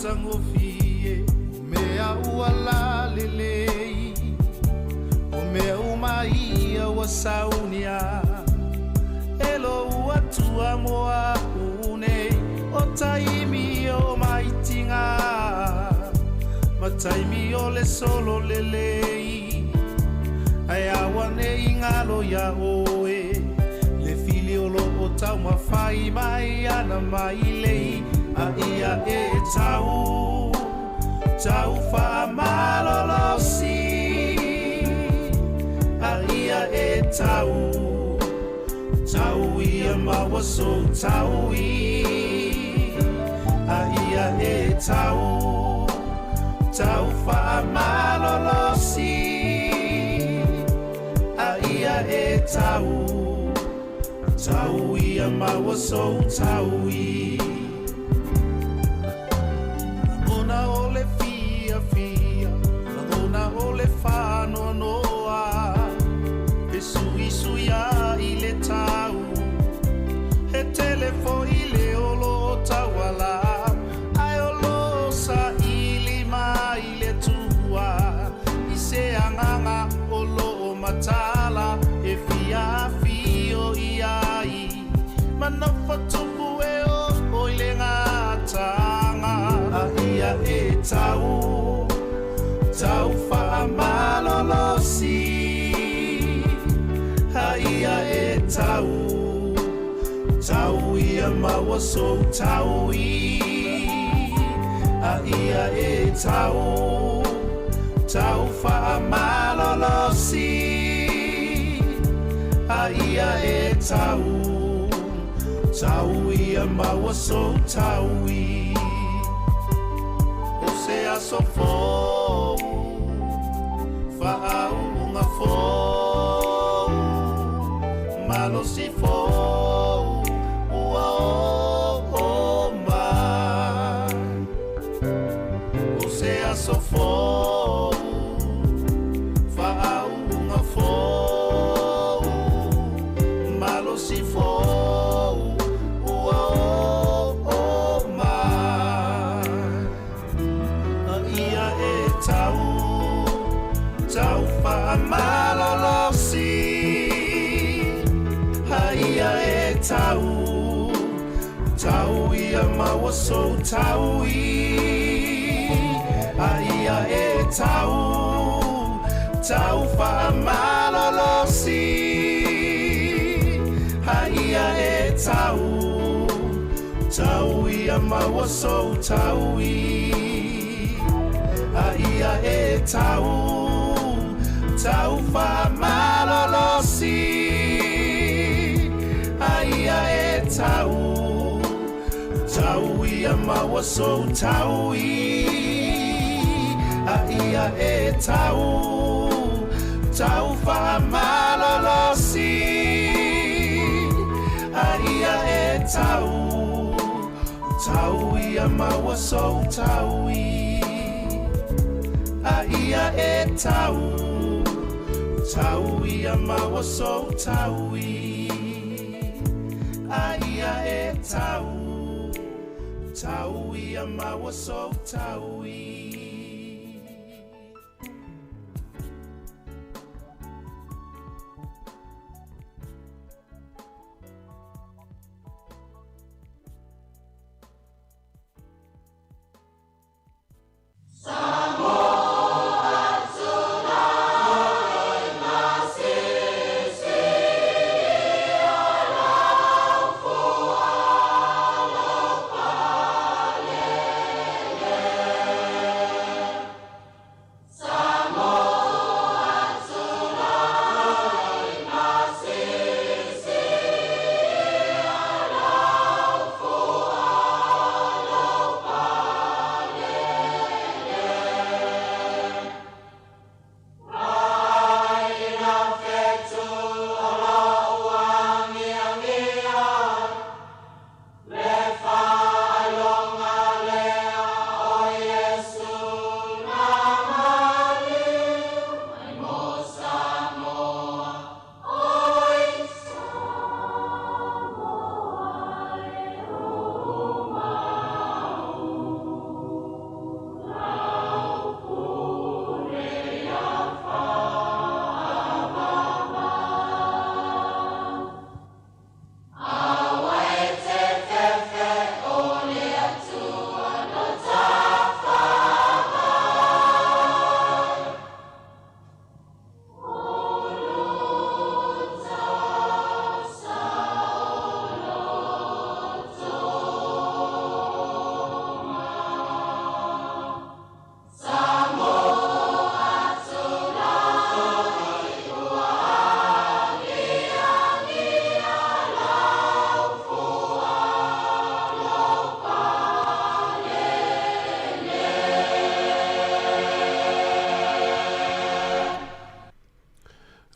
Matagofie mea ua lalelei, o mea uma ia ua saunia e lou Atua mo a'u nei, o taimi o maitiga ma taimi o le solo lelei, ae aua nei galo iā oe le fili o loo taumafai mai ana mailei, a ia e tau tau faamalolosi, a ia e tau tau ia maua sou taui, a ia e tau tau faamalolosi, a ia e tau tau ia maua sou taui. Lagona o le fiafia, lagona o le faanoanoa, fesuisuia i le tau, he tele foi le o loo tauala, ae o loo saili mai le Atua i se agaga o loo mataala e fia afio i ai manafatupu e o i le gataga, a ia e tau tau faamalolosi, a ia e tau tau ia maua sou taui, a ia e tau tau faamalolosi, a ia e tau tau ia maua sou taui. O se aso fou, faauuga fou, malosi fou ua oo mai. O se aso fou, faauuga fou, malosi fou ua oo mai. A ia e tau tau faamalolosi, a ia e tau tau ia maua sou taui, a ia e tau tau faamalolosi, a ia e tau tau ia maua sou taui, a ia e tau tau faamalolosi, a ia e tau tau ia maua sou taui, a ia e tau tau faamalolosi, a ia e tau tau ia maua sou taui, a ia e tau tau ia maua sou taui, a ia e tau tau ia maua sou taui.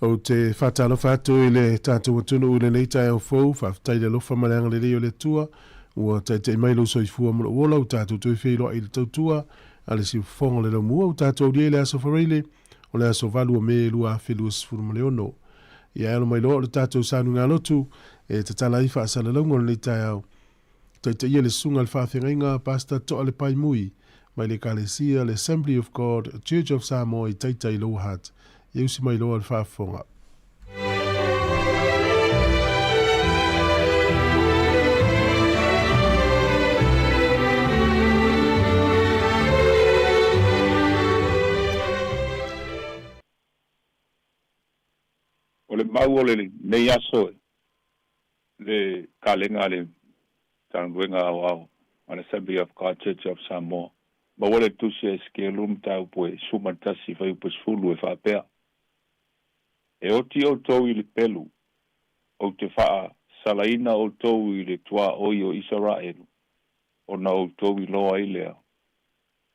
Ou te faatalofa atu i le tatou atunuu i lenei taeao fou, faafetai i le alofa ma le agalelei o le Atua ua taitai mai lou soifua ma lou ola, ua tatou toe feiloai i le tautua a le siufofoga o le laumua, ua tatou aulia i le aso Faraile o le aso 8 o Me 2026. Ia alo mai loa o le tatou sauniga lotu e tatala ai faasalalauga o lenei taeao. Taitaia le susuga i le faafeagaiga Pastor Toalepai Mui mai le Ekalesia le Assembly of God Church of Samoa i Taitai Lower Hutt. Ia usi mai loa le faafofoga. O le mau o lenei aso le kalega a le Matagaluega Aoao a le Assembly of God Church of Samoa. Maua le tusi a Esekielu mataupu e 11 fuaiupu 10 e faapea, E oti outou i le pelu, ou te faasalaina outou i le tuaoi o Isaraelu, ona outou iloa ai lea,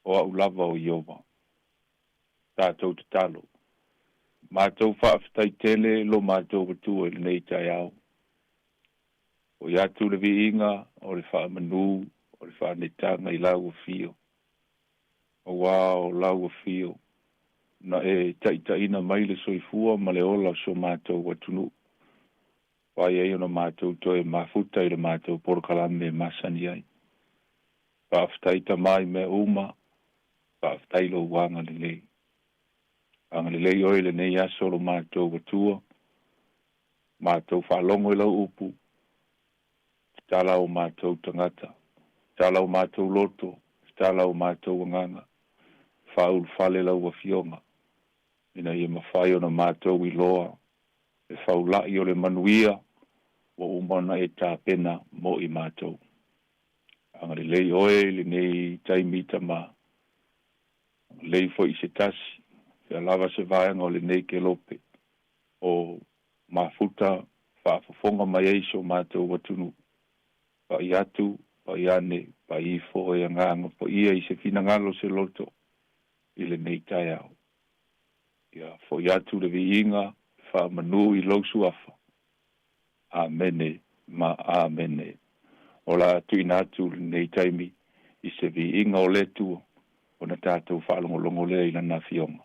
o au lava o Ieova. Tatou tatalo. Matou faafetai tele lo matou Atua i lenei taeao. Fo'i atu le viiga o le faamanu o le faanetaga i lau afio, auā o lau afio na e taʻitaʻina mai le soifua ma le ola o so matou atunuu, fai ai ona matou toe mafuta i le matou polokalame e masani ai. Faafetai Tama i mea uma, faafetai lou agalelei. Agalelei oe i lenei aso lo matou Atua, matou faalogo i lau upu, tatala o matou tagata, tatala o matou loto, tatala o matou agaga, faaulufale lau Afioga, ina ia mafai ona matou iloa le faula'i o le manuia ua uma ona e tapena mo i matou. Agalelei oe i lenei taimi Tama, agalelei foi i se tasi, fea lava se vaega o lenei kelope o mafuta faafofoga mai ai so matou atunuu. Pai atu, pai ane, pai ifo e Agaga Paia i se finagalo se loto i lenei taeao. Ia fo'i atu le viiga faamanu i lou suafa. Amene ma amene. O le a tuuina atu lenei taimi i se viiga o le Atua ona tatou faalogologo lea i lana afioga.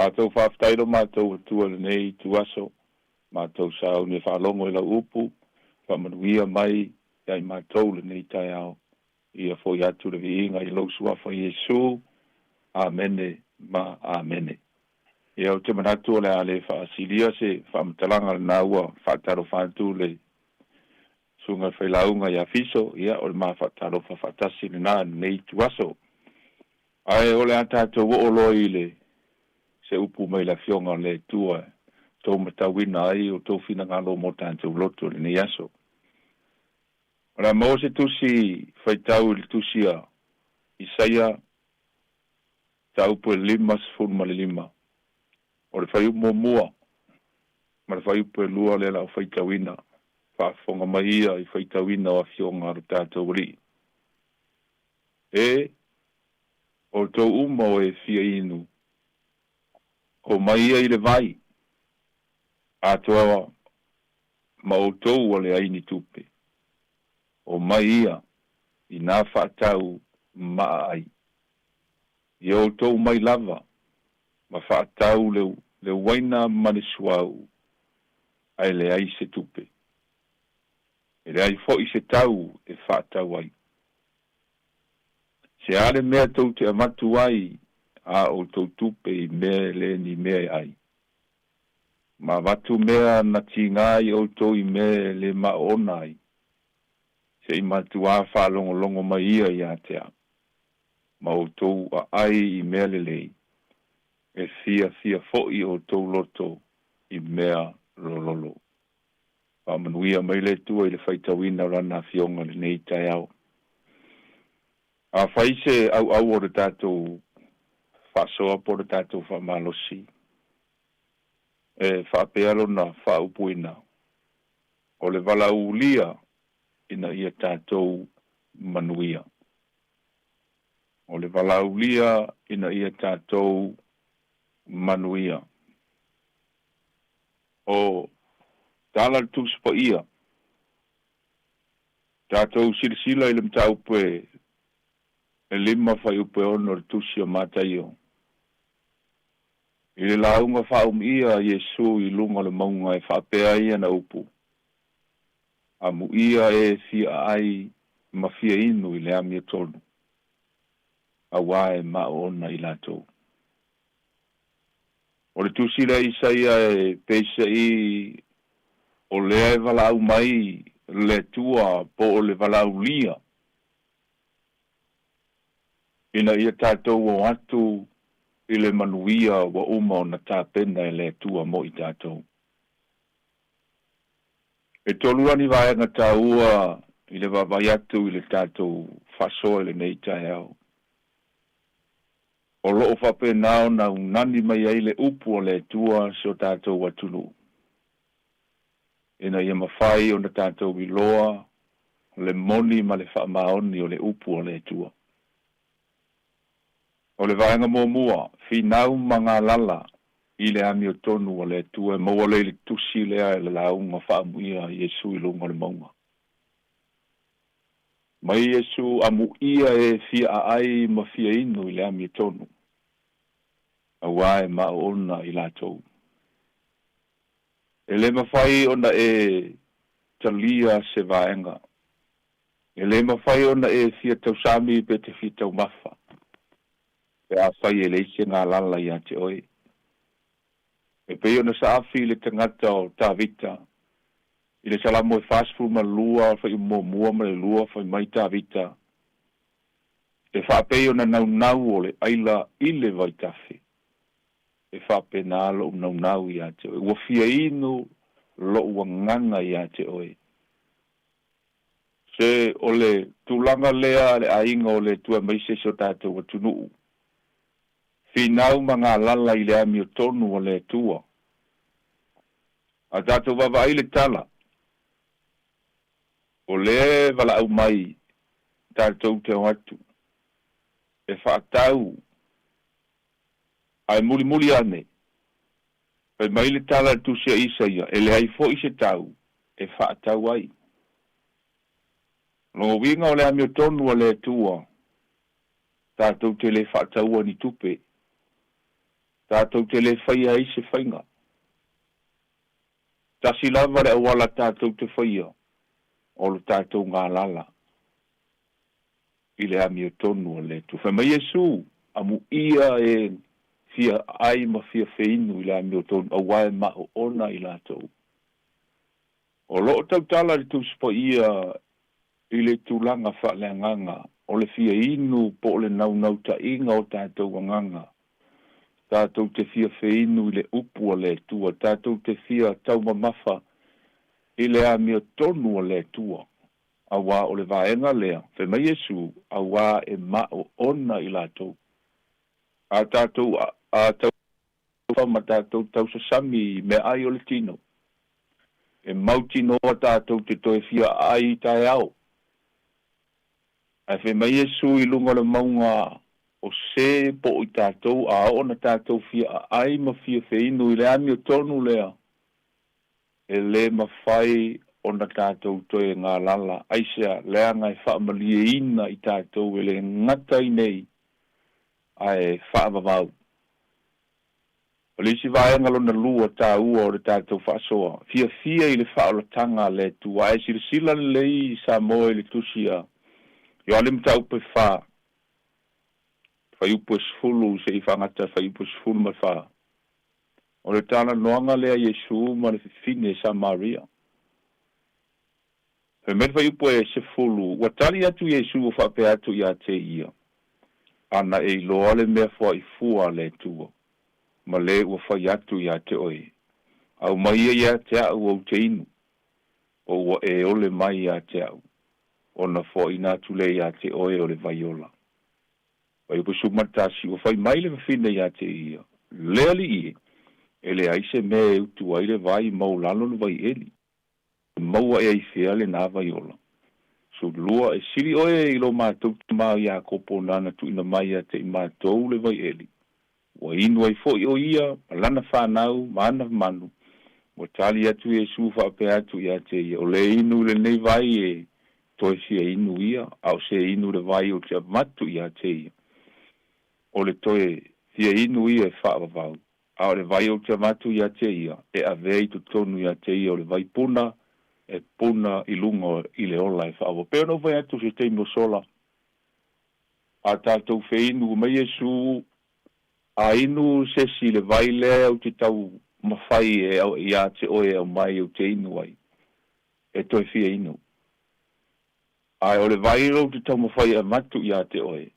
Matou faafetai lo matou Atua i lenei ituaso, matou sauni e faalogo i lau upu, faamanuia mai ia i matou lenei taeao. Ia foi atu le viiga i lou Suafa Iesu. Amene ma amene. Ia, ou te manatu o le a le faasilia se faamatalaga lena ua faatalofa atu le Susuga i le Failauga ia Fiso, ia o le ma faatalofa faatasi lena i lenei ituaso. Ae o le a tatou oo loa i le se upu mai le Afioga o le Atua e tou matauina ai o tou finagalo mo tatou loto i lenei aso. O le a maua se tusi faitau i le tusi a Isaia mataupu e 55. O le fuaiupu muamua ma le fuaiupu e lua lea o le a ou faitauina. Faafofoga mai ia i faitauina o afioga a lo tatou Alii. E, outou uma o e fia inu, omai ia i le vai, atoa ma outou ua leai ni tupe. Omai ia i nā faatau ma'a ai. Ia outou mai lava ma faatau le le uaina ma le suauu, ae leai se tupe. E leai foi se tau e faatau ai. Se a le mea tou te avatu ai a outou tupe i mea e le ni mea e ai? Ma avatu mea na tiga ai outou i mea e le maoona ai, se i matuā faalogologo mai ia ia te au, ma outou aai i mea lelei, e fiafia foi outou loto i mea lololo. Faamanuia mai le Atua i le faitauina o Lana Afioga i lenei taeao. Afai se auau o le tatou faasoa po o le tatou faamalosi, e faapea lona faaupuina, o le valaaulia ina ia tatou manuia. O le valaaulia ina ia tatou manuia. O tala le Tusi Paia. Tatou silasila i le mataupu e 5 fuaiupu e 6 o le Tusi o Mataio. I le lauga faaumiia a Iesu i luga o le mauga e faapea ai ana upu, Amuia e fia aai ma fia inu i le amiotonu, auā e maoona i latou. O le tusi lea Isaia e peiseai o lea e valaau mai le Atua po o le valaaulia ina ia tatou o atu i le manuia ua uma ona tapena e le Atua mo i tatou. E tolu la ni vaega taua i le vaavaai atu i le tatou faasoa i lenei taeao. O lo o faapena ona unani mai ai le upu a le Atua si o tatou atunuu, ina ia mafai ona tatou iloa le moni ma le faamaoni o le upu a le Atua. O le vaega muamua, finau ma galala i le amiotonu a le Atua e maua lea i le tusi lea e le lauga faamuia a Iesu i luga o le mauga. Mai Iesu amuia e fia aai ma fia inu i le amiotonu, auā e maoona i latou. E le mafai ona e talia se vaega. E le mafai ona e fia tausami pe te fia taumafa, pe afai e leai se galala ia te oe. E pei ona saafi le tagata o Tavita i le Salamo e 42 fuaiupu muamua ma le lua, fai mai Tavita, E faapei ona naunau o le aila i le vaitafe, e faapena lou naunau ia te oe. Ua fia inu lou agaga ia te oe. Se o le tulaga lea a le aiga o le Atua aemaise si o tatou atunuu, finau ma galala i le amiotonu a le Atua. A tatou vaavaai le tala, o lea e valaau mai tatou te o atu e faatau ae mulimuli ane, fai mai le tala a le Tusi a Isaia, e leai foi se tau e faatau ai. O lona uiga o le amiotonu a le Atua, tatou te le faataua ni tupe. Tatou te lē faia ai se faiga. Tasi lava le auala tatou te faia, o lo tatou galala i le amiotonu a le Atua. Fai mai Iesu, Amuia e fia ai ma fia feinu i le amiotonu, auā e maoona i latou. O lo o tautala le Tusi Paia i le tulaga faaleagaga o le fia inu po o le naunautaiga o tatou agaga, tatou te fia feinu i le upu a le Atua, tatou te fia taumamafa i le amiotonu a le Atua, auā o le vaega lea, fai mai Iesu, auā e maoona i latou. A tatou a taufa ma tatou tausasami i meaai o le tino, e mautinoa tatou te toe fia aai i taeao. Ae fai mai Iesu i luga o le mauga o se po o i tatou a oo ona tatou fia aai ma fia feinu i le amiotonu lea, e lē mafai ona tatou toe galala, aisea, leaga e faamalieina i tatou e lē gata i nei, ae faavavau. O le isi vaega lona lua taua o le tatou faasoa, fiafia i le faaolataga a le Atua. Ae silasila lelei Samoa i le tusi a Ioane Mataupu e fa, fuaiupu e 10 seia faagata fuaiupu e 14. O le talanoaga lea a Iesu ma le fifine Samaria. Fai mai le fuaiupu e 10, Ua tali atu Iesu ua faapea atu ia te ia, Ana e iloa le mea foaifua a le Atua, ma le ua fai atu ia te oe, Aumai ia ia te a'u ou te inu, o ua e ole mai ia te a'u, ona foaina atu lea ia te oe o le vai ola. Fuaiupu 11, Ua fai mai le fafine ia te ia, Le Alii e, e leai se mea e utu ai le vai maulalo le vaieli. E maua ea i fea lenā vai ola? 12, E sili oe i lo matou tamā o Iakopo nāna tuuina mai ia te i matou le vaieli. Ua inu ai foʻi ʻo ia ma lana fanau ma ana manu. Ua tali atu Iesu faapea atu ia te ia, O le inu i lenei vai e toe fia inu ia, a o se inu i le vai ou te avatu ia te ia, o le toe fia inu ia e faavavau. A o le vai ou te avatu ia te ia, e avea i totonu ia te ia o le vai puna, e puna i luga i le ola e faaauau. Pei ona ou fai atu i se taimi o sola, a tatou feinu mai Iesu, a inu se isi i le vai lea ou te taumafai e ia te oe e aumai ou te inu ai, e toe fia inu. Ae o le vai lea ou te taumafai e avatu ia te oe,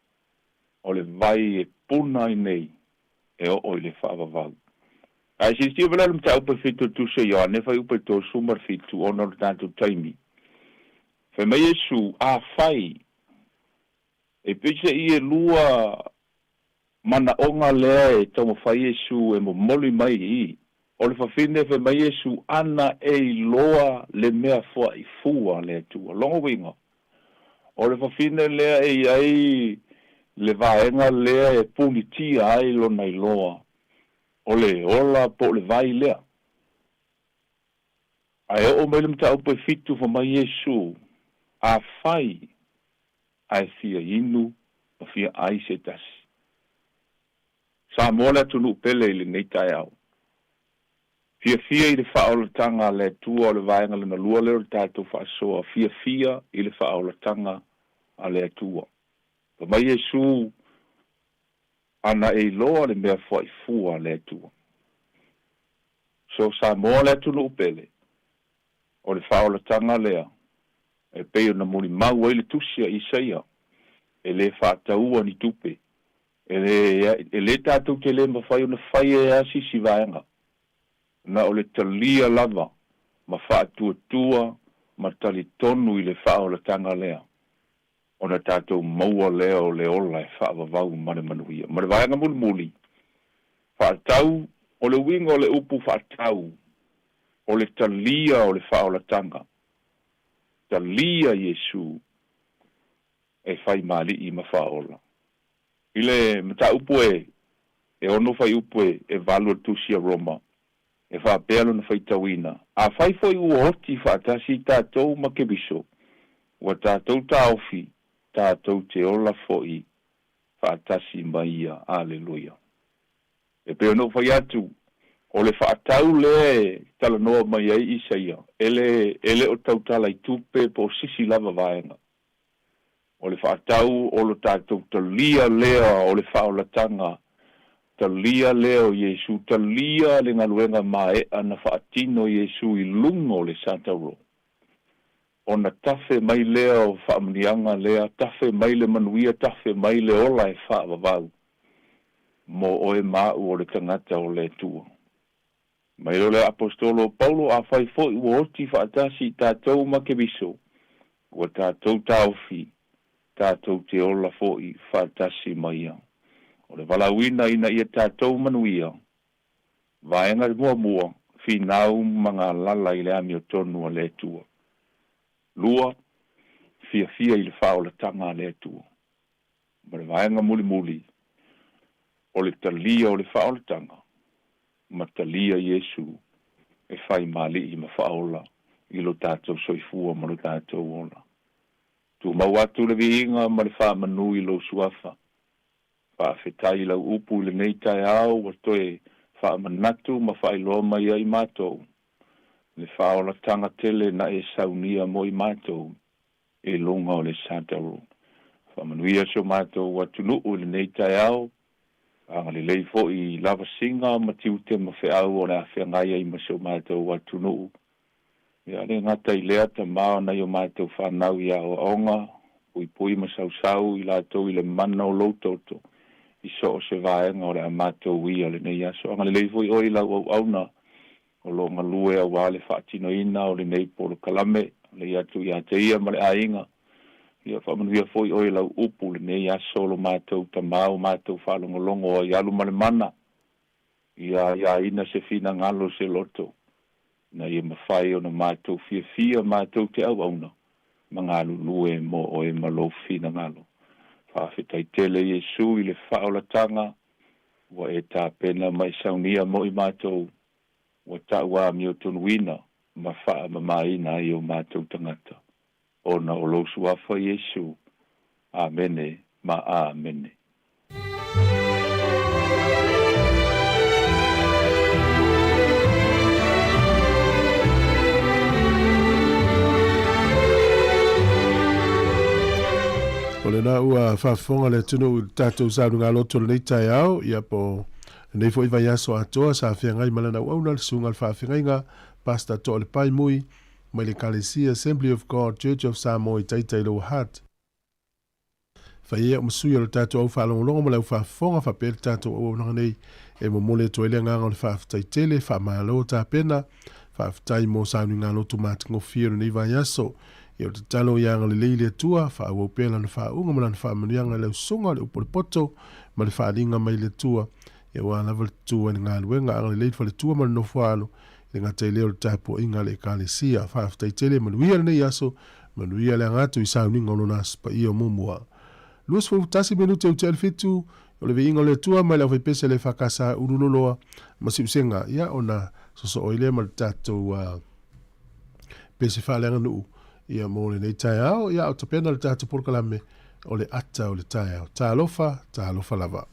o le vai e puna ai nei e oo i le faavavau. Ae silasila mai la i le mataupu e 7 o le Tusi a Ioane, fuaiupu e 37, ona o le tatou taimi. Fai mai Iesu, Afai e peiseai e lua manaoga lea e taumafai Iesu e momoli mai i i, o le fafine fai mai Iesu, Ana e iloa le mea foaifua a le Atua. Lona uiga, o le fafine lea e i ai le vaega lea e punitia ai lona iloa o le ola po o le vai lea. Ae oo mai le mataupu e 7 fai mai Iesu, Afai ae fia inu ma fia ai se tasi. Samoa le atunuu pele i lenei taeao. Fiafia i le faaolataga a le Atua o le vaega lona lua lea o le tatou faasoa, fiafia i le faaolataga a le Atua. Fai mai Iesu, Ana e iloa le mea foaifua a le Atua. So Samoa le atunuu pele, o le faaolataga lea e pei ona molimau ai le tusi a Isaia, e lē faataua ni tupe, e lē e lē tatou te lē mafai ona fai e a se isi vaega, na o le talia lava ma faatuatua ma talitonu i le faaolataga lea, ona tatou maua lea o le ola e faavavau ma le manuia. Ma le vaega mulimuli, faatau, o le uiga o le upu faatau, o le talia o le faaolataga, talia Iesu e fai ma Alii ma Faaola. I le mataupu e e ono fuaiupu e e 8 o le Tusi a Roma, e faapea lona faitauina, Afai foi ua oti faatasi tatou ma Keriso, ua tatou taofi, tatou te ola foi faatasi ma Ia. Aleluia. E pei ona ou fai atu, o le fa'atau lea e talanoa mai ai Isaia, e le e le o tautala i tupe po o sisi lava vaega. O le fa'atau o lo tatou talia lea o le fa'aolataga, talia lea o Iesu, talia le galuega mae'a na fa'atino Iesu i luga o le satauro, ona tafe mai lea o fa'amuniaga lea, tafe mai le manuia, tafe mai le ola e fa'avavau mo oe ma a'u o le tagata o le Atua. Mai lea o le Aposetolo o Paulo, Afai foi ua oti fa'atasi i tatou ma Keriso, ua tatou taofi, tatou te ola fo'i fa'atasi ma ia. O le valaauina ina ia tatou manuia. Vaega muamua, finau ma galala i le amiotonu a le Atua. Lua, fiafia i le faaolataga a le Atua. Ma le vaega mulimuli, o le talia o le faaolataga ma talia Iesu e fai ma Alii ma Faaola i lo tatou soifua ma lo tatou ola. Tumau atu le viiga ma le faamanu i lou Suafa. Faafetai i lau upu i lenei taeao ua toe faamanatu ma faailoa mai ai matou le faaolataga tele na e saunia mo i matou i luga o le satauro. Faamanuia si o matou atunuu i lenei taeao, agalelei foi i lavasiga ma tiute ma feau o le a feagai ai ma si o matou atunuu. Ia le gata i lea, Tama, o nai o matou fanau i aoaoga, puipui ma sausau i latou i le mana o lou toto i so o se vaega o le a matou uia lenei aso. Agalelei foi oe i lau auauna o lo o galue aua le faatinoina o lenei polokalame, lei atu ia te ia ma le aiga. Ia faamanuia foi oe i lau upu lenei aso, lo matou Tama, o matou faalogologo ai alu ma le mana, ia aiaina se finagalo se loto, ina ia mafai ona matou fiafia matou te auauna ma galulue mo oe ma lou finagalo. Faafetai tele Iesu i le faaolataga ua e tapena ma e saunia mo i matou, ua tauamiotonuina ma faamamaina ai o matou tagata, ona o lou Suafa Iesu. Amene ma Amene. O lena ua faafofoga le atunuu i le tatou saunigaloto lenei taeao, ia po lenei foi vaiaso atoa sa feagai ma lana auauna le susuga i le faafeagaiga Pastor Toalepai Mui mai le Ekalesia Assembly of God Church of Samoa i Taitai Lower Hutt. Fai ai au ma sui o le tatou au faalogologo ma le au faafofoga faapea le tatou auaunaga nei e momoli atu ai le agaga o le faafetai tele, faamalo tapena, faafetai mo sauniga loto matagofie o lenei vaiaso. Ia o le tatalo ia agalelei le Atua, faaauau pea lana faauuga ma lana faamanuiaga i lau susuga o le upu o le poto ma le faaaliga mai le Atua, ia aua lava le tutu ai le galuega, agalelei le faletua ma le nofoaalo, e le gata i lea o le tapuaiga a le Ekalesia. Faafetai tele, manuia lenei aso, manuia le aga atu i sauniga o lona Aso Paia o muamua. 21 minute ua tea le fitu, o le viiga o le Atua mai le aufaipese a le EFKS Ululoloa ma Siusega, ia ona sosoo ai lea ma le tatou pese faaleaganuu ia mo lenei taeao, ia a o tapena le tatou polokalame o le ata o le taeao. Talofa, talofa lava.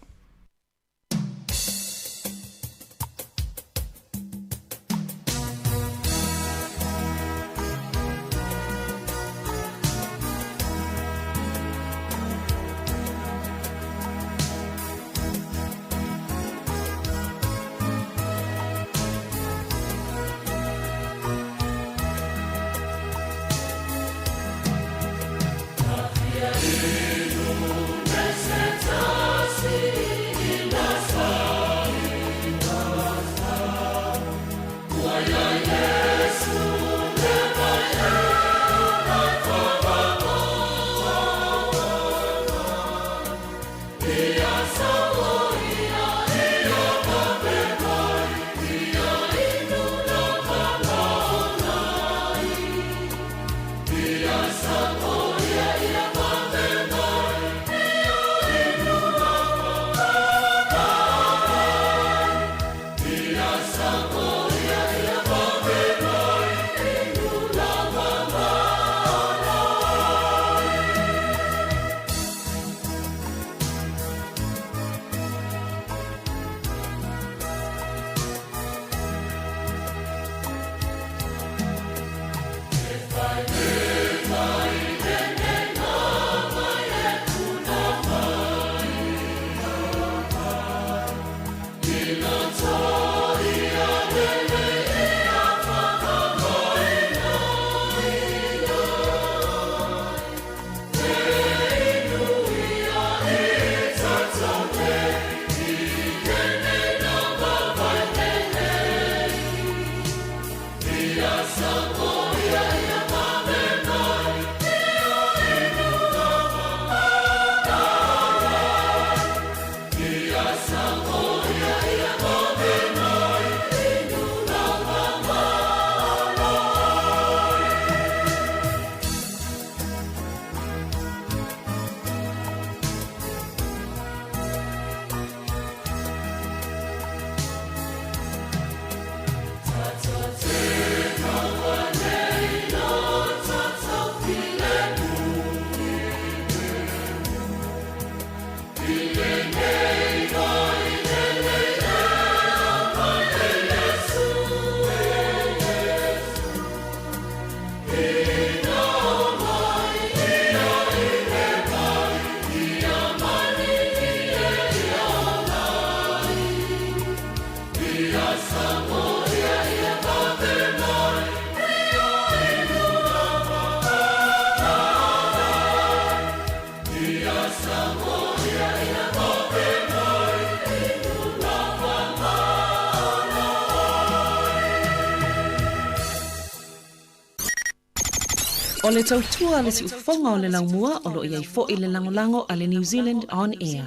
O le tautua a le siufofoga o le laumua o lo o i ai foi le lagolago a le New Zealand On Air.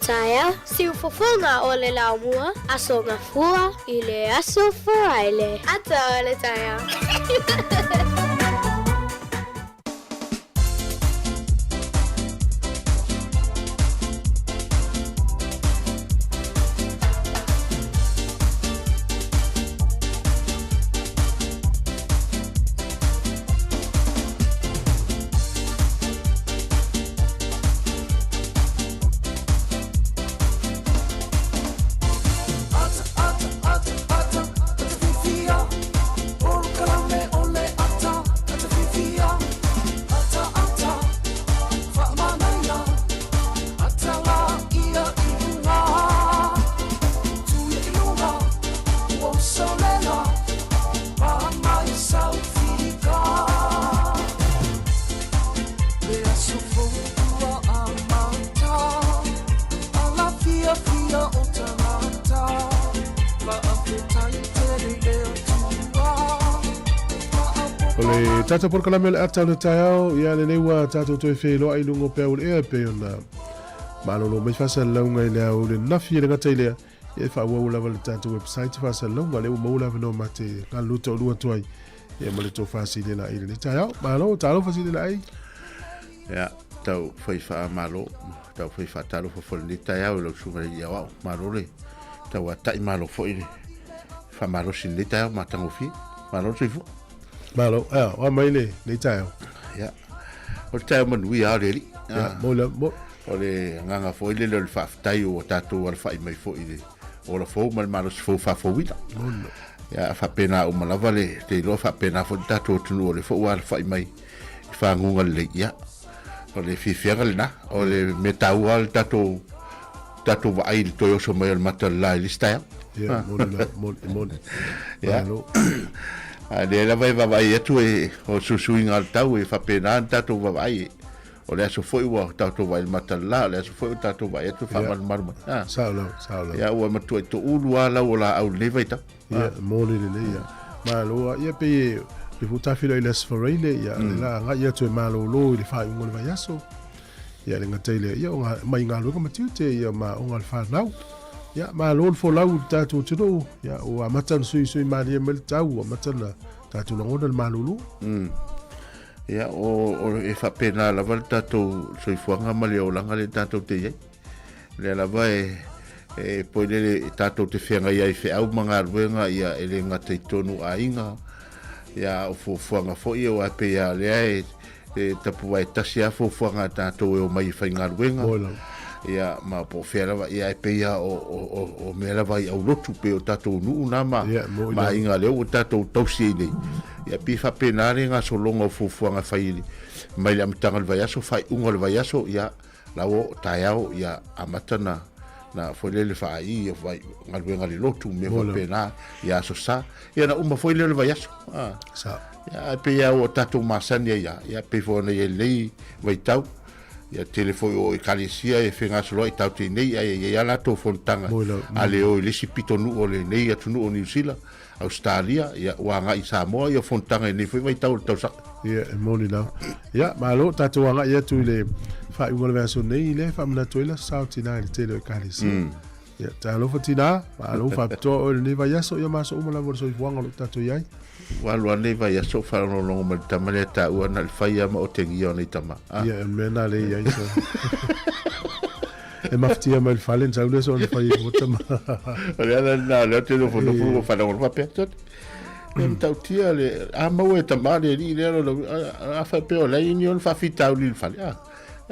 taeao, siufofoga o le laumua, Aso Gafua i le Aso Faraile. Ata o le taeao. O le tatou polokalame o le ata o le taeao, ia lenei ua tatou toe feiloai i luga o peau o le ea e pei ona malolo mai faasalalauga i le ao i le nafi e le gata i lea, ia e faaauau lava le tatou website faasalalauga lea ua maua le avanoa ma te galulue toalua atu ai ia ma le tofa Silia i lenei taeao. Malo, talofa Silia. Ia, tau fai faamalo, tau fai faatalofa foi lenei taeao i lau susuga i le Aoao. Malo le tauata'i, malo foi le faamalosi i lenei taeao matagofie. Malo le soifua. Malo, ea, oa mai lenei taeao. Ia, o le taeao manuia lava o le Alii. Ia, mo le, mo. O le agaga foi lele o le faafetai ua tatou alafai mai foi i le ola fou ma le malosi fou faafouina. Ia, faapena uma lava le, te iloa faapena foi le tatou atunuu o lea foi ua alafai mai i faguga lelei. Ia, o le fiafiaga lena. O le mea taua le tatou tatou vaai i le toe oso mai o le mata o le la i le isi taeao. Ia, moni la, moni, moni. Ia. Malo. A lea lava e vaavaai atu e o susuiga o le tau e faapena le tatou vaavaai. O le aso foi ua tatou vaai i le mata o le la, o le aso foi ua tatou vaai atu e faamalumalu mai. Ah. Sao lau, sao lau. Ia, ua matuai toulu lava lau o laau i lenei vaitau. Ia, moni lelei ia. Malo lava. Ia pei e le foi tafilo i le Aso Faraile, ia, le la agai atu e malolo i le faaiuga o le vaiaso. Ia, le gata i lea, ia, o ngā, mai galuega ma tiute, ia, ma oga le whanau. Ia, malo le folau i le tatou atunuu. Ia, ua amata ona suisui malie mai le tau, ua amata ona tatou lagona le malulu. Ia, o, o, e faapena lava le tatou soifuaga ma le olaga lea tatou te i ai. Lea lava e, e poi lele tatou te feagai ai i feau ma galuega, ia, e le gata i tonu aiga, ia, o fuafuaga foi, aua e pei lava o lea e, e tapuvae tasi lava fuafuaga a tatou e omai e faigaluega. Ia, ma po o fea lava, ia, e pei lava o, o, o, o mea lava i aulotu, pei o tatou nuu na ma, Ia, mo ma aiga lea ua tatou tausi ai nei. Ia, pei e faapena le gasologa o fuafuaga e fai mai le amataga o le vaiaso, faaiuga o le vaiaso, ia, la ua oo taeao, ia, amata na, na foi lele faaii, ia, vai, galuega a le lotu, mea faapena, ia Aso Sa. Ia, na uma foi lea o le vaiaso. Ah. Sa. Ia, ae pei lava ua tatou masani ai lava, ia, pei foi ona i ai lenei vaitau, ia, tele foi o ekalesia e fegasoloai tatou te i nei, ae i ai lava latou fonotaga a le o i le isi pitonuu o lenei atunuu o Niu Sila. Ausetalia, ia, ua agai i Samoa ia fonotaga i lenei foi vaitau o le tausaga. Ia, e moni lava. Ia, malo, tatou agai atu i le faaiuga o le vaiaso nei, lea e faamanatu ai le Aso Sa o Tina i le tele o Ekalesia. Ia, talofa Tina, malo faapitoa oe i lenei vaiaso, ia ma aso uma lava o le soifuaga o lo o tatou i ai. Ua alu lava lenei vaiaso o faalogologo mai le tama lea taua na o le fai lava ma otegia o nei tama. Ah. Ia, o le mea lena lea e i ai. E mafatia mai le fale, na sau le aso ona fai ai fua tama. O le ala lena, o lea ou te nofonofo ua faalogologo faapea, sole, e matautia le, a maua e tama le alii lea, a faapea o la e i ni ona faafitauli i le fale, a,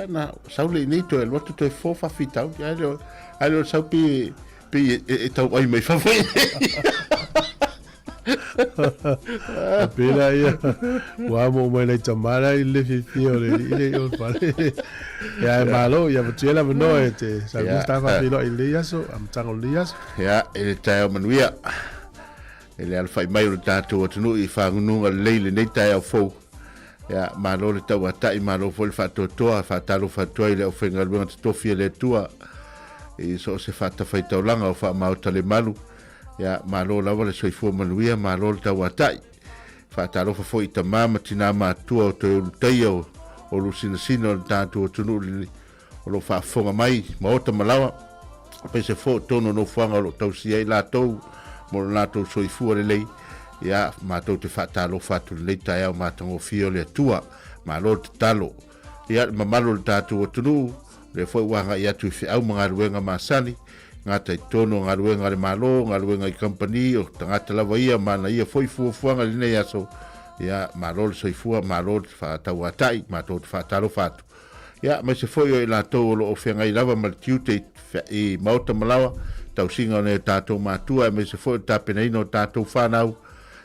na sau le i nei toe alu atu toe fofo faafitauli, ae le o le sau pei, pei e tauai mai fafo. A pēlā ia, ua amo mai lai tama la i le fiafia o le alii lea i o le fale. Ia e malo, ia matua le avanoa e te sau yeah. ta faafeiloai i lenei aso, amataga o lenei aso. Ia, e le taeao manuia. E le alafai mai o le tatou atunuu i fagunuga lelei lenei taeao fou. Ia, malo le tauata'i, malo foi le faatoatoa, faatalofa atu ai i le aufaigaluega totofi a le Atua i so o se faatafaitaulaga o faamaota le malu. Ia, malo lava le soifua manuia, malo le tauata'i. Faatalofa foi i tama ma tinā matutua o toe ulutaia o, o lusinasina o le tatou atunuu o lo o faafofoga mai maota ma laoa, aemaise foi o totonu o nofoaga o lo o tausia ai latou mo lo latou soifua lelei. Ia, matou te faatalofa atu i lenei taeao matagofie o le Atua. Malo le tatalo. Ia, le mamalu o le tatou atunuu, lea foi ua agai atu i feau ma galuega masani, gata i totonu o galuega a le Malo, galuega i kamupani, o tagata lava ia ma ana ia foi fuafuaga i lenei aso. Ia, malo le soifua, malo le faatauatai, matou te faatalofa atu. Ia, aemaise foi o i latou o lo o feagai lava ma le tiute i maota ma laoa, tausiga o nai o tatou matua, aemaise foi o le tapenaina o tatou fanau,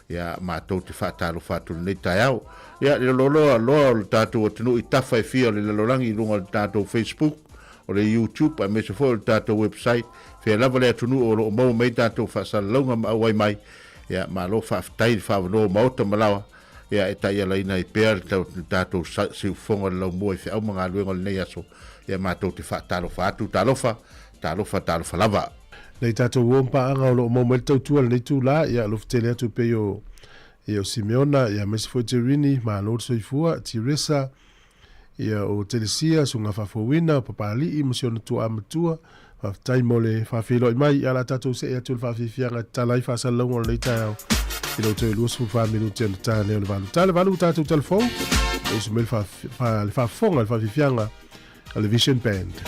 ia, matou te faatalofa atu i lenei taeao. Ia, le loaloa loa o le tatou atunuu i tafa e fia o le lalolagi i luga o le tatou Facebook, o le YouTube, aemaise foi o le tatou website, fea lava le atunuu o lo o maua mai ai tatou faasalalauga ma auai mai, ia, malo faafetai i le faavanoa o maota ma laoa, ia, e taialaina ai pea le tatou siufofoga o le laumua i feau ma galuega o lenei aso, ia, matou te faatalofa atu, talofa, talofa, talofa lava. Nei tatou uo ma paaga o lo o maua mai le tautua i lenei itula, ia alofa tele atu e pei o, ia o Simeona, ia aemaise foi Jerini, malo le soifua, Tiresa, ia o Telesia, Susuga Faafouina, o Papalii ma si ona tuaa matua, faafetai mo le faafeiloai mai, ia o le a tatou see atu i le faafiafiaga e tatala ai faasalalauga o lenei taeao i lou toe 24 minute ona ta lea o le valu. Ta le valu tatou talafou, e usu mai le faafofoga i le faafiafiaga a le Vision Band.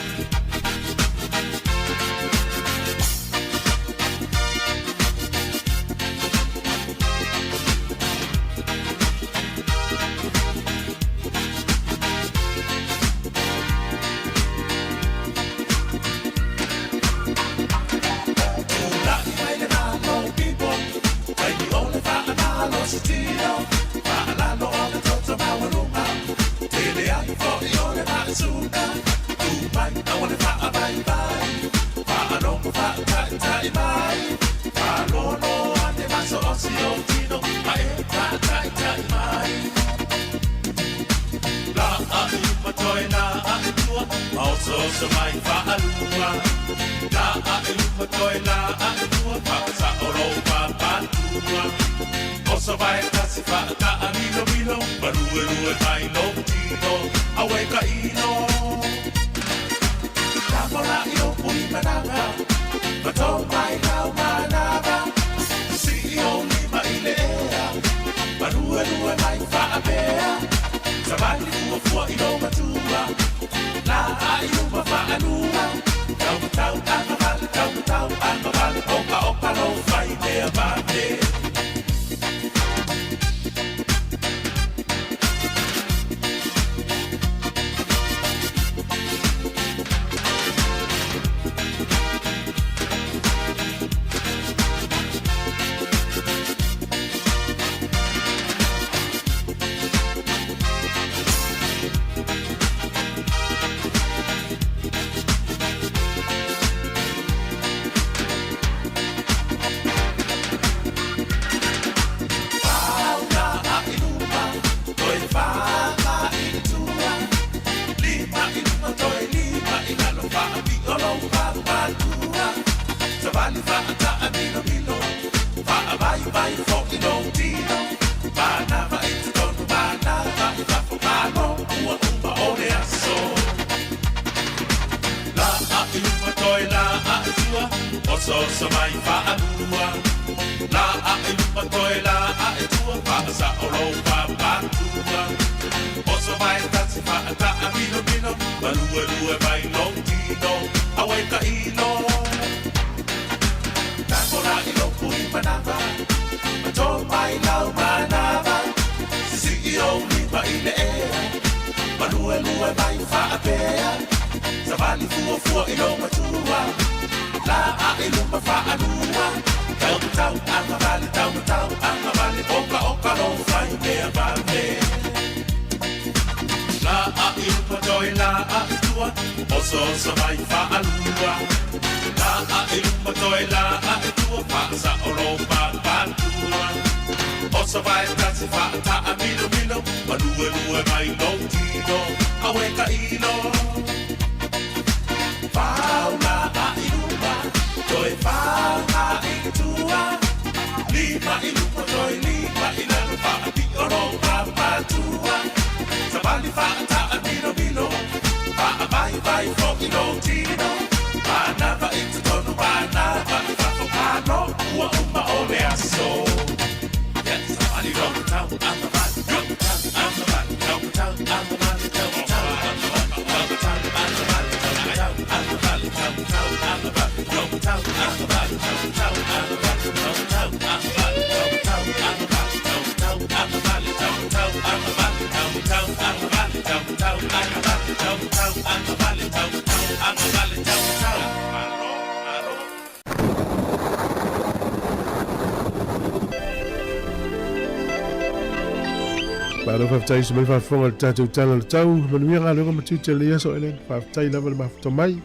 Malo faafetai se mai faafofoga i le tatou Tala o le Tau. Manuia galuega ma tiute o lenei aso Ellen. Faafetai lava le mafuta mai.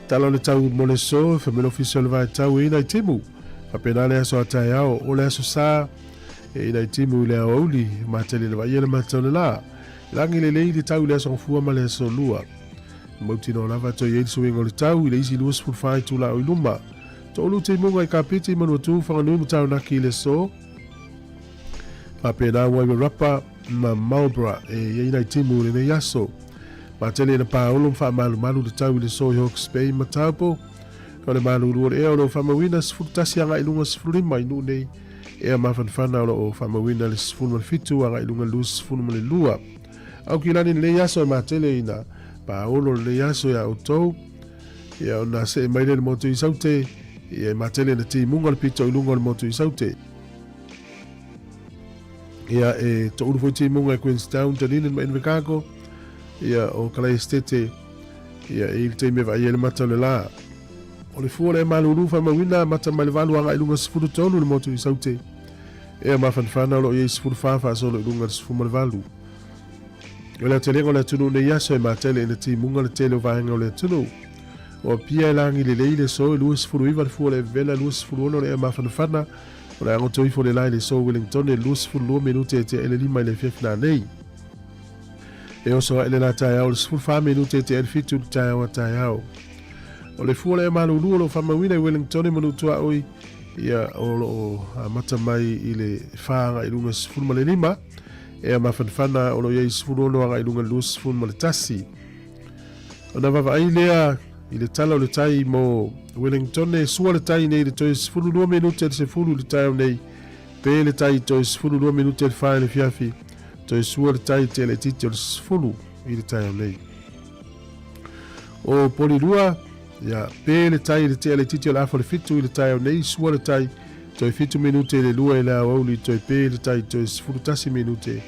Tala o le Tau mo le aso, fai mai le Ofisa o le Vaitau e i nai timu. Faapena le aso a taeao, o le aso Sa e i nai timu i le aoauli, matele le vaaia le mata o le la. Lagi lelei le tau i le aso Gafua ma le aso Lua. E mautinoa lava toe i ai le suiga o le tau i le isi 24 itula o i luma. Toulu timuga i Kapiti, Manuatu, Whanganui ma Taranaki i le aso. Faapena Wairarapa ma Marlborough e i ai nai timu i lenei aso. Matele ina paolo ma faamalumalu le tau i le aso i Hawke's Bay ma Taupo. O le malulu o le ea o lo o faamauina 11 agai i luga 15 i nuu nei ea mafanafana o lo o faamauina le 17 agai i luga 22. Aukilani lenei aso e matele ina paolo lenei aso ia outou. Ia ona see mai lea i le motu i Saute, ia e matele ina timuga le pito i luga o le motu i Saute. Ia e toulu foi timuga i Queenstown, Dunedin ma Invercargill. Ia o Kalaestete, ia e i le taimi e vaai ai le mata o le la. O le fua o le malulu faamauina mata mai le 8 agai i luga 13 le motu i Saute. Ea mafanafana o lo o i ai 14 faasolo i luga le 18. O le aotelega o le atunuu nei aso e matele ina timuga le tele o vaega o le atunuu. O Apia e lagi lelei le aso e 29 le fua o le vevela 26 le ea mafanafana o le agoto ifo le la i le aso Wellington e 22 minute e tea i le 5 i le afiafi nanei. E oso ae le la taeao le 14 minute e tea i le 7 i le taeao a taeao. O le fua o le ea malulu o lo o faamauina i Wellington e Manutuaoi ia o lo o amata mai i le 4 agai i luga 15 ea mafanafana o lo o i ai 16 agai i luga 21. Ona vaavaai lea i le tala o le tai mo Wellington e sua le tai nei i le toe 12 minute i le 10 i le taeao nei, pe le tai toe 12 minute i le 4 i le fiafi, toe sua le tai te le titi o le 10 i le taeao nei. O Polirua, ia, pe le tai i le tea le titi o le afa o le 7 i le taeao nei, sua le tai toe 7 minute i le 2 i le aoauli, toe pe le tai toe 11 minute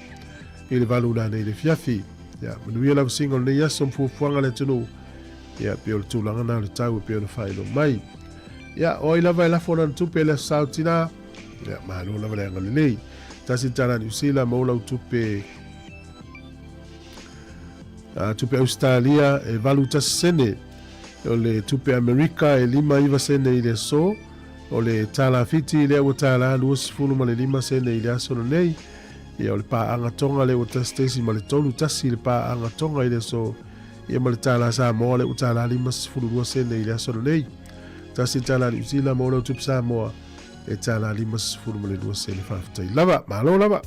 i le 8 nanei i le fiafi. Ia, manuia lava singa o lenei aso ma fuafuaga a le atunuu. Ia, pei o le tulaga na o le tau e pei ona faailoa mai. Ia, o ai lava e lafo lana tupe i le aso Sa o Tina? Ia, malo lava le agalelei. Tasi le tala Niu Sila, maua lau tupe tupe Ausetalia e 81 sene. O le tupe Amerika e 59 sene i le aso. O le tala Fiti lea ua tala 25 sene i le aso lenei. Ia, o le paaga Tonga lea ua 1.31 le paaga Tonga i le aso. Ia ma le tala Samoa lea ua tala 52 sene i le aso lenei. Tasi le tala Niu Sila maua lau tupe Samoa e tala 52 sene. Faafetai lava. Malo lava.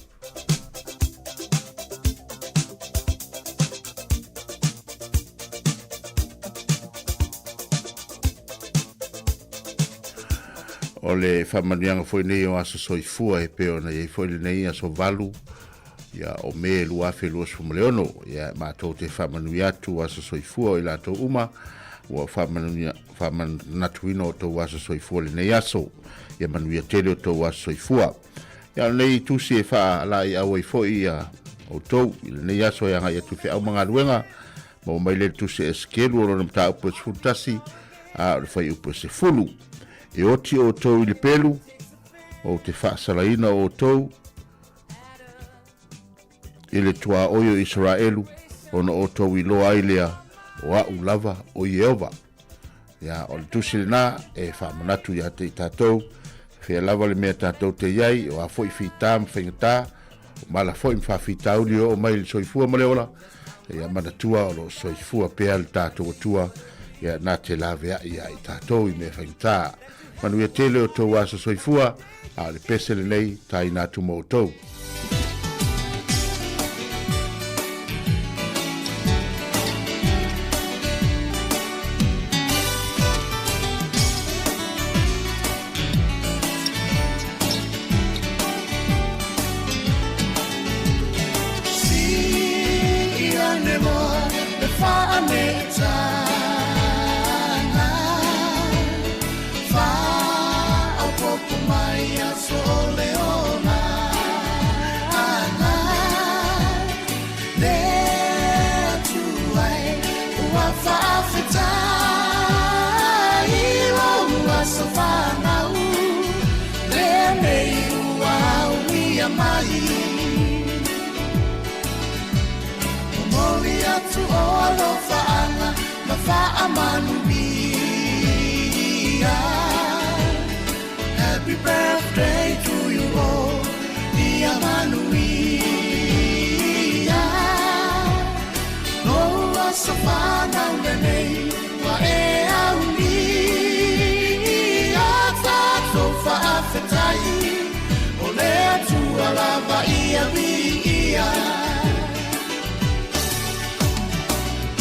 O le faamanuiaga foi nei o aso soifua e pei ona i ai foi lenei aso 8 ia o Me 2026. Ia matou te faamanuia atu aso soifua o i latou uma ua faamanuia faamanatuina o tou aso soifua lenei aso. Ia manuia tele o tou aso soifua. Ia o lenei tusi e faalaeiau ai foi ia outou i lenei aso e agai atu i feau ma galuega. Maua mai lea i le tusi a Esekielu o lona mataupu e 11, a o le fuaiupu e 10. E oti outou i le pelu, ou te faasalaina outou i le tuaoi o Isaraelu, ona outou iloa ai lea o a'u lava o Ieova. Ia, o le tusi lena e faamanatu ia te i tatou, fea lava le mea tatou te i ai, o a foi fita ma faigata, o mala foi ma faafitauli e oo mai i le soifua ma le ola, ia manatua o lo o soifua pea le tatou Atua, ia na te laveai ia i tatou i mea faigata. Manuia tele o tou aso soifua, a o le pese lenei taina atu mo outou. aso o le olaga Le Atua e ua faafetai i lou aso fanau Lenei ua aulia mai Momoli atu o alofaaga ma faamanuia Happy birthday to you all Ia manuia Lou aso fanau lenei Ua e aulia Tatou faafetai O le Atua lava ia viia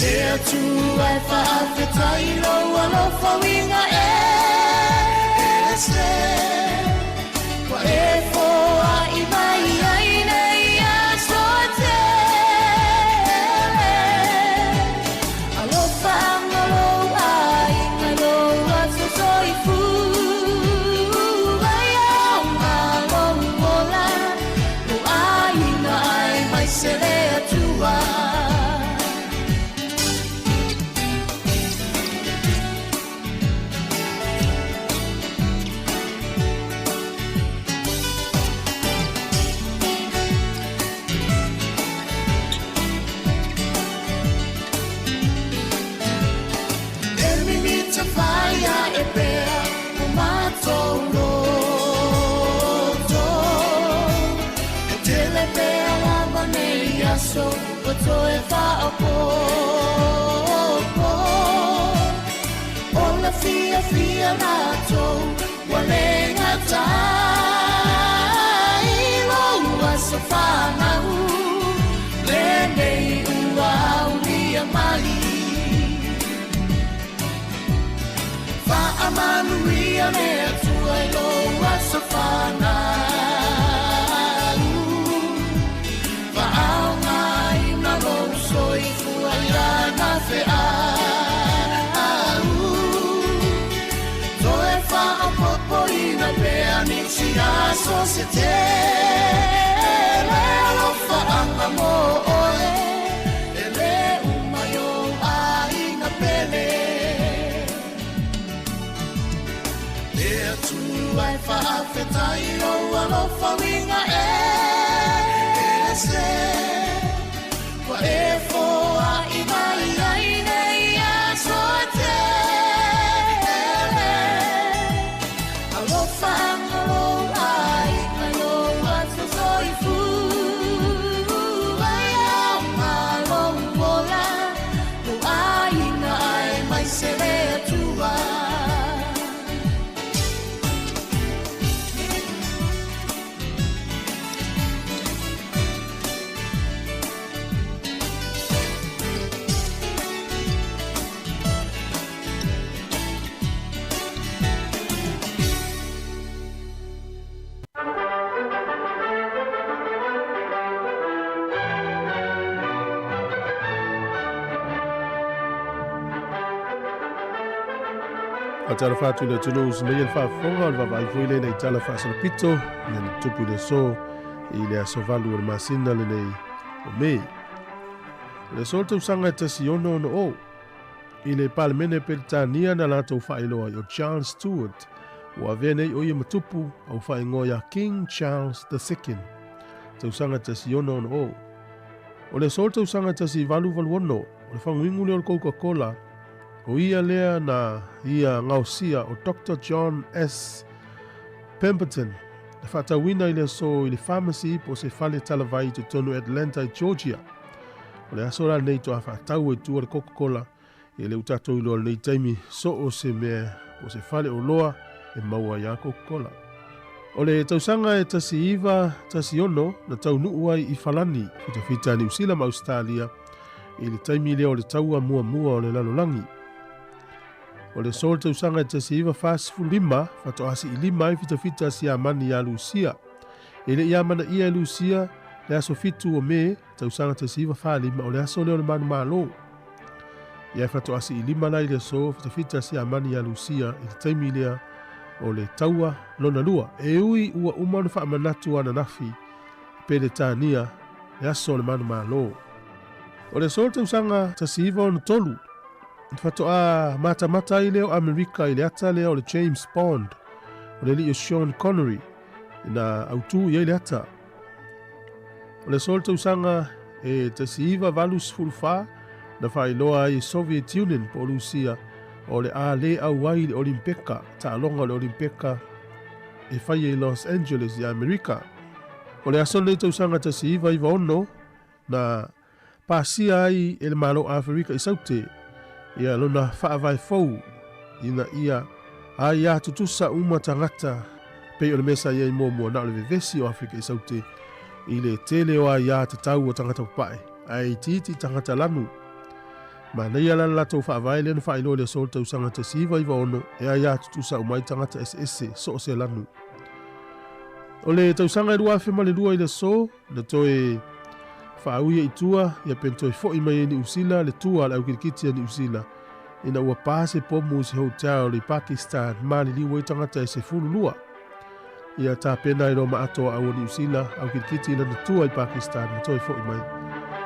Le Atua e faafetai lou alofa uiga ese Ua e foai mai ai nei aso e tele Alofa anga lou aiga lou aso soifua Ia aoga lou ola lou aiga aemaise le Atua. E mimita whaia e pea o mātou loto E tele pea lava nei aso ua toe faaopoopo O le fiafia matou ua le gatai Lou aso fanau lenei ua aulia mai Faamanuia le Atua i lou aso fanau Faaaogaina lou soifua i lana feau Toe faaopoopoina pea nisi aso se tele Alofaaga mo oe e le uma i ou aiga pele Le Atua e faafetai lou alofa uiga ese Ua e foai mai ai nei aso e tele Alofa anga lou aiga lou aso soifua Ia aoga lou ola lou aiga aemaise le Atua. Faatalofa atu i le atunuu usi mai e le faafofoga o le vaavaai foi lea ina i tala faasolopito ia na tupu i le aso i le aso 8 o le masina lenei o Me. O le aso o le tausaga e 1660 i le Palemene Peretania na latou faailoa ai o Charles Stuart ua avea nei o ia ma tupu a ua faaigoa ia King Charles II. Tausaga 1660. O le aso o le tausaga 1886 o le faguigu lea o le Coca-Cola o ia lea na ia gaosia o Doctor John S. Pemberton na faatauina i le aso i le pharmacy po o se fale talavai i totonu Atlanta i Georgia. O le aso la lenei toa faatau ai tua le Coca-Cola e le u tatou iloa lenei taimi so o se mea po o se fale oloa e maua ai a Coca-Cola. O le tausaga e 1916 na taunuu ai i Falani, fitafita a Niu Sila ma Ausetalia i le taimi lea o le taua muamua o le lalolagi. O le aso o le tausaga e 1945 faatoa siilima ai fitafita a Siamani iā Lusia. E le i amanaia e Lusia le aso 7 o Me, tausaga 1945 o le aso lea o le manumalo. Ia e faatoa siilima la i le aso fitafita a Siamani iā Lusia i le taimi lea O le Taua Lona Lua. E ui ua uma ona faamanatu ananafi i Peretania le aso o le manumalo. O le aso o le tausaga 1963, na faatoa matamata ai lea o Amerika i le ata lea o le James Bond, o le alii o Sean Connery na autū i ai le ata. O le aso o le tausaga e 1984 na faailoa ai e Soviet Union po o Lusia o le a lē auai i le Olimpeka, taaloga o le Olimpeka e faia i Los Angeles i Amerika. O le aso lenei tausaga 1996 na pasia ai e le Malo o Aferika i Saute ia lona faavae fou ina ia aia tutusa uma tagata pei o le mea sa i ai muamua na o le vevesi o Aferika i Saute i le tele o aiā tatau o tagata papae ae itiiti tagata lanu. Manaia la le latou faavae lea na faailoa i le aso o le tausaga 1996 e aiā tutusa uma ai tagata eseese so o se lanu. O le tausaga e 2002 i le aso, Na toe faauia i tua, ia pe na toe fo'i mai ai Niu Sila le tua a le aukilikiti a Niu Sila ina ua pā se pomu i se hotel i Pakistan maliliu ai tagata e 12. Ia tapena ai loa ma ato a au a Niu Sila aukilikiti i lana tua i Pakistan ma toe fo'i mai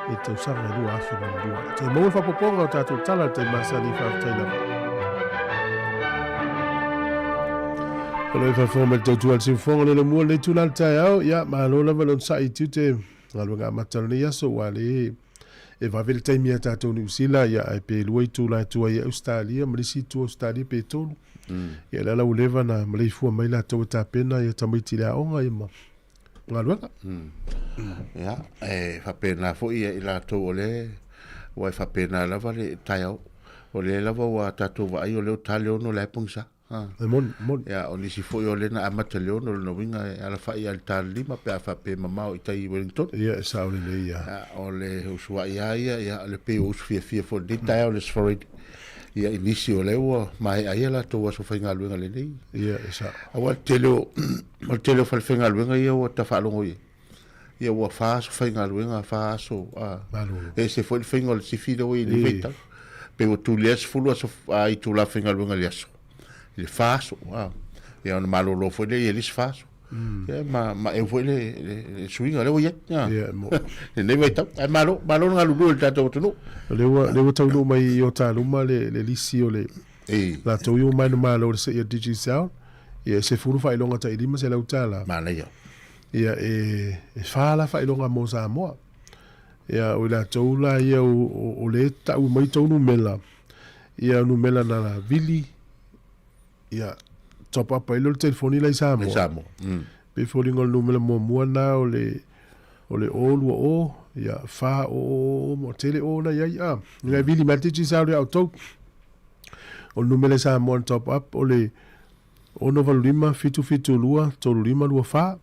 i le tausaga e 2002. Toe maua le faaopoopoga o tatou tala i le taimi masani, faafetai lava. O lo o faafofoga mai le tautua a le siufofoga le lamua lenei itula o le taeao. Ia, malo lava le onosai i tiute galuega amata o lenei aso ua le e vave le taimi a tatou Niu Sila, ia ae pe lua itula e tua i Australia ma le isi itu Australia pe tolu. Ia le ala ua leva na maleifua mai latou e tapena ia tamaiti i le aoga ia ma galuega. Ia, e faapena foi ia i latou o le ua e faapena lava le taeao. O lea lava ua tatou vaai o lea ua ta le 6 la e pogisa. E moni, moni. Ia, o nisi foi o lea na amata le 6, lona uiga e alafai lava i le ta le 5 pe a faapea e mamao i tai i Wellington. Ia, e sao lelei lava. Ia, o le usuai lava ia, ia, o le pei ua usu fiafia foi i lenei taeao i le Aso Faraile. Ia, i nisi o lea ua maea ai a latou aso faigaluega lelei. Ia, e sao. Aua le tele o, o le tele o falefaigaluega ia ua ta faalogo i ai. Ia ua fa aso faigaluega, fa aso, a. Malolo. E ese foi le faiga o le sifi lea ua i ai nei vaitau. Pei ua tulia 10 aso, a, itula faigaluega i le aso, i le fa aso, a. Ia ona malolo foi lea i le isi fa aso. Ia ma, ma eu foi le, le, le suiga lea ua i ai. A. Ia, mo. Lenei vaitau. Ae malo, malo le galulue i le tatou atunuu. O lea ua, lea ua taunuu mai i o ta luma le, le lisi o le, Ei. latou i ua mai malo le seia Digicel, ia e 10 faailoga tai $500. Manaia. Ia e, e fa la faailoga mo Samoa. Ia o i latou la ia o, o, o le tau mai tou numela, ia numela na la vili, ia top up ai lea o le telefoni la i Samoa. I Samoa. Pei foliga o le numela muamua na o le o le o lua o, ia fa o o o, mo tele o na i ai a. Ngai vili mai le Digicel ia outou. O le numela i Samoa na top up o le 685 772 3524.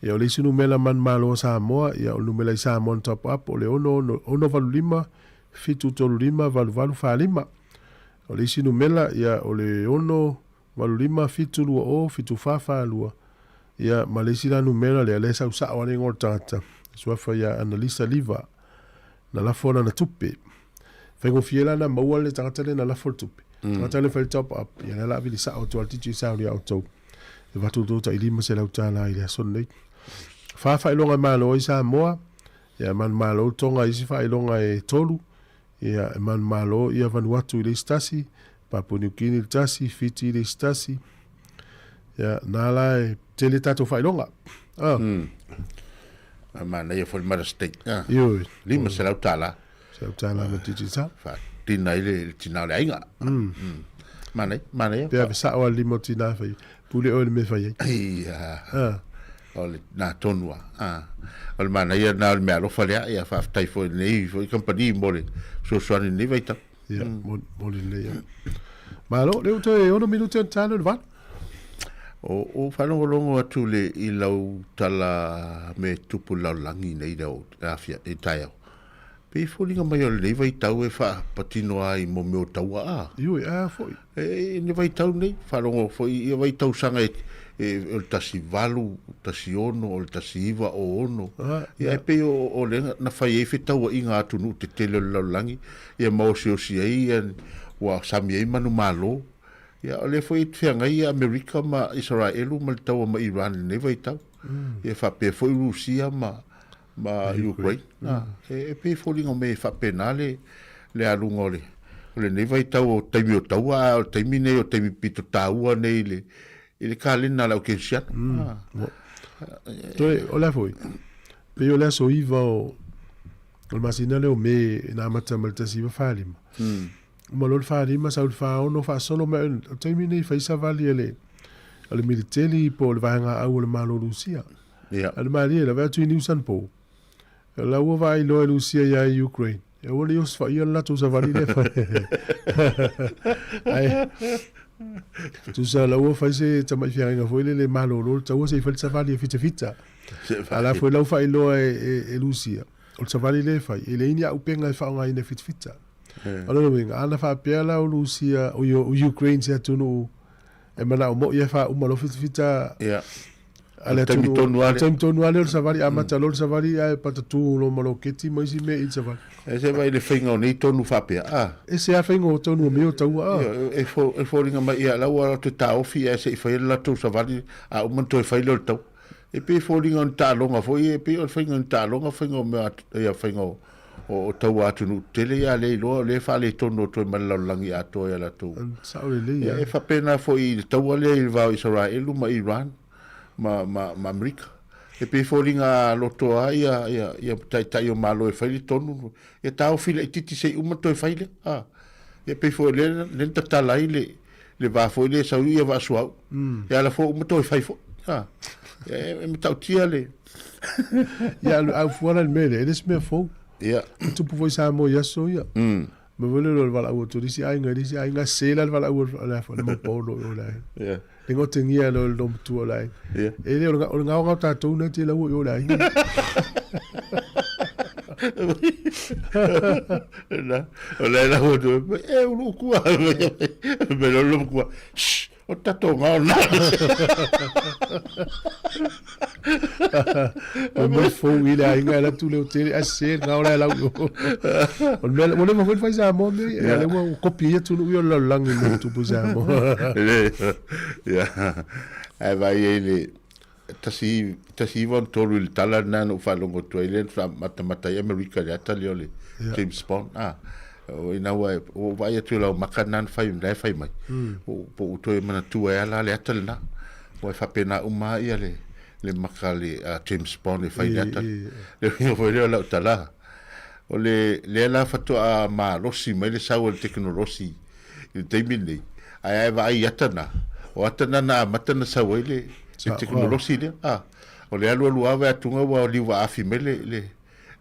Ia o le isi numela manumalo o Samoa, ia o le numela i Samoa na top up o le 6 685 735 8845. O le isi numela, ia o le 6 8 5 7 2 0 7 4 4 2. Ia ma le isi la numela lea, lea e sau sao lava le igoa o le tagata, le suafa ia Analisa Liva, na lafo lana tupe. Faigofie la na maua le tagata lea na lafo le tupe. Tagata lea fai le top up, ia lea la a vili sao atu lava le Digicel ia outou. E avatu outou tai $500 i le aso lenei. Fa faailoga e malo ai Samoa, ia manumalo Tonga i isi faailoga e tolu, ia e manumalo ia Vanuatu i le isi tasi, Papua New Guinea i le tasi, Fiti i le isi tasi. Ia na la e tele tatou faailoga. Ah. A manaia foi le Mother State. Ah. Ioe. $500. $100 ma Digicel. Faatina ai le tina o le aiga. Manaia, manaia. Pe ave sao lava le lima o tina fai. Pule oe i le mea e fai ai. Ia. Ah. O le na tonu a. Ah. O le manaia na o le mea alofa lea. Ia faafetai foi i lenei foi kamupani mo le fesoasoani i lenei vaitau. Ia, mo lenei. Malo, lea ua toe 6 minute ona ta lea o le 8. O faalogologo atu le i lau tala me tupu i le lalolagi nei le afia i taeao. Pei e foliga mai o lenei vaitau e faapatino ai mo mea o taua a. Ioe, a foi. E ne vaitau nei, faalogo foi ia vaitausaga e o le 18, 16, o le 19, o 6. Ia e pei o lea na fai ai fetauaiga a atunuu tetele o le lalolagi, ia ma osiosi ai ia ua sami ai manumalo. Ia, o lea foi e feagai ia Amerika ma Isaraelu ma le taua ma Iran i lenei vaitau. Ia faapea foi Rusia ma ma Ukraine. E pei e foliga mai e faapena le le aluga o le o lenei vaitau o taimi o taua, a o le taimi nei o taimi pito taua nei i le i le kalena a le au kerisiano. Toe, o le a foi, pei o le aso 9 o o le masina lea o Me na amata mai le 1945. Uma loa le 45 sau le 46 faasolo mai o le taimi nei fai savali a le a le militeli po o le vaega au o le Malo o Rusia. Ia. A le malie lava atu i Niu Sanpo. La ua vaai loa e Rusia ia i Ukraine. E aua ne i osofai le latou savali lea fai. Ae tusa la ua fai se tamai feagaiga foi lele malolo le taua se i fai le savali e fitafita. A la foi la ua faailoa e Rusia. O le savali lea e fai, e leai ni auupega e faaaogaina e fitafita. O lona uiga, ana faapea la o Rusia, o Ukraine se atunuu e manao moi e faauma loa fitafita Ia. a le Taimi atunuu. tonu lava O lea. taimi tonu lava lea o le savali, amata loa le savali ae patatu loa ma loketi ma isi mea i le savali. E se vai le faiga o nei tonu faapea, a. E se a faiga o tonu o mea o taua, a. Ia, e fo, e foliga mai ia la ua te taofi ae se i fai le latou savali, a uma ona toe fai lea o le taua. E pei e foliga o ni taaloga foi ia, e pei o le faiga o ni taaloga, faiga o mea, ia faiga o, o taua atunuu tetele ia lea iloa o lea e faaletonu atu ai ma le lalolagi atoa ia latou. Sao lelei Ia, lava. e faapena foi i le taua lea i le va o Isaraelu ma Iran ma, ma, ma Amerika. E pei e foliga lotoa ia, ia, ia taitai o Malo e fai le tonu, ia taofi laitiiti se i uma toe fai lea. A. Ia pei foi o lea, lea na tatala ai le, le va foi lea e sau i ia vaa suauu. Ia ala fua uma toe fai foi. A. Ia, e, e matautia le... Ia, a fua la le mea lea, e le se mea fou. Ia. E tupu foi Samoa i aso ia. Me foi lea o le valaau atu i le isi aiga, i le isi aiga, se la le valaau a le, le maupolo i o le aiga. Ia. Le gotegia loa e le loomatua o le aiga. Ia. E le o le, o le gaogao tatou na te laua i o le aiga. Na, o le la ua tu, e ulu kua, me lo lo kua, shh, o tatou gao na. O mea fou i le aiga e atu le o tele, a se gao la e lau i o. O le mea, ua leva foi na fai Samoa mea ia, lea ua kopi ai atunuu ia o le lalolagi i mea tupu i Samoa. Le, ia, ae vaai ai le, 1963 i le tala lena na ou faalogo atu ai lea na matamata ai Amerika i le ata lea o le James Bond. A, o ina ua ou vaai atu i lau maka lena na fai, la e fai mai. Po o toe manatua ai la le ata lena. Ua e faapena uma lava ia le, le maka le a James Bond e fai le ata. Le uiga foi lea o lau tala. O le lea la faatoa malosi mai le sau o le tekonolosi i le taimi lenei, ae a e vaai i ata na, o ata na na amata na sau ai le, le tekonolosi lea. A, o le alualu lava e atuga ua liuvaafi mai le, le,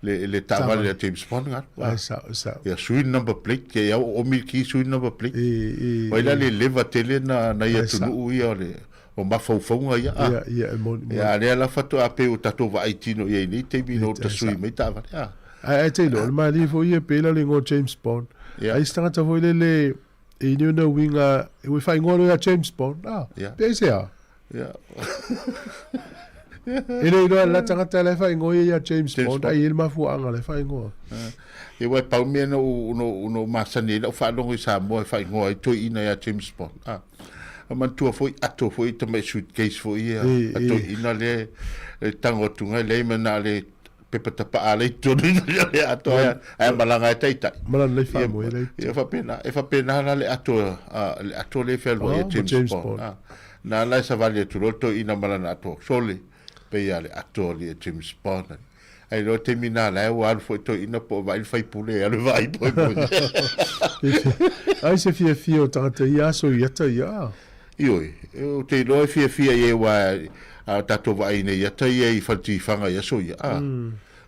le, le taavale a James Bond galu. Ai, sao, sao. Ia sui le number plate, ke ia o omi ki sui le number plate. E, e, Vai la le leva tele na, na ia Ai, sao. atunuu ia o le, o mafaufauga ia. A, Ia, ia, e moni, moni. ia, lea la faatoa pei ua tatou vaai tino i ai nei taimi ina ua tasui mai taavale. A. Ae, ae te iloa, o le malie foi ia pei la le igoa o James Bond. Ia. Ai se tagata foi lele e i ona uiga, e ua faaigoa loa ia James Bond. A, Ia. pe aisea? Ia. E le iloa la tagata la e faaigoa ia ia James James Bond, Bond. ai e i ai le mafuaaga la e faaigoa. Ia ua e pau mea na ou, na ou, na ou masani ai lau faalogo i Samoa e faaigoa ai toeaina ia James Bond. A. A manatua foi ato foi tamai suitcase foi ia E, a e. toeaina lea e tango atu ngai leai ma na le pepa tapaa lea i totonu i le ato ae, ae malaga ai taitai. Ma lana lei faamoe lea i Ia faapena, e faapena la le ato, a, le ato lea e fealuai Oh, ia ma James, James Bond. Bond. A, na la e savali atu loa le toeaina ma lana ato sole, pei a le ato a James Bond. Ae loa taimi na la e ua alu foi toeaina po o vaai le faipule e alu e vaai po e Ai se fiafia o tagata i ia aso i ata ia, a. Ioe, ou te iloa e fiafia i ai aua a o tatou vaai nei i ata ia i faletifaga i aso ia, a.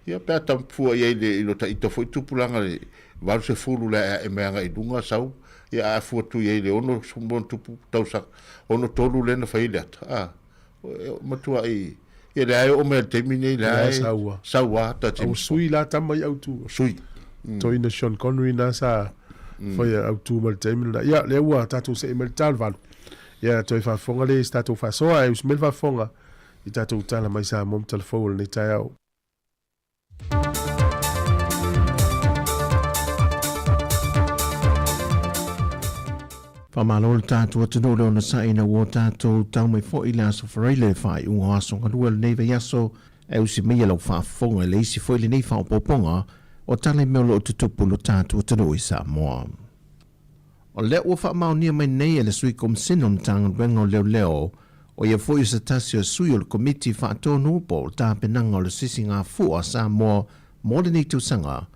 Ia pe a tamfua i ai le i lo taita foi tupulaga le 80 le aeae mai agai i luga sau, ia a fua atu i ai le 60 tupu tausaga, 63 lea na fai ai le ata, a. E matuai, ia lea e oo mai i le taimi nei, lea e saua. Saua ata A ua sui la tama i autu. Sui. Toeaina Sean Connery na sa faia autu mai le taimi lena. Ia, lea ua tatou see mai le ta o le valu. Ia, toe faafofoga lea i se tatou faasoa, ae usi mai le faafofoga i tatou tala mai Samoa ma Talafou o lenei taeao. Faamalo le tatou atunuu le onosai ina ua tatou tau mai foi i le Aso Faraile le faaiuga o aso galue o lenei vaiaso e usi maia lau faafofoga i le isi foi lenei faaopoopoga o tala i mea o lo o tutupu i lo tatou atunuu i Samoa. O lea ua faamaonia mai nei e le Sui Komisina o le Matagaluega o Leoleo, o ia foi o se tasi o sui o le Komiti Faatonu po o Tapenaga o le Sisigafua a Samoa mo lenei tausaga,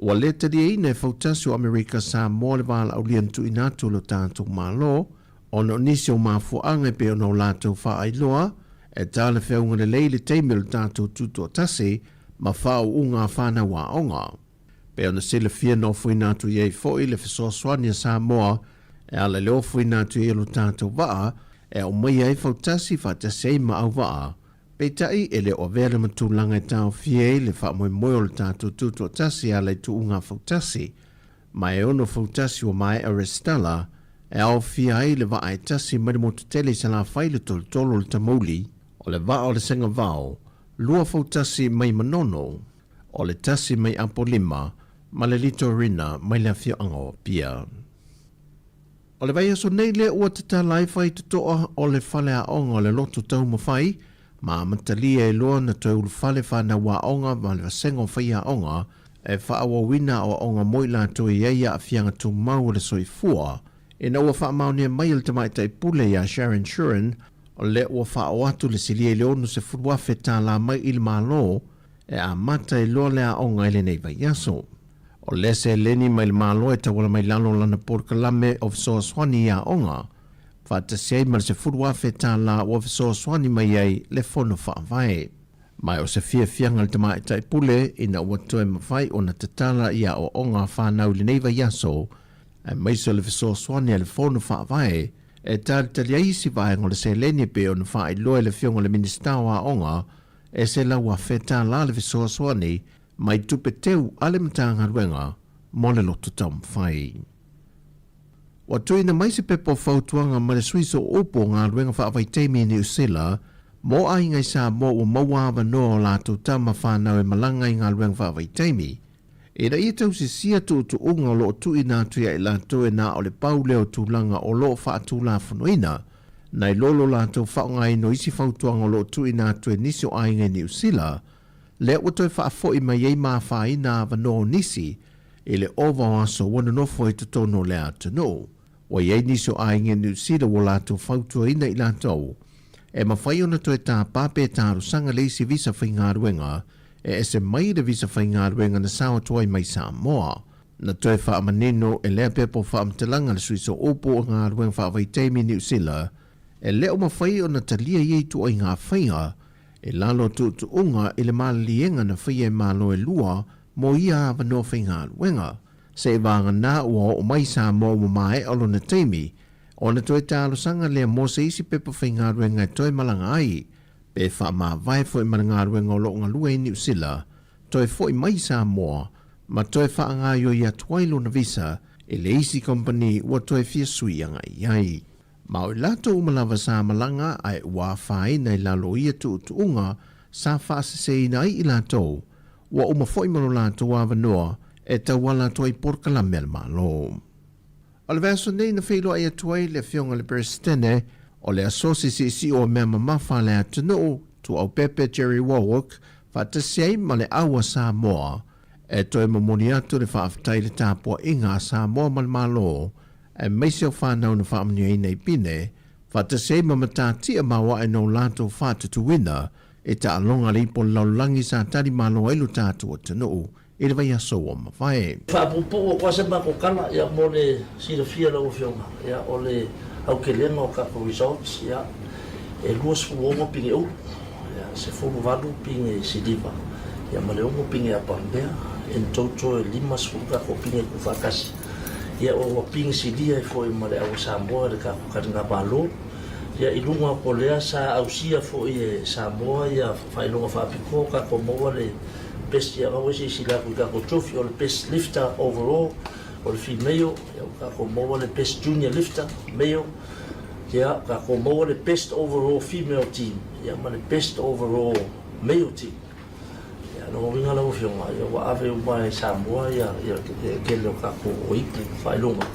Ua le taliaina e fautasi o Amerika Samoa le valaaulia na tuuina atu e lo tatou Malo ona o nisi o mafuaaga e pei ona o latou faailoa e talafeauga lelei le taimi o le tatou tutoatasi ma faauuga a fanau aoga. Pei ona silafia na ofoina atu i ai foi le fesoasoani a Samoa e ala i le ofoina atu i ai o lo tatou vaa e aumaia ai fautasi faatasi ai ma auvaa Peitai, e le o avea le matulaga e taofia ai le faamoemoe o le tatou tutoatasi e ala i tuuga fautasi, ma e ono fautasi ua maea resitala, e aofia ai le vaa e tasi mai le motu tele i Salafai le tolotolo o le Tamauli, o le vaa o le Segavao, lua fautasi mai Manono, o le tasi mai Apolima, ma le Litorina mai le afioaga o Apia. O le vaiaso nei lea ua tatala ai faitotoa o le faleaoga o le Loto Taumafai ma amatalia ai loa na toe ulufale fanau aoga ma le vasega o faiaoga e faaauauina aoaoga mo i latou e i ai aafiaga tumau o le soifua ina ua faamaonia mai e le Tamaitai Pule ia Sharon Shuren o lea ua faaoo atu le silia i le $60,000 tala mai i le Malo e amata ai loa le aoga i lenei vaiaso. O lea seleni mai le Malo e tauala mai lalo o lana polokalame o fesoasoani i aoga, faatasi ai ma le $10,000 ua fesoasoani mai ai le Fono Faavae. Ma o se fiafiaga i le Tamaitai Pule ina ua toe mafai ona tatala i aoaoga a fanau i lenei vaiaso, aemaise o le fesoasoani a le Fono Faavae e talitali ai isi vaega o le seleni e pei ona faailoa e le Afioga i le Minisita o Aoga e $100,000 le fesoasoani mai tupe teu a le Matagaluega mo le loto taumafai. Ua tuuina mai se pepa o fautuaga mai le Sui Sooupu o Galuega Faavaitaimi i Niu Sila mo aiga i Samoa ua maua avanoa o latou tama fanau e malaga i galuega faavaitaimi, ina ia tausisia tuutuuga o lo o tuuina atu ia i latou e na o le pau lea o tulaga o lo o faatulafonoina, nai lo lo latou faaaogaina o isi fautuaga o lo o tuuina atu e nisi o aiga i Niu Sila lea ua toe faafoi mai ai ma afaina avanoa o nisi i le ova o aso ua nonofo ai totonu o le atunuu. Ua i ai nisi o aiga i Niu Sila ua latou fautuaina i latou e mafai ona toe tāpā pe talosaga le isi visa faigaluega e ese mai le visa faigaluega na sao atu ai mai Samoa. Na toe faamanino e lea pepa o faamatalaga le Sui Sooupu o Galuega Faavaitaimi i Niu Sila e le o mafai ona talia ia ituaiga faiga I lalo o tuutuuga i le maliliega na faia e Malo e lua mo ia avanoa faigaluega, seiavagana ua oo mai Samoa ua maea lona taimi, ona toe talosaga lea mo se isi pepa faigaluega e toe malaga ai, pe faamavae foi ma le galuega o lo o galue i Niu Sila, toe foi mai i Samoa ma toe faagaoioi atu ai lona visa i le isi kamupani ua toe fia sui agai i ai. Ma o i latou uma lava sa malaga ae ua afaina i lalo o ia tuutuuga sa faaseseina ai i latou, ua uma foi ma lo latou avanoa e tauala atu ai i polokalame a le Malo. O le vaiaso nei na feiloai atu ai le Afioga i le Peresetene o le Asosi Siisii o Mea Mamafa a le Atunuu, Tuaupepe Jerry Warwick, faatasi ai ma le Au a Samoa, e toe momoli atu le faafetai i le tapuaiga a Samoa ma le Malo aemaise o fanau na faamanuiaina i Pine, faatasi ai ma matatia maoae no latou faatutuina i taaloga a le ipo lalolagi sa tali malo ai lo tatou atunuu i le vaiaso ua mavae. Faapuupuu atu lava se matou tala ia mo le silafia e lau Afioga, ia o le aukelega o tatou results ia e 26 pine ulu, ia 18 pine siliva, ia ma le 6 pine apamea, in total e 50 tatou pine tuufaatasi. Ia ua pigisilia ai foi ma le au a Samoa i le tatou taligamalo. Ia i luga atu o lea sa ausia foi e Samoa ia faailoga faapitoa o tatou maua le best ia ua silasila atu i tatou trophy o le best lifter overall o le female, ia ua tatou maua le best junior lifter male, ia ua tatou maua le best overall female team ia ma le best overall male team. Ia, lona uiga lau Afioga, ia ua ave uma e Samoa ia le tele o tatou ipu faailoga.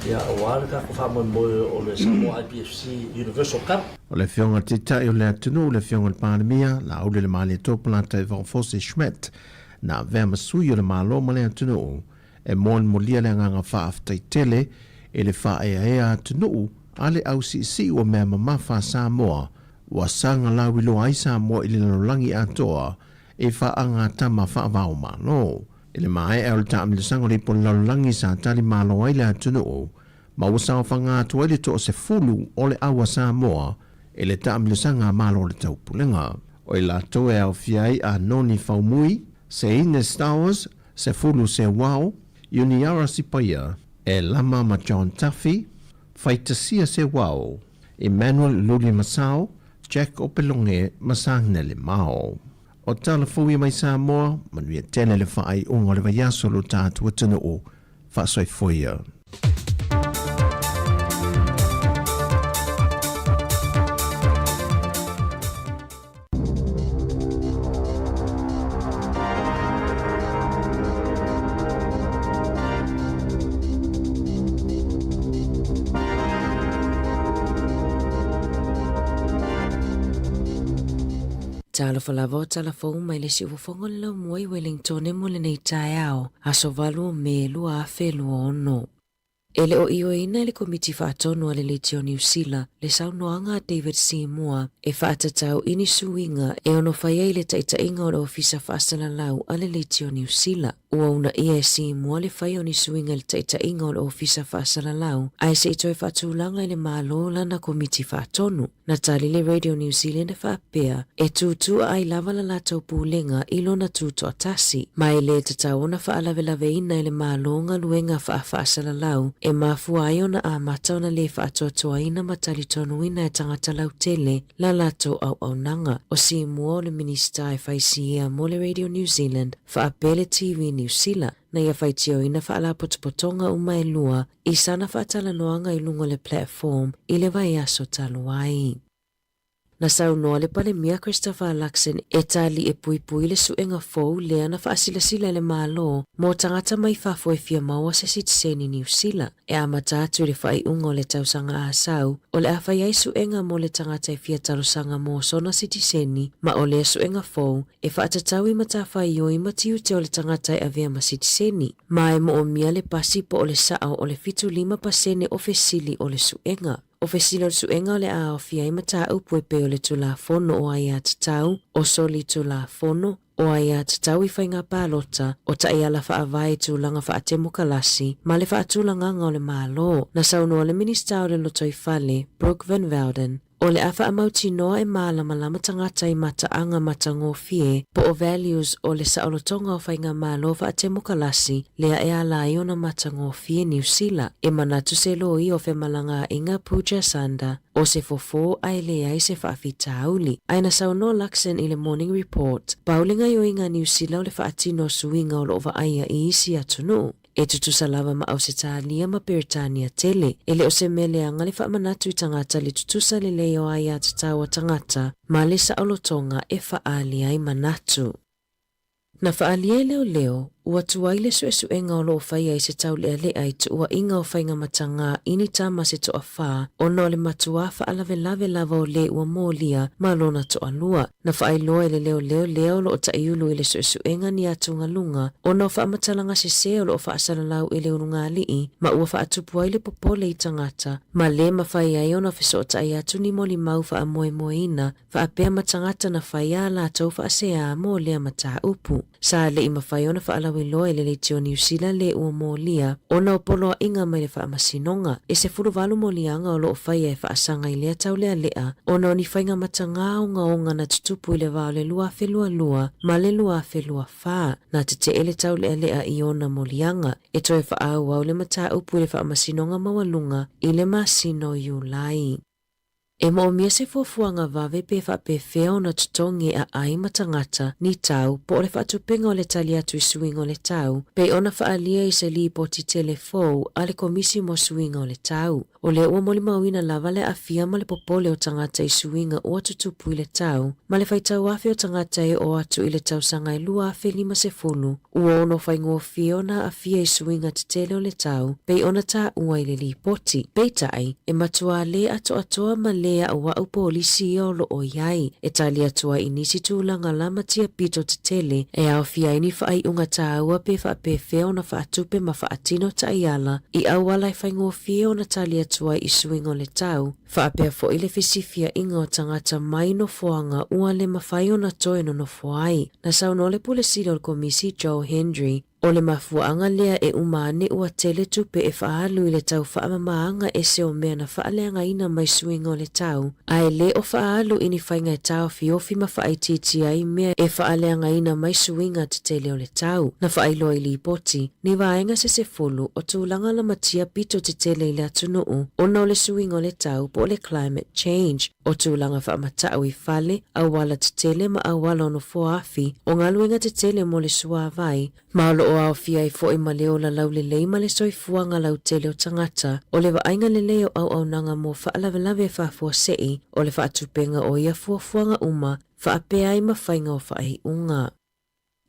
ia, aua le tatou faamoemoe o le Samoa IPFC Universal Cup. O le Afioga i le Taitai o le atunuu, le Afioga i le Palemia, Laaulialemalietoa Polataivao Fosi Schmidt, na avea ma sui o le Malo ma le atunuu, e molimoli le agaga faafetai tele i le faaeaea atunuu a le au siisii o mea mamafa a Samoa ua saga lauiloa ai Samoa i le lalolagi atoa i faagatama faava o Malo. I le maea o le taamilosaga o le Ipu o le Lalolagi sa tali malo ai le atunuu ma ua saofaga atu ai le 10 o le au a Samoa i le taamilosaga a Malo o le Taupulega. O i latou e aofia ai a Noni Faumui, Seine Stowers, Sefulu Sewao, Iuniara Sipaia, Elama ma John Tuffy, Faitasia Sewao, Emmanuel Luli Masao, Jack Opeloge ma Sagnele Mao. O tala fou ia mai Samoa, manuia tele le faaiuga o le vaiaso o lo tatou atunuu. Faasoifua ia. Talofa lava o tala fou mai le siufofoga o le laumua i Wellingtone mo lenei taeao, aso 8 o Me 2026. E le o ioeina e le Komiti Faatonu a le Leitio Niu Sila le saunoaga a David Seymour e faatatau i ni suiga e ono fai ai le taitaiga o le Ofisa Faasalalau a le Leitio Niu Sila. Ua uunaia e Seymour le fai o ni suiga i le taitaiga o le Ofisa Faasalalau ae se i toe faatulaga i le Malo lana Komiti Faatonu. Na tali le Radio New Zealand e faapea, e tūtū ai lava la latou pulega i lona tūtoatasi, ma e lē tatau ona faalavelaveina e le Malo galuega faafaasalalau e mafua ai ona amata ona lē faatoatoaina ma talitonuina e tagata lautele la latou auaunaga. O Seymour o le Minisita e fai siea mo le Radio New Zealand faapea le TV Niu Sila, na ia faitioina faalapotopotoga uma e lua i sana faatalanoaga i luga o le platform i le vaiaso talu ai. Na saunoa le Palemia Christopher Luxon e tali e puipui le suega fou lea na faasilasila e le Malo mo tagata mai fafo e fia maua se sitiseni Niu Sila. E amata atu i le faaiuga o le tausaga asau, o le a fai ai suega mo le tagata e fia talosaga mo sona sitiseni ma o lea suega fou e faatatau i matafaioi ma tiute o le tagata e avea ma sitiseni, ma e moomia le pasi po o le sao o le 75% o fesili o le suega. O fesili o le suega o le a aofia ai mataupu e pei o le Tulafono o Aiatatau, o Solitulafono, o Aiatatau i Faiga Palota, o Taiala Faavae i Tulaga Faatemokalasi, ma le Faatulagaga o le Malo. Na saunoa le Minisita o le Lotoifale, Brooke Van Velden, O le a faamautinoa e mālamalama tagata i mataaga matagofie po o values o le saolotoga o faigamalo faatemokalasi lea e ala ai ona matagofie Niu Sila. E manatu se loia o femalagaaiga Pooja Sanda o se fofo ae leai se faafitauli. Ae na saunoa Luxon i le Morning Report, pau le gaoioiga a Niu Sila o le faatino o suiga o lo o vaaia i isi atunuu. E tutusa lava ma Ausetalia ma Peretania tele. E le o se mea leaga le faamanatu i tagata le tutusa lelei o aiatatau a tagata ma le saolotoga e faaali ai manatu. Na faaalia e leoleo, ua tuai le suesuega o lo o faia i se taulealea i tuuaiga o faigamatagā i ni tama se toafā ona o le matuā faalavelave lava o lē ua molia ma lona toalua. Na faailoa e le leoleo lea o lo o taʻiulu i le suesuega ni atugaluga ona o faamatalaga sesē o lo o faasalalau i le ulugalii ma ua faatupu ai le popole i tagata ma lē mafai ai ona fesootai atu ni molimau faamoemoeina faapea ma tagata na fai ā latou faaseā mo lea mataupu. Sa le i mafai ona faalauiloa e le Leitio Niu Sila lē ua molia ona o poloaiga mai le Faamasinoga. E 18 moliaga o lo o faia e faasaga i lea taulealea ona o ni faiga matagā ogaoga na tutupu i le va o le 2022 ma le 2024. Na tetee le taulealea i ona moliaga e toe faaauau le mataupu i le Faamasinoga Maualuga i le masina o Iulai. E moomia se fuafuaga vave pe faapefea ona totogi e aai ma tagata, ni tau, po o le faatupenga o le tali atu i suiga o le tau, pei ona faaalia i se lipoti tele fou a le Komisi mo Suiga o le Tau. O lea ua molimauina lava le aafia ma le popole o tagata i suiga ua tutupu i le tau, ma le faitau afe o tagata e oo atu i le tausaga e 2050, Ua ono faigofie ona aafia i suiga tetele o le tau, pei ona taua i le lipoti. Peitai, e matuā lē atoatoa ma lē aʻuaʻu polisi ia o loo i ai, e tali atu ai i nisi tulaga lamatia pito tetele e aofia ai ni faaiuga tāua pe faapefea ona faatupe ma faatino taiala i auala e faigofie ona tali atu ai i suiga o le tau, Faapea foi le fesifiaiga o tagata mai nofoaga ua le mafai ona toe nonofo ai. Na saunoa le Pule Sili o le Komisi Joe Hendry, o le mafuaaga lea e uma ane ua tele tupe e faaalu i le tau faamamaaga ese o mea na faaleagaina mai suiga o le tau, ae le o faaalu i ni faiga e taofiofi ma faaitiitia ai mea e faaleagaina mai suiga tetele o le tau. Na faailoa i lipoti, ni vaega se sefulu o tulaga lamatia pito tetele i le atunuu ona o le suiga o le tau po o le climate change, o tulaga faamatau i fale, auala tetele ma auala o nofoa afi, o galuega tetele mo le suāwai, ma o loo aofia ai foi ma le ola laulelei ma le soifuaga lautele o tagata, o le vaaiga lelei o auaunaga mo faalavelave faafuasei, o le faatupenga o ia fuafuaga uma faapea ai ma faiga o faaiuga.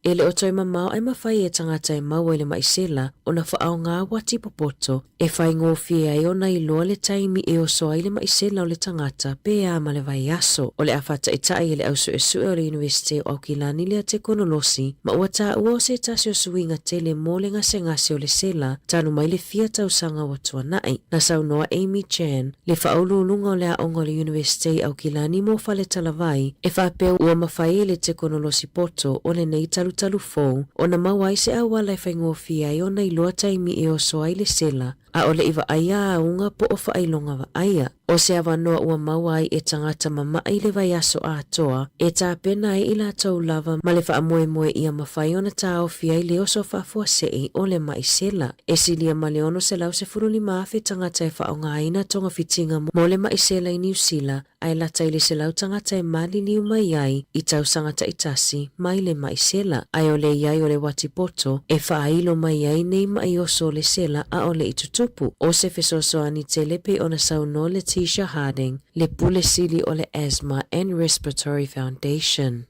E le o toe mamao ae mafai e tagata e maua i le maʻi sela ona faaaoga uati popoto e faigofie ai ona iloa le taimi e oso ai le maʻi sela o le tagata pe a ma le vaiaso. O le a faataʻitaʻi e le au suesue o le Iunivesite o Aukilani lea tekonolosi ma ua taua o se tasi o suiga tele mo le gasegase o le sela talu mai le fia tausaga ua tuanaʻi. Na saunoa Amy Chan, le faauluuluga o le aoga o le Iunivesite i Aukilani mo Faletalavai, e faapea ua mafai e le tekonolosi poto o lenei talutalu fou ona maua ai se auala e faigofie ai ona iloa taimi e oso ai le sela, ʻaʻole i vaaia auga po o faailoga vaaia. ʻO se avanoa ua maua ai e tagata mamaʻi le vaiaso atoa e tapena ai i latou lava ma le faamoemoe ia mafai ona taofi ai le oso faafuasei o le maʻi sela. E silia ma le 615,000 tagata e faaaogaina togafitiga mo le maʻi sela i Niu Sila, ae lata i le 100 tagata e maliliu mai ai i tausaga taitasi mai le maʻi sela. Ae o le i ai o le uati poto e faailo mai ai nei maʻi oso o le sela ʻaʻole i tutupu. ʻO se fesoasoani tele pei ona saunoa Letitia Harding, le Pule Sili o le Asthma and Respiratory Foundation.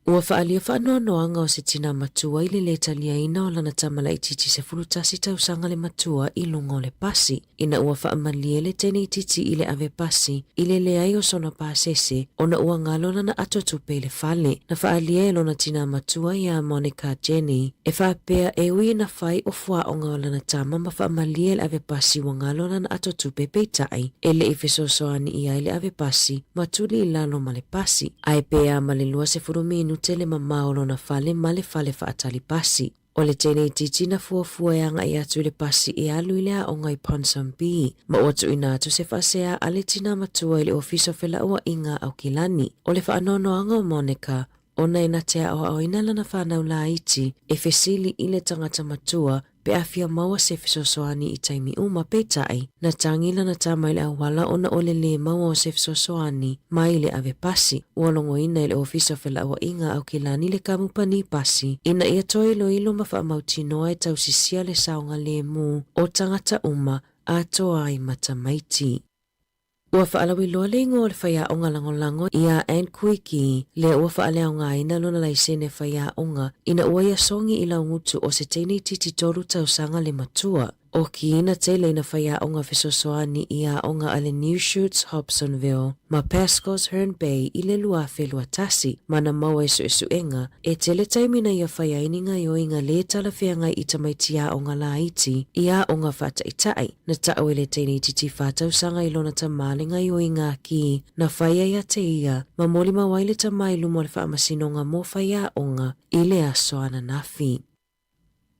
Ua faaalia faanoanoaga o se tinā matua i le lē taliaina o lana tama laitiiti 11 tausaga le matua i luga o le pasi, ina ua faamalie le teine itiiti i le ave pasi i le leai o sona pasese ona ua galo lana ato tupe i le fale. Na faaalia e lona tinā matua iā Monica Jenny e faapea e ui ina fai o fuaoga o lana tama ma faamalie le ave pasi ua galo lana ato tupe peitai e le i fesoasoani i ai le ave pasi ma tuli i lalo ma le pasi. Ae pe a ma le 20 minute le mamao o lona fale ma le fale faatali pasi. O le teine itiiti na fuafua e agaʻi atu i le pasi e alu i le aoga i Ponsonby, ma ua tuuina atu se faasea a le tinā matua i le Ofisa o Felauaiga a Aukilani. O le faanoanoaga o Monica, ona e na te aoaoina lana fanau laiti e fesili i le tagata matua pe a fia maua se fesoasoani i taimi uma, peitai, na tagi lana tama i le auala ona o le lē maua o se fesoasoani mai le ave pasi. Ua logoina e le Ofisa o Felauaiga a Aukilani le kamupani pasi ina ia toe iloilo ma faamautinoa e tausisia le saogalemu o tagata uma atoa ai ma tamaiti. Ua faalauiloa le igoa o le faiaoga lagolago iā Ann Kuiki, lea ua faaleaogaina lona laisene faiaoga ina ua ia sogi i laugutu o se teine itiiti tolu tausaga le matua. ʻO Kiina tele ina faiaoga fesoasoani i aoga a le New Shoots Hobsonville ma Pascoes Herne Bay i le 2021, ma na maua i suesuega e tele taimi na ia fai ai ni gaoioiga lē talafeagai i tamaiti aoga laiti i aoga faataʻitaʻi. Na taʻu e le teine itiiti whā tausaga i lona tamā le gaoioiga aki na fai ai a te ia, ma molimau ai le tamā i luma o le faamasinoga mo faiaoga i le aso ananafi.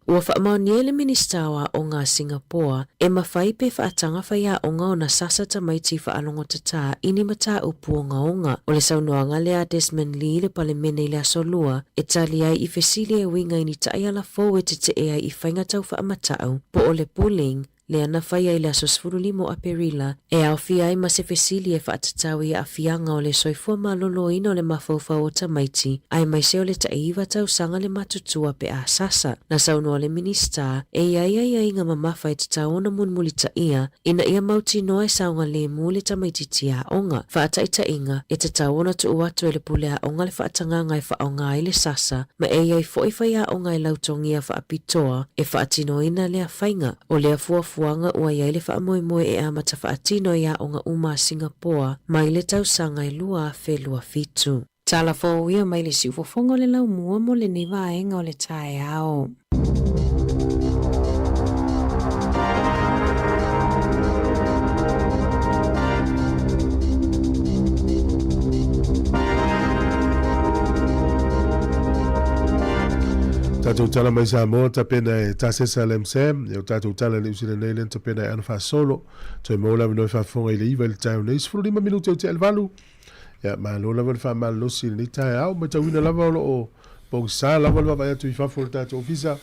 Ua faamaonia e le Minisita o Aoga a Singapoa e mafai pe faataga faiaoga ona sasa tamaiti faalogotatā i ni mataupu ogaoga. O le saunoaga lea a Desmond Lee i le Palemene i le Aso Lua e tali ai i fesili e uiga i ni taiala fou e tetee ai i faiga tau faamatau po o le bullying. lea na faia i le aso 15 o Aperila, e aofia ai ma se fesili e faatatau i aafiaga o le soifua maloloina o le mafaufau o tamaiti, aemaise o le tai-9 tausaga le matutua pe a sasa. Na saunoa le Minisita, e i ai aiaiga mamafa e tatau ona mulimulitaia ina ia mautinoa e saogalemu le tamaitiiti aoga. Faataitaiga, e tatau ona tuu atu e le pule aoga le faatagaga e faaaoga ai le sasa, ma e i ai foi faiaoga e lautogia faapitoa e faatinoina lea faiga. O lea fuafuaga ua i ai le faamoemoe e amata faatino i aoga uma a Singapoa mai le tausaga e 2027. Tala fou ia mai le siufofoga o le laumua mo lenei vaega o le taeao. Tatou tala mai Samoa tapena e Tasesa Lemsam, e o tatou tala Niu Sila nei lena tapena e ana faasolo. Toe maua le avanoa e faafofoga i le 9 i le taeao nei, 15 minute o tea i le 8. Ia, malo lava le faamalolosi i lenei taeao. Matauina lava o lo o pogisa lava le vaavaai atu i fafo o le tatou ofisa.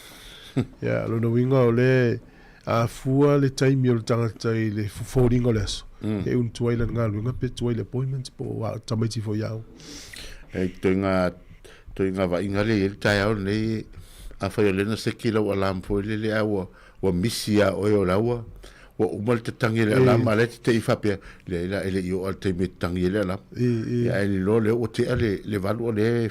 Ia, lona uiga o lea a fua le taimi o le tagata i le foliga o le aso, e unu tuai lana galuega pe tuai le appointment po o tamaiti foi i aoga. E toiga toiga vaaiga lea e i ai le taeao lenei, afai o lea na seki lau alarm foi lele a ua ua misi ia oe o la ua ua uma le tatagi e le alarm a o la e te te i faapea, leai la e le i oo lava i le taimi e tatagi ai le alarm. Ia ae iloa lea ua tea le le 8 o lea e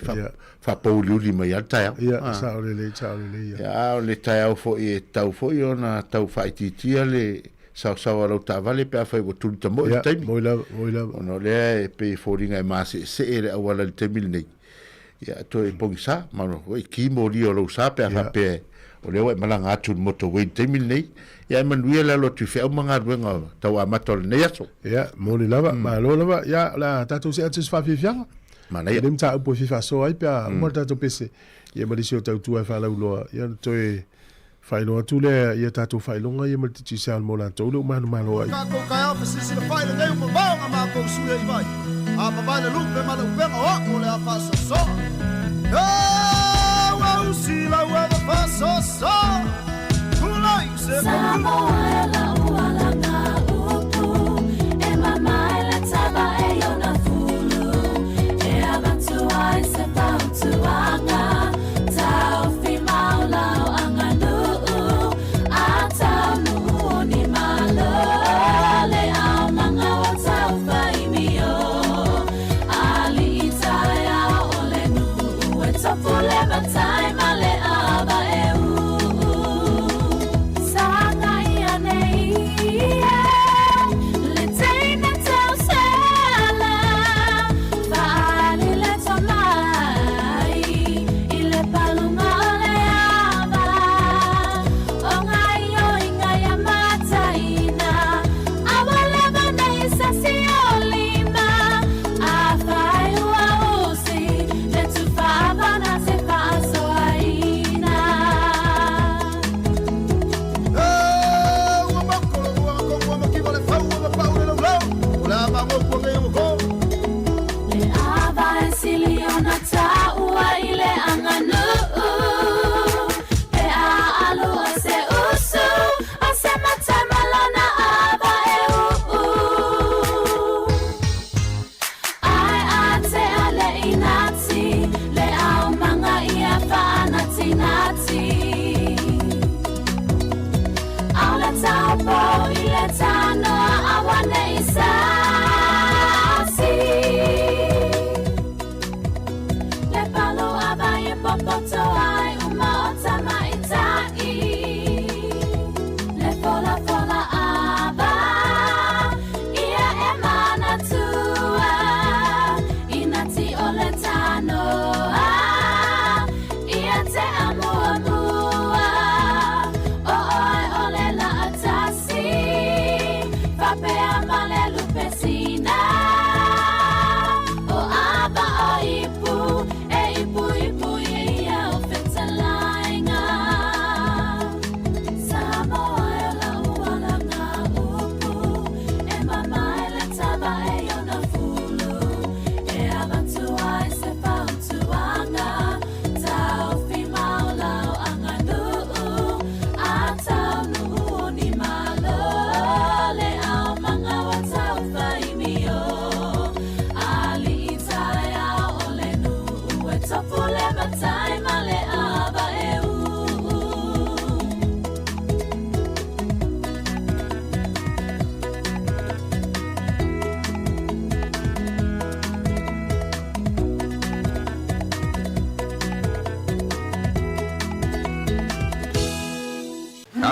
faapouliuli mai lava le taeao. Ia, sao lelei, sao lelei ia. Ia, a o le taeao foi e tatau foi ona tau faaitiitia le saosao a lau taavale pe afai ua tuli tamoe le taimi. Ia, moi lava, moi lava. Ona o lea e pei e foliga e maseesee le auala i le taimi lenei. Ia, toe pogisa, ma oi ki moli o lou sa pe a faapea o lea ua e malaga atu i le motorway i le taimi lenei. Ia, e manuia le alo atu i feau ma galuega tau amata o lenei aso. Ia, moni lava, malo lava. Ia, o le a tatou see atu i se faafiafiaga. Manaia. E le mataupu e fia faasoa ai pe a uma le tatou pese ia ma nisi o tautua e faalauiloa, ia ona toe faailoa atu lea ia tatou faailoga ia ma le Digicel mo latou le uma manumalo ai. Tatou taeao fesilisili fai lenei ua mamao na matou sui ai vai a mavae le lupe ma le upega o a'u o le a faasoasoa. Ua usi lau ava faasoasoa Tulai se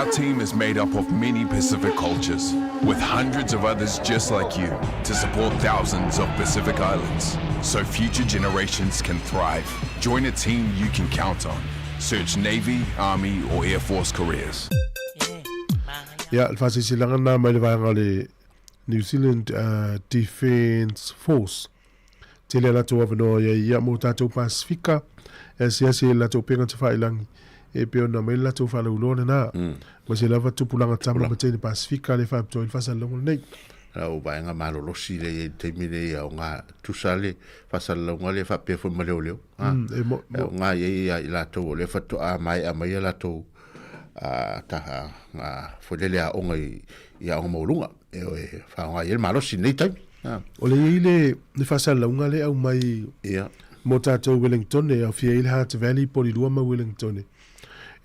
Our team is made up of many Pacific cultures, with hundreds of others just like you to support thousands of Pacific Islands so future generations can thrive. Join a team you can count on. Search Navy, Army, or Air Force careers. Ia, le faasilasilaga lena mai le vaega o le New Zealand Defence Force. Tele a latou avanoa i ai ia mo tatou Pasifika e asiasi ai i le latou upega tafailangi e pei ona aumai le latou faalauiloa lena. Ma se lava tupulaga tama ma teine Pasifika lea e faapitoa ai le faasalalauga lenei. Lau vaega malolosi lea i ai i le taimi lenei aoga tusa le faasalalauga lea faapea foi ma leoleo. E mo, mo. Aoga i ai ia i latou o lea faatoa maea mai a latou ta, foi lele aoga i, i aoga maualuga e, e faaaoga i ai le malosi i lenei taimi. O le i ai le, le faasalalauga lea e aumai Ia. mo tatou Wellingtone, e aofia ai le Hutt Valley, Polilua ma Wellingtone.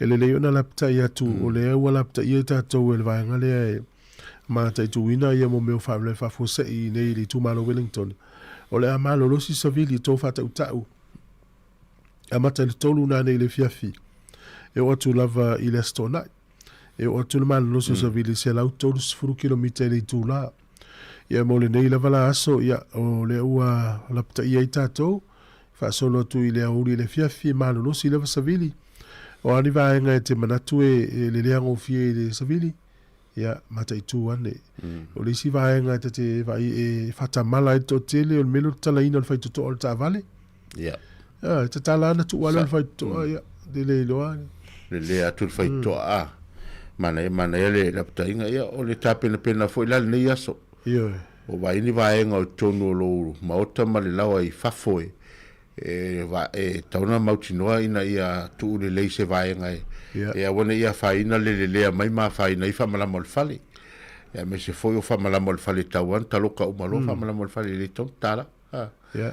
E lelei ona lapatai atu, o lea ua lapataia i tatou e le vaega lea e mataituina ia mo mea o faalavelave faafuasei i nei i le itumalo Wellingtone. O le a malolosi savili i tou faatautau amata i le 3 nanei i le afiafi e oo atu lava i le Aso Toonai. E oo atu le malolosi o savili i 130 kilomita i le itula. Ia mo lenei lava la aso, ia, o lea ua lapataia ai tatou, faasolo atu i le aoauli i le afiafi e malolosi lava savili. O a ni vaega e te manatu e, e leleagofie i le savili, ia, mataitu ane. O le isi vaega e ta te vaai e faatamala ai le toatele, o le mea lea o le tatalaina o le faitotoa o le taavale. Ia. Ah, e tatala ana tuu alo le faitotoa, ia, le le iloa. Le le atu le faitotoa, ah. Manaia, manaia le lapataiga, ia, o le tapenapena foi la lenei aso. Ioe. O vaai ni vaega o totonu o lou maota ma le laoa i fafo e, e, va, e tatau ona mautinoa ina ia tuu lelei se vaega e, Ia. e aua ne i afaina le lelea mai ma afaina ai faamalama o le fale. Ia, aemaise foi o faamalama o le fale e tatau lava ona taloka uma loa faamalama o le fale e le tatau ona tatala. Ia,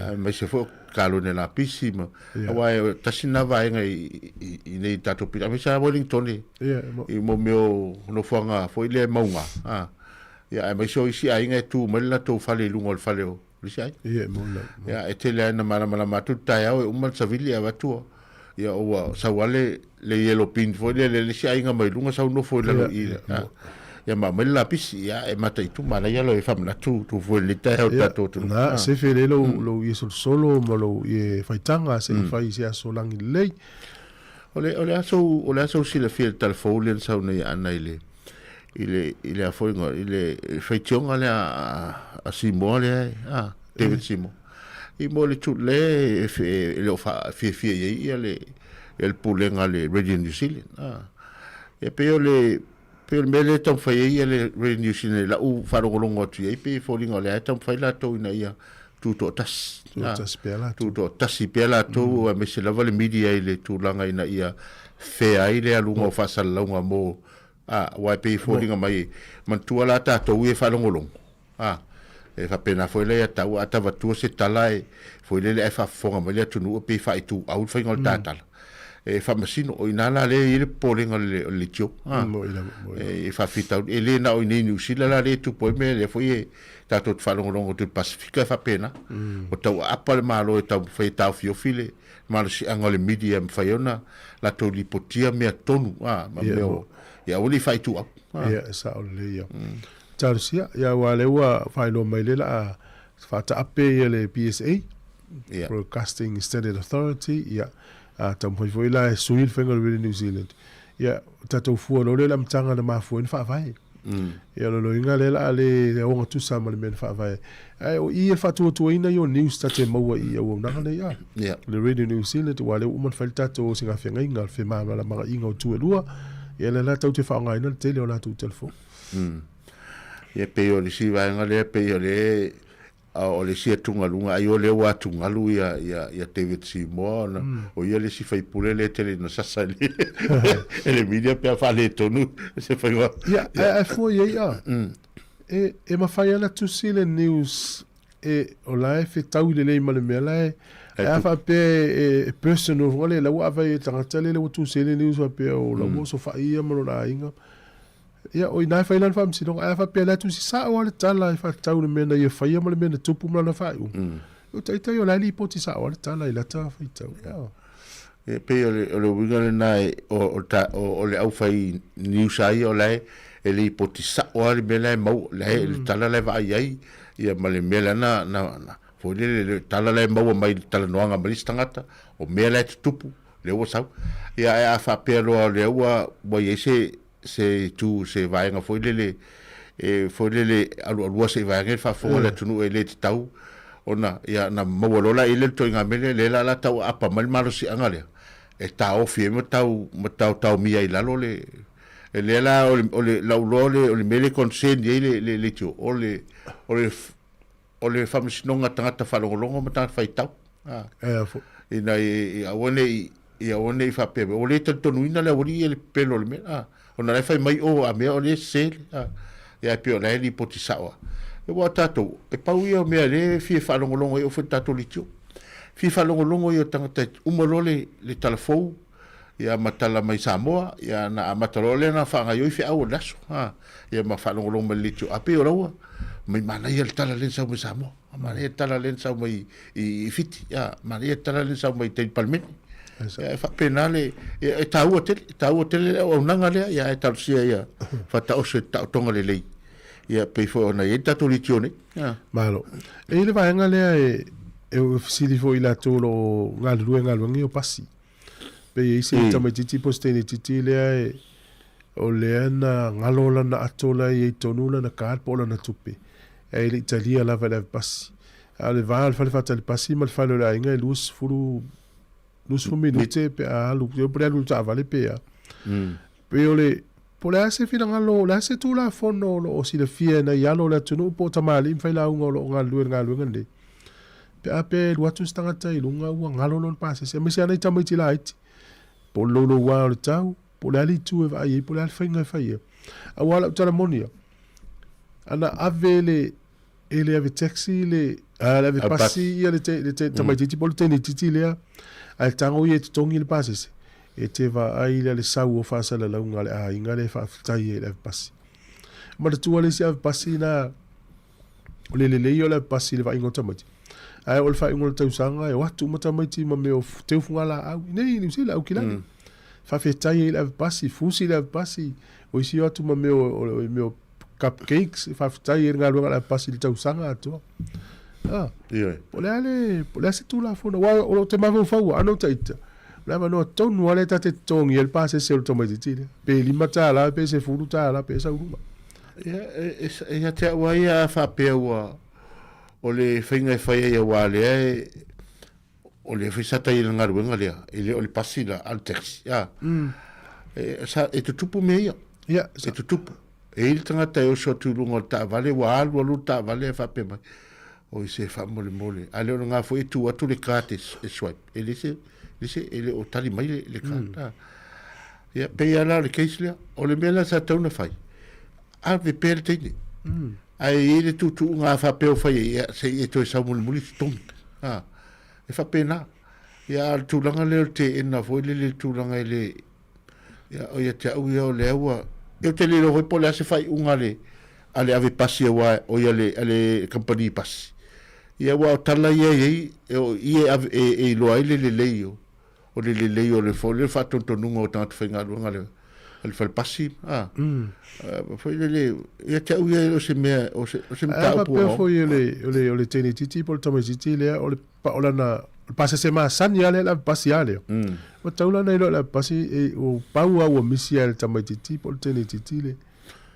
aemaise foi o kalone lapisi ma aua e tasi lena vaega i i nei tatou pito aemaise lava Wellington i mo mea o nofoaga foi lea e mauga a ia aemaise o isi aiga e tu mai le latou fale i luga o le fale o le isi aiga. Ia, mo la. Ia, e tele lava ina malamalama atu le taeao e uma le savili e avatu ia ua sau lava le le yellow bin foi lele le isi aiga mai luga sau nofo i lalo i i ia ma aumai le lapisi ia e mataitu manaia lo e faamanatu tu foi le taeao Ia, tatou atunuu. na, sefe lelei lou, lou ie solosolo ma lou ie faitaga se i fai i se aso lagi lelei. O le, o le aso, o le aso silafia i le tala fou lea na sau nei Aana i le, i le, i le a foi igoa, i le faitioga lea a, a Simoa lea, a, David Simoa. I mo le tu le e, e le o fiafia i ai ia le, ia le pulega a le Radio New Zealand. A. Ia pei o le, pei o le mea lea e taumafai ai ia le Radio New Zealand i lau faalogologo atu i ai, pei e foliga o lea e taumafai latou ina ia tutoatasi. Tutoatasi pea latou. Tutoatasi pea latou, aemaise lava le media i le tulaga ina ia fair ai le aluga o faasalalauga mo, a, aua e pei e foliga mai, manatua la tatou ia e faalogologo. A, e faapena foi la ia tau, a tavatua se tala e foi lele ae faafofoga mai le atunuu e pei e faaituau le faiga o le tatala. E faamasino, o ina la lea e i ai le popolega o le o le leitio. A, e faafitauli, e le na o i inei i Niu Sila la lea e tupu ai mea, lea foi e tatou te faalogologo atu i le Pasefika e faapena. Ua tau aapa le Malo e taumafai e taofiofi le malosiaga o le media e mafai ai ona latou lipotia mea tonu, a, ma mea o, ia aua ne i faaituau. Ia, e sao lelei ia. Talosia, ia aua lea ua faailoa mai lea la a faataape ia le BSA, Ia. Broadcasting Standard Authority, ia, a taumafai foi la e sui le faiga o le Radio New Zealand. Ia, tatou fua loa lea i le amataga na mafua ai ona faavae. Ia, o lona uiga lea la a le ogatusa ma le mea na faavae ai. Ae o i e faatuatuaina ia o news ta te maua i auaunaga nei a. Ia. Le Radio New Zealand, aua lea ua uma ona fai le tatou osigafeagaiga, le femalamalamaaiga o itu e lua, ia lea la tatou te faaaogaina le tele o latou telefoni. Ia pei o le isi vaega lea pei o le o le isi atugaluga ai o lea ua atugalu ia ia ia David Seymour ona o ia le isi faipule lea tele ina sasa i le e le media pe a faaletonu se faiga. Ia, ae fua i ai a, e e mafai lava ona tusi le news e o la e fetaui lelei ma le mea la e ae a faapea e personal foi lea la ua ave ai e le tagata lea ua tusi ai le news faapea o la ua osofai ia ma lona aiga. Ia, o ina e fai lana faamasinoga, ae a faapea o le a tusi sao lava le tala e faatatau i le mea na ia faia ma le mea na tupu ma lana faaiuga, o taitai o la e lipoti sao lava le tala i lata faitau. Ia. E pei o le, o le uiga lena e, o, o, ta, o, o le aufai news a ia o la e, e lipoti sa'o lava le mea la e maua, la e, le tala la e vaai ai, ia ma le mea la na, na, na, foi lele, le tala la e maua mai le talanoaga ma le isi tagata, o mea la e tutupu, lea ua sau. Ia ae a faapea loa o lea ua, ua i ai se, se itu, se vaega foi lele, e foi lele alualua se i vaega i le faafofoga a le atunuu e le tatau ona, ia, na maua loa la i le ituaiga mea lea, lea la o le a tau aapa mai le malosiaga lea, e taofi ai ma tau, ma taotaomia ai i lalo le, e lea la o le, o le, lau iloa o le, o le mea lea e concern i ai le, le leitio, o le, o le, o le faamasinoga a tagata faalogologo ma tagata faitau. A. Ea foi. Ina ia aua ne i, ia aua ne i faapea mai, ua le talitonuina le aualii ia le pepelo o le mea, a. Ona o la e fai mai o a mea o lea e sese le, a. Ia ae pei o la e lipoti sao lava. Aua o tatou, e pau ia o mea lea e fia faalogologo ai oo foi i le tatou leitio. Fia faalogologo ia o tagata e uma loa le, le tala fou, ia ma tala mai Samoa, ia na amata loa lea na faagaioi feau o le aso, ha, ia ma faalogologo mai le leitio, a pei o laua, mai manaia le tala lea na sau mai Samoa, manaia le tala lea na sau mai i, i Fiti, ia, manaia le tala lea na sau mai tai Palemene. Ia, e faapena le, ia, e taua tele, e taua tele le auaunaga lea, ia, ae talosia ia faataoso i le taotoga lelei, ia, pei foi ona i ai le tatou leitio nei. Ia. Malo. E i ai le vaega lea e, e fesili foi i latou o lo o galulue i galuega ia o pasi. Pe i ai se tamaitiiti po o se teine itiiti lea e, o lea na galo lana ato la e i ai tonu lana card po o lana tupe, ae le i talia lava e le ave pasi. A o le va o le fale faatali pasi ma le fale o le aiga e 20, 20 minute pe a alu, pe alu i le taavale pe a. Pei o le, po o le a se finagalo, o le a se Tulafono o lo o silafia e nai alo o le atunuu po o tamalii ma failauga o lo o galulue i le galuega lenei, pe a pe alu atu se tagata i luga ua galo lona pasese, aemaise lava nai tamaiti laiti, po o le louloua o le tau, po o le a le itu e vaai ai, po o le a le faiga e fai ai. Aua o lau tala moni ia, ana ave le, e le ave taxi le, a, le ave pasi ia le, te, le te, tamaitiiti po o le teneitiiti lea, ae tago ia e totogi le pasese, e te vaai lea le sau o faasalalauga a le aiga lea e faafetai ai i le ave pasi. Manatua le isi ave pasi na, o le lelei o le ave pasi i le vaaiga o tamaiti. Ae o le faaiuga o le tausaga e o atu uma tamaiti ma mea o teu fugalaau i nei i Niu Sila, Aukilani. Faafetai ai i le ave pasi, fusi le ave pasi, o isi o atu ma mea o, o, mea o cupcakes, faafetai ai i le galuega a le ave pasi i le tausaga atoa. Ah, Ioe. po o le a le, po o le a se Tulafono, aua o lo o te mafaufau lava, ana ou taita, o le avanoa tonu lava lea ta te totogi ai le pasese o le tamaitiiti lea, pe $5, pe $10, pe sau i luga. Ia, e, e, ia te au lava ia a faapea ua, o le faiga e fai ai aua lea e, o lea foi sa tai i le galuega lea, e le o le pasi la, a o le taxi, a. E, sa, e tutupu mea ia. Ia, E tutupu. E i ai le tagata e oso atu i luga o le taavale, ua alu alu le taavale ae faapea mai, oi se faamolemole, a le o lena foi e tu atu le card e, e swipe, e le se, le se, e le o tali mai le, le card. A. Ia, pei lava la o le case lea, o le mea la sa tatau ona fai, ave pea le teine. Ae i ai le tuutuuga a faapea o fai ai, ia, se i e toe sau mulimuli totogi. A, e faapena. Ia, a o le tulaga lea o le teena foi lele i le tulaga e le, ia, o ia te au ia o lea ua, ia ou te le iloa foi po o le a se faaiuga a le, a le ave pasi aua, oi a le, a le kamupani pasi. Ia aua o tala ia e i ai, o i e ave, e, e iloa ai le lelei o, o le lelei o le foi lele faatonutonuga o tagata faigaluega a le, a le fale pasi, a, foi lele, ia te au ia e le o se mea, o se, o se Ae a mataupu faapea o foi o le, o le, o le teine itiiti po o le tamaitiiti lea, o le, o lana, o le pasese masani lava lea o le ave pasi lava lea. Ua tatau la ona iloa e le ave pasi, e, o pau lava ua misi lava i le tamaitiiti po o le teine itiiti le,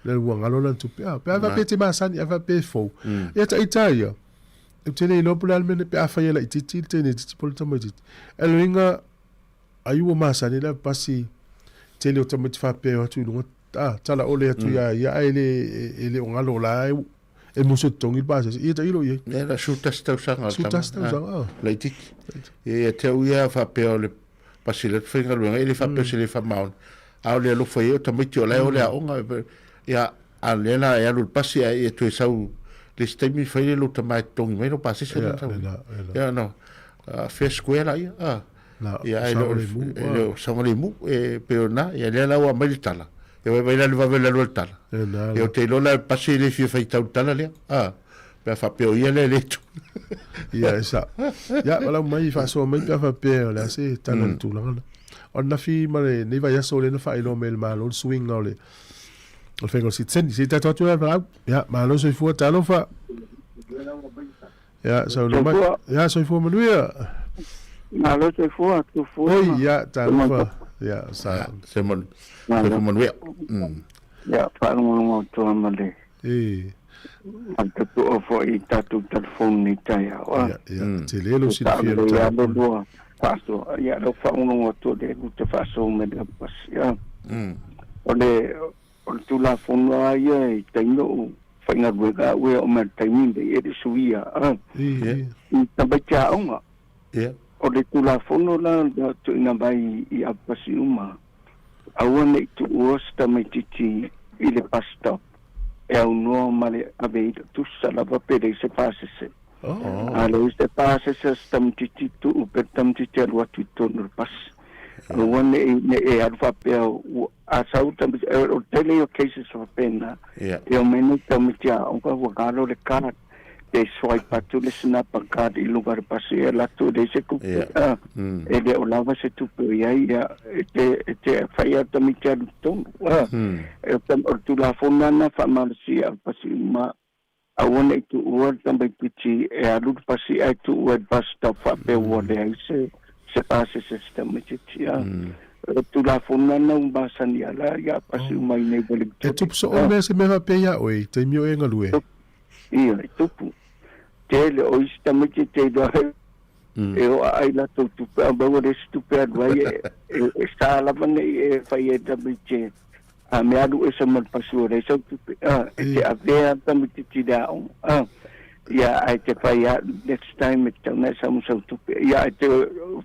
le ua galo lana tupe. A, pe a faapea e te masani, a faapea e fou. Ia taita ia, Ou te le iloa po o le a le mea pe afai e laitiiti le teine itiiti po o le tamaitiiti. Ae o lona uiga, ai ua masani le ave pasi tele o tamaiti faapea e o atu i luga, a, tala ole atu ia ia ae le, e le o galo la e, e musu e totogi le pasese. Ia tailo i ai. Ia, na 11 tausaga o le tama. 11 tausaga, a. Laitiiti. Ia, ia te au ia faapea o le pasi le faigaluega, e le faapea o se le faamaoni. A o le alofa i ai o tamaiti o la e o le aoga. Ia, A o lea la e alu i le pasi ae ia toe sau le isi taimi fai le lou tama e totogi mai lou pasese Ia, lena sau. lena, lena. Ia, no. Fair square la ia. Ah. Na, Ia, ae le o saogalemu, e le o saogalemu, e pei o lena. Ia, lea la ua aumai le tala. Ia, vaivai la le vave o le alu a le tala. Lena Ia, la. ou te iloa la e pasi e le fia faitau i le tala lea. Ah. Pe a faapea o ia lea e le tu. Ia, e sao. Ia, valaau mai, faasoa mai pe a faapea o le a se tala i le tulaga lena. O ananafi ma lenei vaiaso lea na faailoa mai e le Malo le suiga o le o le faiga o le sitiseni. Se i tatou atu lea valaau. Ia, malo soifua, talofa. Ia, saunoa mai. Ia, soifua manuia. Malo soifua, tufua. Oi, ia, talofa. Ia, sa. Se manu. Soifua manuia. Ia, faalogologo atu ma le. E. Ma le tapu'a foi i tatou telefoni nei taeao. Ia, ia, tele lou silafia i le telefoni. Lua faasoa, ia, lou faalogologo atu o lea ou te faasoa mai le Apasi. O le, o le Tulafono lava ia i taimi o ou faigaluega au e oo mai i le taimi lenei e le i suia, i tamaiti aoga. O le Tulafono la na tuuina mai i Apasi uma, aua ne i tuua se tamaitiiti i le bus stop e aunoa ma le ave i le tusa lava pe leai se pasese. A leai se pasese a se tamaitiiti tuu pe le tamaitiiti alu atu i totonu o le pasi. Aua ne i ne i alu faapea a sau tamaiti, o le tele ia o cases faapena, e omai nei tamaiti aoga ua galo le card pe swipe atu le snapper card i luga o le pasi e alu atu e leai se tupe, e le o lava se tupe o i ai, ia, e te, e te fai lava tamaiti alu i totonu. E o le Tulafono lava lena faamalosia o le pasi uma, aua ne i tuua le tamaitiiti e alu le pasi ae tuua i le bus stop faapea ua leai se se pasese se tamaitiiti. O le Tulafono lava lena ua masani ala ia pasi uma i nei Wellington. E tupu soo mea se mea faapea ia oe i taimi o e galue? Ia, e tupu. Tele o isi tamaiti te iloa e o ai latou tupe, a maua le isi tupe alu ai e sa lava nei e fai ai tamaiti a me alu ese ma le pasi ua leai sau tupe, e te avea tamaitiiti i le aoga. Ia, ae te fai a next time e tatau ona e sau ma sau tupe. Ia, ae te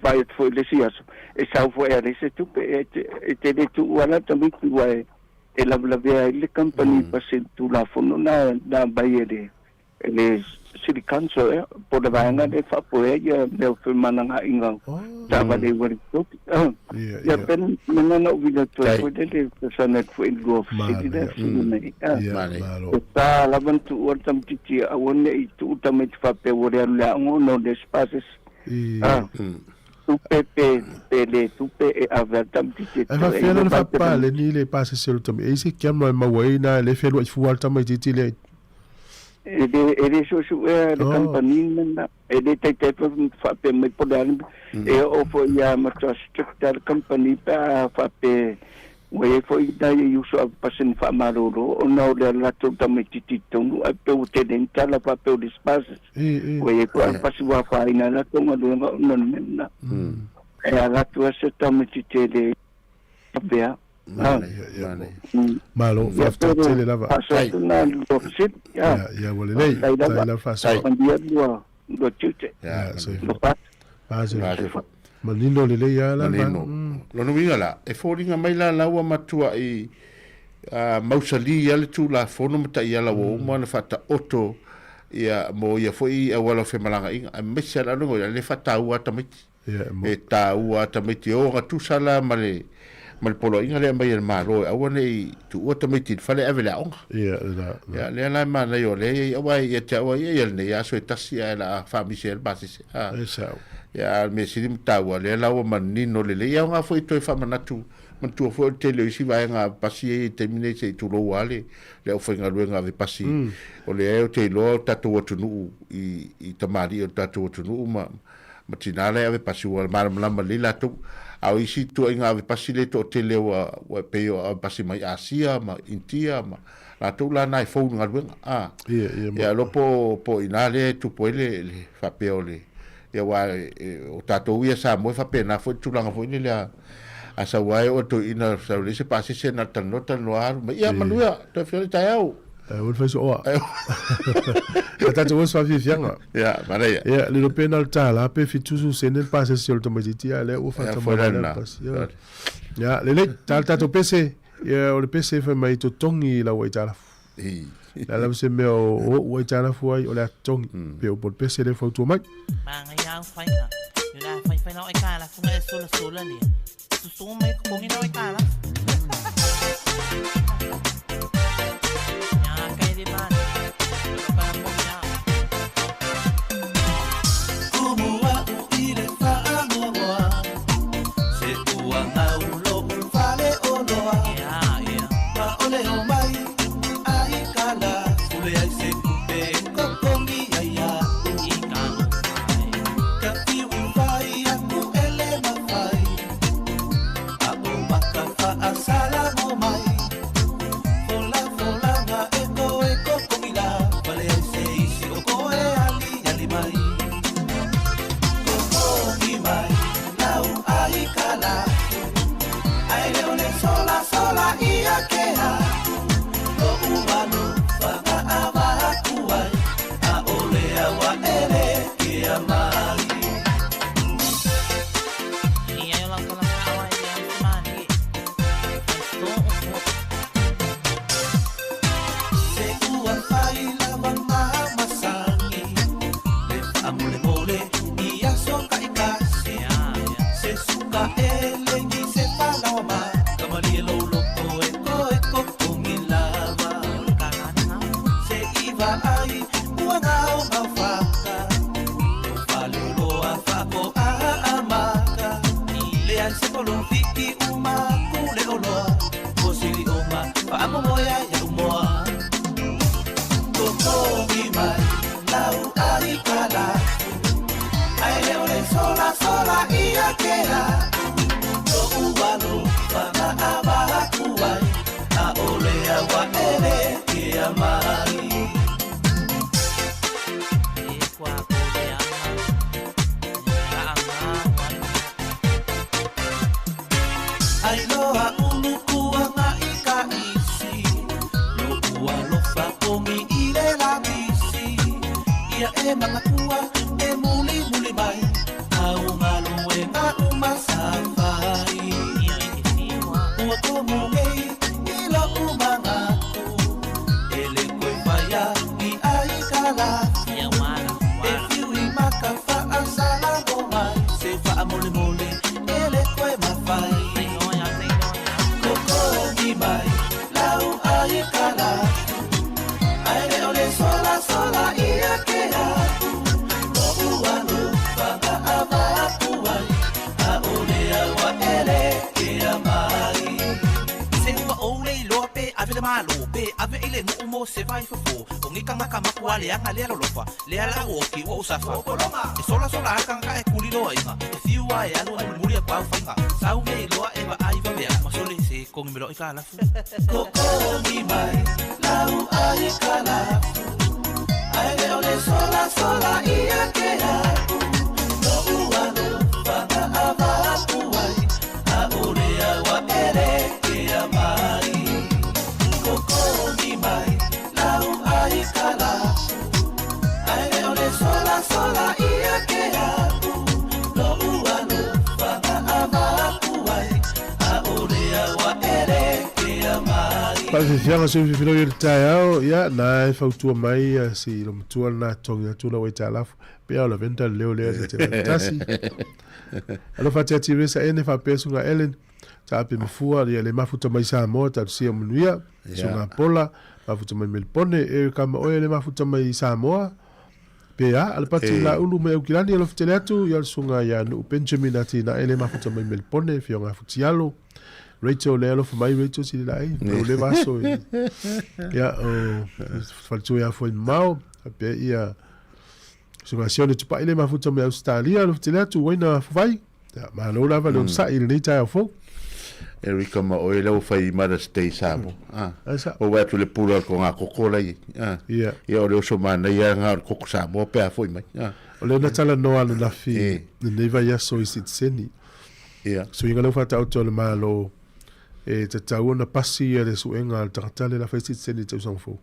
vaai atu foi i le isi aso, e sau foi a leai se tupe, e te le tuua la tamaiti aua e lavelavea ai le company pasi Tulafono na na aumai e le e le City Council ea, po o le vaega lea e faafoe ai ia mea o femalagaaiga o taavale i Wellington. Ia pe mena na ou vili atu ai foi lele fesoasoani atu foi i le lua fesili lea fesili nei. E sa lava na tuua le tamaitiiti aua ne i tuu tamaiti faapea ua le alu i le aoga ona o le pasese. Tupe pe pe le tupe e ave a le tamaitiiti e Ae faapefea la ona faapapaleni le pasese o le tamaitiiti? E i ai se camera e maua ai na le fealuai fua le tamaitiiti lea? E le e le suesuea e le kamupani lena. E le taitai foi faapea mai po o le a le mea. E oo foi ia matua strict lava le kamupani pe a faapea ua i ai foi nai uso ave pasene faamalolo ona o le latou tamaitiiti i totonu ae pei ua tele ai ni tala faapea o le isi pasese. Ua i ai foi a pasi ua afaina ai latou galuega ona o le mea lena. E ala atu lava se tamaitiiti e le avea. Malo, faafetai tele lava. Faasoa atu na lua fesili. Ia, ia ua lelei. Faafetai lava. Faafetai lava faasoa. Manuia lua lua tiute. Ia, soifua. Soifua. Manino lelei lava la. Manino. Lona uiga la, e foliga mai la la ua matuai mausali lava le Tulafono ma taiala ua uma ona faataoto ia mo ia foi auala o femalagaaiga, aemaise lava la le faataua a tamaiti. E taua a tamaiti e o gatusa la ma le ma le poloaiga lea e aumai e le Malo e aua ne i tuua tamaiti i le fale ae ave i le aoga. Ia, lea la e manaia o lea e i ai, aua ia te au lava ia, ia lenei aso e tasi ae o le a faamisi ai le pasese. Ia, a o le mea sili ma taua, lea la ua manino lelei. E aoga foi e toe faamanatu, manatua foi o le tele o isi vaega pasi ia e i ai i le taimi lenei se i tulou lava le le aufaigaluega ave pasi. O lea ou te iloa o le tatou atunuu i i tamalii o le tatou atunuu ma ma tina la e ave pasi ua malamalama lelei latou. A o isi ituaiga ave pasi lea e toatele ua ua pei o ave pasi mai Asia ma Initia ma latou la na e fou i le galuega a. Ia, ia, Ia iloa po po o ina lea e tupu ai le le faapea o le ia aua o tatou ia Samoa e faapena foi le tulaga foi lele a a sau lava e oo i le toeaina sau leai se pasese na o le talanoa talanoa alu mai ia manuia toe afio ane taeao. Aua le fai soa. Ia tatou oe faafiafiaga. Ia, manaia. Ia, lilo pe na o le $1 pe 70 sene le pasese o le tamaitiiti, a o lea ua faatamala le pasi. Ia, lelei, ta le tatou pese. Ia, o le pese fai mai totogi lau aitalafu. Le a lava se mea o ou aitalafu ai, o le a totogi. Pe o po le pese lea fautua mai. Manaia au faiga. Yo la fai fai lau aitalafu na e sulasola lea. Susu mai totogi lau aitalafu. Ya kai le mani. Yo ka mo ya. Polofiki uma ku le oloa Ko sili oma faamomoe ai ia'u moa Totogi mai lau ai kalafu Ae le o le solasola ia ke aku Lo'u alofa na avatu ai ʻAʻole auaele ke amai. Ai loa ulu kuanga i ka isi Lo'u alofa kogi i le lapisi Ia e manatua e mulimuli mai Au galuega uma sa fai Ua komo nei i lo'u manatu E le toe faia i ai ka lafu E fiu i maka faasalamo mai Se faamolemole e le toe mafai Kokogi mai lau ai ka lafu Ae le o le solasola ia ke aku Lo'u alofa na avatu ai ʻAʻole auaele ke amai Se ua ou le iloa pe ave le Malo pe ave i le nuu mo se vaifofo O nei tagata matua leaga lea lolofa Lea la u oki ua ou safa E solasola a tagata e kuli loa iga E fiu a e alu a mulimuli aku au faiga Sau me iloa e vaai vavea Ma sole se kogi me loa i ka lafu Kokogi mai lau ai ka lafu Ae le o le solasola ia ke aku Lo'u alofa na avatu ai ʻAʻole auaele ke amai Kokogi mai lau ai ka lafu Ae le o le solasola ia ke aku Lo'u alofa na avatu ai ʻAʻole auaele ke amai. Faafiafiaga se fifilau i le taeao, ia, na e fautua mai ia si lo matua lena totogi atu lau aitalafu. Pea o lavenda le leo lea te te tasi. Alofa ate ati resa ene faapea suga Ellen, taape mafua ia le mafuta mai Samoa talosia manuia, suga Pola, mafuta mai Melipone, e kama oe le mafuta mai Samoa. Pe a, a le pati la ulu mai Aukilani alofa tele atu ia le susuga ia Nuu Benjamin Atinae le mafuta mai Melipone, Afioga Futialo, Rachel le alofa mai Rachel sili la ai, o le vaso i ia o faletua ia foi mamao, faapea ia susuga Sione Tupai le mafuta mai Ausetalia alofa tele atu Waina Fufai. Ia, malo lava le onosai i lenei taeao fou. Erika ma oe lea ua fai Mother's Day Samoa. Ah. Ai sa. Ua vaai atu le pula o le kogā koko la i ai. Ah. Ia. Ia o le oso manaia lena o le koko Samoa pe a foi mai. Ah. O lea na talanoa ananafi lenei vaiaso i sitiseni. Ia. Suiga lea ua faataoto e le Malo e tatau ona pasi ia le suega a le tagata lea la fai sitiseni i le tausaga fou.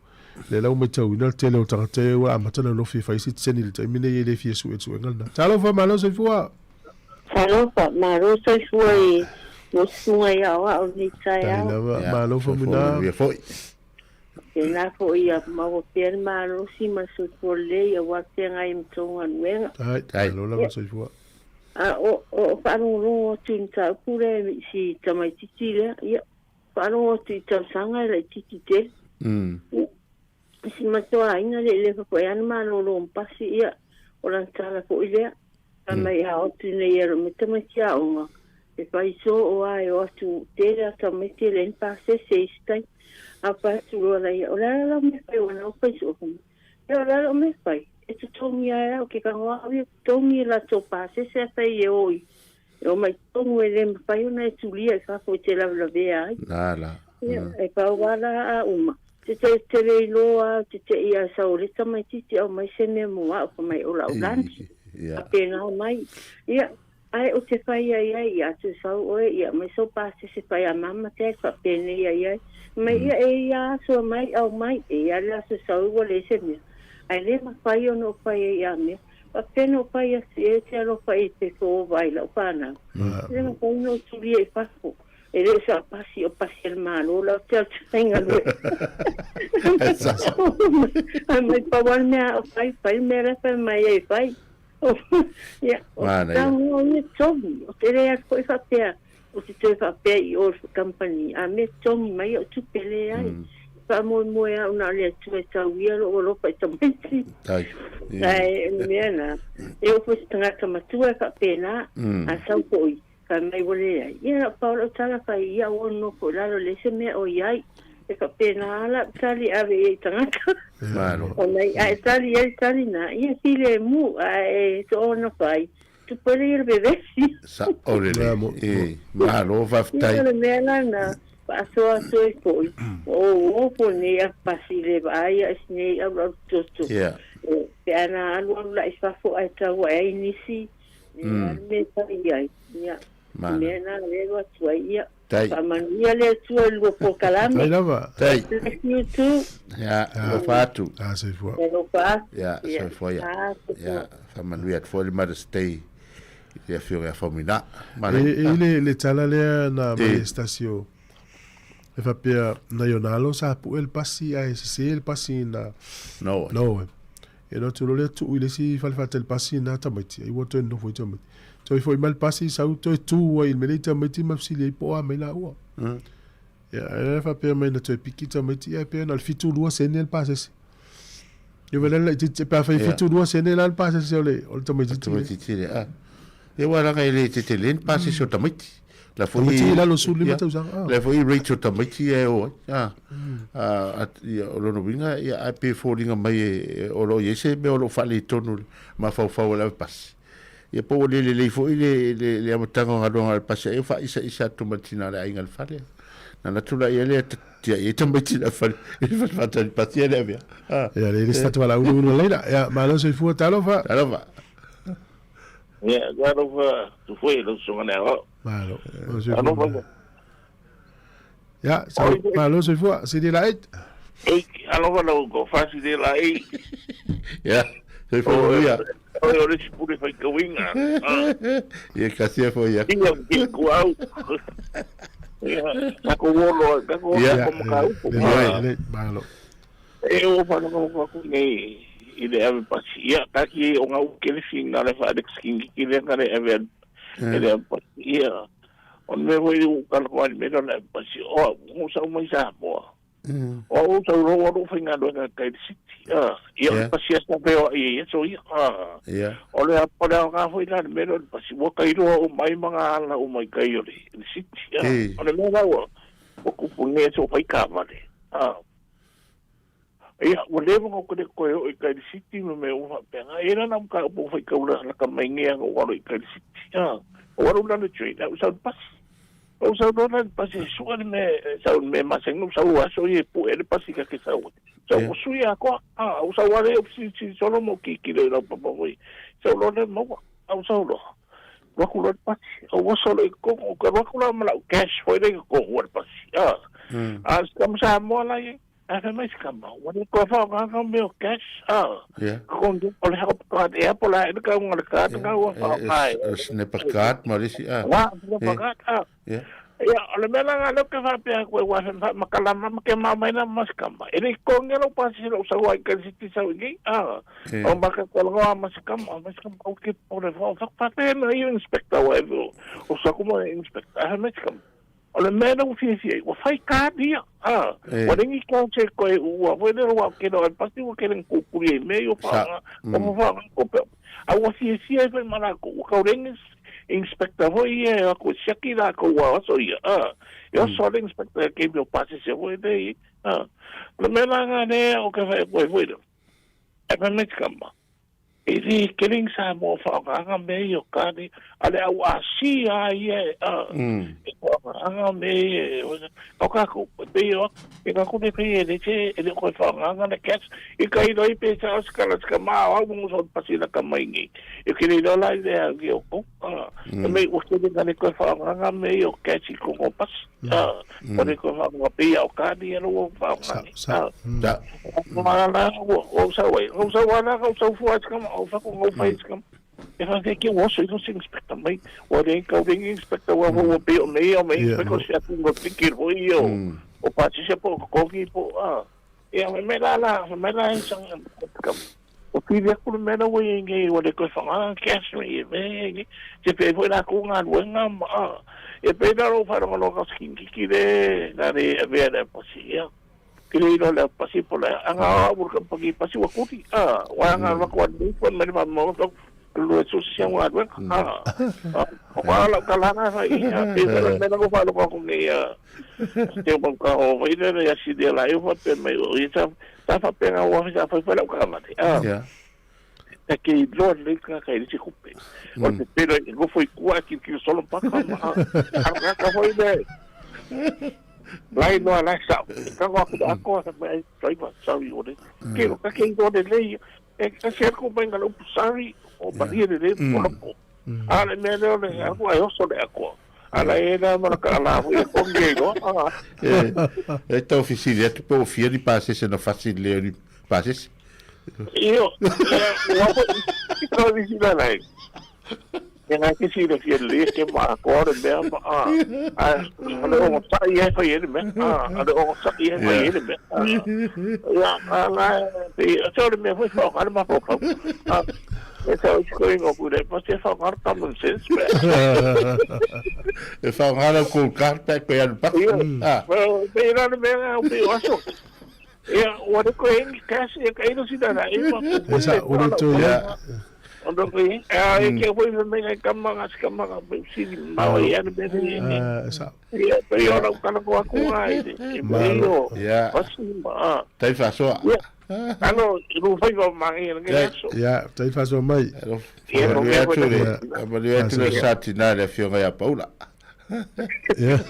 Lea la ua matauina le tele o tagata ia ua amata ona lofi e fai sitiseni i le taimi nei e le fia sue i le suega lena. Talofa, malo soifua! Talofa, malo soifua i lou susuga i aoao i lenei taeao. Tahi lava, malo Faumuina. Manuia foi. Tēnā foi ia maua pea le malosi ma le soifua lelei aua le feagai ma tou galuega. Tahi, malo lava soifua. A o o faalogologo atu i le mataupu lea i si tamaititi lea, ia, faalogo atu i tausaga e laititi tele. Ia, si matou aiga le lefa foi ana malolo ma pasi, ia, o lana tala foi lea. Fai mai a o atu nei e lou tamaiti aoga, e fai soo a e o atu tele a tamaiti e leai ni pasese i isi taimi. A fai atu loa laia, o le ala lau mea fai ua nau fai soo fai mai. Ia o le ala lau mea fai, e totogi a e au ke kagoa au ia totogi e latou pasese a fai e o i e o mai totonu e le mafai ona e tulia i fafo e te lavelavea ai. La la. Ia, e pau a la a uma. Te te te le iloa au te te i a sau le tamaititi au mai se mea mo au fa mai o lau lunch. Ia. A pēnā mai. Ia, ae o te whai ai ai, ia atu sau oe, ia mai sau pasese whai a mama te ai whapēnei ai ai. Mai ia e ia aso mai au mai, e ia le aso sau ua le se mea. Ae le mawhai ona o whai ai a mea. Whapēnā o whai atu e te alofa i te whōwai lau whānau. Le mawhai no turia i whafo. E le o sa pasi o pasi a le Malo la o te au te faigaluega. Ai mai pau a le mea o fai, fai le mea la fai mai ai fai. Ia, o te tago ia togi, o te le alu foi faapea, o te toe faapea i o le company, a mea togi mai o tupe leai. Faamoemoe au na o le Atua e tau ia lou alofa i tamaiti. Ae o le mea na, e oo foi se tagata matua e faapena, a sau foi. Fai mai ua leai. Ia na o pau lau tala fai ia ua nofo i lalo leai se mea o i ai. E faapena lava lau tali e ave i ai i tagata. Malo. Ona i a e tali i ai le tali na, ia filemu, a e soona fai, tupu ai lea le vevesi. Sa'o lelei. E, malo faafetai. Ia o le mea la na faasoa atu ai foi, ua ou ofo nei a pasi i le vaai a isi nei alualu toto. Ia. Pe a na alualu la i fafo ae tau ae ai nisi, Ia le mea e fai i ai. Ia. Malo. Mea na lea e atu ai. Ia. Tai. Faamanuia le Atua i lua polokalame. Tai lava. Tai. Bless you too. Ia, alofa atu. Ah, soifua. Alofa atu. Ia, soifua ia. Ah, soifua. Ia, faamanuia atu foi le Mother's Day i le afioga ia Faumuina. Malo. E, e i le, le tala lea na E. mai e Stasio, e faapea, nai ona alo sa pue le pasi ae sese le pasi na. No. No. E no atu loa lea tuu i le isi fale faatali pasi na tamaiti, ai ua toe nofo ai tamaiti. Toe foi mai le pasi sau toe tu ai i le mea lea i tamaiti ma fesili ai po o a mai laua. Ia, ae faapea mai na toe piki tamaiti, ae pei na o le 72 sene le pasese. Ia wele la itiiti, pe a fai 72 sene la le pasese o le, o le tamaitiiti. Tamaitiiti le, ah. Ia ua laga e le tetele ni pasese o tamaiti. La foi Tamaiti i lalo 15 ia, tausaga. Ah. La foi rate o tamaiti e o ai. Ah. Ah, at, ia, o lona uiga, ia, ae pe foliga mai e, e, o lo o i ai se mea o lo o faaletonu le mafaufau o le ave pasi. Ia po ua le lelei foi le, le, le amataga o galuega a le pasi, ai o faaisaisa atu ma le tina o le aiga i le fale. Na manatu la ia lea tia i ai tamaiti i le fale, i le fale faatali pasi ia le avea. Ah. Ia, le le se tatou valaulu ulu laila. Ia, malo soifua, talofa. Talofa. Ia, talofa tu foi lau susuga le aoao. Malo. Malo soifua. Ia, sau, malo soifua, sili la eight. Ei, alofa lau ko fasi de la ei. Ia, soifua manuia. Oi, o le isi pule faitauina. Ia, kasia foi ia. Ia, ki ku au. Ia, kako wolo, kako Ia. ko makaupu. Lelei, lelei, malo. E o whanau aku nei i le ave pasi. Ia, kaki o ngau kele whina le wha Alex King ki le ngare ave e le ave pasi. Ia, o me hoi u kala ko ali me le ave pasi. O, ngu sa umai sa moa. O u sa ro ro whainga loa kai le city. Ia, Yeah. pasi asa pe o ia, so ia. Ia. O le o le ngā hoi la le me le pasi. Ua kai roa o mai mga ala o mai kai o le city. Ei. O le mea laua, o kupu nge so whai ka vale. Ia, ua leva ona kore koe oo i kai le city ma mea uma faapena. E la na ka po fai kau la ka mai ngea o alo i kai le city. Ah, o alo la le train, au sau le pasi. Au sau lo la le pasi, sua le me, sau le me masenga, sau aso i e pu e le pasi ka ke sau. Sau Yeah. o sui a koa, ah, au sau ale o si si solo mo ki ki le lau papa voi. Sau lo le maua, au sau lo. Ruaku lo le pasi, au waso lo i kongo, ka ruaku la ma lau cash, foi le kongo le pasi. Ah, ah, kama sa moa la ia. A fai mai se kama, ua le koe whaonga me o cash, ah. Ia. Kongi, o le hao card, e apo la, e ka unga le card, nga ua whaonga e. O sniper card ma le isi, ah. Wa, sniper card, ah. Ia. Ia, o le mea la nga leo ke whapea koe ua wha makalama ma ke mamaina ma se kama. E le kongi lau pasi lau sau ai ka siti sau i ah. Eh. O maka koe ngoa ma se kama, ma se kama, o ke o le wha, wha whapea na i inspector wa e o sa kuma inspector, ah, ma se kama. O le mea na ua fiafia ai, ua fai kadi ia. Ah, Eh. ua lengi kau se koe ua foi le ua ke no pasi ua ke lengi kukuri ai mea i o Sa- whaanga, o whaanga ko pe. A ua fiafia ai foi mana ko ua kau lengi inspector foi ia e ako siaki la ko ua aso ia. Ah, e oso le inspector ke mi o pasi se foi le i. Ah, le mea la nga ne o ke whae koe foi le. E me me kama. E le keling sa mo whaanga me i o kani, a le au asi a ia e, ah, e whaanga me e, o ka ko, pe o, e ka ko le pe e le te, e le koe whaanga le cash, i ka iro i pe sa o skala ska ma au mo so pasi la ka mai ngi. E ke le la le a ki o ko, ah, e me o ke le koe whaanga me i o cash i ko ko pas, ah, o le koe whaanga pe o kani e lo whaanga. Sa, Da. Ma o sa wai, o sa wala o sa fu at kam o fa ko o fa kam. E fa ke o so ino sing inspector mai, o re ka o inspector wa o pe o me o me Yeah, inspector se atu ngo pikir ho i o. O pa se po ko ki po a. E a me la la, me la en sang kam. O ki via ku me la wei ngi o le ko fa nga cash me me ngi. Se pe foi la ku nga luenga ma. E pe la ro fa ro lo ka skin ki le la re e ve le po si ya. Kile ilo le pasi po le anga ua ka paki pasi ua kuti. Ah, wa anga wa kwa ni po me ma mo to. Lo e susi au galuega. O ka lau kalana fa i a pe fa me na ko fa lo ko nei a te o ka o vai le ya si de la eu fa pe mai o i sa sa fa pe nga wa sa fa fa lau ka ma te. Ah. E ke i loa le ka ka i se kupe. O te pelo e go foi kua ki ki solo pa ka ma. A ka foi le. Lai loa lai sa. Ka ko aku ako sa mai driver sorry o le. Ke ka ke i le le e ka se ko mai ngā upu sorry o maria le le po. A le mea leo le aku ai oso le ako. Ala e na mara ka ala hui e kongi e roa. E tau fisili atu pe o fia ni pasese na fasi le ni pasese. Io, ua po, i tau fisili lai. E ngai ke sila fia le ke ma ko le mea ma a. A le o sa i e fai ele mea. A le o sa i e fai ele mea. Ia a la pe so le mea foi fa ka ma ko ka. A e sa o ko ingo ku le pa se fa ka common sense pe. E fa ngala ko ka pe ko ya pa. Ah. Pe ra le mea o pe o aso. Ia ua le ko engi kasi e ka ino sila la e ma. E sa o le to ia. Ono ko i a e ke foi me ngai kama nga si kama nga pe sili ma o ia le mea ni Ah, sa. Ia pe o lau kana ko aku nga i e Malo. o Ia. pasi ma. Tai fasoa. Ia. Ano lu fai va mangi ngai aso. Ia, tai fasoa mai. Ia no Manuia me atu le, Ia. manuia atu le Fasoa. sa tina le afioga ia Paula. Ia.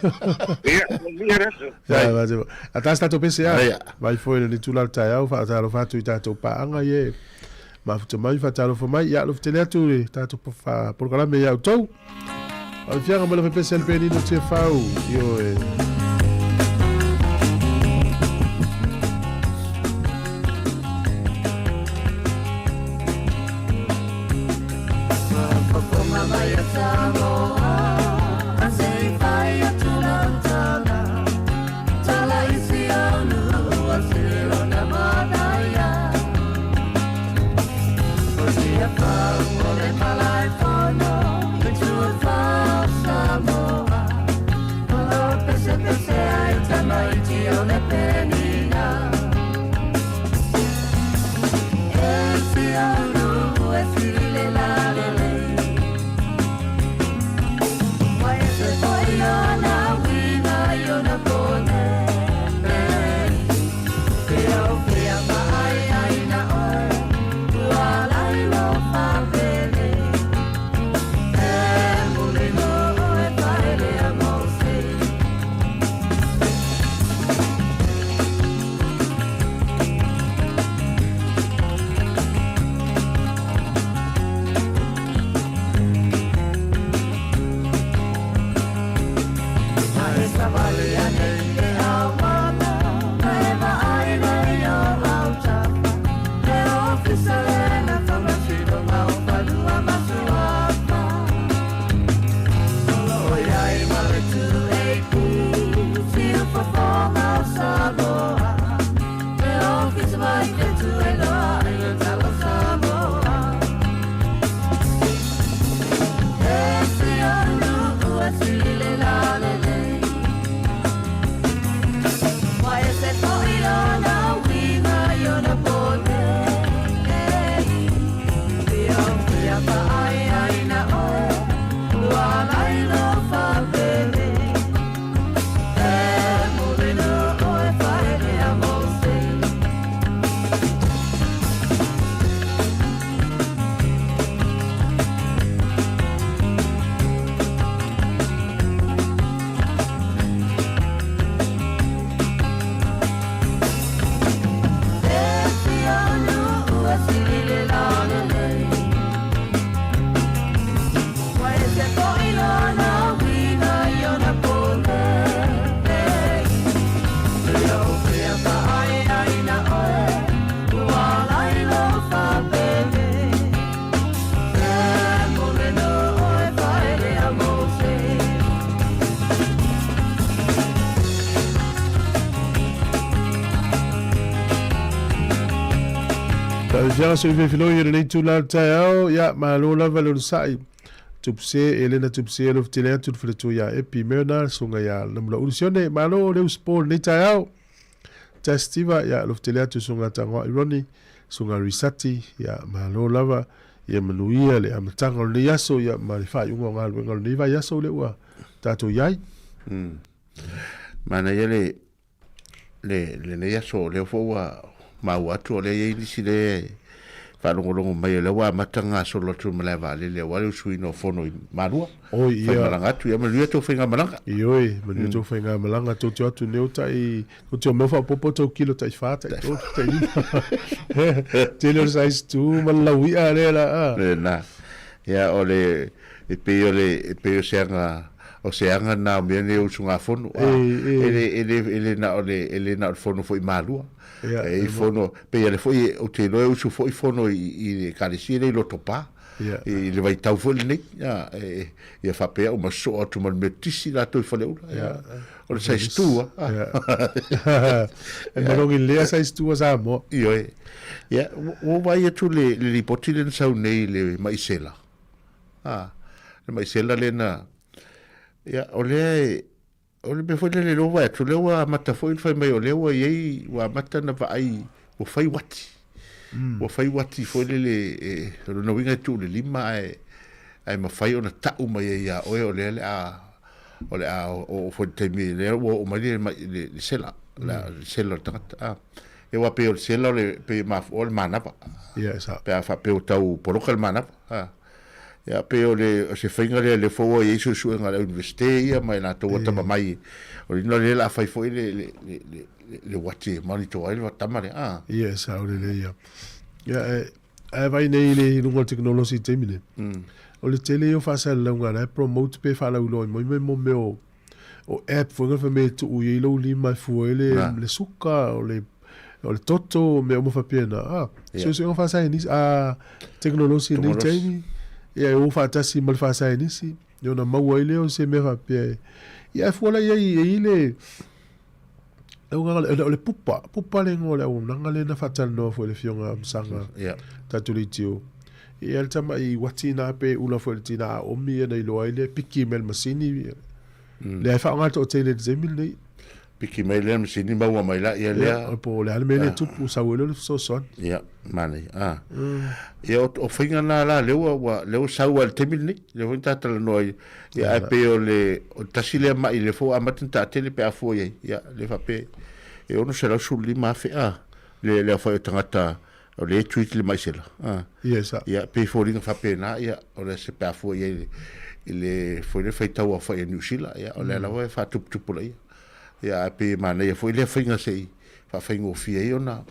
Ia, ia aso. Ia, va te. A tasi tatou pese a. Ia. Vai foi le tula le taeao, whaatalofa atu i tātou paanga ie. Mafuta mai, whaatalofa mai, ia alofa tele atu le tātou polokalame ia outou. O le fianga mo le pese le penino te whau. Io e. Fianga se fefiloi le nei tula le taeao, ia malo lava le onosai. Tupse, Elena Tupse, le ufutele atu le faletua ia Epi Merna, susuga ia Lamula Ulu Sione, malo le usupo lenei taeao. Testiva, ia le ufutele atu susuga Tagoai Ronnie, susuga Risati, ia malo lava. Ia manuia le amataga o lenei aso ia ma le faaiuga o galuega o lenei vaiaso lea ua tatou i ai. Manaia le le lenei aso o lea foi ua maua atu o lea e i ai nisi lea e faalogologo mai o lea ua amata ona gasolo atu i le malae vaalele aua le usuina o fono i Malua. Oi, ia. Faimalaga atu, ia manuia tou faigamalaga. Ioe, manuia tou faigamalaga, tou te o atu nei o tai, tou te o mai o faaopoopo tou kilo tai fa, tai tolu, tai lima. Tele o le size tu ma le laui'a lea la a. Lena. Ia o le, e pei o le, e pei o se aga, o se aga na o mea nei o usugafono. E, e. E le, e le, e le na o le, e le na o le fono foi i Malua. Ia, E i fono, pei ale foi, ou te iloa e usu foi fono i, i le ekalesia lea i Lotopa. Ia. I le vaitau foi lenei, ia, e, ia faapea uma sosoo atu ma le Metotisi latou i Faleula. Ia, o le size 2, a. Ia. E malogi lelei a size 2 a Samoa. Ioe. Ia, ua ou vaai atu le, le lipoti lea na sau nei i le maisela. A, le maisela lea na, ia, o lea e, O le mea foi lele lea ua vaai atu, o lea ua amata foi ona fai mai o lea ua i ai, ua amata ona vaai, ua fai uati. Ua fai uati foi lele, e, o lona uiga e tuu i le lima ae, ae mafai ona tau mai ai ia oe o lea o le a, o le a oo foi i le taimi lea ua oo mai le, le, le sela, le, le sela o le tagata. A. Ia aua pei o le sela o le, pei e mafua o le manava. Ia, e sao. Pe a faapea ua tau poloka le manava. A. Ia, pei o le, o se faiga lea lea foi ua i ai suesuega a le Iunivesite ia ma i latou ua tama mai, o le ina lea o le a fai foi le, le, le, le, le uati e monitor ai le tama lea. Ah. Ia, e sao lelei ia. Ia, e, ae vaai nei i le luga o le tekonolosi i le taimi nei, o le tele ia o faasalalauga la e promote pe faalauiloa mai mai mo mea o o app foi na fai mai e tuu i ai lou lima e fua ai le, le suka, o le, o le toto, o mea uma faapena. Ah, yeah. Suesuega faasaienisi, a tekonolosi i lenei taimi, ia e o faatasi ma le faasaienisi, ia ona maua ai lea o se mea faapea e, ia e fua la i ai, e i le, o le pupa, pupa le igoa o le auaunaga lea na faatalanoa foi e le Afioga ia Masaga, yeah. tatou leitio. Ia le tama'i uati na pe ula foi i le tina a omi ia na iloa ai lea piki mai le masini lea e faaaoga le toatele i le taimi lenei. Piki mai lea masini maua mai la ia lea. Ia, po o le a le mea lea e tupu, sau ai lea o le fesoasoani. Ia, manaia. Ah. Ia, o, o faiga na la, lea ua, ua, lea ua sau lava i le taimi lenei, lea foi na ta talanoa ai. Ia, ae pei o le, o le tasi lea ma'i lea foi ua amata ona taatele pe a fua i ai. Ia, lea faapea, e 615,000, ah, le, le aofai o tagata O le treat le maisela. Ah. Yes, ah. Ia, pei foliga faapena, ia, o le se pe a fua i ai i le, i le foi le faitau aofai a Niu Sila, ia, o lea lava e faatuputupulaia. Ia, ae pei e manaia foi lea faiga se i faafaigofie ai ona,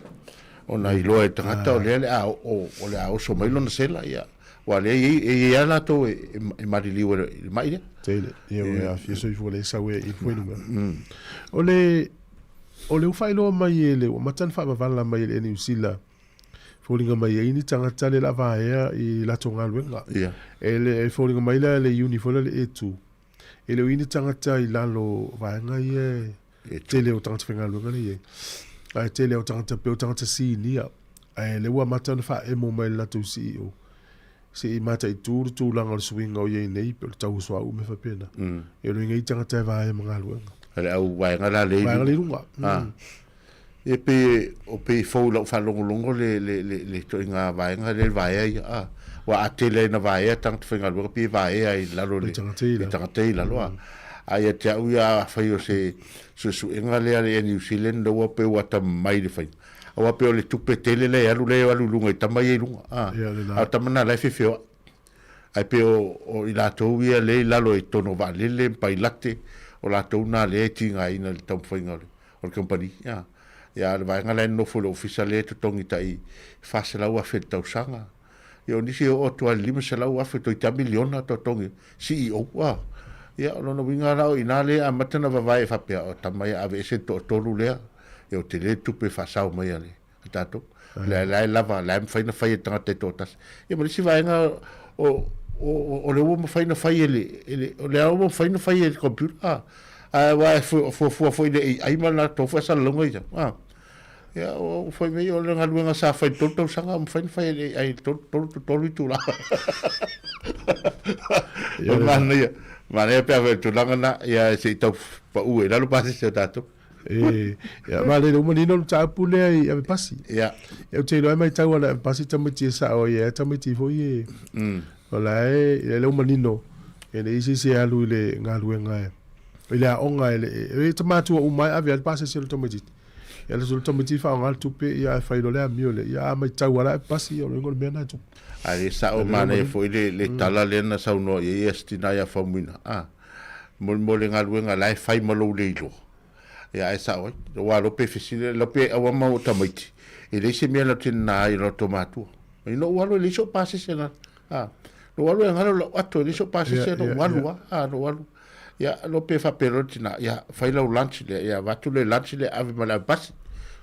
ona iloa e le tagata o lea o le a oo, o le a oso mai lona sela, ia, aua o lea e i ai, e i ai lava latou e, e maliliu i le mai lea. Tele, ia, ua aafia soifua le sau e i fuainumera. O le, O le ua faailoa mai e le ua amata ona faavavala mai e le Air New Zealand, foliga mai ai ni tagata le la vaea i latou galuega. Yeah. E le e foliga mai la le uni foi la le E2. E le o i ni tagata i lalo vaega ia e tele o tagata faigaluega le i ai. Ae tele o tagata pe o tagata sinia. Ae le ua amata ona faaemo mai le latou CEO. Se i mataitu le tulaga o le suiga o i ai nei, pe o le tau o suauu mea faapena. E le i tagata e vaea ma galuega. O le au vaega la lea i luga. Vaega lea i luga. Ah. E pei, o pei fou i lau faalogologo le, le, le, le ituaiga vaega lea e vaea ia. Ah. Ua a tele ai na vaea tagata faigaluega pei e vaea i lalo le, le tagata i lalo. Ah. A ia te au ia afai o se suesuega lea a le Air New Zealand, lea ua pei ua atamamai i le faiga. Aua pei o le tupe tele lea e alu lea e alu i luga i tama ia i luga. A, a o tama na la e feofeoai. Ae pei o, o i latou ia lea i lalo i totonu o vaalele ma pailate, o latou na lea e tigaina i le taumafaiga o le, o le kamupani. A, ia a o le vaega la e nonofo i le ofisa lea e totogi tai $400,000 i le tausaga. Ia o nisi e oo atu lava i le $500,000 toeitiiti lava miliona totogi CEO. A, ia o lona uiga la o i ina lea e amata ona vavae e faapea, o tama ia aveese le toatolu lea. Ia ua tele le tupe e faasao mai a le a tatou. O lea la e lava, la e mafai ona fai e le tagata e toatasi. Ia ma le isi vaega o o o lea ua mafai ona fai e le e le o lea ua mafai ona fai e le computer. A aua e fuafua foi i le AI ma le latou foi faasalalauga ia. A ia o fai mai o le galuega sa fai i le 3 tausaga ua mafai ona fai e le AI i le 3 3 itula. O le manaia, manaia pe a fai o le tulaga lena, ia se i tau pau ai i lalo pasese o tatou. E, ia, ma le uma nino le mataupu lea i ave pasi. Ia. Ia, ou te iloa e matau ana ave pasi tamaiti e sao ai, e tamaiti foi e. O la e, ia le uma nino, e le isi se alu i le galuega e, i le aoga e le, e tamatua uma e ave a le pasese o le tamaititi. Ia le tamaiti faaaoga le tupe, ia ae fai loa le amio lea, ia a matau lava la ave pasi, ia o le uiga o le mea lena e tupu. A le sao manaia foi le, le tala lea na saunoa i ai ia si tina ia Faumuina. Ah, mo, mo le galuega la e fai ma lou le iloa. Ia ae sao ai. Aua loa pe fesili, loa pe aua ma o tamaiti, e leai se mea latou te nana ai i lo latou matua. Ina ou alu e leai sou pasese na. Ah, na ou alu e galo lau ato, e leai sou pasese na ou alu lava. Ah, na ou alu. Ia, loa pe faapea loa le tina, ia, fai lau lunch lea, ia avatu le lunch lea ave ma le ave pasi.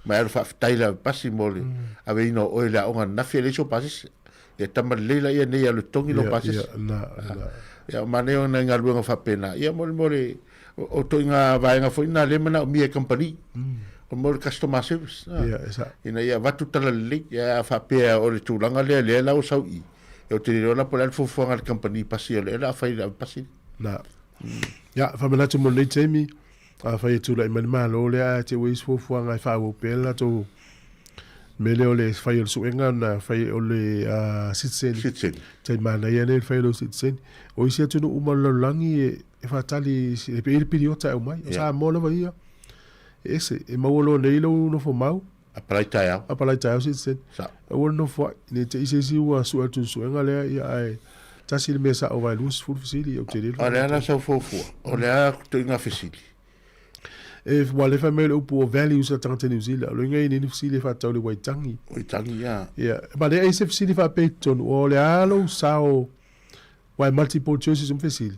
Ma e alu faafetai le ave pasi mo le aveina o oe i le aoga ananafi e leai sou pasese. Ia tama lelei laia nei e alu e totogi lou pasese. Ia, o manaia o nai galuega faapena, ia mo le, mo le, o ituaiga vaega foi na lea e manaomia e kamupani. O mo le customer service. Ina ia avatu tala lelei, ia a faapea o le tulaga lea lea la ua sau i i, ia ou te le iloa la po o le a le fuafuaga a le kamupani pasi o lea o le a fai i le ave pasi. Na. Ia, faamanatu mo lenei taimi, afai e tulai mai le Malo lea ae te ua i ai se fuafuaga e faaauau pea le latou mea lea o le fai o le suega na fai o le citizen. Citizen. Tai manaia lea le fai o lou citizen. O isi atunuu uma o le lalolagi e faatali e i ai le piriota e aumai. O Samoa lava ia, e ese, e maua loa nei lou nofo mau. Apalai taeao. Apalai taeao citizen. Sao. Aua le nofo ai, ne i te i se isi ua sue atu i le suega lea, ia ae tasi le mea sao vae 20 fesili, ou te le O le a la sau fuafua? O le a ituaiga fesili? E, ua le fai mai le upu o values a tagata New Zealand. O le uiga e i ai ni fesili e faatatau i le Waitangi. Waitangi, ia. Ia, ma le ai se fesili faapea i totonu, o le a lou sao Aua e multiple choices uma fesili.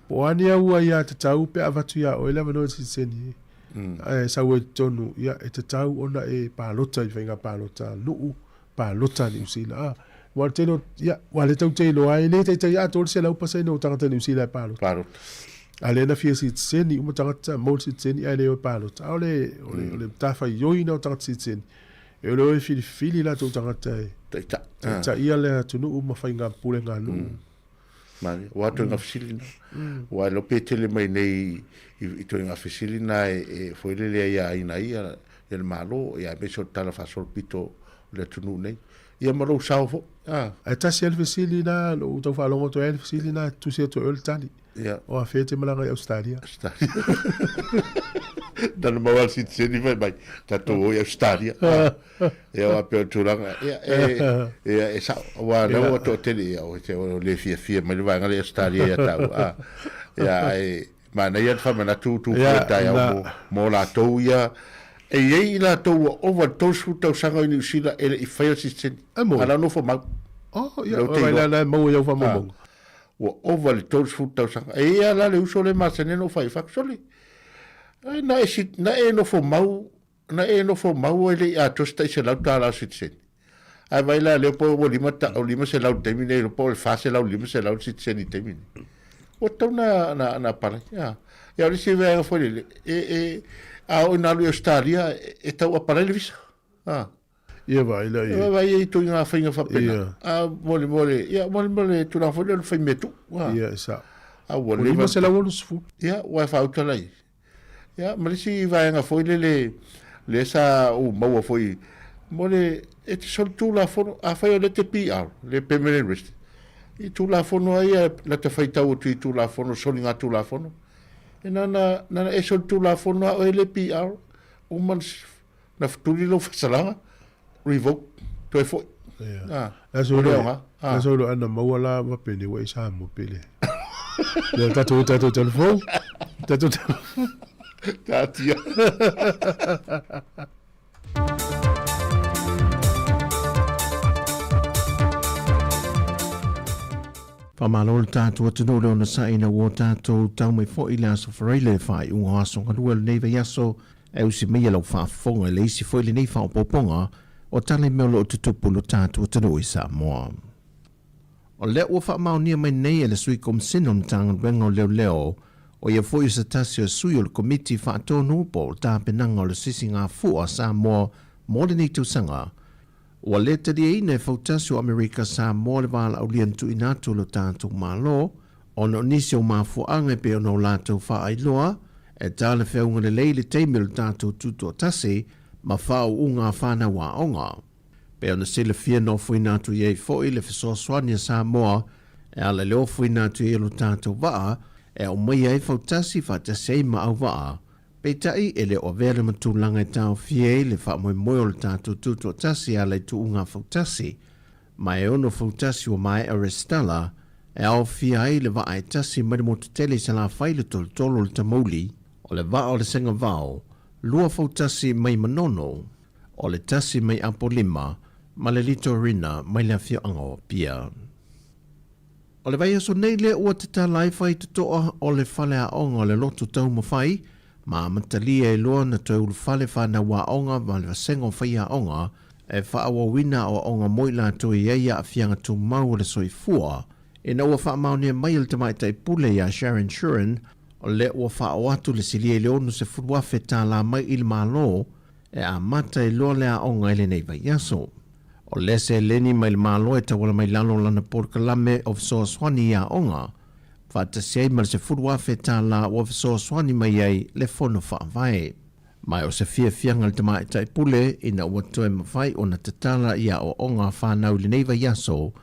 Po o a ni au aiatatau pe a avatu ia oe le avanoa e sitiseni e sau ai i totonu, ia e tatau ona e palota i faiga palota nuu, palota Niu Sila. A, aua o le tele o, ia, aua lea tatou te iloa ai, e le taitai atoa le 100% o tagata Niu Sila e palota. Palota. A lea na fia sitiseni uma tagata, maua le sitiseni ae le o e palota. A o le, o le, o le matafaioi lena o tagata sitiseni, E le o e filifili latou tagata e Taitai. taitaia le atunuu ma faiga pulega nuu. Manaia. Ua atoiga fesili na. Ua iloa pe tele mai nei i ituaiga fesili na e foi lele ai a ina ia ia le Malo, ia aemaise o le tala faasolopito o le atunuu nei. Ia ma lou sao foi. A. Ae tasi lava le fesili na, na ou tau faalogo atu ai le fesili na, tusi atu e oe le tali. Ia. O afea e te malaga i Ausetalia? Ausetalia. Tana maua le sitiseni fai mai, tatou o i Ausetalia. Ia aua pei o le tulaga, ia, e, ia, e sao, aua o lea ua toatele, ia, o te o le fiafia mai le vaega lea i Ausetalia ia tau. A, ia, ae manaia le faamanatu tu Ia, foi taeao na. mo, mo latou ia, e i ai i latou ua ova le 30 tausaga i Niu Sila e le i faia le sitiseni. E moni. A la nofo mau. Oh, ia, Lea ou te vai iloa. la la e maua i au faamaumauga. Ua ova le 30 tausaga. E i ai lava la le uso lea e masani ai ona ou fai fatu, sole, ai na e, na e nofo mau, na e nofo mau e le i atoa se tai $100 o sitiseni. Ae vaai la lea po ua lima ta, o 500 i le taimi nei, po o le 400 i le 500 le sitiseni i le taimi nei. Ua tatau na, na, na palai. Ia, ia o le isi vaega foi lele, e, e, a oo ina alu i Ausetalia, e, e tau apalai le visa. A. Ia vaai la ia. Vaai ai ituaiga faiga faapena. Ia. A mo le mo le ia mo le mo le tulaga foi lea o le fai mea tuu. Ia e sao. A ua Ua leva. 560. Ia ua e faauta la i. Ia ma le isi vaega foi lele lea sa ou maua foi mo le e te solitulafono afai o lea e te PR le permanent resident i Tulafono lava ia lata faitau atu i Tulafono soligatulafono e na ona na ona e solitulafono lava oe le PR uma Na fetuli lou fasalaga, revoke, toe foi. Ia. Ah, o le aoga. Ah. La solo ana maua la wa pene wa i Samoa pele. Lea tatou tatou telefon. Tatou telefon. Taatia. Faamalo le tatou atunuu le onosai ina ua tatou tau mai foi i le Aso Faraile le faaiuga o aso galue o lenei vaiaso. E usi mai lau faafofoga i le isi foi lenei faaopoopoga o tala i mea o lo o tutupu i lo tatou atunuu i Samoa. O lea ua faamaonia mai nei e le Sui Komisina o le Matagaluega o Leoleo, o ia foi o se tasi o sui o le Komiti Faatonu po o Tapenaga o le Sisigafua a Samoa mo lenei tausaga, ua le taliaina e Fautasi o Amerika Samoa le valaaulia na tuuina atu e lo tatou Malo ona o nisi o mafuaaga e pei ona o latou faailoa. E talafeauga lelei le taimi o le tatou tutoatasi ma faauuga a fanau aoga. Pei ona silafia na ofoina atu i ai foi le fesoasoani a Samoa e ala i le ofoina atu i ai o lo tatou vaa e aumaia ai fautasi faatasi ai ma auvaa. Peitai, e le o avea le matulaga e taofia ai le faamoemoe o le tatou tutoatasi e ala i tuuga fautasi. Ma e ono fautasi ua maea resitala e aofia ai le vaa e tasi mai le motu tele i Salafai le tolotolo o le Tamauli, o le vaa o le Segavao, lua fautasi mai Manono, o le tasi mai Apolima ma le Litorina mai le afioaga o Apia. O le vaiaso nei lea ua tatala ai faitotoa o le faleaoga o le Loto Taumafai ma amatalia ai loa ona toe ulufale fanau aoga ma le vasega o faiaoga e faaauauina aoaoga mo i latou e i ai aafiaga tumau o le soifua ina ua faamaonia mai e le Tamaitai Pule ia Sharon Shuren o lea ua faaoo atu le silia i le $60,000 tālā mai i le Malo e amata ai loa le aoga i lenei vaiaso. O lea seleni mai le Malo e tauala mai lalo o lana polokalame o fesoasoani i aoga, faatasi ai ma le $10,000 ua fesoasoani mai ai le Fono Faavae. Ma o se fiafiaga i le Tamaitai Pule ina ua toe mafai ona tatala i aoaoga a fanau i lenei vaiaso,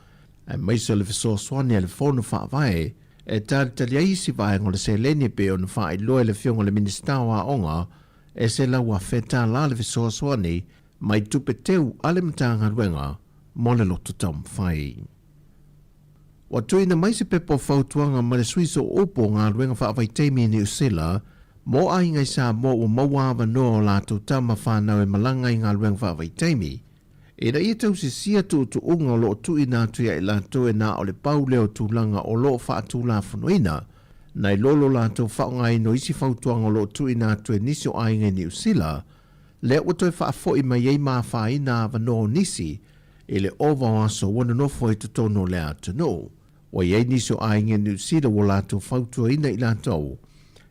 aemaise o le fesoasoani a le Fono Faavae e talitali ai isi vaega o le seleni e pei ona faailoa e le Afioga i le Minisita o Aoga e $100,000 le fesoasoani mai tupe teu a le Matagaluega mo le loto taumafai. Ua tuuina mai se pepa o fautuaga mai le Sui Sooupu o Galuega Faavaitaimi i Niu Sila mo aiga i Samoa ua maua avanoa o latou tama fanau e malaga i galuega faavaitaimi ina ia tausisia tuutuuga o lo o tuuina atu ia i latou e na o le pau lea o tulaga o lo o faatulafonoina nai lo lo latou faaaogaina o isi fautuaga o lo o tuuina atu e nisi o aiga i Niu Sila lea ua toe faafoi mai ai ma afaina avanoa o nisi i le ova o aso ua nonofo ai totonu o le atunuu. Ua i ai nisi o aiga i Niu Sila ua latou fautuaina i latou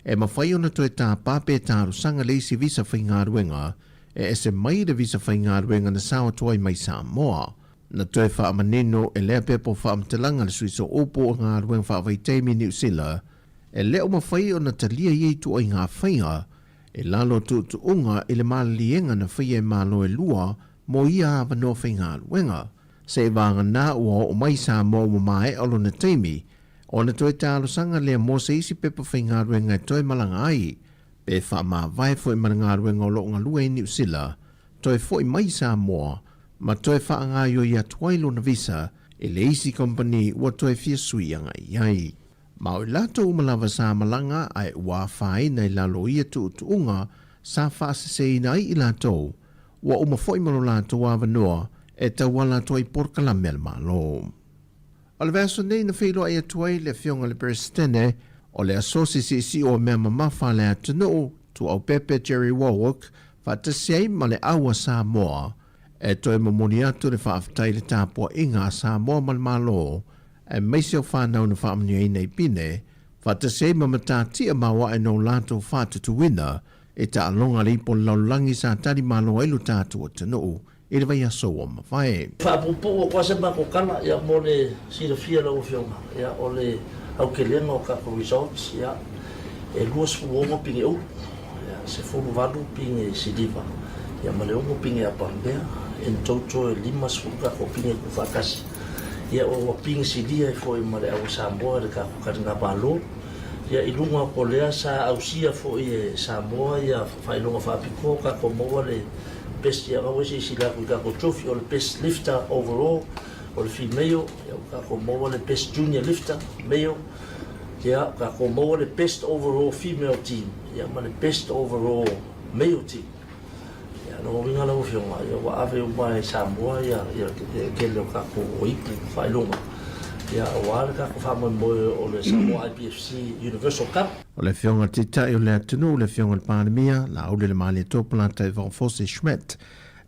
e mafai ona toe tāpā pe talosaga le isi visa faigaluega e ese mai le visa faigaluega na sao atu ai mai Samoa. Na toe faamanino e lea pepa o faamatalaga le Sui Sooupu o Galuega Faavaitaimi i Niu Sila e le o mafai ona talia ia ituaiga faiga i lalo o tuutuuga i le maliliega na faia e Malo e lua mo ia avanoa faigaluega. Seivaganā ua oo mai Samoa ua maea o lona taimi ona toe talosaga lea mo se isi pepa faigaluega e toe malaga ai, pe faamavae foi ma le galuega o lo o galue ai Niu Sila, toe foi mai i Samoa ma toe faagaoioi atu ai lona visa i le isi kamupani ua toe fia sui agai i ai. Ma o i latou uma lava sa malaga ae ua afaina i lalo o ia tuutuuga sa faaseseina ai i latou, ua uma foi ma lo latou avanoa e tauala atu ai polokalame a le Malo. O le vaiaso nei na feiloai atu ai le Afioga i le Peresetene o le Asosi Siisii o Mea Mamafa a le Atunuu, Tuaupepe Jerry Warwick, faatasi ai ma le Au a Samoa, e toe momoli atu le faafetai i le tapuaiga a Samoa ma le Malo, aemaise o fanau na faamanuiaina i Pine, faatasi ai ma matatia maoae no latou faatutuina i taaloga a le ipo o le lalolagi sa tali malo ai lo tatou atunuu i le vaiaso ua mavae. Faapuupuu atu lava se matou tala ia mo le silafia e lau Afioga, ia o le aukelega o tatou results ia e 26 pine ulu, ia 18 pine siliva, ia ma le 6 pine aparemea, in total e 50 tatou pine tuufaatasi. Ia ua pine silia ai foi ma le au a Samoa i le tatou taligamalo. Ia i luga atu o lea sa ausia foi e Samoa ia faailoga faapitoa o tatou maua le best ia ua silasila atu i tatou trophy o le best lifter overall o le female ia ua tatou maua le best junior lifter male ia tatou maua le best overall female team ia ma le best overall male team. Ia, lona uiga lau Afioga, ia ua ave uma e Samoa ia le tele o tatou ipu faailoga, ia aua le tatou faamoemoe o le Samoa IPFC Universal Cup. O le Afioga i le Taitai o le atunuu, le Afioga i le Palemia, Laauli le Malietoa Polataivao Fosi Schmidt,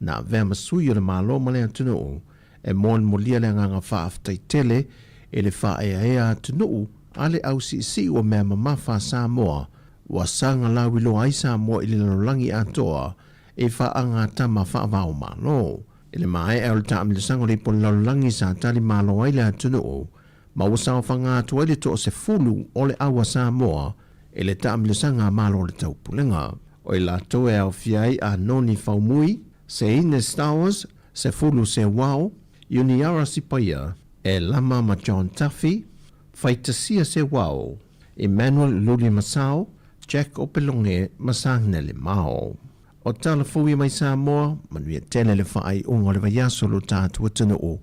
na avea ma sui o le Malo ma le atunuu, e molimoli le agaga faafetai tele i le faaeaea atunuu a le au siisii o mea mamafa a Samoa ua saga lauiloa ai Samoa i le lalolagi atoa i faagatama faava-o-Malo. I le maea o le taamilosaga o le ipu o le lalolagi sa tali malo ai le atunuu ma ua saofaga atu ai le toasefulu o le au a Samoa. i le taamilosaga a Malo o le Taupulega. O i latou e aofia ai a Noni Faumui, Seine Stowers, Sefulu Sewao, Iuniara Sipaia, Elama ma John Tafi, Faitasia Sewao, Emmanuel Luli Masao, Jack Opeloge ma Sagnele Mao. O tala fou ia mai Samoa, manuia tele le faaiuga o le vaiaso o lo tatou atunuu.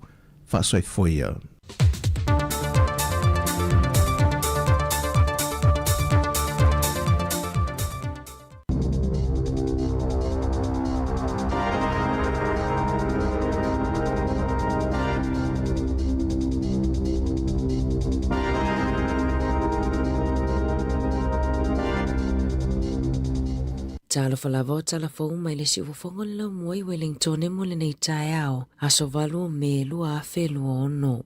Faasoifua ia. Talofa lava o tala fou mai le siufofoga o le laumua i Wellingtone mo lenei taeao, aso 8 o Me 2026.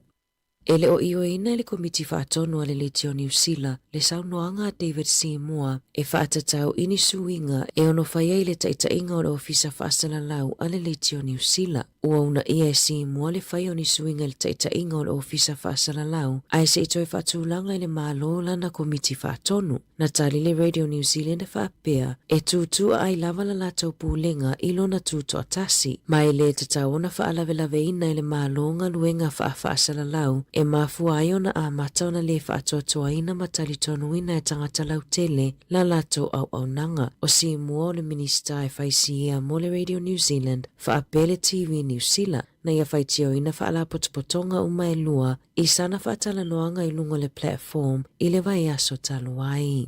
E le o ioeina e le Komiti Faatonu a le Leitio o Niu Sila le saunoaga a David Seymour e faatatau i ni suiga e ono fai ai le taitaiga o le Ofisa Faasalalau a le Leitio o Niu Sila. Ua uunaia e Seymour le fai o ni suiga i le taitaiga o le Ofisa Faasalalau ae se i toe faatulaga i le Malo lana Komiti Faatonu. Na tali le Radio New Zealand e faapea, e tūtū ai lava la latou pulega i lona tūtoatasi, ma e lē tatau ona faalavelaveina e le Malo galuega faafaasalalau e mafua ai ona amata ona lē faatoatoaina ma talitonuina e tagata lautele la latou auaunaga. O Seymour o le Minisita e fai siea mo le Radio New Zealand faapea le TV Niu Sila, na ia faitioina faalapotopotoga uma e lua i sana faatalanoaga i luga o le platform i le vaiaso talu ai.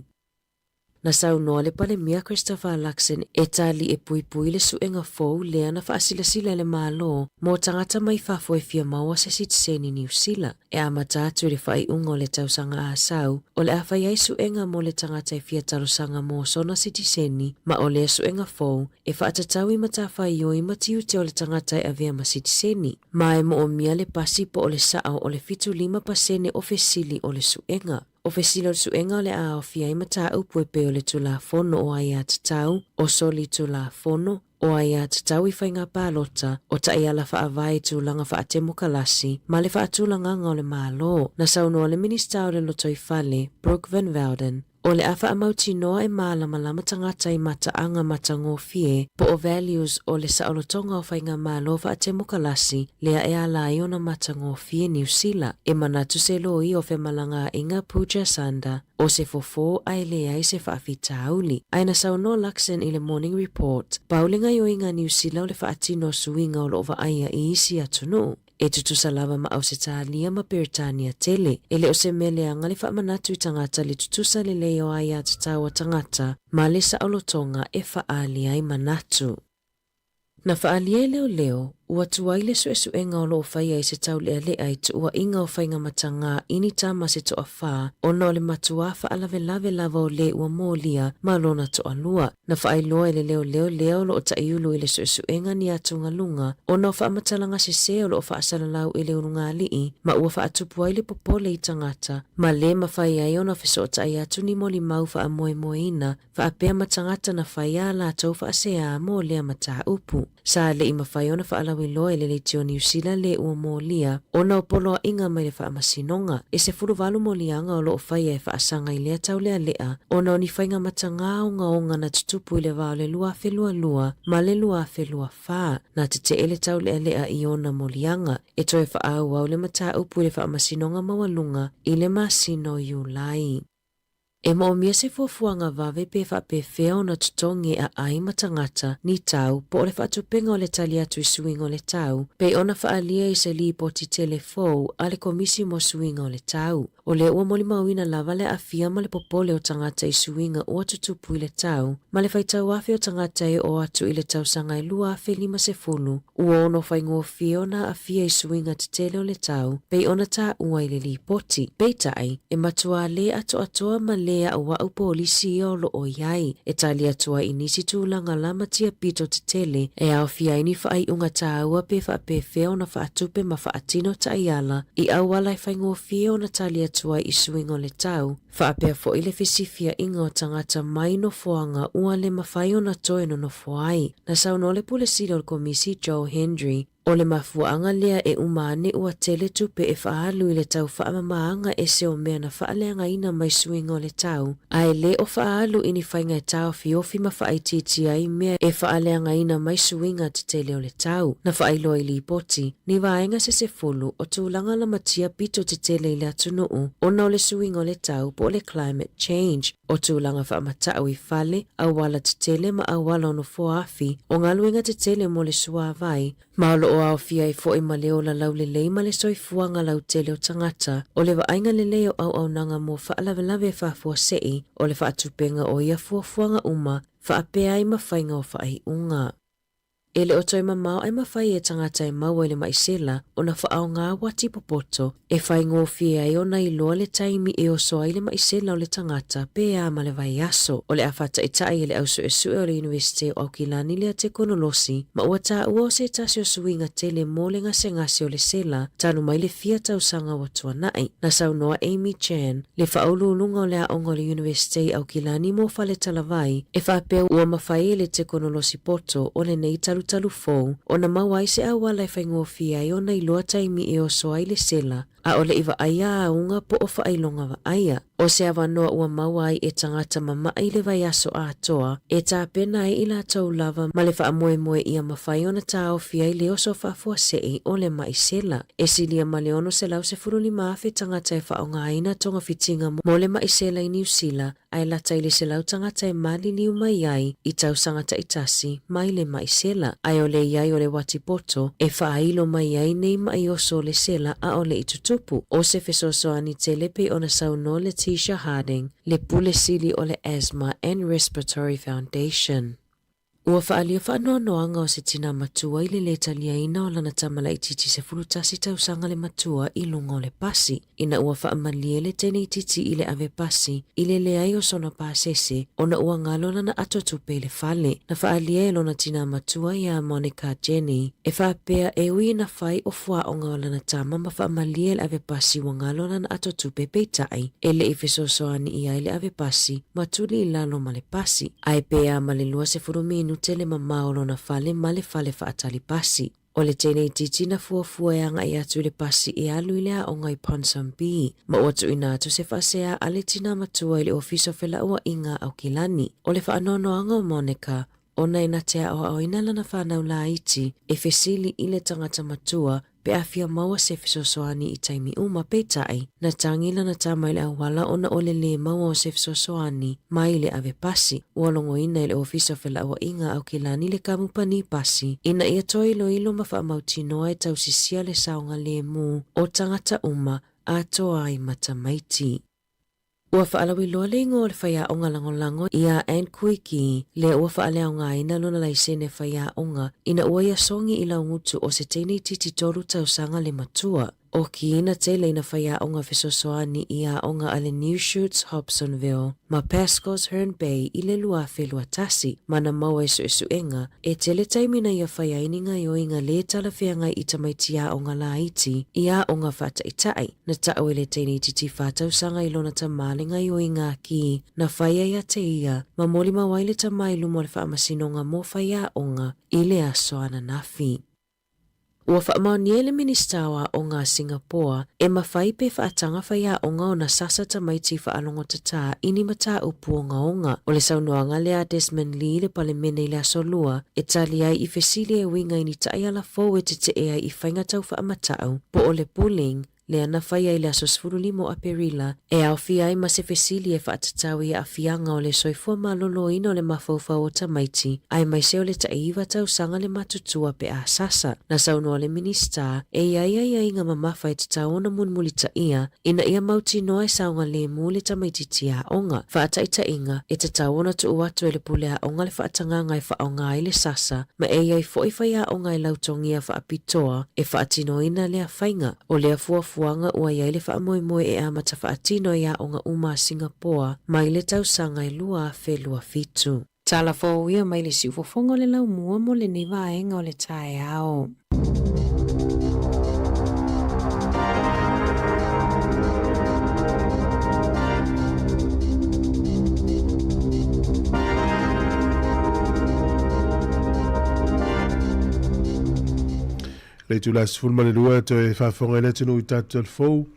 Na saunoa le Palemia Christopher Luxon e tali e puipui le suega fou lea na faasilasila e le Malo mo tagata mai fafo e fia maua se sitiseni Niu Sila. E amata atu i le faaiuga o le tausaga asau, o le a fai ai suega mo le tagata e fia talosaga mo sona sitiseni ma o lea suega fou e faatatau i matafaioi ma tiute o le tagata e avea ma sitiseni. Ma e moomia le pasi po o le sao o le 75% o fesili o le suega. O fesili o le suega o le a aofia ai mataupu e pei o le Tulafono o Aiatatau, o Soli Tulafono, o Aiatatau i Faiga Palota, o Taiala Faavae i Tulaga Faatemokalasi, ma le Faatulagaga o le Malo. Na saunoa le Minisita o le Lotoifale, Brooke Van Velden, O le a faamautinoa e mālamalama tagata i mataaga matagofie po o values o le saolotoga o faigamalo faatemokalasi lea e ala ai ona matagofie Niu Sila. E manatu se loia o femalagaaiga Pooja Sanda o se fofo ae leai se faafitauli. Ae na saunoa Luxon i le Morning Report, pau le gaioiga a Niu Sila o le faatino o suiga o lo o vaaia i isi atunuu. E tutusa lava ma Ausetalia ma Peretania tele. E le o se mea leaga le faamanatu i tagata le tutusa lelei o aiatatau a tagata ma le saolotoga e faaali ai manatu. Na faaalia e leoleo, ua tuai le suesuega o lo o faia i se taulealea i tuuaiga o faigamatagā i ni tama se toafā ona o le matuā faalavelave lava o le ua molia ma lona toalua. Na faailoa e le leoleo lea o lo o taʻiulu i le suesuega ni atugaluga ona o faamatalaga sesē o lo o faasalalau i le ulugalii ma ua faatupu ai le popole i tagata ma lē mafai ai ona fesootai atu ni molimau faamoemoeina faapea ma tagata na fai ā latou faaseā mo lea mataupu. Sa le i mafai ona faalauiloa e le Leitio Niu Sila le ua molia ona o poloaiga mai le Faamasinoga. E 18 moliaga o lo o faia e faasaga i lea taulealea ona o ni faiga matagā ogaoga na tutupu i le va o le 2022 ma le 2024. Na tetee le taulealea i ona moliaga e toe faaauau le mataupu i le Faamasinoga Maualuga i le masina o Iulai. E moomia se fuafuaga vave pe faapefea ona totogi e aai ma tagata, ni tau, po o le faatupenga o le tali atu i suiga o le tau, pei ona faaalia i se lipoti tele fou a le Komisi mo Suiga o le Tau. O lea ua molimauina lava le aafia ma le popole o tagata i suiga ua tutupu i le tau, ma le faitau afe o tagata e oo atu i le tausaga e 2050, Ua ono faigofie ona aafia i suiga tetele o le tau, pei ona taua i le lipoti. Peitai, e matuā lē atoatoa ma lē aʻuaʻu polisi ia o lo o i ai, e tali atu ai i nisi tulaga lamatia pito tetele e aofia ai ni faaiuga tāua pe faapefea ona faatupe ma faatino taiala i auala e faigofie ona tali atu ai i suiga o le tau, Faapea foi le fesifiaiga o tagata mai nofoaga ua le mafai ona toe nonofo ai. Na saunoa le Pule Sili o le Komisi Joe Hendry, O le mafuaaga lea e uma ane ua tele tupe e faaalu i le tau faamamaaga ese o mea na faaleagaina mai suiga o le tau, ae le o faaalu i ni faiga e taofiofi ma faaitiitia ai mea e faaleagaina mai suiga tetele o le tau. Na faailoa i lipoti, ni vaega se sefulu o tulaga lamatia pito tetele i le atunuu ona o le suiga o le tau po o le climate change, o tulaga faamatau i fale, auala tetele ma auala o nofoa afi, o galuega tetele mo le suāvai, ma o lo o aofia ai foi ma le ola laulelei ma le soifuaga lautele o tagata, o le vaaiga lelei o auaunaga mo faalavelave faafuasei, o le faatupega o ia fuafuaga uma, faapea ai ma faiga o faaiuga. E le o toe mamao ae mafai e tagata e maua i le maʻi sela ona faaaoga uati popoto e faigofie ai ona iloa le taimi e oso ai le maʻi sela o le tagata pe a ma le vaiaso. O le a faataitai e le au suesue o le Iunivesite o Aukilani lea tekonolosi ma ua taua o se tasi o suiga tele mo le gasegase o le sela talu mai le fia tausaga ua tuanai. Na saunoa Amy Chan, le faauluuluga o le aoga o le Iunivesite i Aukilani mo Faletalavai, e faapea ua mafai e le tekonolosi poto o lenei talutalu fou ona maua ai se auala e faigofie ai ona iloa taimi e oso ai le sela, ʻaʻole i vaaia auga po o faailoga vaaia. ʻO se avanoa ua maua ai e tagata mamaʻi i le vaiaso atoa e tapena ai i latou lava ma le faamoemoe ia mafai ona taofi ai le oso faafuasei o le maʻi sela. E silia ma le 615,000 tagata e faaaogaina togafitiga mo le maʻi sela i Niu Sila, ae lata i le 100 tagata e maliliu mai ai i tausaga taitasi mai le maʻi sela. Ae o le i ai o le uati poto e faailo mai ai nei maʻi oso o le sela ʻaʻole i tutupu. ʻO se fesoasoani tele pei ona saunoa Letitia Harding, le Pule Sili o le Asthma and Respiratory Foundation. Ua faaalia faanoanoaga o se tinā matua i le lē taliaina o lana tama laitiiti 11 tausaga le matua i luga o le pasi, ina ua faamalie le teine itiiti i le ave pasi i le leai o sona pasese ona ua galo lana ato tupe i le fale. Na faaalia e lona tinā matua iā Monica Jenny e faapea e ui ina fai o fuaoga o lana tama ma faamalie le ave pasi ua galo lana ato tupe peitai e le i fesoasoani i ai le ave pasi ma tuli i lalo ma le pasi, ae pe a ma le 20 minute le mamao o lona fale ma le fale faatali pasi. O le teine itiiti na fuafua e agai atu i le pasi e alu i le aoga i Ponsonby, ma ua tuuina atu se faasea a le tinā matua i le Ofisa o Felauaiga Aukilani. O le faanoanoaga o Monica, ona e na te aoaoina lana fanau laiti e fesili i le tagata matua pe a fia maua se fesoasoani i taimi uma peitai, na tagi lana tama i le auala ona o le lē maua o se fesoasoani mai le ave pasi. Ua logoina e le Ofisa o Felauaiga Aukilani le kamupani pasi ina ia toe iloilo ma faamautinoa e tausisia le saogalēmū o tagata uma atoa ai ma tamaiti. Ua faalauiloa le igoa o le faiaoga lagolago iā Ann Kuiki, lea ua faaleaogaina lona laisene faiaoga ina ua ia sogi i laugutu o se teine itiiti tolu tausaga le matua. ʻO Ki na tele ina faiaoga fesoasoani i aoga a le New Shoots Hobsonville ma Pascoes Herne Bay i le 2021, ma na maua i suesuega, e tele taimi na ia fai ai ni gaoioiga lē talafeagai i tamaiti aoga laiti i aoga faataitai. Na taʻu e le teine itiiti fā tausaga i lona tamā le gaoioiga a Ki na fai ai ia te ia, ma molimau ai le tamā i luma o le faamasinoga mo faiaoga i le aso ananafi. Ua faamaonia e le Minisita o Aoga a Singapoa e mafai pe faataga faiaoga ona sasa tamaiti faalogotatā i ni mataupu ogaoga. O le saunoaga lea a Desmond Lee i le Palemene i le Aso Lua e tali ai i fesili e uiga i ni taiala fou e teteʻe ai i faiga tau faamatau po o le bullying lea na faia i le aso 15 o Aperila, e aofia ai ma se fesili e faatatau i aafiaga o le soifua malōlōina o le mafaufau o tamaiti, aemaise o le 9 tausaga le matutua pe a sasa. Na saunoa le Minisita, e i ai aiaiga mamafa e tatau ona mulimulitaia ina ia mautinoa e saogalēmū le tamaitiiti aoga. Faataitaiga, e tatau ona tuu atu e le pule aoga le faatagaga e faaaoga ai le sasa, ma e i ai foi faiaoga e lautogia faapitoa e faatinoina lea faiga. ʻO lea fuafuaga ua i ai le faamoemoe e amata faatino i aoga uma a Singapoa mai le tausaga e 2027. Tala fou ia mai le siufofoga o le laumua mo lenei vaega o le taeao. Le itula 12 toe faafofoga ai le atunuu i tatou talafou.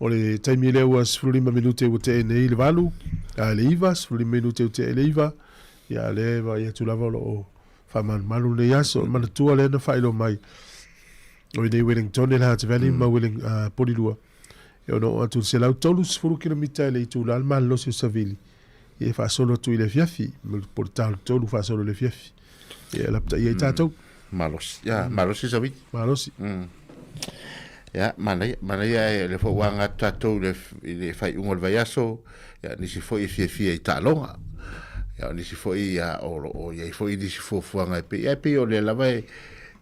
O le taimi lea ua 15 minute ua tea nei i le 8, a le 9, 15 minute ua tea i le 9, ia lea e vaai atu lava o lo o faamalumalu lenei aso. O le manatua lea na faailoa mai o i nei Wellington i le Hutt Valley ma Welling, Polilua, e ono oo atu i le 130 kilomita i le itula le malolosi o Savili, ia e faasolo atu i le afiafi, po o le ta o le 3 faasolo i le afiafi. Ia e lapataia ai tatou. Malosi. Ia, malosi Savili. Malosi. Ia, manaia, manaia e le foi ua aga atu tatou i le, i le faaiuga o le vaiaso, ia, nisi foi e fiafia i taaloga. Ia, o nisi foi, ia, o lo o i ai foi nisi fuafuaga e pei, ia, e pei o lea lava e,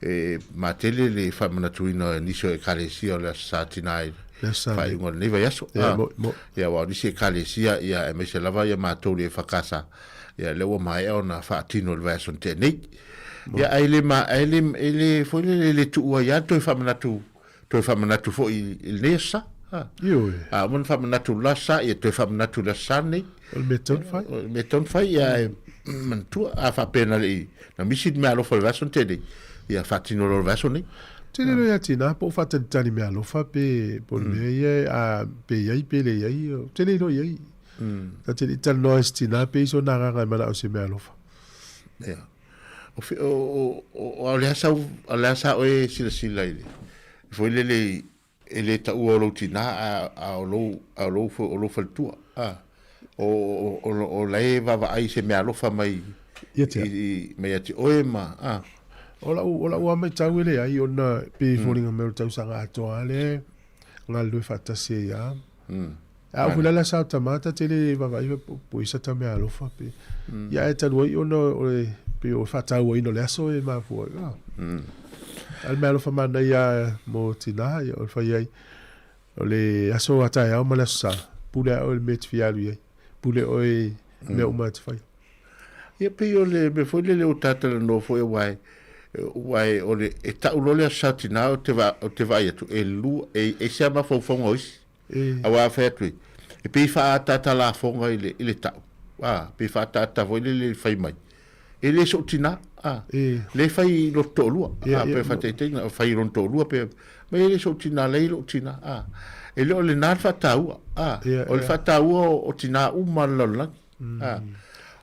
e matele le faamanatuina o nisi o ekalesia o le Aso Sa Tina i Le Aso Sa nei. faaiuga o lenei vaiaso. Ia, Ah, mo, mo. ia, aua o nisi ekalesia, ia, aemaise lava ia matou le EFKS, ia, lea ua maea ona faatino i le vaiaso na tea nei. Ia, ae le ma, ae le, e le, foi lele, e le tuua ai lava toe faamanatu, toe faamanatu foi i lenei Aso Sa. Ha. Ioe. A uma ona faamanatu i le Aso Sa, ia toe faamanatu i le Aso Sa lenei. O le mea tonu fai. O le mea tonu fai, ia, e manatua, a faapea na le i, na misi le meaalofa i le vaiaso na tea nei, ia faatino loa i le vaiaso lenei. Tele loa ia tina po o faatalitali meaalofa pe po o le mea ia a pe i ai pe le i ai, ou te le iloa i ai. Ta te le i talanoa i se tina pe i sona agaga e manao i se meaalofa. Ia. O, o, o, o, o le a sau, o le a sa oe silasila i le, foi lele e le taua o lou tinā a, a o lou, a o lou, o lou faletua. A, o, o, o, o la e vaavaai i se meaalofa mai, Ia te au. i, mai ia te oe ma, a. O lau, o lau lava matau e leai ona e pei e foliga mai o le tausaga atoa lava lea e galulue faatasi ai lava. A oo foi la le asa o tama ta te le vaavaai po i ai sata meaalofa pe. Ia ae talu ai ona o le pei o le faatauaina o le aso e mafua ai. A o le meaalofa manaia mo tina ia o le fai ai o le aso a taeao ma le aso sa, pule lava oe i le mea e te fia alu i ai. Pule oe i mea uma e te faia. Ia pei o le mea foi lele ua ta talanoa foi aua e aua e o le e tau loa le aso sa tina ou te ou te vaai atu e lua e ese lava mafaufauga o isi. Aua a fai atu e, e pei e faaataata lafoga i le, i le tau, a, pei e faaataata foi lele i le fai mai. E le soo tinā, a, le fai i lota toalua, a, pe faataitaiga, fai i lona toalua pe, ma e le soo tinā, leai lou tinā, a. E le o lenā le faataua, a, o le faataua o tinā uma o le lalolagi, a.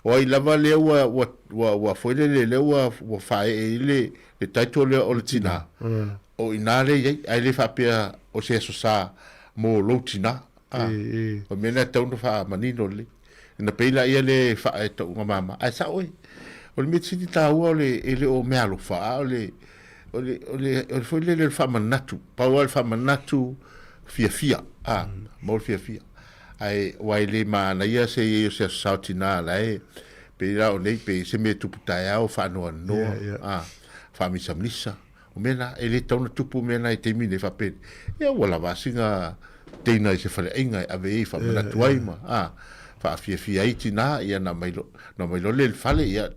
O ai lava lea ua, ua, ua, ua foi lele, lea ua, ua faaee i le, le title lea o le tinā, O i ina lea i ai, ae le faapea o se aso sa mo lou tinā. A, o le mea lea e tatau ona faamanino lelei. Ona pei laia lea e faa e tauga mama, ae sao oe. O le mea sili taua o le, e le o meaalofa, a o le, o le, o le, o le foi lele o le faamanatu. Pau lava le faamanatu fiafia, a, mo le fiafia. Ae, aua e le manaia se i ai o se aso sa o tinā la e, pei la o nei, pei se mea e tupu taeao, faanoanoa, a, faamisamisa. O mea na, e le tatau ona tupu mea na i taimi nei faapea, ia ua lava a sina teina i se faleaiga e ave ai e faamanatu ai ma, a, faafiafia ai tinā, ia na mai lo, na mai loa lea i le fale, ia,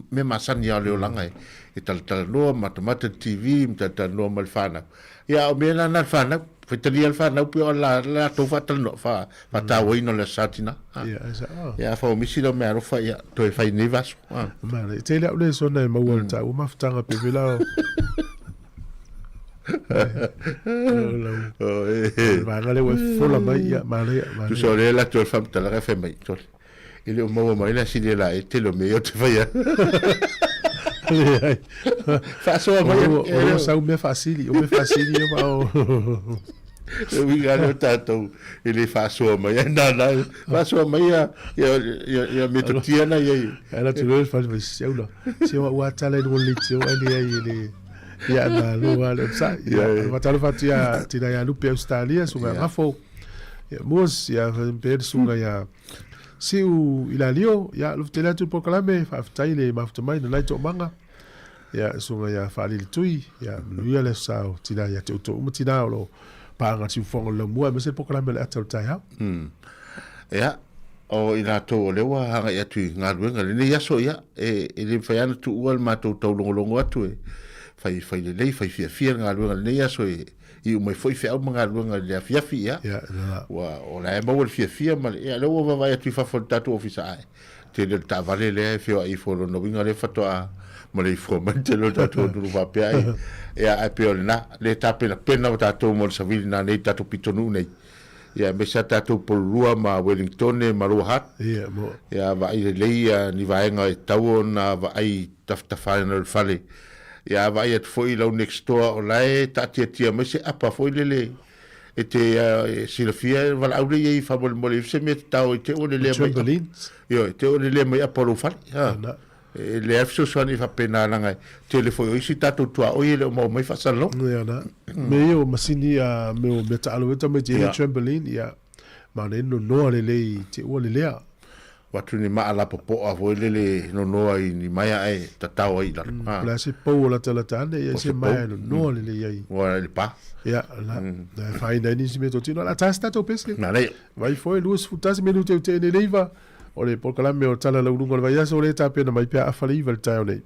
mea masani lava o le olaga e, e talatalanoa, matamata i le TV, ma talatalanoa ma le fanau. Ia, a o mea la na le fanau, faitalia le fanau pei o la latou faatalanoa, fa, faatauaina o le aso sa tinā. A, Ia, e sao. ia, afai ua misi lau meaalofa, ia, toe fai i lenei vaiaso. A. Manaia. Tele au lesona e maua i le taua mafutaga pe vela o O, e, e. le vaega lea ua e fofola mai, ia, manaia, manaia. Tusa o lea e alu atu ai le faamatalaga e fai mai, sole, e le o maua mai le asili e la e tele o mea ia ou te faia. Leai. Faasoa mai. O lua sau mea faasili, o mea faasili ia ma o. Le uiga lea o tatou e le faasoa mai ai nana faasoa mai ia ia ia ia metotia na ia i. Ala tu le fale mai se aula. Se ua ua tala i luga o le leitio ai le ai le ia na lo wa le sa. Ia matalo fatu ia tina ia Lupe Australia sunga ngafo. Ia muas ia pe sunga ia Siu i Lalio, ia alofa tele atu i le polokalame, faafetai le mafuta mai na nai toomaga. Ia susuga ia Faalili Tui, ia manuia le aso sa o tina ia te outou uma tina o lo o paaga siufofoga o le laumua aemaise le polokalame o le ata o le taeao. Mm. Ia, o i latou o lea ua agai atu i galuega i lenei aso, ia, e, e le mafai lava ona tuua le matou taulogologo atu e Fai fai lelei, fai fiafia le galuega i lenei aso e iu mai foi feau ma galuega i le afiafi, ia. Ua, o la e maua le fiafia ma le, ia, lea ua vaavaai atu i fafo o le tatou ofisa, ae tele o le taavale lea e feoai ifo, o lona uiga lea faatoa maleifua mai le tele o le tatou atunuu faapea ai. Ia, ae pei o lena, le tapenapena o tatou mo le savili nanei i tatou pitonuu nei. Ia, aemaise lava tatou Pololua ma Wellingtone ma Lower Hutt. Ia, mo. Ia, vaai lelei ia ni vaega e tatau ona vaai tafatafaina o le fale. Ia, a vaai atu foi i lau next door o la e taatiatia mai se apa foi lele e te silafia e valaau lea i ai faamolemole i se mea tatao i te ua lelea mai. Trampolines. Ioe, te ua lelea mai apa o lou fale. Ha. E leai fesoasoani e faapena leaga e tele foi o isi tatou tuaoi e le o maua mai faasalalauga. Ia na. Me ia o masini a me o mea taalo e tamaiti e trampoline ia ma nei nonoa lelei te ua lelea. Avatu ni maa lapopoa foi lele nonoa i ni maea ae tatao ai i lalo. Po o le a se pou o latalata ane ia se maea e nonoa lelei ai. Ua i le pa. Ia la. Na e faaina ai nisi meatotino. O le a taea se tatou pese. Manaia. Vai foi 21 minute o te ene leiva. O le polokalame o Tala Lauluga o le Vaiaso lea e tapena mai pea afa le iva i le taeao nei.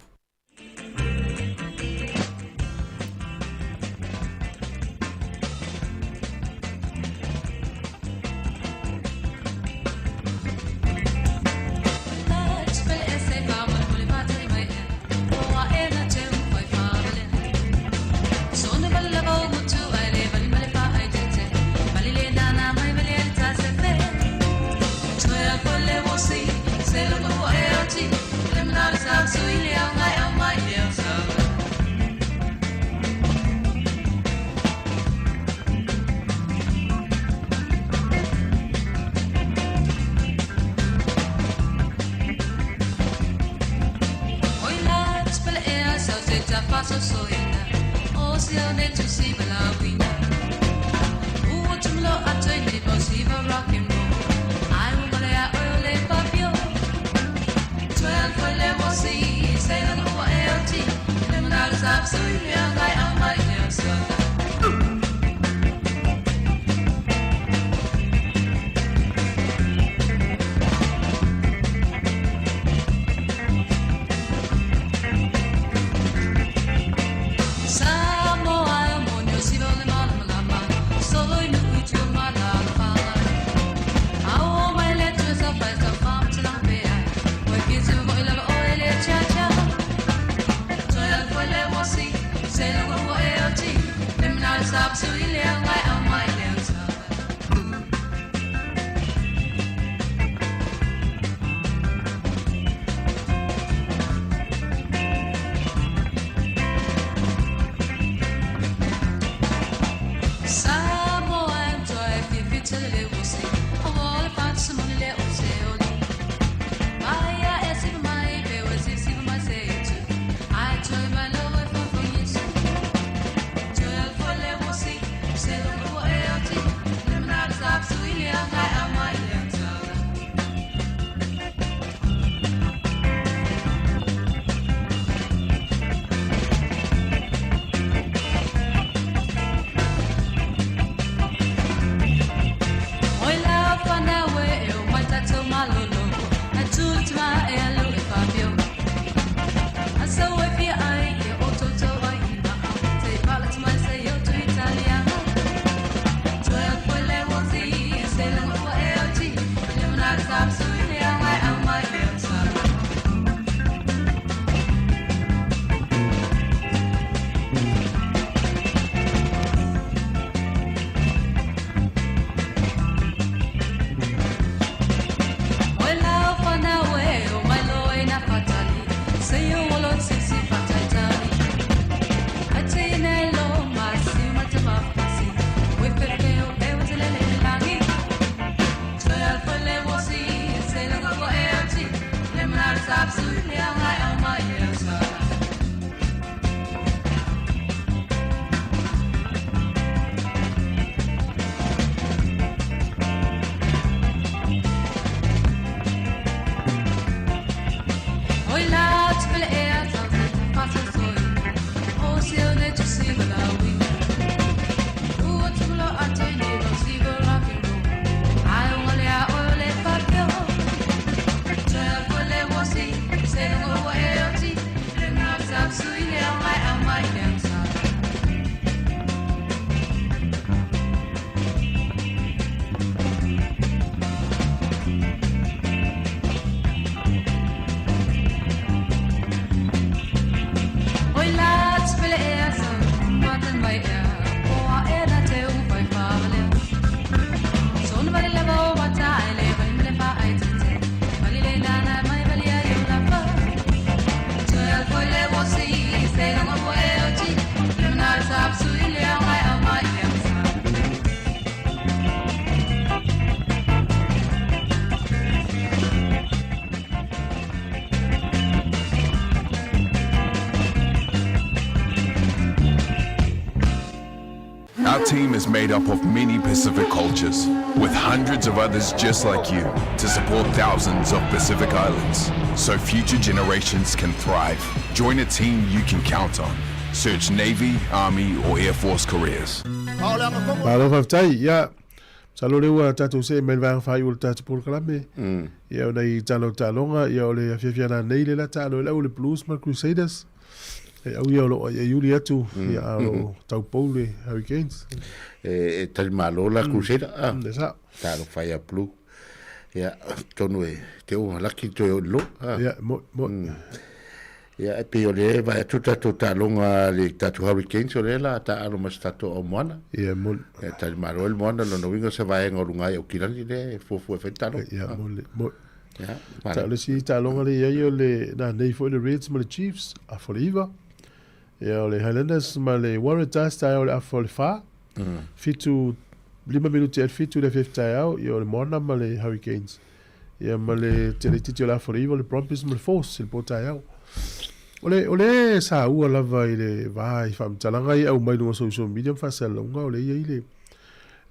Our team is made up of many Pacific cultures, with hundreds of others just like you to support thousands of Pacific Islands so future generations can thrive. Join a team you can count on. Search Navy, Army, or Air Force careers. Malo faafetai. Ia, masalo lea ua tatou see mai le vaega faaiu o le tatou polokalame. Ia, o nai tala o taaloga, ia o le afiafi ananei lea la taalo ai le au o le Blues ma le Crusaders. E au ia o lo o aiaiuli atu, ia a o lo o taupou le Hurricanes. E, e tali malo la Crusader. Ah, E sao. Talofa ia Blue. Ia, tonu e te o laki toe o lo. Ah. Ia, mo, mo. Ia, e pei o le vaai atu tatou taaloga a le tatou Hurricanes o lea la taaalo ma se tatou au moana. Ia, mo. Ia, tali malo ai le moana, lona uiga se vaega o luga ai o Aukilani lea e fuafua e fai le taaloga. Ia, mo le, mo. Ia, Ta o le isi taaloga lea i ai o le, nanei foi le Reds ma le Chiefs, afa o le 9. Ia, o le Highlanders ma le Waratahs taeao i le afa o le 4. 7, 5 minuti ai le 7 i le afiafi taeao, ia o le Moana ma le Hurricanes. Ia ma le tele itiiti o le afa o le 9 o le Brumbies ma le Force i le po taeao. O le, o le saua lava i le va i faamatalaga ia e aumai i luga o social media ma faasalalauga o lea e i ai le,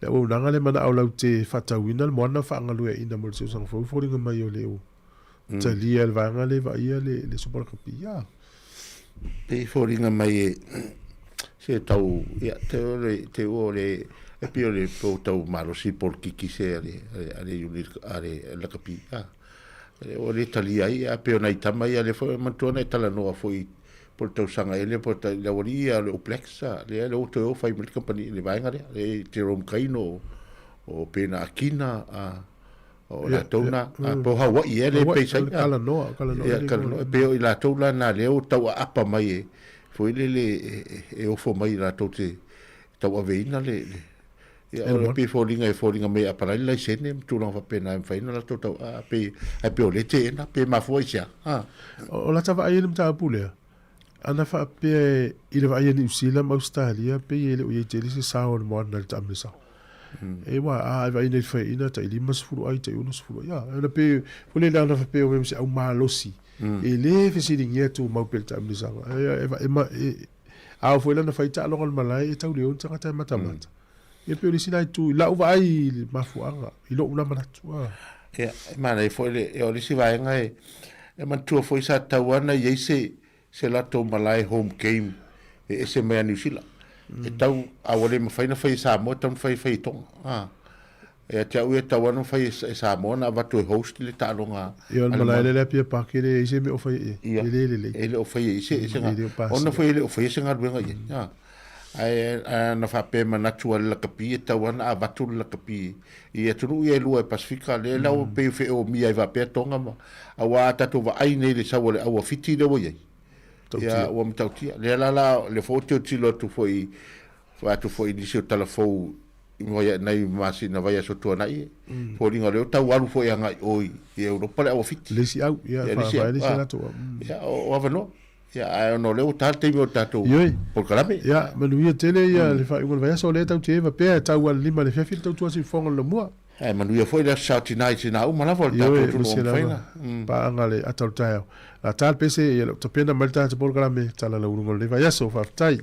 le auaunaga lea manao lau te faatauina le moana faagalueaiina mo le tausaga fou e foliga mai o le o talia e le vaega lea e vaaia le, le Super Rugby. Ia. Pei e foliga mai e se tau, ia, te o le, te o le, e pei o le po tau malosi polokiki se a le, a le unit, a le lakapi, a. O le talia ai, a pei o nai tama ia le foi, manatua na e talanoa foi po le tausaga ea lea po le le aualii ia o le All Blacks, a, lea le o toe o fai mai le kamupani i le vaega lea, le Jerome Kaino, o Pena Akina, a, o latou na, po o Hawaii ea le pei sai. Kalanoa, Kalanoa. Ia, Kalanoa, e pei o i latou la na lea o tauaapa mai e, foi lele e ofo mai i latou te tauaveina le, le ia, o le pei foliga e foliga mai e apalai le laisene ma tulaga faapena e mafai ona latou tau, a, pei, ae pei o lea teena, pe mafua i se a, a. O lata vaai ai le mataupu lea, ana faapea i le vaai a Niu Sila ma Ausetalia pei e le o i ai tele se sao o le moana i le taamilosaga. E ua a e vaai nei i le faiaina tai 50 ai tai 60 ai. Ia, ona pei foi lele ana faapea o mea ma se au malosi e le fesiligia tumau pea le taamilosaga. E, e, e, a oo foi la ona fai taaloga i le malae e tau le o ni tagata e matamata. Ia pei o le isi la itu i lau vaai i le mafuaaga i lou la manatu. Ah. Ia, e manaia foi le, ia o le isi vaega e, e manatua foi sa tatau lava ona i ai se, se latou malae home game e ese mai a Niu Sila. E tau, a ua le mafai ona fai e Samoa, e tatau ona fai, fai e Tonga. Ah. Ia te au ia e tatau lava ona fai e Samoa ona avatu e host le taaloga Ia o le malae lea le Apia Park e leai se mea o fai i ai. E le lelei. E le o faia i se, se, ona foi e le o faia se galuega i ai. Ah. Ae ana faapea e manatu a le lakapi e tatau lava ona avatu le lakapi i atunuu ia e lua e Pasefika lea la ua pei e feomia ai faapea Tonga ma aua a tatou vaai nei i le sau a le au a Fiti lea ua i ai ia ua matautia lea la la lea foi ua tilotilo atu foi vaai atu foi i nisi o tala fou i nai masina vaiaso tuanai e foliga o lea ua tau alu foi agai i o i Europa le au a Fiti le isi au ia faavae le isi latou au ia o avanoa Ia, ae ona o lea ua ta le taimi o le tatou polokalame. Ia, manuia tele ia le faaiuga o le vaiaso, o lea e tau te eva pea e tau a le 5 i le afiafi le tautua siufofoga o le Laumua. Ae manuia foi le Aso Sa o Tina i tina uma lava o le tatou atunuu o mafai ona. Paaga le ata o le taeao. La ta le pese, ia le o tapena mai le tatou polokalame tala lauuluga o lenei vaiaso. Faafetai.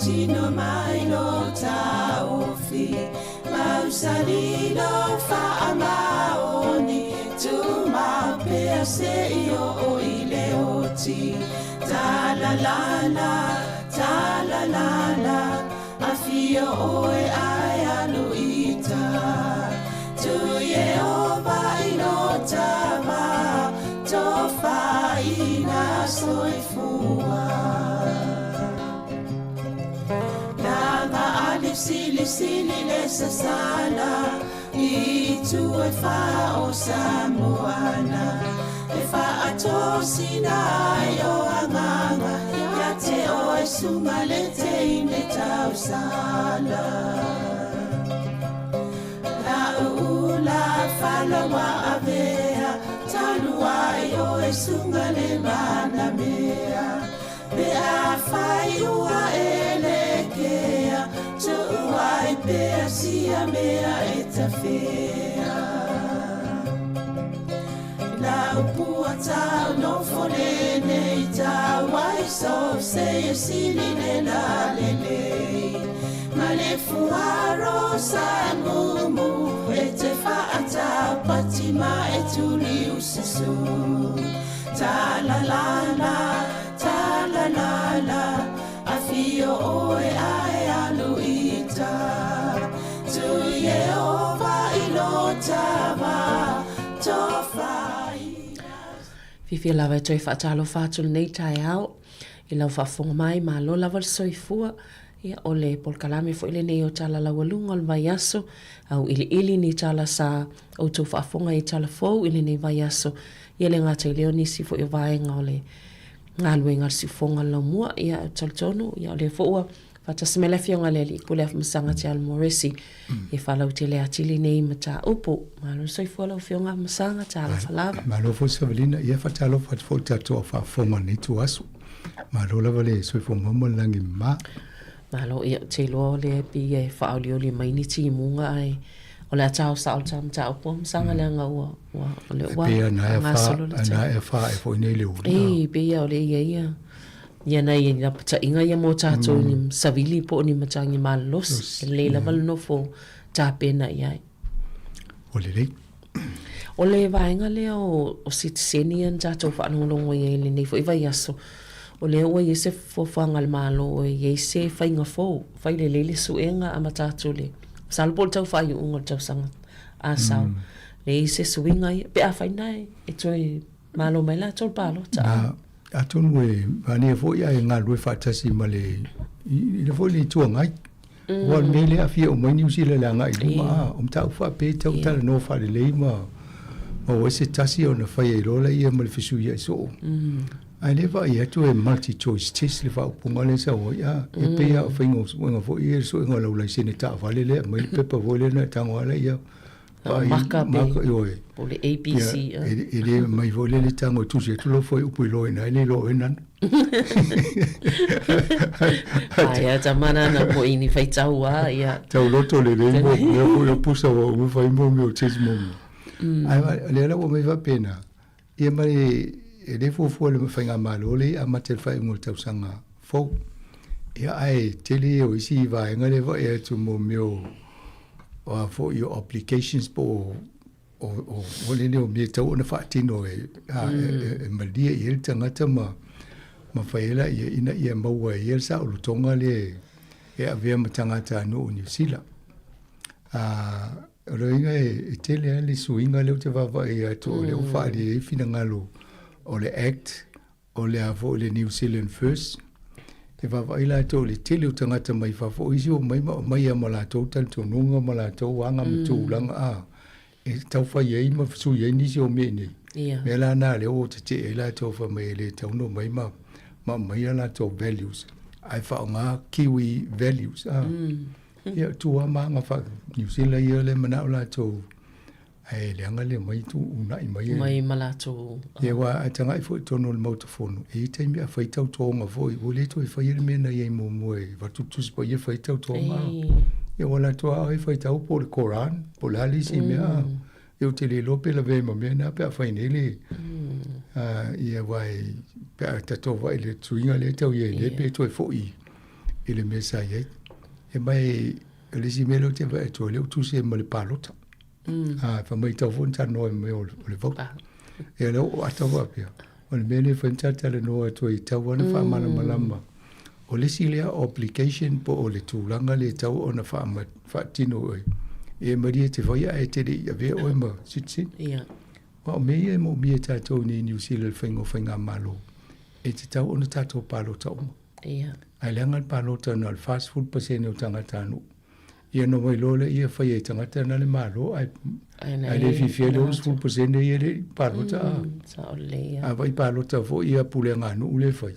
tino mai lo taofi Mausali lo faamaoni Tumau pea seia oo i le oti Talalala, talalala Afio oe ae alu i uta Tu Ieova i lo ta va Tofaina soifua Lava a lisilisili le sasala I itu e fa o Samoana E faatosina ai o agaga Ia te oe suga le teine tausala La'u ula fala ua avea Talu ai oe suga le manamea Pe afai ua e lekea Tuu ai pea sia mea e tafea Lau pua tau nofo lenei tau ai so se e sili le la lelei Ma le fuaro sa mumu e te whaatau pati ma e tuli ususu Ta la la la, ta la la la Afio oe ae alu i uta Tu Ieova i lo ta va Tofaina Fiafia lava e toe faatalofa atu lenei taeao i lau faafofoga mai, malo lava le soifua. Ia, o le polokalame foi lenei o Tala Laualuga o le Vaiaso, auiliili ni tala sa outou faafofoga i tala fou i lenei vaiaso. Ia le gata i lea o nisi foi o vaega o le galuega a le siufofoga o le laumua. Ia, ou te talitonu, ia, o lea foi ua faatasi mai le Afioga i le Alii Pule Afamasaga Te Alo Morrissey e faalautele atili nei mataupu. Malo le soifua lau Afioga Afamasaga, talofa lava. Malo foi Savelina, ia faatalofa atu foi i le tatou au faafofoga i lenei ituaso. Malo lava le soifua maua ma le lagi mama. Malo, ia, ou te iloa o lea e pei e faaolioli mai ni timuga ae o le a tao sao le ta mataupu Afamasaga leaga ua, ua, o lea ua Pei na e fa, gasolo le na taimi. e fa e foi nei le uli. Ei, pei lava o lea e i ai ia, ia nai lapataiga ia mo tatou i ni savili po o ni matagi malolosi. E lelei lava le nofo tapena i ai. Ua lelei. O le vaega lea o, o sitiseni ia na tatou faalogologo i ai i lenei foi vaiaso, o lea ua i ai se fuafuaga a le Malo e i ai se faiga fou, fai lelei le suega amata atu i le, masalo po o le tau faaiuga o le tausaga a sau, e i ai se suiga ia, pe afai na e toe malo mai latou le palota. Na, atonu e manaia foi ae galulue faatasi ma le, i le foi le Itu Agai. Aua o le mea lea e aafia uma ai Niu Sila i le agai i luma, a o mataupu faapea e tatau ona talanoa faalelei ma maua ai se tasi ona fai ai loa lea ma le fesuiai soo. Ae le vaai atu e multi choice test le faaupuga lea e sau ai, a e pei lava o faiga o suega foi ia, le suega o lau laisene taavale lea e aumai le pepa foi lea ona e tago lava lea Vaai, maka pe, maka, ioe. Po le ABC. Ia, e le mai foi lele tago e tusi atu lou fuaiupu i loa i ina, e le iloa oe nanu. Ai a tamana na mo ini faitau a ia. Tau loto lelei mo mea foi o pusa ua uma fai mo mea o test mo mea. Ai lea la ua mai faapena, ia ma le e le fuafua le faigamalo le i amata i le faaiuga o le tausaga fou. Ia ae tele ia o isi vaega lea e vaai atu mo mea o o a foi o obligations po o o o o lele o mea e tatau ona faatino e a e e malie i ai le tagata ma ma fai ai laia ina ia maua e ia le saolotoga lea e avea ma tagatanuu o Niu Sila. A o le uiga e tele lava le suiga lea ou te vaavaai atu o lea ua faaalia ai finagalo o le Act O le a foi le New Zealand First, e vaavaai latou i le tele o tagata mai fafo, o isi o omai ma omai lava ma latou talitonuga ma latou aga ma tulaga a, e tau fai ai ma sui ai nisi o mea i inei. Ia. Mea la na lea ua tetee ai latou fai mai e le tatau ona omai ma ma aumai a latou values ae faaaoga Kiwi values a. Ia, tu lava ma aga faa-New Zealand ia lea e manao latou Ae leaga le omai uunai mai e. Mai ma latou. Ia aua a tagai foi i totonu o le Maota Fono, e i ai taimi a fai tautoga foi, ua le toe faia le mea na i ai muamua e avatu le Tusi Paia fai tautoga. Ia ua latou a e faitau po o le Koran, po o le a le isi mea. Ia ou te le iloa pe lavea ai ma mea na pe a fai nei le ia aua pe a tatou vaai i le suiga lea e tau i ai nei pe toe foi. i le mea sa i ai. E mai, o le isi mea lea ou te vaai atu ai, o lea ua tusi ai ma le palota. A, fai mai tau foi ona talanoa i mea o le vote. Ia lea ua ata faapea, o le mea lea e fai ona talatalanoa atu ai, e tatau lava ona faamalamalama. O le isi lea obligation po o le tulaga lea e tatau ona faatino ai. E malie e te faia ae te le i avea oe ma citizen. Aua o mea ia e moomia e tatou i Niu Sila i le faiga o faigamalo, e tatau ona tatou palota uma. Ae leaga le palota na o le 40% o tagatanuu. Ia ona omai loa lea e faia e tagata na le Malo ae ae le fiafia le 60% ia e le i palota. A vai palota foi ia pulega a nuu lea e fai,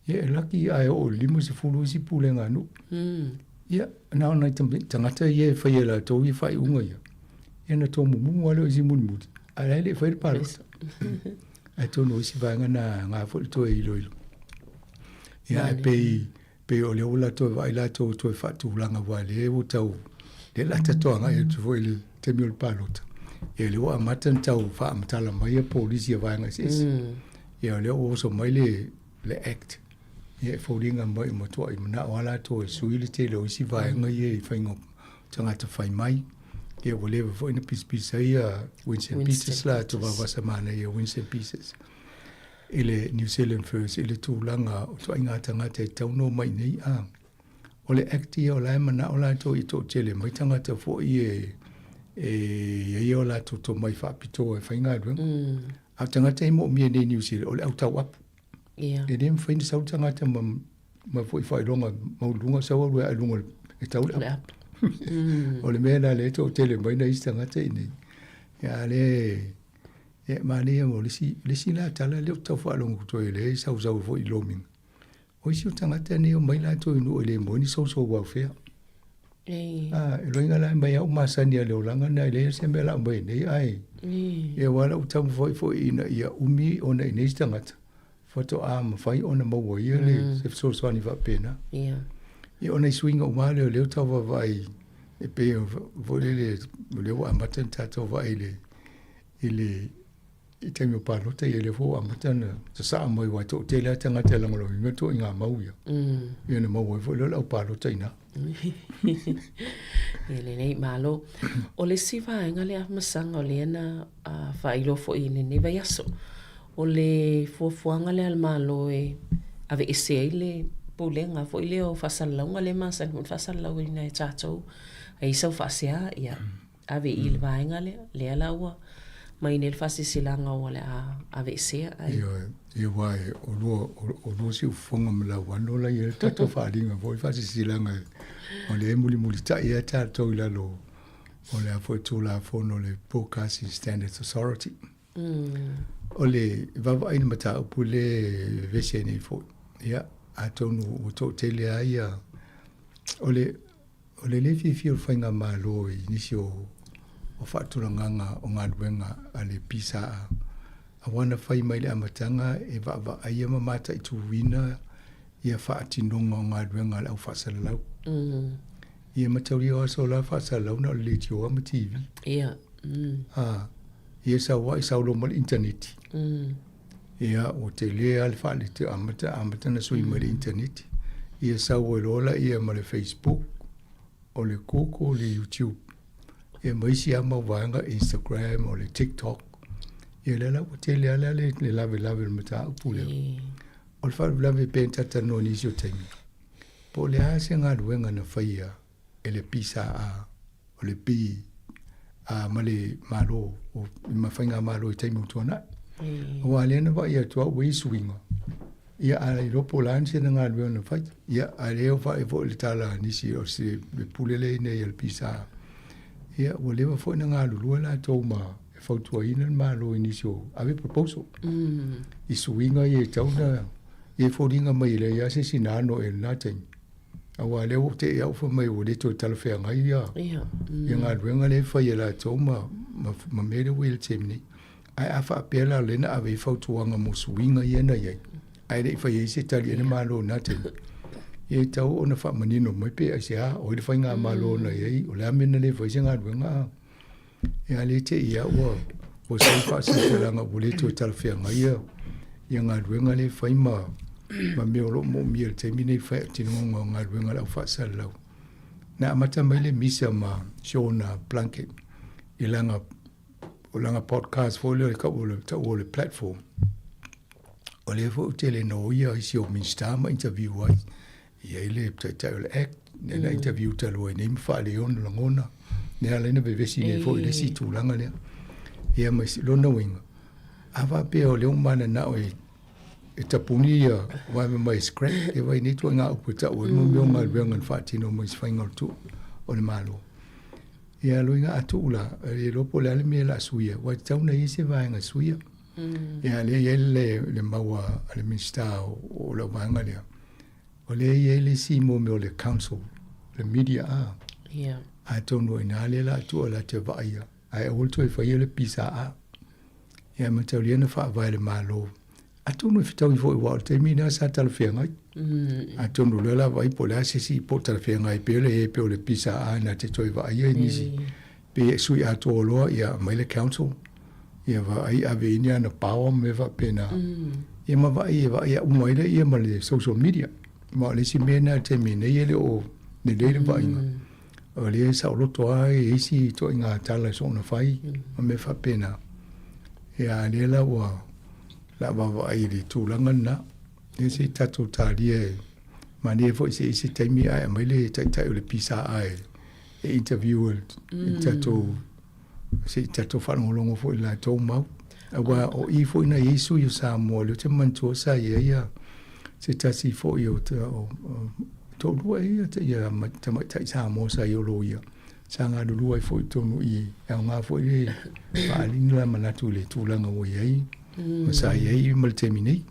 ia e laki ae oo i le 50 isi pulega a nuu. Ia na o nai tagata ia e faia e latou ia faaiuga ia, ia ona tomumumu lava lea o isi mulimuli, ae la e le i faia le palota. Ae atonu o isi vaega na aoga foi le toe iloilo. Ia ae pei pei o lea ua latou vaai latou toe faatulaga aua lea ua tau lea la tatou agai atu foi i le taimi o le palota. Ia lea ua amata ona tau faamatala mai ia polisi a vaega eseese. Ia o lea ua oso mai le le act ia e foliga mai ua matuai manao lava latou e sui le tele o isi vaega ia i faiga o tagata fai mai. Ia ua leva foi ona pisapisa ai ia Winston Peters latou vavasa manaia Winston Peters i le New Zealand First i le tulaga o ituaiga tagata e tatau ona omai i inei. A o le Act ia o la e manao latou i toatele mai tagata foi e e i ai o latou tomai faapitoa e faigaluega. A o tagata e moomia nei i New Zealand o le au tauapu. E le mafai ona sau le tagata ma ma foi faailoga maualuluga sau alu e luga e tau le apu. O le mea lena lea e toatele mai nai isi tagata i inei. Ia a lea e manaia mo le isi, le isi la tala lea ou te tau faalogo atu ai lea e sausau foi i lomiga. O isi o tagata nei e omai latou i nuu e le maua ai ni social welfare. A, e loiga la mai au masani a le olaga na e leai se mea la aumai nei ai. Ia aua la ua taumafai foi ina ia umi ona i nei se tagata faatoa mafai ona maua ia le se fesoasoani faapena. Ia o nai suiga uma lea o lea ua tau vaavaai e pei foi lele o lea ua amata ona tatou vaai i le i le i taimi o palota ia lea foi ua amata ona sasaa mai aua e toatele lava tagata e lagolagoina ituaiga mau ia. Ia ona maua ai foi lea o le au palota i ina. Ia lelei, malo. O le isi vaega lea Masaga o lea na faailoa foi i lenei vaiaso, o le fuafuaga lea a le Malo e aveese ai le Pulega foi lea o faasalalauga lea e masani foi ona faasalalauina e tatou, a i ai sau faasea, ia ave i le vaega lea, lea la ua mai nei le faasilasilaga ua le a aveesea. Ai. Ioe, ia aua e o lua, o lua siufofoga ma lauano la i ai le tatou faaaliga foi faasilasilaga o lea e mulimulitai lava tatou i lalo o le a foi Tulafono o le Broadcasting Standards Authority. O le vaavaai i le mataupu lea e vevesi ai nei foi, ia, atonu ua toatele lava ia, o le O le le fiafia o le Faigamalo i nisi o faatulagaga o galuega a le PSA, aua na fai mai i le amataga e vaavaaia ma mataituina ia faatinoga o galuega a le au faasalalau. Ia mataulia o aso la faasalalau na o le leitioa ma TV. Ia sau ai sau loa ma le initaneti. Ia ua tele lava le faalete amata amata na sui mai le initaneti. Ia sau ai loa laia ma le Facebook, o le Google, le YouTube, ia ma isi lava mau vaega Instagram, o le TikTok. Ia lea la ua tele lava la le lavelave o le mataupu lea. O le faalavelave pei ona talatalanoa i nisi o taimi, po o le a se galuega na faia e le PSA o le B a ma le Malo o ma faigamalo i taimi ua tuanai. Aua lea na vaai atu au ua i ai suiga, ia a iloa po o le a sina galuega na fai. Ia a lea ua vaai foi i le tala a nisi o se le pule lea i inei a le PSA, ia ua leva foi ona galulue latou ma e fautuaina le Malo i nisi o ave proposal i suiga ia e tatau ona ia e foliga mai e leai lava se isi na ano i lena taimi. Aua lea ua tei au fai mai ua le toe talafeagai ia, ia galuega lea e fai e latou ma, ma, ma mea lea ua i ai i le taimi nei. Ae a faapea la o lea na ave ai fautuaga mo suiga ia na i ai, ae le i fai ai se tali a le Malo i lena taimi, ia e tatau ona faamanino mai pe aisea, o ai le faigamalo na i ai, o le a mea na le fai se galuega a. Ia a le te i au ua, ua sau faasilasilaga ua le toe talafeagai ia, ia galuega lea e fai ma. ma mea o lo o moomia i le taimi nei faatinoga o galuega a le au faasalalau. Na amata mai le misa ma Sean Plunket i lana o lana podcast foi lea o le tau o le tau o le platform. O lea foi ou te le noia isi o Minista ma interview ai. I ai le taitai o le Act, lea na interview talu ai nei ma faalei ona lagona. Lea ala ai na vevesi nei foi i le isi tulaga lea. Ia ma lona uiga, a faapea o lea ua mananao e e tapuni ia vaega mai scrap, e vai nei ituaiga upu e tau ai mo mea o galuega na faatino mai se faiga o le tuu o le Malo. Ia loiga a tuu la, e le iloa po o le a le mea o le a suia, aua e tatau ona i ai se vaega e suia. Ia lea e i ai le, le mau a le Minisita o lau vaega lea, o lea e i ai le isi mo mea o le council, le media a. Yeah. Atonu o i ina lea o le a tuu la te vaaia, ae aua le toe faia le PSA. Ia mataulia na faavae e le Malo. Atonu e fetaui foi aua o le taimi lena sa talafeagai. Atonu o lea o le a vaai po o le a se isi po o talafeagai pea le pe o le PSA na te toe vaaia i nisi. Pe sui atoa loa ia aumai le council ia vaai ave i ni ana power ma mea faapena. Ia ma vaai e vaai uma ai lea ma le social media. Ma o le isi mea lena i le taimi nei e le o lelei le vaaiga. O lea e saoloto lava e isi ituaiga tala e soona fai ma mea faapena. Ia a lea la ua la vaavaai i le tulaga lena. Ia se i tatou talia e manaia foi se i se taimi ae aumai le taitai o le PSA e e interview e le tatou se i tatou faalogologo foi i le latou mau. Aua o i foi na i ai sui o Samoa, lea ou te manatua sa i ai ia se tasi foi o, o, o toalua ia, ia tamaitai Samoa sa i o loia, sa galulue ai foi i totonu i e aoga foi le faaaliga la manatu i le tulaga ua i ai, ma sa i ai ma le taimi nei.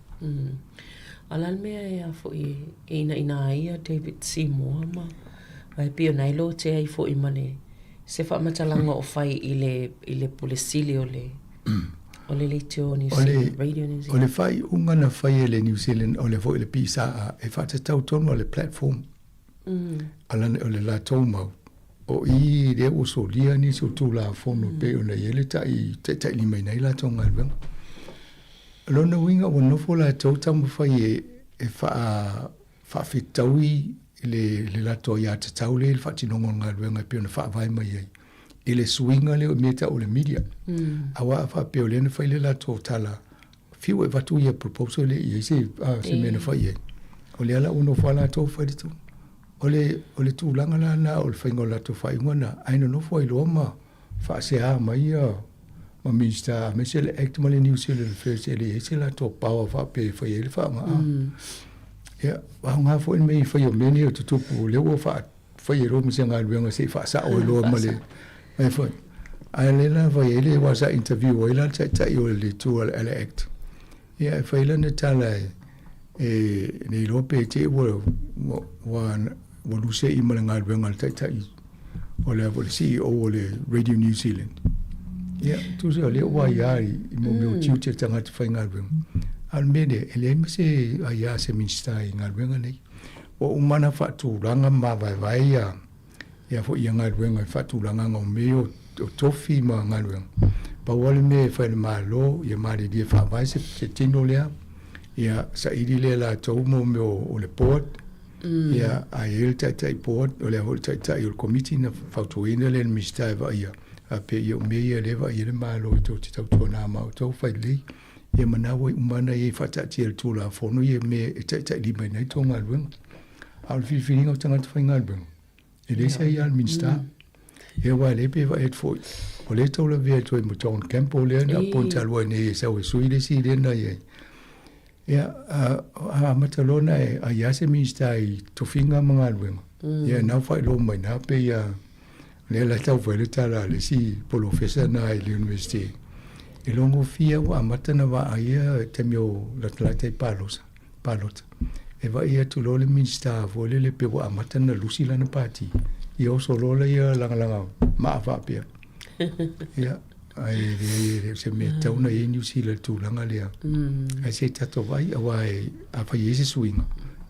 A o le a le mea e a foi e inaina ai ia David Seymour ma ae pei ona e lote ai foi ma le se faamatalaga o fai i le i le Pule Sili o le o le Leitio o New Zealand, Radio New Zealand. O le faaiuga na fai e le New Zealand o le foi le PSA e faatatau tonu a le platform. A lana o le latou mau o i lea ua solia nisi o Tulafono e pei ona i ai le tai taitailimaina ai latou galuega. O lona uiga ua nofo latou taumafai e e faa faafetaui le le latou aiatatau lea i le faatinoga o le galuega e pei ona faavae mai ai i le suiga lea o mea e tau o le media. Aua a faapea o lea na fai le latou tala, fiu e avatu ia proposal lea i ai se, se mea na fai ai. O lea la ua nofo lava latou fai le tonu. O le, o le tulaga la lena o le faiga o le latou faaiuga lena, ae nonofo ai loa ma faasea mai ia ma Minista aemaise le Act ma le New Zealand Affairs e leai se latou power faapea e fai ai le faaaoga. Ia, aoga foi le mea i fai o mea nei o tutupu, lea ua fai ai loa ma se galuega se i faasao ai loa ma le ai foi. Ae lea la fai ai le aua sa interview ai la le taitai o le itu o le Act. Ia e fai lana tala e e le iloa pe te ua ua ua ua luse'i ma le galuega a le taitai o le o le CEO o le Radio New Zealand. Ia, tusa o lea ua aiā i, i mo mea o tiute o tagata faigaluega. A o le mea lea, e leai ma se aiā a se Minisita i galuega nei. Ua uma ona faatulaga ma mavaevae ia ia foi ia galuega i faatulagaga o mea o, o tofi ma galuega. Pau lava le mea e fai e le Malo, ia malilie faavae se, se tino lea, ia saili lea e latou mo mea o, o le board, ia a i ai le taitai board, o le a foi le taitai o le komiti na fautuaina lea e le Minisita e vaaia, faapea ia o mea ia lea e vaaia le Malo e tou te tautuana ma outou fai lelei. Ia manawa i uma ana ia i faataatia e le Tulafono ia mea e taitailimaina ai tou galuega. A o le filifiliga o tagata faigaluega, e leai se aia a le Minisita. Ia aua e le pe vaai atu foi, o lea e tau lavea atu ai ma John Campbell lea na appoint talu ai nei e sau e sui le isi lea na i ai. Ia, a, a amata loa ona e aia se Minisita i tofiga ma galuega, ia na faailoa mai na pei a lea la tau fai le tala a le isi polofesa na i le university. E logofia ua amata na vaai ia taimi o latalata i palosa, palota. E vaai atu loa le Minisita foi lele pe ua amata na lusi lana pati. Ia oso loa laia lagalaga maa faapea. Ia, ae leai e le o se mea tatau ona i ai Niu Sila i le tulaga lea. Ae se i tatou vaai, aua e, afai e i ai se suiga,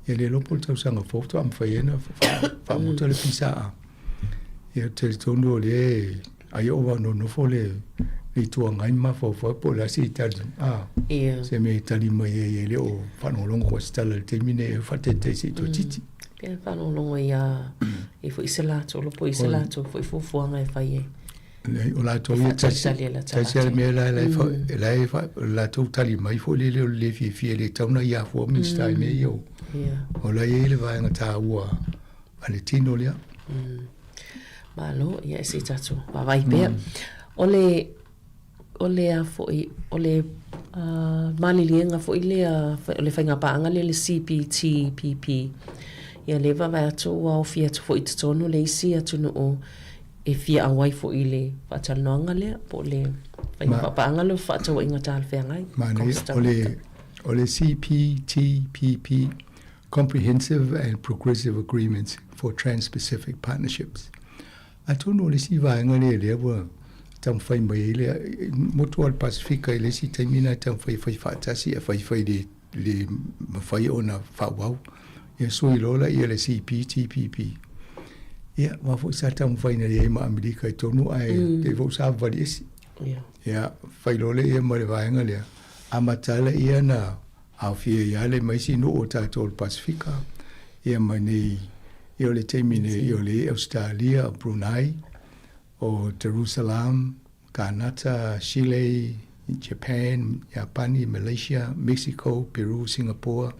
ia le iloa po o le tausaga fou faatoa mafai ai ona faamuta le PSA. Ia ou te talitonu o lea e, ai oo lava nonofo le, Le Itu Agai ma mafaufau po o le a se tali, a, se mea e tali mai ai e le o faalogologo foi se tala i le taimi lenei e faataitai se i toeitiiti. Pei e faalogologo ia i foi se latou po i se latou foi fuafuaga e fai ai. Leai, o latou ia tasi, tasi lava le mea la e la e o le latou tali mai foi lele o le le fiafia e le tatau ona ia afua Minisita i mea ia o, o la e i ai le vaega taua a le tino lea. Malo, ia e se i tatou vaavaai pea. O le, o le a foi, o le maliliega foi lea, o le faigapaaga lea le CPTPP, ia lea e vaavaai atu ua aofia atu foi i totonu le isi atunuu e fia auai foi i le faatalanoaga lea po o le faigapaaga lea o fefaatauaiga talafeagai. Manaia, o le, o le CPTPP, Comprehensive and Progressive Agreements for Trans-Pacific Partnerships. Atonu o le isi vaega lea lea ua taumafai mai ai le motu o le Pasefika i le isi taimi lena e taumafai e fai faatasi ae faifai le le mafai ona faaauau. Ia sui loa laia le CPTPP. Ia, aua foi sa taumafai na i ai ma Amerika i totonu ae pei foi sa vavali ese. Ia, fai loa lea ma le vaega lea, amata laia na aofia ai lava le ma isi nuu o tatou o le Pasefika, ia ma nei, ia o le taimi nei, ia o le Ausetalia, o Brunei, o Jerusalem, Kanata, Chile, Japan, Iapani, Malaysia, Mexico, Peru, Singapore,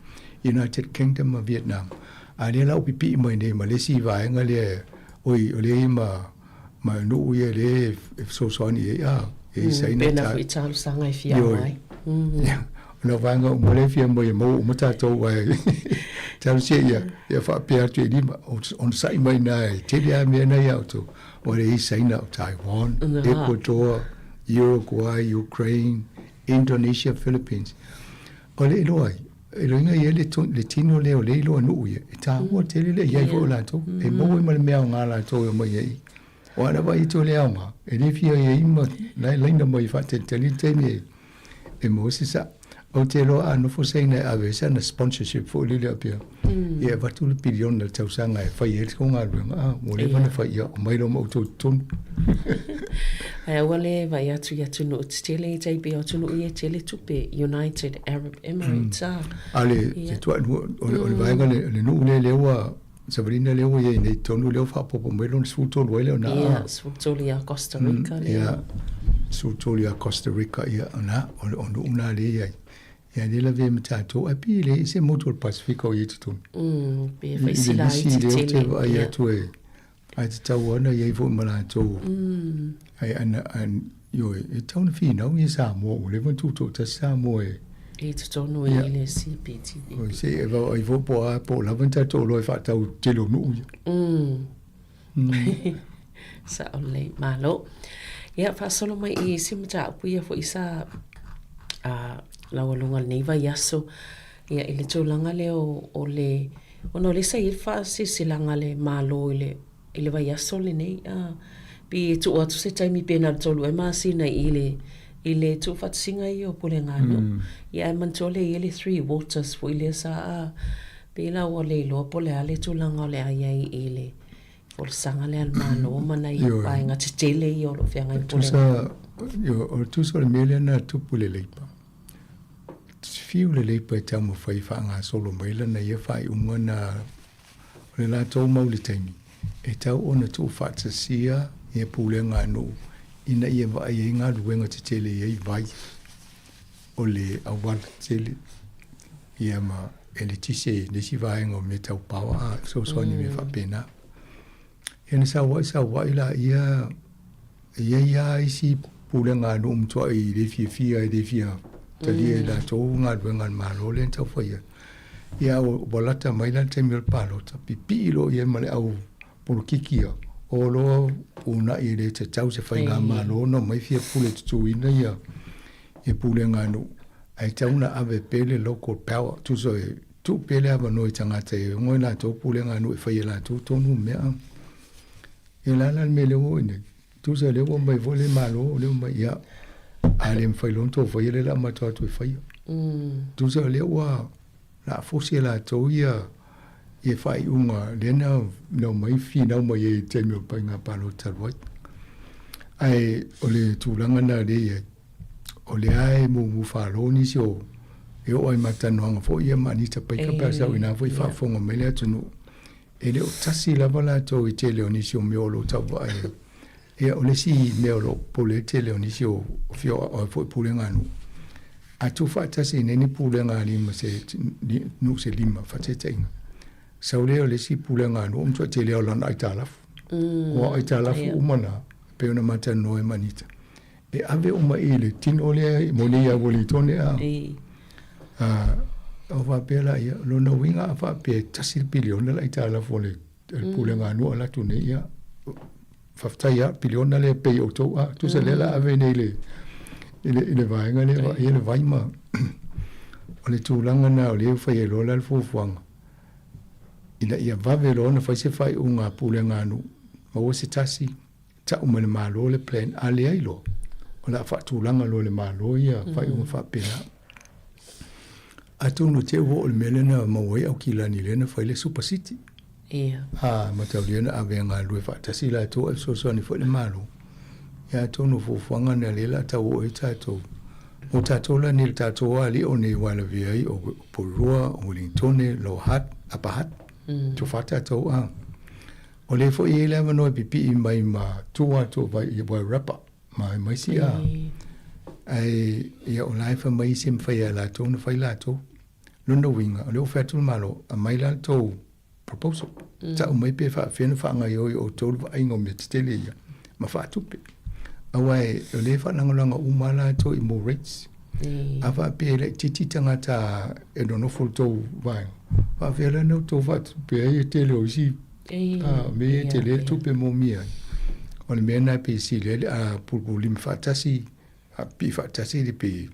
United Kingdom ma Vietnam. A lea la ua pipii mai nei ma le isi vaega lea, oi, o lea i ma, ma nuu ia lea e fesoasoani i ai, a, e i Saina, Pena foi talosaga e fia Ioe. ai. Ia, o le vaega uma lea e fia mai e maua uma tatou ae talosia ia, ia faapea atu e lima, onosai mai ina e tele lava mea na ia outou. O le i Saina, o Taiwan, Ecuador, Uruguay, Ukraine, Indonesia, Philippines. O le iloa ai, e loiga i ai le, le tino lea o le iloa nuu ia, e tāua tele le iai foi o latou, e maua ai ma le mea aoga latou e omai ai. O ana vaai atu le aoga, e le fia i ai ma laina mai faatalitali le taimi e, e maua se sa. Ou te iloa a nofo Saina e ave ai sana sponsorship foi lele apea, ia e avatu le piliona i le tausaga e fai ai le tou galuega, a ua leva ona fai, ia omai loa ma outou i totonu. Ae aua le vaai atu i atunuu tetele i tai pei o atunuu ia e tele tupe, United Arab Emirates a. A o le tuaʻi, o le vaega le nuu lea lea ua savalina lea ua i ai nei i totonu lea ua faaopoopo mai lona 13 ai lea o na. Ia, 13 ia Costa Rica lea. Ia, 13 ia Costa Rica, ia, o na, o nuu na lea i ai. Ia, lea lavea ma tatou, ae pei e leai se motu o le Pasefika o i ai i totonu. Pei e fai si laiti tele. I le misi lea ou te vaai atu e, ae tatau lava ona i ai foi ma latou. Ae ana, ioe, e tatau ona finau ia Samoa, ua leva ona tutoatasi Samoa e. I totonu i le CPTPP. Oi, se e vaai foi po o a, po o lava ni tatou oloa e faatau i le tele o nuu ia. Sao lelei, malo. Ia, faasolo mai i isi mataupu ia foi sa laualuga i lenei vaiaso, ia, i le tulaga lea o le, ona o lea sa i ai le faasilasilaga a le Malo i le i le vaiaso lenei, a, pei e tuu atu se taimi pe na o le 3 ea masina i le i le tuufaatasiga ia o Puleganuu. Ia ae manatua lea e i ai le Three Waters foi lea sa a, pei la ua le iloa po o le a le tulaga o le a i ai i le folasaga lea a le Malo ma nai vaega tetele ia o lo o feagai ma Puleganuu. Tusa, o le tusa o le mea lea na tupu i le Leipa. Fiu le Leipa e taumafai e faagasolo mai lana ia faaiuga na O le latou mau le taimi, e tau ona tuufaatasia ia pulega a nuu ina ia vaai ai galuega tetele i ai vai o le auala tele ia ma eletise i nisi vaega o mea tau paoa a fesoasoani i mea faapena. Ia na saua'i saua'i laia e i ai lava isi pulega a nuu matuai le fiafia e le fia talia e latou galuega a le Malo lea na tau fai ai. Ia ua lata mai la le taimi o le palota, pipii loa i ai ma le au polokiki ia, o loa uunai e le tatau se faigamalo ona omai fia pule tutuina ia pulega a nuu, ae tatau ona ave pea le local power, tusa e tuu pea le avanoa i tagata e ogo e latou pulega a nuu e fai e latou tonu mea. Ia o le a la le mea lea ua oo i nei? Tusa lea ua omai foi le Malo, lea ua omai, ia, a le mafai loa ona tou faia lea o le a matou o atu e faia. Tusa o lea ua laafosi e latou ia ia faaiuga lea na omai finau mai ai i le taimi o le faiga palota talu ai. Ae o le tulaga lena lea e i ai, o lea e mumu falo nisi o e oo ai ma talanoaga foi ia ma Anita Baker pe a sau ina foi faafofoga mai le atunuu. E le o tasi lava latou i tele o nisi o mea o lo o tau vaai ai. Ia o le isi mea o lo o popole ai le tele o nisi o afioaga foi pulega a nuu, a tuufaatasi nei ni pulega a lima se nuu se lima faataitaiga, sau lea o le isi pulega a nuu ua matuai tele lava o lana aitalafu. Ua aitalafu uma na, e pei ona ma talanoa ai ma Anita. E ave uma i le tino lea mo nei ia Uelintone a. A o faapea la ia, lona uiga a faapea e tasi le piliona le aitalafu a le pulega a nuu a latou nei, ia faafetai lava, piliona lea e pay outou a. Tusa lea la ave nei i le i le vaega lea ia le vai ma o le tulaga lena o lea ua fai ai loa la le fuafuaga ina ia vave loa ona fai se faaiuga a pulega a nuu, maua se tasi Tau mai le Malo le plan, a leai loa, o le a faatulaga loa e le Malo ia faaiuga faapena. Atonu te ua oo i le mea lea na maua ai Aukilani lea na fai le Super City. Ia. A, mataulia na ave e galulue faatasi latou ae fesoasoani foi le Malo. Ia atonu o fuafuaga na lea o le a tau oo ai tatou. Mo tatou la nei le tatou alii o nei aua e lavea ai o Porirua, o Uelintone, Lower Hutt, Upper Hutt, tofa tatou a. O lea foi e i ai le avanoa e pipii mai ma tua atu o vai i Wairarapa ma ma isi a. Ae ia o la e fai mai isi e mafai e latou ona fai latou. Lona uiga, o lea ua fai atu le Malo, aumai la le tou proposal. Tau mai pe faapefea ona faagaoioi e outou le vaaiga o mea tetele ia ma faatupe. Aua o lea e faalagolago uma lava latou i more rates. A faapea e laitiiti tagata e nonofo i le tou vaega, faapefea la ona outou faatupe ai le tele o isi mea ia e tele ai le tupe e moomia ai. O le mea lena e pei e sili ai a pulupululima faatasi, a pipii faatasi le pe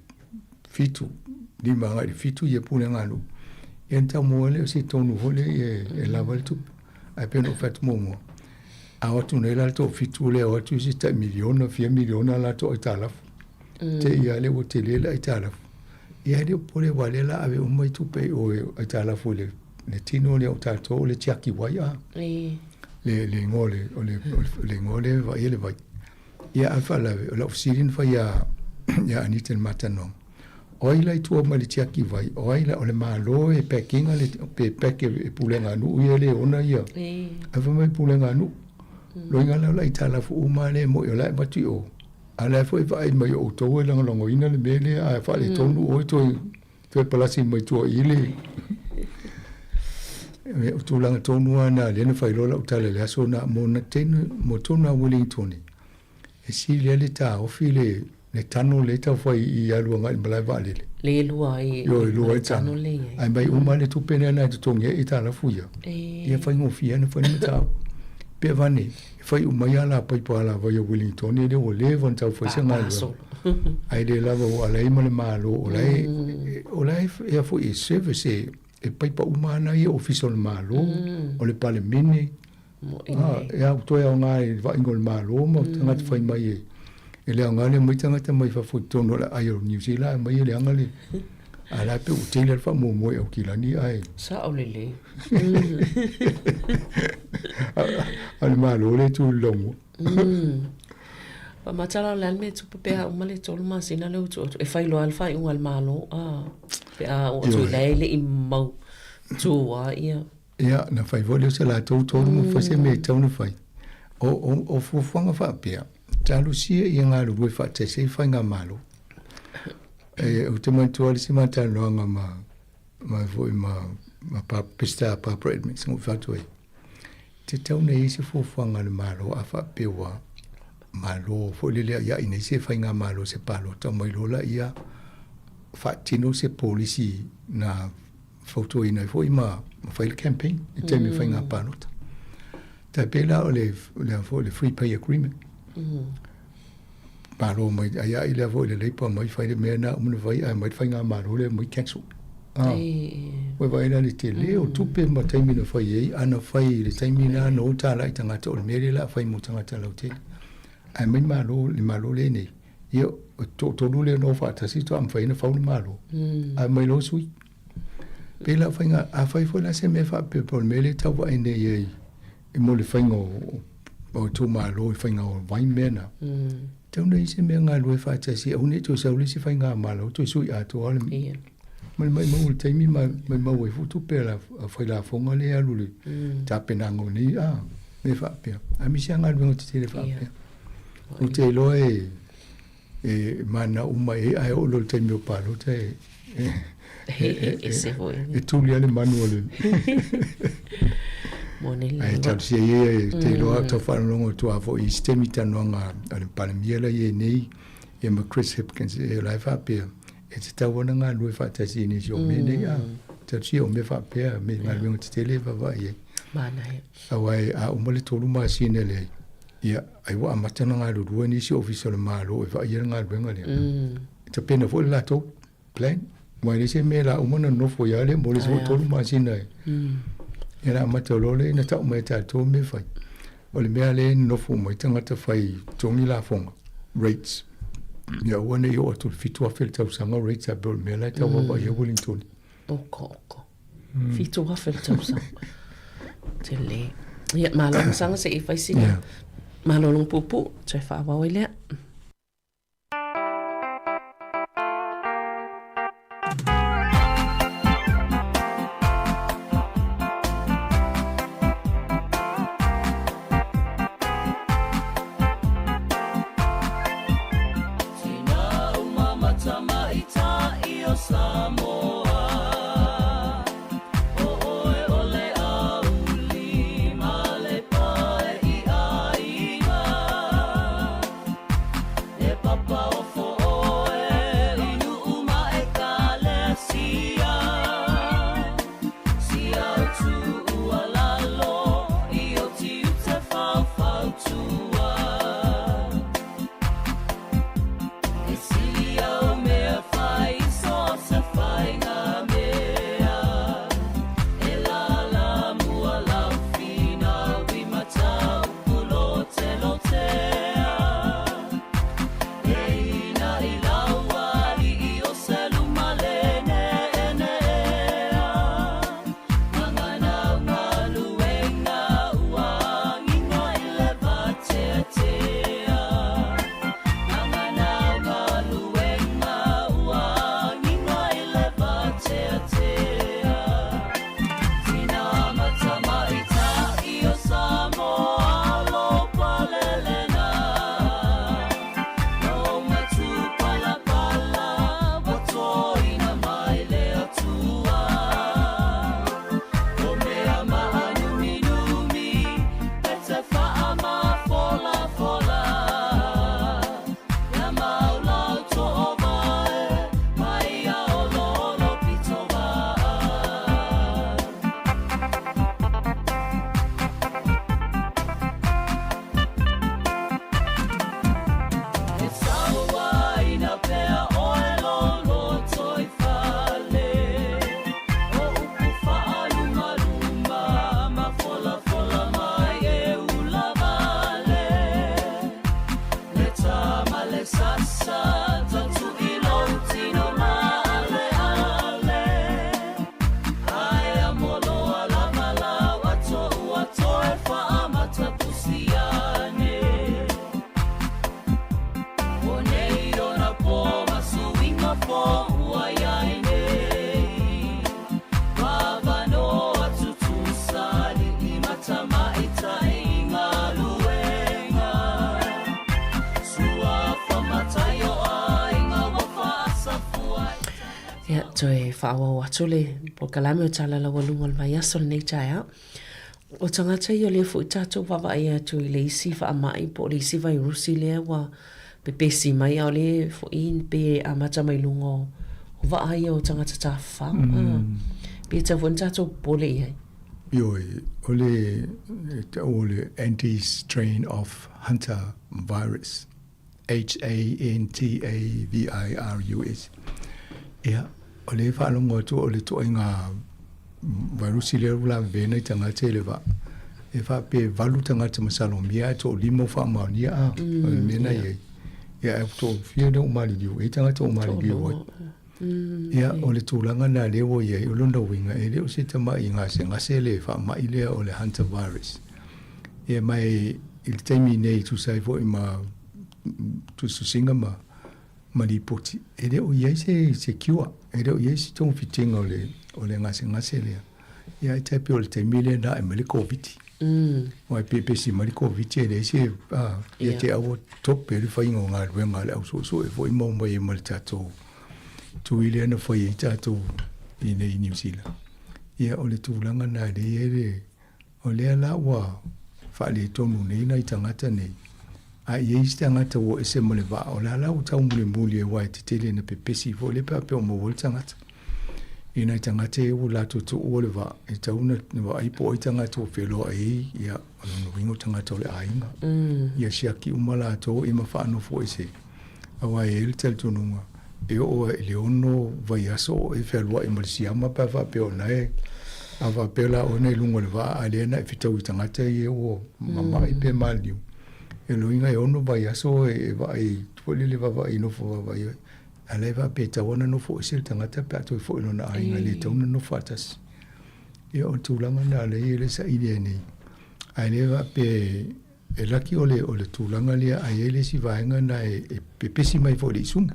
fitu, lima agai i le fitu ia pulega a nuu, ia ona tau maua lea o se tonu foi lea e lava ai le tupe. Ae pei ona ou fai atu muamua, a o atu nei la le toafitu lea, o atu isi tai miliona, fia miliona latou aitalafu. Te i lava lea ua tele le aitalafu. Ia e le o popole aua o lea o le a ave uma tupe i o i aitalafu i le tino lea o tatou o le tiaki wai a. Le le igoa o le o le le igoa lea e vaaia le vai. Ia a o le faalavelave, o lau fesili na fai ia ia Anita i le ma talanoaga, o ai la i tua mai le tiaki vai, o ai la o le Malo e pack ina le pe pack e pulega a nuu ia le ona ia. Ae fai mai pulega a nuu. Loiga la o le aitalafu uma lea e moi o la e avatu i o. A o la foi e vaai mai o outou e lagolagoina le mea lea, a faaletonu oe toe, toe palasi mai tua i le... O tulaga tonu lava na lea na fai loa lau tala i le aso na, mo na tenu, mo tonu a Wellington, e sili ai le taofi le, le tano lea e tau fai i alu agai i le malae vaalele. Le lua ai, Ioe, lua ai tano. le i ai. Ae mai uma le tupe lea na e totogi ai aitalafu ia. Ia faigofie ona fai le mataupu. Pe avane, e fai uma ai alapaipa alavai a Wellington lea ua leva ona tau fai se galuega. Ae le lava ua ala ai ma le Malo o la e, o la e, ea foi e service e, e paipa uma ana ia ofisa o le Malo, o le Palemene, e au toe aoga i le vaaiga o le Malo ma tagata fai mai e, e le aoga le aumai tagata mai fafo i totonu o le aai o Niu Sila ae aumai e leaga le a la e pei ua tele le faamoemoe i Aukilani ae Sao lelei. A o le Malo lea e tu i le laumua. Matala o le a le mea e tupu pe a uma le 3 masina lea ua tuu atu e fai loa le faaiuga a le Malo a pe a oo atu i lae e le i mautu lava ia. Ia, na fai foi lea o se latou tolu ma fai se mea e tatau ona fai. O, o, o fuafuaga faapea, talosia ia galulue faatasi ai faigamalo. E, ou te manatua le isi ma talanoaga ma, ma foi ma, ma pa, Pesita Barbara Edmonds, na ou fai atu ai, te tatau ona i ai se fuafuaga a le Malo a faapea ua malo foi lele ia i nei se faigamalo se palota mai loa laia faatino se polisi na fautuaina ai foi ma, ma fai le campaign i taimi mm. faiga palota. Tai pei la o le, le, foi, le free pay agreement. Malo mai, ai ai lea foi le Labour mai fai le mea na uma na fai, ai mai le faiga malo lea mai cancel. Ah. Ua vaai la le tele o tupe ma taimi na fai ai, a na fai i le taimi na na o tāla i tagata o le mea lea la fai mo tagata lautele. Ae mai malo, le malo lenei, ia, o toatolu lea na o faatasi faatoa mafai ona fau le malo. Ae mai loa sui. Pei la faiga, a fai foi la se mea faapea, po o le mea lea e tau vaai nei ai i mo le faiga o o itumalo i faiga o vai mea na. Tau nei se mea galue faatasi aua ne i toe sau le isi faigamalo toe sui atoa le ma le maimau o le taimi ma maimau ai foi tupe a la failafoga lea e alu i le tapenaga o nei a mea faapea. Ae aemaise lava galuega tetele faapea. Ou te iloa e e mana uma i ai, ae oo loa i le taimi o palota e e tuli lava le manu o le Ae talosia ia e te iloa tau faalogologo atu lava foi i isi taimi i talanoaga a le Palemia la i ai nei ia ma Chris Hipkins e la e faapea e tatau ona galulue faatasi i nisi o mea nei a talosia o mea faapea me galuega tetele e vaavaai i ai. Manaia. Aua a uma le 3 masina lea Ia, ai ua amata ona galulue nisi ofisa o le Malo e vaaia le galuega lea. E tapena foi le latou plan. Aua e leai se mea o le a uma ona nonofo ia lea mo le isi foi 3 masina e. Ia ona amata loa lea ona tau mai e tatou mea e fai. O le mea lea e nonofo uma ai tagata fai totogi lafoga, rates. Ia aua ne i oo atu i le $7,000 i le tausaga rates a pei o le mea la e tau vaavaai ai Wellington. Oko, oko. $7,000 le tausaga. Tele. Ia, malo masaga se i fai sina. Yeah. Malologa puupuu, toe faaauau ai lea. Ia, toe faaauau atu le polokalame o Tala Laualuga o le Vaiaso lenei taeao. O tagata ia o lea foi tatou vaavaai atu i le isi faamai po o le isi vairusi lea ua pepesi mai a o lea foi pe amata mai luga o vaa ia o tagata tafafao. Pe tatau foi ona tatou popole i ai. Ioe, o le tau o le anti-strain of Hunter virus, H-A-N-T-A-V-I-R-U-S. Ia, o lea e faalogo atu o le ituaiga vairusi lea ua lavevea nai tagata i le vaa, e faapea e valu tagata masalomia ae toalima ua faamaonia a, o le mea na i ai. Ia ae toafia lea ua maliliu, e i ai tagata ua maliliu ai. Ia, o le tulaga lena lea ua i ai, o lona uiga, e le o se tamai gasegase le faamai lea o le hantavirus. Ia ma e i le taimi nei tusa ai foi ma tusitusiga ma ma lipoti, e le o i ai se se cure, e le o i ai se togafitiga o le o le gasegase lea. Ia e tai pei o le taimi lea na ae mai le Koviti. Aua e pepesi mai le Koviti e leai se a, ia te au ua tope le faiga o galuega a le au suesue foi ma omai ai ma le tatou tui lea na fai ai tatou i inei i Niu Sila. Ia o le tulaga lena lea e i ai le O lea la ua faaletonu nei nai tagata nei, a i ai isi tagata ua ese ma le vaa, o la la ua taumulimuli aua e tetele ina pepesi foi lea pe a pea o maua ai le tagata. I nai tagata ia ua latou tuua le vaa, e tatau ona vaai po o ai tagata ua feloai ai, ia, o lona uiga o tagata o le aiga. Ia siaki uma latou ia ma faanofo ese, aua e i ai le talitonuga, e oo i le ono vaiaso o e fealuai ma le siama pe a faapea o na e a faapea la oe na i luga o le vaa a lea na e fetau i tagata ia ua mama'i pe maliliu e loiga e ono vaiaso e vaai foi lele vaavaai nofo vaavaai ai a la e faapea e tatau ona nofo ese le tagata pe a toe foi i lona aiga e le tatau ona nofo faatasi. Ia o le tulaga lena lea e le saili ai nei ae le faapea E laki o le, o le tulaga lea a i ai le isi vaega lena e, e pepesi mai foi i le isumu.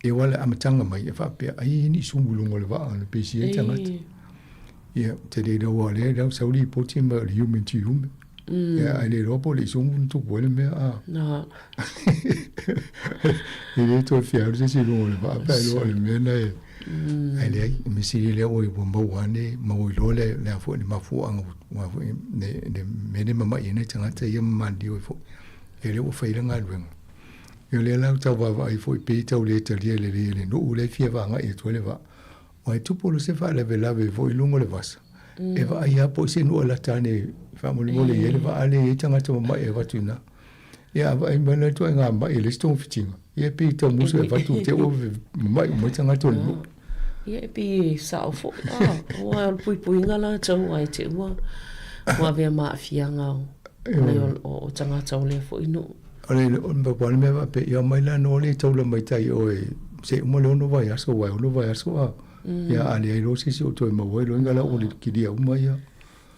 E ua le amataga mai e faapea, ai e i ai ni isumu i luga o le vaa na pesi ai tagata. Ia, te le iloa o lea lau sau lipoti mai o le human to human. Ia, ae le iloa po o le isumu na tupu ai le mea, a. No. E le toe fia alu se isi i luga o le vaa pe a iloa o le mea lena e, ae leai, o le mea sili lea ua, ua maua ane, maua iloa le, le a foi le mafuaaga ua foi le mea lea mama'i ai nai tagata ia ma maliliu ai foi. Ia lea ua fai le galuega. Ia lea la ua tau vaavaai foi pei tau le talia lelei e le nuu lea e fia vagai atu ai le vaa. Aua e tupu loa se faalavelave foi i luga o le vasa, e vaai lava po o se nuu e lata ane faamolemole i ai le vaa lea e i ai tagata mama'i e avatu i ina. Ia a vaai mai la ituaiga ma'i e leai se togafitiga, ia e pei e tau musu e avatu te i ua mama'i uma ai tagata o le nuu. Ia e pei e sao foi, a, aua o le puipuiga latou ae te ua ua avea ma aafiaga o, nai o, o tagata o lea foi nuu. O le, o le pau le mea faapea, ia omai la no le taula mai tai oe se i uma le ono vaiaso, aua e ono vaiaso a, ia a leai loa se isi o toe maua ai loa inga la ua kilia uma ia.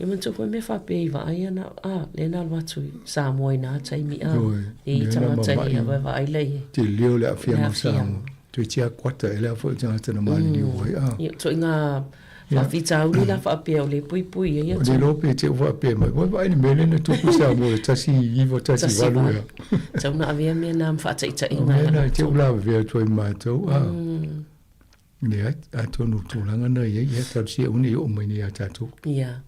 Ia manatua foi mea faapea i vaai ana, a, lea na alu atu i Samoa i na taimi, a, Ioe, e i mea na tagata mama'i. ia vaai la i ai. Tele o le aafiaga Le o aafiaga. Samoa. Toe tia kuata e le a foi o tagata na maliliu ai, a. Ia, ituaiga faafitauli la faapea o le puipui ai O atu. le iloa pe te u faapea mai, ua vaai le mea lea na tupu i Samoa i le 1918 ea. Tau na avea mea na ma faataitaiga O mea ia na te latou. u lavevea atu ai ma matou, a. Leai, atonu o le tulaga lena e i ai, ia talosia aua ne i oo mai nei ia tatou. Ia,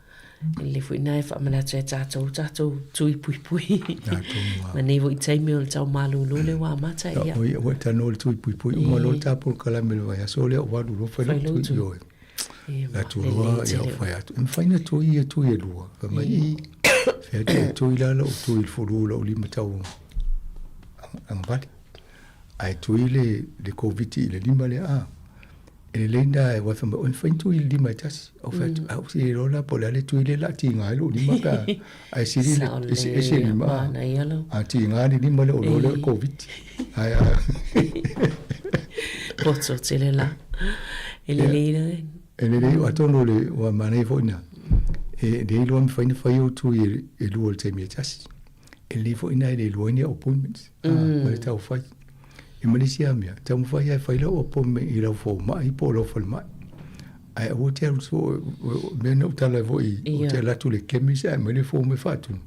e lelei foi na e faamanatu ia tatou, tatou tui puipui. Atonu lava. Ma nei foi taimi o le tau malūlū lea ua amata, ia. Oi, ua e talanoa i le tui puipui uma loa le ta polokalame i le vaiaso lea ua alu loa fai lau tui, ioe. E, Atu loa, ia fai atu. E mafai ona tui ia tui e lua. Fai mai, i, fai atu e tui la lou tui i le fulu o lou lima tau agavali. Ae tui le, le Koviti i le lima lea, a. E lelei na e wai mai, o fai tui i le lima e tasi. Au fai atu, au se iloa la po o le a le tui lea la tiga ai lou lima pe a, ae sili le Sao ese ese lelei, lima a. manaia lau. A tiga le lima lea o loa lea o le Koviti. Ae a. Poto tele la. E lelei la. E lelei, atonu o le, ua manaia foi na, e le iloa mafai ona fai ou tui e lua i le taimi e tasi. E lelei foi na e le lua ai ni au appointments ma le tau fai. E ma le isi lava mea, taumafai lava e fai lau appointment i lau fomai po o lau falemai. Ae aua te alu soo, o mea na ou tala ai foi, ou te alu atu i le chemist ae aumai le form e faatino,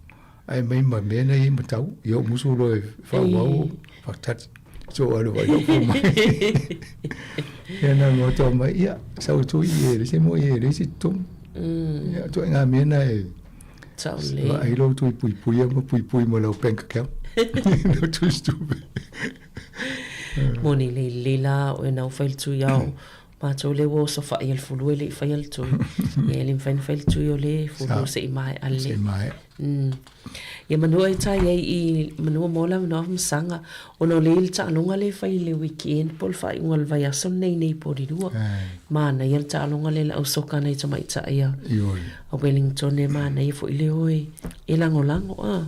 ae aumai ma mea na e i ai ma tau. Ia ou musu loa e faaauau, faatali. So alu vaai lau fomai. Ia na alu atu mai, ia, sau e tui e leai se moi e leai se totogi. Ia, ituaiga mea na e Sao lelei. Vaai lou tui puipuia ma puipui ma lau bank account. Lau tusi tupe. Moni lelei lelei la oe na ua fai le tui ao matou lea ua osofai e le fulu e le i faia le tui. Ia e le mafai ona fai le tui o le fulu se i maea lelei. Se i maea. Ia manua e tai ai i manua mo le avanoa masaga ona o lea i le taaloga lea e fai i le weekend po o le faaiuga o le vaiaso lenei nei po o le lua. Manaia le taaloga lea le au soka nai tamaitai a a Wellington e manaia foi le o e lagolago a.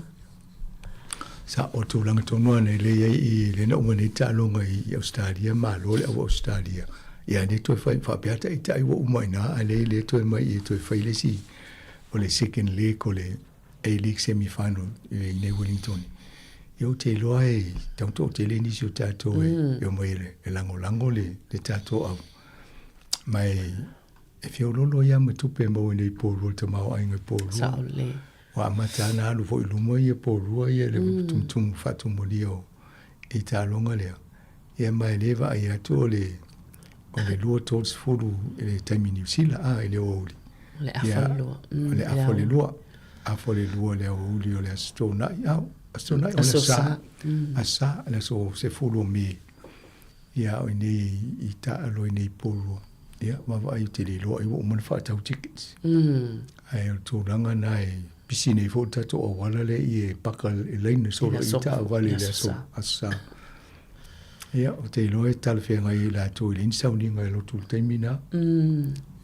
Sa o tulaga tonu ana e le i ai i lea na uma nei taaloga i Ausetalia malo le au Ausetalia. Ia lea toe fai faapea taitai ua uma i ina a lea le toe mai e toe fai le isi o le second leg o le. A-League semi-final i inei Wellington. Ia ou te iloa e tau toatele nisi o tatou e omai e lagolago le tatou au. Ma e feoloolo ai lava ma tupe e maua nei i Poulua, le tamaoaiga i Poulua. Sao lelei. Ua amata lava ona alu foi i luma ia Poulua ia le tumutumu faatumulia o i taaloga lea. Ia ma e le vaai atu o le o le 2:30 i le taimi Niu Sila a i le aoauli. O le afa o le lua. O le afa o le lua. Afa o le lua i le aoauli o le Aso Toonai. A, Aso Toonai o le Aso Sa. Aso Sa, le aso 10 o Me. Ia, o i inei i taaalo i inei i Porirua. Ia, vaavaai ou te le iloa ai ua uma ona faatau tickets. Ae o le tulaga lena e pisi nei foi le tatou auala lea i e paka e laina solo i taavale i le aso Sa. Ia, ou te iloa e talafeagai ai latou e leai ni sauniga e lotu i le taimi lena.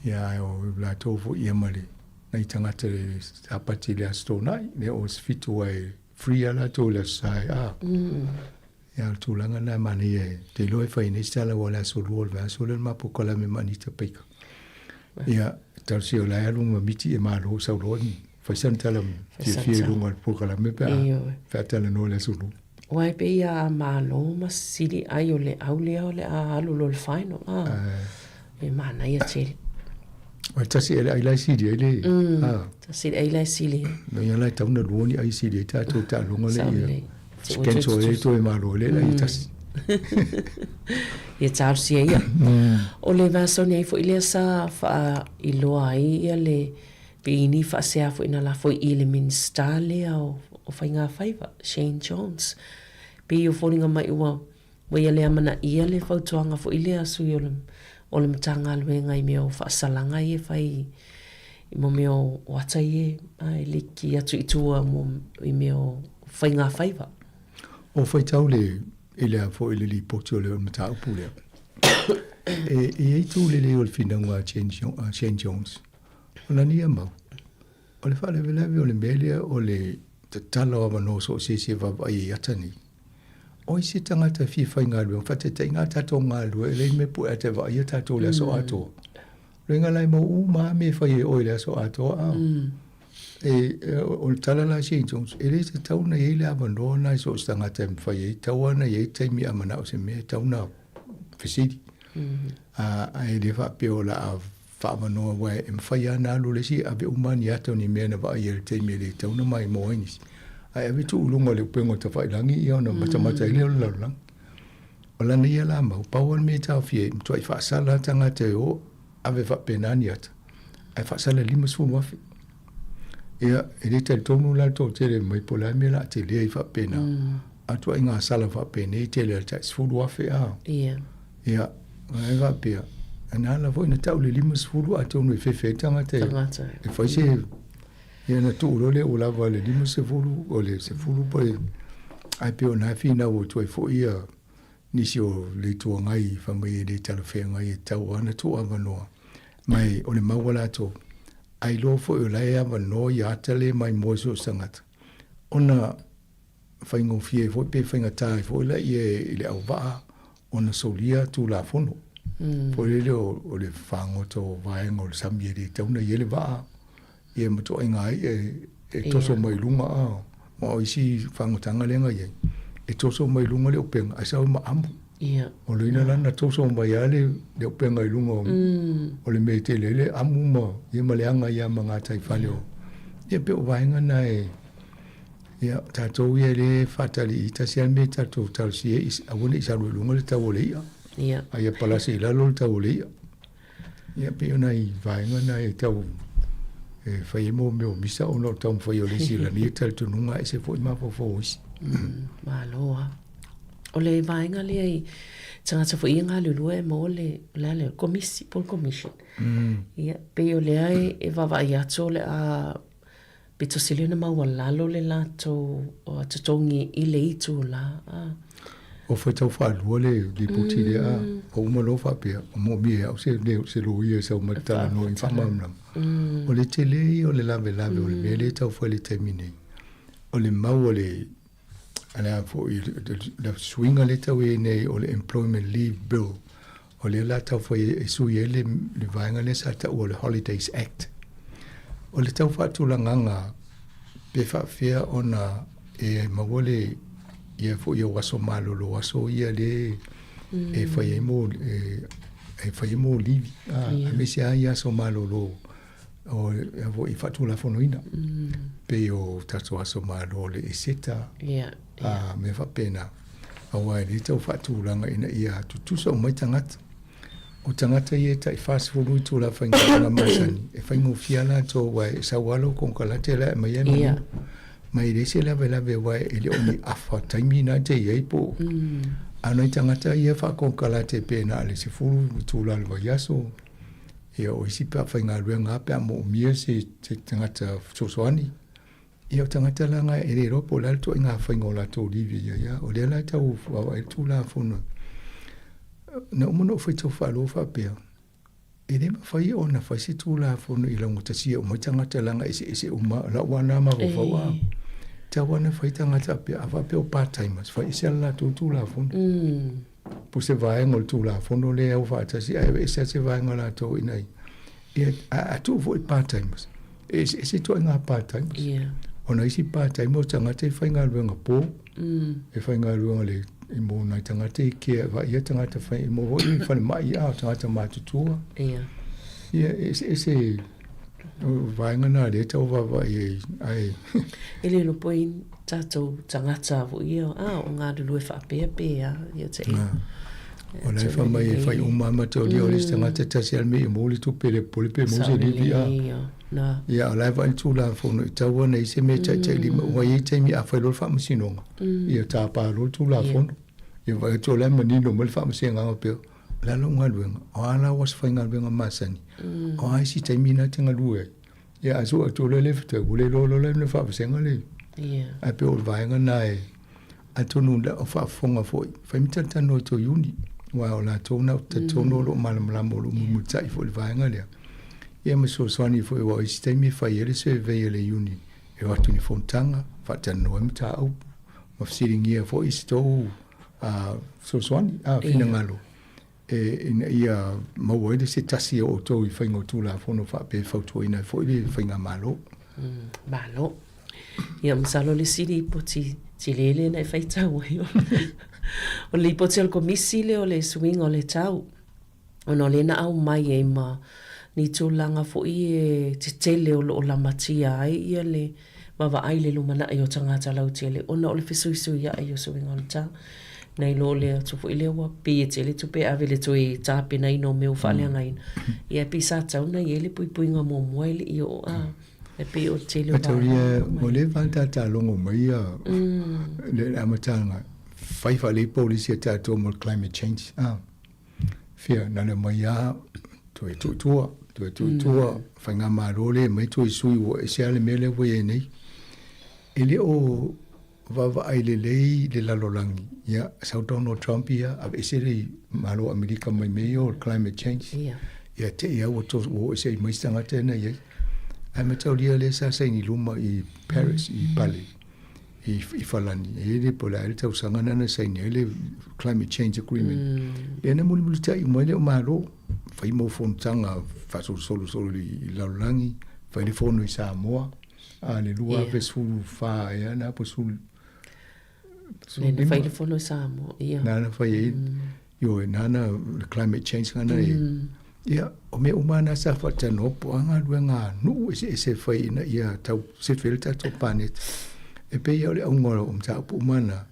Ia, ae o latou foi ia ma le nai tagata e sapati i le Aso Toonai, lea o se 7 aua e free lava latou i le Aso Sa e a. Ia, o le tulaga lena e manaia e te iloa e fai nei se tala aua o le aso lua o le vaiaso lea le ma polokalame ma Anita Baker. Ia, talosia o la e alu ma miti e malo sau loa ni fai sana tala fiafia i luga o le polokalame pe a pe a talanoa i le aso lua. Aua e pei a malo ma sili ai o le au lea o le a alu loa i le final a. E manaia tele. Ua tasi ea le ai la e sili ai le a. Tasi le ai la e sili ai. No ia la e tau na lua ni ai sili ai tatou taaloga le ia. Cancel ai toe malo le la ia tasi. Ia talosia ia. O le vaiaso nei foi lea sa faailoa ai ia le piini faasea foi na lafo i le Minisita lea o Faigafaiva, Shane Jones. Pei o foliga mai ua Ua ia le amanaia le fautuaga foi lea a sui o le, o le Matagaluega i mea o faasalaga ia e fai i mo mea o ata ia e liki atu i tua mo, i mea o faigafaiva. O faitau le, i le a foi le lipoti o le mataupu lea. E i ai itu lelei o le finauga a Shane Jones, o lana ia mau, o le faalavelave o le mea lea o le tatala o avanoa so o se isi e vaavaai ai i ata nei. O ai se tagata e fia faigaluega, faataitaiga a tatou galulue, e leai ni mea pue a te vaaia tatou i le aso atoa. Loiga la e mau uma lava mea e fai e oe i le aso atoa a. E, o le tala la a Shane Jones, e le tatau ona i ai le avanoa lena i so o se tagata e mafai ai, tatau lava ona i ai taimi a manao se mea e tatau ona fesili. A, ae le faapea o le a faaavanoa aua e mafai lava ona alu le isi e ave uma ni ata o ni mea na vaaia i le taimi e le tatau ona maimoa ai nisi. Ae ave tuu i luga o le upega o tafailagi ia ona matamata ai lea o le lalolagi. O lana ia la mau, pau lava le mea e taofia ai, e matuai faasala lava tagata e o ave faapena ni ata, ae faasala i le $50,000. Ia, e le talitonu la le toatele mai po o le a le mea o le a tele ai faapena. A ituaiga sala faapenei tele a le tai $10,000 a. Ia. Ia, e faapea, na ala foi na tau le 50 atonu e fefe ai tagata e fai se ia na tuu loa lea ua lava le 50 o le 10 po o le ae pei o na e finau atu ai foi ia nisi o le Itu Agai fai mai e le talafeagai e tatau lava ona tuu avanoa ma o le mau a latou ae iloa foi o la e avanoa ia ata lea e maimoa i so o se tagata ona faigofie ai foi pe faigata ai foi laia i le auvaa ona solia Tulafono. Foi lele o le fagota o vaega o le sami e le tatau ona i ai le vaa, ia ma ituaiga ai e toso mai luga a. Aua o isi fagotaga lea na i ai, e toso mai luga le upega ae sau ma amu. O lona la na toso mai lava le upega i luga o le mea e tele ai le amu ma, ia ma leaga ai lava ma gataifale o. Ia pei o vaega na e Ia, o tatou ia lea e faatali i tasi lava le mea e tatou talosia ai, aua ne i salu i luga le tau o le i'a. Ia. A ia palasi i lalo le tau o le i'a. Ia, pei o nai vaega na e tau e fai ai mea o misa ona o le taumafai o le isi lania talitonuga e ese foi mafaufau o isi. Malo lava. O le vaega lea i tagata foi ia e galulue e maua le, o le a lea, komisi po o le commission. Ia, pei o lea e vaavaai atu o le a Pito sili ona maualalo le latou totogi i le itula a. Ua faitau faalua le lipoti lea a ua uma loa faapea, ua moomia e au se leo se loia e sau ma le talanoa i faamalamalama. O le tele ia o le lavelave o le mea lea e tau fai i le taimi nei, o le mau a le a le a foi le suiga lea e tau i ai nei o le Employment Leave Bill, o lea la tau fai e sui ai le, le vaega lea sa taua o le Holidays Act. O le tau faatulagaga Pe faapefea ona e maua le ia foi o aso malolo aso ia le e fai ai mo e fai ai mo livi a aemaise lava ia aso malolo o ia foi faatulafonoina pei o tatou aso malo le Eseta a mea faapena aua e le tau faatulaga ina ia tutusa uma ai tagata. O tagata ia e tai 40 itula faigaluega masani, e faigofie lava latou aua e sau lava lou konekarate la e aumai ai manu. Ma e leai se lavelave aua e le o ni afa taimi na te i ai po o. A o nai tagata ia faakonekarate pe na o le 10 itula o le vaiaso, ia o isi pe a faigaluega lava pe a moomia se tagata fesoasoani. Ia o tagata la na e le iloa po o le a le ituaiga faiga o latou livi e i ai a. O lea la e tau vaavaai le Tulafono. Na uma ona ou faitau faalogo faapea, e le mafai ona fai se Tulafono i laugatasia uma ai tagata leaga eseese uma lau lava lena mafaufau a. Tau lava ina fai tagata faapea, a faapea o part timers, fai ese lava le latou Tulafono. Po o se vaega o le Tulafono lea e au faatasi ae aveese lava se vaega o latou ina ia, ia a tuu foi i part timers, e eseese ituaiga part timers. Yeah. Ona isi part timer o tagata e faigaluega po, e faigaluega le i mo nai tagata i care, vaaia tagata fai, mo foi i falemai a o tagata matutua. Yeah. Ia, e eseese o vaega na lea e tau vaavaai ai, ae. E le iloa po o i ai tatou tagata foi ia, a o galulue faapea pe a, ia te i. O la e fai mai e fai uma lava mataulia o le isi tagata e tasi lava le mea ia maua le tupe le popole pe maua se livi a. Ia o la e vaai le Tulafono i tau ana i se mea e taitailima aua e i ai taimi a fai loa le faamasinoga, ia tapa loa le Tulafono. Ia vaai atu o la e manino mai le faamasinoga pea, o le a lau galuega, o a la au aso faigaluega masani, o a isi taimi na e te galue ai. Ia a sue atu loa le fetau, ua le iloa loa la e faavasega le. Ae pei o le vaega lena e, atonu o faafofoga foi, fai ma talatalanoa i tou iuni, aua o latou na ou te talitonu o lo o malamalama o lo o mulimulitai foi i le vaega lea. Ia ma fesoasoani foi aua o isi taimi e fai ai le survey a le iuni e o atu i ni fonotaga, faatalanoa ai mataupu, ma fesiligia foi se tou fesoasoani, finagalo. E, ina ia maua ai le se tasi o outou i faiga o Tulafono faapea e fautuaina ai foi le Faigamalo. Malo. Ia, masalo le isi lipoti tele lea na e faitau ai, o le lipoti a le Komisi lea o le suiga o le tau, ona o lea na aumai ai ma ni tulaga foi e tetele o lo o lamatia ai ia le vaavaai i le lumanai o tagata lautele ona o le fesuisuia'i o suiga o le tau. Nai lo le atu foi lea ua pei e tele tupe e ave i le toe tapenaina o mea ua faaleagaina. Ia e pei sa tatau ona i ai le puipuiga muamua e le i oo a. E pei o le tele o vaega. Ia, ua leva ona tata logo mai ia le amataga fai faalelei polisi a tatou mo le climate change. Ah. Fia, na le mai lava toe tuu i tua, toe tuu i tua, faigamalo le mai toe sui ua ese lava le mea lea ua i ai nei. E le o vaavaai lelei le lalolagi, ia, sau Donald Trump ia, aveese le Malo o Amerika mai mea ia o le climate change. Ia te i lava ua ua oo ese ai mai isi tagata na i ai. Ae mataulia lea sa saini luma i Paris, i Pale. I i Falani, e i ai le po o le a le tausaga lena na saini ai le Climate Change Agreement. Lea na mulimulitai uma ai le Malo, fai mau fonotaga faasolosolo i le lalolagi, fai le fono i Samoa, a le 2014 ea lena po o le 15. Lea na fai le fono i Samoa, ia. Na na fai ai, ioe, na na le climate change na na e. Ia, o mea uma na sa faatalanoa po o a galuega a nuu eseese e fai ina ia tau sefe ai le tatou paneta. E pei o le auga o mataupu uma na,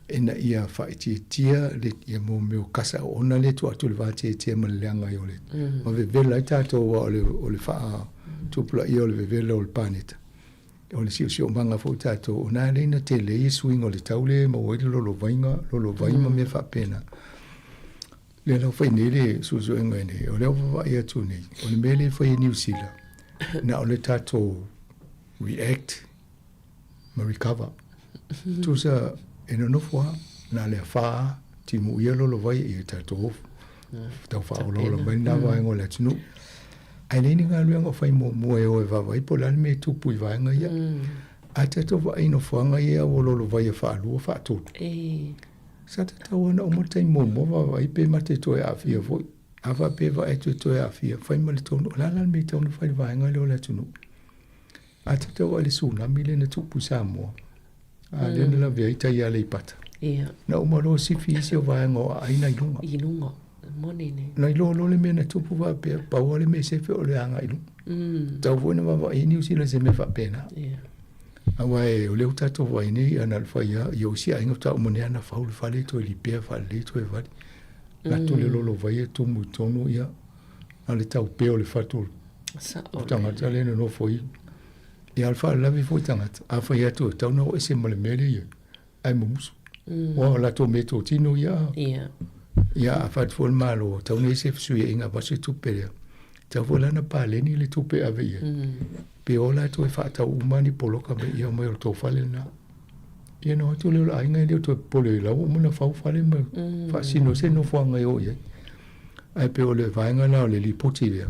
ina ia faaitiitia le, ia mo mea o kasa oona lea e tuu atu i le vateatea ma le leaga ai o le, ma vevela ai tatou aua o le, o le faatupulaia o le vevela o le paneta. O le siosiomaga foi o tatou, o na lea na tele ai suiga o le tau lea e maua ai le lolovaiga, lolovai ma mea faapena. Lea la ua fai nei le suesuega nei, o lea ua vaavaai atu nei, o le mea lea e fai e Niu Sila, na o le tatou react ma recover. Tusa e nonofo lava, na o le afa lava, timuia lolovai ia tatou tau faaolaola mai lena vaega o le atunuu. Ae leai ni galuega o fai muamua e o e vaavaai po o le a le mea e tupu i vaega ia. A tatou vaai i nofoaga ia ua lolovaia faalua, faatolu. Sa tatau ona uma le taimi muamua vaavaai pe mate toe aafia foi. A faapea e vaai atu e toe aafia, fai ma le tonu, o le a la le mea e tatau ona fai i le vaega lea o le atunuu? A tatou vaai i le tsunami lea na tupu i Samoa, a lea na lavea ai tai i Aleipata. Ia. Na uma loa sifi isi o vaega o aai na i luga. I luga. Moni nei. Na iloa loa le mea na tupu faapea, pau lava le mea e sefe o le agai i luga. Tatau foi ona vaavaai i Niu Sila i se mea faapena. Ia. Aua o lea ua tatou vaai nei, ana le fai lava, ia o isi aiga faatoa uma nei lava ona fau le fale toe lipea faalelei toe vali. Lato le lolovai e tumu i totonu, ia, na o le taupe o le fatu o le tagata lea e nonofo ai. Ia, a o le faalavelave foi tagata, a fai atu e tatau ona o ese ma le mea lea e i ai, ae mumusu. Aua o latou meatotino ia. Ia, a fai atu foi le Malo, e tatau ona i ai se fesuiaiga avatu se tupe lea, e tatau foi la ona paleni le tupe e ave i ai. Pe o latou e faatau uma ni poloka me ia omai o le tou fale lena. Ia ona o atu lea o le aiga e le o toe popole la ua uma ona fau fale ma faasino se nofoaga e o i ai. Ae pei o le vaega la o le lipoti lea,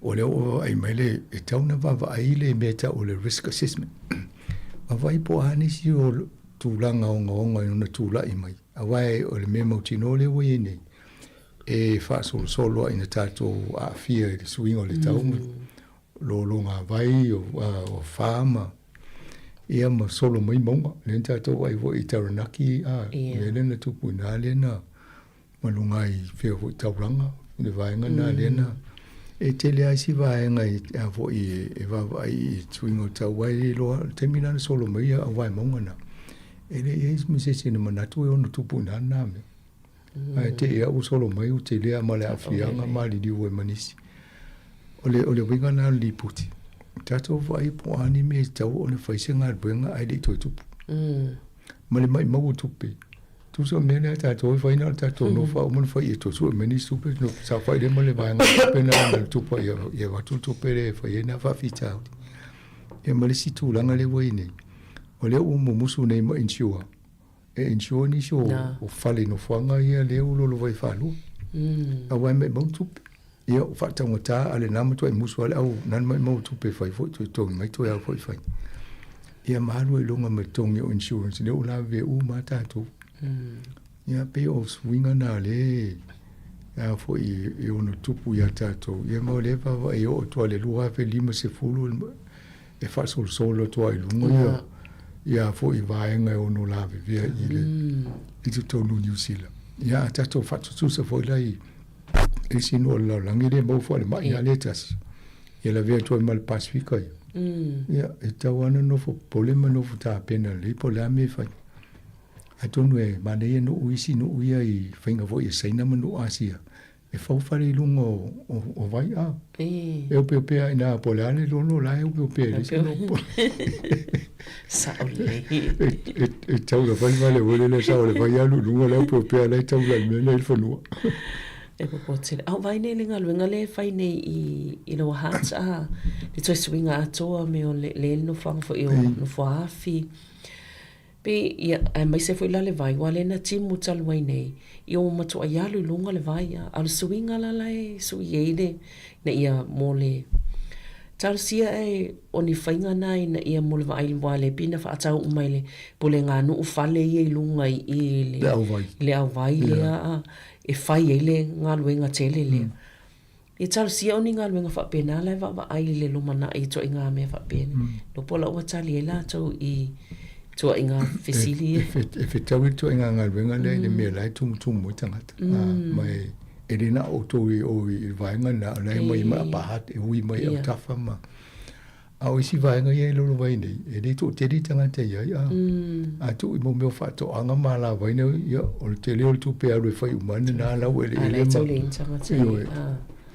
o lea ua vaavaai mai le, e tatau ona vaavaai le mea e tau o le risk assessment. Vaavaai po o a nisi o tulaga ogaoga e ono tulai mai, aua o le mea mautinoa lea ua i ai nei, e faasolosolo lava ina tatou aafia i le suiga o le tau ma lologavai o afa ma ia ma solo mai mauga. Lea na tatou vaai foi i Taranaki, a, mea lea na tupu i ina lea na ma luga i fea foi taulaga i le vaega lena lea na e tele lava isi vaega i a foi e vaavaai i suiga o le tau aua e le iloa le taimi lena na solo mai ai au vae mauga na e le i ai ma se isi na manatu e ono tupu i ina lena mea. Ae te i lava ua solo mai ua tele lava ma le aafiaga maliliu ai ma nisi. O le o le uiga lena o le lipoti, tatou vaai po o a ni mea e tatau ona fai se galuega ae le i toe tupu. Ma le maumau o tupe. Tusa o le mea lea a tatou e fai na o le tatou nofo lava uma ona fai ia toe sue mai nisi tupe saofai lea ma le vaega tupe na na tupa ia ia avatu le tupe lea e fai ai na faafitauli. Ia ma le isi tulaga lea ua i ai nei, o lea ua mumusu nei ma insure, e insure nisi o, o fale nofoaga ia lea ua lolovai faalua. Aua e maumau le tupe. Ia ua faataugata a o lena matuai musu lava le au na maumau tupe e fai foi toe totogi mai toe au foi fai. Ia ma alu ai i luga ma le totogi o insurance lea ua lavevea uma lava tatou. Ia pei o suiga na lea a foi e ono tupu ia tatou. Ia ma o lea e vaavaai e oo atu lava i le 2050 e faasolosolo atu lava i luga ia ia foi vaega e ono lavevea i le i totonu o Niu Sila. Ia a tatou faatutusa foi la i isi nuu o le lalolagi le maua foi le mai lava lea e tasi, ia lavea atu ai ma le Pasefika ia. Ia, e tatau lava ona nofo popole ma nofo tapena lelei po o le a mea e fai. Atonu e manaia nuu isi nuu ia i faiga foi a Saina ma nuu Asia, e fau fale i luga o vai a. E opeopea i ina po o le a le lolo la e opeopea e leai se mea o popole. Sao lelei. E taula fai le fale lea sao le vai alu i luga la e opeopea la e taula i le mea la e i le fanua. E popo tele. A o vaai nei i le galuega lea e fai nei i Lower Hutt a, le toe suiga atoa me o le le nofoaga foi o Nofoaafi. Pe, ia, aemaise foi la le vai, aua lea na timu talu ai nei, ia ua matuai alu i luga le vai, a o le suiga la la e sui ai le, ina ia mo le talosia e o ni faiga na ina ia mo le vaai aua lea pei na faatau uma i le pulega nuu fale ia i luga i i le, Le auvai. le auvai lea a, e fai ai le galuega tele lea. E talosia o ni galuega faapena la e vaavaai i le lumanai i ituaiga mea faapena. Iloa po o la ua tali ai latou i ituaiga fesili ia. E fetaui le ituaiga galuega lea i le mea la e tumutumu ai tagata. Ma e le na o outou i o i le vaega lena, o la e omai mai Upper Hutt, e ui mai autafa ma... A o isi vaega ia e lolovaia nei, e le toatele tagata e i ai, a, a tuu i mo mea o faatoaga ma alavai na, ia, o le tele o le tupe e alu e fai uma ai lena laueleele ma, ioe,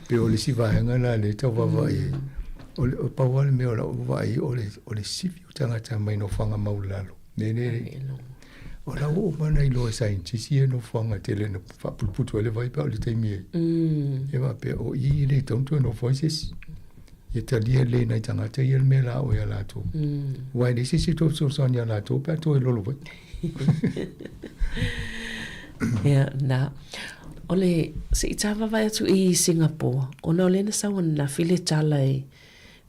pei o le isi vaega lena lea e tau vaavaai ai. O le, o pau lava le mea o lau vaai, o le, o le sifi o tagata mai nofoaga maualalo. Le, le, o la ua uma ona iloa e saienitisi ia nofoaga tele na faaputuputu ai le vai pe a o le taimi e, e faapea, o i e le tatau ona toe nofo ai se isi. Ia talia lelei e nai tagata ia le mea la o ia latou. Aua e leai se isi e toe fesoasoani ia latou pe a toe lolo vai. Ia, na. O le, se i tāvavae atu i Singapore, ona o lea na sau ananafi le tala e,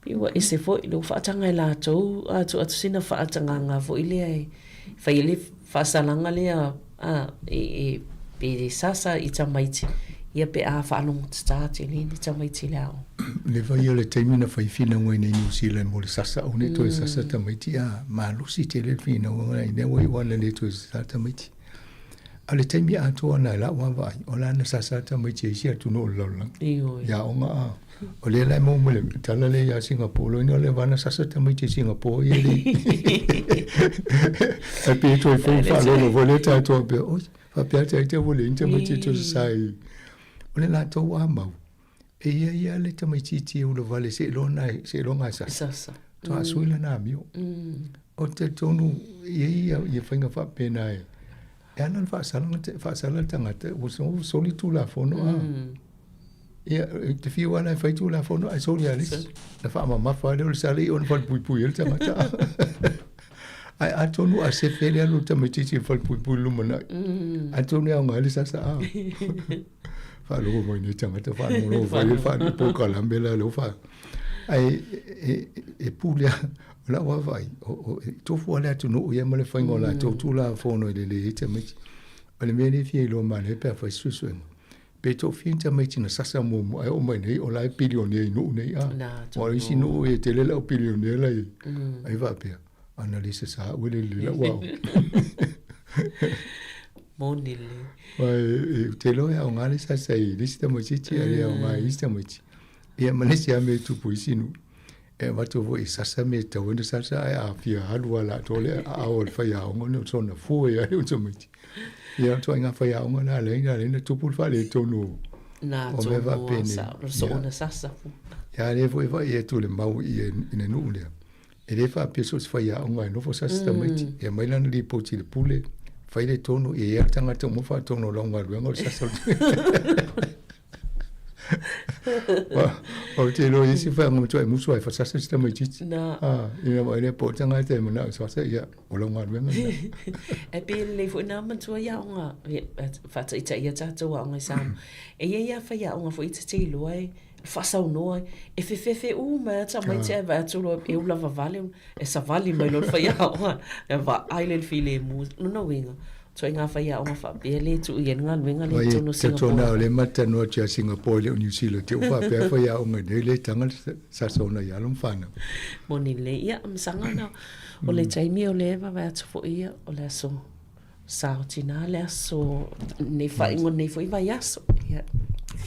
pei ua ese foi, lea ua faataga e latou, a tuu atu sina faatagaga foi lea e fai ai le faasalaga lea, a, e, e, pe sasa i tamaiti. Ia pe a faalogotata tele ni tamaiti i le aoga. Leva ia o le taimi na fai finauga i nei New Zealand mo le sasa aua nei toe sasa tamaiti a malosi tele le finauga na ina ua iu ana le toe sasa tamaiti. A o le taimi atoa na i lau lava vaai, o la na sasa tamaiti e isi atunuu o le lalolagi. Ioe. I aoga a. O lea la e maua mai le tala lea ia Singapore, loina o lea na sasa tamaiti i Singapore ia le Ai pe toe fou faalolo foi lea tatou faapea, oi, faapea atu ai te ua leai ni tamaiti e toe sasa i. O le latou a mau, e ia ia le tamaitiiti e ulavale seiloga e sasa. Faatoa sui lana amio. Ou te talitonu e i ai ia faiga faapena e e ala ona faasala le tagata ua soli Tulafono a. Ia, e te fiu lava la e fai Tulafono ae soli lava e le isi. Na faamamafa lava lea o le sala i ona falepuipui ai le tagata. Ae atonu a sefe le alu o le tamaitiiti i le falepuipui i le lumanai, atonu e aoga ai le sasa a. Faalogo mai nei tagata faalogologo fai le faapolokalame la lea ua Ae e pule lava, o lau lava vaai, e tofu lava le atunuu ia ma le faiga o latou Tulafono e lelei ai tamaiti. O le mea lea e fia iloa manaia pe a fai se suesuega, pe toafia ni tamaiti na sasa muamua ae oo mai nei o la e pilionea i nuu nei a. Aua o isi nuu e tele le au pilionea la i ai. Ai faapea, ana le sasa au e le lelei lau aoga. Moni lelei. Aua ou te iloa e aoga le sasa i le isi tamaitiiti ae le aoga i isi tamaiti. Ia ma le isi lava mea e tupu i isi nuu, e avatu foi e sasa mea e tatau ai ona sasa, ae a fia alu lava i le atoa le aao o le faiaoga ona soona fua ai lea o tamaiti. Ia o le ituaiga faiaoga lena lea na ala ai ona tupu le faaletonu o Na mea tonu faapenei. sa o soona sasa fua. Ia a lea foi e vaai atu i le mau i le nuu lea, e le faapea so o se faiaoga e nofo sasa tamaiti. E aumai lana lipoti i le pule, fai le tonu, ia i ai lava le tagata uma faatonu o lau galuega o le sasa o le Ou te iloa i isi whaanga matua e musu ai whasasa si tamaitiiti. Nā. Ah, ina wai lea po tangata e manao sasa, ia, o lau galuega lena. E pei lelei foi nā matua i aoga, whaataitai ia tātou aoga i Samoa. E ia ia whai aoga foi i te te iloa e whaasaunoa, e whewhewhe uma e tamaiti ai vae atu loa e ula vavale, e savali mai loa le faiaoga, e vaai lea i le filemu. Lona uiga, Ituaiga faiaoga faapea le tuu i ai le galuega lea i totonu o Singapore. Talitonu o lea ma talanoa atu ia Singapore e le o New Zealand te i faapea e faiaoga nei le taga le sasa ona i alo ma fanau. Moni lelei. Ia, masaga ona o le taimi o lea e vavae atu foi ia, o le aso sa o tinā le aso nei faaiuga o lenei foi vaiaso. Ia.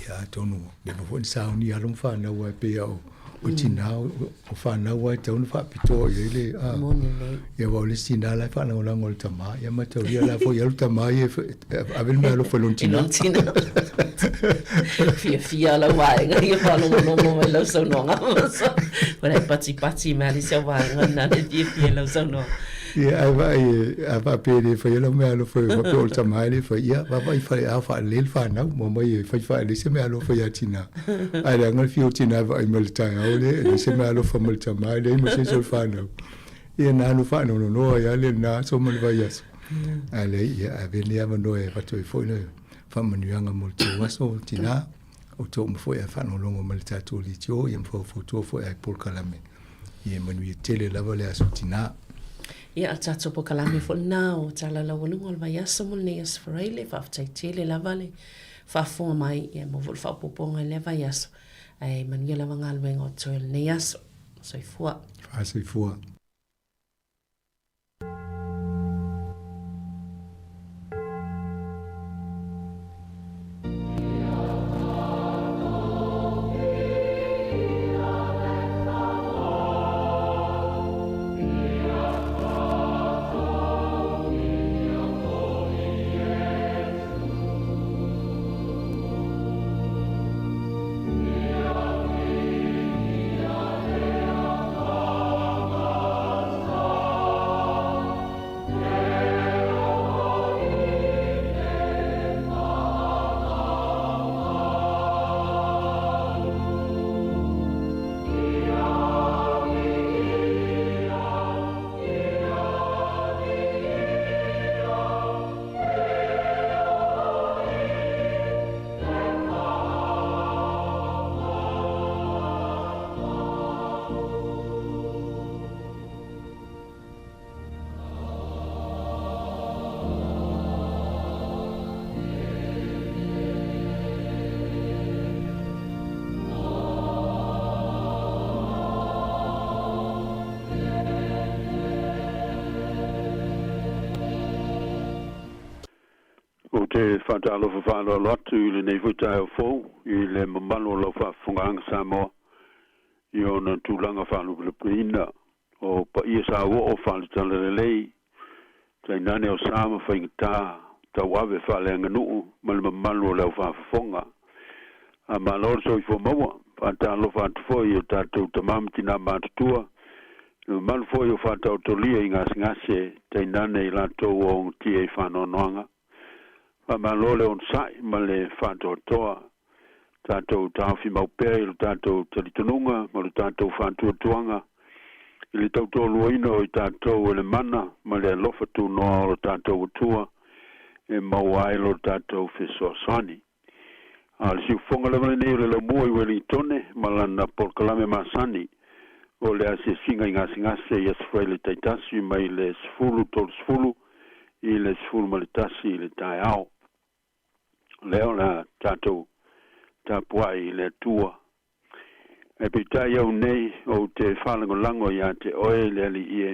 Ia atonu, leva foi ona sauni alo ma fanau aua e pei lava o o tinā o fanau lava e tatau ona faapitoa i ai le a. Moni lelei. Ia aua o le isi tinā la e faalagolago i le tamā, ia mataulia la foi alu tamā ia e ave le meaalofa i lona tinā. I lona tinā. Fiafia lau vaega ia faalogologo mai lau saunoaga. Ua e patipati mai lava le isi au vaega lena le fiafia i lau saunoaga. Ia ae vaai a faapea e le faia lau meaalofa faapea o le tamā e le fai, ia vaavaai faleao faalelei le fanau, ma omai e fai faalelei se meaalofa ia tinā. Ae leaga le fiu o tinā e vaai mai i le taeao lea, e leai se meaalofa mai le tamā, e leai ma se isi o le fanau. Ia na alu faanoanoa ai lava lena aso ma le vaiaso. Ae leai, ia ave lenei avanoa e avatu ai foi le faamanuiaga mo le tou aso tinā, outou uma foi ae faalogologo mai i le tatou leitio, ia ma faufautua foi i polokalame. Ia manuia tele lava le aso tinā. Ia, o le tatou polokalame foi lena o Tala Laualuga o le vaiaso mo lenei Aso Faraile. Faafetai tele lava le faafofoga mai, ia maua foi le faaopoopoga i lea vaiaso. Ae manuia lava galuega o totoe o lenei aso. Soifua. Faasoifua. te faatalofa faaaloalo atu i lenei foi taeao fou i le mamalu o lau faafofogaaga Samoa i ona tulaga faalupelupeina o paia sauoo faale-talalelei, tainane o sa ma faigata tauave faaleaganuu ma le mamalu o le aufaafofoga. A malo le soifua maua. Faatalofa atu foi i o tatou tama ma tinā matutua, le mamalu foi o faataotolia i gasegase, tainane i latou ua ogatia i faanoanoaga. Faamalo le onosai ma le faatoatoa. Tatou taofi mau pea i lo tatou talitonuga ma lo tatou faatuatuaga i le tautoaluaina o i tatou e le mana ma le alofa tunoa o lo tatou Atua e maua ai lo tatou fesoasoani. A o le siufofoga lava lenei o le Laumua i Uelintone ma lana polokalame masani o le asiasiga i gasegase i Aso Faraile taitasi mai le 10:30 i le 11 i le taeao. O lea o le a tatou tapuai i le Atua. Ae peitai au nei ou te faalagolago ia te oe le Alii e,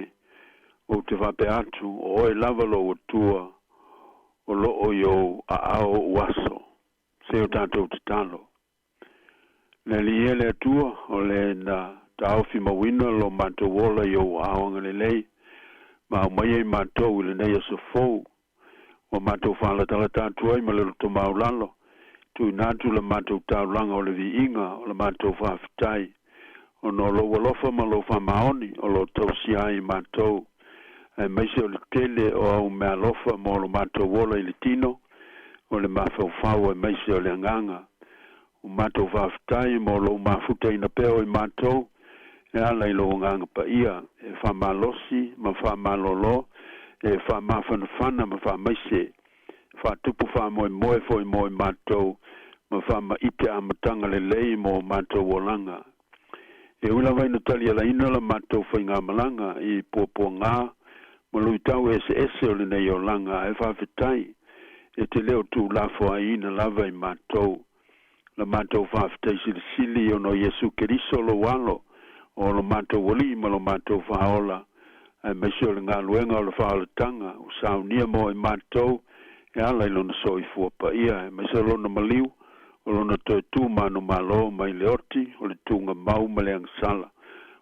ou te faapea atu, o oe lava lou Atua o loo i ou aao ou aso. Se o tatou tatalo. Le Alii e le Atua, o le na taofi mauina lo matou ola i ou aao agalelei, ma aumaia i matou i lenei aso fou, ua matou faalatalata atu ai ma le loto maualalo, tuuina atu la matou taulaga o le viiga o la matou faafetai, ona o lou alofa ma lou faamaoni o lo o tausia ai i matou, aemaise o le tele o au meaalofa mo lo matou ola i le tino, o le mafaufau aemaise o le agaga. Ua matou faafetai mo lou mafutaina pea o i matou e ala i lou Agaga Paia e faamalosi ma faamalolo, e faamafanafana ma faamaise, faatupu faamoemoe foi mo i matou ma faamaite amataga lelei mo matou olaga. E ui lava ina talialaina la matou faigamalaga i puapuagā ma luitau eseese o lenei olaga, ae faafetai e te le o tuulafoaiina lava i matou. La matou faafetai silisili ona o Iesu Keriso lou Alo, o lo matou Alii ma lo matou Faaola, aemaise o le galuega o le faaolataga ua saunia mo i matou e ala i lona soifua paia, aemaise o lona maliu, o lona toe tu manumalo mai le oti o le tugamau ma le agasala,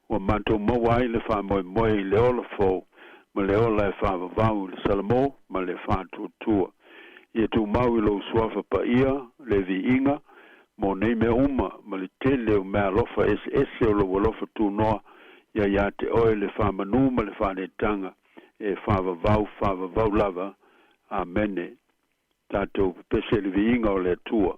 ua matou maua ai le faamoemoe i le ola fou ma le ola e faavavau i le salamo ma le faatuatua. Ia tumau i lou suafa paia le viiga mo nei mea uma ma le tele o meaalofa eseese o lou alofa tunoa ia ia te oe le faamanu ma le faaletaga e faavavau faavavau lava. Amene. Tatou pepese i le viiga o le Atua.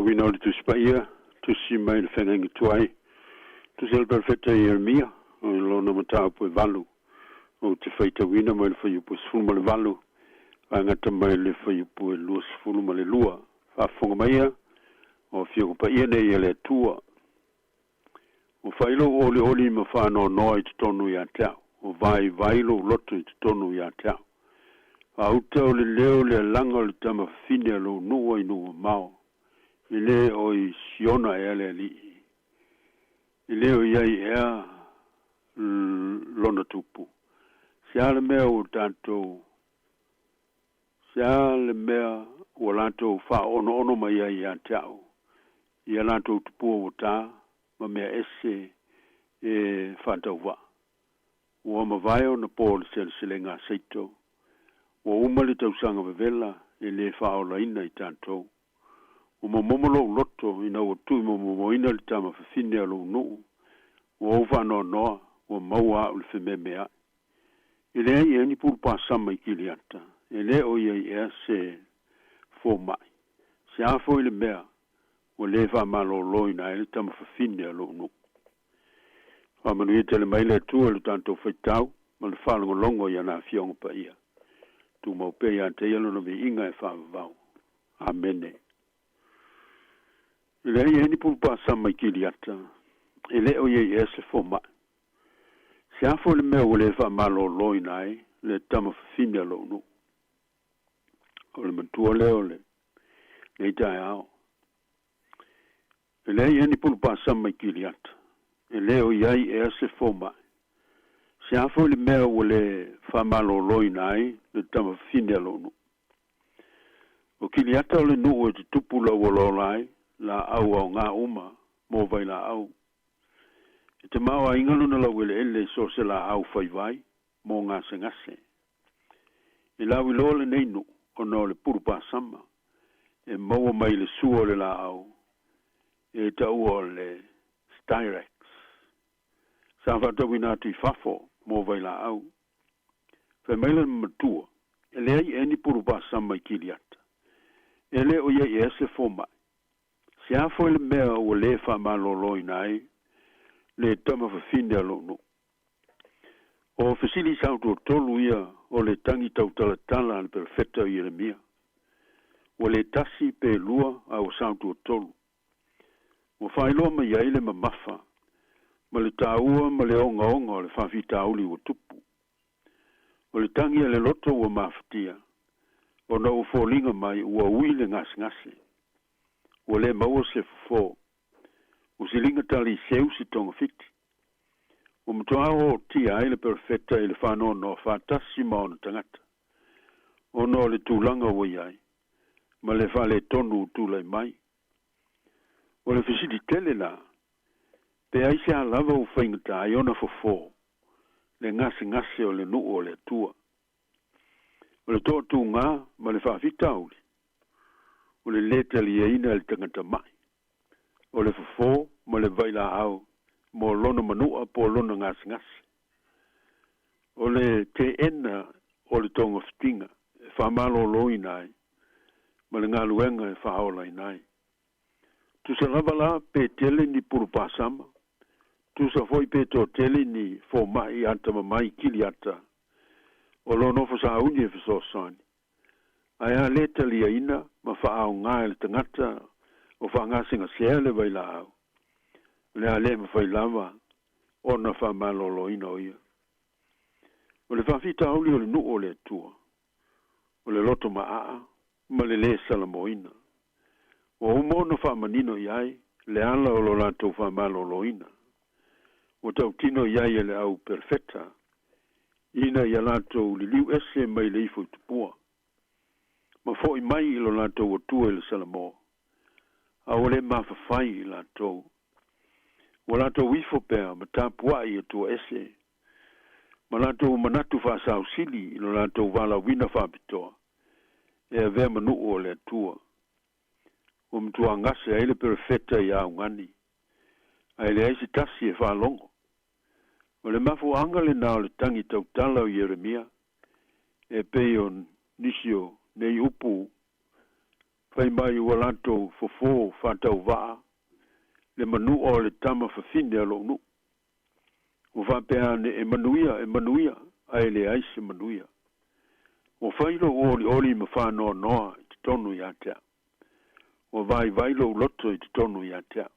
Faitauina o le Tusi Paia, tusi mai le Feagaiga Tuai, tusi a le Perofeta Ieremia, o lona mataupu e valu. Ou te faitauina mai le fuaiupu e 18 ae gata mai le fuaiupu e 22. Faafofoga maia, o Afioga Paia nei a le Atua. Ua fai lou olioli ma faanoanoa i totonu ia te au, ua vaivai lou loto i totonu ia te au. Faauta o le leo o le alaga o le tama fafine a lou nuu i nuu mamao, e le o i Siona ea le Alii, e le o i ai ea lona tupu. Se a le mea ua tatou, se a le mea ua latou faaonoono mai ai ia te au, i a latou tupua ua ta ma mea ese e faatauvaa. Ua mavae ona po o le seleselega a Seito, ua uma le tausaga vevela e le faaolaina i tatou. Ua momomo lou loto ina ua tuuimomomoina le tama fafine a lou nuu, ua ou faanoanoa, ua maua au le fememeai. E leai ea ni pulupasama i Kiliata, e le o i ai ea se fomai. Se a foi le mea ua lē faamalōlōina ai le tama fafine a lou nuu. Faamanuia tele mai le Atua i lo tatou faitau ma le faalogologo i ana Afioga Paia. Tumau pea ia te Ia Lona viiga e faavavau. Amene. E leai ea ni pulupasama i Kiliata, e le o i ai ea se fomai. Se a foi le mea ua lē faamalōlōina ai le tama fafine a lou nuu. O le matua lea o lenei taeao. E leai ea ni pulupasama i Kiliata, e le o i ai ea se fomai. Se a foi le mea ua lē faamalōlōina ai le tama fafine a lou nuu. O Kiliata o le nuu e tutupu lauolaola ai laau aoga uma mo vailaau. E tamaoaiga lona laueleele i so o se laau faivai mo gasegase. E lauiloa lenei nuu ona o le pulupasama e maua mai i le sua o le laau e taua o le styrax. Sa faatauina atu i fafo mo vailaau. Fai mai le matua, e leai ea ni pulupasama i Kiliata. E le o i ai ea se fomai. Se a foi le mea ua lē faamalōlōina ai le tama fafine a lou nuu. O fesili sautuatolu ia o le tagi tautalatala a le perofeta o Ieremia. Ua le tasi pe lua a ua sautuatolu. Ua faailoa mai ai le mamafa ma le taua ma le ogaoga o le faafitauli ua tupu. O le tagi a le loto ua mafatia, ona ua foliga mai ua ui le gasegase. Ua le maua se fofo. Ua siliga tali seu se togafiti. Ua matuā ootia ai le perofeta i le faanoanoa faatasi ma ona tagata, ona o le tulaga ua i ai ma le faaletonu ua tulai mai. O le fesili tele la, pe aisea lava ua faigata ai ona fofo le gasegase o le nuu o le Atua. O le toatuga ma le faafitauli, o le lē taliaina e le tagata ma'i, o le fofo ma le vailaau mo lona manua po o lona gasegase. O le teena o le togafitiga e faamalōlōina ai ma le galuega e faaolaina ai. Tusa lava la pe tele ni pulupasama, tusa foi pe toatele ni fomai atamamai i Kiliata o lo o nofo sauni e fesoasoani, ae a lē taliaina ma faaaoga e le tagata o faagasegasea le vailaau, o le a lē mafai lava ona faamalōlōina o ia. O le faafitauli o le nuu o le Atua, o le loto maaa ma le lē salamoina. Ua uma ona faamanino i ai le ala o lo latou faamalōlōina. Ua tautino i ai e le au perofeta ina ia latou liliu ese mai le ifo i tupua, ma fo'i mai i lo latou Atua i le Salamo, a ua lē mafafai i latou. Ua latou ifo pea ma tapua'i i atua ese, ma latou manatu faasausili i lo latou valaauina faapitoa e avea ma nuu o le Atua. Ua matuā gase ai le perofeta i augani, ae leai se tasi e faalogo. O le mafuaaga lenā o le tagi tautala o Ieremia, e pei o nisi o nei upu Fai mai ua latou fofo faatauvaa le manu'a o le tama fafine a lo'u nu'u. Ua faapea ane, E manuia, e manuia, ae leai se manuia. Ua fai lo'u olioli ma faanoanoa i totonu ia te a'u. Ua vaivai lo'u loto i totonu ia te a'u.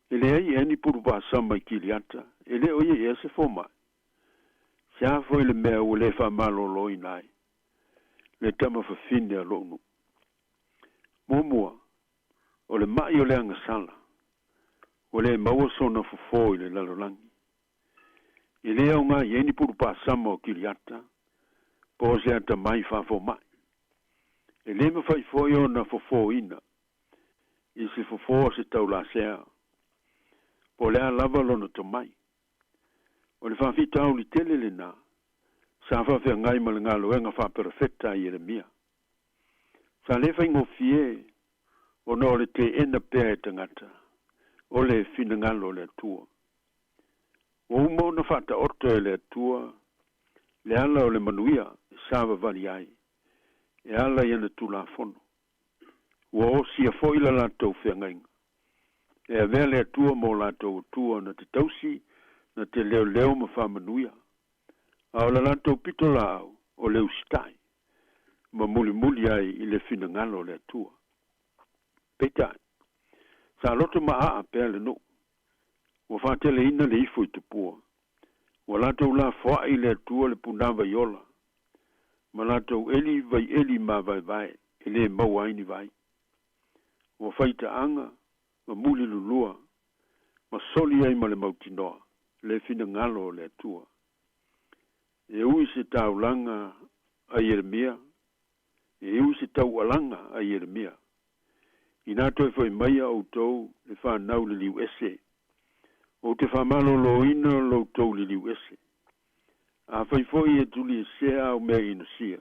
E leai ea ni pulu pasama i Kiliata, e le o i ai ea se foma'i? Se a foi le mea ua lē faamalōlōina ai le tama fafine a lo'u nu'u? Muamua, o le ma'i o le agasala, ua lē maua sona fofō i le lalolagi. E lē aogā i ai ni pulu pasama o Kiliata, po o se atamai faafoma'i. E lē mafai foi ona fofōina i se fofō a se taulasea, po o le a lava lona tomai. O le faafitauli tele lenā sa faafeagai ma le galuega faaperofeta a Ieremia. Sa lē faigofie ona o le teena pea e tagata o le finagalo o le Atua. Ua uma ona faataoto e le Atua le ala o le manuia e savavali ai e ala i ana Tulafono. Ua osia foi la latou feagaiga. E avea le Atua ma o latou Atua na te tausi, na te leoleo ma faamanuia. A o la latou pitolaau o le usitai, ma mulimuli ai i le finagalo o le Atua. Peitai, sa loto maaa pea le nuu, ua faateleina le ifo i tupua, ua latou lafoai i le Atua le punavai ola, ma latou eli vaieli mavaevae e lē maua ai ni vai. Ua faitaaga ma mulilulua ma soli ai ma le mautinoa le finagalo o le Atua. E ui se taulaga a Ieremia, e ui se taualaga a Ieremia, inā toe foi mai a outou le fanau liliu ese, ou te faamalōlōina lo outou liliu ese. Afai foi e tuliesea au mea inosia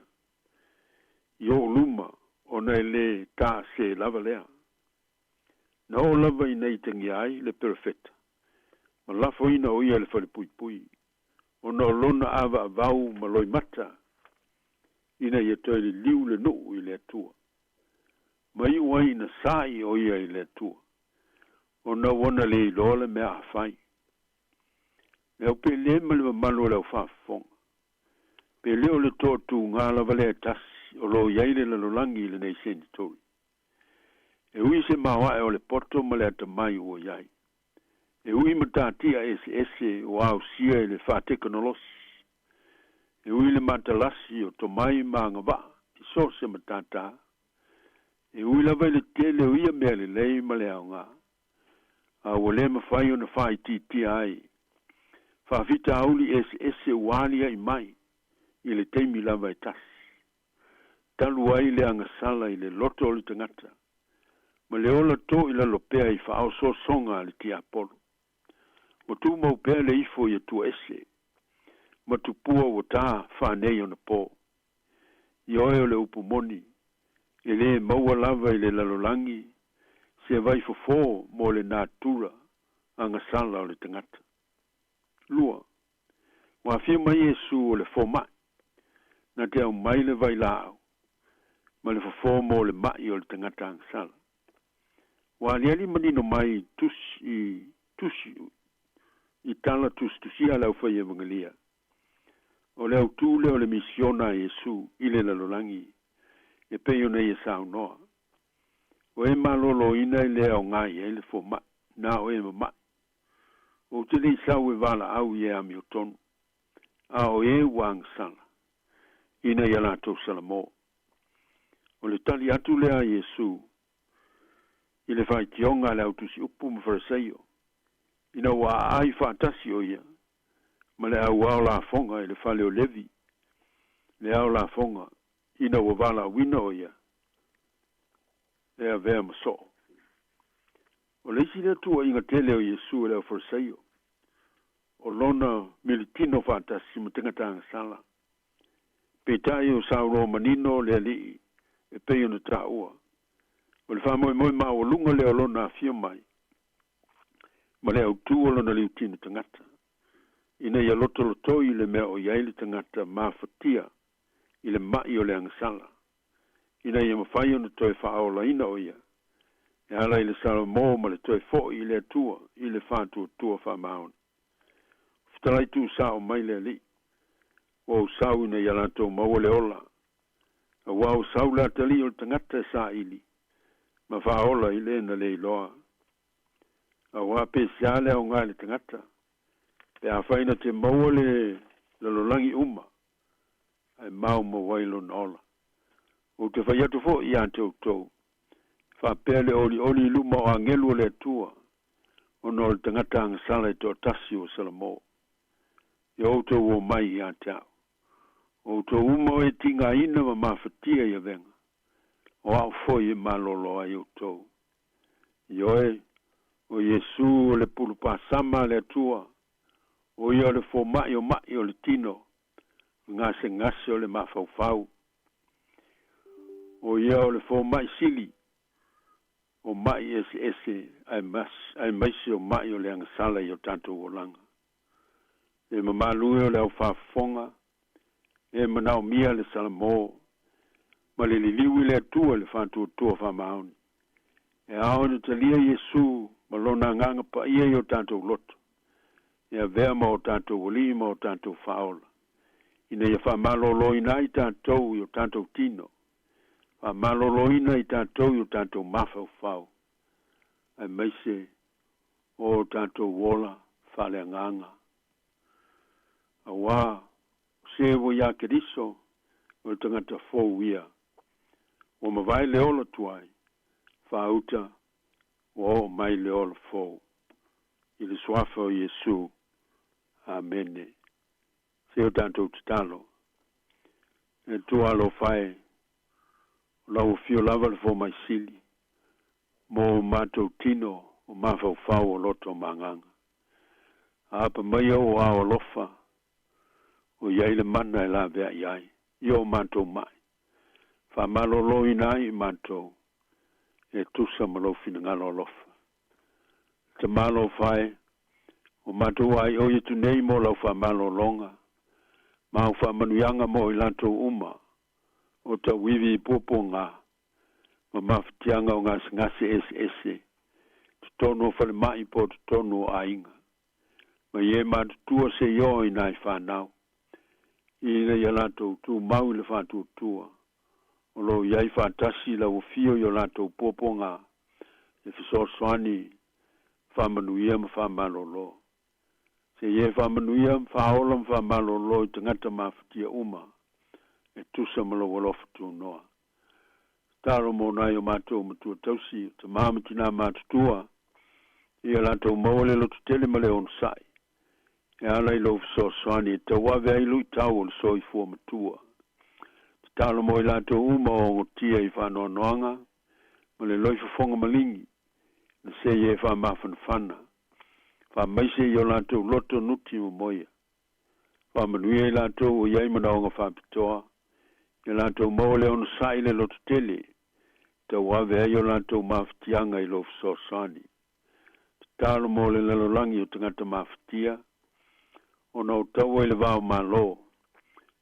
i o'u luma, ona e lē taasē lava lea. Na oo lava ina itagia ai le perofeta, ma lafoina o ia i le falepuipui, ona o lona avaavau ma loimata, ina ia toe liliu le nuu i le Atua. Ma iu ai ina sa'i o ia i le Atua, ona ua na lē iloa le mea a fai. Le au pele ma le mamalu o le au faafofoga, pe le o le toatūgā lava lea e tasi o lo o i ai le lalolagi i lenei senitori. E ui i se maoae o le poto ma le atamai ua i ai. E ui i matatia eseese ua ausia i le faatekonolosi. E ui i le matalasi o tomai ma agavaa i so o se matatā. E ui lava i le tele o ia mea lelei ma le aoga, a ua le mafai ona faaitiitia ai faafitauli eseese ua aliaʻi mai i le taimi lava e tasi. Talu ai le agasala i le loto o le tagata ma le ola to i lalo pea i faaosoosoga a le tiapolo. Ua tumau pea le ifo i atua ese ma tupua ua tā faaneionapo. Ioe o le upu moni, e lē maua lava i le lalolagi se vaifofō mo le natura agasala o le tagata. Lua, ua afio mai Iesu o le fomaʻi, na te aumai le vailaau ma le fofō mo le maʻi o le tagata agasala. Ua aliali manino mai i tusi i tusi i tala tusitusia a le aufai evagelia. O le autū lea o le misiona a Iesu i le lalolagi e pei ona ia saunoa. O e malōlōina e le aogā i ai le fomaʻi, na o e mamaʻi. Ou te le i sau e valaau i e amiotonu, a o e ua agasala, ina ia latou salamō. O le tali atu lea a Iesu i le faitioga a le au tusiupu ma Fariseio, ina ua aai faatasi o ia ma le au ao lafoga i le fale o Levi, le ao lafoga, ina ua valaauina o ia e avea ma soo. O le isi lea tuuaiga tele o Iesu e le au Fariseio, o lona militino faatasi ma tagata agasala. Peitai o saunoa manino le Alii e pei ona taua, o le faamoemoe maualuga lea o lona afio mai ma le autū o lona liutino tagata, ina ia lotolotoi le mea o i ai le tagata mafatia i le maʻi o le agasala. ina ia mafai ona toe faaolaina o ia e ala i le salamo ma le toe fo'i i le Atua i le faatuatua faamaoni. Fetalai tuusao mai le Alii, ua ou sau ina ia latou maua le ola, auā ua sau le atalii o le tagata e saili ma faaola i le na le iloa. Auā pe sea le aoga i le tagata, pe afai na te maua le lalolagi uma, ae maumau ai lona ola. Ou te fai atu fo'i ia te outou, faapea le olioli i luma o agelu o le Atua, ona o le tagata agasala e toatasi ua salamo. Ia outou omai ia te a'u, o outou uma o e tigaina ma mafatia i avega, o a'u foi e malolo ai outou. Ioe, o Iesū o le pulupāsama a le Atua, o ia o le foma'i o ma'i o le tino, o le gasegase o le mafaufau. O ia o le foma'i sili o ma'i eseese aemaise o ma'i o le agasala i o tatou olaga. Le mamalu e o le au faafofoga, e manaomia le salamo ma le liliu i le Atua i le faatuatua faamaoni. E ao ina talia Iesū ma lona agaga paia i o tatou loto, e avea ma o tatou alii ma o tatou faaola, ina ia faamalōlōina ai tatou i o tatou tino, faamalōlōina i tatou i o tatou mafaufau, aemaise o o tatou ola faaleagaga. Auā, o se ua iā Keriso, o le tagata fou ia. Ua mavae le ola tuai, faauta ua oo mai le ola fou. I le suafa o Iesū. Amene. Se o tatou tatalo. E Atua alofa e, o lau afio lava le fomai sili, mo o matou tino o mafaufau o loto ma agaga. Aapa mai ou ao alofa, o i ai le mana e laveai ai i o matou ma'i, faamalōlōina ai i matou e tusa ma lou finagalo alofa. Le Tamā alofa e, ua matou aioi atu nei mo lau faamalōlōga ma au faamanuiaga mo i latou uma o tauivi i puapuagā ma mafatiaga o gasegase eseese totonu o falema'i po o totonu o aiga, mai e matutua seia oo i nai fanau, ina ia latou tumau i le faatuatua o lo o i ai faatasi i lau afio i o latou puapuagā e fesoasoani, faamanuia ma faamalōlō. Seia e faamanuia ma faaola ma faamalōlō i tagata mafatia uma e tusa ma lou alofa tunoa. Tatalo mo nai o matou matua tausi, o tamā ma tinā matutua, ia latou maua le lototele ma le onosai, e ala i lou fesoasoani e tauave ai luitau o le soifua matua. Tatalo mo i latou uma o ogotia i faanoanoaga ma le loifofoga maligi, na seia e faamafanafana, faamaise i o latou loto nuti ma moia. Faamanuia i latou o i ai manaoga faapitoa, ia latou maua le onosai le lototele, e tauave ai o latou mafatiaga i lou fesoasoani. Tatalo mo le lalolagi o tagata mafatia, ona o taua i le va o Malo,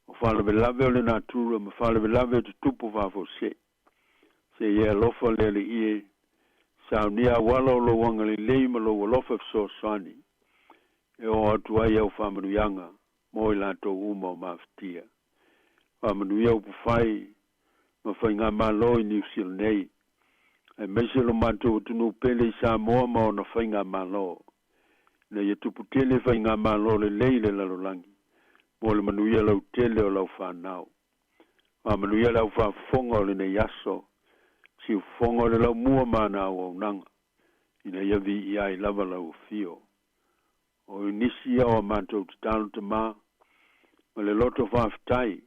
o faalavelave o le natura ma faalavelave o tutupu faafuasei. Seia e alofa le Alii e, saunia auala o lou agalelei ma lou alofa fesoasoani, e oo atu ai au faamanuiaga mo i latou uma o mafatia. Faamanuia upufai ma faigamalo i Niu Sila nei, aemaise lo matou atunuu pele i Samoa ma ona faigamalo, ina ia tupu tele faigamalo lelei i le lalolagi mo le manuia lautele o lau fanau. Faamanuia le au faafofoga o lenei aso, siufofoga o le laumua ma ana auaunaga, ina ia viia ai lava lau afio. O nisi ia o a matou tatalo Tamā, ma le loto faafetai,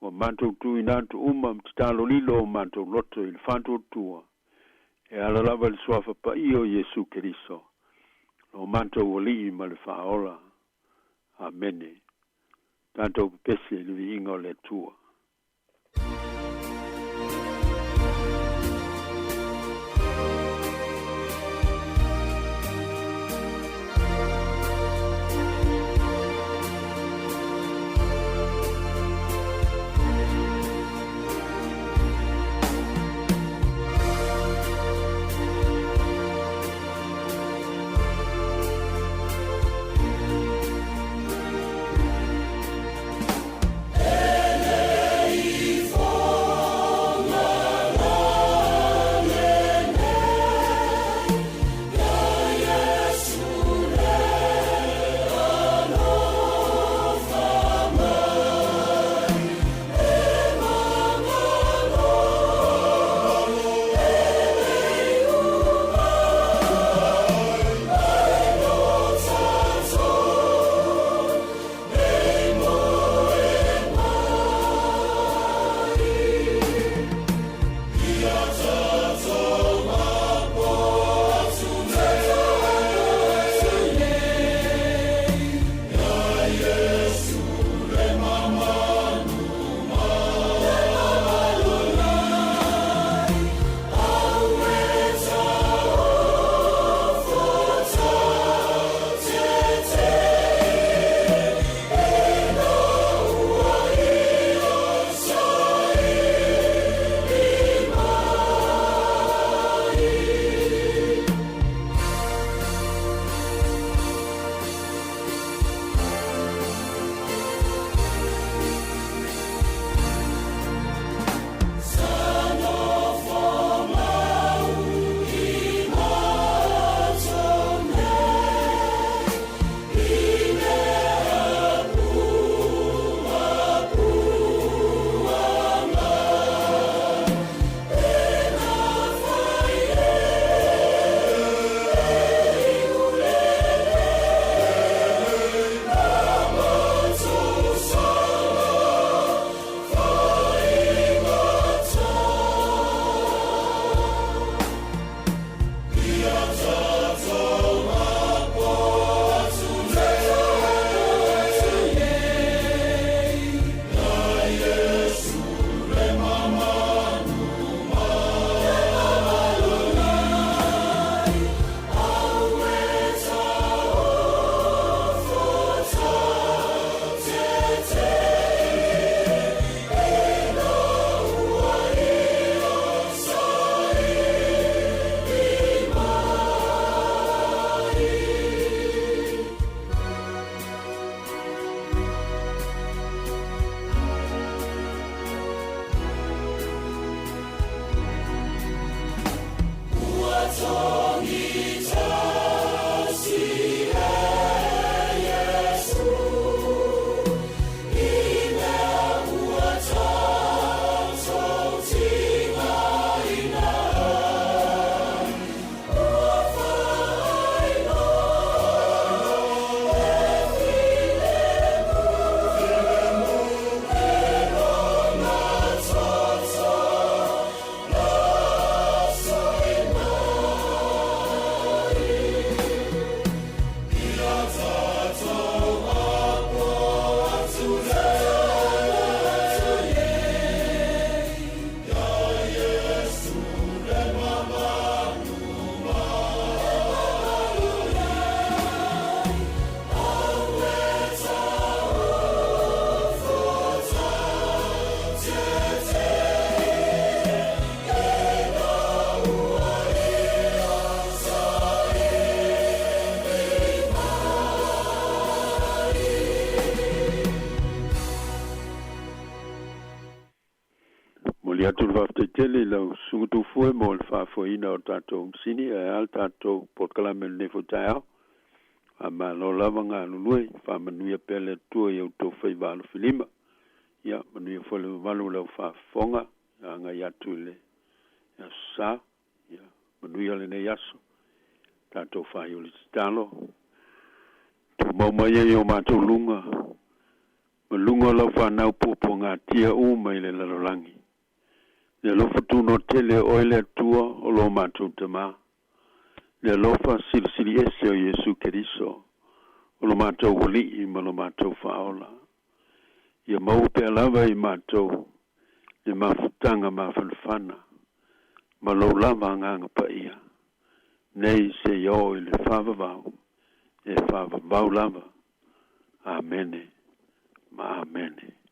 ua matou tuuina atu uma ma tatalo lilo o matou loto i le faatuatua, e ala lava i le suafa paia o Iesu Keriso, lo matou Alii ma le Faaola. Amene. Tatou pepese i le viiga o le Atua. Momoli atu le faafetai tele i lau susuga Tufue mo le faafoeina o le tatou masini ae a le tatou polokalame i lenei foi taeao. Faamalo lava galulue, faamanuia pea le Atua i a outou faiva alofilima. Ia, manuia foi le mamalu o lau faafofoga agai atu i le Aso Sa. Ia, manuia lenei aso. Tatou faaiu le tatalo. Tumau mai ai o matou luga ma luga o lau fanau puapuagatia uma i le lalolagi. Le alofa tunoa tele o oe le Atua o lo matou Tamā. Le alofa silisili ese o Iesu Keriso, o lo matou Alii ma lo matou Faaola. Ia maua pea lava i matou le mafutaga mafanafana ma lou lava Agaga Paia, nei seia oo i le faavavau, e faavavau lava. Amene ma Amene.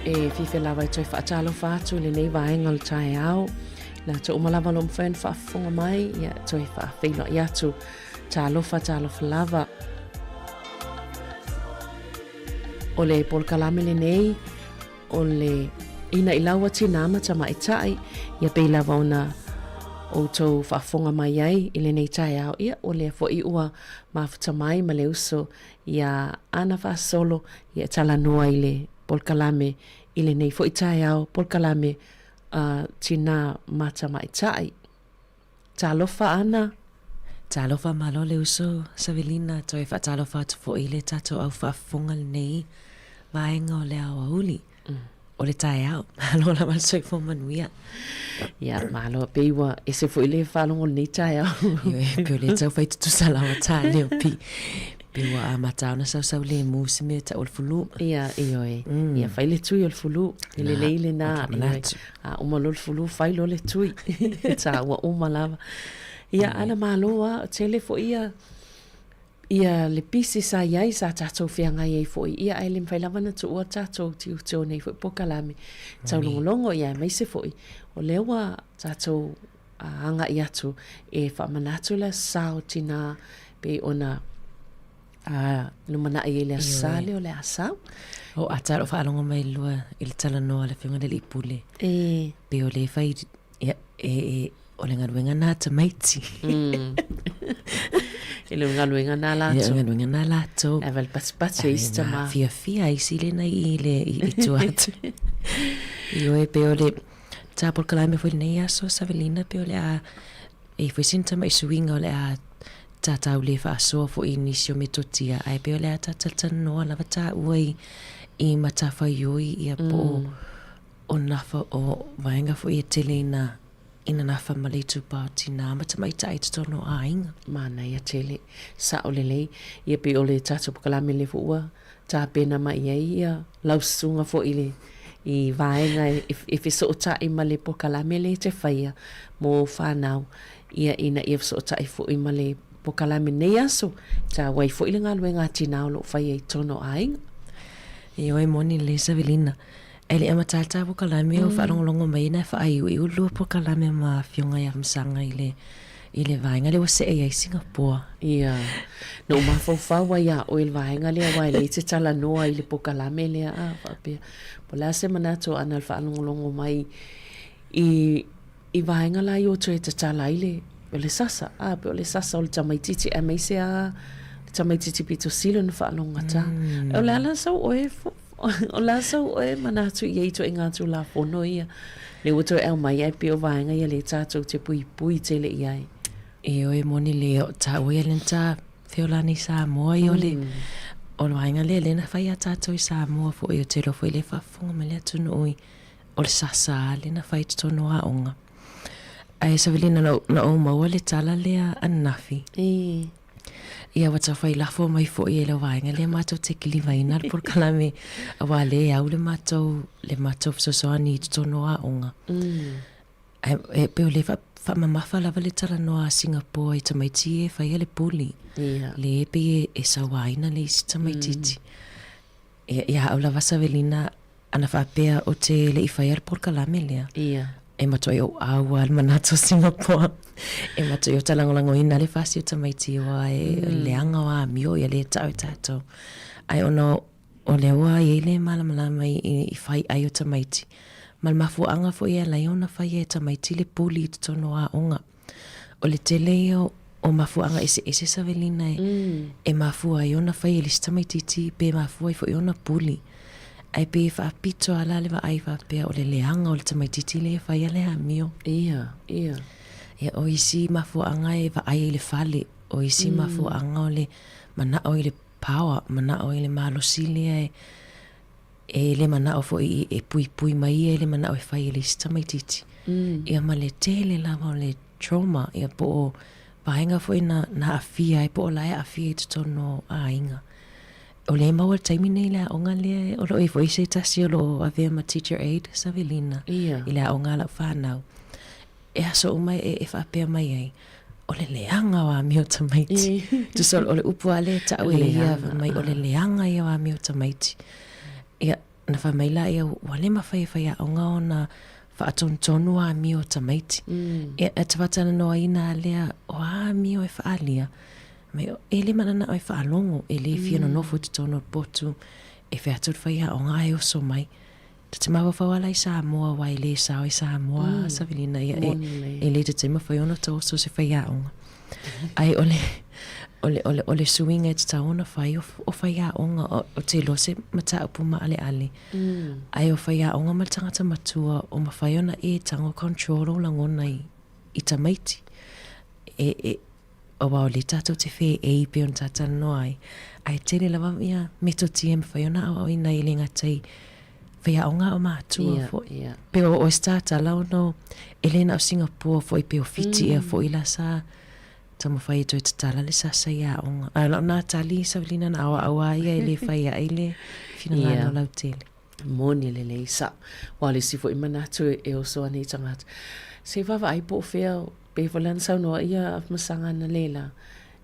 E fiafia lava e toe faatalofa atu i lenei vaega o le taeao. Latou uma lava o lo o mafai ona faafofoga mai, ia toe faafeiloai atu. Talofa, talofa lava. O le polokalame lenei, o le Ina'ilau a Tinā ma Tamaitai, ia pei lava ona outou faafofoga mai ai i lenei taeao, ia o lea foi ua mafuta mai ma le uso iā Ana Faasolo, ia e talanoa i le polokalame i lenei foi taeao, polokalame a Tinā ma Tamaitai. Talofa Ana. Talofa malo le uso Savelina, toe faatalofa atu foi i le tatou au faafofoga lenei vaega o le aoauli o le taeao. Malo lava le soifua manuia. Ia, malo, pei ua ese foi le faalogo o lenei taeao. Ioe, pei o lea tau fai tutusa lava tā leo pi. Pei ua amata ona sausau lemu se mea tau o le fulu. Ia, ioe. Ia, fai le tui o le fulu. E lelei lena. Ioe. A uma loa le fulu, fai loa le tui. E taua uma lava. Ia, ana malo lava, tele foi ia ia le pisi sa i ai, sa tatou feagai ai foi, ia ae le mafai lava ona tuua tatou tiute o nei foi polokalame taulogologo, ia aemaise foi o lea ua tatou agai atu e faamanatu le Aso Sa o Tinā pei ona A lumanai ai le aso sa lea o le a sau. O ata o faalogo mai lua i le talanoa a le Afioga i le Alii Pule. E. Pei o lea e fai, ia, e, e, o le galuega na a tamaiti. E le o galuega na latou. E le o galuega na latou. Ae vale patipati e isi tama. Fiafia isi le na i le i, i tua atu. Ioe, pei o le tā polokalame foi lenei aso, Savelina, pei o le a E i ai foi sina tama'i suiga o le a tatau le faasoa foi i nisi o metotia, ae pei o le a ta talatalanoa lava tāua i, i matafaioi ia po o, o nafa, o vaega foi e tele ina, ina nafa ma le itupa o tinā ma tamaitai i totonu o aiga. Manaia tele. Sa'o lelei. Ia pei o le tatou polokalame lea foi ua tapena mai i ai ia lau susuga foi i le i vaega e fesootai ma le polokalame lea e te faia mo fanau, ia ina ia fesootai foi ma le polokalame nei aso, e taua ai foi le galuega a tinā o lo o faia i totonu o aiga. Ioe moni lelei Savelina. E le i amata le ta polokalame o faalogologo mai na faaiuiu lua polokalame ma Afioga ia Masaga i le i le vaega lea ua see i ai Singapore. Ia. Na ou mafaufau ai ia oe i le vaega lea aua e leai se talanoa i le polokalame lea a faapea. Po o le a se manatu o Ana i le faalogologo mai i i vaega la i o toe tatala ai le o le sasa, a pei o le sasa o le tamaitiiti aemaise lava le tamaitiiti pito sili ona faalogogata. O le a la sau oe O le a sau oe manatu i ia ituaiga Tulafono ia, lea ua toe aumai ae pei o vaega ia lea tatou te puipui tele i ai. Ioe moni le o taua ia lena ta feolani i Samoa ia o le o le vaega lea lea na fai a tatou i Samoa foi o te iloa foi lea faafofoga mai le atunuu i o le sasa lea na fai i totonu o aoga. Ae Savelina na na ou maua le tala lea ananafi. Ia ua tau fai lafo mai foi e le vaega lea matou te kilivaina le polokalame aua lea e au le matou le matou fesoasoani i totonu o aoga. Ae e pei o lea e faamamafa lava le talanoa a Singapore i tamaiti ia e faia le bully. Lea e pei e sauaina le isi tamaitiiti. Ia, ia au lava Savelina, ana faapea ou te le i faia le polokalame lea. Ia. E matuai ou ʻau lava le manatu o Singapore. E matuai ou talagolagoina le fasi o tamaiti aua e leaga o amio ia lea e taʻu e tatou. Ae ona o lea ua i ai le malamalama i fai ʻai o tamaiti, ma le mafuaaga foi e ala ai ona faia e tamaiti le puli i totonu o aoga. O le tele ia o mafuaaga eseese Savelina e mafua ai ona fai e le isi tamaitiiti pe mafua ai foi ona puli. Ae pei e faapito lava la le vaai faapea o le leaga o le tamaitiiti lea e faia le amio. Ia, ia. Ia, o isi mafuaaga e vaai ai i le fale, o isi mafuaaga o le manao i le power, manao i le malosi lea e E le manao foi e puipui mai ia i le manao e fai e le isi tamaitiiti. Ia ma le tele lava o le trauma, ia po o vaega foi na, na aafia ai, po o la e aafia i totonu o aiga. O lea e maua i le taimi nei le aoga lea, o lo o i ai foi se tasi o lo o avea ma teacher aide, Savelina, i le aoga a lau fanau. E aso uma e, e faapea mai ai, o le leaga o amio tamaiti. Tusa o le upu lava lea e tau e ia, fai mai o le leaga ia o amio tamaiti. Ia, Ona fai mai laia, ua le mafai e faiaoga ona faatonutonu amio o tamaiti. Ia, e te faatalanoaina lava lea, o a amio e faaalia? Mai, e le mananao e faalogo, e le fia nonofo i totonu o le potu, e fai atu le faiaoga ae oso mai. Ta te mafaufau lava la i Samoa aua e le sao i Samoa Savelina, ia e le tatau mafai ona taoso se faiaoga. Ae o le, o le, o le, o le suiga e tatau ona fai o faiaoga, ou te iloa se mataupu maaleale, ae o faiaoga ma le tagata matua o mafai ona e tago control lou lagona i tamaiti. E, e, aua o lea tatou te feei pei ona ta talanoa ai, ae tele lava ia metotia e mafai ona aoaoina ai e le gata i faiaoga a o matua foi. Pei o oe sa tatala ona e le na o Singapore foi pei o Fiti ea foi la sa taumafai e toe tatala le sasa i aoga. Ae o lau na tali Saulina na aoao a ia e le fai ai le finagalo lautele. Moni lelei sa. Aua o le isi foi manatu e oso ana i tagata. Se i vaavaai po o fea Pei foi la na saunoa ia Afamasaga analeila,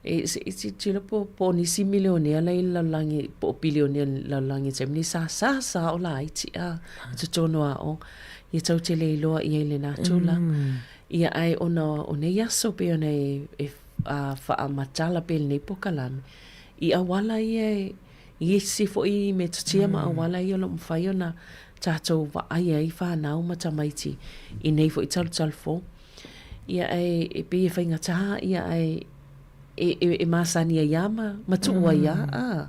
e se i tilotilo po po o nisi milionea la i le lalolagi po o bilionea i le lalolagi i le taimi nei sa sa sa o laiti a i totonu o aoga. Ia tou te le iloa i ai lena tulaga. Ia ae ona o nei aso pei ona e e faamatala pea i lenei polokalame, i auala ia e i isi foi metotia ma auala ia o lo o mafai ona tatou vaai ai fanau ma tamaiti i nei foi talutalufou. Ia ae e pei e faigata ia ae e, e, e masani ai lava ma, ma tuu ai lava a.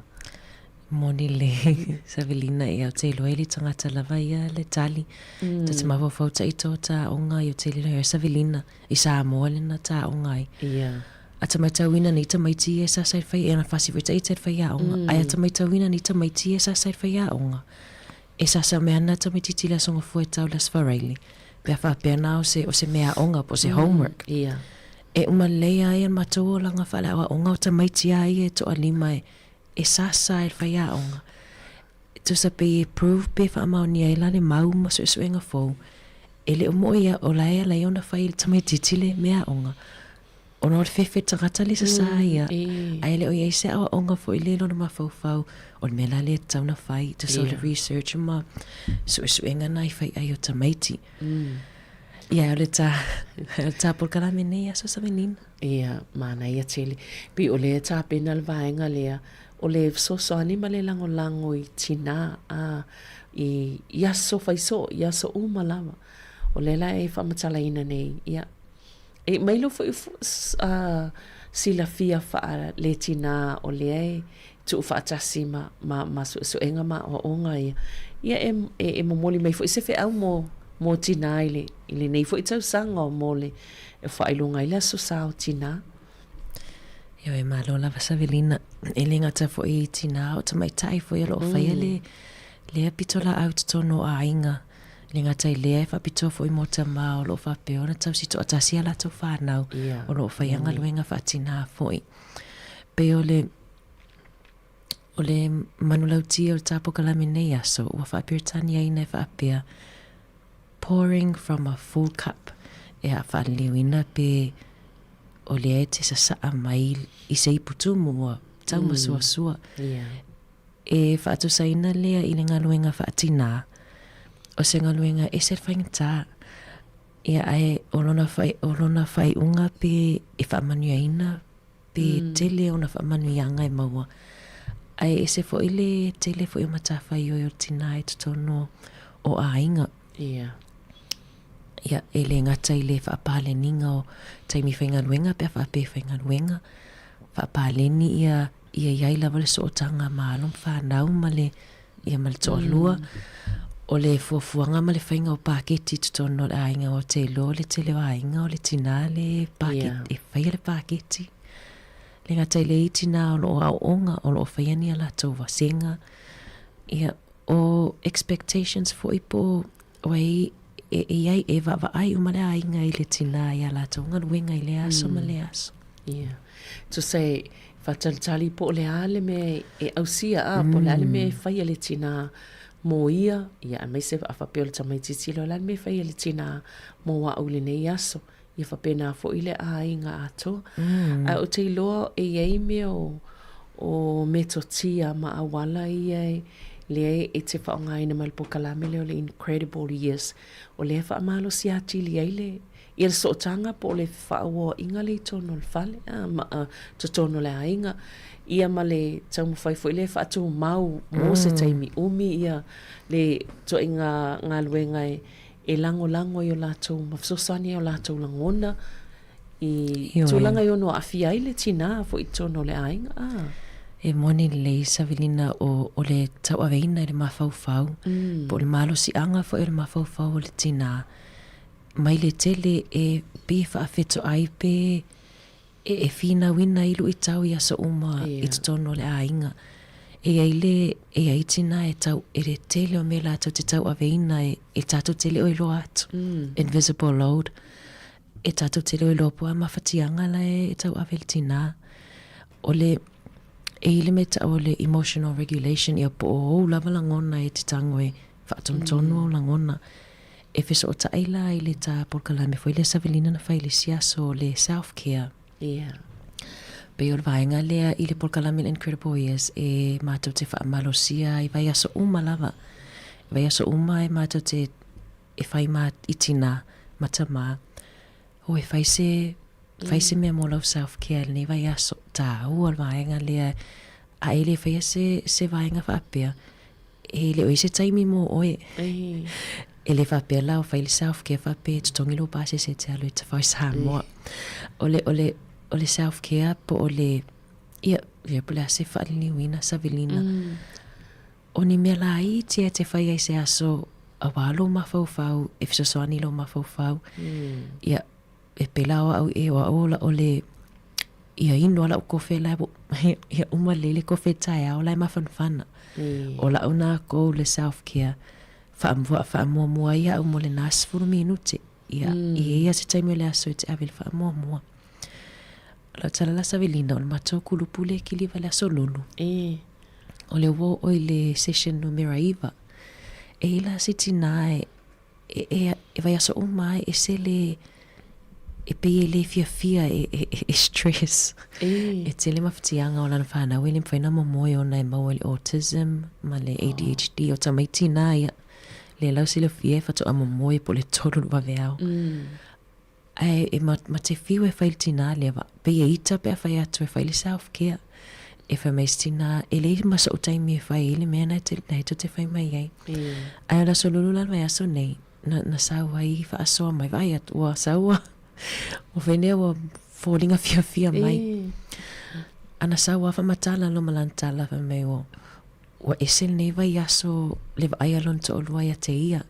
Moni le Savelina ia ou te iloa i le tagata lava ia le tali. Ta te mafaufau taita o taoga i o te lilo ia Savelina i Samoa lena taoga ai. Ia. A ta matauina nei tamaiti ia sa sa i whai, e ana whasi foi taita i whai aoga. Ai a ta matauina nei tamaiti ia sa sa i whai aoga. E sasa mea ana tamaititi le aso gafua e tau le Aso Faraile, pe a faapea na o se, o se mea aoga po o se homework. Ia. E uma lelei a ia le matou olaga faaleaoaoga o tamaiti a ia e toalima e, e sasa ai le faiaoga. E tusa pei e prove pe faamaonia ai la le mau ma suesuega fou, e le o moe ia o la e ala ai ona fai e le tamaititi le mea aoga. Ona o le fefe tagata le sasā ia, ae le o i ai se aoaoga foi lea i lona mafaufau, o le mea la lea e tatau ona fai, tusa o le research ma suesuega na i fai ai o tamaiti. Ia, o le tā, o le tā polokalame nei aso Savelina. Ia, manaia tele. Pei o lea e tapena le vaega lea, o le fesoasoani ma le lagolago i tinā, a, i, i aso fai soo, i aso uma lava. O lea la e faamatalaina nei, ia, E mai lou foi silafia faale-tinā o lea e tuufaatasi ma, ma, ma suesuega ma aoaoga ia, ia e, e, e momoli mai foi se feau mo, mo tinā i le, i lenei foi tausaga mo le faailoga ai le Aso Sa o Tinā. Ioe, malo lava Savelina. E le gata foi i tinā, o tamaitai foi o lo o faia le, lea pitolaau i totonu o aiga. Le gata i lea, e faapitoa foi mō tama o lo o faapea ona tausi toatasi a latou whānau o lo o whai galuega faatinā foi. Pei o le, o le manulauti o le tā polokalame nei aso, ua faa-Peretaniaina e faapea, pouring from a full cup, e a faaliliuina pe o lea e te sasaa mai i se ipu tumu ua taumasuasua. E faatusaina lea i le galuega faatinā, o se galuega ese le faigata, ia ae o lona whai, o lona whaiunga pe e faamanuiaina pe tele ona faamanuiaga e maua. Ae ese foi le tele foi o matafaioi o le tinā i totonu o aiga. Ia. Ia, e le gata i le faapaleniga o taimi faigaluega pe a faapea e faigaluega, faapaleni ia ia i ai lava le sootaga ma alo ma fanau ma le, ia ma le toalua. O le fuafuaga ma le faiga o paketi i totonu o le aiga o te iloa le tele o aiga o le tinā le paketi, e faia le paketi. Le gata i le i tinā o lo o aooga, o lo o faia ni a latou vasega. Ia, o expectations foi po o ai e i ai e vaavaai uma le aiga i le tinā i a latou galuega i lea aso ma lea aso. Ia. Tusa e faatalitali po o le a le mea e ausia a, po o le a le mea e fai a le tinā mō ia, ia aemaise a faapea o le tamaitiiti loa, o le a le mea e fai a le tinā mō au i lenei aso. Ia faapena foi le aiga atoa. Ae ou te iloa e i ai mea o, o metotia ma auala ia e, Lea e te faaaogaina mai le polokalame lea o le Incredible Years, o lea e faamalosi atili ai le, ia le sootaga po o le fefaauoaiga lea i totonu o le fale, a, ma totonu o le aiga, ia ma le taumafai foi lea e faatumau mo se taimi umi ia le ituaiga galuega e e lagolago ai o latou ma fesoasoani ai o latou lagona i tulaga e ono aafia ai le tinā foi i totonu o le aiga, a. E moni lelei Savelina o o le tauaveina i le mafaufau po o le malosiaga foi o le mafaufau o le tinā mai le tele e pei e faafetoai pe e e finauina ai luitau i aso uma i totonu o le aiga. E i ai le, e i ai tinā e tau, e le tele o mea latou te tauaveina e, e tatou te le o iloa atu, invisible load, e tatou te le o iloa po o a mafatiaga la e tauave e le tinā. O le, e i ai le mea e tau o le emotional regulation, ia po o ou lava lagona e te tago e faatonutonu ou lagona. E fesootai la i le tā polokalame foi lea Savelina na fai i le isi aso o le self care. Yeah. Pei o le vaega lea i le polokalame le Incredible Years e mātou te faamalosia i vaiaso uma lava. I vaiaso uma e mātou te e whai mā i tinā, ma tamā. O e whai se, whai se mea mō lau self care lenei vaiaso. Tāua le vaega lea, a e le whaia se, se vaega whaapea, e le o i se taimi mō oe. E le faapea la o fai le self care faapea e totogi lou pasese e te alu e te whai Samoa. O le, o le, o le self care po o le, ia, ia po o le a se faaliliuina, savilina. O ni mea laiti e te fai ai se aso auā lou mafaufau, e fesoasoani lou mafaufau. Ia, e pela o au e o au o le ia inu a lau kofe la ia uma lelei le kofe taeao la e mafanafana. O lau na goal le self care faamua faamuamua ai au mo lena 10 minute. Ia i ia se taimi o le aso e te ave le faamuamua. O lau tala la Savelina o le matou kulupu le kiliva le aso lulu. O le ua oo i le session numera 9. E i la se tinā e e, e, e vaiaso uma ai e sele e pei e le fiafia e, e, e, e stress. E. E tele mafatiaga o lana whanau e le mawhai na momoe ona e maua i le autism ma le ADHD o tamaiti nā ia. Le lau silafia e whatoa momoe po le tolu le waweao. Ae e ma, ma te whiu e whai le tinā lea va. Pei e ita pe a whai atu e whai le self care. E whai mai se tinā, e le ma so'u taimi e whai i le mea na te, na e te whai mai ai. Ae o le aso lulu la le vaiaso nei, na, na sau ai whaasoa mai, vaai atu, ua sau ua, ua whainea ua fōlinga fiafia mai. A na sau a whamatala lo ma lana tala whai mai ua, ua ese lenei vaiaso le vaai a lona toalua ia te ia.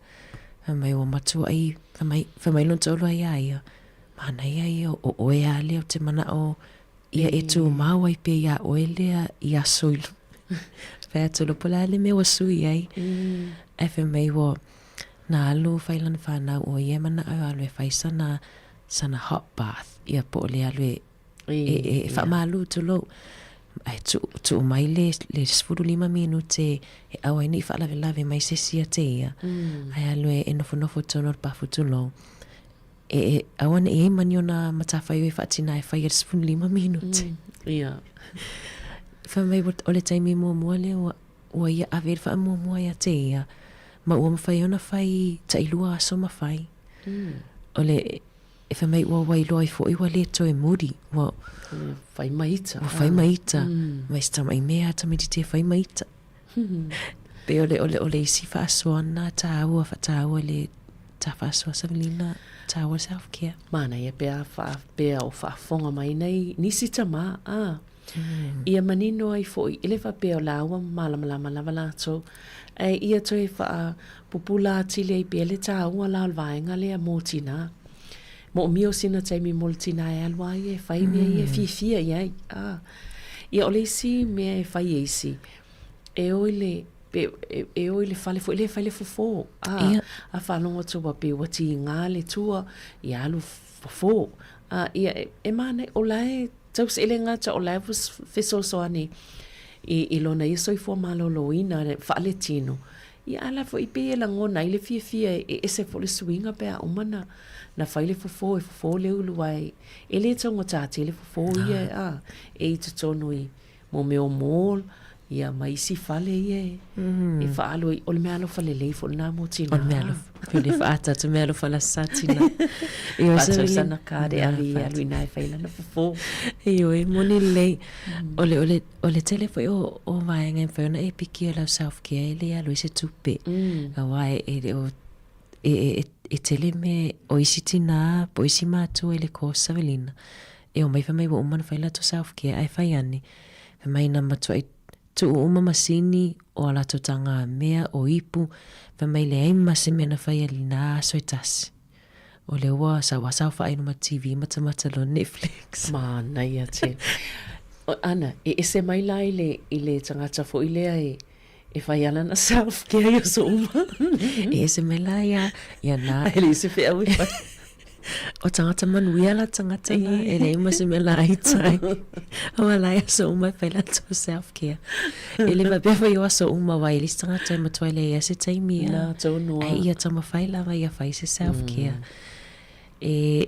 Fai mai ua matua ai, fai mai, fai mai lona toalua iā ia, manaia ia o oe a lea o te manao ia e tumau ai pea iā oe lea i aso i Fai atu loa po o le a le mea ua sui ai. Ae fai mai ua na alu fai lana whanau o ia e manao e alu e fai sana, sana hot bath ia po o le alu e e, e, e faamalu tulou. Ae tuu, tuu mai le, le 15 minute e aua ai ne i faalavelave mai se isi ia te ia. Ae alu e, e nofonofo i totonu o le pafu tulou. E, e aua ne i ai ma ni ona matafaioi faatinā e fai ai le 15 minute. Ia. Fai mai o le taimi muamua lea ua, ua ia ave i le faamuamua ia te ia, ma ua mafai ona fai tailua aso ma fai. O le, E fai mai ua ua iloa ai foi ua le toe muri, ua Whai mai ita. Ua whai mai ita. Mai se tama i mea tamaiti te whai mai ita. Pe o le, o le, o le isi whaasoa na tāua, whataua le tā whaasoa Savelina, tāua self care. Mānaia pea wha, pea o whaafonga mai nei nisi tama, a. Ia manino ai foi, e le faapea o lāua malamalama lava latou, ae ia toe faapupula atili ai pea le tāua la o le vaega lea mō tinā. Moomia o sina taimi mo le tinā e alu a ia e whai mea ia e fiafia i ai. A. Ia o le isi mea e whai e isi, e o i le, pe, e, e o i le fale foi lea e fai le fofo. A, Ia. a faalogo atu ua pei ua tiga le tua, ia alu fofo. A, ia e, e mānaia, o la e Tausi e le gata o la e fesoasoani i, i lona ia soifua malōlōina faaletino, ia a la foi pei e lagona ai le fiafia e ese foi le suiga pe a uma na, na fai le fofo e fofo le ulu ai. E le taugata tele fofo ia a, e i totonu i mo mea o mall, Ia ma isi fale ia e, e faaalu ai, o le meaalofa lelei foi lena mo tinā. O le meaalofa, pei o le faaata atu meaalofa le Aso Sa tinā. Faatausana card e ave i alu i ina e fai lana fofo. Ioe, e moni lelei. O le, o le, o le tele foi o, o vaega e mafai ona e piki e lau self care e le alu ai se tupe. Aua e, e le o, e, e, e, e tele mea o isi tinā po o isi matua i le course Savelina, e omai fai mai ua uma ona fai latou self care ae fai ane, Fai mai na matuai tuu uma masini o a latou tagamea, o ipu, fai mai leai ma se mea na faia i lena aso e tasi. O lea ua sau a saofai i luma TV matamata loa Netflix. Manaia tele. Ana, e ese mai la i le, i le tagata foi lea e, e fai ana lana self care i aso uma. E ese mai la ia, ia na. Ai le se feau e fai. O tagata manuia la tagata la, e leai ma se mea laita ai. Aua la e aso uma e fai latou self care. E le faapea foi o aso uma aua e le isi tagata e matua leai lava se taimi a. Na tonu a. Ae ia taumafai lava ia fai se self care. E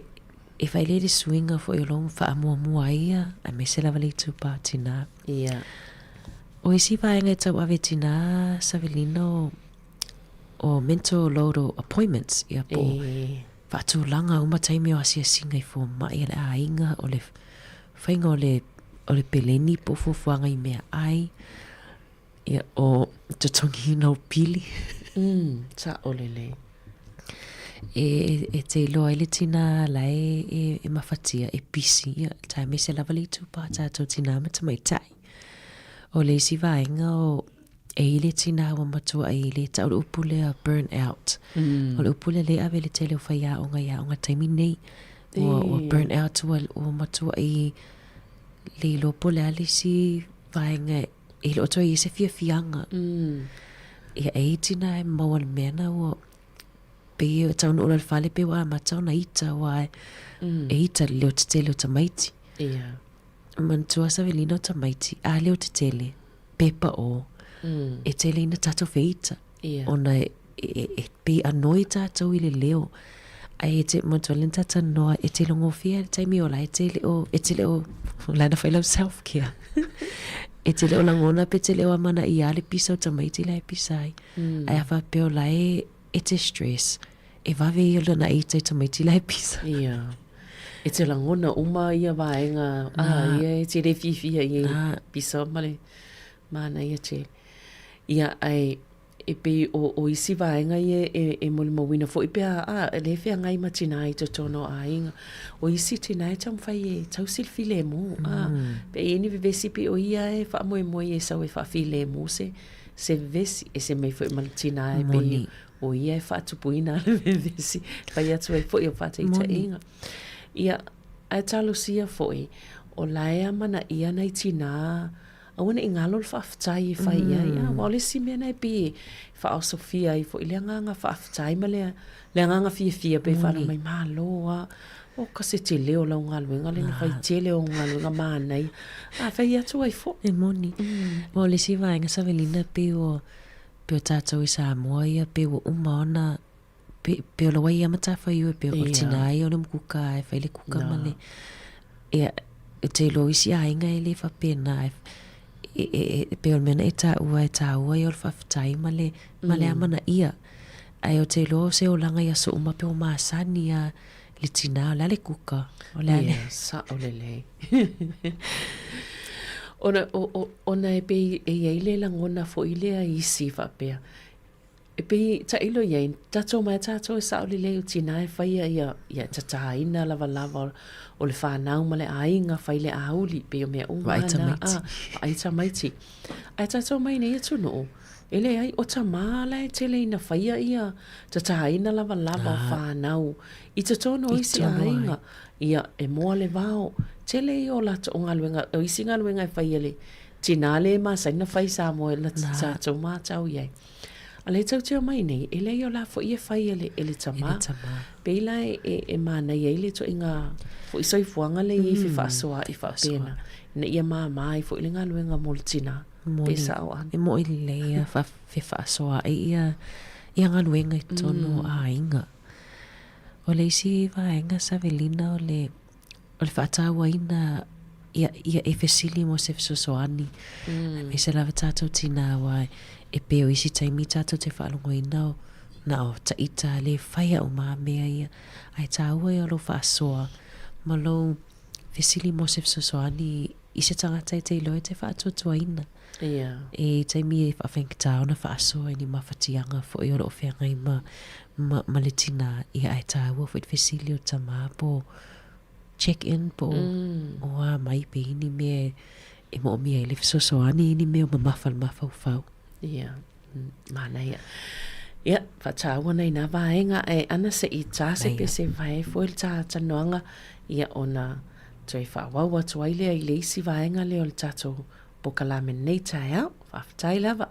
e fai lea i le suiga foi o lou faamuamua ai ia, aemaise lava le itupa o tinā. Ia. O isi vaega e tauave e tinā Savelina o o mental load o appointments, ia po o faatulaga uma taimi o asiasiga i fomai a le aiga, o le faiga o le o le peleni po o fuafuaga i meaai, ia o totogiina o pili. Sao lelei. E e te iloa ai le tinā la e e e mafatia, e pisi, ia aemaise lava le itupa o tātou tinā ma tamaitai. O le isi vaega o E i le tinā ua matua ai i le tau le upu lea burn out. O le upu lea lea e ave i le tele o faiaoga i aoga taimi nei. Ua, ua burn out, ua, ua matua i le iloa po o le a le isi vaega e le o toe i ai se fiafiaga. Ia, e i ai tinā e maua i le mea lena ua pei e taunuu loa i le fale pei ua amata ona ita aua e ita le leotetele o tamaiti. Ia. Manatua Savelina o tamaiti, a leotetele, pepa o, e tele ina tatou feita, ona e, e, e pei anoi tatou i le leo. Ae e te, manatua lea na ta talanoa, e te logofia i le taimi o la e te le o, e te le o, la na fai lau self care. E te le o lagona pe te le o amanaia le pisa o tamaiti la e pisa ai. Ae a faapea o la e, e te stress, e vave ia lana ita i tamaiti la e pisa. Ia. E te lagona uma ia vaega, a, ia e te le fiafia i ai pisa ma le manaia tele. Ia, ae e pei o, o isi vaega ia e, e molimauina foi pe a, a, e le feagai ma tinā i totonu o aiga. O isi tinā e taumafai e tausi le filemu, a, pe i ai ni vevesi pei o ia e faamoemoe e sau e faafilemu se, se vevesi, ese mai foi ma le tinā e pei o ia e faatupuina le vevesi, fai atu ai foi o faataitaiga. Ia, ae talosia foi, o la e amanaia nai tinā, aua ne i galo le faafetai e fai i ai. Aua o le isi mea lena e pei e faaosofia ai foi le agaga faafetai ma le, le agaga fiafia pei faalogo mai, malo lava, o ka se tele o lau galuega lea na fai tele o galuega manaia. A fai atu ai foi. E moni. Aua o le isi vaega Savelina pei ua Pei o tātou i Samoa ia, pei ua uma ona, pei, pei o le wai ia matawhaiue, pei o tinā ia o le mukuka e whai le kuka ma le, ia, e te iloa isi aiga e le whapena, e, e, e, e, pei o le mea na e tāua e tāua ia o le whawhetai ma le, ma le amana ia. Ae o te iloa o se olaga i aso uma pei o masani a le tinā, o le a le kuka, o le a le. Ia, sao lelei. Ona, o, o, ona e pei e i ai le lagona foi lea i isi faapea, e pei tailo i ai, tatou mai tatou e sao lelei o tinā e faia ia, ia tatāina lavalava o le whanau ma le aiga, fai le auli, pei o mea uma Vaai tamaiti. A, vaai tamaiti. Ae tatou mai nei atunuu, e leai, o tamā la e tele ina faia ia tatāina lavalava o whanau i totonu o isi aiga. Ia, e moa le vao. Tele ia o latou o galuega, o isi galuega e fai e le tinā lea e masani ona fai i Samoa e tatou matau i ai. A lea e tau teo mai nei, e leai o la foi e fai e le, e le tamā. E le tamā. Pei la e, e, e manaia ai le ituaiga foi soifuaga lea e i ai fefaasoaai faapena, ina ia māmā ai foi le galuega mo le tinā. Moni. Pe sao ana. E moʻi lelei ia fefaasoaai ia, ia galuega i totonu o aiga. O le isi vaega Savelina o le o le faatauaina Ia, ia e fesili mo se fesoasoani. Aemaise lava tatou tinā aua e pei o isi taimi tatou te faalogoina o na o taita le faia uma a mea ia. Ae tāua ia o lou faasoa ma lou fesili mo se fesoasoani i se tagata e te iloa e te faatuatuaina. Ia. E i taimi e faafaigata ona faasoa i ni mafatiaga foi o lo o feagai ma, ma, ma le tinā, ia ae tāua foi le fesili o tamā po o check in po o a mai pe i ni mea e moomia ai le fesoasoani i ni mea o mamafa le mafaufau. Ia, manaia. Ia, faataua nei nā vaega e ana se i tā se pese vae foi le talanoaga, ia ona toe faaauau atu ai lea i le isi vaega lea o le tatou polokalame nei taeao. Faafetai lava.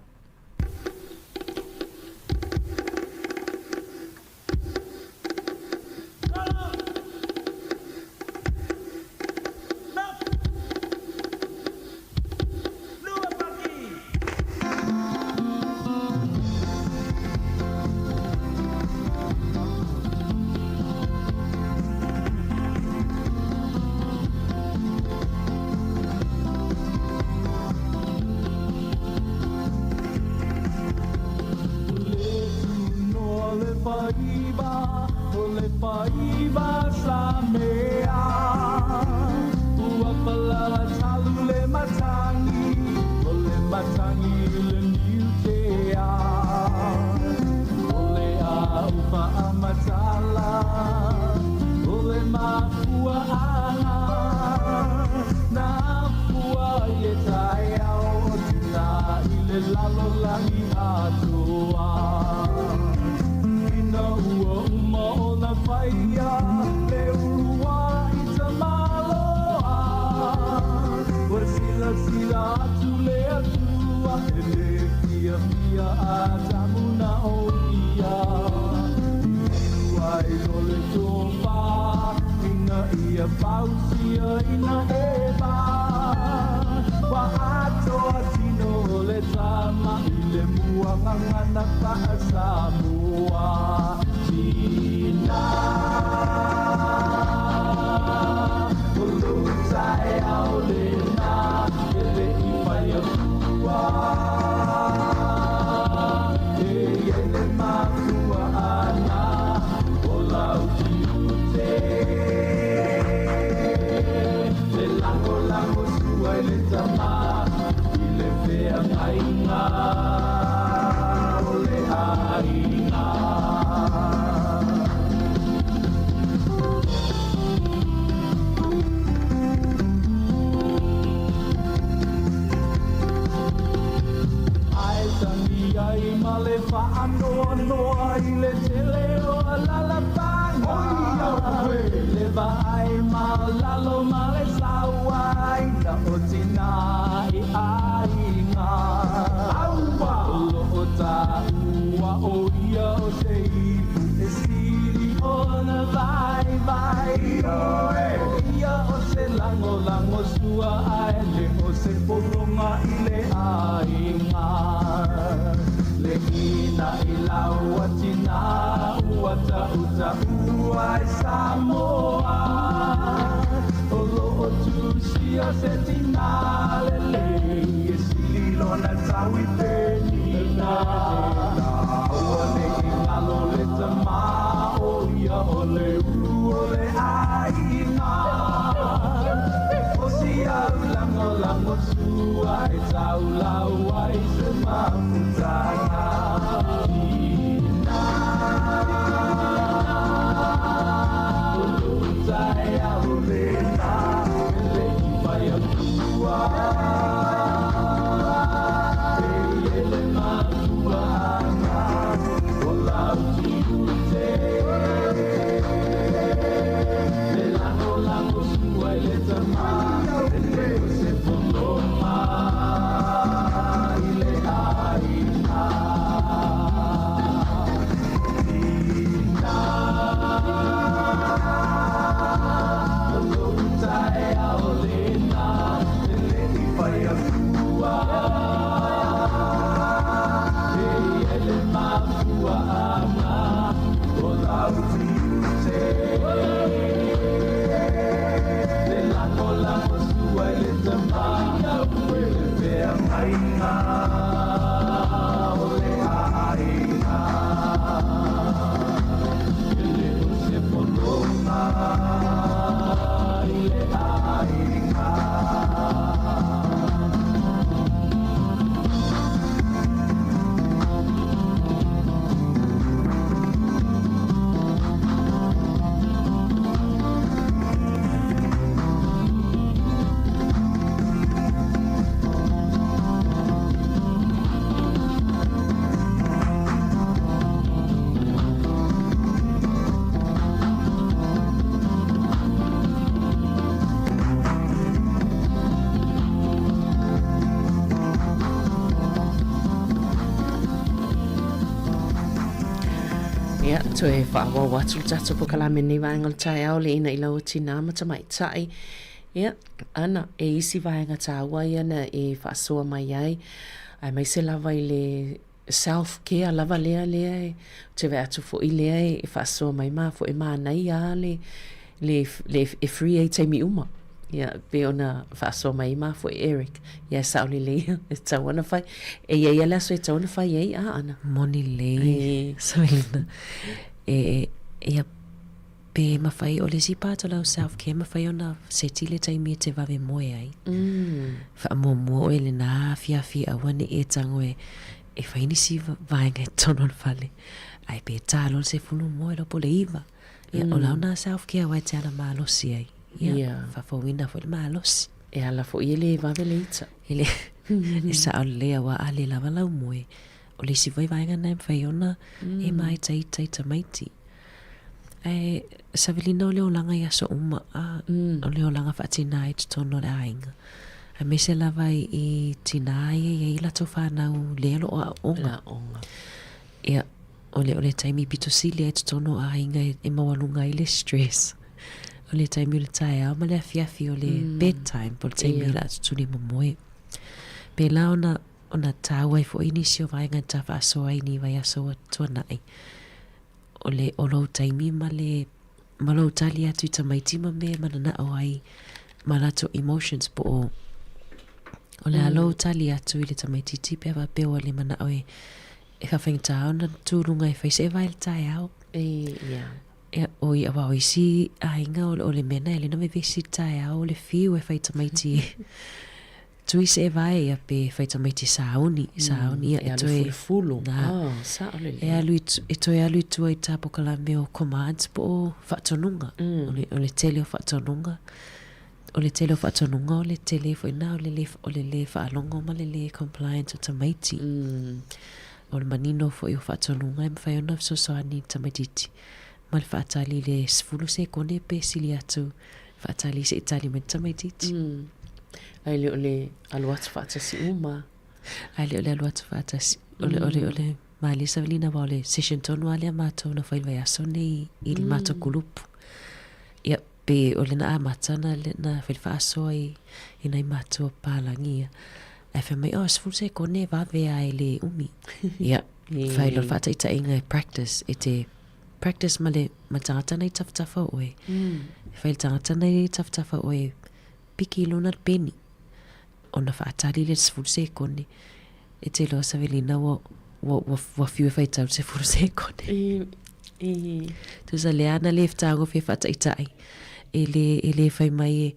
Ia, toe faaauau atu le tatou polokalame i lenei vaega o le taeao le ina i lau tinā ma tamaitai. Ia, ana, e isi vaega taua ia na e faasoa mai ai, aemaise lava i le self care lava lea lea e ou te vaai atu foi lea e faasoa mai ma foi e manaia lava le le le e free ai taimi uma. Ia pei ona faasoa mai ai ma foi Eric, ia e sao lelei e tatau ona fai. E i ai lava le aso e tatau ona fai ai a ana. Moni lelei Savelina. E ia pe mafai o le isi part o lau self care mafai ona seti le taimi e te vave moe ai. Faamuamua oe i lena afiafi aua ne i e tago e e fai nisi vaega i totonu o le fale. Ae pe ta loa le 10 moe loa po o le 9. Ia o lau na self care aua e te ala malosi ai. Ia faafouina foi le malosi. E ala foi e le vave le ita. E le e sao lelei aua a le lava lau moe, o le isi foi vaega lena e mafai ona e māitaita i tamaiti. Ae savilina o le olaga i aso uma, a o le olaga faatinā i totonu o le aiga. Aemaise lava i tinā ia e i ai latou fanau lea o lo o aooga. Ia, o le, o le taimi pito sili ai totonu o aiga e, e maualuga ai le stress. O le taimi o le taeao ma le afiafi o le bedtime, po o le taimi yeah. o le a tutuli momoe. Pēlā ona, ona tāua ai foi nisi o vaega ta faasoa ai ni vaiaso ua tuanai. O le, o lou taimi ma le, ma lou tali atu i tamaiti ma mea e mananao ai ma latou emotions po o, o le a lou tali atu i le tamaitiiti pe a faapea ua le manao e, e faafaigata ona tu luga e fai se vae le taeao. E, yeah. Ia, oi, aua o isi aiga o, o le mea na e le na vevesi le taeao o le fiu e fai tamaiti tui se vae ia pe fai tamaiti sauni, sauni ia e toe fulufulu. Na, oh, sao lelei. E alu i, e toe alu i tua i tā pokalame o commands po o faatonuga. O le, o le tele o faatonuga. O le tele o faatonuga o le tele foi na o le le, o le le faalogo ma le le compliance o tamaiti. O le manino foi o faatonuga e mafai ona fesoasoani i tamaitiiti ma le faatali i le 10 sekone pe sili atu faatali se i tali mai le tamaitiiti. Ae le o le alu atu faatasi uma. Ae le o le alu atu faatasi. O le, o le, o le malie savalina aua o le session tonu lava lea matou na fai i le vaiaso nei i le matou kulupu. Ia, pe o le na amata na, na fai le faasoa i, i nai matua papalagi ia. Ae fai mai, oh, 10 sekone e vave lava e le umi. Ia, fai loa le faataitaiga e practice, e te practice ma le, ma le tagata na i tafatafa o oe. E fai le tagata na i tafatafa o oe, piki i luna le peni. Ona faatali lea i le 10 sekone. E te iloa Savelina ua, ua, ua, ua fiu e faitau le 10 sekone. Tusa lea ana le fetagofie faataitai, e le, e le fai mai e,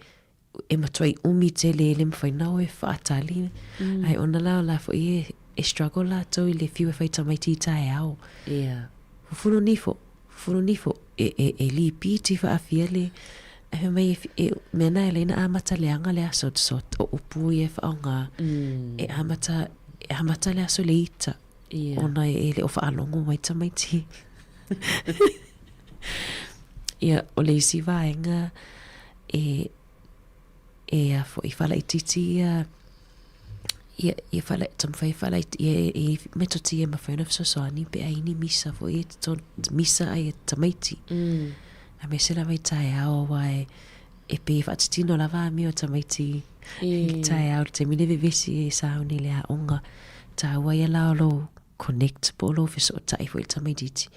e matuai umi tele e le mafai ona o e faatali. Ae ona la o la foi e, e struggle latou i le fiu e fai tamaiti i taeao. Yeah. Fufulu nifo, fufulu nifo, e, e, e lipiti faafia le, ae fai mai e, e, mea na e ala ai ona amata leaga le aso, so o upu ia e faaaoga, e amata, e amata le aso i le ita, Yeah. ona e le o faalogo mai tamaiti. Ia, o le isi vaega e, e a foi faalaitiiti ia, ia, ia faala, taumafai e faalaiti, ia e, e metotia e mafai ona fesoasoani pe a i ai ni misa foi e totonu, misa ai e tamaiti. Aemaise lava i taeao aua e, e pei e faatitino lava amio a tamaiti i le taeao i le taimi le vevesi e sauni i le aoga. Taua ia la o lou connect po o lou fesootai foi i le tamaitiiti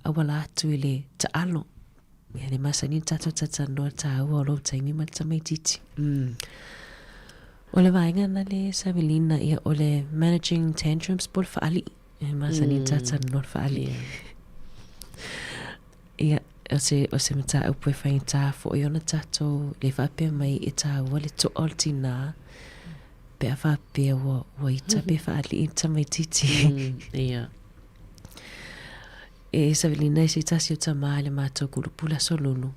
auala atu i le taalo. Ia le masani ona tatou talatalanoa le taua o lou taimi ma le tamaitiiti. O le vaega na le Savelina, ia o le managing tantrums po o le faalii. E masani ona talatalanoa le faalii. Ia, o se, o se mataupu e faigata foi ona tatou le faapea mai e taua le toa o le tinā pe a faapea ua, ua ita pe faalii le tamaitiiti. Ia. E Savelina e se tasi o tamā i le matou kulupu le aso Lulu.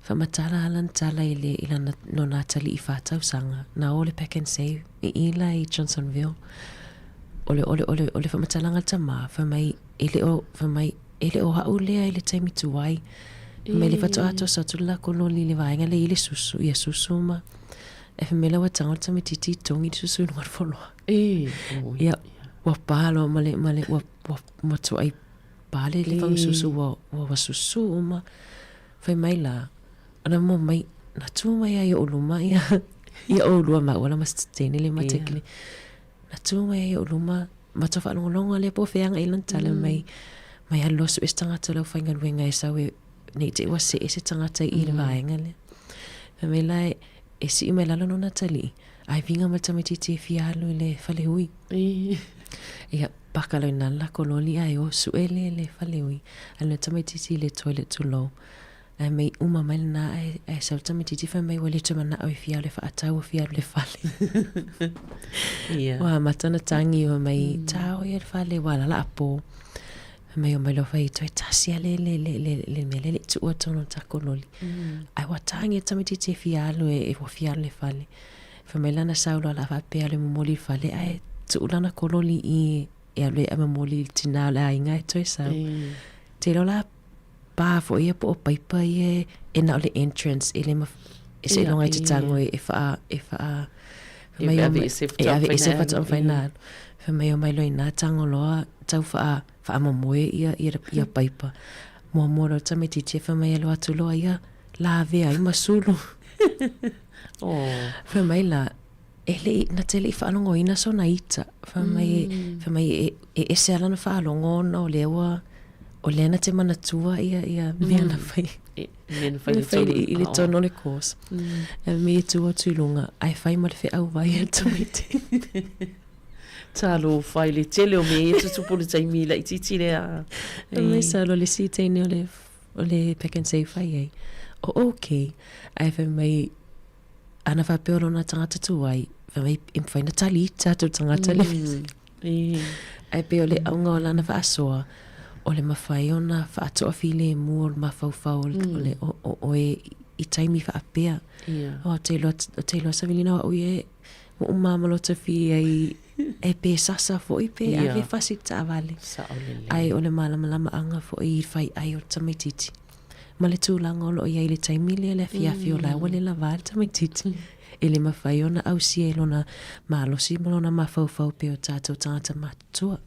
Faamatala lava lana tala i le, i lana, lona atalii 4 tausaga, na o le Pak'nSave i i la i Johnsonville. O le, o le, o le, o le faamatalaga a le tamā, fai mai, e le o, fai mai, e le o a'u lea i le taimi tuai. Fai mai le faatoa toso atu le lakou loli i le vaega lea e i ai le susu, ia susu ma, ae fai mai la ua tago le tamaitiiti i togi le susu i luga o le foloa. Ia, ua pa loa ma le, ma le, ua, ua matuai. pa le le fagasusu ua ua susu uma. Fai mai la, ona mo mai, na tu mai ai oʻu luma ia ia ʻolua māua la ma se teine le ma tekele. Na tu mai ai oʻu luma, matou faalogologo lea po o fea agai lana tala mai, mai alu loa sue se tagata o le aufaigaluega e sau e ne i te i ua see se tagata i le vaega lea. Fai mai la e sii mai lalo lona atalii, ae viga mai le tamaitiiti e fia alu i le faleui. Ia, paka loa i ina le lako loli ae o sue le le faleui. Alu le tamaitiiti i le toilet tulou. Ae mei uma mai lena ae, ae sau le tamaitiiti fai mai ua le toe manao e fia alu e faatau ua fia alu i le fale. Ia. Ua amata ona tagi fai mai tao ia le fale ua ala laapo. Fai mai omai loa fai toe tasi lava le le le le le mea lea e le i tuua i totonu o le tako loli. Ae ua tagi le tamaitiiti e fia alu e ua fia alu i le fale. Fai mai lana sau loa o le a faapea e alu e momoli i le fale ae tuu lana kololi i i e alu e momoli i le tina o le aiga e toe sau. Te iloa la pā foi ia po o paipa ia e na o le entrance e le e seiloga e te tago e wha e wha E ave ese e ave ese faatoa mafai ona alu. Fai mai omai loa ina tago loa tau wha whaamomoe ia ia ia paipa. Muamua loa le tamaitiiti e fai mai alu atu loa ia lavea ai ma sulu. Oh. Fai mai la e le i, na te le i faalogoina sona ita. Fai mai, fai mai e, e ese lava lana faalogo ona o lea ua, o lea na te manatua ia, ia mea na fai. E, mea na fai i le tonu. I le tonu o le course. E me e tu atu i luga, ae fai ma le feau vai a le tamaiti. Talofa i le tele o mea ia e tutupu i le taimi laitiiti lea. Fai mai sa loa le isi teine o le, o le Pak'nSave fai ai, o okay. Ae fai mai, Ana faapea o lona tagata tuai, fai mai e mafai ona tali ita atu le tagata le Mm. Ae pei o le auga o lana faasoa, o le mafai ona faatoafilemu o le mafaufau o le o o oe i taimi faapea. Ia. Ou te iloa, ou te iloa Savelina o au ia ua uma ma lota fia i e pe sasa foi pe Ia. ave fasi le taavale. Sao lelei. Ae o le malamalamaaga foi i fai ai o le tamaitiiti. Ma le tulaga o lo o i ai i le taimi lea, le afiafi o la ua le lava le tamaitiiti. E le mafai ona ausia i lona malosi ma lona mafaufau pei o tatou tagata matutua.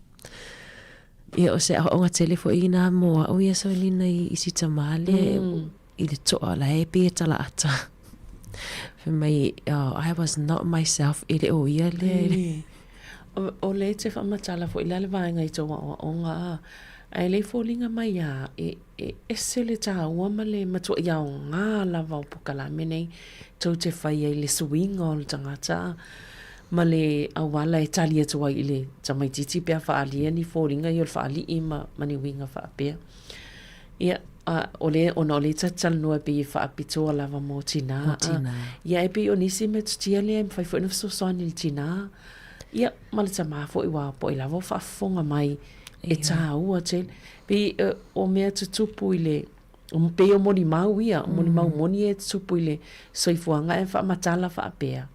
Ia, o se aoaoga tele foi ina mo au ia Savelina i si tamā lea i le toa la e pei e talaata. Fai mai, oh, I was not myself, e le o ia lea. E. O lea e te faamatala foi la le vaega i tou aoaoga a, ae le i foliga mai a e, e ese le taua ma le matuai aoga lava o pokalame nei tou te fai ai le suiga o le tagata a, ma le auala e tali atu ai i le tamaitiiti pe a faaalia ni foliga ia o le faalii ma, ma ni uiga faapea. Ia, a, o le, ona o lea ta te talanoa e pei e faapitoa lava mo tinā. Mo tinā. Ia, e pei o nisi metotia lea e mafai foi ona fesoasoani i le tinā, ia, ma le tamā foi aua po o ai lava o faafofoga mai e tāua tele. Pei o mea tutupu i le, pei o molimau ia, o molimau moni ia e tutupu i le soifuaga ae faamatala faapea.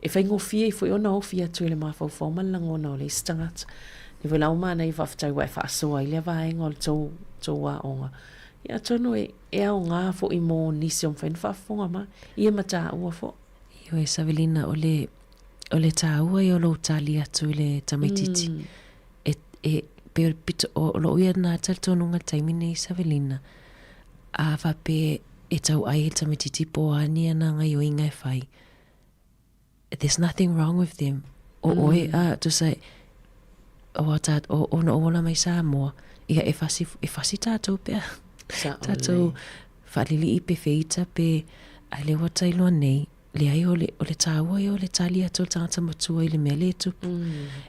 E faigofie ai foi ona ofi atu i le mafaufau ma le lagona o le isi tagata. Lea foi la ua manaia faafetai ua e faasoa ai lea vaega o le tou, tou aoga. Ia atonu e, e aoga foi mo nisi o mafai ona faafofoga mai, ia ma taua foi. Ioe Savelina, o le, o le taua ia o lou tali atu i le tamaitiiti. E, e, pei o le pito, o, o lou ia lena talitonuga i le taimi nei Savelina, a faapea e tauai le tamaitiiti po o a ni ana gaioiga e fai, there's nothing wrong with them. O oe a tusa o ta o ona o ola mai Samoa ia e fasi e fasi tātou pea. Tātou whaalili'i pe feita pe ai le ua tailoa nei leai o le, o le tāua ia o le tali atu o le tagata matua i le mea lea e tupu.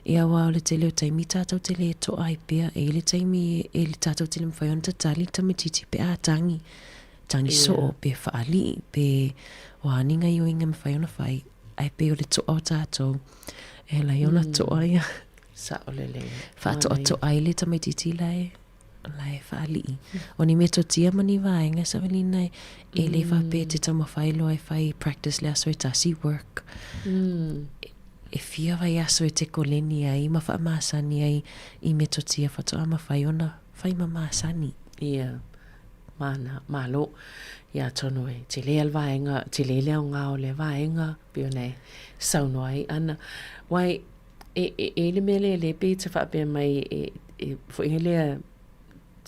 Ia aua o le tele o taimi tātou te le to'a ai pea e i le taimi e le tātou te le mawhai ona tatali le tamaitiiti pe a tangi. Tangi soo, pe faalii, pe o a ni gaioiga e mafai ona fai, ae pei o le toa o tatou, e ala ai ona toa ia. Sao lelei. Faatoatoa ai le tamaitiiti la e, la e faalii. O ni metotia ma ni vaega Savelina e, e le faapea e te taumafai loa e fai practice le aso e tasi work. E fia vaiaso e te koleni ai ma faamasani ai i metotia faatoa mafai ona fai ma masani. Ia. Mana, malo. Ia atonu e tele a le vaega, tele le aoga o lea vaega, pei ona e saunoa ai Ana. Wai, e, e, e i le mea lea lea pei e te faapea mai e, e, foi lea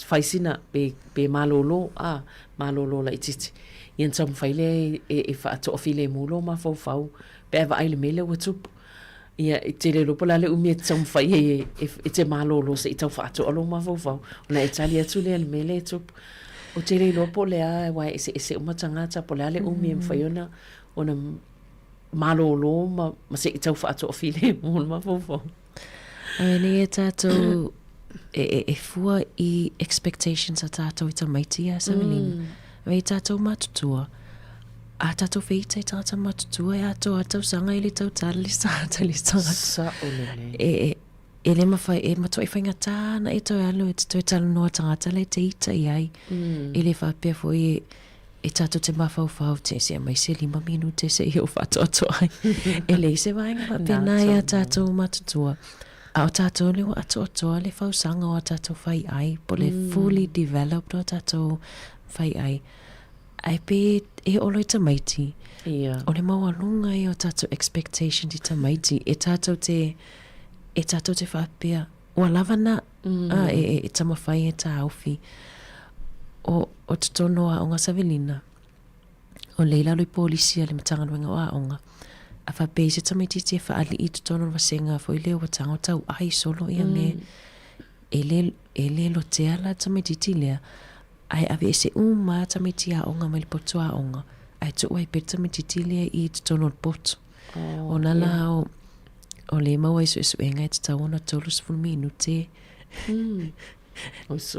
fai sina pe pe malōlō, a, malōlō laitiiti. Ia ona taumafai lea e e e faatoafilemu lou mafaufau pe a e vaai i le mea lea ua tupu. Ia, e te le iloa po o le a le umi e te taumafai ai e, e, e te malōlō se i tau faatoa lou mafaufau, ona e tali atu lea i le mea lea e tupu. Ou te le iloa po o le a, aua e eseese uma tagata, po o le a le umi e mafai ona, ona malōlō ma, ma se i tau faatoafilemu le mafaufau. Ae nei e tātou e, e, e fua i expectations a tātou i tamaiti ia Savelina. Mm. I tātou matutua. A tātou wheita i tangata matutua e atoa tausaga i le tau tala le sata le tangata. Sa o lelei. E, e, e le mawhai, e matua i whaingatā ana e toe alu e te toe talanoa tangata le te ita i ai. E le whapea foi e, e tātou te mawhauwhau te se mai se lima minute se i o whaatoatoa ai. E leai se vaenga whapena i a tātou matutua. A o tātou le ua atoatoa le fausaga o a tātou whai ai, po le fully developed o a tātou whai ai. Ae pe e olo i tamaiti, Ia. o le maualunga ia o tātou expectations i tamaiti, e tātou te, e tātou te whapea, ua lava na, a, e, e, e tamawhai e tāofi. O, o totonu o Aoga Savelina, o lea i lalo i polisi a le Matagaluega o Aoga, a faapea i se tamaitiiti e faalii i totonu o le vasega foi lea ua tago tau ai solo ia mea, e le, e le lotea la tamaitiiti lea, ae aveese uma lava tamaiti aoga mai le potu aoga, ae tuu ai pea le tamaitiiti lea i totonu o le potu. Oh, Ona la yeah. o, o lea e maua ai suesuega e tatau ona 30 minute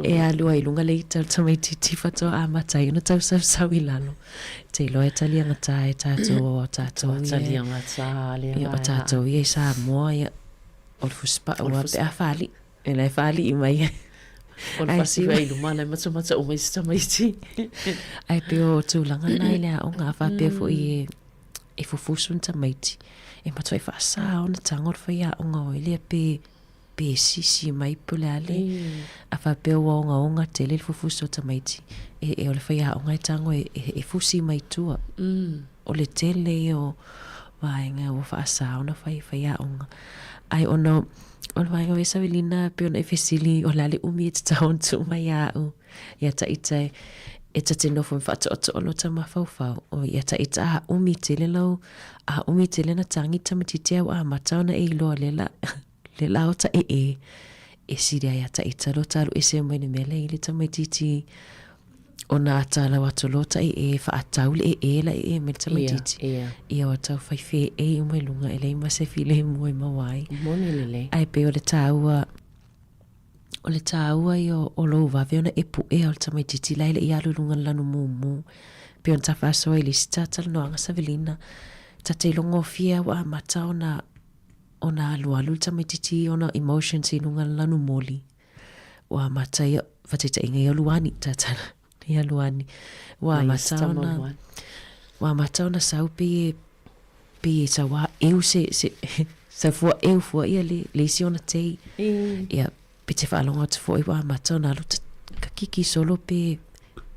e alu ai i luga le ita o le tamaitiiti faatoa amata ai ona tausausau i lalo. Te iloa e taliagatā e tātou o tātou ia. Taliagatā le Ia, o tātou ia i Samoa, ia, o le fusipau lava pe a faalii. E la e faalii mai ai. O le fasi ai luma la e matamata uma i se tamaiti. Ae pei o tulaga na i le aoga a faapea foi e e fufusu ni tamaiti. E matua e faasā ona tago le faiaoga o ai lea pe pe sisi mai po o le a le a faapea ua ogaoga tele le fufusu o tamaiti. E e o le faiaoga e tago e e fusi mai tua. O le tele ia o vaega ua faasā ona fai faiaoga. Ae ona o le vaega o Esavelina pei ona e fesili o le a le umi e tatau ona tuu mai ia au ia Taita e ta te nofo ma faatoatoa lota mafaufau o ia Taita a umi tele lau a umi tele na tagi tamaitiiti au amata ona e iloa le la le la o taʻeʻe e sili ai ia Taita lota alu ese mai le mea lea i le tamaitiiti ona ata lau atu loa taʻeʻe faatau le ʻeʻe la ʻeʻe mai le tamaitiiti ia ua tau fai feʻei uma i luga e leai ma se filemu e maua ai. Moni lelei. Ae pei o le tāua o le tāua ia o lou vave ona e puʻea o le tamaitiiti la e le i alu i luga o le lanu mumu. Pei ona ta faasoa i le isi talatalanoaga Savelina, ta te ilogofie a ua amata ona ona alualu le tamaitiiti i ona emotions i luga o le lanu moli. Ua amata ia, faataitaiga ia Luani, tatala ia Luani. Ua amata ona, ua amata ona sau pei e, pei e sau a eu se, se, sau fua eu fua ia le, le isi ona tei. Ia, pe te faalogo atu foi ua amata ona alu kakiki solo pe,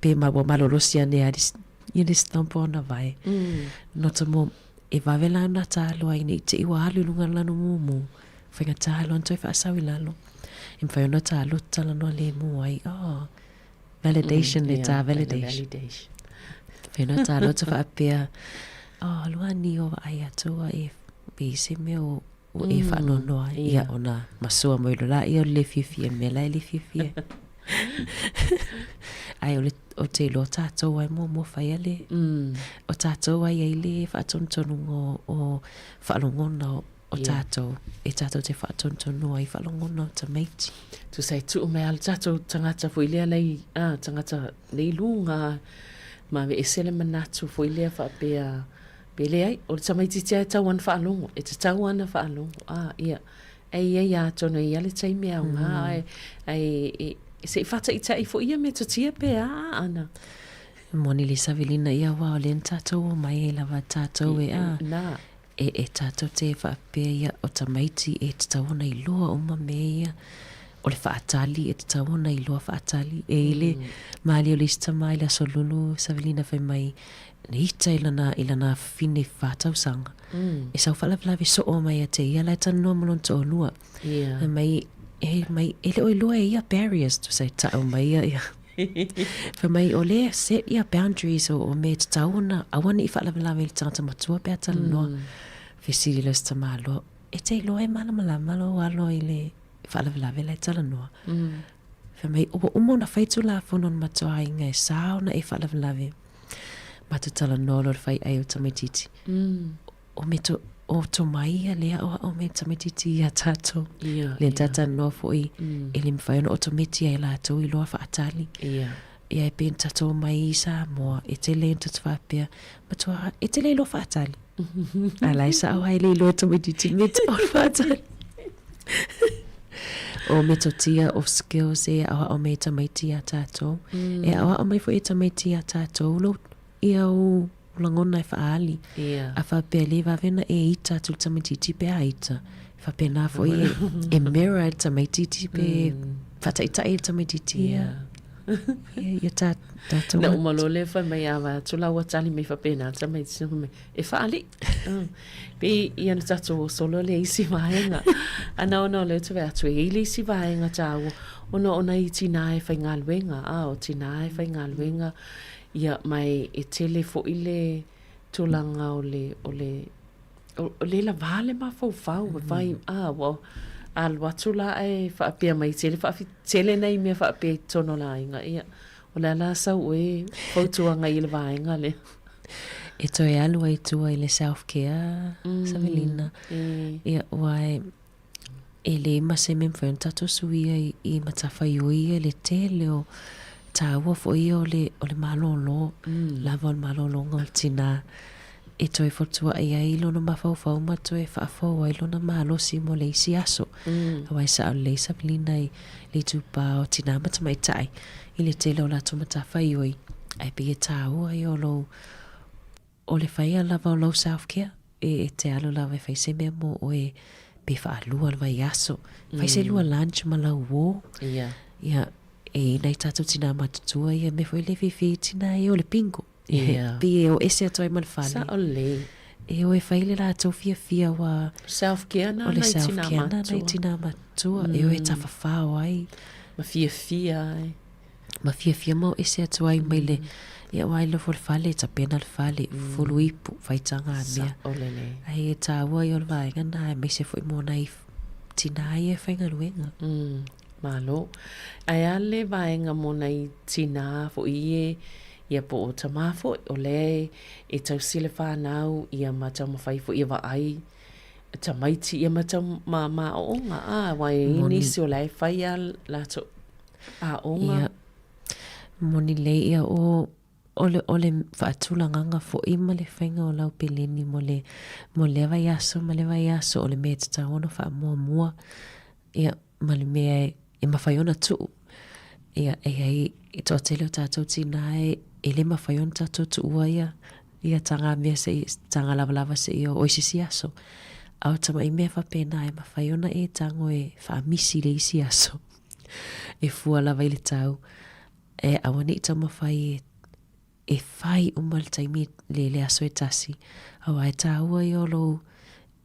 pe ma, ua malolosi ane a ia le stamp ona vae. No ta mo, e vave la ona taloa ina i te i ua alu i luga o le lanu mumu. Faigata loa ona toe faasau i lalo. E mafai ona ta loto talanoa lemu ai, oh, validation le ta validation. Mafai ona ta loto faapea, oh, Luani o vaai atu ua e, pe i se mea o, o e faanoanoa ai. Ia, ona masoa mai loa laia o le le fiafia i le mea la e le fiafia ai. Ae o le, o te iloa tātou ai muamua whaia le, o tātou ai ai le whaatonutonuga o, o whaalogona o, o tātou, e tātou te whaatonutonua ai whaalogona o tamaiti. Tusa e tuu mai a le tātou tangata foi lea lei, a, tangata lei luga, ma ve ese le manatu foi lea whaapea, pe leai, o le tamaiti tia e tau ana whaalogo, e te tau ana whaalogo, a, ia, e ia ia atonu e ia le taimi au ngā, ai, ai, e, se i whataita'i foi ia me totia pe a, ana. Moni le Savelina ia wā o lea na tātou o mai ai lava tātou e a, Nā. E, e tātou te whaapea ia o tamaiti e tatau ona iloa uma mea ia, o le faatali e tatau ona iloa faatali. E i le malie o le isi tama i le aso lulu, Savelina fai mai, na ita i lana, i lana fafine i whātausaga. E sau faalavelave soo mai ia te ia la e talanoa ma lona toalua. Fai mai, E mai, e le o iloa e ia barriers tusa e ta'u mai ia ia. Fai mai o lea set ia boundaries o, o mea e tatau ona aua ne i faalavelave i le tagata matua pe a talanoa. Fesili loa si tamāloa, e te iloa e malamalama lou alo i le faalavelave la e talanoa. Fai mai, ua uma ona fai Tulafono a le matou aiga e sa ona e faalavelave. Matou talanoa loa i le fai'ai o le tamaitiiti. O me to, o tomai ia le aʻoaʻo mai tamaitiiti iā tatou. Ia, Lea na talanoa foi, e le mafai ona otometi ai latou i loa faatali. Ia. Ia e pei ona tatou omai i Samoa, e tele ona tatou faapea, matua, e te le iloa faatali. A la e sao lava e le iloa e tamaitiiti le mea e tau o le faatali. O metotia o skills e aʻoaʻo mai e tamaiti iā tatou. E aʻoaʻo mai foi e tamaiti iā tatou lou, ia ou lagona e faaali. Ia. A faapea e le vave ona e ita atu i le tamaitiiti pe a ita. E faapena foi e, e mirror ai le tamaitiiti pe faataitai ai le tamaitiiti ia. Ia, ia ta, tatou Na uma loa lea fai mai a vae atu la ua tali mai faapena le tamaitiiti fai mai, e faalii. Pei ia na tatou oso loa lea i isi vaega. Ana ona o lea ou te vaai atu e i ai le isi vaega taua ona o nai tinā e faigaluega, a o tinā e faigaluega Ia, ma e tele foi le tulaga o le, o le, o le lava le mafaufau, e fai, a, ua alu atu la ae faapea mai, tele faafi, tele nai mea faapea i totonu o le aiga, ia, o le a la sau oe fautuaga i le vaega lea? E toe alu ai i tua i le self care, Savelina. Ia, aua e, E leai ma se mea e mafai ona tatou suia i matafaioi ia i le tele o taua foi ia o le, o le malōlō, lava o le malōlōga o le tinā e toe fotuaʻi ai lona mafaufau ma toe faafou ai lona malosi mo le isi aso. Aua e sao lelei Savelina i le itupa o tinā ma tamaitai i le tele o latou matafaioi, ae pei e taua ia o lou O le whaia lava o lou self care, e te alu lava e fai se mea mo oe pe whaalua le vaiaso. Fai se lua lunch ma lau uō. Ia. Ia, e i nai tatou tinā matutua ia mea foi le fifi tinā ia o le bingo. Ia. Pei e o ese atu ai ma le fale. Sao lelei. E o e fai le latou fiafia ua... Self care na O le nai self tinā care na matua. nai tinā matua. E o e tafafao ai. Ma fiafia ai. Ma fiafia ma o ese atu ai mai le, ia aua e nofo i le fale, tapena le fale, fufulu ipu, fai taga mea. Sao lelei. Ai e tāua ia o le vaega na, aemaise foi mo nai tinā ia e faigaluega. Malo. Ae a le vaega mo nai tinā foi e, ia po o tamā foi, o lea e tausi le whanau, ia ma taumawhai foi ia vaai tamaiti, ia ma tau ma, ma aoaoga, a, aua e i ai nisi o la e fai a latou aoga. Ia, moni lelei ia o, o le, o le faatulagaga foi ma le faiga o lau peleni mo le, mo lea vaiaso ma le vaiaso, o le mea e tatau ona faamuamua, ia, ma le mea e, e mafai ona tuu. Ia, e i ai, e toatele o tatou tinā e, e le mafai ona tatou tuua ia, ia taga mea seia, taga lavalava seia oo i se isi aso. A o tamai mea faapena e mafai ona e tago e faamisi i le isi aso. E fua lava i le tau, e aua ne i taumafai e, e fai uma le taimi le, le aso e tasi, aua e tāua ia o lou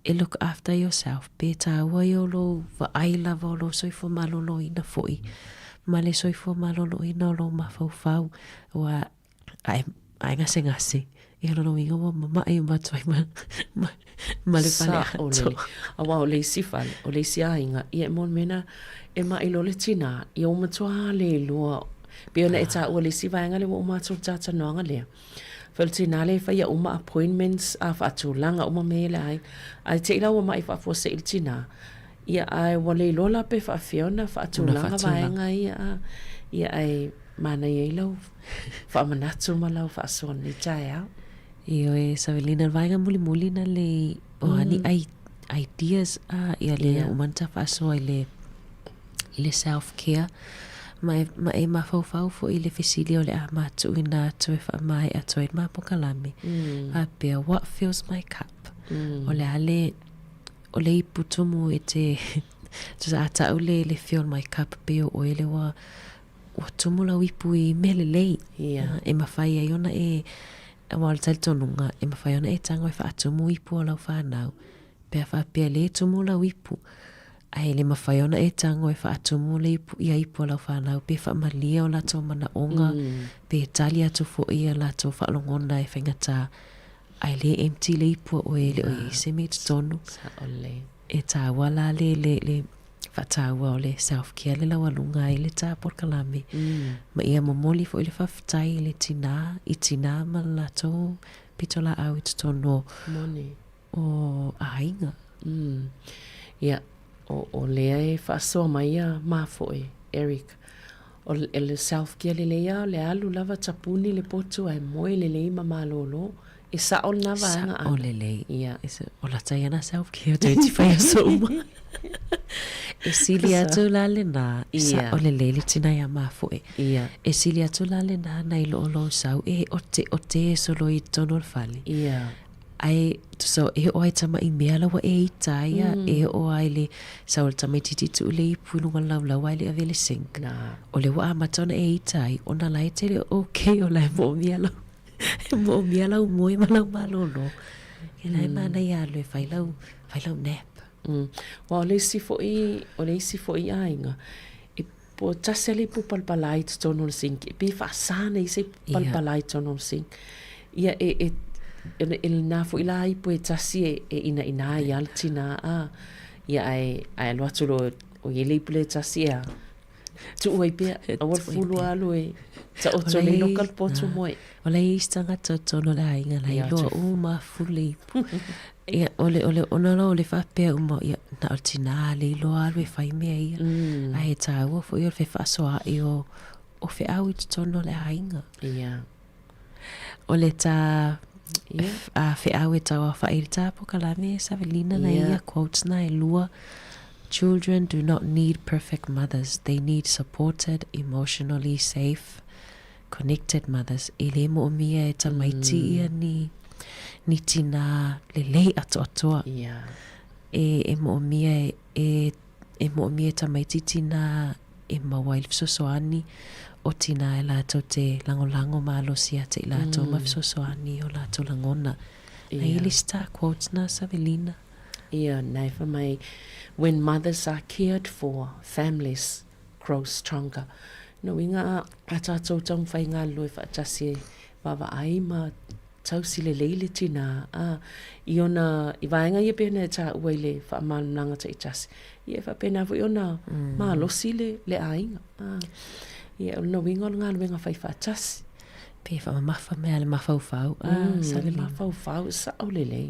e look after yourself, pe tāua ia o lou vaai lava o lou soifua maloloina foi, ma le soifua maloloina o lou mafaufau, aua a e, a e gasegase, ia lona uiga ua mamae uma atu ai ma, ma, ma le fale Sao lelei. atoa. Aua o le isi fale, o le isi aiga, ia e moni mea na, e maʻi loa le tinā, ia ua matua le iloa. Pei ona e taua le isi vaega lea ua uma atu le talanoaga lea. Fai o le tinā lea e faia uma appointments a faatulaga uma mea ia le aiga. Ae te i la ua maʻi faafuasei le tinā, ia ae ua le iloa la pe faafefea ona faatulaga vaega ia a. Ia ae manaia ai lau faamanatu ma lau faasoa i lenei taeao. Ioe, Savelina, le vaega mulimuli na le o a ni ideas a ia le uma na ta faasoa i le i le self care ma e, ma e mafaufau foi i le fesili o le a matuuina atu e faamaea atu ai le ma polokalame. Faapea, what fills my cup? O le a le o le ipu tumu e te tusa a tau le le fill my cup pei o oe le ua ua tumu lau ipu i mea lelei. Yeah. E mawhai ai ona e, aua o le talitonuga, e mawhai ona e tago e whaatumu ipu o lau whanau. Pe a whaapea le tumu lau ipu. Ae le mafai ona e tago e faatumu le ipu ia ipu a lau fanau pe faamalie o latou manaoga pe tali atu foi ia latou faalogona e faigata ae le empty le ipu a oe e le o i ai se mea i totonu. E taua la le le le faataua o le self care le laualuga ai le ta polokalame ma ia momoli foi le faafetai i le tina i tina ma le latou pitolaau i totonu o o aiga. Mm. Ia, o, o lea e faasoa mai ia mafoe, Eric. O le self care lelei lava, o le alu lava tapuni le potu ae moe lelei ma malolo. E sao lena vaega Ana. Sao lelei. Ia. O lata ia na self care toeitiiti fai aso uma. E sili atu la lena, sao lelei le tina ia mafoe. Ia. E sili atu la lena nai lo o lou sau e oteote e solo i totonu o le fale. Ia. Ae tusa e oo ai tama'i mea la ua e ita ai ia, e oo ai le sau o le tamaitiiti tuu le ipu i luga o le laulau ae le ave i le sink. O lea ua amata ona e ita ai, ona la e te le o okay o la e moomia lau e moomia lau moe ma lau malolo. Ia la e manaia alu e fai lau fai lau nap. Aua o le isi foi o le isi foi aiga, e Po o tasi a le ipu palapala i totonu o le sink, e pei e faasa nei se ipu palapala i totonu o le sink. Ia e, e, e, e lena foi la ipu e tasi e, e inaina ai lava le tina, a. Ia ae, ae alu atu loa o i ai le ipu lea e tasi e a, tuu ai pea, aua le fulu alu e taoto le inoka le potu moe. O la e i ai isi tagata i totonu o le aiga la e iloa uma fulu le ipu. Ia, o le, o le, ona la o le faapea uma, ia, na o le tinā le iloa alu e fai mea ia. Ae e tāua foi o le fefaasoaai o, o feau i totonu o le aiga. Ia. O le tā, yeah. a feau e tauaofai i le tā polokalame e Savelina na ia quotes na e lua. Children do not need perfect mothers, they need supported, emotionally safe, connected mothers. E le moomia e tamaiti ia ni, ni tinā lelei atoatoa. Yeah. E, e moomia e, e, e moomia e tamaiti tinā e maua ai le fesoasoani o tinā e latou te lagolago malosi ia te i latou ma fesoasoani i o latou lagona. Yeah. Ai le isi tā quotes na Savelina. Ia, na e wha mai, when mothers are cared for, families grow stronger. No uiga a, a tātou taumawhai galulue whaatasi e vaavaai ma tausi lelei le tinā, ā, i ona, i vaega ia pei ona e tāua i le whaamālamalaga taitasi, ia e faapena foi ona malosi le, le aiga, ā, ia, o lona uiga o le galuega fai faatasi. Pe whaamamafa mai a le mafaufau, ā, sa le mafaufau, sao lelei.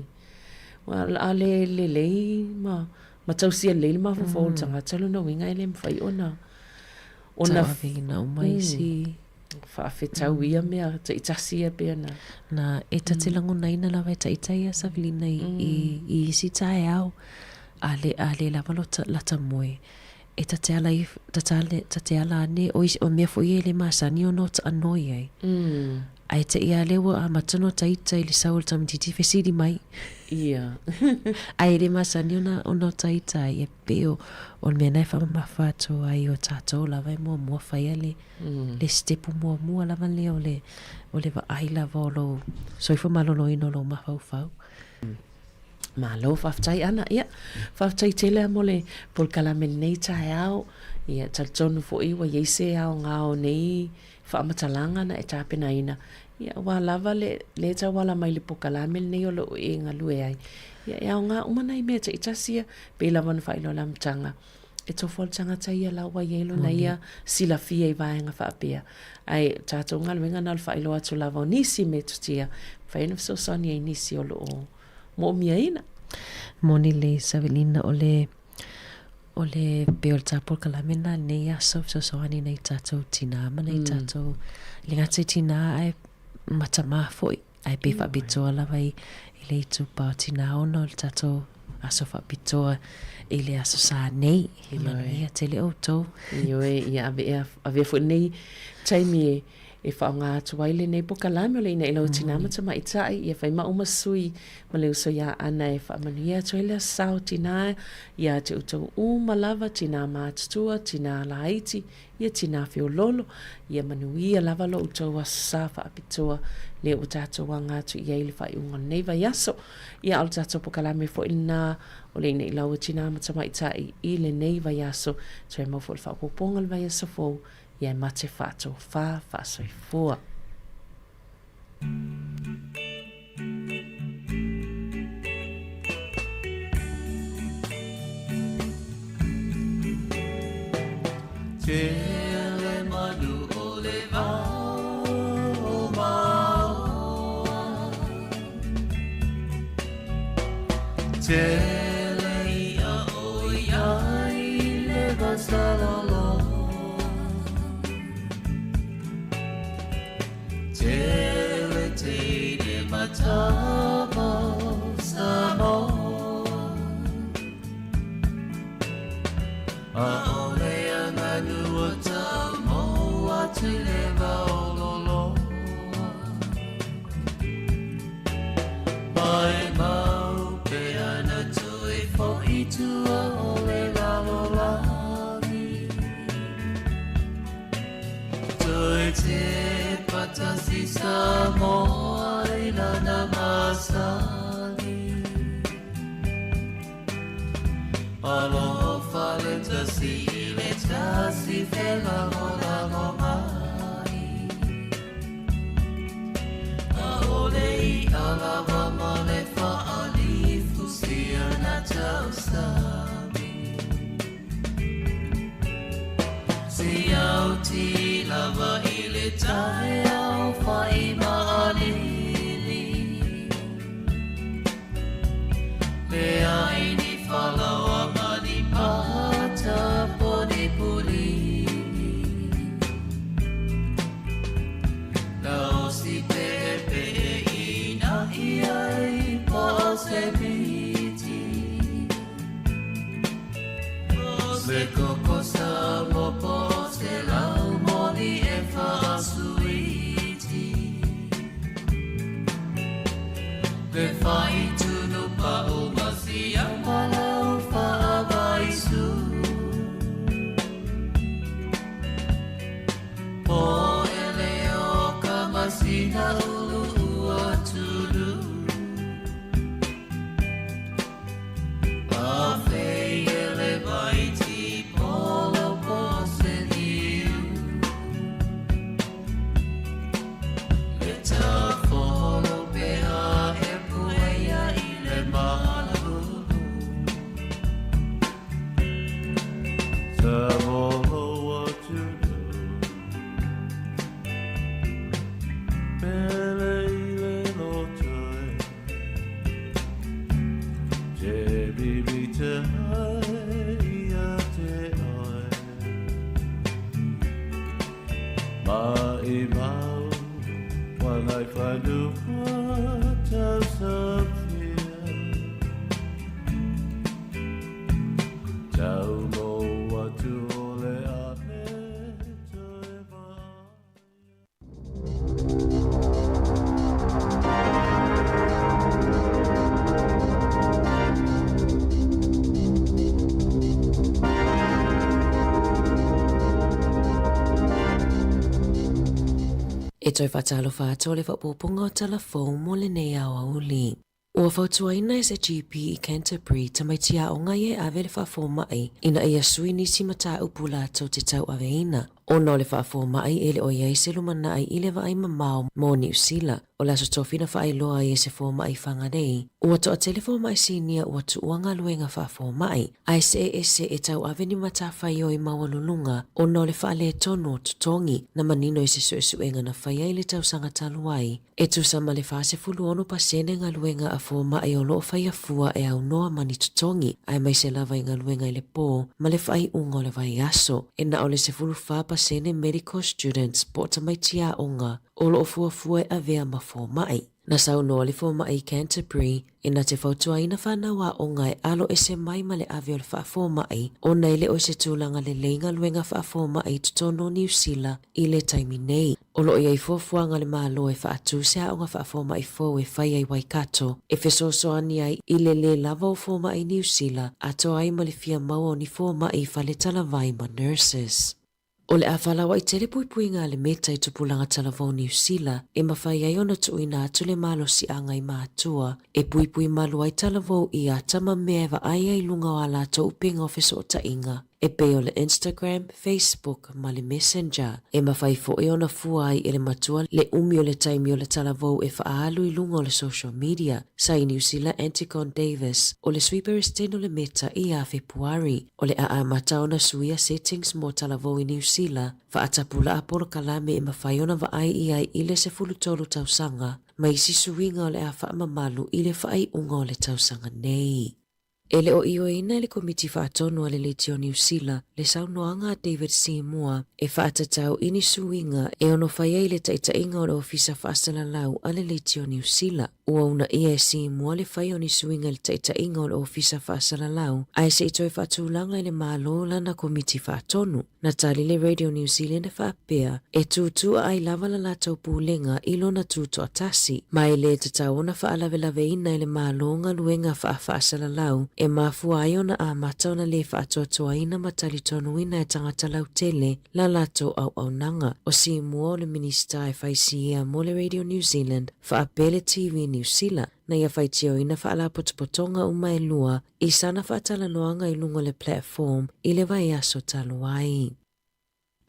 Ua, a le lelei ma, ma tausia lelei le mafaufau o le tagata, lona uiga e le mafai ona, ona. Tauaveina uma isi. Faafetau ia mea taitasi ia pei ona. Na, e ta te lagonaina lava e taitai ia Savelina i, i, i isi taeao, a le, a le lava lo ta, lata moe. E ta te ala if, ta ta le, ta te ala ane, o isi, o mea foi ia e le masani ona o taanoi ai. Ae te i a lea ua amata ona taita i le sau o le tamaitiiti fesili mai. Ia. Ae le masani ona, ona o taita ai, e pei o, o le mea na e faamamafa atu ai o tatou lava e muamua faia le, le sitepu muamua lava lea o le, o le vaai lava o lou soifua maloloina o lou mafaufau. Malo faafetai Ana. Ia, faafetai tele lava mo le polokalame i lenei taeao. Ia, talitonu foi ua i ai se aoga o nei faamatalaga na e tapenaina, ia, aua lava le, le tauala mai le polokalame lenei o lo o e galue ai. Ia, e aoga uma nai mea taitasi ia, pei lava ona faailoa i le amataga, e tofu lava le tagata ia la ua i ai lona ia silafia i vaega faapea. Ae o tatou galuega na o le faailoa atu lava o nisi metotia, mafai ona fesoasoani ai i nisi o lo o moomiaina. Moni le Savelina o le o le pei o le tā polokalame lena i lenei aso fesoasoani nai tatou tinā ma nai tatou e le gata i tinā ae ma tamā foi ae pei faapitoa lava i i le itupa o tinā ona o le tatou aso faapitoa i le Aso Sa nei. E manuia tele outou. Ioe, ia avea, avea foi lenei taimi e, e faaaoga atu ai lenei polokalame o le Inaina o Tinā ma Tamaitai, ia fai ma uma sui ma le uso iā Ana e faamanuia atu ai le aso Sa o Tinā iā te outou uma lava, tinā matutua, tinā laiti, Ia tinā feololo, ia manuia lava lo outou aso sa faapitoa lea ua tatou aga atu i ai i le faaiuga o lenei vaiaso. Ia a o le tatou pokalame foi lena o le inaʻi lau a tinā ma tamaitai i lenei vaiaso, toe mau foi le faaopoopoga o le vaiaso fou, ia e mate faatofā faasoifua. Tele manu o le vao o Maoa Tele ia o iai le vasaloloa Tele teine ma tama o Samoa Aole aganu o tau atu le vaololoa Mai mau pea na toe fo'i tua o le lalolagi Toe tepa tasi Samoa i lana masani Alofa le tasi i le tasi felagolagomai Aole i alawa ma le faalifu sia na tausami Siauti lava i le taeao fai maalili Leai ni falaoa ma ni pata po ni pulini Gaosi peepee ina'i ai po o se miti Po se koko Samoa po o se laumoli e faasuiti Le faitunu pa'u ma siama lau faavaisu Po ele o ka masina ulu ua tulu A fei ele vai ti polo po se niu Le tafolo pea e puea i le malu Tafolo atu Pele i le loto Te bibi te hai ia te oe Ma i mau wa ngai whanua tau safia Tau mo atu o le ane toe E toe faatalofa atu le faaopoopoga o tala fou mo lenei aoauli. Ua fautuaina e se GP i Canterbury tamaiti aoga ia e ave le faafomaʻi ina ia sui nisi mataupu latou te tauaveina ona o le faafomaʻi e le o i ai se lumanai i le vaai mamao mo Niu Sila. O le aso tofi na faailoa ai e se fomaʻi Whangarei, ua toatele fomaʻi sinia ua tuua galuega faafomaʻi, ae see ese e tauave ni matafaioi maualuluga ona o le faaletonu o totogi na manino i se suesuega na faia i le tausaga talu ai. E tusa ma le 46% galuega a fomaʻi o loo faia fua e aunoa ma ni totogi, aemaise lava i galuega i le pō ma le faaiuga o le vaiaso. E na o le 14% medical students po o tamaiti aoga o loo fuafua e avea ma fomaʻi. Na saunoa le fomaʻi i Canterbury e na te fautuaina fanau aoga e alo ese mai ma le ave o le faafomaʻi ona e le o i se tulaga lelei galuega faafomaʻi i totonu o Niu Sila i le taimi nei. O loo i ai fuafuaga a le Malo e faatū se aoga faafomaʻi fou e faia i Waikato e fesoasoani ai i le lē lava o fomaʻi Niu Sila atoa ai ma le fia maua o ni fomaʻi i fale talavai ma nurses. O le a falauaʻi tele puipuiga a le Meta i tupulaga talavou Niu Sila e mafai ai ona tuuina atu le malosiaga i matua e puipui malu ai talavou i ata ma mea e vaai ai i luga o a latou upega o fesootaiga e pei o le Instagram, Facebook ma le Messenger. E mafai foi ona fua ai e le matua le umi o le taimi o le talavou e faaalu i luga o le social media. Sa i Niu Sila Antigone Davis, o le Sui Peresetene o le Meta ia Fepuari. O le a amata ona suia settings mo talavou i Niu Sila, faatapula'a polokalame e mafai ona vaai i ai i le 13 tausaga, ma isi suiga o le a faamamalu i le faaiuga o le tausaga nei. E le o ioeina e le Komiti Faatonu a le Leitio Niu Sila le saunoaga a David Seymour e faatatau i ni suiga e ono fai ai le taitaiga o le Ofisa Faasalalau a le Leitio Niu Sila. Ua uunaia e Seymour le fai o ni suiga i le taitaiga o le Ofisa Faasalalau ae se i toe faatulaga e le Malo lana Komiti Faatonu. Na tali le Radio New Zealand e faapea, e tūtū ai lava la latou pulega i lona tutoatasi, ma e lē tatau ona faalavelaveina e le Malo galuega faafaasalalau e mafua ai ona amata ona lē faatoatoaina ma talitonuina e tagata lautele la latou auaunaga. O Seymour o le Minisita e fai siea mo le Radio New Zealand faapea le TV Niu Sila, na ia faitioina faalapotopotoga uma e lua i sana faatalanoaga i luga o le platform i le vaiaso talu ai.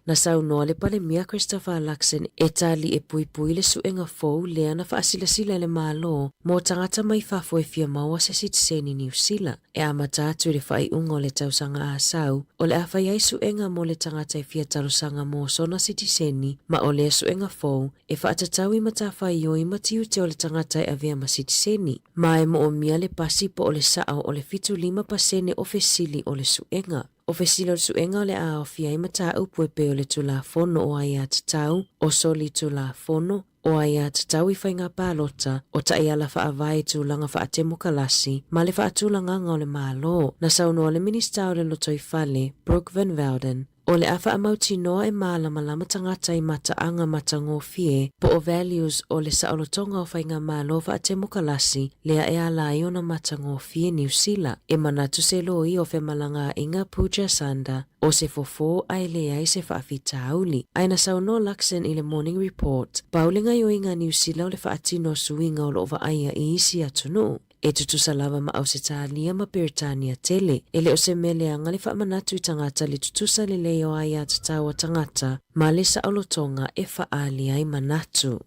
Na saunoa le Palemia Christopher Luxon e tali e puipui le suega fou lea na faasilasila e le Malo mo tagata mai fafo e fia maua se sitiseni Niu Sila. E amata atu i le faaiuga o le tausaga asau, o le a fai ai suega mo le tagata e fia talosaga mo sona sitiseni ma o lea suega fou e faatatau i matafaioi ma tiute o le tagata e avea ma sitiseni. Ma e moomia le pasi po o le sao o le 75% o fesili o le suega. O fesili o le suega o le a aofia ai mataupu e pei o le Tulafono o Aiatatau, o Soli Tulafono, o Aiatatau i Faiga Palota, o Taiala Faavae i Tulaga Faatemokalasi, ma le Faatulagaga o le Malo. Na saunoa le Minisita o le Lotoifale, Brooke Van Velden, O le a faamautinoa e mālamalama tagata i mataaga matagofie po o values o le saolotoga o faigamalo faatemokalasi lea e ala ai ona matagofie Niu Sila. E manatu se loia o femalagaaiga Pooja Sanda o se fofo ae leai se faafitauli. Ae na saunoa Luxon i le Morning Report, pau le gaioiga a Niu Sila o le faatino o suiga o lo o vaaia i isi atunuu. E tutusa lava ma Ausetalia ma Peretania tele. E le o se mea leaga le faamanatu i tagata le tutusa lelei o aiatatau a tagata ma le saolotoga e faaali ai manatu.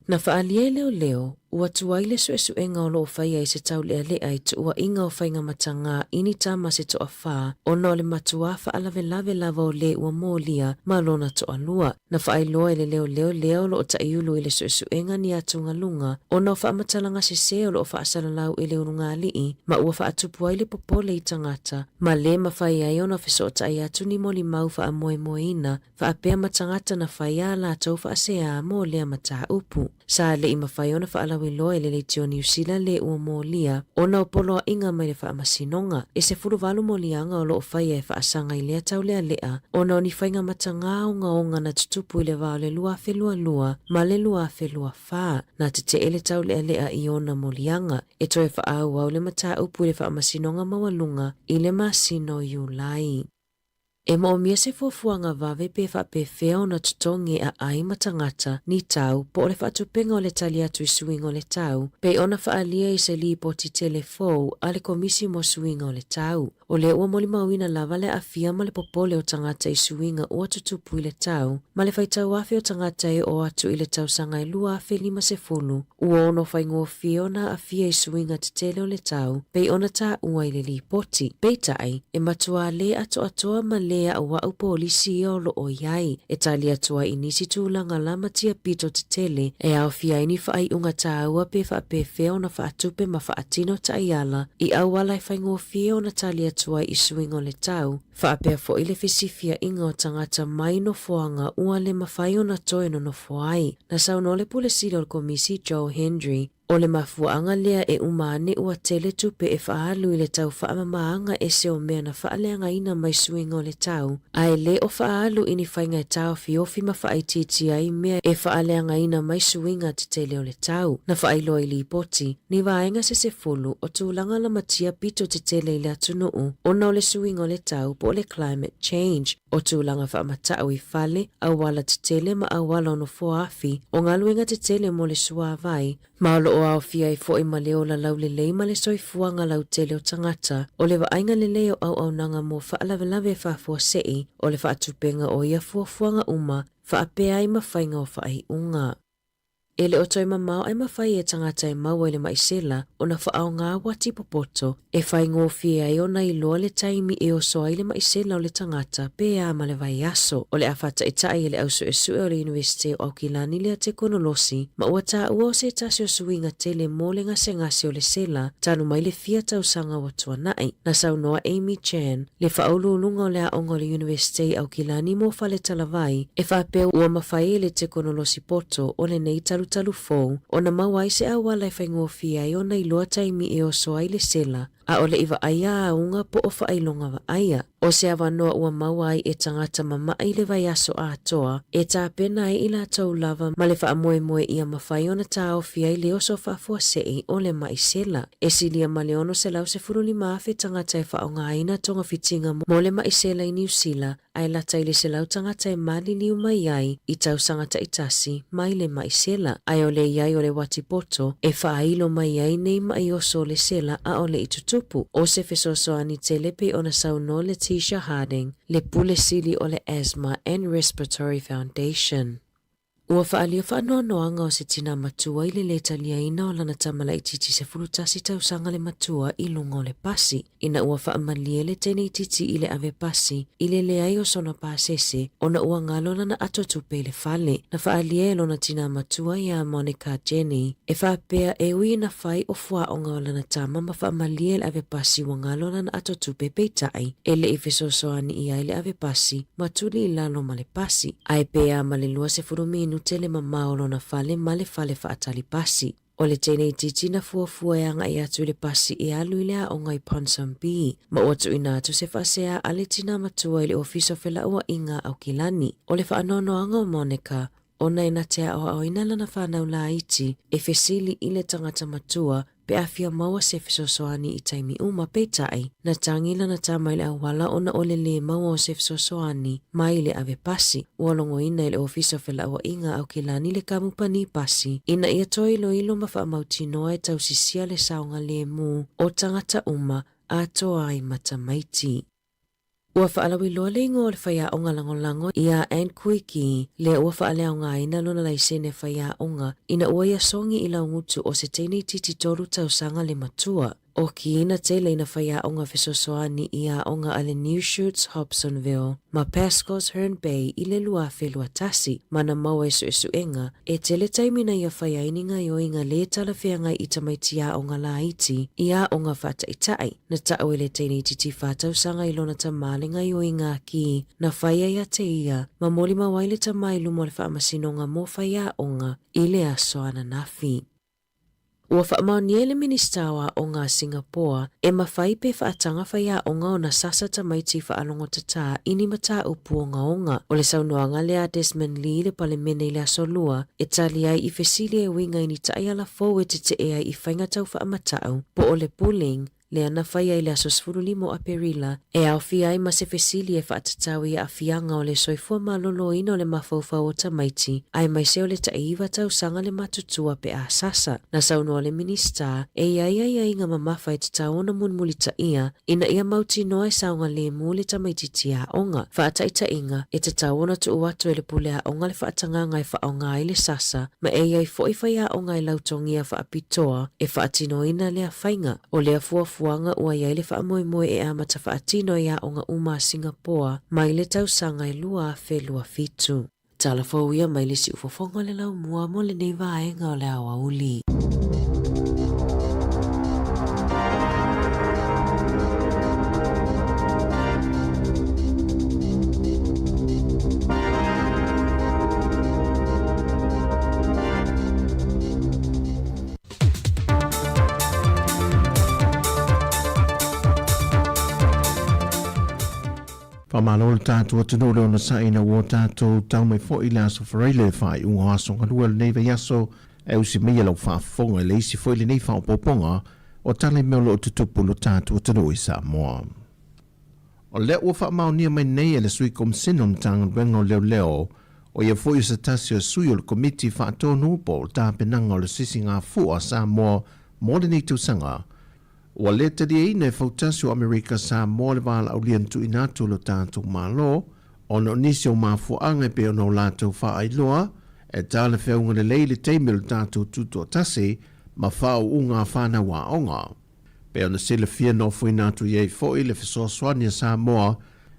Na faaalia e leoleo, ua tuai le suesuega o lo o faia i se taulealea i tuuaiga o faigamatagā i ni tama se toafā ona o le matuā faalavelave lava o lē ua molia ma lona toalua. Na faailoa e le leoleo lea o lo o taʻiulu i le suesuega ni atugaluga ona o faamatalaga sesē o lo o faasalalau i le ulugalii ma ua faatupu ai le popole i tagata ma lē mafai ai ona fesootai atu ni molimau faamoemoeina faapea ma tagata na fai ā latou faaseā mo lea mataupu. Sa le i mafai ona faalauiloa e le Leitio Niu Sila lē ua molia ona o poloaiga mai le Faamasinoga. E 18 moliaga o lo o faia e faasaga i lea taulealea ona o ni faiga matagā ogaoga na tutupu i le va o le 2022 ma le 2024. Na tetee le taulealea i ona moliaga e toe faaauau le mataupu i le Faamasinoga Maualuga i le masina o Iulai. E moomia se fuafuaga vave pe faapefea ona totogi e aai ma tagata, ni tau, po o le faatupenga o le tali atu i suiga o le tau, pei ona faaalia i se lipoti tele fou a le Komisi mo Suiga o le Tau. O lea ua molimauina lava le aafia ma le popole o tagata i suiga ua tutupu i le tau, ma le faitau afe o tagata e oo atu i le tausaga e 2050, Ua ono faigofie ona aafia i suiga tetele o le tau, pei ona taua i le lipoti. Peitai, e matuā lē atoatoa ma lē aʻuaʻu polisi ia o lo o i ai, e tali atu ai i nisi tulaga lamatia pito tetele e aofia ai ni faaiuga tāua pe faapefea ona faatupe ma faatino taiala i auala e faigofie ona tali atu ai i suiga o le tau, faapea foi le fesifiaiga o tagata mai nofoaga ua le mafai ona toe nonofo ai. Na saunoa le Pule Sili o le Komisi, Joe Hendry, O le mafuaaga lea e uma ane ua tele tupe e faaalu i le tau faamamaaga ese o mea na faaleagaina mai suiga o le tau, ae le o faaalu i ni faiga e taofiofi ma faaitiitia ai mea e faaleagaina mai suiga tetele o le tau. Na faailoa i lipoti, ni vaega se sefulu o tulaga lamatia pito tetele i le atunuu ona o le suiga o le tau po o le climate change, o tulaga faamatau i fale, auala tetele ma auala o nofoa afi, o galuega tetele mo le suāvai, ma o lo o aofia ai foi ma le ola laulelei ma le soifuaga lautele o tagata, o le vaaiga lelei o auaunaga mo faalavelave faafuasei, o le faatupega o ia fuafuaga uma faapea ai ma faiga o faaiuga. E le o toe mamao ae mafai e tagata e maua i le maʻi sela ona faaaoga uati popoto e faigofie ai ona iloa le taimi e oso ai le maʻi sela o le tagata pe a ma le vaiaso. O le a faataʻitaʻi e le au suesue o le Iunivesite o Aukilani lea tekonolosi ma ua taua o se tasi o suiga tele mo le gasegase o le sela talu mai le fia tausaga ua tuanaʻi. Na saunoa Amy Chan, le faauluuluga o le aoga o le Iunivesite i Aukilani mo Faletalavai, e faapea ua mafai e le tekonolosi poto o lenei talutalu fou ona maua ai se auala e faigofie ai ona iloa taimi e oso ai le sela, ʻaʻole i vaaia auga po o faailoga vaaia. ʻO se avanoa ua maua ai e tagata mamaʻi i le vaiaso atoa e tapena ai i latou lava ma le faamoemoe ia mafai ona taofi ai le oso faafuasei o le maʻi sela. E silia ma le 615,000 tagata e faaaogaina togafitiga mo le maʻi sela i Niu Sila, ae lata i le 100 tagata e maliliu mai ai i tausaga taitasi mai le maʻi sela. Ae o le i ai o le uati poto e faailo mai ai nei maʻi oso o le sela ʻaʻole i tutupu. ʻO se fesoasoani tele pei ona saunoa Letitia Harding, le Pule Sili o le Asthma and Respiratory Foundation. Ua faaalia faanoanoaga o se tinā matua i le lē taliaina o lana tama laitiiti 11 tausaga le matua i luga o le pasi, ina ua faamalie le teine itiiti i le ave pasi i le leai o sona pasese ona ua galo lana ato tupe i le fale. Na faaalia e lona tinā matua iā Monica Jenny e faapea e ui ina fai o fuaoga o lana tama ma faamalie le ave pasi ua galo lana ato tupe peitai e le i fesoasoani i ai le ave pasi ma tuli i lalo ma le pasi. Ae pe a ma le 20 minute le mamao o lona fale ma le fale faatali pasi. O le teine itiiti na fuafua e agai atu i le pasi e alu i le aoga i Ponsonby, ma ua tuuina atu se faasea a le tinā matua i le Ofisa o Felauaiga a Aukilani. O le faanoanoaga o Monica, ona e na te aoaoina lana fanau laiti e fesili i le tagata matua pe a fia maua se fesoasoani i taimi uma, peitai, na tagi lana tama i le auala ona o le lē maua o se fesoasoani mai le ave pasi. Ua logoina e le Ofisa o Felauaiga Aukilani le kamupani pasi ina ia toe iloilo ma faamautinoa e tausisia le saogalemu o tagata uma atoa ai ma tamaiti. Ua faalauiloa le igoa o le faiaoga lagolago iā Ann Kuiki, lea ua faaleaogaina lona laisene faiaoga ina ua ia sogi i laugutu o se teine itiiti tolu tausaga le matua. ʻO Kiina tele ina faiaoga fesoasoani i aoga a le New Shoots Hobsonville ma Pascoes Herne Bay i le 2021, ma na maua i suesuega e tele taimi na ia fai ai ni gaoioiga lē talafeagai i tamaiti aoga laiti i aoga faataʻitaʻi. Na taʻu e le teine itiiti whā tausaga i lona tamā le gaoioiga aki na whai ai a te ia, ma molimau ai le tamā i luma o le faamasinoga mo faiaoga i le aso ananafi. Ua faamaonia e le Minisita o Aoga a Singapoa e mafai pe faataga faiaoga ona sasa tamaiti faalogotatā i ni mataupu ogaoga. O le saunoaga lea a Desmond Lee i le Palemene i le Aso Lua e tali ai i fesili e uiga i ni taiala fou e teteʻe ai i faiga tau faamatau po o le bullying lea na faia i le aso 15 o Aperila, e aofia ai ma se fesili e faatatau i aafiaga o le soifua maloloina o le mafaufau o tamaiti, aemaise o le taʻiiva tausaga le matutua pe a sasa. Na saunoa le Minisita, e i ai aiaiga mamafa e tatau ona mulimulitaia ina ia mautinoa e saogalemu le tamaitiiti aoga. Faataitaiga, e tatau ona tuu atu e le pule aoga le faatagaga e faaaoga ai le sasa, ma e i ai foi faiaoga e lautogia faapitoa e faatinoina lea faiga. O lea fuafuaga ua i ai le faamoemoe e amata faatino i aoga uma a Singapoa mai le tausaga e 2027. Tala fou ia mai le siufofoga o le laumua mo lenei vaega o le aoauli. Faamalo le tatou atunuu le onosai ina ua tatou tau mai foi i le Aso Faraile le faaiuga o aso galue o lenei vaiaso e usi maia lau faafofoga i le isi foi lenei faaopoopoga o tala i mea o lo o tutupu i lo tatou atunuu i Samoa. O lea ua faamaonia mai nei e le Sui Komisina o Matagaluega o Leoleo, o ia foi o se tasi o sui o le Komiti Faatonu po o Tapenaga o le Sisigafua a Samoa mo lenei tausaga, Ua le taliaina e fautasi o Amerika Samoa le valaaulia na tuuina atu e lo tatou Malo ona o nisi o mafuaaga e pei ona o latou faailoa e talafeauga lelei le taimi o le tatou tutoatasi ma faauuga a fanau aoga. Pei ona silafia na ofoina atu i ai foi le fesoasoani a Samoa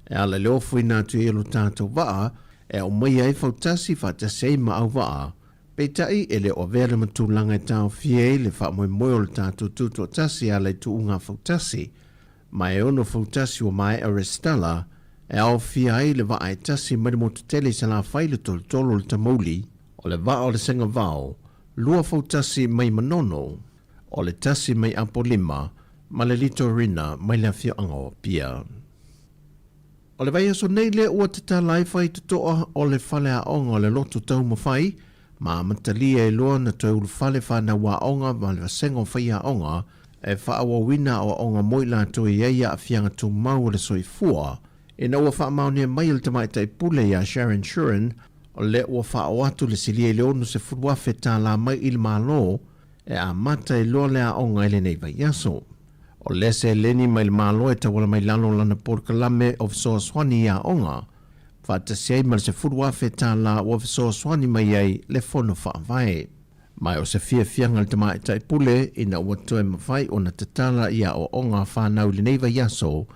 e ala i le ofoina atu i ai o lo tatou vaa e aumaia ai fautasi faatasi ai ma auvaa. Peitai, e le o avea le matulaga e taofia ai le faamoemoe o le tatou tutoatasi e ala i tuuga fautasi, ma e ono fautasi ua maea resitala, e aofia ai le vaa e tasi mai le motu tele i Salafai le tolotolo o le Tamauli, o le vaa o le Segavao, lua fautasi mai Manono, o le tasi mai Apolima, ma le Litorina mai le afioaga o Apia. O le vaiaso nei lea ua tatala ai faitotoa o le faleaoga o le Loto Taumafai ma amatalia ai loa na toe ulufale fanau aoga ma le vasega o faiaoga e faaauauina aoaoga mo i latou e i ai aafiaga tumau o le soifua ina ua faamaonia mai e le Tamaitai Pule ia Sharon Shurin o lea ua faaoo atu le silia i le $60,000 mai i le Malo e amata ai loa le aoga i lenei vaiaso. O lea seleni mai le Malo e tauala mai lalo o lana polokalame o fesoasoani i aoga, faatasi ai ma le $10,000 ua fesoasoani mai ai le Fono Faavae. Ma o se fiafiaga i le Tamaitai Pule ina ua toe mafai ona tatala i aoaoga a fanau i lenei vaiaso,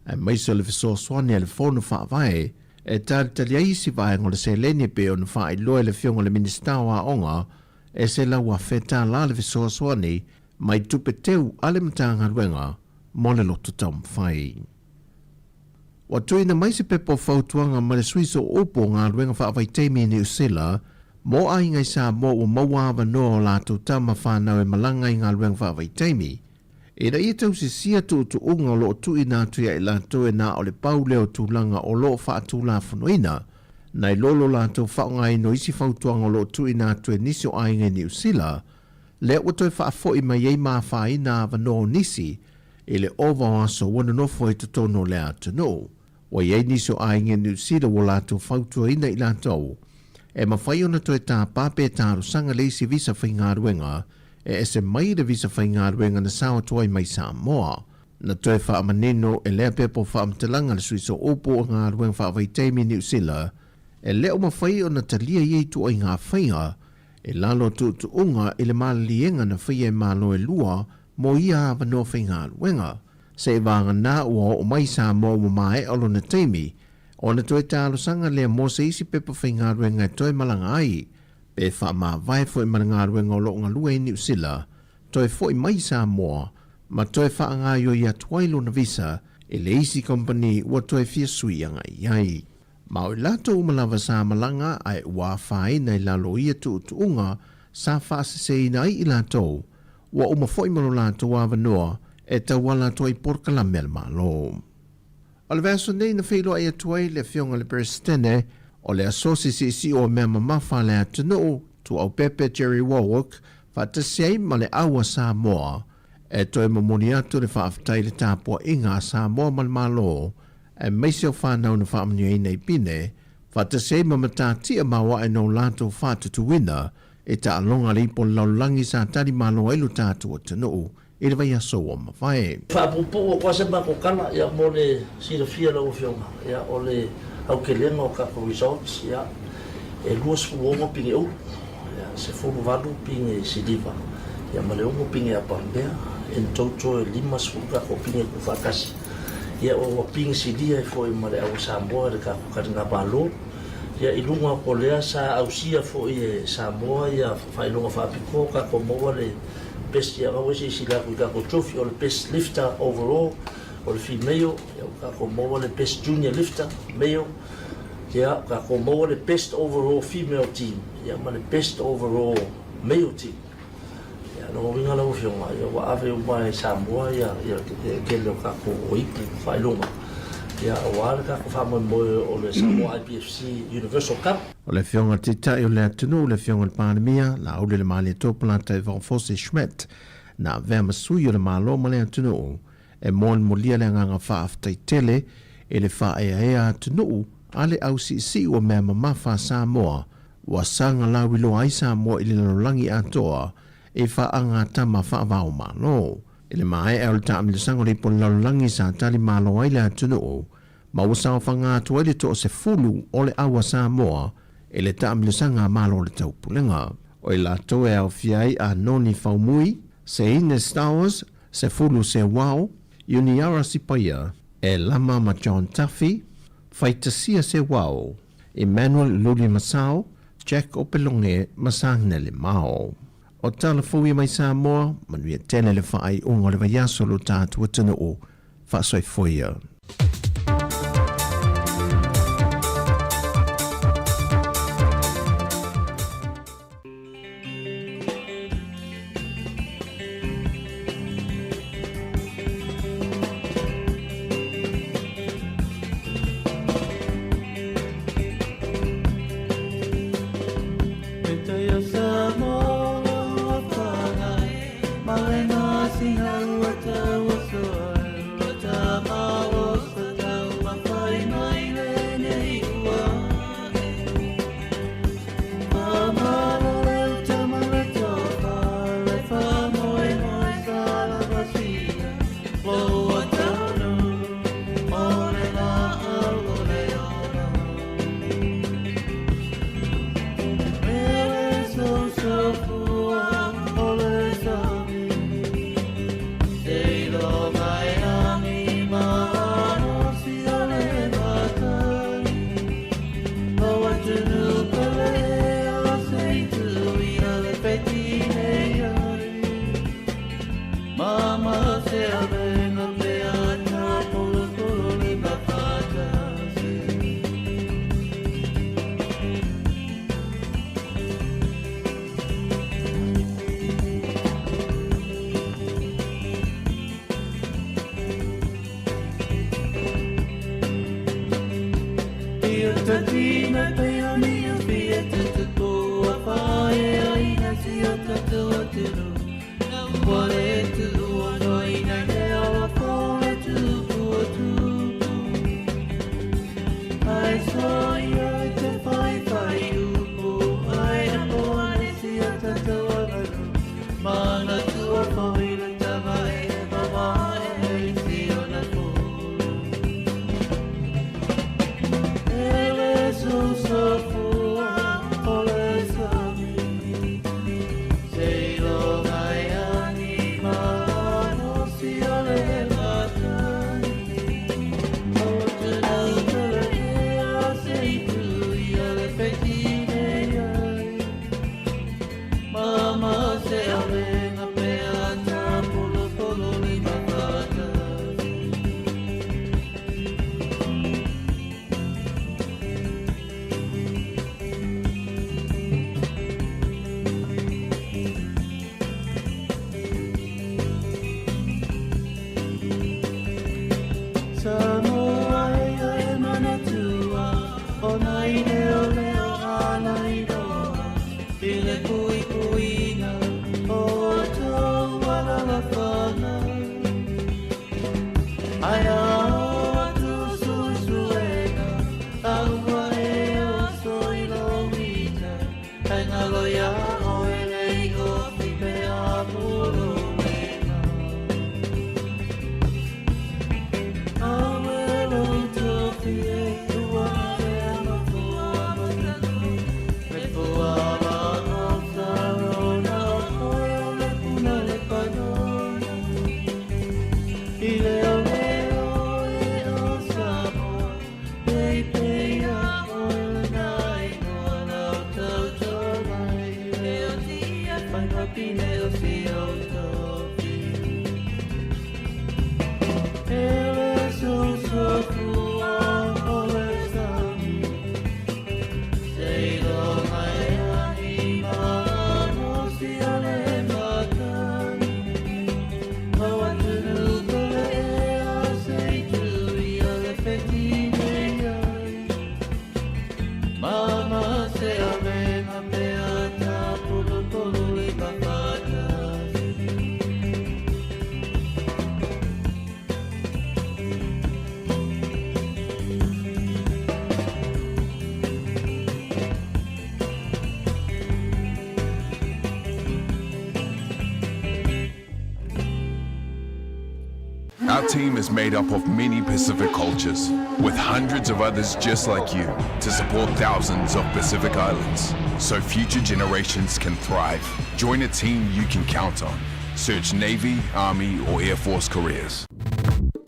aemaise o le fesoasoani a le Fono Faavae e talitali ai isi vaega o le seleni e pei ona faailoa e le Afioga i le Minisita o Aoga e $100,000 le fesoasoani mai tupe teu a le Matagaluega mo le loto taumafai. Ua tuuina mai se pepa o fautuaga mai le Sui Sooupu o Galuega Faavaitaimi i Niu Sila mo aiga i Samoa ua maua avanoa o latou tama fanau e malaga i galuega faavaitaimi, ina ia tausisia tuutuuga o lo o tuuina atu ia i latou e na o le pau lea o tulaga o lo o faatulafonoina, nai lo lo latou faaaogaina o isi fautuaga o lo o tuuina atu e nisi o aiga i Niu Sila lea ua toe faafoi mai ai ma afaina avanoa o nisi i le ova o aso ua nonofo ai totonu o le atunuu. Ua i ai nisi o aiga i Niu Sila ua latou fautuaina i latou e mafai ona toe tāpā pe talosaga le isi visa faigaluega e ese mai le visa faigaluega na sao atu ai mai Samoa. Na toe faamanino e lea pepa o faamatalaga le Sui Sooupu o Galuega Faavaitaimi i Niu Sila e le o mafai ona talia ia ituaiga faiga I lalo o tuutuuga i le maliliega na faia e Malo e lua mo ia avanoa faigaluega, seivaganā ua oo mai Samoa ua maea o lona taimi, ona toe talosaga lea mo se isi pepa faigaluega e toe malaga ai, pe faamavae foi ma le galuega o lo o galue i Niu Sila, toe foi mai i Samoa ma toe faagaoioi atu ai lona visa i le isi kamupani ua toe fia sui agai i ai. Ma o i latou uma lava sa malaga ae ua afaina i lalo o ia tuutuuga sa faaseseina ai i latou, ua uma foi ma lo latou avanoa e tauala atu ai i polokalame a le Malo. O le vaiaso nei na feiloai atu ai le Afioga i le Peresetene o le Asosi Siisii o Mea Mamafa a le Atunuu, Tuaupepe Jerry Warwick, faatasi ai ma le Au a Samoa, e toe momoli atu le faafetai i le tapuaiga a Samoa ma le Malo aemaise o fanau na faamanuiaina i Pine, faatasi ai ma matatia maoae no latou faatutuina i taaloga a le ipo o le lalolagi sa tali malo ai lo tatou atunuu i le vaiaso ua mavae. Faapuupuu atu lava se matou tala ia mo le silafia e lau Afioga, ia o le aukelega o tatou results ia e 26 pine ulu, ia 18 pine siliva, ia ma le 6 pine apamea, in total e 50 tatou pine tuufaatasi. Ia ua pine silia ai foi ma le au Samoa i le tatou taligamalo. Ia i luga atu o lea sa ausia foi e Samoa ia faailoga faapitoa o tatou maua le best ia ua silasila atu i tatou trophy o le best lifter overall o le female, ia ua tatou maua le best junior lifter male, ia ua tatou maua le best overall female team ia ma le best overall male team. Ia, lona uiga lau Afioga, ia ua ave uma e Samoa ia le tele o tatou ipu faailoga. Ia, aua le tatou faamoemoe o le Samoa IPFC Universal Cup. O le Afioga i le Taitai o le atunuu, le Afioga i le Palemia, Laauli le Malietoa Polataivao Fosi Schmidt, na avea ma sui o le Malo ma le atunuu, e molimoli le agaga faafetai tele i le faaeaea atunuu a le au siisii o mea mamafa a Samoa ua saga lauiloa ai Samoa i le lalolagi atoa i faagatama faava-o-Malo. I le maea o le taamilosaga o le Ipu o le Lalolagi sa tali malo ai le atunuu ma ua saofaga atu ai le toasefulu o le au a Samoa i le taamilosaga a Malo o le Taupulega. O i latou e aofia ai a Noni Faumui, Seine Stowers, Sefulu Sewao, Iuniara Sipaia, e Lama ma John Duffy, Faitasia Sewao, Emmanuel Luli Masao, Jack Opeloge ma Sagnele Mao. O tala fou ia mai Samoa, manuia tele le faaiuga o le vaiaso o lo tatou atunuu. Faasoifua ia. Our team is made up of many Pacific cultures, with hundreds of others just like you, to support thousands of Pacific Islands, so future generations can thrive. Join a team you can count on. Search Navy, Army, or Air Force careers.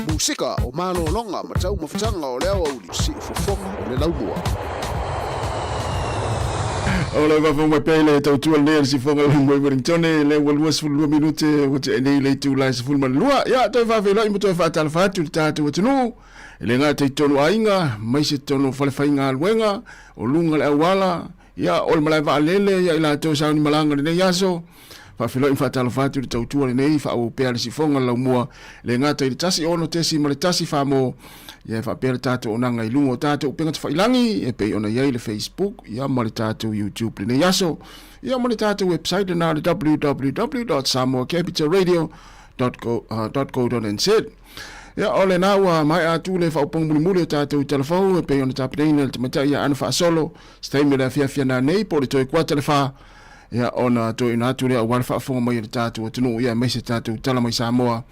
Musika o malologa ma taumafataga o le aoauli siufofoga o le laumua. O le vafa mai pea i le tautua lenei a le sifoga o le Moe Wellingtone, lea ua 22 minute ua tea nei le itula e 12. Ia, toe faafeiloai ma toe faatalofa atu i le tatou atunuu, e le gata i totonu o aiga, aemaise totonu o falefaigaluega, o luga o le auala, ia, o le malae vaalele, ia i latou e sauni malaga i lenei aso. Faafeiloai ma faatalofa atu i le tautua lenei, faaauau pea le sifoga o le laumua, e le gata i le 16.1 Samoa, ia e faapea le tatou onaga i luga o tatou upega tafailagi e pei ona i ai le Facebook ia ma le tatou YouTube lenei aso, ia ma le tatou website lena o le www.samoacapitalradio.co.nz. Ia, o lena ua maea atu le faaopoga mulimuli o tatou talafou e pei ona tapenaina e le tamaitai ia Ana Faasolo, se taimi o le afiafi ana nei po o le toe kuata le fa, ia ona toeina atu lea aua le faafofoga mai a le tatou atunuu, ia aemaise tatou tala mai Samoa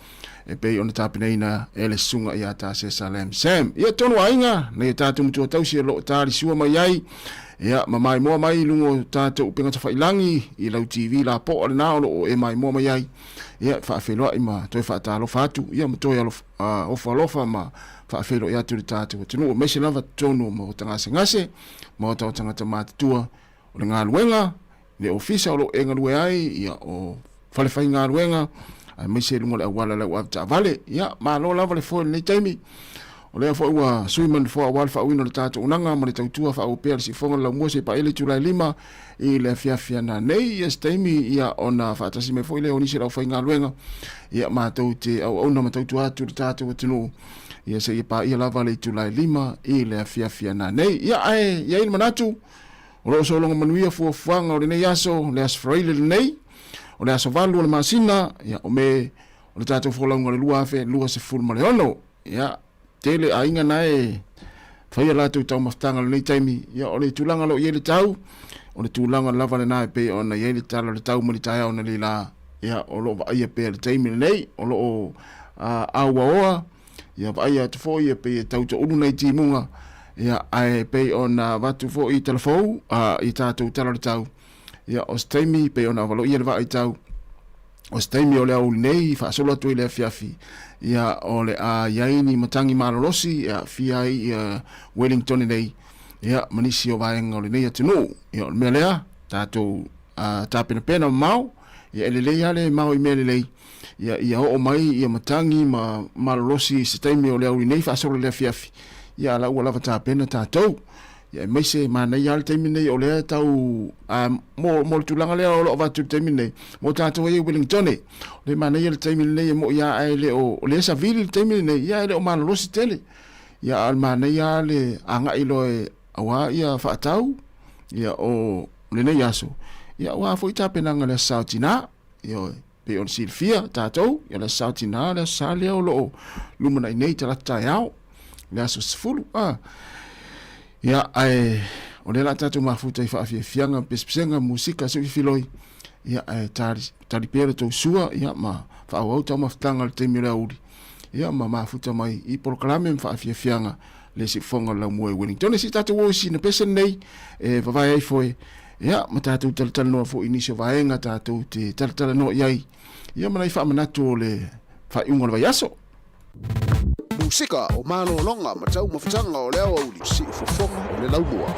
e pei ona tapenaina e le susuga ia Tasesa Lam Sam. Ia tonu aiga, nei o tatou matua tausi o lo o talisua mai ai, ia ma maimoa mai i luga o tatou upega tafailangi i lau TV lapoa lena o lo o e maimoa mai ai, ia faafeiloai ma toe faatalofa atu, ia ma toe alofa, ofo alofa ma faafeiloai atu i le tatou atunuu, aemaise lava totonu o maota gasegase, maota o tagata matutua, o le galuega, le ofisa o lo o e galue ai, ia, o fale faigaluega, aemaise i luga o le auala lau avetaavale. Ia, malo lava le foe i lenei taimi. O lea foi ua sui mai le nofoa aua le faauiina o le tatou unaga ma le tautua faaauau pea le siufofoga o le laumua seia paia le itula e 5 i le afiafi ana nei. Ia se taimi, ia, ona faatasi mai foi lea o nisi o le aufaigaluega, ia, matou te auauna ma tautua atu i le tatou atunuu, ia, seia paia lava le itula e 5 i le afiafi ana nei. Ia, ae i ai le manatu, O lo o sologa manuia fuafuaga o lenei aso, le Aso Faraile lenei, o le aso 8 o le masina, ia, o Me, o le tatou folauga o le 2026. Ia, tele aiga na e faia latou taumafataga i lenei taimi. Ia, o le tulaga o lo o i ai le tau, o le tulaga lava lena e pei ona i ai le tala o le tau mai le taeao nei la, ia, o lo o vaaia pea i le taimi lenei, o lo o auaoa, Ia vaaia atu foi e pei e tau toulu nai timuga, ia, ae pei ona avatu foi i talafou, a, i tatou tala o le tau, ia, o se taimi pei ona avaloia le vaa i tau, o se taimi o le aoauli nei faasolo atu ai le afiafi, ia, o le a i ai ni matagi malolosi e aafia ai ia Wellington nei, ia, ma nisi o vaega o lenei atunuu. Ia, o le mea lea, tatou a, tapenapena mamao, ia, e lelei lava le mao i mea lelei, ia, ia oo mai ia matagi ma malolosi i se taimi o le aoauli nei faasolo i le afiafi, ia, a la ua lava tapena tatou. Ia, aemaise manaia lava le taimi nei o lea e tau, a, mo, mo le tulaga lea o lo o avatu i le taimi nei, mo tatou ai e Wellingtone. O lea e manaia le taimi lenei e moi lava ae le o, o lea e savili le taimi lenei, ia e le o malolosi tele. Ia, a o le manaia lava le agai loa e, aua ia faatau, ia, o lenei aso, ia, aua foi tapenaga o le Aso Sa o Tina. Ioe, pei ona silafia tatou, ia le Aso Sa o Tina, le Aso Sa lea o lo o lumanai nei Talata taeao, le aso 10. Ah. Ia, ae o lea la tatou mafuta i faafiafiaga, pesepesega, musika, seuifiloi, ia, ae tali, tali pea le tou sua, ia, ma faaauau taumafataga i le taimi o le aoauli, ia, ma mafuta mai i polokalame ma faafiafiaga le siufofoga o le laumua i Wellington. Se i tatou o i sina pese lenei e vavae ai foe, ia, ma tatou talatalanoa foi i nisi o vaega tatou te talatalanoa i ai, ia, ma nai faamanatu o le faaiuga o le vaiaso. Musika o malologa ma taumafataga o le aoauli, siufofoga o le laumua.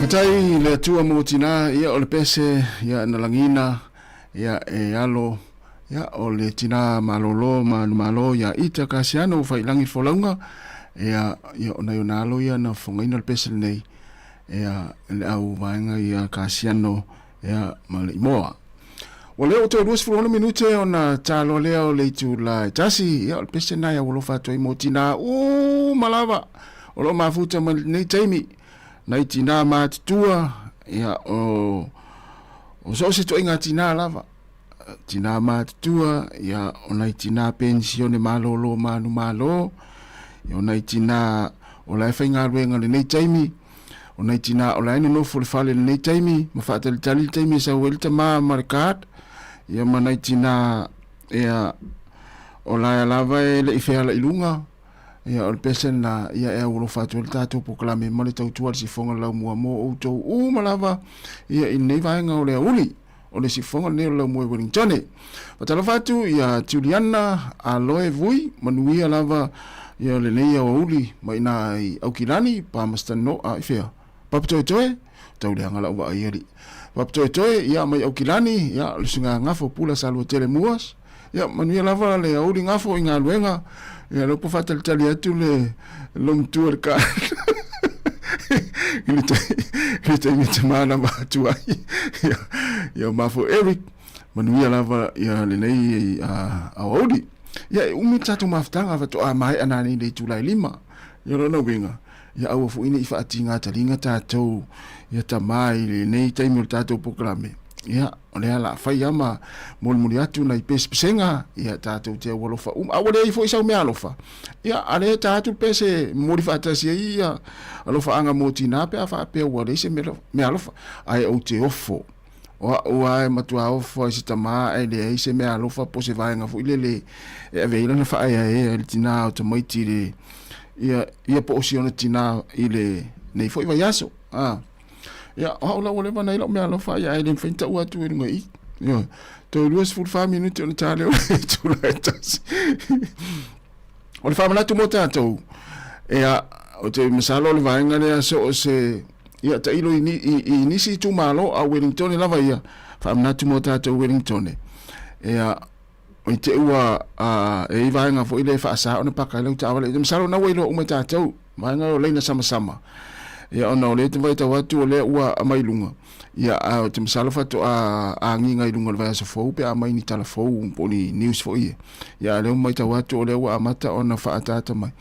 Faafetai i le Atua mo tinā, ia o le pese, ia na lagina, ia e alo, ia o le tinā malōlō ma numalo ia Ita Kasiano ua faiilagi le folauga, ia, ia o nai ona alo ia na fofogaina le pese lenei, ia le au vaega ia Kasiano, ia ma le imoa. Ua lea ua toe 26 minute ona taloa lea o le itula e tasi, ia o le pese lena e aualofa atu ai mo tinā uma lava o lo o mafuta mai lenei taimi, nai tinā matutua, ia o, o so o se toaiga tinā lava, tinā matutua, ia o nai tinā penisione malōlō manumalo, ia o nai tinā o la e faigaluega lenei taimi, O nai tinā o la e nonofo i le fale i lenei taimi, ma faatalitali le taimi e sau ai le tamā ma le card, ia ma nai tinā ia o la e lava e le i feala i luga, ia o le pese lena, ia e aualofa atu ai le tatou polokalame ma le tautua i le sifoga o le laumua mo outou uma lava ia i lenei vaega o le aoauli o le sifoga lenei o le laumua i Wellingtone. Faatalofa atu ia Juliana Aloe Vui, manuia lava ia lenei aoauli mai ina i Aukilani, Palmerston no, a i fea? Papatoetoe, tau leaga lau vaai alii. Papatoetoe, ia mai Aukilani, ia le susuga Gafo Pula Saluatele Muas, ia manuia lava le aoauli Gafo i galuega, ia lea ua faatalitali atu le lomatua i le ka i le taimi e te manava atu ai. Ia, ia mafo Eric, manuia lava ia lenei aoauli. Ia e umi le tatou mafutaga faatoa maea nanei i le itula e 5. Ia o lona uiga, ia aua foi ne i faatiga taliga tatou ia tamā i lenei taimi o le tatou polokalame. Ia, o lea o le a fai lava ma molimoli atu nai pesepesega, ia tatou te aualofa uma. A ua leai foi sau meaalofa, ia a lea e ta atu le pese e momoli faatasi ai ia alofaaga mo tinā pe a faapea ua leai se meaalofa. Ae ou te ofo. O au lava e matua ofo ai se tamā ae leai se meaalofa po o se vaega foi lele e ave ai lana faaeaea i le tinā o tamaiti i le, ia, ia po o si ona tinā i lenei foi vaiaso. A, ia, o au la ua leva ona i ai lau meaalofa, ia ae le mafai ona taua atu i luga i i. Ioe. Toe 24 minute ona ta lea o le itula e tasi. O le faamanatu mo tatou, ia, ou te masalo o le vaega lea so o se, ia, tailo i, i, i nisi itumalo, a o Wellingtone lava ia, faamanatu mo tatou Wellingtone. Ia, i te ua a, e i vaega foi lea e faasa ona paka ai lau taavale. Masalo na ua iloa uma e tatou, vaega o laina samasama. Ia ona o lea te vaitau atu o lea ua aumai i luga. Ia a ou te masalo faatoa agiga i luga o le vaiaso fou pe a aumai ni tala fou po o ni news foi ia. Ia a o lea ua matau atu o lea ua amata ona faaataata mai.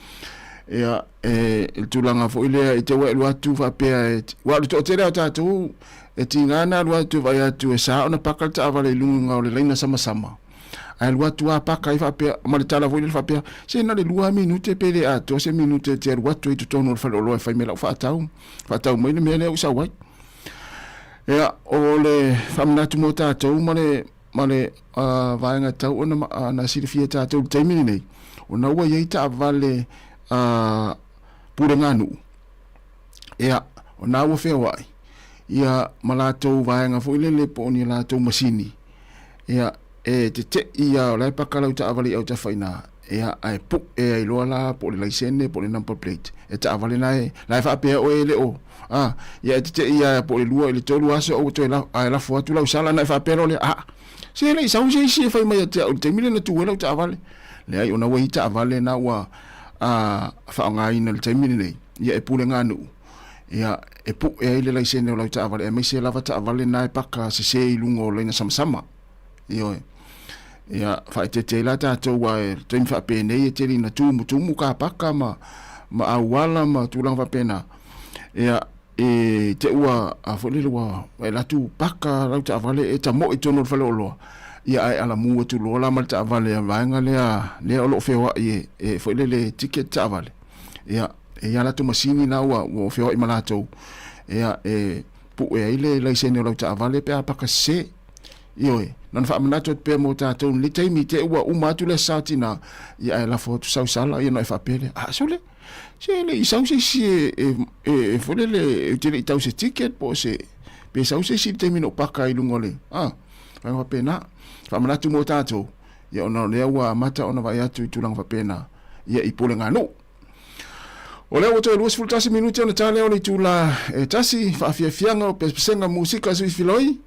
Ia e le tulaga foi lea i te ua e alu atu faapea e, aua o le toatele lava o tatou e tiga ona alu atu e vaai atu e sa ona paka le taavale i luga o le laina samasama. Ae alu atu lava paka ai faapea, ma le tala foi lele faapea, se na o le 2 minute pe le atoa se minute e te alu atu ai i totonu o le faleoloa e fai mai lau faatau, faatau mai le mea lea ua sau ai. Ia, o le faamanatu mo tatou ma le, ma le uh, vaega tau ona, ona silafia e tatou i le taimi lenei, ona ua i ai taavale uh, puleganuu. Ia, ona ua feoai, ia ma latou vaega foi lele po o ni latou masini, ia, e tete'i lava o la e paka lau taavale i autafa i ina, ia, ae pu'e ai loa la po o le laisene po o le number plate e taavale la e, la e faapea oe e le o, a, ia e tete'i lava po o le lua i le tolu aso ae ua toe ae lafo atu lau sala ona e faapea loa lea, a, se le i sau se isi e fai mai ia te au i le taimi lea na tu ai lau taavale. Leai, ona ua i ai taavale na ua a, faaaogaina i le taimi lenei, ia e puleganuu, ia, e pu'e ai le laisene o lau taavale, aemaise lava taavale na e paka sese i luga o laina samasama. Ioe. Ia, faaeteete ai la tatou, aua o le taimi faapenei e tele ina tumutumu kapaka ma, ma auala ma tulaga faapena. Ia, i te ua, a foi lele ua e alu atu paka lau taavale e tamoe i totonu o le faleoloa, ia ae alamu atu loa la ma le taavale a le vaega lea, lea o lo o feoai e, e foi lele e ticket taavale. Ia, e i ai a latou masini na ua, ua feoai ma latou, ia, e pue ai le laisene o lau taavale pe a paka sese. Ioe, na ona faamanatu atu pea mo tatou i lenei taimi, te i ua uma atu le Aso Sa o Tina, ia ae lafo atu sau sala, ia ona e faapea lea, a, sole, se le i sau se isi e, e, e, e foi lele, ou te le i tau se ticket po o se, pe sau se isi i le taimi na ou paka ai i luga o le, a, vaega faapena. Faamanatu mo tatou, ia ona o lea ua amata ona vaai atu i tulaga faapena, ia i puleganuu. O lea ua toe 21 minute ona ta lea o le itula e tasi, faafiafiaga o pesepesega musika sui filoi.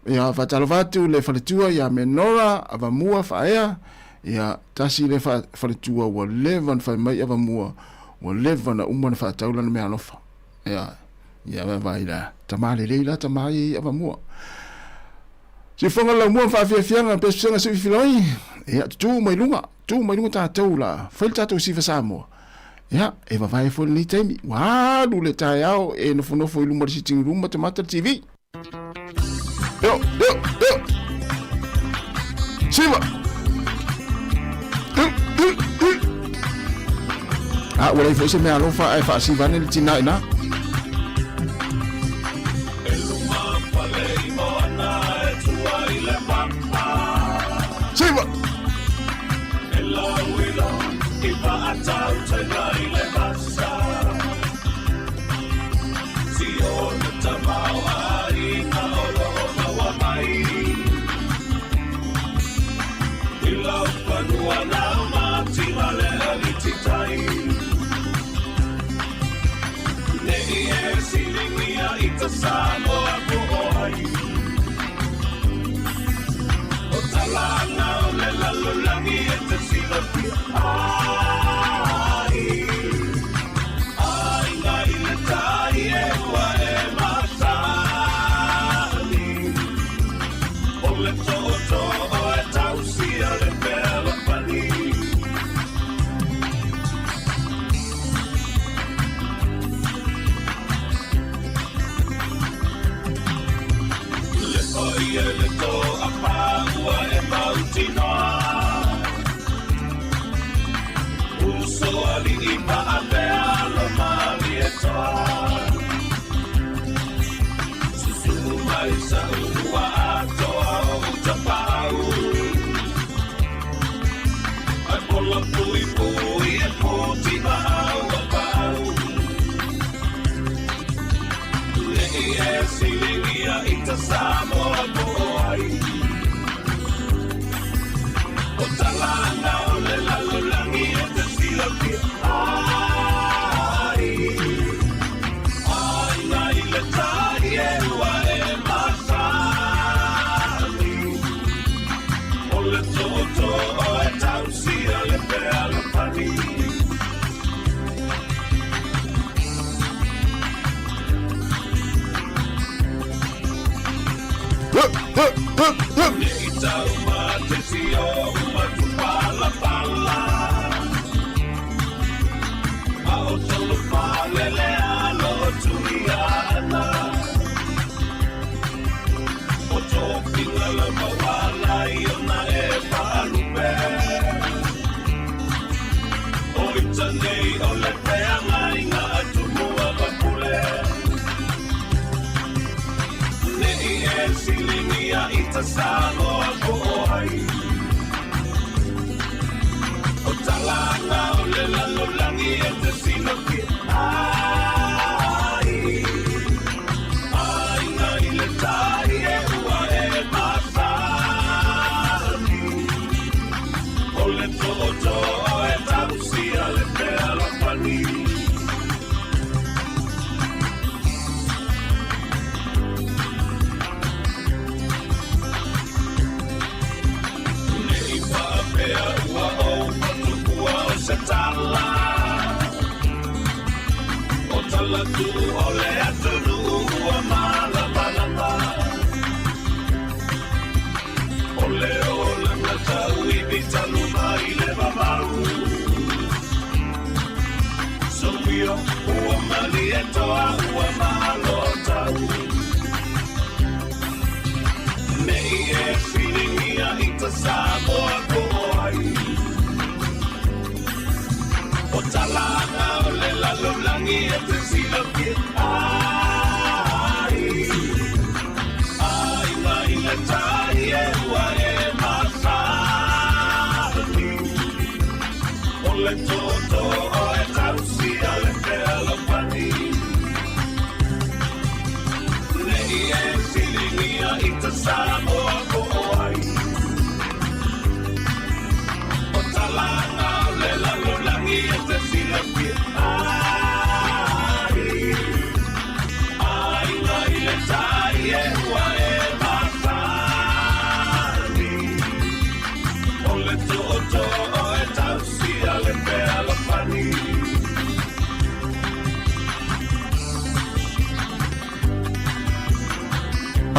Ia, faatalofa atu le faletua ia Menora Avamua Faaea. Ia, tasi le faletua ua leva ona fai mai Avamua, ua leva ona uma ona faatau lana meaalofa. Ia, ia vaavaai la, tama lelei la tama ia i Avamua. Siufofoga le laumua ma faafiafiaga pesepesega sui filoi. Ia, tutu mai luga, tu mai luga tatou la, fai le tatou siva Samoa. Ia, e vavae foi lenei taimi. Ua alu le taeao e nofonofo i luma o le sitting room matamata le TV. Yo, yo, yo. Siva. Ah, ua leai foi se mea alofa ae faasiva ane le tina ina. Siva.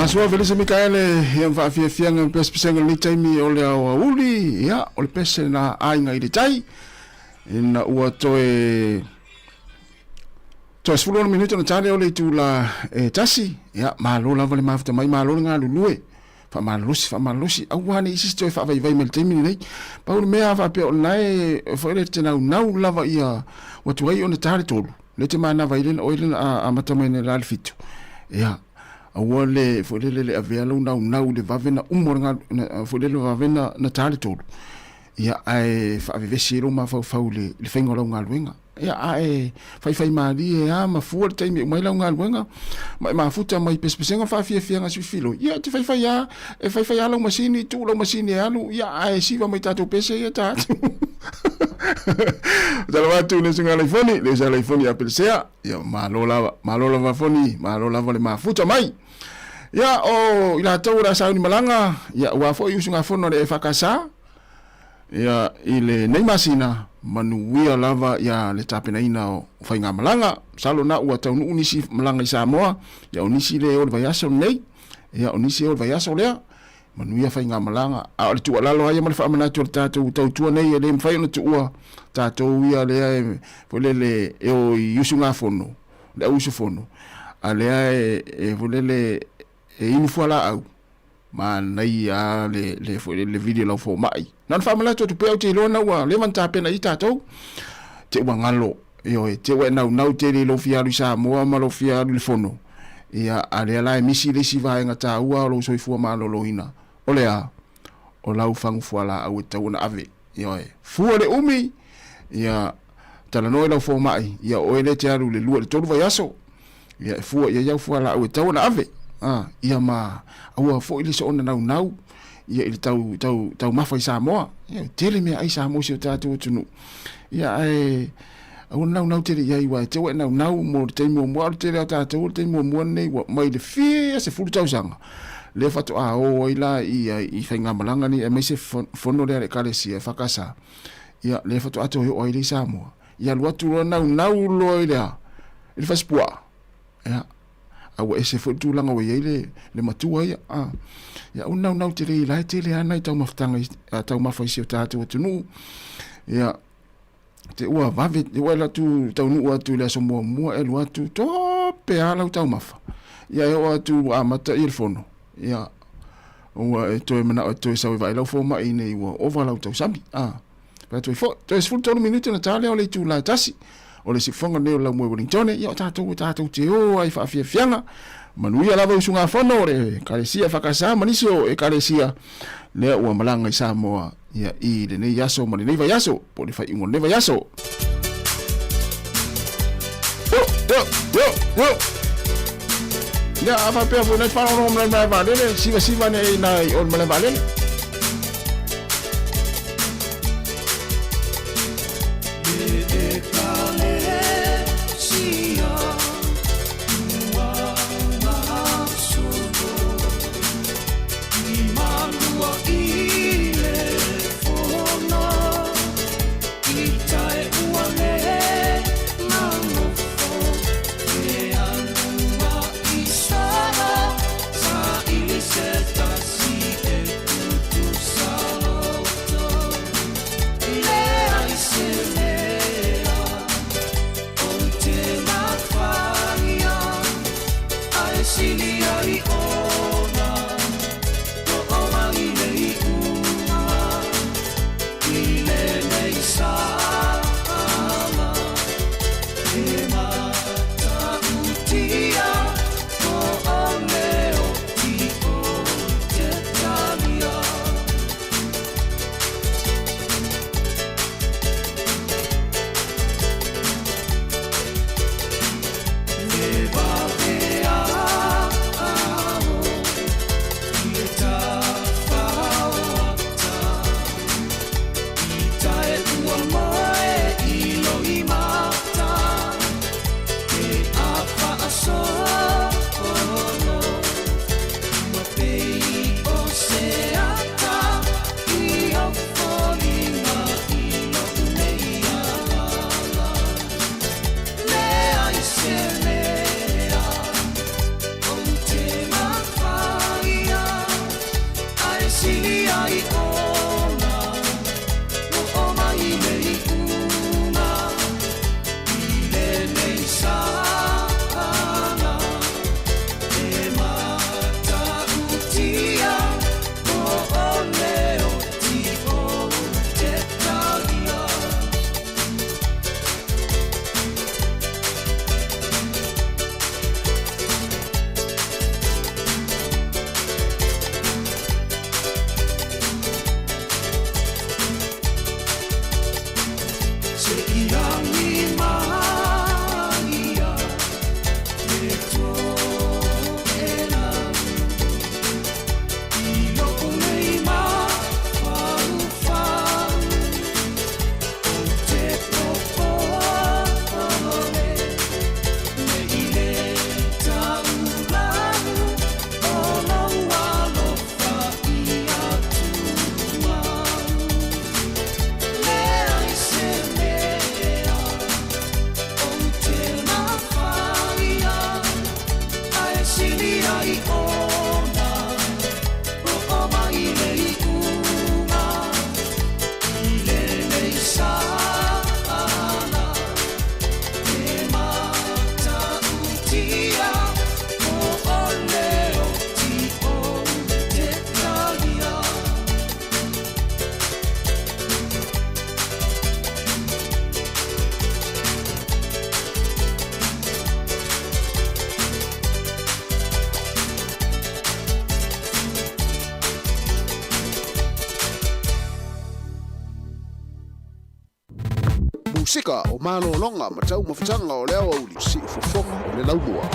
Asoa Felisa Mikaele, ia ma faafiafiaga ma pesepesega i lenei taimi o le aoauli, ia, o le pese na aiga i le tai, ina ua toe toe 16 minute ona tale o le itula e tasi, ia, malo lava le mafuta mai, malo le galulue, faamalolosi, faamalolosi, aua ne i se isi toe faavaivai mai i le taimi lenei. Pau le mea a faapea o lena e foi le te naunau lava ia ua tuai ona ta le tolu, lea te manava ai le oe le amata mai nei la le fitu. Ia, aua le foi lele le avea lou naunau i le vave na uma o le galu, foi lele vave na ta le tolu. Ia, ae faavevesi ai lou mafaufau i le faiga o lau galuega. Ia, a e faifaimalie lava ma fua le taimi e uma ai lau galuega, ma e mafuta mai pesepesega ma faafiafiaga sifiloi, ia, e te faifai lava, e faifai lava lau masini, tuu lau masini e alu, ia, ae siva mai tatou pese ia ta atu. Talofa atu i le usuga Laifoni, le usuga Laifoni ia Pelesea, ia, malo lava, malo lava Foni, malo lava le mafuta mai. Ia, o i latou o le a sauni malaga, ia, aua foi usugafono a le EFKS, Ia, i lenei masina, manuia lava ia le tapenaina o faigamalaga. Masalo na ua taunuu nisi malaga i Samoa, ia o nisi le o le vaiaso lenei, ia o nisi e o le vaiaso lea. Manuia faigamalaga. A o le tuualalo lava ia ma le faamanatu a le tatou tautua nei e le mafai ona tuua tatou ia lea e foi lele e o i usugafono, le au usufono, a lea e foi lele e inu fualaau. Manaia lava le foi le vili o lau fomai. Na ona faamanatu atu pea ou te iloa na ua leva ona tapena i ai tatou. Te ua galo, ioe, te ua e naunau tele i lou fia alu i Samoa ma lou fia alu i le fono. Ia, a lea la e misi le isi vaega taua o lou soifua maloloina, o le a? O lau fagu fualaau e tatau ona ave. Ioe, fua le umi, ia, talanoa i lau fomai, ia o oe lea e te alu i le lua i le tolu vaiaso. Ia e fua i ai au fualaau e tatau ona ave, a, ia ma aua foi le soona naunau ia i le tau, tau, taumafa i Samoa. Ia, e tele meaai Samoa i si o tatou atunuu. Ia, ae aua le naunau tele i ai, aua e te ua e naunau mo le taimi muamua, a o le tele o tatou o le taimi muamua lenei ua mai le fia sefulu tausaga, lea faatoa o ai la i, i faigamalaga nei, aemaise fono lea a le Ekalesia e FKS, ia, lea faatoa toe oo ai lea i Samoa. Ia alu atu loa naunau loa i le a? I le fasipuaa. Ia, a ua ese foi le tulaga ua i ai le, le matua ia. A, ia, aua naunau tele i la e tele lava nai taumafataga i, taumafa i si o tatou atunuu. Ia, te ua vave, te ua alu atu, taunuu atu i le aso muamua e alu atu, tope lava lau taumafa. Ia, e oo atu ua amata ia le fono. Ia, ua e toe manao e toe sau e vaai lau fomai nei ua ova lau tausami. A, Fai atu ai foi, toe 13 minute ona ta lea o le itula e tasi, o le siufofoga lenei o le Laumua i Wellingtone, ia o tatou e tatou te o ai i faafiafiaga, manuia lava usugafono o le Ekalesia EFKS ma nisi o Ekalesia lea ua malaga i Samoa ia i lenei aso ma lenei vaiaso, po o le faaiuga o lenei vaiaso. Yo, yo, yo, yo. Ia, a faapea foi nai faalogologo ma le malae vaalele, sivasiva ane ai i ina i o le malae vaalele. Silia i ona Oo mai le iuga I lenei sala E matautia O ole oti ou te talia. Musika o malologa ma taumafataga o le aoauli siufofoga o le laumua.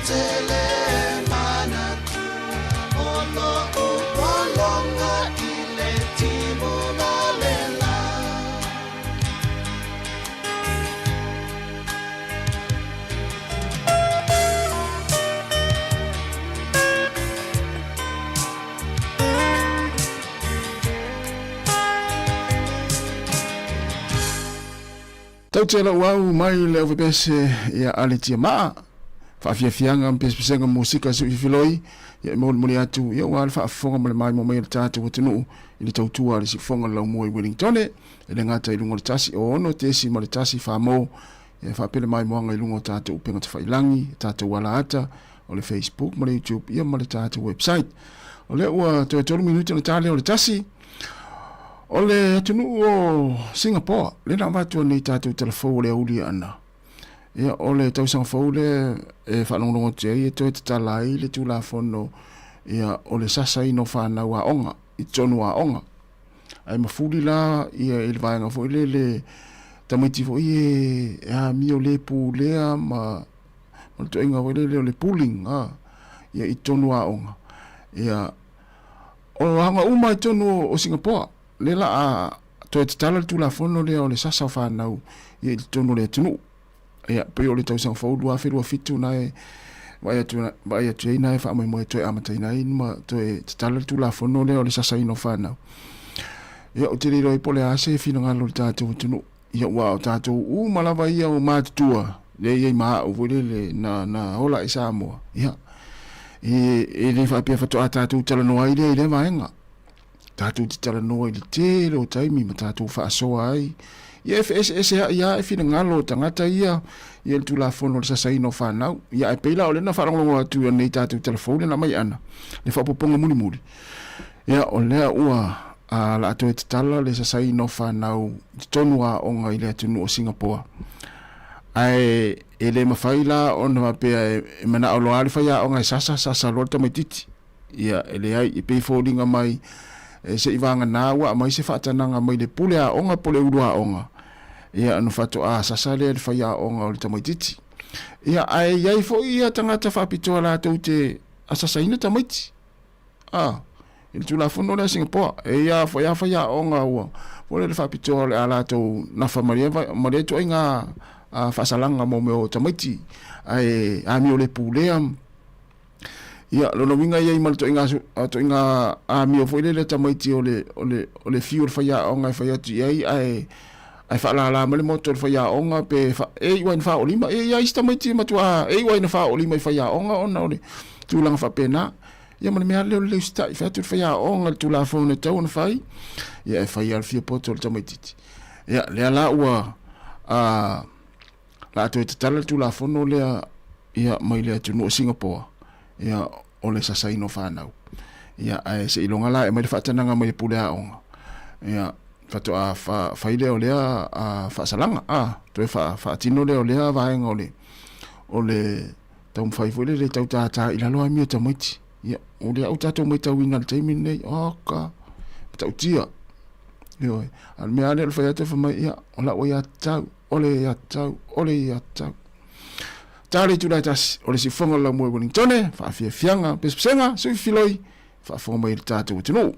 tele manatu o lo'u pologa i le timuga le lā. Tautia lou au mai le auvepese ia a le Tiamaa, faafiafiaga ma pesepesega musika siufifiloi, ia e molimoli atu ia ua le faafofoga ma le maimoa mai a le tatou atunuu i le tautua a le siufofoga o le laumua i Wellingtone, e le gata i luga o le 106.1 famo, ia e faapea le maimoaga i luga o tatou upega tafailagi, tatou alaata, o le Facebook ma le YouTube ia ma le tatou website. O lea ua toe 3 minute ona ta lea o le tasi. O le atunuu o Singapore, lea na avatu nei tatou talafou o le auli ana. Ia, o le tausaga fou lea e faalogologo atu ai e toe tatala ai le Tulafono ia, o le sasaina o fanau aoga i totonu o aoga. Ae mafuli la ia i le vaega foi lele tamaiti foi e amio le pulea ma ma le toaiga foi lele o le pulling a ia i totonu o aoga. Ia, o aoga uma i totonu o Singapoa, lea la a toe tatala le Tulafono lea o le sasa o fanau ia i totonu o le atunuu. Ia, pei o le tausaga fou 2027 na e vaai atu, vaai atu ai na e faamoemoe toe amataina ai ma toe tatala le Tulafono lea o le sasaina o fanau. Ia, ou te le iloa ai po o le a se finagalo o le tatou atunuu. Ia, ua o tatou uma lava ia o matutua, lea e i ai ma au foi lele na, na ola i Samoa. Ia, e, e le faapea faatoa tatou talanoa ai lea i lea vaega. Tatou te talanoa i le tele o taimi ma tatou faasoa ai. Ia, e feeseesea'i lava e finagalo o tagata ia, ia le Tulafono o le sasaina o fanau. Ia, ae pei la o lea na faalogologo atu i nei tatou tala fou lea na aumai ana, le faaopoopoga mulimuli. Ia, o lea ua a la toe tatala le sasaina o fanau i totonu o aoga i le atunuu o Singapoa. Ae e le mafai la ona faapea e manao loa le faiaoga e sasa, sasa loa le tamaitiiti. Ia, e leai, e pei e foliga mai e se i vagana ua aumai se faatanaga mai le pule aoga po o le ulu aoga, ia ona faatoa sasa lea le faiaoga o le tamaitiiti. Ia, ae i ai foi ia tagata faapitoa latou te asasaina tamaiti. A, i le Tulafono lea a Singapoa, e ia foi a faiaoga ua foi le faapitoa o le a latou nafa ma lea, ma lea ituaiga faasalaga mo mea o tamaiti, ae amio le pulea. Ia, lona uiga e i ai ma le ituaiga, ituaiga amio foi lele a tamaiti o le, o le, o le fiu o le faiaoga e fai atu i ai, ae, ae faalala mai le moto o le faiaoga pe fa, e iu ai ina faaolima. E i ai isi tamaiti e matua, e iu ai ina faaolima i faiaoga ona o le tulaga faapena. Ia ma le mea lea o le usitai, fai atu le faiaoga i le Tulafono e tatau ona fai, ia e fai lava le fia poto o le tamaitiiti. Ia, lea la ua a, la a toe tatala le Tulafono lea ia mai le atunuu o Singapoa, ia o le sasaina o fanau. Ia, ae seiloga la e aumai le faatanaga mai le pule aoga, ia faatoa fa, fai lea o lea a, faasalaga, a, toe fa, faatino lea o lea vaega o le, o le taumafai foi lele e tau tātā i lalo amio tamaiti. Ia, o lea au tatou maitauina i le taimi lenei, oka, matautia. Ioe, a o le mea lava lea o le fai atu fai mai, ia, o lau aiatatau, o le aiatatau, o le aiatatau. Ta le itula e tasi, o le siufofoga o le laumua i Wellingtone, faafiafiaga, pesepesega, sui filoi, faafofoga mai i le tatou atunuu.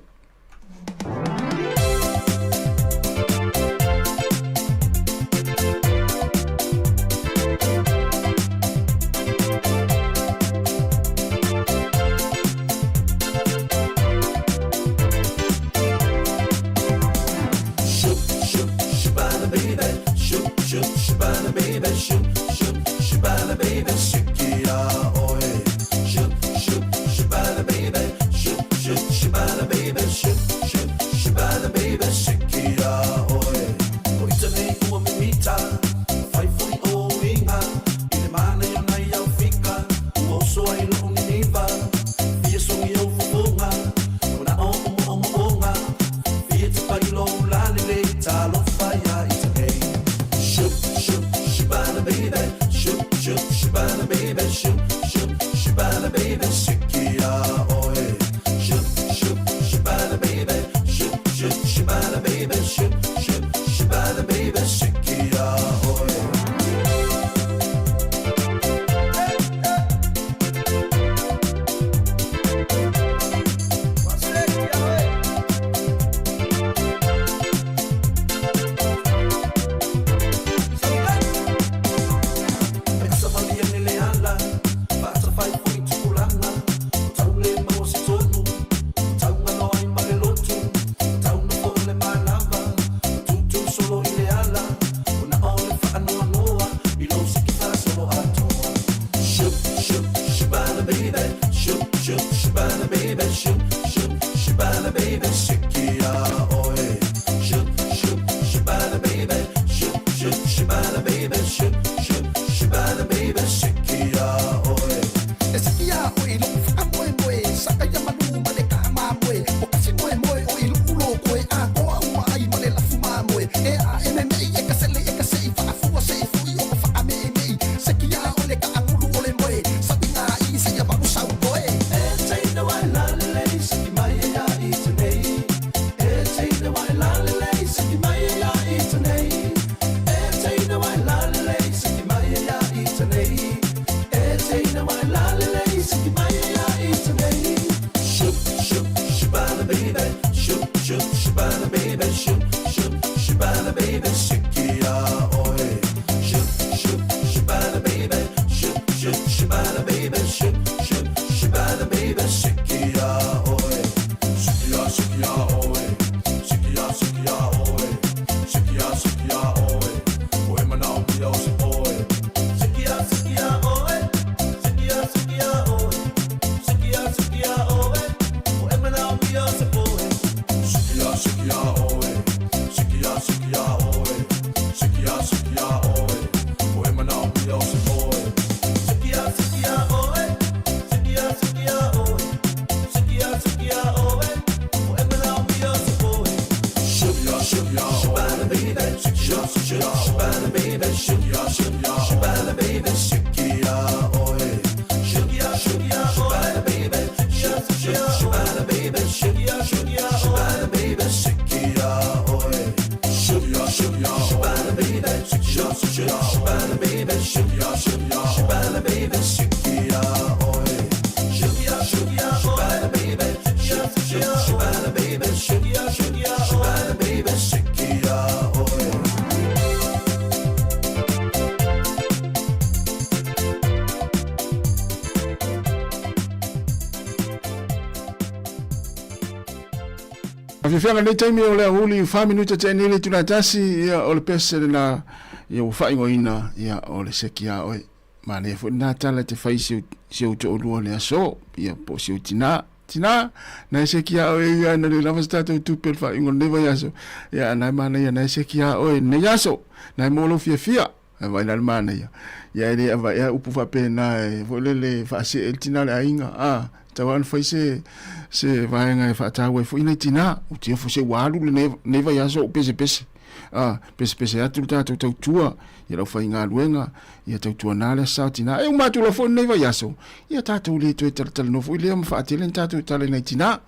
Afiafiaga lenei taimi o le aoauli fa minute tea nei le itula e tasi, ia o le pese lena ia ua faaigoaina ia o le seki a oe. Manaia foi lena tala e te fai si si ou toalua le aso, ia po o si ou tinā. Tinā, na e seki a oe ia na le lava se tatou tupe o le faaiuga o lenei vaiaso. Ia a na e manaia na e seki a oe lenei aso, na e mo lou fiafia. Ae vaai la le manaia. Ia e le avaea upu faapena e foi lele faasee ai le tina o le aiga. A, tatau lava ona fai se se vaega e faataua ai foi nai tina. Ua tiofo se ua alu lenei lenei vaiaso o ou pesepese. A, pesepese atu le tatou tautua i lau faigaluega, ia tautuana le aso sa o tina. E uma atu loa foi lenei vaiaso, ia tatou le toe talatalanoa foi lea ma faatele ni tatou tala i nai tina.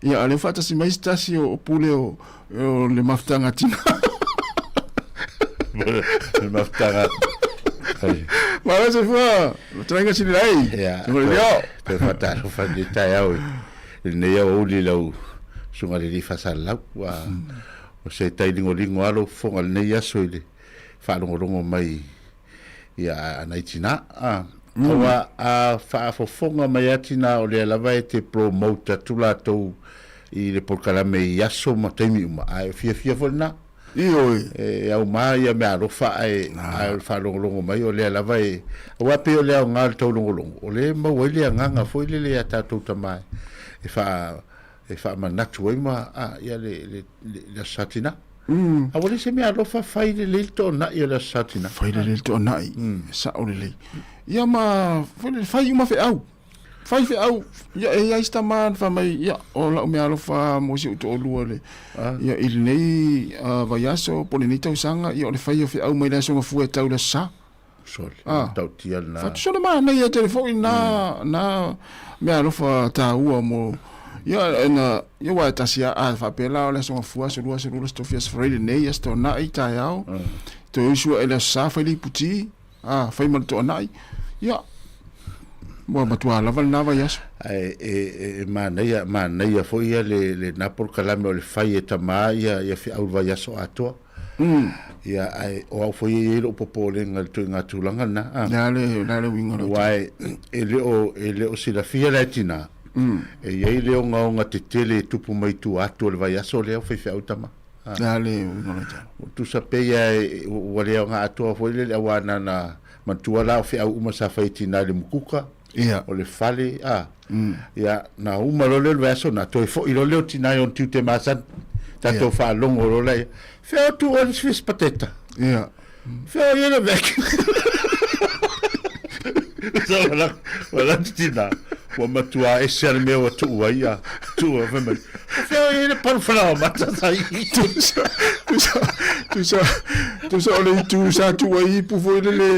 Ia a o lea ua faatasi mai se tasi o pule o o le mafutaga a tina. Le mafutaga. Malo soifua, fetalaiga Sililai. Ia, Soifua le leo. toe faatalofa i lenei taeao i lenei aoauli i lau susuga i le alii faasalalau. Ua o se tai ligoligo lava lou fofoga i lenei aso i le faalogologo mai ia nai tina. Aua a faafofoga mai lava tina o lea lava e te promote atu latou i le polokalame i aso ma taimi uma, ae o fiafia foi lena. Ioe. E auma ia meaalofa ae ae o le faalogologo mai o lea lava e aua pei o le aoga o le taulogologo o lea e maua ai le agaga foi lele ia tatou tama e faa e faamanatu ai ma a ia le le le Aso Sa Tina. A ua leai se meaalofa fai lelei le toonai o le Aso Sa Tina. Fai lelei le toonai, e sao lelei. Ia ma foi lele fai uma feau. Fai feau, ia e i ai si tama na fai mai, ia o lau meaalofa mo si ou toalua le ia i lenei vaiaso po o lenei tausaga, ia o le fai o feau mai le Aso Gafua e tau i le Aso Sa. Sole, ah, tautia lena. Fatu sole manaia tele foi na na meaalofa taua mo ia na ia aua e tasi a a faapea la o le aso gafua aso lua aso lua aso tofi aso Friday nei aso toanai taeao toe usu ae le aso sa fai le iputi a fai ma le toanai ia ua matua lava lena vaiaso. Ae e, e manaia manaia foi ia le lena polokalame o le fai e tama ia ia feau le vaiaso atoa. Ia, ae o au foi e i ai lou popolega i le ituaiga tulaga lena. A. Le a le, le a le uiga o lau Aua e, e le o, e le o silafia la e tinā, e i ai le ogaoga tetele e tupu mai tua atu o le vaiaso lea o faifeau tama. A. Le a le uiga o lau tala? Ua tusa pei lava e, ua le aoga atoa foi lele, aua na ona manatua la o feau uma sa fai e tinā i le mukuka, Ia. o le fale, a. Ia, na uma loa lea o le vaiaso na, toe foi loa lea o tinā i ona tiute masani. Tatou faalogo loa laia, Fea o tuu oe le swiss pateta? Ia. Fea o i ai le vek? Sa manatu tinā, ua matua ese lava le mea ua tuu ai, a tuu ai, fai mai, O fea o i ai le palu falaoa mata sa i? Tusa, tusa, tusa, tusa o le itu sa tuu ai ipu foi lele,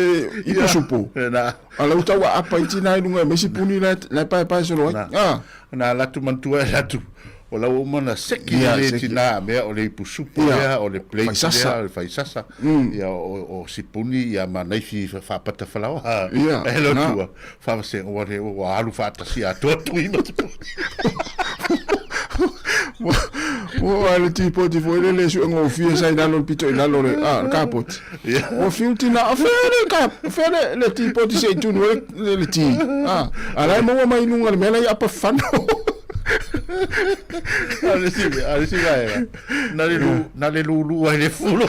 ipu supo. Na. A lau tau aapa i tina i luga e maisi puni la la pae pae solo ai. Na. Ah. Na ala atu manatua e ala atu. O la ua uma ona seki Ia, lelei seki. tina mea o le ipu supo Ia. lea, o le plate Faisasa. lea, o le faisasa. Ia o o sipuni ia ma naifi faapata falaoa. Ia, E lo na. tua. Faavasega ua le ua alu faatasi atoa tui ma sipuni. Ua le tipoti foi lele suegofie sa i lalo le pito i lalo le ah, le kapoti. Ua fiu tina, o fea le ka, fea le, le tipoti se i tunu ai le, le ti. Ah, a la e maua mai i luga le mea la i apa fano. A le isi a le isi vaega, na le lu, na le lulu ai le fulo.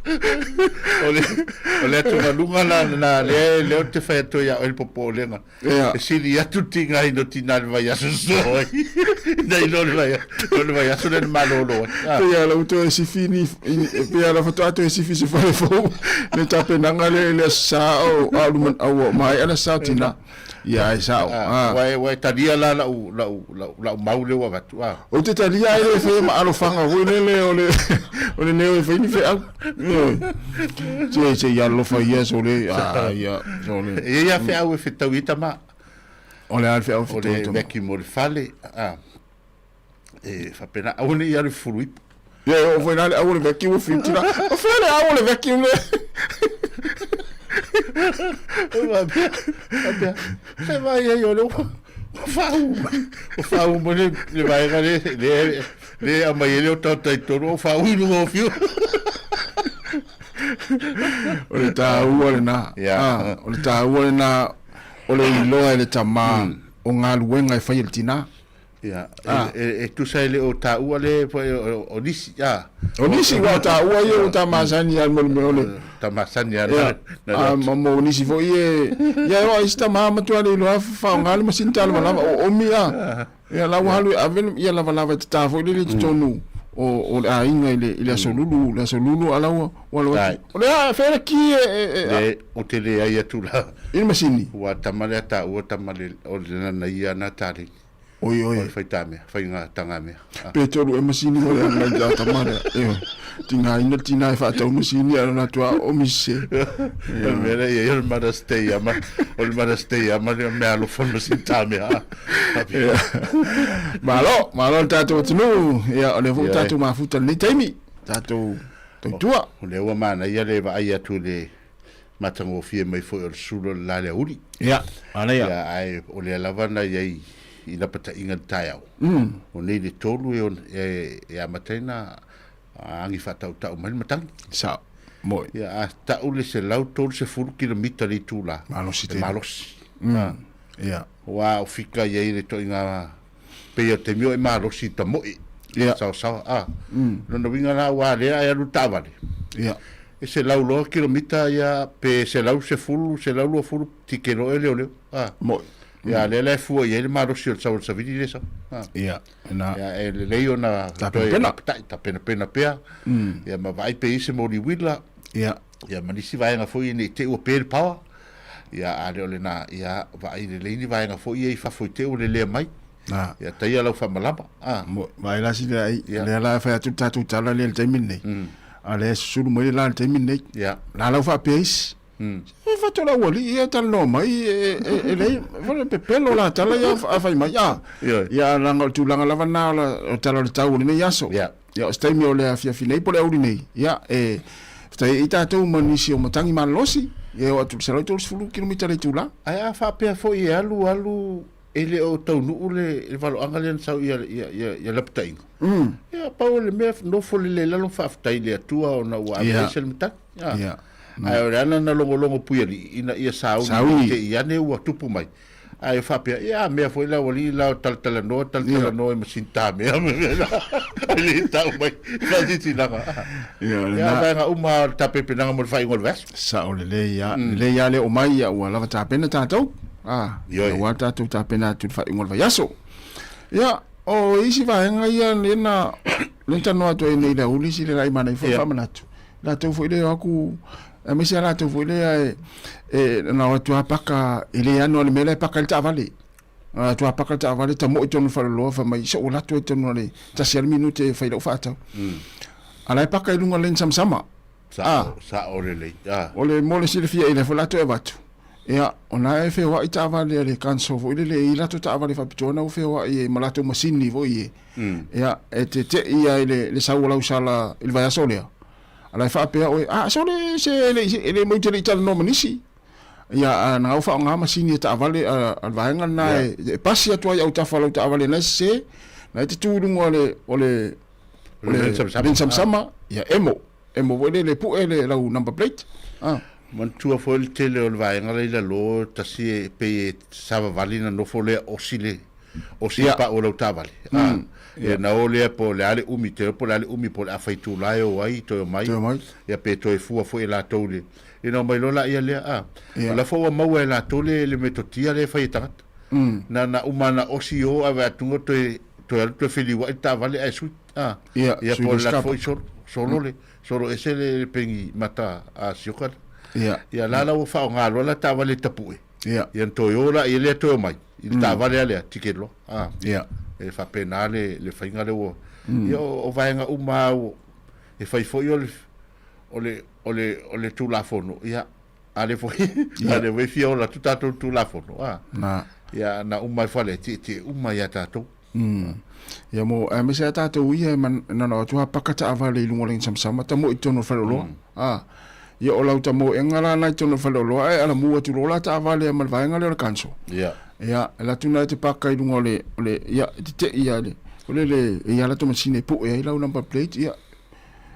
O le, o le atugaluga la na lea, lea ou te fai atu ai ia oe le popolega. Ia. E sili atu le tigaina o tina i le vaiaso sosoo ai. Nei lo le vai, lo le vai aso le malolo. Pe ala u toe sifi ni pe ala faatoa toe sifi se fale fou le tapenaga le le aso sa o alu man au mai ala sa tina. Ia ai sao. Ua ua talia la lau lau lau lau mau le ua avatu. Ou te talia ai le faia ma alofaga foi lele o le o le leo e fai ni feau. Ioe. Se se ia alofa ia sole a ia sole. E ia feau e fetau i tama. O le a le feau e fetau i tama. O le vacuum o le fale. E faapena aua ne i alu i fufulu ipu. Ia e oo foi la le au o le vacuum ua fiu tina. O fea le au o le vacuum le? Faapea, faapea, se vai ai o le ua faauma mai, ua faauma mai le, le vaega le, le, le aumai ai le otaota i totonu, ua faaui i luga o fiu. O le taua lena. Ah, o le taua lena o le iloa e le tama o galuega e fai e le tinā. Ia, e tusa e le o taua le o nisi, a. O nisi, ua o taua ia ua ta masani a mo le mea o le. Ta masani a na. A ma mo nisi foi e, ia e o ai si tama matua le iloa faaaoga le masini ta lavalava o omi a. Ia la ua alu e ave ia lavalava e tata foi lele i totonu o le aiga i le aso lulu, le aso lulu a la ua ua alu atu. O le a, fea le ki e. Le, ou te leai atu la. I le masini. Ua tama lea taua tama le, o le nanaia na taleni. Oi oi. O le whaitāmea, whainga tangamea. Pe tolu e masini mo le ngai tā tama lea. Eo. Tinga ina tina e whaatau masini a rana tua o mise. O le mea lea, ia o le Mother's Day ama, o le Mother's Day ama le mea alofa le masini tāmea. Malo, malo le tātou atunuu. Ia, o lea foi tātou mafuta lenei taimi. Tātou tautua. O lea ua manaia le vaai atu i le matagofie mai foi o le sulu o le la le auli. Ia, manaia. Ia, ae o lea lava na i ai i lapataiga i le taeao. O nei le tolu e, e, e amata ai na agi faatautau mai le matagi. Sao, moi. Ia, a tau le 130 kilomita le itula. Malosi tele. E malosi. Ia. Ua o fika i ai le toiga pei o taimi o e malosi i tamo'i. Ia. Saosaoa, a. Lona uiga la ua lea ae alu taavale. Ia. E selau loa kilomita ia pe 110, 120 tike loa e leoleo. A. Mo'i. Ia lea la e fua i ai le malosi o le sau o le savili lea sau. A. Ia. Na. Ia e lelei ona toe tapetai, tapenapena pea. Ia ma vaai pe i ai se moli uila. Ia. Ia ma nisi vaega foi ne i te i ua pe le power. Ia a le o lena, ia vaai lelei ni vaega foi ia i fafo i te i ua lelea mai. Na. Ia taia lau faamalama. A. Mo, vaai la sila ai, lea la e fai atu le tatou tala lea i le taimi lenei. A lea e susulu mai le la i le taimi lenei. Ia. La lau faapea isi. E fato lau alii ia talanoa mai e, e, e lei, fale pepelo la tala ia a fai mai. A. Ia leaga o le tulaga lava na o la, o tala o le tau o lenei aso. Ia. Ia o se taimi o le afiafi nei po o le auli nei, ia e fatai ai tatou ma nisi o matagi malolosi, ia e oo atu i le 130 kilomita le itula. Ae a faapea foi e alu alu e le o taunuu le valoaga lea na sau ia ia ia lapataiga. Ia pau o le mea nofo lelei lalo faafetai i le Atua ona ua aveese le matagi. Ia. Ae o le ala na logologo puialii ina ia sauni te i ane ua tupu mai. Ae faapea, ia a mea foi le aualii la o talatalanoa, talatalanoa i masini tamea ma mea la, ai le tau mai i faasilasilaga. Ia, o Ia, lena. vaega uma o le tapenapenaga mo le faaiuga o le vaiaso. Sao lelei lava, lelei lava le oo mai, ia ua lava tapena tatou. A, Ioe. ua tatou tapena atu i le faaiuga o le vaiaso. Ia, o isi vaega ia lea na, lea na talanoa atu ai nei i le aoauli, sili la i manaia foi le faamanatu. Latou foi lea e o atu, aemaise lava latou foi lea e, e na o atu lava paka, e le ano lava i le mea la e paka ai le taavale. Na o atu lava paka le taavale, tamoe i totonu o le faleoloa, fai mai, se ua alu atu ai i totonu o le tasi lava le minute e fai lau faatau. A la e paka i luga o le lane samasama. Sao, sao lelei. O le mo le silafia i lea foi latou e avatu, ia, o na e feoai taavale a le council foi lele, e i ai latou taavale faapitoa na ua feoai ai ma latou masini foi e, ia, e tete'i ai le, le sau o lau sala i le vaiaso lea. A la e faapea oe, a, sole se e le, e le moi te le i talanoa ma nisi. Ia, a na au faaaoga masini e taavale a, a le vaega lena e, e pasi atu ai i autafa o lau taavale na e sese, na e te tu i luga o le, o le, o le lane samasama, ia emo. Emo foi lele pue le lau number plate. Ah. Manatua foi le tele o le vaega la i lalo tasi e pei e savavali na nofo lea osi le osi le pau o lau taavale. Ah. Ia na o lea po o le a le umi te po o le a le umi po o le afa itula e o ai toe omai. Toe omai. Ia pe toe fua foi e latou le ina omai loa laia lea ah. O la foi ua maua e latou le le metotia lea e fai e tagata. Na na uma na osi o ae vaai atu toe toe. toe alu toe feliua'i le taavale ae sui a. Ia, Ia sui po o le le alu skapa. foi solo solo le solo ese le le pegi mata a sioka lea. Ia. Ia la la ua faaaoga loa la taavale e tapu'e. Ia. Ia na toe o laia lea toe omai i le taavale a lea ticket loa a. Ia. E faapena le le faiga lea ua ia o vaega uma lava ua e fai foi o le o le o le o le Tulafono ia a lea foi a lea foi e fia ola atu tatou i le Tulafono a. Na. Ia na uma ifo lea e tietie uma ia tatou. Ia mo aemaise a tatou ia e mananao atu ha paka taavale i luga o le samasamata mo i totonu o le faleoloa. A. Ia o lau tamoe'ega la na i totonu o le faleoloa ae alamu atu loa la taavale ma le vaega lea o le council. Ia. Ia, e alu atu na e te paka i luga o le o le ia e tete'i ia le o le le e ia latou masini e pu'e ai lau number plate ia.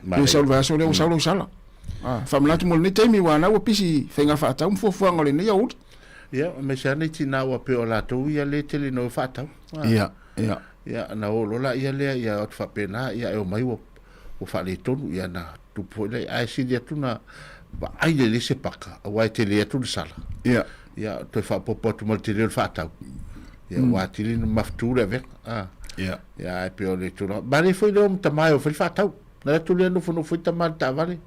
Pe sau le vaiaso lea ua sau lau sala. A, faamanatu mo lenei taimi aua na ua pisi faiga faatau ma fuafuaga o lenei aoauli. Ia, aemaise lava nei tinā ua pei o latou ia le tele ina o e faatau. Ia, ia. Ia, na o loa laia lea, ia o atu faapena, ia e omai ua, ua faaletonu, ia na tupu foi lea, ae sili atu na vaai lelei se paka, aua e tele atu le sala. Ia. Ia, toe faaopoopo atu ma le tele o le faatau. Ia, ua atili na mafutu le avega. A. Ia. Ia, ae pei o le tulaga. Malie foi le o ma tama e o fai le faatau. Na alu atu lea nofonofo ai tama i le taavale,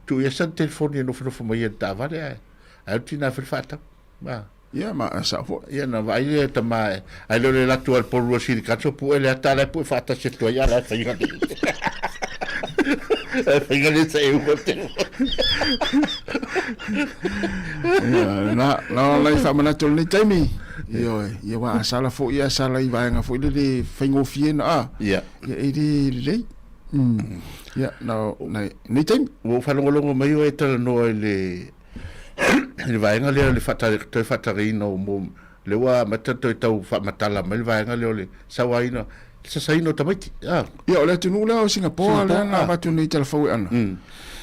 tuu i ai sana telefoni e nofonofo mai ai i le taavale, ae alu tina e fai le faatau. A. Ia, ma e sao foi. Ia, na vaai lea e tama e, ai lea o le alu atu a le polua sili kaso, pue le ata, la e pue faatasi atu ai, a la e faiga le. La e faiga le sa e uma te. Ia, na, na la i faamanatu o lenei taimi. Ioe, ia ua a sala foi, a sala i vaega foi lele faigofie na, a. Ia. Ia, e le lelei. Ia, na, na, nei taimi. Ua ou faalogologo mai oe e talanoa i le i le vaega lea o le toe faatareina o mo lea ua amata toe tau faamatala mai le vaega lea o le sauaina, le sasaina o tamaiti. Ah. Ia, o le atunuu lea o Singapore lea na avatu nei tala fou e ana.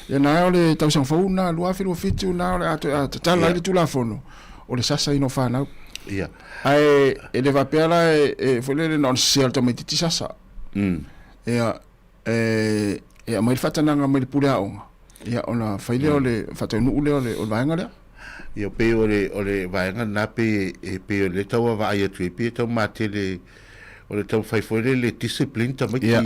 Ia na o le tausaga fou na 2027 na o le a toe a tatala ai le Tulafono o le sasaina o fanau. Ia. Ae e le faapea la e foi lele na o le sese o le tamaitiiti sasa. Ia, e, e aumai le faatanaga mai le pule aoga, ia ona fai lea o le faataunuu lea o le, o le vaega lea. Ia pei o le, o le vaega lena pei e, pei o lea tau vaavaai atu ai, pei e tau matele o le taumafai foi lea le discipline tamaiti, Ia.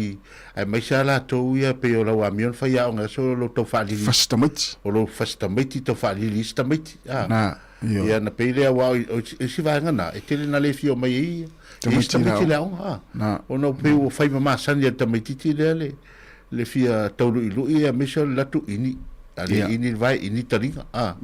aemaise lava latou ia pei o lau amio na fai aoga i aso o lou tau faalili. Fasi tamaiti. O lou fasi tamaiti tau faalili isi tamaiti. Ah. Na. Ioe. Ia na pei lea aua o isi vaega na, e tele na le fia omai ai ia. Isi tamaiti i le aoga, a. Na. Ona ua pei ua fai ma masani e le tamaitiiti lea le, le fia tauluilu'i aemaise o le latu ini. A le ini le vae, ini taliga, a.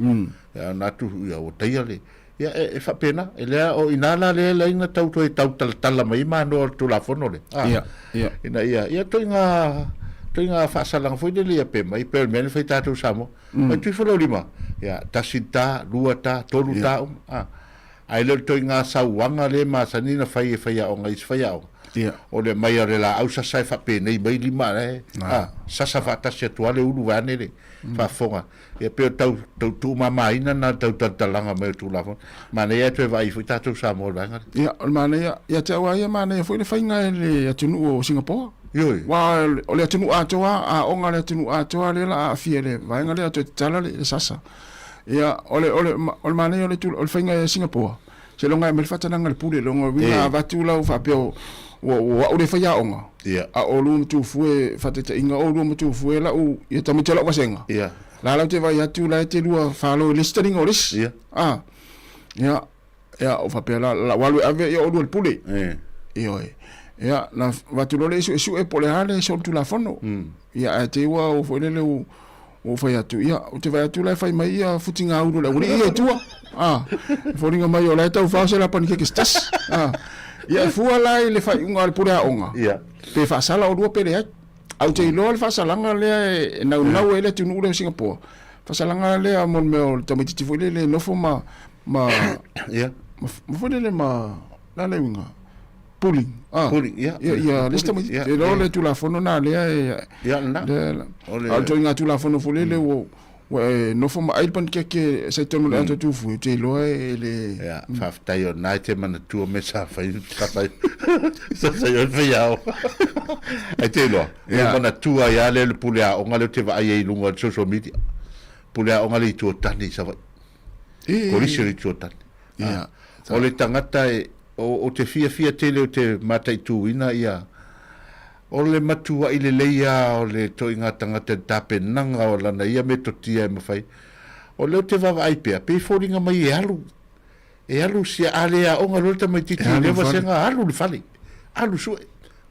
Ia ona atu, ia ua taia le, ia e, e faapena. E lea, o i ina la lea e leai na tau toe tau talatala mai ai manoa o le Tulafono lea, a. Ia, ia. Ina ia, ia ituaiga, ituaiga faasalaga foi lele ia pe mai, pei o le mea lea na fai tatou i Samoa. Mai tui foi lou lima, ia, tasi le ta, lua ta, tolu ta uma, a. Ae le o le ituaiga sauaga lea e masani ona fai e faiaoga i isi faiaoga, o le aumai o le laau sasa e faapenei mai lima la e, a, sasa faatasi atu lava le ulu vaeane le faafofoga. Ia pei o le tau, tau tuumamaina lena o le tau talatalaga mai o le Tulafono. Manaia ae toe vaai foi tatou Samoa i le vaega lea. Ia, o le manaia, ia te au lava ia, manaia foi le faiga e le atunuu o Singapore. Ioe. Aua o le atunuu atoa, aoga a le atunuu atoa lea o le a aafia i le vaega lea, toe tatala le sasa. Ia, o le, o le, o le manaia o le, o le faiga e Singapore, seiloga e aumai le faatanaga i le pule, loga uiga a avatu lau faapea ua, ua au le faiaoga, a o lua matufue, faataitaiga, o lua matufue lau, ia tamaiti o lau vasega, la lau te vaai atu la e te lua falo i le isi taliga o le isi. A, ia, Ia, o faapea la, lau alu e ave, ia oulua i le pule. Ioe. Ia, na avatu loa lea i suesue po o le a le solitulafono. Ia, ae te i ua oo foi lele ua ou fai atu, ia, ou te vaai atu la e fai mai ia futigaulu o le aualii ia i tua. A, e foliga mai o la e tau fao se lapani keke se tasi. A, ia, e fua la i le faaiuga a le pule aoga, pe faasala oulua pe leai. Ae ou te iloa le faasalaga lea e naunau ai le atunuu lea o Singapore, faasalaga lea mo le mea o le tamaitiiti foi lele e nofo ma ma ia ma, ma foi lele ma la le uiga pulling ah pulling ia ia ia le tamaiti e lo le tulafono na lea e ia na le o le toinga tulafono foi lele ua ua e nofo ma ai le panikeke sa i tonu le ato tufu te iloa e le ia faafetai o na e te manatua me sa fai sa fai sa fai o fai ao ai te iloa e manatua ia le pule aoga le te vaai ai i luga o le social media pule aoga le itu o tane i Savaii Kolisi o le Itu o Tane. Ia. O le tagata e, Ou te fiafia tele ou te mataituina ia o le matuaʻi lelei a o le toʻiga tagata i le tapenaga o lana ia metotia e mafai. O lea ou te vaavaai pea, pei e foliga mai e alu, e alu sia, a le aoga loa le tamaititi i lea vasega, alu i le fale, alu sue,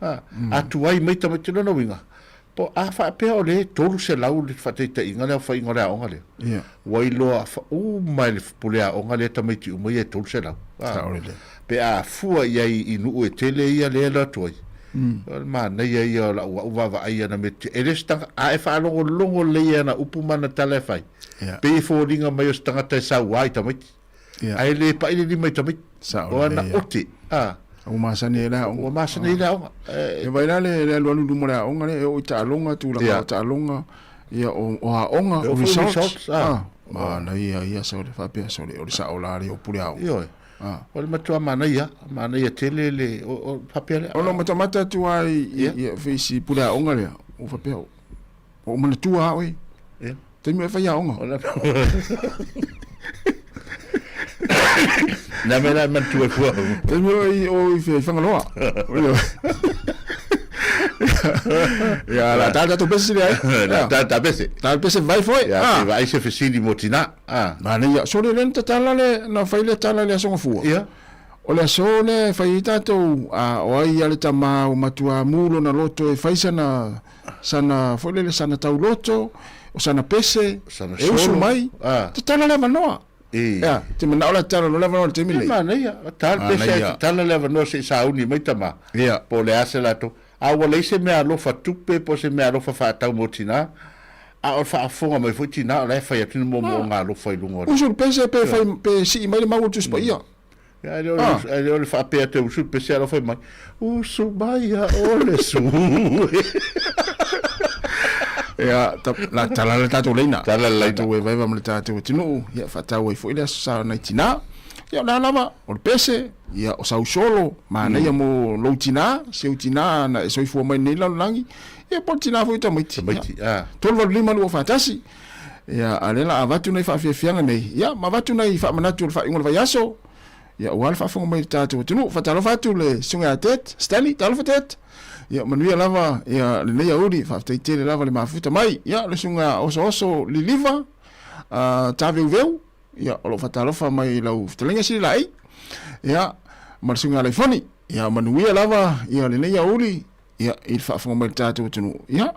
a, a tuai mai tamaiti. Lona uiga, Po a faapea o lea e 300 le faataitaiga le aofaiga o le aoga lea, Ia. ua iloa uma e le pule aoga lea tamaiti uma ia e 300. A, Sao lelei. pe a fua i ai i nuu e tele ia lea e alu atu ai, o le manaia ia o lau au vaavaai i ana mea e le o se tagata, a e faalogologo lelei i ana upu ma ana tala e fai, Ia. pei e foliga mai o se tagata e saua i tamaiti. Ia. Ae le pai le lima i tamaiti. Sao O ana lelei, ia. ote, a. Ua masani ai le aoga. Ua masani ai le aoga. E, E vai la le, le alualu i luma o le aoga lea, e oo i taaloga, tulaga Ia. o taaloga, ia, o, o aoga, E o oo foi results. results, a. Ah, manaia ia sole, faapea sole, o le sao la lea o pule aoga. Ioe. Ah. O le matua manaia, manaia tele le, o, o, faapea lea. O lo matamata atu lava i, i, Ia. i, i si pule aoga lea, ua faapea, ua ou manatua lava oe. Ia. Taimi e fai aoga. Na me la manatua e fua. Taimi o i o i i Fagaloa. Ia la ta ta pese le ai. La ta ta pese. Ta pese vai foi. Ia vai se fesili mo tina. Ah. Mana ia sole le ta tala le na fai le tala le aso fua. Ia. O le aso lea e fai ai tatou, a o ai ia le tama ua matua mu lona loto e fai sana, sana foi lele, sana tauloto, o sana pese, Sana e usu solo. mai, Ah. tatala le avanoa. E. Ea, te manao la tatala loa le avanoa i le taimi E lenei. manaia, tala pese ai Manaia. tatala le avanoa se i sauni mai tama. Ia. Po o le a se latou. A ua leai se mea alofa tupe po o se mea alofa faatau mo tina, a o le faafofoga mai foi tina o la e fai atu ni moomooga alofa i luga o le. Usu le pese pe fai, pe sii mai le mau o le Tusi Paia. Ae le o le, le faapea atu e usu le pese alofa mai, usu mai a o le su. Ia, ta, la tala le tatou leina. Tala le laina. Tatou vaevaeva ma le tatou atunuu, ia faatau ai foi le aso sa nai tinā. Ia, o le a lava, o le pese, ia, o sau solo, manaia mo lou tinā, si ou tinā na e soifua mai nei lalolagi, ia, po o le tinā foi o tamaiti. Tamaiti, Ia, a. 385 241, Ia, a o lea la avatu nai faafiafiaga nei, ia, ma avatu nai faamanatu o le faaiuga o le vaiaso, ia, aua le faafofoga mai i le tatou atunuu. Faatalofa atu le susuga ia Ted, Stanley, talofa Ted. Ia, manuia lava, ia, lenei aoauli, faafetai tele lava le mafuta mai. Ia, le susuga ia Osooso Liliva, uh, Taveuveu, ia, o lo o faatalofa mai i lau fetalaiga Sili Laei, ia, ma le susuga ia Laifoni. Ia, manuia lava, ia, lenei aoauli, ia, i le faafofoga mai i le tatou atunuu. Ia,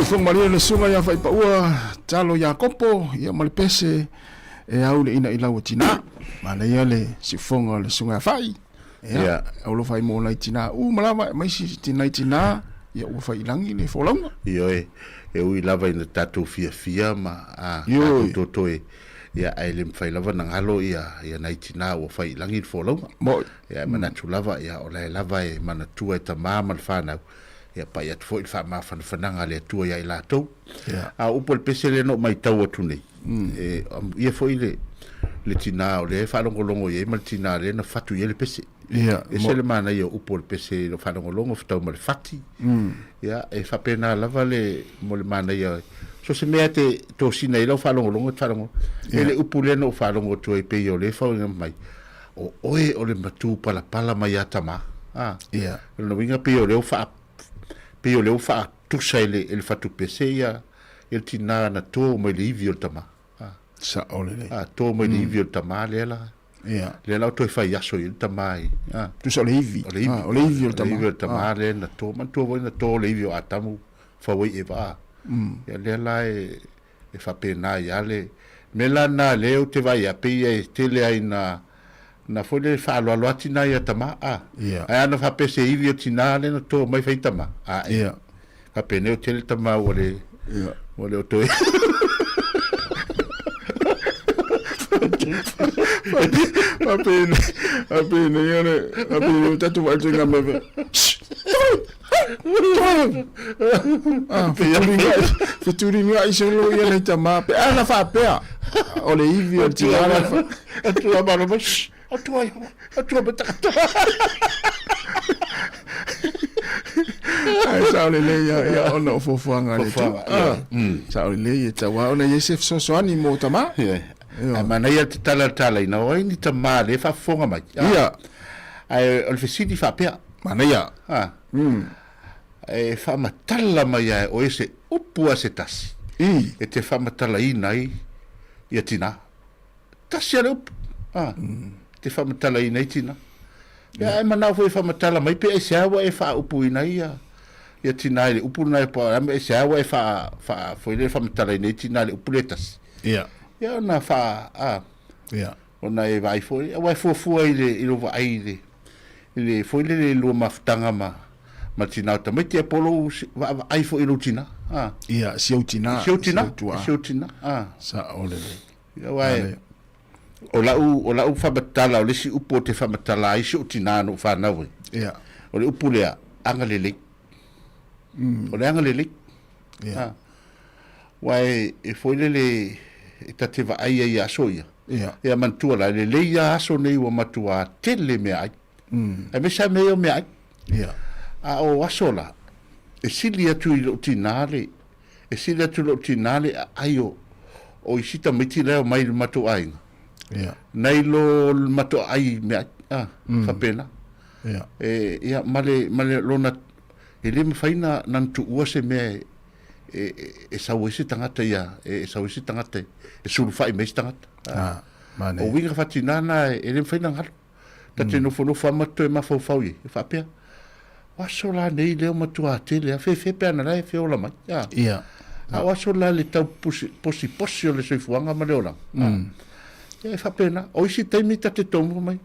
Siufofoga malie le susuga ia Faipaua Talo Iakopo ia ma le pese e au le ina i lau tina. Manaia le siufofoga o le susuga ia Fai. Ia, yeah. au lo fai mo nai tina u malava mai si tinai tina ia ua fai ilangi le folauga. Ioe, e ui lava ina tatou fiafia ma a tatou toto e ia ae le mafai lava na galo ia ia nai tina ua fai ilangi le folauga. Moi. Ia e manatu lava ia o lae lava e manatua e tama ma le fanau ia pai atu foi le faamafanafanaga a le Atua ia i latou. Ia. A o upu a le pese lea na ou matau atu nei, e ia foi le le tinā o lea e faalogologo i ai ma le tinā lea na fatu i ai le pese. Ia. Ese le manaia o upu o le pese i lou faalogologo fetau ma le fati. Ia, e faapena lava le mo le manaia so se mea te tosina ai lau faalogologo e te faalogo. E le upu lea na ou faalogo atu ai pei o lea e foliga mai, o oe o le matū palapala mai a tamā. A. Ia. O lona uiga pei o lea ua faa pei o lea ua faatusa e le e le fatupese ia ia le tinā na tō mai le ivi o le tamā. A. Sa'o lelei. A, tō mai le ivi o le tamā lea la. Ia. Lea la ua toe fai aso i ai le tamā i. A. Tusa o le ivi. O le ivi. A, o le ivi o le tamā. O le ivi o le tamā lea na tō. Manatua foi na tō le ivi o Atamu fau ai Eva. A. Ia lea la e e faapena ai lava le mea la lena lea ou te vaai a pei e tele ai na na foi le faaaloalo a tina ia tama a yeah. Ae ana faapea se ivi o tina le na to mai fai tama a e yeah. Faapea o tele tama ua le yeah. Ua le o toe Faapena faapena ia le faapena o tatou vaai atu i ngā mea Fetulinga'i solo ia le tamā pe a na faapea o le ivi o le tinā la Atua malo mai atua atua ma takata. Ae sao lelei ia ia ona o fuafuaga a le Atua. Sao lelei e tatau lava ona i ai se fesoasoani mo tamā. Ae manaia te tala talaina o ai ni tamā lea e faafofoga mai. Ia. Ae o le fesili faapea. Manaia. Ha. E faamatala mai lava e oe se upu a se tasi. I. E te faamatalaina ai ia tinā. Tasi lava le upu. Ha. E te faamatalaina ai tinā. Ia ae manao foi e faamatala mai pe aisea ua e faaupuina ai ia ia tinā i le upu lena po o le a mea aisea ua e faa faa foi lea faamatalaina ai tinā i le upu lea e tasi. Ia. Ia ona faa a. Ia. Ona e vaai foi, aua e fuafua i le i lou vaai i le i le foi lele i lua mafutaga ma ma le tinā o tamaiti ae po o lou vaavaai foi i lou tinā. A. Ia, si ou tinā. Si ou tinā, si ou tinā. A. Sa'o lelei. Ia aua e o la'u o la'u faamatala o le isi upu ou te faamatala ai si ou tinā na ou fanau ai. Ia. O le upu lea, agalelei. O le agalelei. Ia. A. Aua e foi lele e ta te vaai ai i aso ia. Ia. Ia manatua la, e lelei lava aso nei ua matua tele meaai. Aemaise lava mea ia o meaai. Ia. A o aso la, e sili atu i lou tinā le, e sili atu i lou tinā le aai o, o isi tamaiti la e omai i le matou aiga. Ia. Nai lo le matou aai i meaai, a, faapena. Ia. E, ia, ma le, ma le lona, e le mafai na, na tuua se mea e, e sau ai se tagata ia, e sau ai se tagata e sulufai mai se tagata. Ah, manaia. O uiga faatinā na e le mafai ona galo. Ta te nofonofo lava ma toe mafaufau i ai, e faapea, o aso la nei lea ua matua tele lava, fefe pe ana la e feola mai. A, Ia. a o aso la le tau posiposi o le soifuaga ma le olaga. Ia e faapena. O isi taimi ta te tomua mai,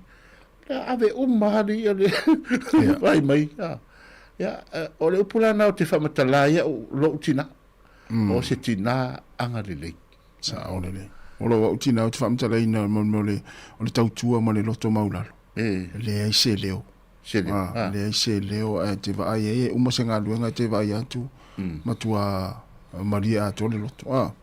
Ia ave uma lava le ia le vaai mai. Ia, o le upu la lena ou te faamatala ai au lou tinā, o se tinā agalelei. Sao lelei. O lou au tinā ou te faamatalaina mo le mea o le tautua ma le loto maulalo. E leai se leo. Se leo. E leai se leo ae te vaai ai e uma se galuega e te vaai atu, matua malie atoa le loto.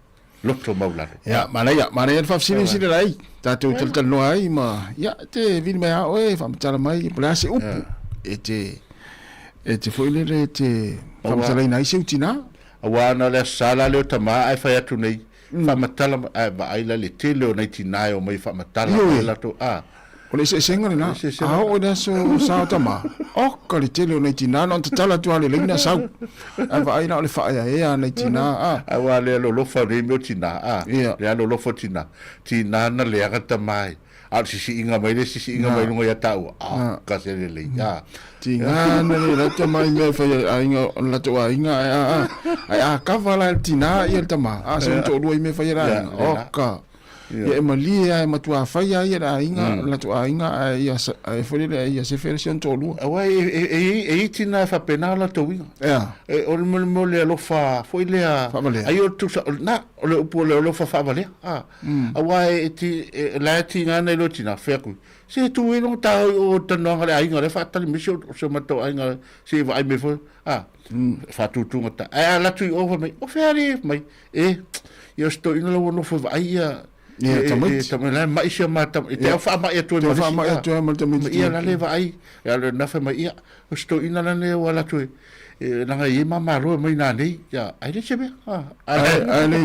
Loto maulalo. Ia, manaia, manaia le faafesilisili la ai. Tatou talatalanoa ai ma, ia, te vili mai a oe, faamatala mai, po o le a se upu e te, e te foi lele e te faamatalaina ai si ou tinā. Aua ana o le Aso Sa la lea o tama ae fai atu nei, faamatala mai, ae vaai la le tele o nai tinā e omai e faamatala mai latou, a. O le eseesega lena, a oo i le aso sa o tama, oka le tele o nai tinā, na ona tatala atu lava le laina sau. Ae vaai la o le faaeaea a nai tinā, a. Aua le alolofa o nei mea o tinā, a. Ia. Le alolofa o tinā. Tinā na leaga tama e. A o le sisiiga mai le sisiiga mai luga ia taua, a, ka se lelei, a. Tiga na le lata mai mea e fai ai aiga, o le latou aiga, ae a, a, ae a kava la e le tinā ia le tama, a, se toalua i mea e fai ai le aiga, oka. Ia e malie lava e matua fai lava ia le aiga, le latou aiga, ae ia, ae foi lele ia sefe le si ona toalua. Aua e, e, e, e i ai tina e faapena o latou uiga. Ea. E, o le mea o le alofa foi lea. Faavalea. Ai o le tusa, na, o le upu o le alofa faavalea. A. Aua e, e, e, la e tiga ana i lo tina, fai atu, se tu i longa tā oi o tanoanga le aiga, le whaatali me si o se matou aiga, se i vaai me foi, a, whaatūtūnga ta. Ae a latu i o mai, o whea re, mai, e, ia o se toina lau nofo e vaai ia, Ia, tamaiti. Tamaiti, la mai sia ma tam, e te au whaamai atu e Te whaamai atu e ma le tamaiti. Ia la le vaai, ia le nafe mai ia, o se toina la ne o latu e, e langa i ma malo e mai nā nei, ia, ai le se mea, ai, ai le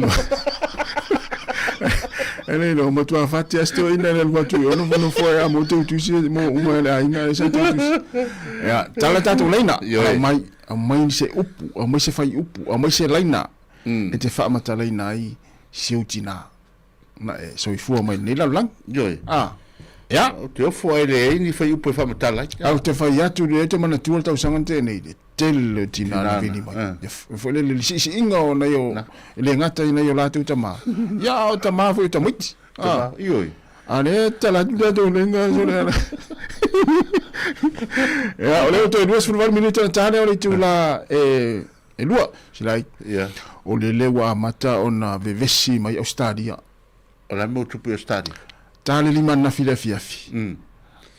Ai le no, matua fati a sto ina le lua tu ono fono fo a mo te utusi mo uma le aiga e sa te utusi. Ia, tala tatou laina, mai aumai se upu, aumai se faiupu, aumai se laina e te faamatalaina ai si ou tinā na e soifua mai lenei lalolagi. Ioe. A, ia. Ou te ofo ai leai ni faiupu e faamatala ai. Ou te fai atu, lea te manatua le tausaga na tea nei, le tele o tinā na vili mai. Ia foi lele le siisiiga o nai o, e le gata i nai o latou tamā, ia a o tamā foi o tamaiti. Tamā, ioe. A lea e tala atu tatou lenga sole ala. Ia, o lea ua toe 28 minute ona ta lea o le itula e, e lua, silai. Ia. O lele ua amata ona vevesi mai Australia. O le a mea ua tupu i Australia? Ta le lima ananafi i le afiafi.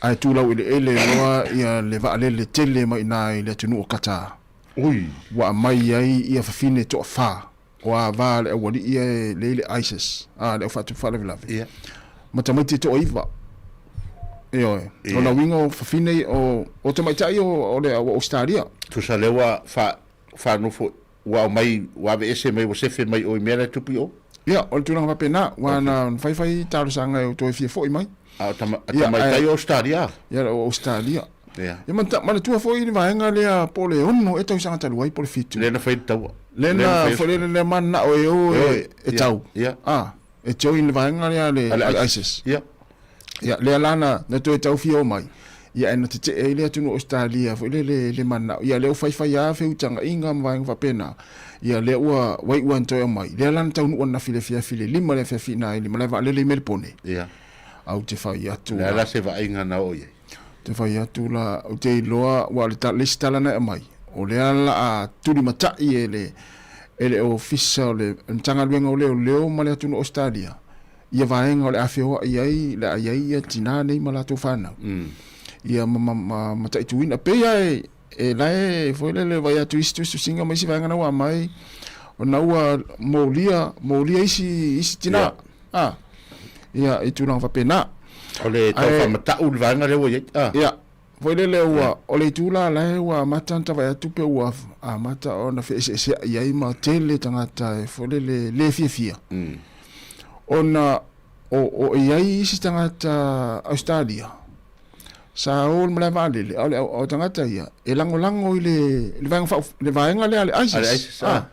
Ae tulau eleele loa ia le vaalele tele mai ina i le atunuu o Qatar. Ui. Ua aumai ai ia fafine toafa. O ava le aualii ia e lei le ISIS, a, le au faatupu faalavelave. Ia. Ma tamaiti e toaiva. Ioe. Ia. Lona uiga o fafine o, o tamaitai o, o le au Ausetalia. Tusa lea ua fa, faanofo, ua aumai, ua aveese mai, ua sefe mai o i mea la e tupu i o? Ia, o le tulaga faapena, ua na fai fai talosaga e toe fia foi mai. A o tama, tamaitai o Ausetalia? Ia, o Ausetalia. Ia. Ia, manatua foi le vaega lea po o le 6 ea tausaga talu ai po o le 7. Lea na fai le taua. Lea na foi lea lea mananao e o e, e tau. Ia. Ah, e join le vaega lea le, le ISIS. Ia. Ia, lea la na, na toe tau fia o mai. Ia, e na tetee ai le atunuu o Australia foi lele le, le mananao. Ia, lea ua faifai lava feutagaiga ma vaega faapena. Ia, lea ua, ua iu lava na toe aumai. Lea la na taunuu ananafi i le afiafi le 5 le afiafi i ina i le malae vaalele i Melepone. Ia. Au te fai atu la. Le a la se vaaiga na oo i ai? Te fai atu la, ou te iloa, ua le, le isi tala na e aumai, o lea la a tulimatai e le, e le Ofisa o le Matagaluega o Leoleo ma le atunuu o Ausetalia, ia vaega o le a feoai ai, le a i ai ia tinā nei ma latou fanau. Ia ma, ma, ma mataituina. Pei lava e, e la e foi lele vaai atu isi tusitusiga ma isi vaega na ua aumai, ona ua molia, molia isi, isi tinā. Yeah. Ah, ia, i tulaga faapena. O le tau faamatau le vaega lea ua i ai. Ah. Ia, foi lele ua, o le itu la la e ua amata ona tavae atu pe ua amata ona feeseeseai ai ma tele tagata e foi lele le fiafia. Ona o, o i ai isi tagata Australia sa o i le malae vaalele, a o le o tagata ia e lagolago i le, le vaega faa, le vaega lea a le ISIS. A le ISIS, ah.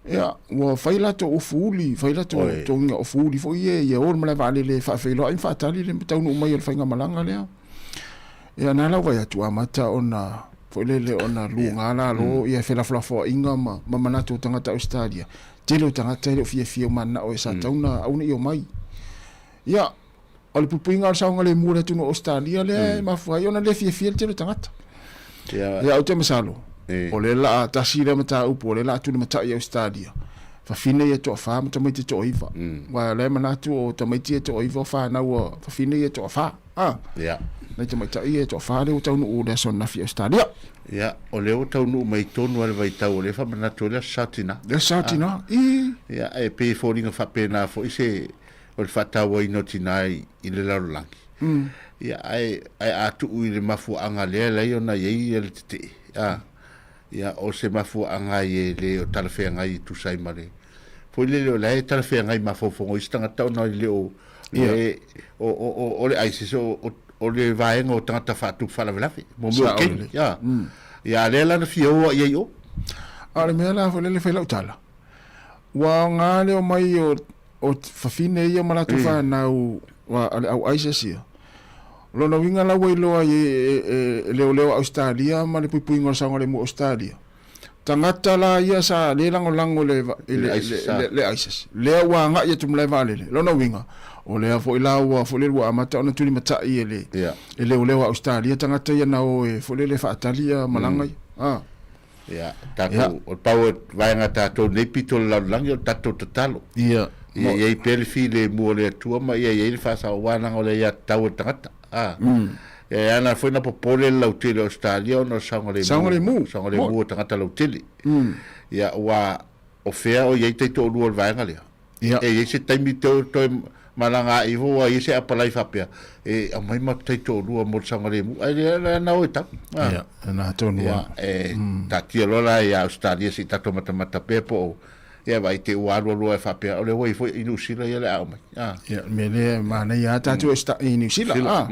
Ia, ua fai latou ofu uli, fai latou togiga ofu uli foi ia, ia o le malae vaalele e faafeiloai ma faatali le taunuu mai o le faigamalaga lea. Ia, na la ua vaai atu, amata ona, foi lele, ona luga lalo ia felafolafoaiga ma, ma manatu o tagata Ausetalia. Tele o tagata e le o fiafia ua mananao e sa tatau ona aua ne i omai. Ia, o le puipuiga o le saogalemu o le atunuu o Ausetalia lea e mafua ai ona le fiafia le tele o tagata. Ia, ou te masalo, o lea la a tasi lea mataupu, o lea la a tulimatai Ausetalia, fafine ia toafa ma tamaiti e toaiva. Aua o lea e manatu o tamaiti ia e toaiva o fanau a fafine ia e toafa. A, nai tamaitai ia e toafa lea ua taunuu i le aso ananafi i Ausetalia. Ia, o lea ua taunuu mai tonu lava le vaitau o lea e faamanatu ai le Aso Sa Tina. Le Aso Sa Tina, i. Ia, e pei e foliga faapena foi se o le faatauaina o tina i le lalolagi. Ia, ae, ae a tuu i le mafuaaga lea e alai ona i ai le tetee, a, ia, o se mafuaaga ai e le o talafeagai e tusa ai ma le, foi lele o la e talafeagai mafaufauga o isi tagata ona e le o, le, o, o, o, o le ISIS, o, o, o le vaega o tagata faatupu faalavelave, mo mea o keni, ia. Ia, a lea la na fia o i ai o. A o le mea la foi lele fai lau tala, ua aoga le omai o, o fafine ia ma latou fanau. a le au ISIS ia, o lona uiga la ua iloa ai e leoleo a Ausetalia ma le puipuiga o le saogalemu o Ausetalia, tagata la ia sa le lagolago i le ISIS, lea ua agai atu i malae vaalele. Lona uiga, o lea foi la ua foi lele ua amata ona tulimatai e leoleo a Ausetalia tagata ia na o e foi lele faatali malaga ia. Ia, tatou, o le pau o vaega a tatou nei pito o le lalolagi o le tatou tatalo. Ia. Ia i ai pea le filemu o le Atua ma ia i ai le faasao aua leaga o le aiatatau a le tagata. A. Ia e ala foi ona popole le lautele o Ausetalia ona o le saogalemu. Saogalemu. Saogalemu o tagata lautele. Ia aua o fea o i ai taitoalua o le vaega lea? Ia. E i ai se taimi toe toe malaga ae ifo ua i ai se apalai faapea, e aumai ma taitoalua mo le saogalemu, ae leai la na o e tau. A. Ia, na tonu Ia, lava. e taatia loa la ia Ausetalia se i tatou matamata pea po o, ia vaai te i ua alualu ae faapea, o lea ua i ai foi i Niu Sila ia o le a aumai. A. Ia, o le mea lea e manaia lava tatou i Niu Sila, a.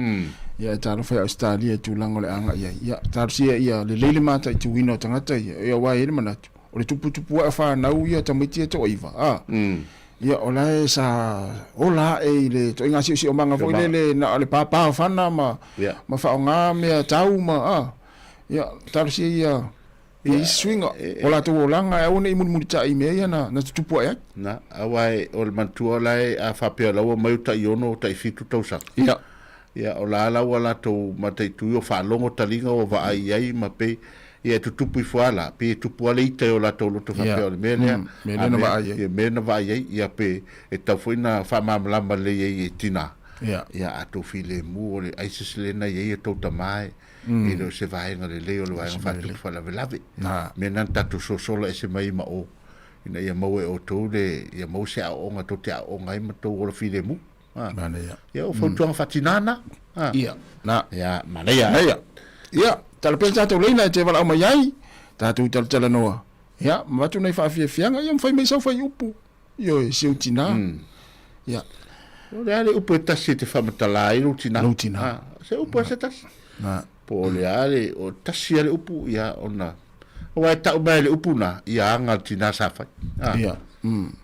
Ia, e talofa ia Ausetalia i tulaga o le a agai ai. Ia, talosia ia lelei le mataituina o tagata ia, ia aua e i ai le manatu, O le tuputupu ae o fanau ia tamaiti ia toaiva, a. Ia, o la e sa ola ae i le ituaiga siosiomaga foi lele na o le pāpā o fana ma, ma faaaoga mea tau ma, a. Ia, talosia ia, ia isi suiga o latou olaga ae aua ne i mulimulitai i mea ia na, na tutupu ae ai. Na, aua e, o le manatua o la e, a faapea o la ua omai o tai ono, tai fitu tausaga. Ia. Ia, o la la ua latou mataitu i o faalogo taliga ua vaai i ai ma pei, ia e tutupu ifo lava la, pei e tupu lava le ita i o latou loto faapea o le mea lea, mea lea na vaai ai. Ia, mea na vaai ai, ia pe e tatau foi ona faamalamalama lelei ai e tina, ia a tou filemu o le ISIS lea na i ai a tou tama e, e le o se vaega lelei o le vaega faatupu faalavelave. Mea lena na tatou sosola ese mai ai ma o, ina ia maua e outou le, ia maua se aoaoga tou te aooga ai ma tou ola filemu. Ah. Manaia. Ia, o fautuaga mm. faatinā na. Ah. Ia, na. Ia, manaia. Manaia. Ia, tala pea tātou leina e te walaau mai ai, tātou talatalanoa. Ia, ma watu nei whaafiafianga, ia mwhai mai sau whai upu. Ia, e siu tinā. Ia. O le a le upu e tasi e te whamatalā ai lou tinā. Lou tinā. Ah, se upu a se tasi. Na. Po o le a le, o tasi a le upu, ia, ona, Aua e tau mai le upu na, ia aga le tinā sa whai. Ah. Ia.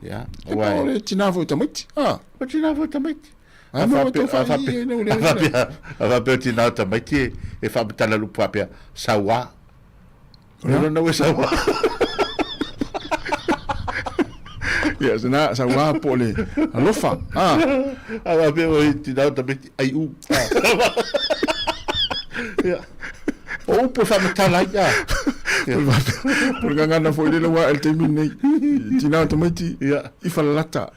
Ia. E po o le tinā foi tamaiti. Ah. O tinā foi tamaiti. A mo tau whai i e nau le. A whapea o tinā o tamaiti e, e whaamatala lupu whapea, sauā. O le nau e sauā. Ia, se na, sauā po le alofa. Ah. A whapea o tinā o tamaiti, ai u. Ia. O upu e whaamatala ai, a. Po le gagana foi lele ua ae i le taimi lenei. Tinā o tamaiti i Falalata.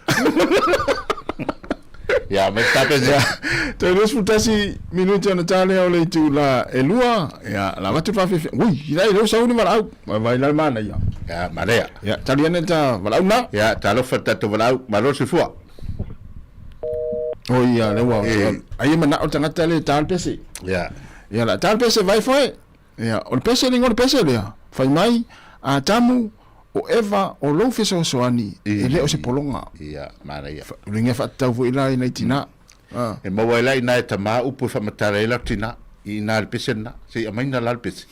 Ia, mai tape se. Toe 21 minute ona tā lea o le itu la e lua. Ia, la avatu le faafeafea. Ui, ina e leo sau ni valaau. Vai vai la le manaia. Ia, manaia. Ia, tali ane ta valaau na. Ia, talofa le tatou valaau. Malo le soifua. O ia, le ua. Ai e manao le tagata le tā le pese. Ia. Ia, la tā le pese vai foe. Ia, o le pese le igoa o le pese lea. Fai mai, Atamu, o Eva, o lou fesoasoani, e le o se pologa. Ia, manaia. O le mea faatatau foi la i nai tinā. E maua ai la inā e tamā upu e faamatala ai la tinā, i inā le pese lena, se i aumaina la le pese.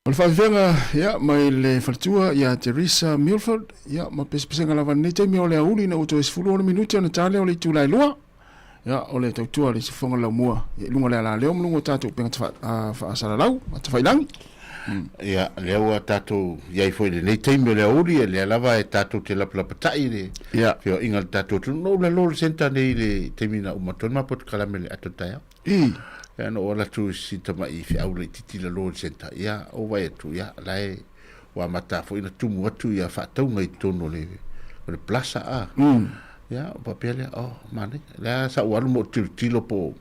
O le faafefeaga ia mai le faletua ia Teresa Milford ia ma pesepesega lava lenei taimi o le aoauli ina ua toe 16 minute ona ta lea o le itula e lua. Ia o le tautua a le Siufofoga o le Laumua ia i luga o le alaleo ma luga o tatou upega faasalalau ma tafailangi. Ia, lea ua tatou i ai foi i lenei taimi o le aoauli, lea lava e tatou te lapalapatai i le feoaiga a le tatou atunuu. Na ou lalo i le centre nei i le taimi na uma atu ai le matou polokalame i le ata o le taeao. Ia, na ou alu atu i si tamai feau laitiiti i lalo i le centre, ia, ou vaai atu, ia, la e ua amata foi ona tumu atu ia faatauga i totonu o le, o le plaza a. Ia, ou faapea lea, oh, manaia. Lea sa ou alu ma ou tilotilo po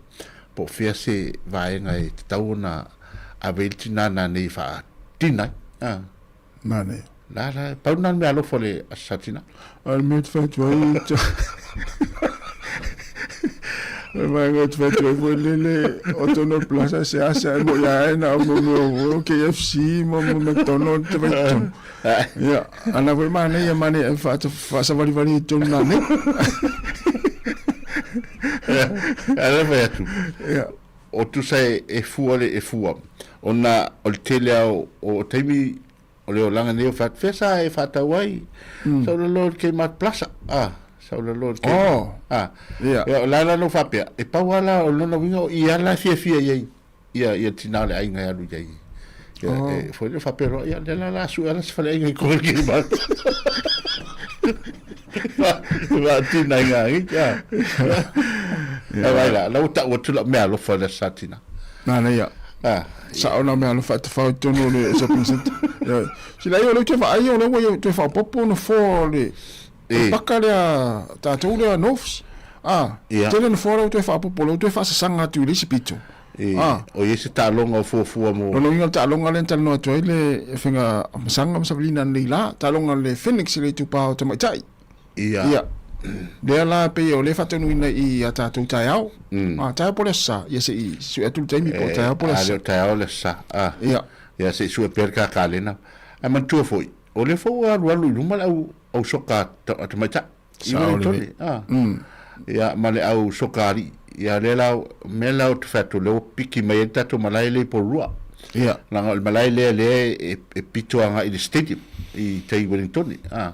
po o fea se vaega e tatau ona ave ai le tinā nanei e faatina ai. A. Manaia. La, la, pau lena le mea alofa o le Aso Sa Tina. O le mea ou te fai atu ai, o le vaega ou te fai atu ai foi lele, o totonu o le plaza e seasea e moi lava na o mea o KFC ma McDonald te fai totonu. Ia, ana foi manaia, manaia e faasavalivali i totonu nanei. Ala fai atu. Ia. O tusa e fua le e fua. Ona o le tele lava o taimi o le olaga nei o fai atu, fea sa e faatau ai? Sa ou lalo i le Kmart Plaza. Ah, sa ou lalo i le Kmart. Oh. Ah. Ia. Ia, o la la na ou faapea, e pau lava la o lona uiga o i lava la e fiafia i ai ia ia tinā o le aiga e alu i ai. Ia, Oh. e, foi lea faapea loa, ia, lea la la sue ala se faleaiga i kona i le Kmart. Faatina i ngā ika. Ia vai la, la ua tau atu lau mea alofa i le Aso Sa Tina. Nana ia. Ah. Sao na mea alofa e tafao i totonu o le shopping centre. Ia. Sila ia o lea ou te vaai o lea ua ia toe faaopoopo nofoa o le o le paka lea tatou lea Norths. Ah, Ia. tele nofoa lea ua toe faaopoopo lea ua toe faasasaga atu i le isi pito. E, Ah. o i ai se taaloga o fuafua mo... Lona uiga o le taaloga lea na talanoa atu ai le faiga masaga ma savalina ananei la, taaloga a le Phoenix i le itupa o tamaitai. Ia. Ia. Lea la pei o lea e faataunuuina i a tatou taeao. A, taeao po o le Aso Sa. Ia se i sue atu le taimi po o taeao po o le A Aso Sa. le o taeao le Aso Sa. A. Ia. Ia se i sue pea le kakalena. Ae manatua foi, o lea foi ua alualu i luma le au, au soka a tamaitai. I Sao Wellington. lelei. A. Ia, ma le au soka alii. Ia, lea la, mea la ou te fai atu, lea ua piki mai ai le tatou malae lea i Porirua. Ia. Leaga o le malae lea lea e, e pito agai i le stadium i tai Wellington. A.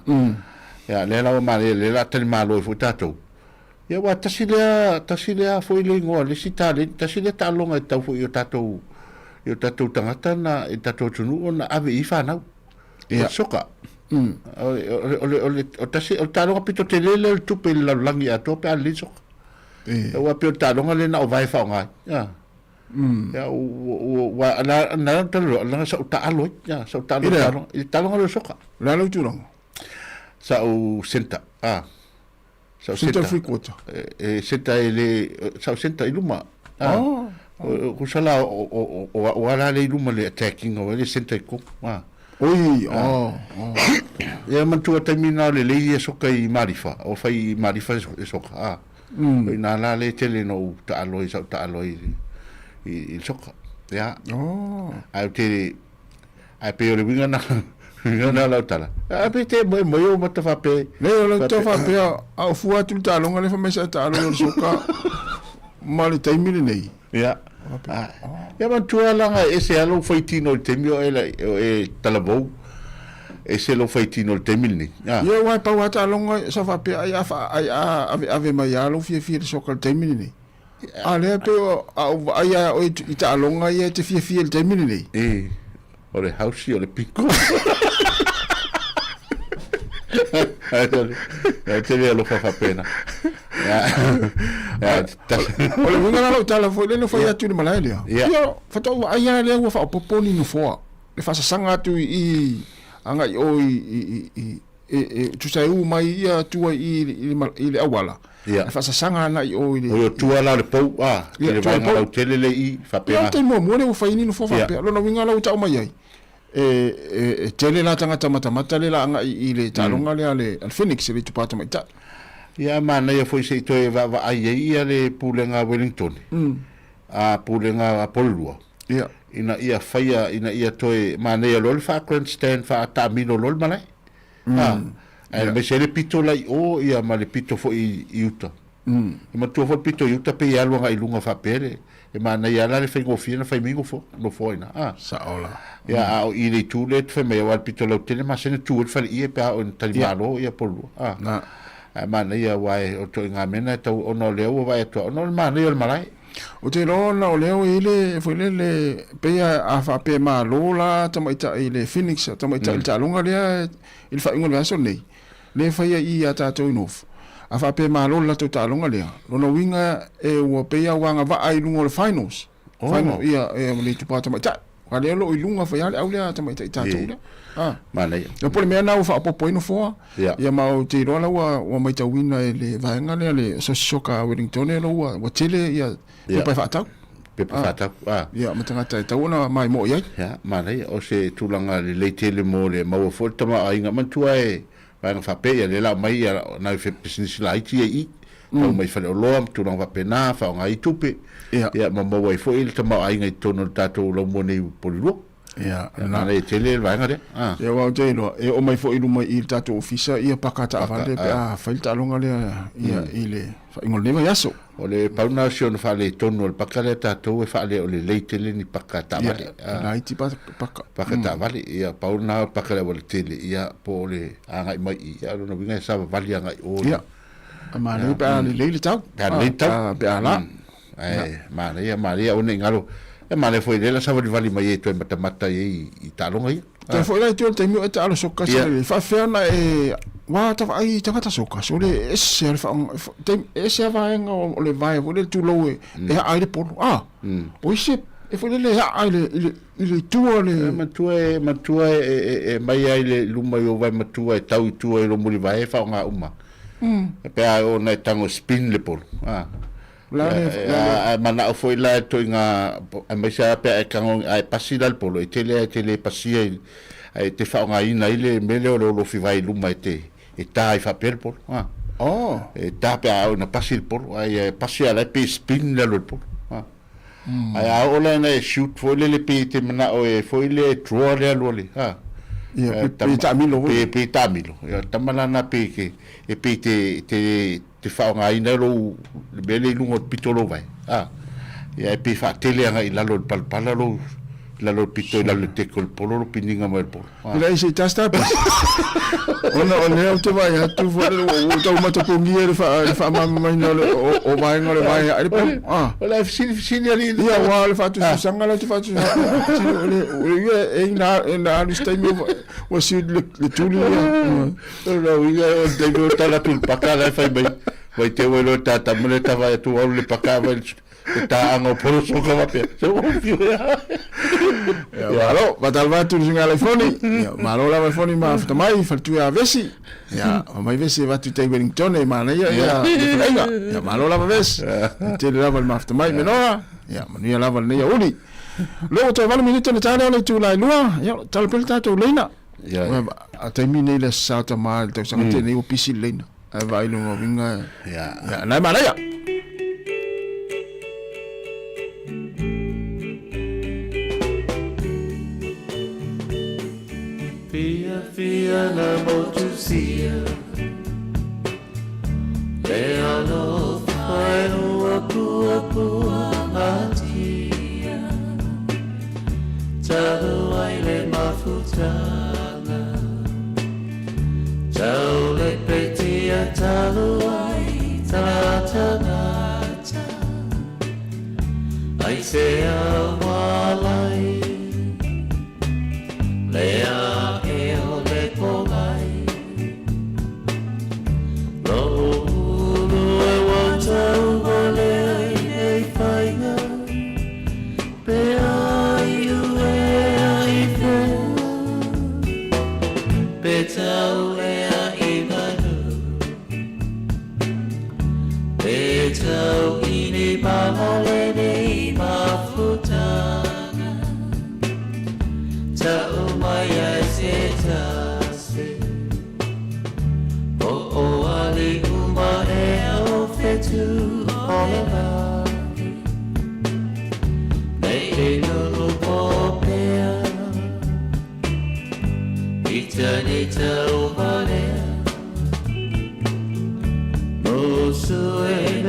Ia, lea la ua manaia, lea la talimalo ai foi tatou. Ia, aua tasi lea, tasi lea foi le igoa, le isi taleni, tasi lea taaloga e tatau foi i o tatou, i o tatou tagata na, i le tatou atunuu ona ave i ai fanau. Ia. O le soka. O le, o le, o le, o le, o tasi, o le taaloga pito tele lea o le tupe i le lalolagi atoa pe a lelei le soka. Aua pei o le taaloga lea na o vae faaaoga ai. Ia. Ia, ua, ua, na, na, na, na, sa ou taalo ai. Ia, sa ou taalo i le taaloga, i le taaloga lea o le soka. O le a lou tulaga? Sa ou centre. Ah. Sa ou Centre free quarter. E, centre e le, sa ou centre i luma. Ah. Oh. O, o la o, o, o, o ala le i luma le attacking o le centre i ko. Ah. Oi, oh, oh. Ia manatua taimi na o le lei e soka i Marifa, o fai i Marifa e soka. Ah. O ina la le tele no u taalo i sa u taalo i i, i soka. Ia. Oh. Ai te Ae pei o le uiga na, uiga na lau tala. Ae pei te moe moe o mata whape. Le o lau tau whapea, a o fua atu le taaloga lea fai mai sa taalo i o le soka ma le taimi lenei. Ia. Ia manatua laga e ese lava lou faitino i le taimi o e, o e talavou. Ese lou faitino i le taimi lenei. Ia, aua e pau lava taaloga sa faapea ai a, ai a aveave mai lava lou fiafia i le soka i le taimi lenei. A lea pei o a ou vaai a oe i taaloga ia e te fiafia i le taimi lenei. E, o le hausi o le piko. Ai te le alofa faapena. O le uiga la lau tala foi lea na fai atu i le malae lea. Ia, faatoa ou vaai lava lea ua faaopoopo ni nofoa. Le faasasaga atu i i agai i o i i e tusa e u mai ia tua i i le auala, Ia. e faasasaga agai i o i le... O tua la o le pou, a, Ia, i le tua o le vaega pou. lautele lea i i, Ia, faapena. o le taimi muamua lea ua fai ni nofoa Ia. faapea. Lona uiga la ua tau mai ai, e tele la tagata matamata lea la agai i le taaloga lea a le Phoenix i le itupa tamaitai. Ia, manaia foi se i toe vaavaai ai ia le Pulega a Wellington, a Pulega a Porirua, Ia. ina ia faia, ina ia toe manaia loa le faa-grandstand, faa-taamilo loa le malae. A, aemaise ai le pito la i o, ia ma le pito foi i uta. E matua foi le pito i uta pei e alu agai i luga faapea le e manaia lava la le faigofie ona fai mai nofoa nofoa i ina a. Sao la. Ia a o i le itu lea e te fai mai aua le pito lautele masani e tu ai le faleie pe a oo ina talimalo ia po o le lua a. Na. Ae manaia aua e o ituaiga mea na e tau ona o lea ua vaai atu ona o le manaia o le malae. Ou te iloa ona o lea ua i ai le foi lele pei a faapea e malo la tamaitai i le Phoenix tamaitai i le taaloga lea i le faaiuga o le vaiaso lenei lea e faia i i ia tatou i North. A faapea e malo le latou taaloga lea, lona uiga e ua pei lava ua agavaa i luga o le finals. Final, ia, e, le itupa tamaitai. Aua lea o lo o i luga foi lava le au lea tamaitai tatou lea. Ah. Manaia. Ia po o le mea lena ua faaopoopo ai nofoa. Ia. Ia ma ou te iloa la ua, ua matauina e le vaega lea le Asosi Soka a Wellington lea ua, ua tele ia pepa e faatau. Pepa faatau. Ah. Ia ma tagata e tatau ona maimoa i ai. Ia, manaia. O se tulaga lelei tele mo le maua foi le tamaoaiga. Manatua e vaega faapea, ia lea la aumai ia nai pisinisi laiti ia i i, tau mai faleoloa ma tulaga faapena, faaaoga ai tupe, ia ma maua ai foi le tamaoaiga i totonu o le tatou laumua nei i Polilua. Ia, Ia, manaia tele le vaega lea. Ah. Ia, aua ou te iloa, e oo mai foi i luma i i le tatou ofisa ia paka taavale pe a fai le taaloga lea ia i le faaiuga o lenei vaiaso. O le pau lena o si ona faaletonu o le paka lea tatou e faale o lelei tele ni paka taavale. Ia, laiti paka. Paka taavale, ia pau lena o le paka le aualatele, ia po o le agai mai i i, ia o lona uiga e savavali agai i o. Ia, manaia pe a lelei le tau. Pe a lelei le tau. Pe a la. Ae manaia, manaia aua ne i galo. E manaia foi lea la savalivali mai ai e toe matamata i ai i taaloga ia. Toe foi la i tua i le taimi o e taalo soka sa le faafefea ona e ua ta vaai i tagata soka so le ese a le faaaoga taimi ese a vaega o le vae foi lele tulou e e aa ai le polo a o isi e foi lele e aa i le i le i le tua le E matua e matua e e e mai ai le luma i ou vae matua e tau i tua i lou mulivae e faaaoga uma. E pei a ona e tago e spin le polo a. Ae manao foi la e toiga aemaise lava pe a e tago a e pasi la le polo e tele a e te le pasia i ae te faaaogaina ai le mea lea o le olofi vai i luma e te e ta ai faapea le polo a. Oh. E ta pe a oo ina pasi le polo ae e pasi a la e pei e spin le alu o le polo a. Ae a oo la ina e shoot foi lele pei e te manao e foi lea e draw le alu o le a. Ia, pe taamilo foi. Pe taamilo. Ia, o le tama la lena pei e e pei te te te faaaogaina lou le mea lea i luga o le pito o lou vae, a, ia e pei e faatele agai i lalo i le palapala lou, i lalo o le pito i lalo i le teko o le polo lou piniga mai o le polo. A. E leai se tasi ta pasi. Ona o lea ou te vaai atu foi lele ua ua tau matapogia le faa le faamamamaina o le o, o vaega o le vae ae le polo. A. O le fesili fesili alii. Ia aua o le faatusatusaga lea ou te faatusatusa o le o le ia e ina e na alu se taimi ua ua siu le le tuli ia. O le uiga o le taimi o tala atu i le paka la e fai mai, mai te ua iloa ta tama le ta vaai atu alu le paka vai le taaga o polo soka faapea. Se ua fiu ea. Ia, malo, faatalofa atu i le suiga Laifoni. Ia, malo lava Laifoni ma Fatamai, faletua ia Vesi. Ia, mai Vesi e avatu i tai Wellington e manaia ia le faleaiga. Ia, malo lava Vesi. E tele lava le mafuta mai Menoa. Ia, manuia lava lenei aoauli. Lea ua toe 8 minute ona ta lea o le itula e 2. Ia, tala pea le tatou leina. Ia. A taimi nei le sa tama le tausaga mm. tēnei ua pisi le leina. Ae vaai lona uiga. Ia. Ia, nai manaia. Fia fia na motusia Le alofa e ua pua pua atia Talu ai le mafutaga Tau le petia talu ai ta tagata Ai se awalai Le ae o le pogai Lo'u ulu e ua tau wale ai nei faiga Pe ai uea i fea Pe tau ea i manu Pe tau i ni malale nei mafutaga Tau mai ai se tasi Po o ali uma ea o whetu o le lagi Nei e nuu po pea Ita nei tau valea Musu e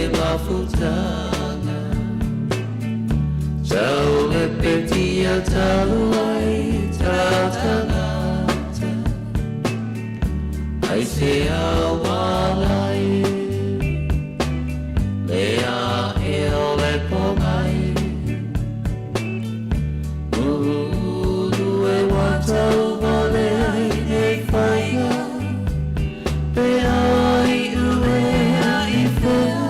lenei mafutaga Tau le petia talu ai tautagata Ai se awalai Le a e o le pongai Ulu e watau wale ai nei whainga Pe ai uea i whea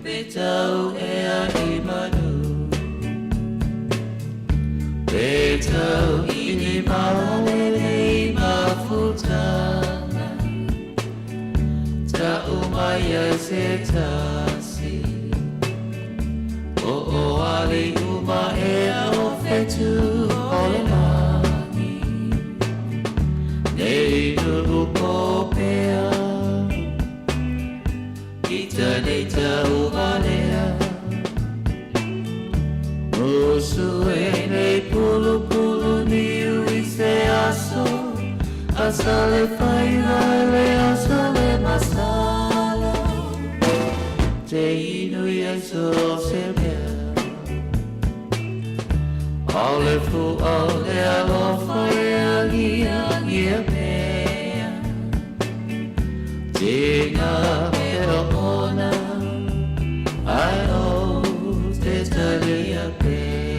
Pe tau ea i manu Pe tau i ni maole nei mafutaga Ta umai ai se tasi O o ali uma ea o whetu o le lani Nei nuu popea Kita nei tau valea Musu e nei pulu pulu niu i se aso Asa le whainga le asa le masala Te inu i so se mea O le fu o le alofa e angia angia mea Te ngā mea ona Ai o te talia pea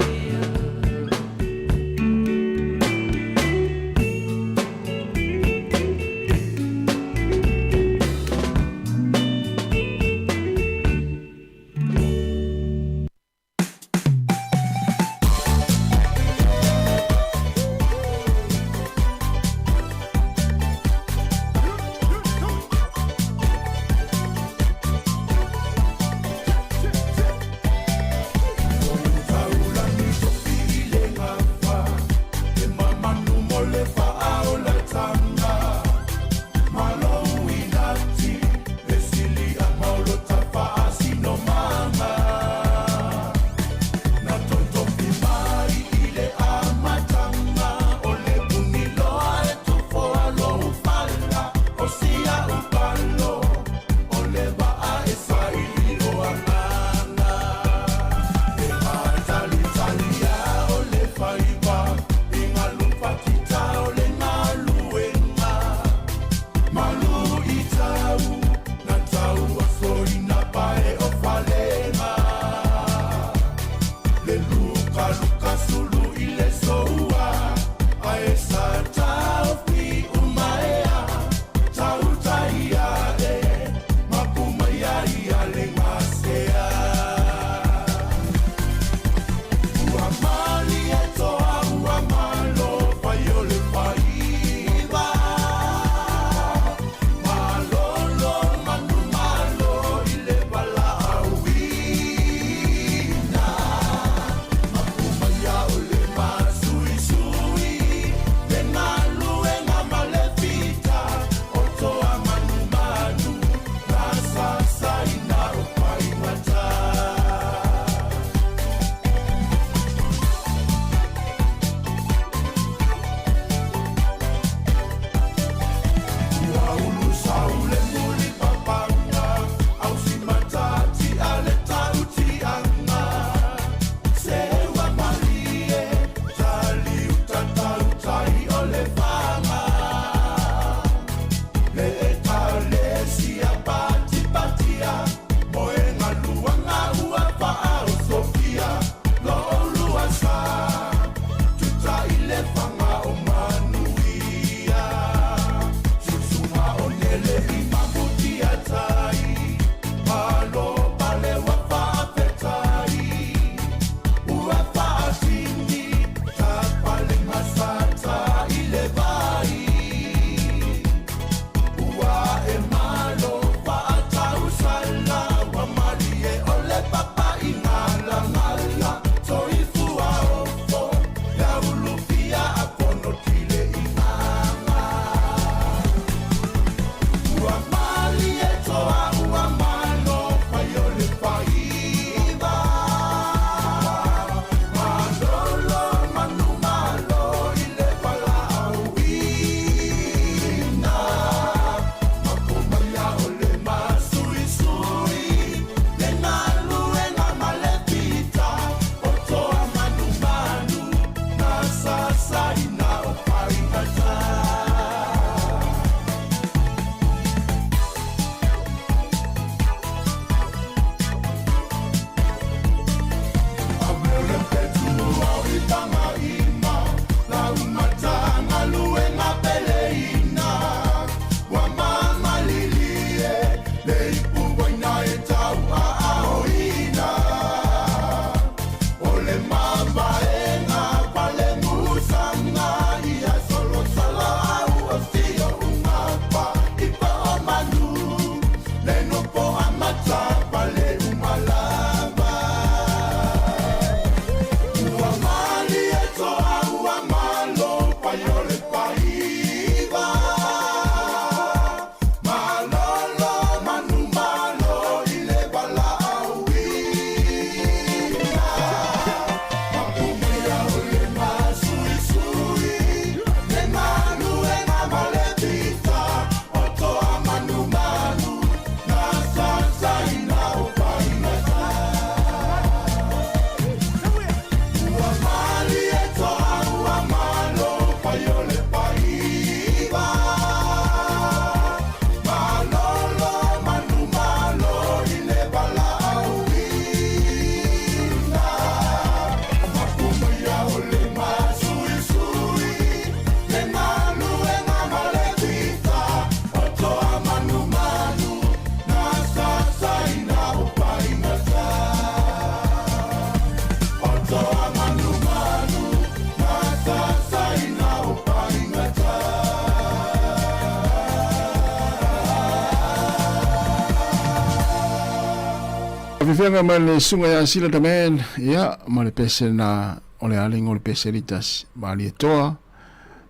Afeafeaga mai le susuga ia Sila the Man, ia, ma le pese na o le aling o le pese litas Malietoa,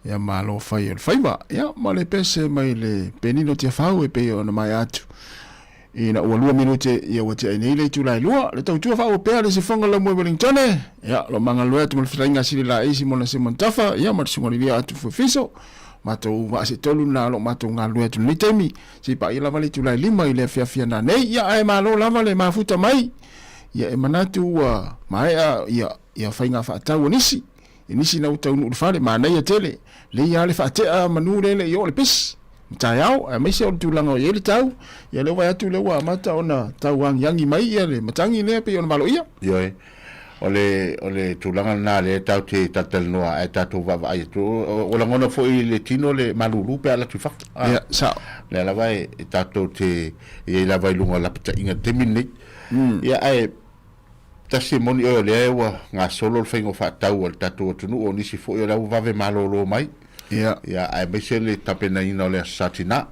ia malo fai o le faiva, ia, ma le pese mai le Penino Tiafau e pei ona maea atu. Ina ua 2 minute ia ua tea ai nei le itula e 2, le tautua faaopea le sifoga lau moe Wellingtone, ia, lo magalue atu ma le fetalaiga a Sili Laei Simona Simon Tafa, ia, ma le susuga Lilia atu Fuefiso, matou vaa se tolu na lo matou galulue atu lenei taimi, se i paia lava le itula e 5 i le afiafi ana nei, ia, ae malo lava le mafuta mai, ia, e manatu ua maea, ia, ia faiga faatau a nisi, e nisi na ua taunuu i le fale, manaia tele, lei lava le faatea manu lele i o le pesi, ma taeao, aemaise o le tulaga o i ai le tau, ia lea ua vaai atu lea ua amata ona tau agiagi mai ia le matagi lea pei ona valoia. Ioe, o le, o le tulaga lena lea tatou te talatalanoa ae tatou vaavaai atu. O, o lagona foi i le tino le malulu pe a alu atu i fafo. A, Ia, sao. Lea lava e, e tatou te i ai lava i luga o lapataiga i le taimi lenei. Ia, ae Tasi e moni oe o lea ua gasolo le faiga o faatau a le tatou atunuu, o nisi foi o lea ua vave malolo mai. Ia. Ia, aemaise le tapenaina o le Aso Sa Tinā.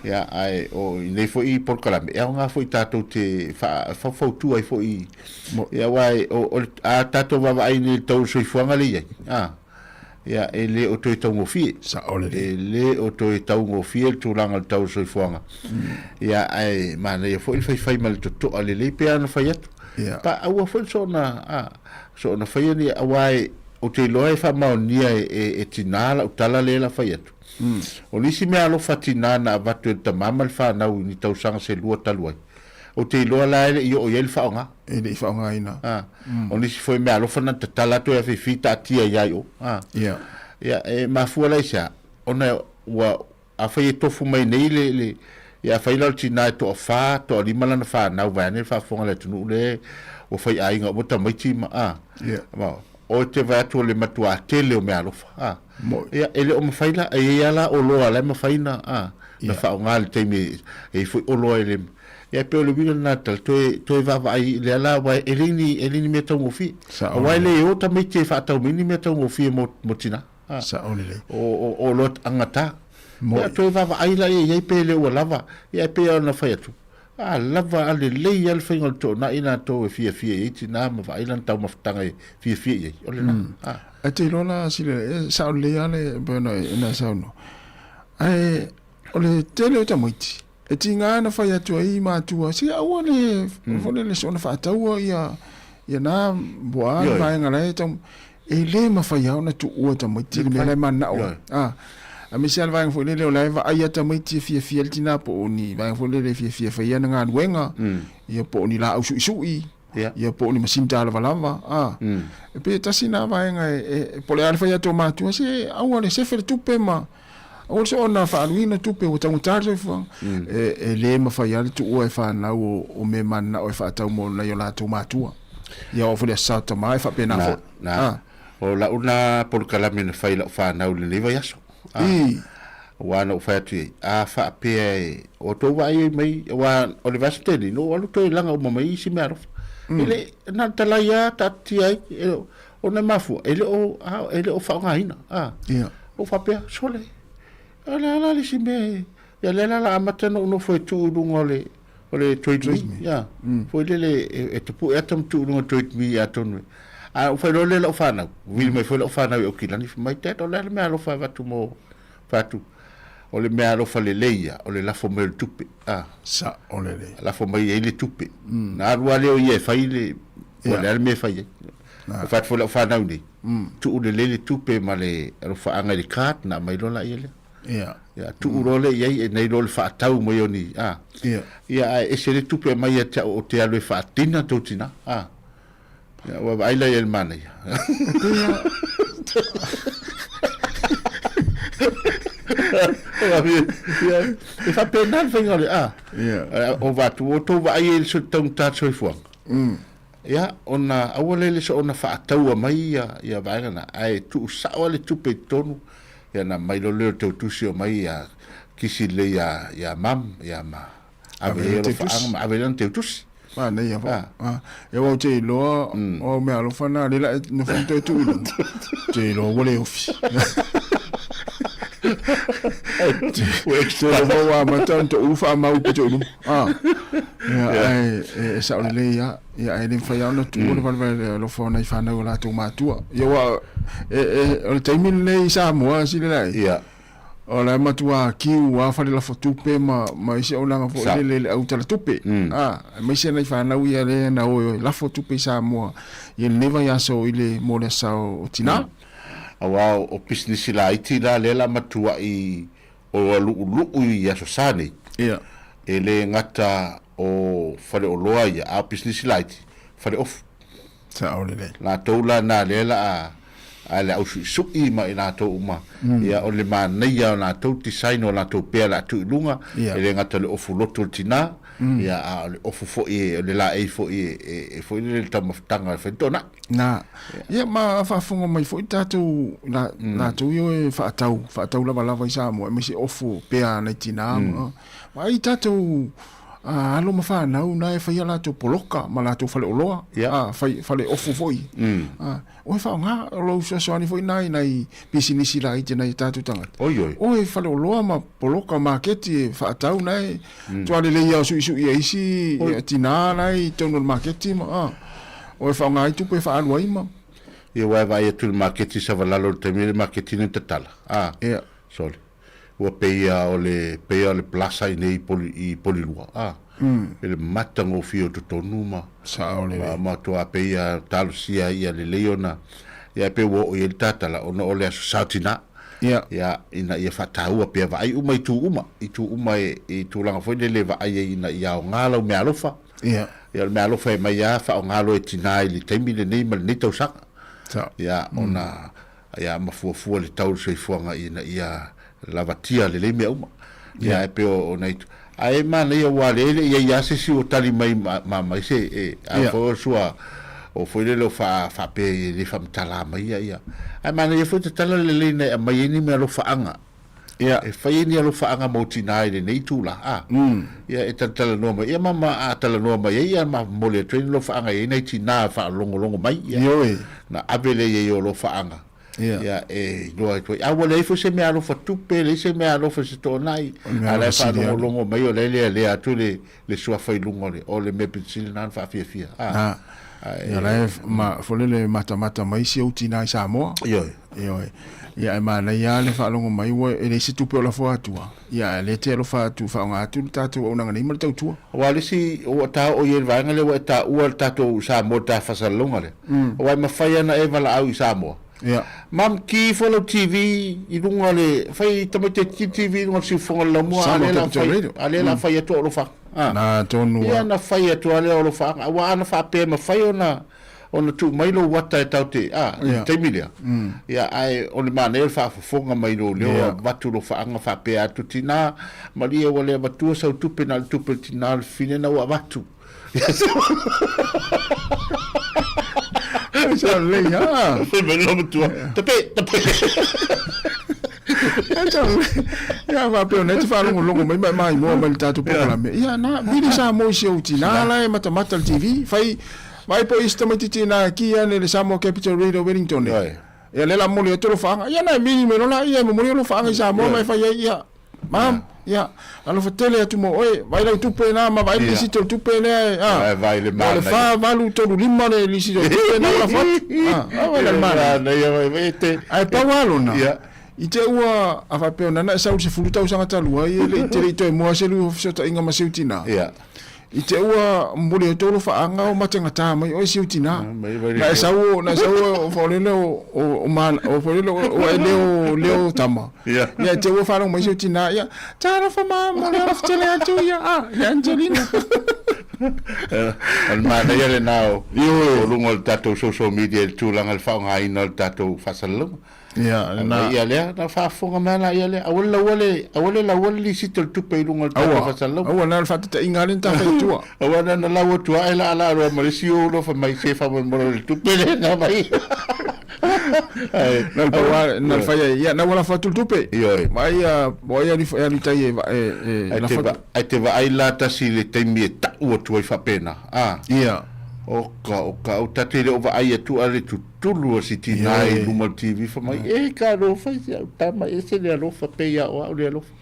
Ia, ae o i nei foi polokalame, e aoga foi tatou te faufautua ai foi. Ia, aua o, o le, a tatou vaavaai nei i le tau o le soifuaga lea e i ai, a, ia, e le o toe taugofie. Sao lelei. E le o toe taugofie le tulaga o le tau o le soifuaga. Ia, ae manaia foi le faifai ma le totoa lelei pe ana fai atu. Ia. Pa aua foi le soona, a, soona faia ni, aua e, ou te iloa e faamaonia e, e, e tinā lau tala lea la fai atu. O nisi mea alofa tinā na avatu e le tamā ma le fanau i ni tausaga se lua talu ai. Ou te iloa la e le i oo i ai le faaaoga. E le i faaaogaina. A. O nisi foi mea alofa na tatala atu e afifī taatia i ai o. A. Ia. Ia, e mafua la i se a? Ona ua, afai e tofu mai nei le, le, ia afai la o le tinā e toafā, toalima lana fanau vaeane le faafofoga a le atunuu lea ua faiaiga uma tamaiti ma, a. Ia. Ma, o te vaai atu o le matuā tele o mea alofa. A. Moi. Ia, e le o mafai la, e i ai lava la oloa la e mafai na, a, na Ia. faaaoga i le taimi e i ai foi oloa e le, ia e pei o le uiga lena tala, toe, toe vaavaai i lea la, aua e le ni, e le ni mea taugofie. Sao Aua e lelei. le o tamaiti e faatau mai ni mea taugofie mo, mo tinā. A. Sao lelei. O, o, o oloa agatā. Moi. Ia, toe vaavaai la ia i ai pe le ua lava, ia e pei ona fai atu, A lava a lelei lava le faiga o le toonai latou e fiafia i ai tinā ma vaai lana taumafataga e fiafia i ai. O lena. A. Ae te iloa la sila e sao lelei lava le pei ona ona saunoa. Ae o le tele o tamaiti e tiga ona fai atu ai matua se aua le foi lele soona faataua ia ia na po o a le vaega la e tau e le mafai lava ona tuua tamaiti le mea la e mananao ai. A, aemaise lava le vaega foi lele o la e vaai lava tamaiti e fiafia ai le tina po o ni vaega foi lele e fiafia e fai ana galuega, ia po o ni laau suisui, ia po o ni masini talavalava, a. E pei e tasi lena vaega e, po o le a le fai atu o matua, se aua le sefe le tupe ma aua le soona faaaluina tupe ua taugata le soifuaga. E le mafai lava le tuua e fanau o mea mananao e faatau mo nai o latou matua. Ia oo foi le Aso Sa o Tama e faapena Na, foi. na. Ah. O lau na polokalame na fai i lau fanau i lenei vaiaso. Ah. I. Aua na ou fai atu i ai, a faapea e, o tou vaai ai mai, aua o le vaiaso tele, na ou alu toe laga uma mai isi mea alofa. E le, na o le talai lava taatitia ai, e, ona e mafua, e le o, a, e le o faaaogaina. Ah. Ia. Ou faapea, sole, o le a la le isi mea e, ia lea la o le a amata ona ou nofo e tuu i luga o le, o le trade me, ia, foi lele e tapue ata ma tuu i luga o le trade me atonu e. A ou fai loa lea i lau fanau, vili mai foi lau fanau i Aukilani, fai mai, Dad, o le a le mea alofa e avatu mo, fai atu, o le mea alofa lelei ia, o le lafo mai o le tupe, a. Sao lelei. Lafo mai ai le tupe. Na alu lava lea o ia e fai le, po o le a le mea e fai ai. Fai atu foi lau fanau nei, tuu lelei le tupe ma le alofaaga i le card, na aumai loa laia lea. Ia. Ia, tuu loa lea i ai, e nei loa le faatau mai o ni, a. Ia. Ia, ae ese le tupe e aumai ia te au ou te alu e faatina tou tina, a. Ia, ua vaai la i ai i le manaia. Ia, e faapena le faiga o le, a. Ia. O vatu, o tou vaai ai i le taugata o le soifuaga. Ia, ona aua lea le soona faataua mai ia, ia vaega na, ae tuu sao lava le tupe i totonu, ia ona aumai loa lea o le tautusi omai ia kisi lelei ia, ia mum, ia ma ave ai alofaaga ma ave ai lana teutusi. Manaia foi. Ah. E aua ou te iloa, o au meaalofa na, lea la e nofo ma toe tuu i luga, ou te iloa ua le ofi. Te lova ua amata ona toulu faamau pito i luma. Ah. Ia, ae e sao lelei lava. Ia, ae le mafai lava ona tuua le valevale alofa o nai fanau a latou matua. Ia, aua e, e, o le taimi lenei i Samoa, silasila i ai. O la e matua kiu lava fale lafo tupe ma, ma isi auaunaga foi lele i le au tala tupe. Ah, aemaise nai fanau ia lea na o e lafo tupe i Samoa i lenei vaiaso i le, mo le asa o tinā. Aua o pisinisi laiti la lea la matuai o lu'ulu'u i Aso Sa nei. E le gata o faleoloa ia, a o pisinisi laiti, faleofu. Sao lelei. Latou la na lea la a a le ausu'isu'i ma i latou uma, ia o le manaia o latou design o latou pea la tuu i luga, e le gata o le ofu lotu o le tinā, ia a o le ofu foi o le laei foi e foi lele le taumafataga e fai tona'i. Na. Ia ma faafofoga mai foi tatou latou ia e faatau, faatau lavalava i Samoa aemaise ofu o pea a nai tinā ma vaai tatou alo ma fanau na e fai a latou poloka ma latou faleoloa, fai faleofu foi. Oe faaaoga o lou fesoasoani foi na i nai pisinisi laiti a nai o tatou tagata. Oe faleoloa ma poloka maketi e faatau na e matua lelei lava o suisui e isi tinā la e i totonu o le maketi ma oe faaaoga ai tupe e faaalu ai ma. Ia aua e vaai atu i le maketi Savalalo i le taimi lea le maketi na tatala, a, sole. Ua pei a o le pei a o le plaza i nei i Polilua, a, i le matagofie o totonu ma Sao lelei. ma matua pei a talosia ia lelei ona ia e pei ua oo i ai le tatala ona o le Aso Sa o Tinā. Ia, ina ia faataua pea vaai uma itu uma, itu uma e i tulaga foi lele e vaai ai ina ia aoga lau meaalofa. Ia o le meaalofa e aumai lava faaaoga loa e tinā i le taimi lenei ma lenei tausaga. Ia ona ia ma fuafua le tau o le soifuaga ina ia lavatia lelei mea uma. Ia ae pei o nai ae manaia aua lea e le i ai lava se isi ua tali mai ma mai se e a foi o sua o foi lele o faapea e le faamatala mai ia ia. Ae manaia foi tatala lelei na e aumai ai ni mealofaaga. E fai ai ni alofaaga mo tinā i lenei itula, a. Ia e talatalanoa mai ia ma ma a talanoa mai ai ia ma momoli atu ai ni alofaaga e i ai nai tinā e faalogologo mai ia. Na ave lea i ai o alofaaga. Ia e iloa atu ai. A ua leai foi se mea alofa tupe, leai se mea alofa i se toanai, a o la e faalogologo mai o la e lealea atu le le suafa i luga o le, o le mea pito sili lena ona faafiafia. A, ia la e ma, foi lele matamata mai si ou tinā i Samoa. Ioe. Ioe. Ia ae manaia lava le faalogo mai ua e leai se tupe o lafo atua, ia ae lea e te alofa atu faaaoga atu le tatou auaunaga nei ma le tautua. Aua o le isi ua ta oo i ai le vaega lea ua e taua le tatou Samoa le ta faasalalauga lea. Aua e mafai lava ona e valaau i Samoa. Ia. Mam, ki ifo lau TV i luga o le, fai tamaiti e TV i luga o le siufofoga o le laumua, a lea la fai, a lea la fai atu au alofaga. A. Na tonu a. Ia na fai atu lava lea o alofaga, aua ana faapea e mafai ona, ona tuu mai lou ata e tatou te, a, i le taimi lea. Ia, ae o le manaia o le faafofoga mai lou leo, avatu lou faaga faapea atu, Tina, malie ua le avatua sau tupe, na o le tupe a le tina o le fine na ua avatu. Sa lelei a. Fai mai le matua. Tape, tape. Ia faapea ona e te faalogologo mai ma maimoa mai le tatou polokalame. Ia na vili Samoa i si ou tinā la e matamata i le TV. Fai vaai po o isi tamaitiiti na e ki ane i le Samoa Capital Radio Wellington e. Ia lea la momoli atu alofaaga. Ia na e mili mai loa laia e momoli alofaaga i Samoa ma e fai ai ia Mam, ia, alofa tele atu mo oe, vaai lau tupe na ma vaai le lisiti o le tupe lea e, a, Vai le o le manaia. 4, 8, 3, 5 le lisiti o le tupe na ua lafo atu. A, a vai la le manaia. Manaia vai vai te. Ae pau lava lona, Ia. i te ua, a faapea ona na e sau i le 10 tausaga talu ai, e le i te le i toe moa se lua fesootaiga ma si ou tinā. Ia. I te ua momoli ai tou alofaaga o mategata mai oe si ou tinā. Na e sau na e sau o faaolele o o o o faaolele o e leo leo tama. Ia i te ua faalogo mai si ou tinā ia talofa ma mo le alofa tele atu ia a ia Angelina. O le manaia lena o o luga o le tatou social media i le tulaga i le faaaogaina o le tatou faasalalauga. Ia, na. Ia lea, na faafofoga mai la ia lea. Aua le laua le, aua le laua le lisiti o le tupe i luga o le tatou faasalalauga. Aua, na o le faataitaiga lava lea na ta fai atua. Aua na na lau atu ae la ala loa ma le isi ou loa fai mai se faamolemole le tupe lea na aumai. Ae, na le pau lava, na le fai ai, ia, na ua lafo atu le tupe. Ioe. Vaai a, o ai e alu i tai e, e, e lafo atu. Ae te vaai la tasi i le taimi e tau atu ai faapena, a? Ia. Oka, oka, o ta te le o vaai atu a le tutulu o si tinā i luma o le TV fai mai, E ka alofa i si au tama, e ese le alofa pei a o au le alofa.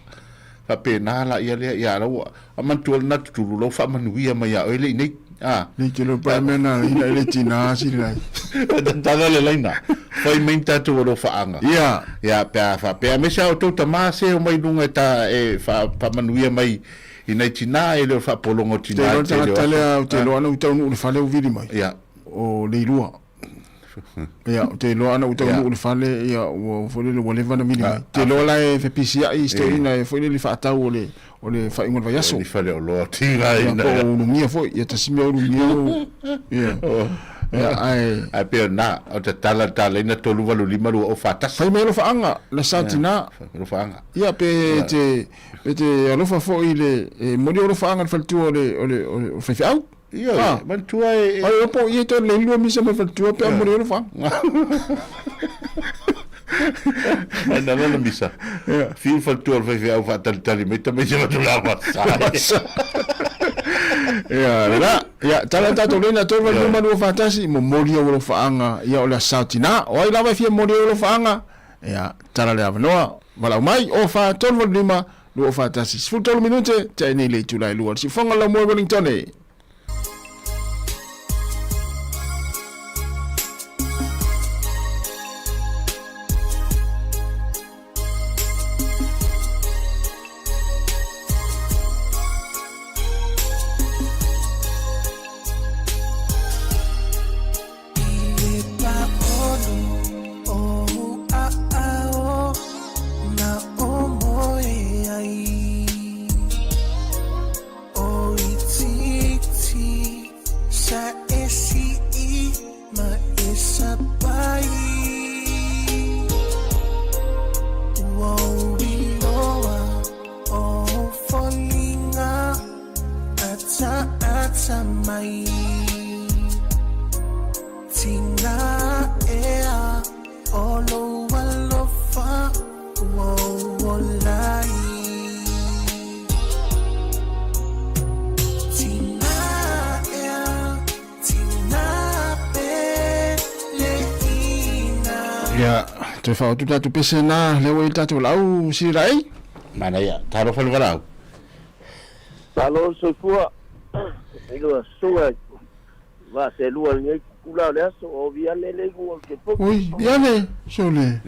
Faapena la ia lea, ia la ua a manatua lena tutulu la ua faamanuia mai ia oe le i nei. A. Le te lo pae mea na ina i le tinā si lai. Tatala le laina. Fai mai ni tatou alofaaga. Ia. Ia, pe a faapea, aemaise a outou tamā se o mai luga e ta, e faamanuia mai i nai tinā e le o le faapologa o tinā i le tele o aso. Te iloa le tagata lea, ou te iloa ana ou taunuu i le fale ou vili mai. Ia. O Leilua. Ia, ou te iloa ana ou taunuu i le fale, ia, ua foi lele ua leva ona vili mai. Te iloa la e fepisiai si toeaina e foi lele i faatau o le o le faaiuga o le vaiaso. Ni faleoloa tigaina. Ia, po o ulumia foi, ia tasi mea ulumia o, ia. Ia, ae. Ae pei o lena, o tatala le talaina 385 2041. Fai mai alofaaga, le sa tina. Alofaaga. Ia, pe te, pe te alofa foi i le, e momoli alofaaga i le faletua o le, o le, o le faifeau. Ioe, ah. manatua e... Ai, opo, ia toe le lua misa mai faletua pe a momoli alofa. Ai na lana misa. Fiu faletua o le faifeau faatalitali mai tamaiti ma tulaga sa. Ia, la, ia, tala tatou leina 385 241, momoli ou alofaaga, ia o le aso tinā. O ai lava e fia momoli ou alofaaga, ia, tala le avanoa, valaau mai, o 4 385 241, 13 minute, tea nei le itula e lua. Le siufoga lau moe Wellington e. Ia, toe faaotu tatou pese na, lea ua i le tatou laau sili laei. Manaia, talofa le valaau. Malo le soifua i lua susuga i vaa selua i lenei tula o le aso, o Viane le igoa o le kepoki. Oi, Viane, sole.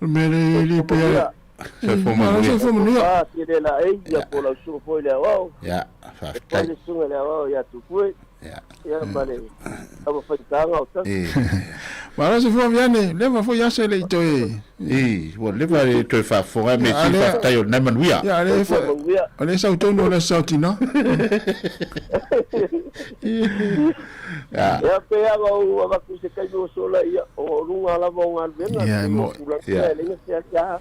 O le mea lea e le pea. Soifua manuia. Soifua manuia. Tofa tele laei, ia po lau susuga foi i le aoao. Ia, faafetai. E le susuga i le aoao ia Tupue. Ia. Ia ma le tama faigataga o tasi. Malo soifua Viane, leva foi aso e le i toe. I, ua leva le toe faafofoga me si faafetai o lena manuia. Ia, ale ale sau tonu o le aso tina. Ia, pe aga o avatu se taimi ua sola ia, o luga lava o galuega. Ia, e mo. Ia, le se sia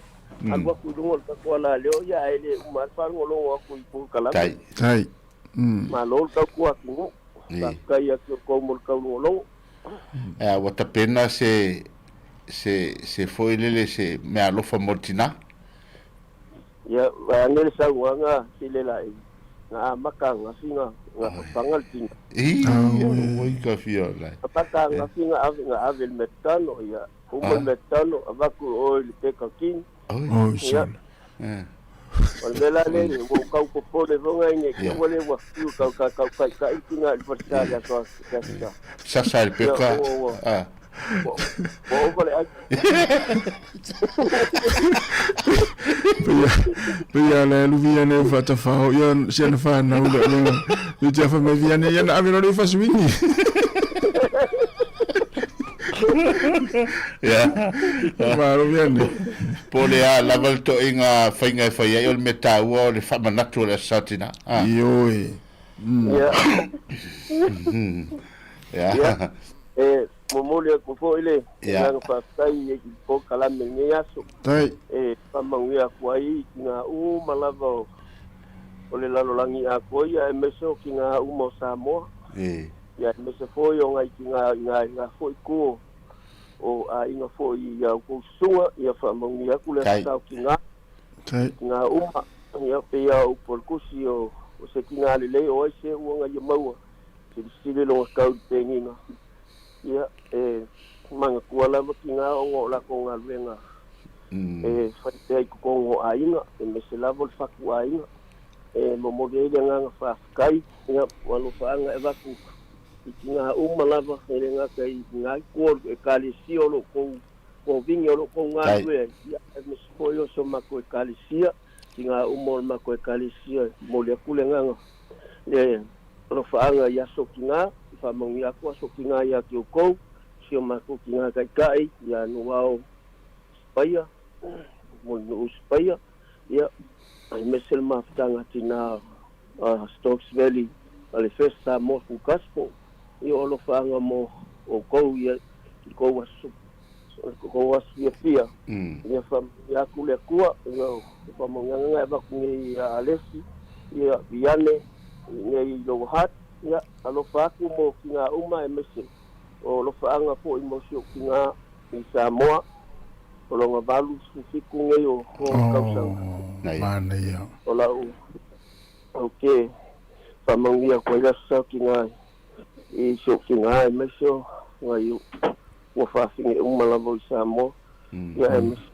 alu atu i luga o le tatou alaleo, ia ae le uma lava le faalogologo atu i polokalame. Tai. Tai. Malo le tautua atunuu. Faafetai atu i outou mo le taulogologo. Ea, ua tapena se, se, se foi lele se meaalofa mo le tinā. Ia, vaeane le saunoaga sile laei, na amata ananafi na fafaga le tina. Ii, oi ka fia o lai. Amata ananafi na ave, na ave i le meatano, ia, uma le meatano, avatu i o i le Burger King. Oi, Ia, o le mea la lea, ua ou tau popole foi nai nei te ua le ua fiu tau tau tau taitai le tina i le falesa i le aso le aso sa. Sasa i le peka. Ia, ua, ua, ua, ua ova le ai. Pei a le alu Viane o faatafao ia si ana fanau le le le te afa mai Viane ia na ave loa le fasuini. Ia. Malo Viane. Po o le a lava le toaiga faiga e fai ai, o le mea taua o le faamanatu o le Aso Satina. Ioe. Ia. Ia. Ia. E momoli atu foi le Ia. agaga faafetai i le polokalame i lenei aso. Tai. E faamanuia atu ai i tina uma lava o o le lalolagi atoa ia aemaise o tina uma o Samoa. E. Ia aemaise foi o nai tina i nai la foi itu o o aiga foi i a outou susuga, ia faamanuia atu le Tai. aso o tina. Tai. Tina uma, ia pei a upu o le tusi o o se tina lelei o ai se ua na ia maua, silisili lona tau i le peniga. Ia e Manatua lava tinā ona o latou galuega e fai pea i totonu o aiga, aemaise lava o le fatu aiga. E momoli ai le agaga faafetai ia ma alofaaga e avatu i tinā uma lava, e le gata i lena itu o le Ekalesia o lo outou tovigi o lo outou galulue ai, ia aemaise foi o si o matou Ekalesia, tinā uma o le matou Ekalesia. E momoli atu le agaga le alofaaga i aso tinā, e faamanuia atu aso tinā ia te outou, si o matou tinā taitai ia Nuao Sipaia, Mulinuu Sipaia, ia, aemaise le mafutaga tinā a Stokes Valley a le First Samoa Full Gospel, ia o alofaaga mo outou ia i kou aso kou aso fiafia, ia faamanuia atu le Atua, ia o faamanuiaga na e avatu nei ia Alesi, ia Viane, nei i Lower Hutt, ia alofa atu mo tinā uma aemaise o alofaaga foi mo si ou tinā i Samoa, o lona 87 nei o ona tausaga. Manaia. O lau ou te faamanuia atu ai le aso sau tinā i si ou tinā aemaise o nai ua faafine uma lava i Samoa, ia aemaise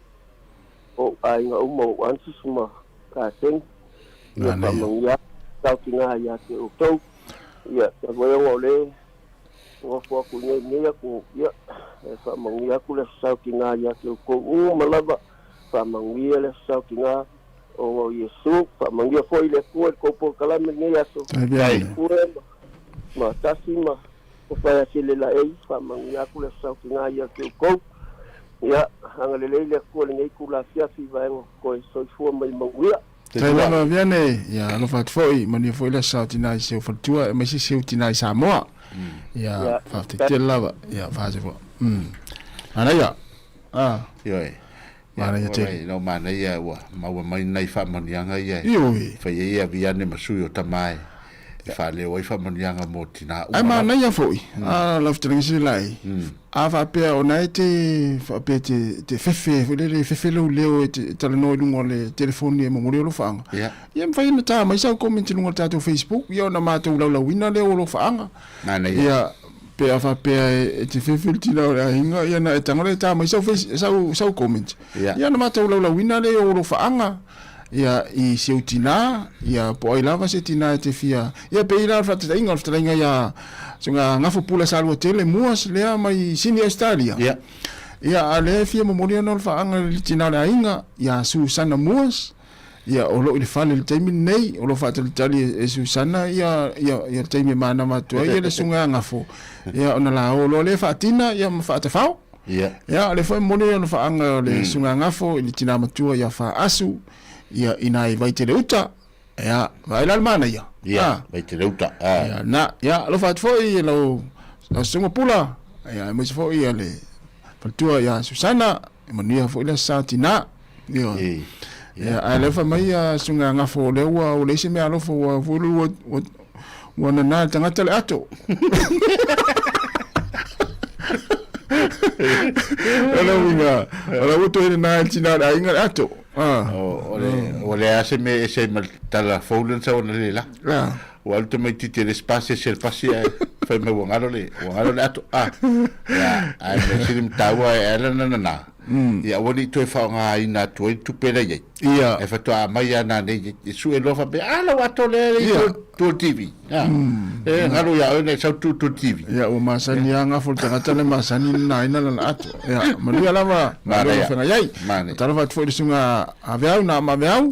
o ou aiga uma, o ou aunties ma kaseni, ia faamanuia atu sau tinā ia te outou. Ia, talu ai ona o lea Nofo atu i nei atu, ia, e faamanuia atu le Aso Saotiga ia te outou uma lava, faamanuia le Aso Saotiga ona o Iesu, faamanuia foi le Atua i le tou polokalame i lenei aso, Pue ma Tasi ma Tofaeasele Laei, faamanuia atu le Aso Saotiga ia te outou. Ia, agalelei le Atua i lenei itula afiafi i vaega o toe soifua ma ia manuia. Tai lava Viane, ia alofa atu foi, manuia foi le aso saotina i si ou faletua aemaise si ou tina i Samoa. Ia faafetai tele lava, ia faasefua. Manaia. Ah. Ioe. Manaia tele. Lau manaia ua maua mai nai faamanuiaga ia e Ioe. fai ai ia Viane ma sui o tama e e faaleo ai faamanuiaga mo tinā Ae uma lava. manaia foi, a lau fetalaiga sili laei, a faapea o na e te faapea te, te fefe foi lele, fefe lou leo e te talanoa i luga o le telefoni e momoli ou alofaaga, Ia. ia mafai ona ta mai sau comment i luga o le tatou Facebook, ia ona matou laulauina lea o alofaaga. Manaia. Ia, pe a faapea e te fefe le tina o le aiga, ia ona e tago lea e ta mai sau face, sau, sau comment, Ia. ia ona matou laulauina lea o alofaaga. Ia, i si ou tinā, ia, po o ai lava se tinā e te fia, ia, pei la o le faataitaiga, o le fetalaiga iā Susuga Gafo Pula Saluatele Muas lea mai Sini Ausetalia. Ia. Ia, a lea e fia momoli ana o le faaga i le tinā o le aiga, iā Susana Muas, ia, o lo o i le fale i le taimi lenei, o lo o faatalitali e Susana ia, ia, ia le taimi e manava atu ai le Susuga ia Gafo, ia, ona la o loa lea faatina, ia, ma faatafao. Ia. Ia, o lea foi e momoli ona faaga o le Susuga Gafo i le tina matua ia Faasu, ia, ina i Vaitele uta. Ia, vaai la le manaia. Ia, Ah. Vaitele uta. Ah. Ia, na, ia, alofa atu foi i lau, lau Susuga Pula, ia, aemaise foi ia le faletua ia Susana, ia manuia foi le sa tina. Ia. Ia, ae lea fai mai ia Susuga Gafo, o lea ua, ua leai se mea alofa, ua, ua, ua, ua, ua nana le tagata le ato. O le uiga, o la ua toe nana e le tina o le aiga le ato. Ah. O le, ua leai lava se mea e ese ai ma le tala fou lea na sau analeila la. Ah. Ua alu tamaitiiti e le isi pasi ese le pasi ae fai mai ua galo le, ua galo le ato. Ah. Ia, ae mea sili ma taua e ala na nana. Ia aua ne i toe faaaogaina atu ai le tupe la e i ai. Ia. Ae faatoa aumai lava nanei e sue loa faapea, a lau ato lea e i tua o le TV. A, e galo ia oe na e sau tu tua o le TV. Ia, ua masani lava gafo le tagata le masani na nāina lana ato. Ia, manuia lava galuega o feagai ai. Talofa atu foi i le susuga Aveau na ama Aveau.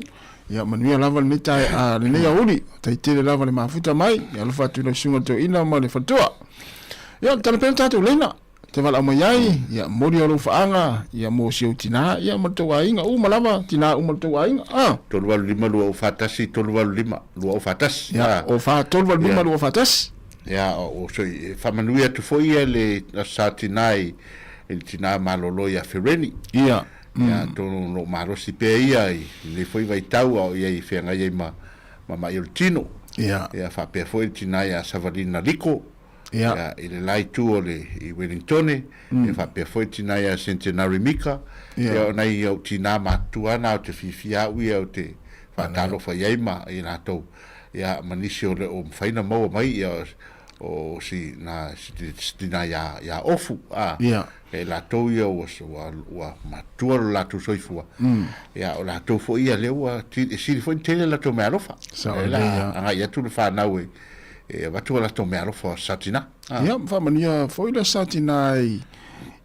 Ia, manuia lava lenei tae, a, lenei aoauli. Faafetai tele lava le mafuta mai. Ia, alofa atu i lau susuga le toeaina ma le faletua. Ia, tala pea le tatou laina. Te valaau mai ai, ia momoli o lou faaga, ia mo si ou tinā, ia ma le tou aiga uma lava, tinā uma o le tou aiga, a. 385 241 385 241. Ia, o 4 385 241. Ia, o so e faamanuia atu foi ia le Aso Sa Tinā i le tinā malolo ia Fereni. Ia. Ia, atonu o lo o malosi pea ia i lenei foi vaitau a o ia i feagai ai ma ma'i o le tino. Ia. Ia, faapea foi le tinā ia Savalina Liko. Ia. I le la itu o le i Wellingtone, ia faapea foi tinā ia Centenary Mika, ia o nai ou tinā matutua na o te fiafia au ia o te faatalofa i ai ma i latou, ia ma nisi o le o mafai na maua mai ia o si na si tina ia ia Ofu a Ia. E latou ia ua ua ua matua lo latou soifua. Ia o latou foi ia lea ua ti e sili foi ona tele latou meaalofa. Sao Lea la lelei ia. agai atu le fanau e e avatu a latou meaalofa o sa tina. Ia, ma faamanuia foi le sa tina i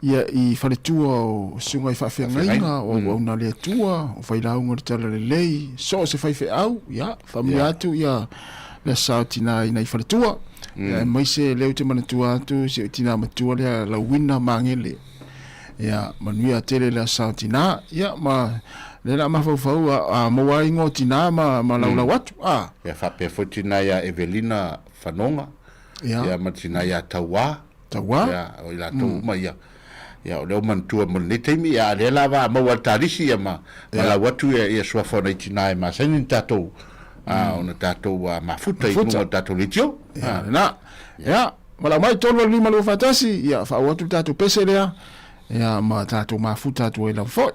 ia i faletua o susuga i faafeagaiga, o auauna a le Atua, o failauga o le Talalelei, so o se faifeau, ia, faamanuia atu ia le sa o tina i nai faletua. Ia, aemaise lea ou te manatua atu si ou tina matua lea Lauina Magele. Ia, manuia tele le sa o tina. Ia, ma lea la mafaufau a, a maua ai igoa o tina ma, ma laulau atu. A. Ia, faapea foi tina ia Evelina Fanoga. Ia. Ia, ma tina ia Tauā. Tauā. Ia, o i latou uma ia. Ia, o lea ua manatua mo lenei taimi, ia, a o lea lava a maua e le Talisi, ia, ma, ma lau atu ia, ia suafa o nai tina e masani ona tatou, a, ona tatou mafuta i luga o le tatou leitio. Ia, lena. Ia, valaau mai, 385 241, ia, faaauau atu le tatou pese lea, ia, ma tatou mafuta atu ai lava foi.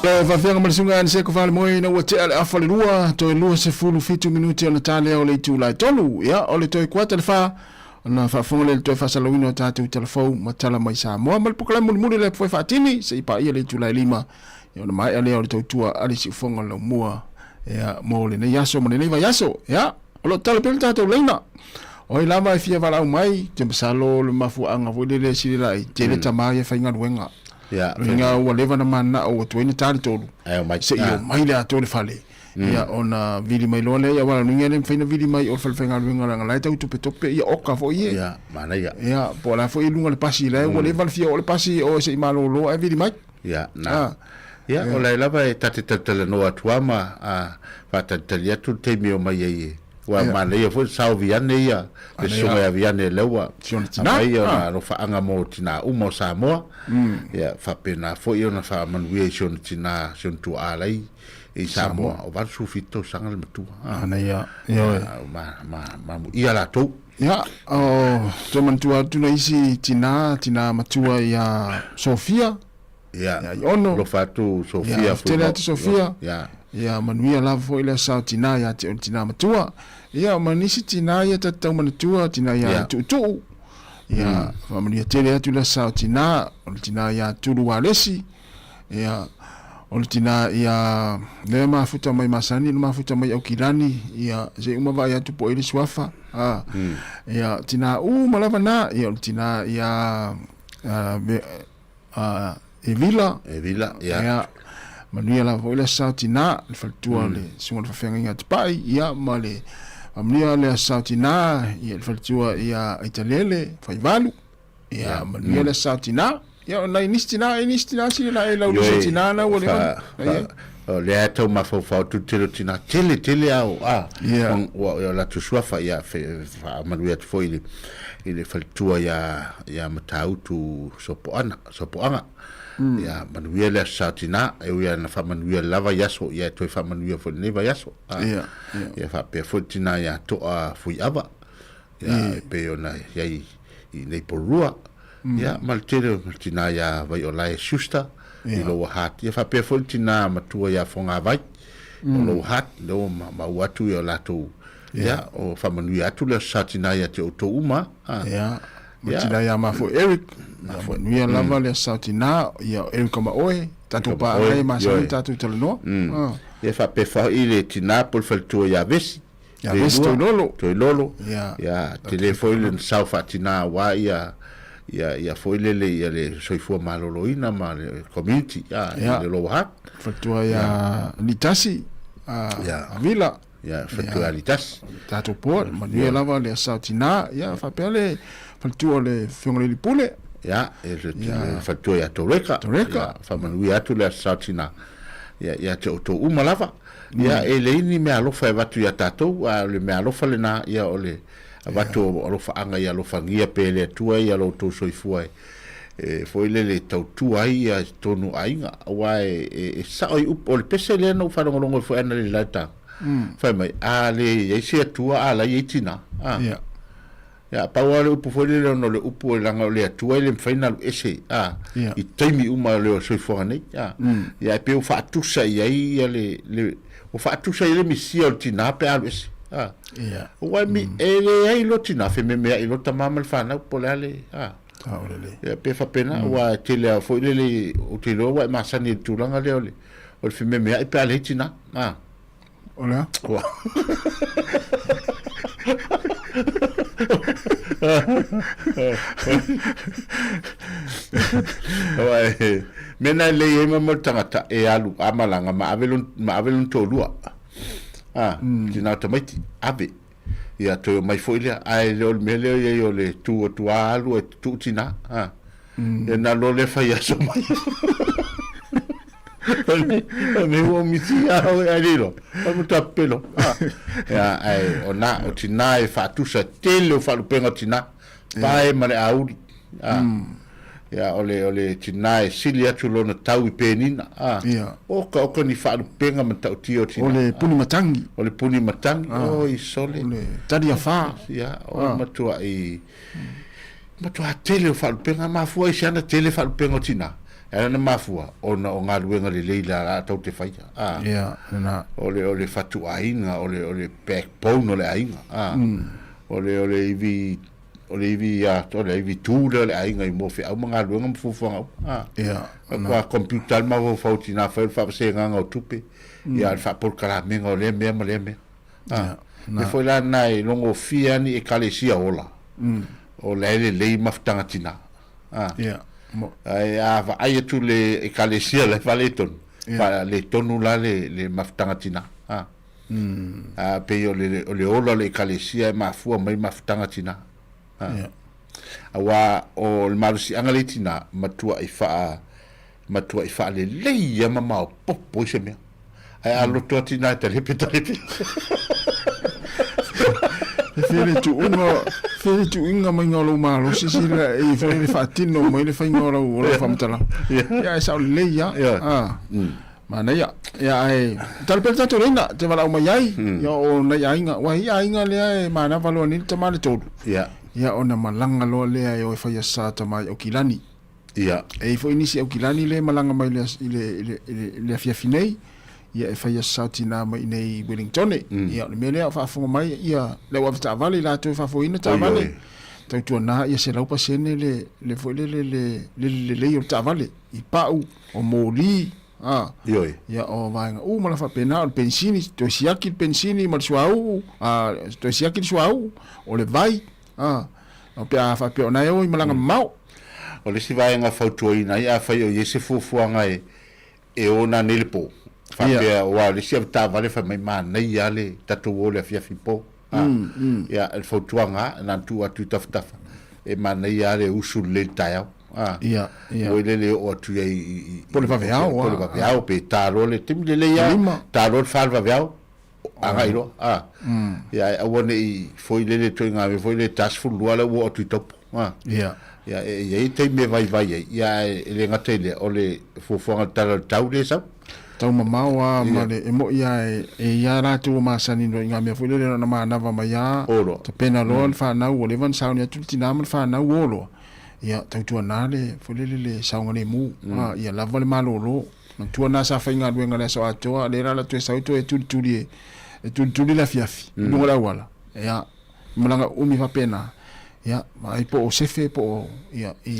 Le faafiaga ma le susuga Aniseko Falemoe ina ua tea le afa le lua, toe 27 minute ona ta lea o le itula e tolu. Ia, o le toe kuata le fa, ona faafofoga lea i le toe faasalauina o tatou tala fou ma tala mai Samoa. Ma le polokalame mulimuli lea foe faatini, se i paia le itula e lima, ia ona maea lea o le tautua a le siufofoga o le laumua, ia, mo lenei aso ma lenei vaiaso. Ia, o lo o tatalo pea le tatou laina. O ai lava e fia valaau mai, te masalo o le mafuaaga foi lele e sili lai, tele tama ia faigaluega. Ia, Loiga ua leva na mananao ua tuai na ta le tolu. Ae omai. Se i omai le atoa le fale. Ia ona vili mai loa lea, ia aua o loiga e le mafai na vili mai o le fale faigaluega leaga la e tau topetope ia oka foi e. Ia, manaia. Ia, po o la foi e i luga le pasi la ua leva le fia oo le pasi o se i malolo ae vili mai. Ia, na. Ia, o lae lava e ta te talatalanoa atu lava ma faatalitali atu le taimi e omai ai e. Ua manaia foi le sao Viane ia, le susuga ia Viane lea ua aumai ona alofaaga mo tina uma o Samoa. Ia, faapena foi ona faamanuia i si ona tina, si ona tuaa la i Samoa, o 87 tausaga le matua. Manaia, ioe. Mamuia latou. Ia, o, toe manatua atu nai isi tina, tina matua ia Sofia, Ia, ia Iono. Alofa atu Sofia. Ia, tele atu Sofia. Ia. Ia, manuia lava foi le sao tina ia te o le tina matua. Ia, ma nisi tina ia ta tau manatua, tina ia Tuutuu. Ia, faamanuia tele atu le sao tina, o le tina ia Tulu Walesi. Ia, o le tina ia lea mafuta mai masani, le mafuta mai Aukilani, ia, se uma vaai atu po o i le suafa. Ia, tina uma lava na, ia, o le tina ia Evila. Evila, ia. Ia, manuia lava foi le sao tina, le faletua le susuga i le faafeagaiga a Tapa'i, ia, ma le manuia le sao tina, ia, le faletua ia Aitalele, Faivalu, ia, manuia le sao tina. Ia, o nai nisi tina, e nisi tina sili la e lau nisi tina na ua leva. O lea e tau mafaufau atu le tele o tina, tele tele a o a, ua o latou suafa, ia, faamanuia atu foi i le i le faletua iā iā Matautu Sopoana, Sopoaga. Ia manuia le Aso Sa Tinā, e ui lava ina faamanuia le la vaiaso, ia e toe faamanuia foi i lenei vaiaso. A, ia faapea foi le tinā iā Toa Fuiava, ia e pei ona i ai i nei Porirua. Ia ma le tele o le tinā iā Vaiolae Schuster i Lower Hutt. Ia faapea foi le tinā matua iā Fogavai o Lower Hutt, lea ua maua atu ia latou Ia, o faamanuia atu le Aso Sa Tinā ia te outou uma. Ia, ma tinā ia ma foi Eric. Ia, manuia lava le Aso Sa Tinā, ia Eric ma oe, tatou paaga e masani tatou talanoa. Ia faapea foi le tinā po o le faletua ia Vesi. Ia Vesi Toilolo. Toilolo. Ia. Ia, tele foi le sao faatinā aua ia ia ia foi lele ia le soifua maloloina ma le community ia, i le Lower Hutt. Faletua ia Litasi, a Vila. Ia, faletua ia Litasi. Tatou poa, manuia lava le Aso Sa Tinā. Ia, faapea le faletua o le Afioga i le Alii Pule. Ia, le faletua ia Toreka. Toreka. Ia, faamanuia atu le Aso Sa Tinā. Ia, ia te outou uma lava. Ia, e leai ni meaalofa e avatu ia tatou, a o le meaalofa lena, ia o le avatu o alofaaga ia alofagia pea e le Atua ia lo outou soifua e, e foi lele e tautua ai ia totonu o aiga. Aua e, e, e sao i upu, o le pese lea na ou faalogologo ai foi ana le laetaga. Fai mai, a le i ai se Atua a la e i ai tinā. A. Ia. Ia, pau lava le upu foi lele ona o le upu e leaga o le Atua e le mafai ona alu ese, a, Ia. i taimi uma o le soifuaga nei. A. Ia, e pei ua faatusa i ai ia le, le, ua faatusa i ai le misia o le tinā pe a alu ese. A. Ia. Aua e, mi, e leai loa tinā, fememeai loa tama ma le fanau po o le a le, a. Saolele. Ia, pe faapena, aua e tele lava foi lele, ou te iloa ua e masani i le tulaga lea o le, o le fememeai pe a leai tinā. A. O le a? Ua. Aua e, mea na e lelei ai ma mo le tagata e alu a malaga ma ave lona, ma ave lona toalua. A, tinā o tamaiti, ave. Ia, toe omai foi lea. Ae le o le mea lea e i ai o le tu atu a alu ae tutuu tinā. A. Ia na loa lea fai aso mai. Fai mai ua misi ia oe ae le iloa. O le matua pepelo. Ia, ae o na, o tinā e faatusa tele o faalupega o tinā. Pae ma le auli. A. Ia, o le, o le tinā e sili atu lona tau i penina. A. Ia. Oka, oka ni faalupega matautia o tinā. O le puni matangi. O le puni matangi. Oi, sole. O le tali afa. Ia, o le matuai, matuā tele o faalupega. Mafua i se ana tele faalupega o tinā. E ala ona mafua, ona o galuega lelei la la tou te faia, a. Ia, lena. O le, o le fatuaiga, o le, o le backbone o le aiga, a. O le, o le ivi, o le ivi atoa, o le ivi tu lea o le aiga i mua o feau ma galuega ma fuafuaga uma, a. Ia, lena. Matua computer lava le mafaufau o tina fai o le faavasegaga o tupe, ia, o le faapolokalameina o lea mea ma lea mea. A. Mea foi la lena e logofie lava ni Ekalesia ola, o la e lelei mafutaga tina. A. Ia. Ae a vaai atu le Ekalesia la e faaletonu, faaletonu la le, le mafutaga tina. A. A pei o le, o le ola o le Ekalesia e mafua mai mafutaga tina. A. Ia. Aua o le malosiaga lea i tina, matuai faa, matuai faalelei lava ma maopoopo i se mea. Ae a loto atu ina e talepe talepe. E fia le tuuga, fia le tuuina maiga o lou malosi sila e foi le faatino mai le faiga o lau o lau faamatalaga. Ia e sao lelei lava. Ah. Manaia. Ia ae tala pea le tatou laina te valaau mai ai. Ia o nai aiga, aua e i ai aiga lea e manava loa nei le tama le tolu. Ia. Ia ona malaga loa lea e o e fai asa tama i Aukilani. Ia. E i ai foi nisi Aukilani lea e malaga mai i le, i le, i le, i le afiafi nei, ia e fai aso tina mai i inei i Wellingtone. Ia, o le mea lea o faafofoga mai ia le au avetaavale i latou e faafoeina taavale, tautuana ia 100% le, le foi lele le, le lelei o le taavale i pau, o moli, a, Ioe. ia o vaega uma la faapena, o le penisini, toe siaki le penisini ma le suauu, a, toe siaki le suauu, o le vai, A, o pe a faapea o na e o i malaga mamao. O le isi vaega fautuaina ai, afai o i ai se fuafuaga e e o nanei le po, faapea aua o le isi avetaavale fai mai manaia lava le tatou o i le afiafi po. A, ia, o le fautuaga lava, na ona tuu atu i tafatafa, e manaia lava le usu lelei i le taeao. A, ua ile le oo atu ai i, i, Po o le vaveao, po o le vaveao, pe ta loa le taimi lelei lava, ta loa le fa le vaveao, agai loa, a. Ia, ae aua ne i foi lele ituaiga mea foi lele ta 12 lea ua oo atu i Taupo, a. Ia. Ia, e i ai taimi e vaivai ai, ia, ae e le gata i lea, o le fuafuaga o le Tala o le Tau lea e sau. Tau mamao lava ma le, e moni lava e i ai lava latou ua masani loa i ngā mea foi lele na ona manava mai lava, tapena loa le fanau, ua leva ona sauni atu le tinā ma le fanau o loa, ia, tautuana le, foi lele le saogalemu, a, ia lava le malolo. Manatua na sa faigaluega i le aso atoa, a lea la la toe sau toe tulituli e, e tulituli le afiafi i luga o le auala. Ia, malaga umi faapena. Ia, vaai po o sefe po o, ia, i.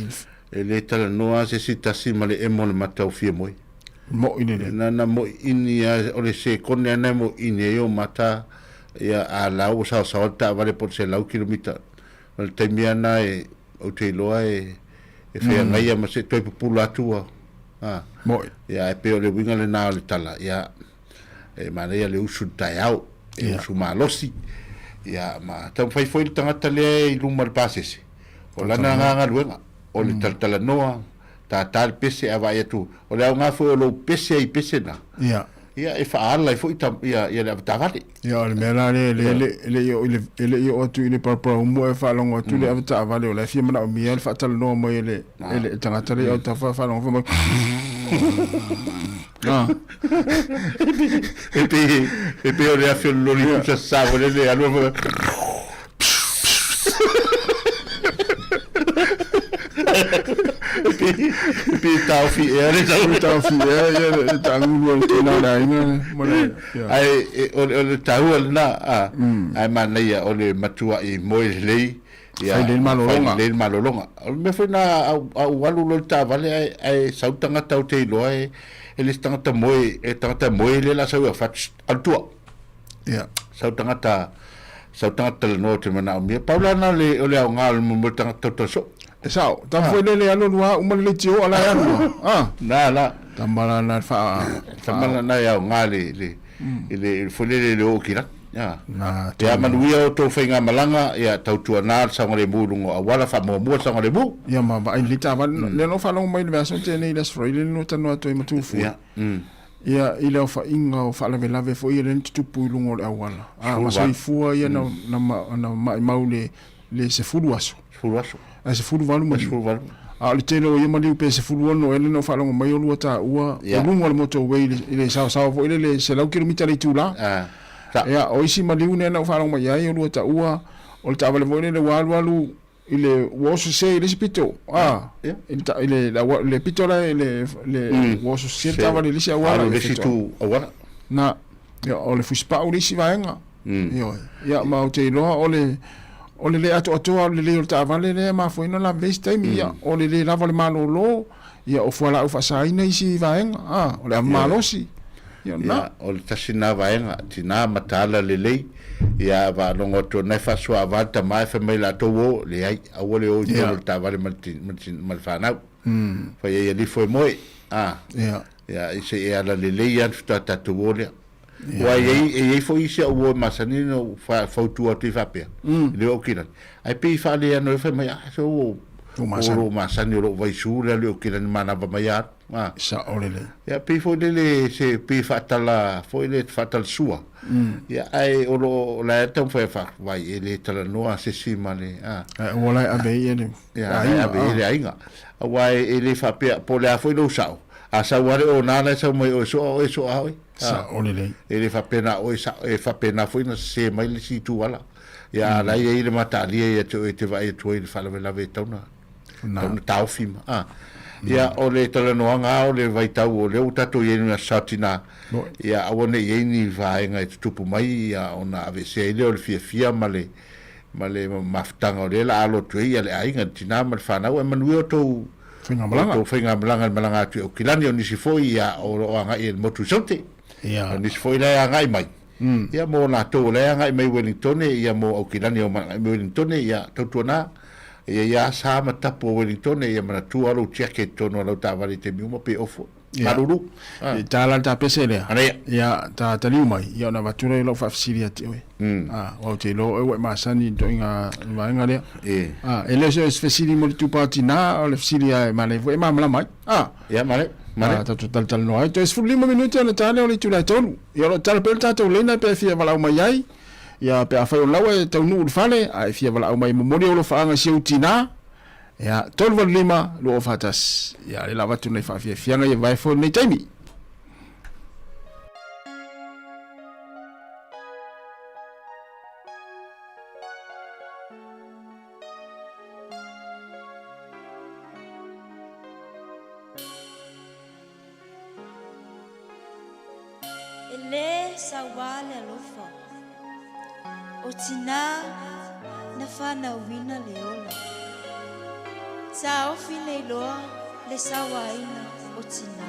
E le talanoa lava se isi tasi ma le emo o le mata o Fiamoe. Mo'i lelei. Na na mo'iini lava, o le sekone lava na e mo'iini ai ou mata, ia, a la ua saosaoa le taavale po o le 100 kilomita. O le taimi lava na e, ou te iloa e, e feagai ma se toe pupula atu ua, a. Mo'i. Ia, ae pei o le uiga lena o le tala, ia, e manaia le usu i le taeao, e usu malosi, ia, ma taumafai foi le tagata lea i luma o le pasese, o lana galuega, o le talatalanoa, tātā le pese, a vaai atu, o le aoga foi o lou pese ai i pese na, Ia. Ia, e faaala ai foi ta, ia, ia le avetaavale. Ia, o le mea la lea, lea e, e le i oo i le, e le i oo atu i le paraparaumu ae faalogo atu le avetaavale, o la e fia manaomia le faatalanoa mai e le, e le tagata lea i autafa, faalogo fai mai, Ah. E pei, e pei o le afi o le loli pusa sasa foi lele, alu alu, E pei e taofi ea le tau. E taofi ea ia le taagulu a le tina o le aiga ma le. Ae o le taua lena, ae manaia o le matuai moe lelei. Fai lelei le malologa. Fai lelei le malologa. O le mea foi lena a ou alu loa i le taavale ae sau le tagata ou te iloa e le se tagata moe, e tagata moe lea o le a sau e fatu, alu tua. Ia. Sau tagata, sau tagata talanoa ou te manaomia. Pau la lena o le aoga o le moe tagata tautala soo. E sao, tama foi lele alu alu a uma le leitio a la e alu a. Ah. Na la. Tama la na fa. Tama la na e aoga le le le foi lele le oo ki lagi. Ah. Na. Ia manuia o tou faigamalaga, ia tautuana le saogalemu i luga o auala, faamuamua le saogalemu. Ia ma vaai lelei taavale. Lea na ou faalogo mai i le vaiaso na tea nei i le Aso Faraile lea na ou talanoa atu ai ma Tufua. Ia. Ia, i le aofaiga o faalavelave foi ia lea na tutupu i luga o le auala. A, ma soifua ia na, na, na maimau le, le 10 aso. 10 aso. Ae 18 maliu. 18. A o le tele o ia maliu pe 16 ea lea na ou faalogo mai o lua taua o luga o le motorway i le, i le saosaoa foi lele e 100 kilomita le itula. Ia, o isi maliu lea na ou faalogo mai ai o lua taua, o le taavale foi lele ua alu alu. I le ua oso sese i le isi pito, a, i le, i le, le, le pito la i le, le ua oso sese le taavale i le isi auala. Alu i le isi itu auala. Na, ia, o le fusipau le isi vaega. Ioe. Ia, ma ou te iloa o le, o le le atoatoa o le lelei o le taavale lea e mafua ai ona lavevea isi taimi. Ia, o le le lava o le malolo, ia, o fualaau faasaina isi vaega, a, o le ava malosi. Ia, na. Ia, o le tasi lena vaega, tina mataala lelei, ia faalogo atu o lena e faasoaava le tama ae fai mai latou o, leai, aua le o i totonu o le taavale ma le, ma le, ma le fanau. Fai ai alifo e moe, a. Ia. Ia, se i e ala lelei lava ona faatoa tatou o lea. Aua e i ai, e i ai foi isi au uo e masani ona ou fautua atu ai faapea, i le Aukilani. Ae pei e faaleano ai fai mai, ah, se ua o lou masani o lou vaisu le alu i Aukilani manava mai alu. Ah. Sao lelei. Ia, pei foi lele se, pei faatala foi le faatalasua. Ia, ae o lo o la e taumafai e faavai, e le talanoa se isi ma le, ah. Ae ua la e ave ai le aiga. Ia, e ave ai le aiga. Aua e le faapea, po o le a foi lou sao, a sau lava le ona la e sau mai oe soa oe soa oe. Sao lelei. E le faapena oe sao, e faapena foi ona sese mai le isi itu ala. Ia, a la e i ai le mataalia ia te oe e te vaai atu ai i le faalavelave e tatau ona taofi ma, a. Ia, o le talanoaga lava o le vaitau o lea ua tatou i ai i le Aso Satina, ia aua ne i i ai ni vaega e tutupu mai ia ona aveesea ai lea o le fiafia ma le ma le mafutaga o lea la alo atu ai le aiga, le tina ma le fanau, ae manuia outou faigamalaga, faigamalaga i le malaga atu i Aukilani, o nisi foi ia o lo o agai i le motu i Saute, o nisi foi la e agai mai, ia mo latou o la e agai mai i Wellingtone, ia mo Aukilani o agai mai Wellingtone, ia tautuana, ia ia sa ma tapu o Wellingtone, ia manatua lou tiake i totonu o lau taavale i taimi uma pe ofu. Malulu. I ta la ta pese lea. Ia ta taliu mai, ia ona avatu lea o lau faafesili ia te oe. Aua ou te iloa o oe ua e masani i le ituaiga vaega lea. E le o se fesili mo le itupa o tina, o le fesili lava e manaia foi e malamalama ai. Ia, male, male. Tatou talatalanoa ai. Toe 15 minute ona ta lea o le itula e 3. Ia o lo o tala pea le tatou laina pe e fia valaau mai ai. Ia pe afai o lau e taunuu i le fale, a e fia valaau mai e momoli ou alofaaga i si ou tina, Ia, 385 241. Ia, lea la avatu nai faafiafiaga ia vae foi lenei taimi. E lē sauā le alofa O tinā na fanauina le ola Taofi nei loa le sauāina o tinā.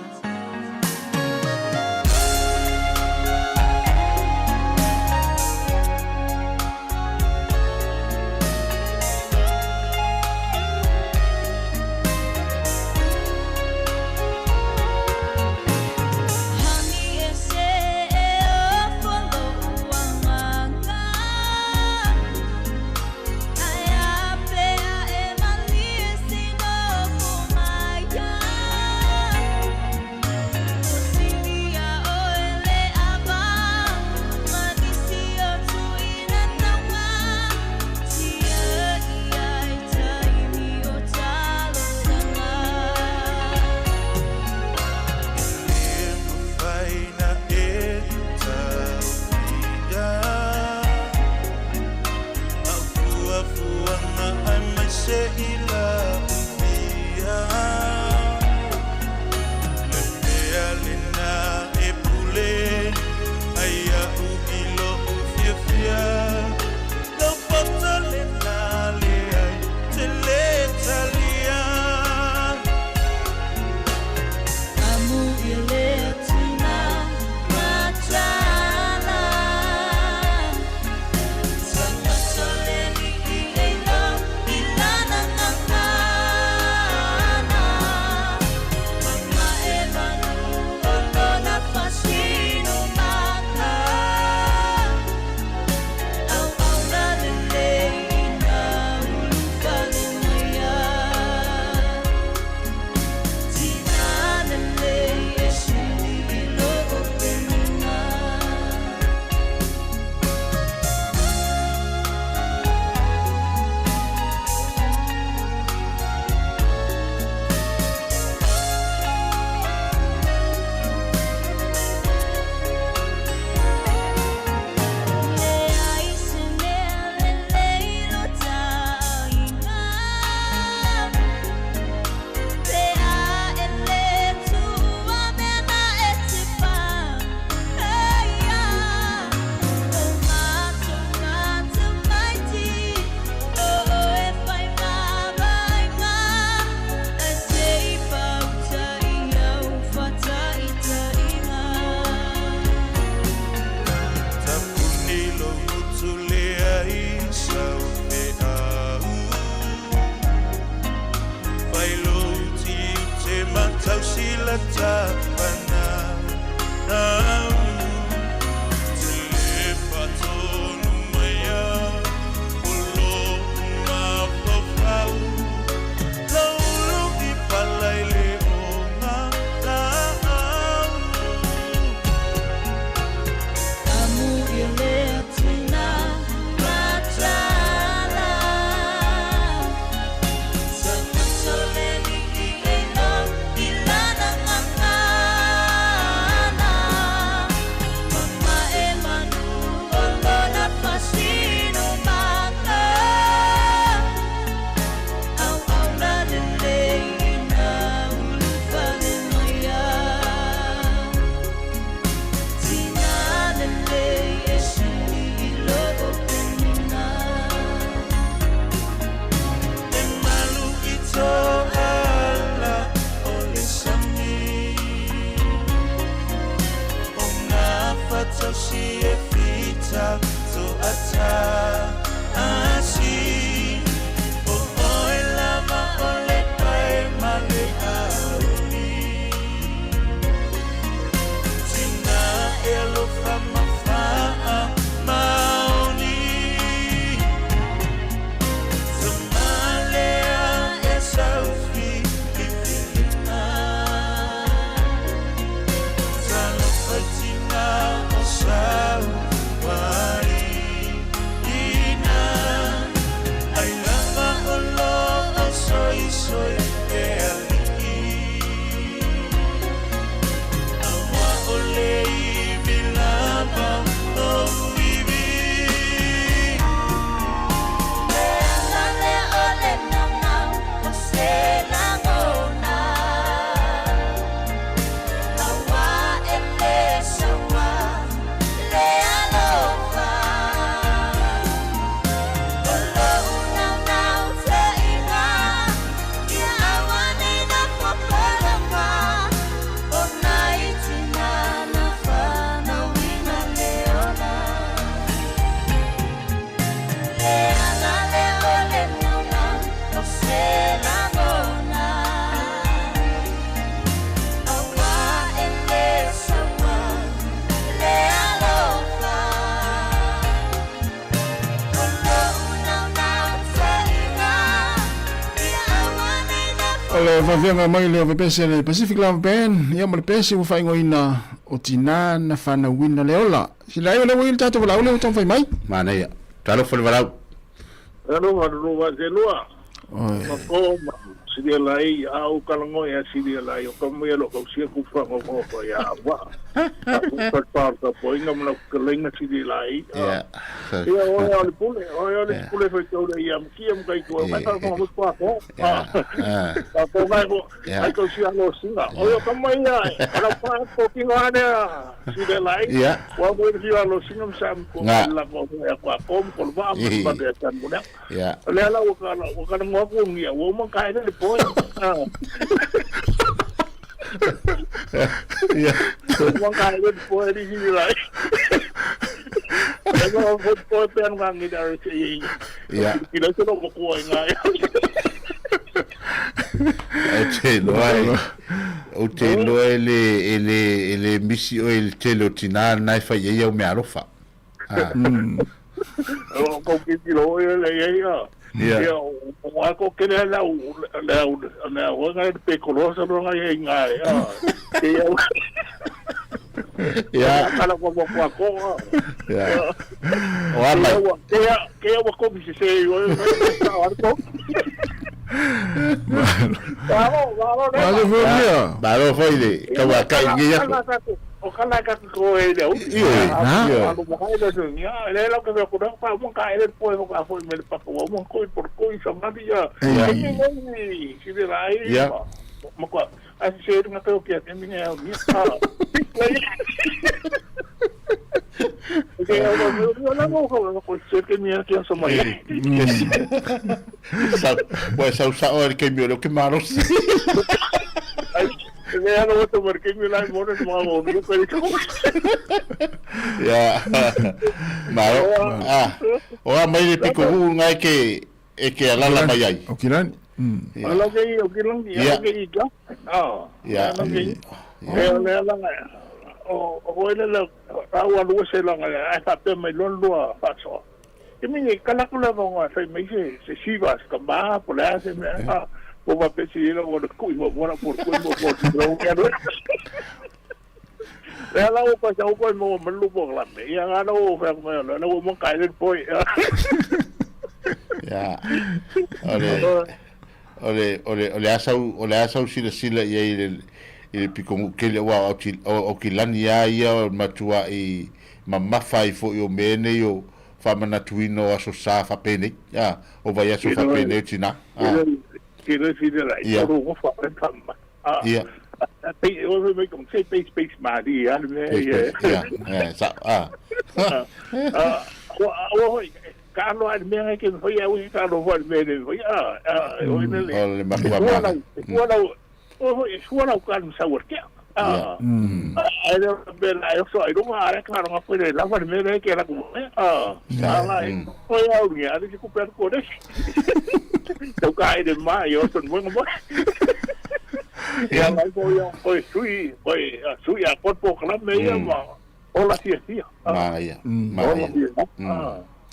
tausi e fita to'atasi. O oe lava o le pae ma le auli. Tina e alofa ma fa'a maoni. Tamalea e sau filifiliga. Talofa tina o sau uaina. Ai lava o lo'o soisoi e ali'i. Aua o le ivi lava lou ivi. Le ala lea o le naunau o se lagona. Aua e le saua le alofa. O lo'u naunautaiga ia auanei na popolaga o nai tina na fanauina le ola. Le ala lea o le naunau o se lagona. Aua e le saua le alofa. O lo'u naunautaiga ia auanei na O le vavega mai lea o pese le Pacific Love Band, ia ma le pese ua faaigoaina o Tina na Fanauina le Ola. Sila ai o lea ua i le tatou valaau lea ua taumafai mai. Manaia. Talofa le valaau. Alofa lua se lua. Ma ko ma siria lai a u kalango ia siria lai o ka mai lo ka sia ku fa ngo ngo ko ia wa. A ku ka pa ka po inga mo ka lenga siria lai. Ia. Ia o ia le pule, o ia le pule foi tau le ia mkia mo kai ko ka ta mo ko ko. A ko ngai ko ai ko sia lo singa. O ia ka mai ia ala pa ko ki ngane siria lai. Wa mo sia lo singa sa ko la ko ia ko ko ko ba ma ba ta mo na. O lea la ua kala ua kala ngoa ku ngia ua uma ka ele le poe. Uma ka ele le poe ri hi lai. E ngo fo poe pe anu ngi da ri i. Ki le lo ko ko ngai. Ou te iloa e, ou te iloa e le, e le, e le misi oe i le tele o tinā lena e fai ai au meaalofa. Ah. O ko ki ki lo e le ia ia. Ia o a ko kele la u la u la o ngai pe kolosa lo ngai e ngai. Ia. Ia. Kala ko ko ko ko. Ia. O a mai. Ia ke ia ko mi se yo. Ko. Malo, malo, Malo foi ia. Malo foi le. Ka wa kai ngi ya. O ka la ka ko e le u. Ioe, ioe. Alo mo hai le so nia, le la ke ko da pa mo ka ele po mo ka fo me le pa ko mo ko por ko i sa mari ya. Ke ni si de la ai. Mo ko a se ru na ko ke mi ne mi a. Ke o no la mo ko ko se ke mi ke so mai. Sa wa sa sa o ke mi lo ke malo. Ai le ano to mar ke mi la mo no mo mo no ko ko. Ia. Malo. Ah. O a mai le piko hu ngai ke e ke alala mai ai. O Kilani. Ala ke i o Kilani, ala ke i ka. Ah. Ia. Ala ke i. E le ala o o le le au alu se la ngai ai fa pe mai lon lua fa so. Ke mi kala kula mo ngai fai mai se se siva se ka ma po la se me a o va pe si la o le kui mo mo la por kui mo mo lo ke ro. Le ala o pa sa o ko mo mo lu mo la me. Ia nga no fa mo la la mo kai le poi. Ia. O le o le o le o le asau o le asau sila sila ia i le i le piko kele ua o Kilani a ia o matua i mamafa ai foi o mea nei o faamanatuina o aso sa faapenei a o vai aso faapenei o tinā a Ke le fi le la Ia. o ro fa fa ma. A ia pe o me ko se pe pe ma di a me Space, space, ia ia sa a A o o ka alo ai mea ke foi au ka alo foi me le foi a o ne le o le matua ma ua lau o foi sua lau ka sa ua ke a a Ae le o pe la e oso ai luga a le ka ronga koe le lava le mea le ke la ku mai. Ah, ala e koe au ni ale se kupe ko le. Tau ka e le mai o son mo mo. Ia mai ko ia koe sui koe sui a ko po kala me ia ma ola sia sia. Ma ia. Ma ia.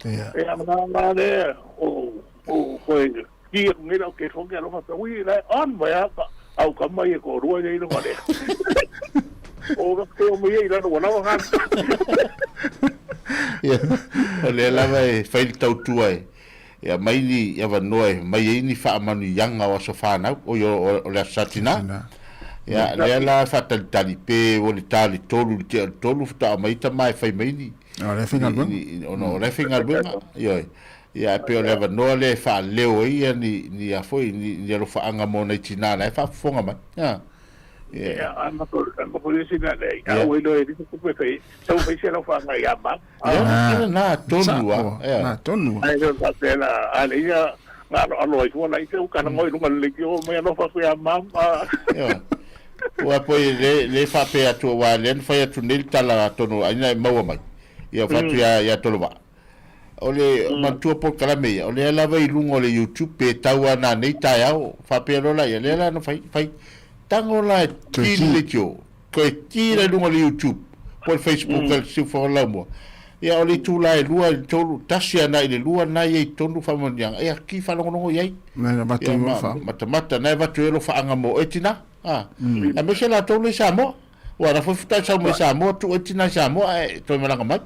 Ia. Ia ma ma le o o koe ki ngi lau ke fonge alofa pe ui lai on mai a ka au ka mai e ko rua nei lunga le. O ka te o mai i lalo wala wa Ia, o lea lava e fai le tautua e, e aumai ni avanoa e aumai ai ni faamanuiaga o aso fanau, oi o, o le Aso Sa Tinā. Ia, lea la e faatalitali pe ua le ta le tolu i le tea o le tolu faatoa aumai tama e fai mai ni, O la e faigaluega. Ona o la e faigaluega, ioe. Ia, ae pei o le avanoa lea e faaleo ai ia ni, ni a foi, ni, ni alofaaga mo nai tinā la e faafofoga mai. Ia. Ia. Ia, a ma ko, a ma ko le sina le, a ua ilo e lisa kupe fai, sau fai se alofaaga ia ma. Ia, ia na tonu a. Ia. Na tonu a. Ai le sa te la, a le ia, nga alo alo ai fua la i te uka na ngoi lunga le ki o mai alofa ku ia ma. Ia. Ua poi le, le faapea atu aua lea na fai atu nei le tala atonu ai na e maua mai. Ia fatu ia, ia Tolova'a. O le manatua polokalame ia, o lea lava i luga o le YouTube pe tau a nanei taeao, faapea loa la ia, lea la na fai, fai. Tago la e ki le leitio, toe ki la i luga o le YouTube, po o le Facebook a le Siufofoga Laumua. Ia o le itula e lua, tolu, tasi ana i le lua na ia i totonu faamanuiaga, ia ki faalogologo i ai. Ia ma, matamata, na e avatu ai alofaaga mo oe tina. A, aemaise latou lea i Samoa. Ua la foi faatoa sau mai Samoa, tuu ai tina i Samoa ae toe malaga mai.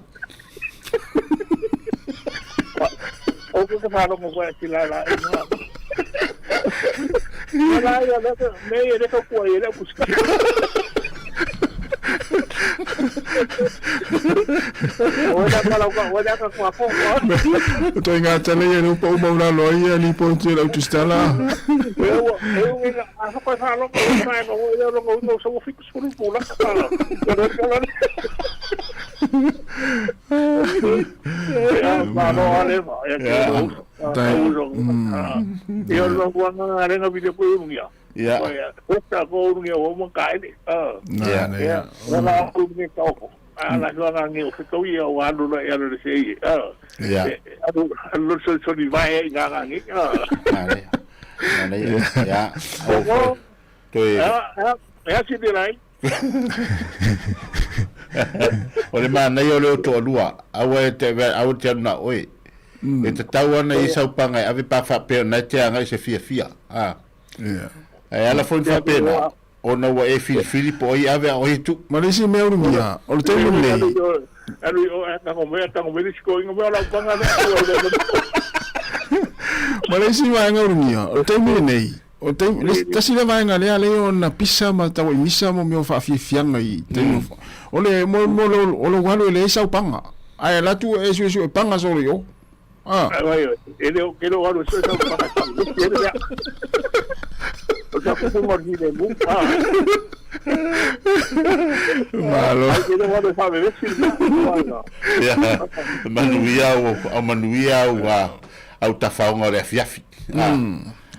O ko ka whalongo koe ki la la ingoa. La ia le me ia le ka kua ia le pusika. O la kala ka o la ka kua ko. O toi ngā tale ia le upa uma ula loa ia li po te lau tustala. E ua e ua a fa koe whalongo o mai no ia rongo no sa fiku suru pula ka. Ia ma no ale ma ia ke ro. Ia ro wa nga renga video ko ia. Ia. Ko ta ko urungi o mo ka ele. Ia. Ia. La urungi ka o. Ala no nga ngi o fito ia o alu la ia le se ia. Ia. Alu alu so so ni vai i nga ngi. Ale. Ale. Ia. O toe. Ia, ia si ni lai. O le manaia o le o toalua, aua e te aua te alu na oe. E tatau ana i saupaga e ave pa faapea na e te agai se fiafia. A. Ia. Ae ala foi faapena, ona ua e filifili po o ai e ave a o ai e tuu. Ma le isi mea ulugia, o le taimi lenei. Alu i o e tango mea, tango mea isi koinga mea o lau panga lea. Ma le isi vaega ulugia, o le taimi lenei, o le taimi, le tasi lea vaega lea lea ona pisa ma tau i misa mo mea o faafiafiaga i taimi o le mo mo o lou alu e leai sau paga, ae alu atu e suesue paga solo i o. Ah. E le o ke lo alu sue sau paga sau. E le O sa kupu mo ni le mu. Ah. Malo. Ai ke lo alu fa me vesi. Ia, manuia au, au manuia au, au tafaoga o le afiafi. Ah.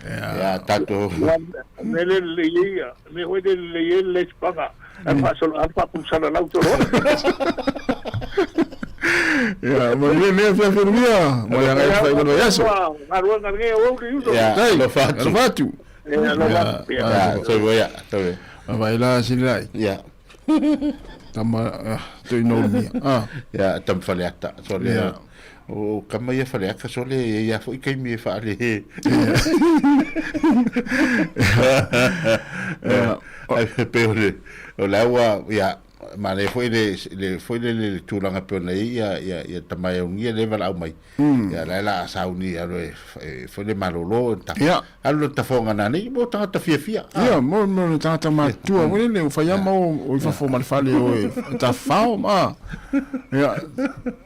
Ia, tatou. Me le le ia, me hoi le le ia le paga. Alu fa solo, alu fa kusala lau solo. Ia, ma le mea fia fia mia, ma le ngai fai kono yaso. Galuega nge o uri uso. Ia, alofa atu. Alofa atu. Ia, alofa atu. Ia, soifua ia, soifua. Vai la silai. Ia. Tama, toi no mia. Ah. Ia, tam faleata. So le o kama ia faleata so le ia foi kaimi e faale. Ia. Ai pe o le o la ua ia manaia foi le le foi le le tulaga pei ona i ai ia ia ia tama e aunia le valaau mai. Ia la e la a sauni alu e foi le malolo ta. Ia. Alu le tafoga nanei mo tagata fiafia. Ia mo mo le tagata matutua foi lele o fai ama o i fafo ma le fale o e tafafao ma. Ia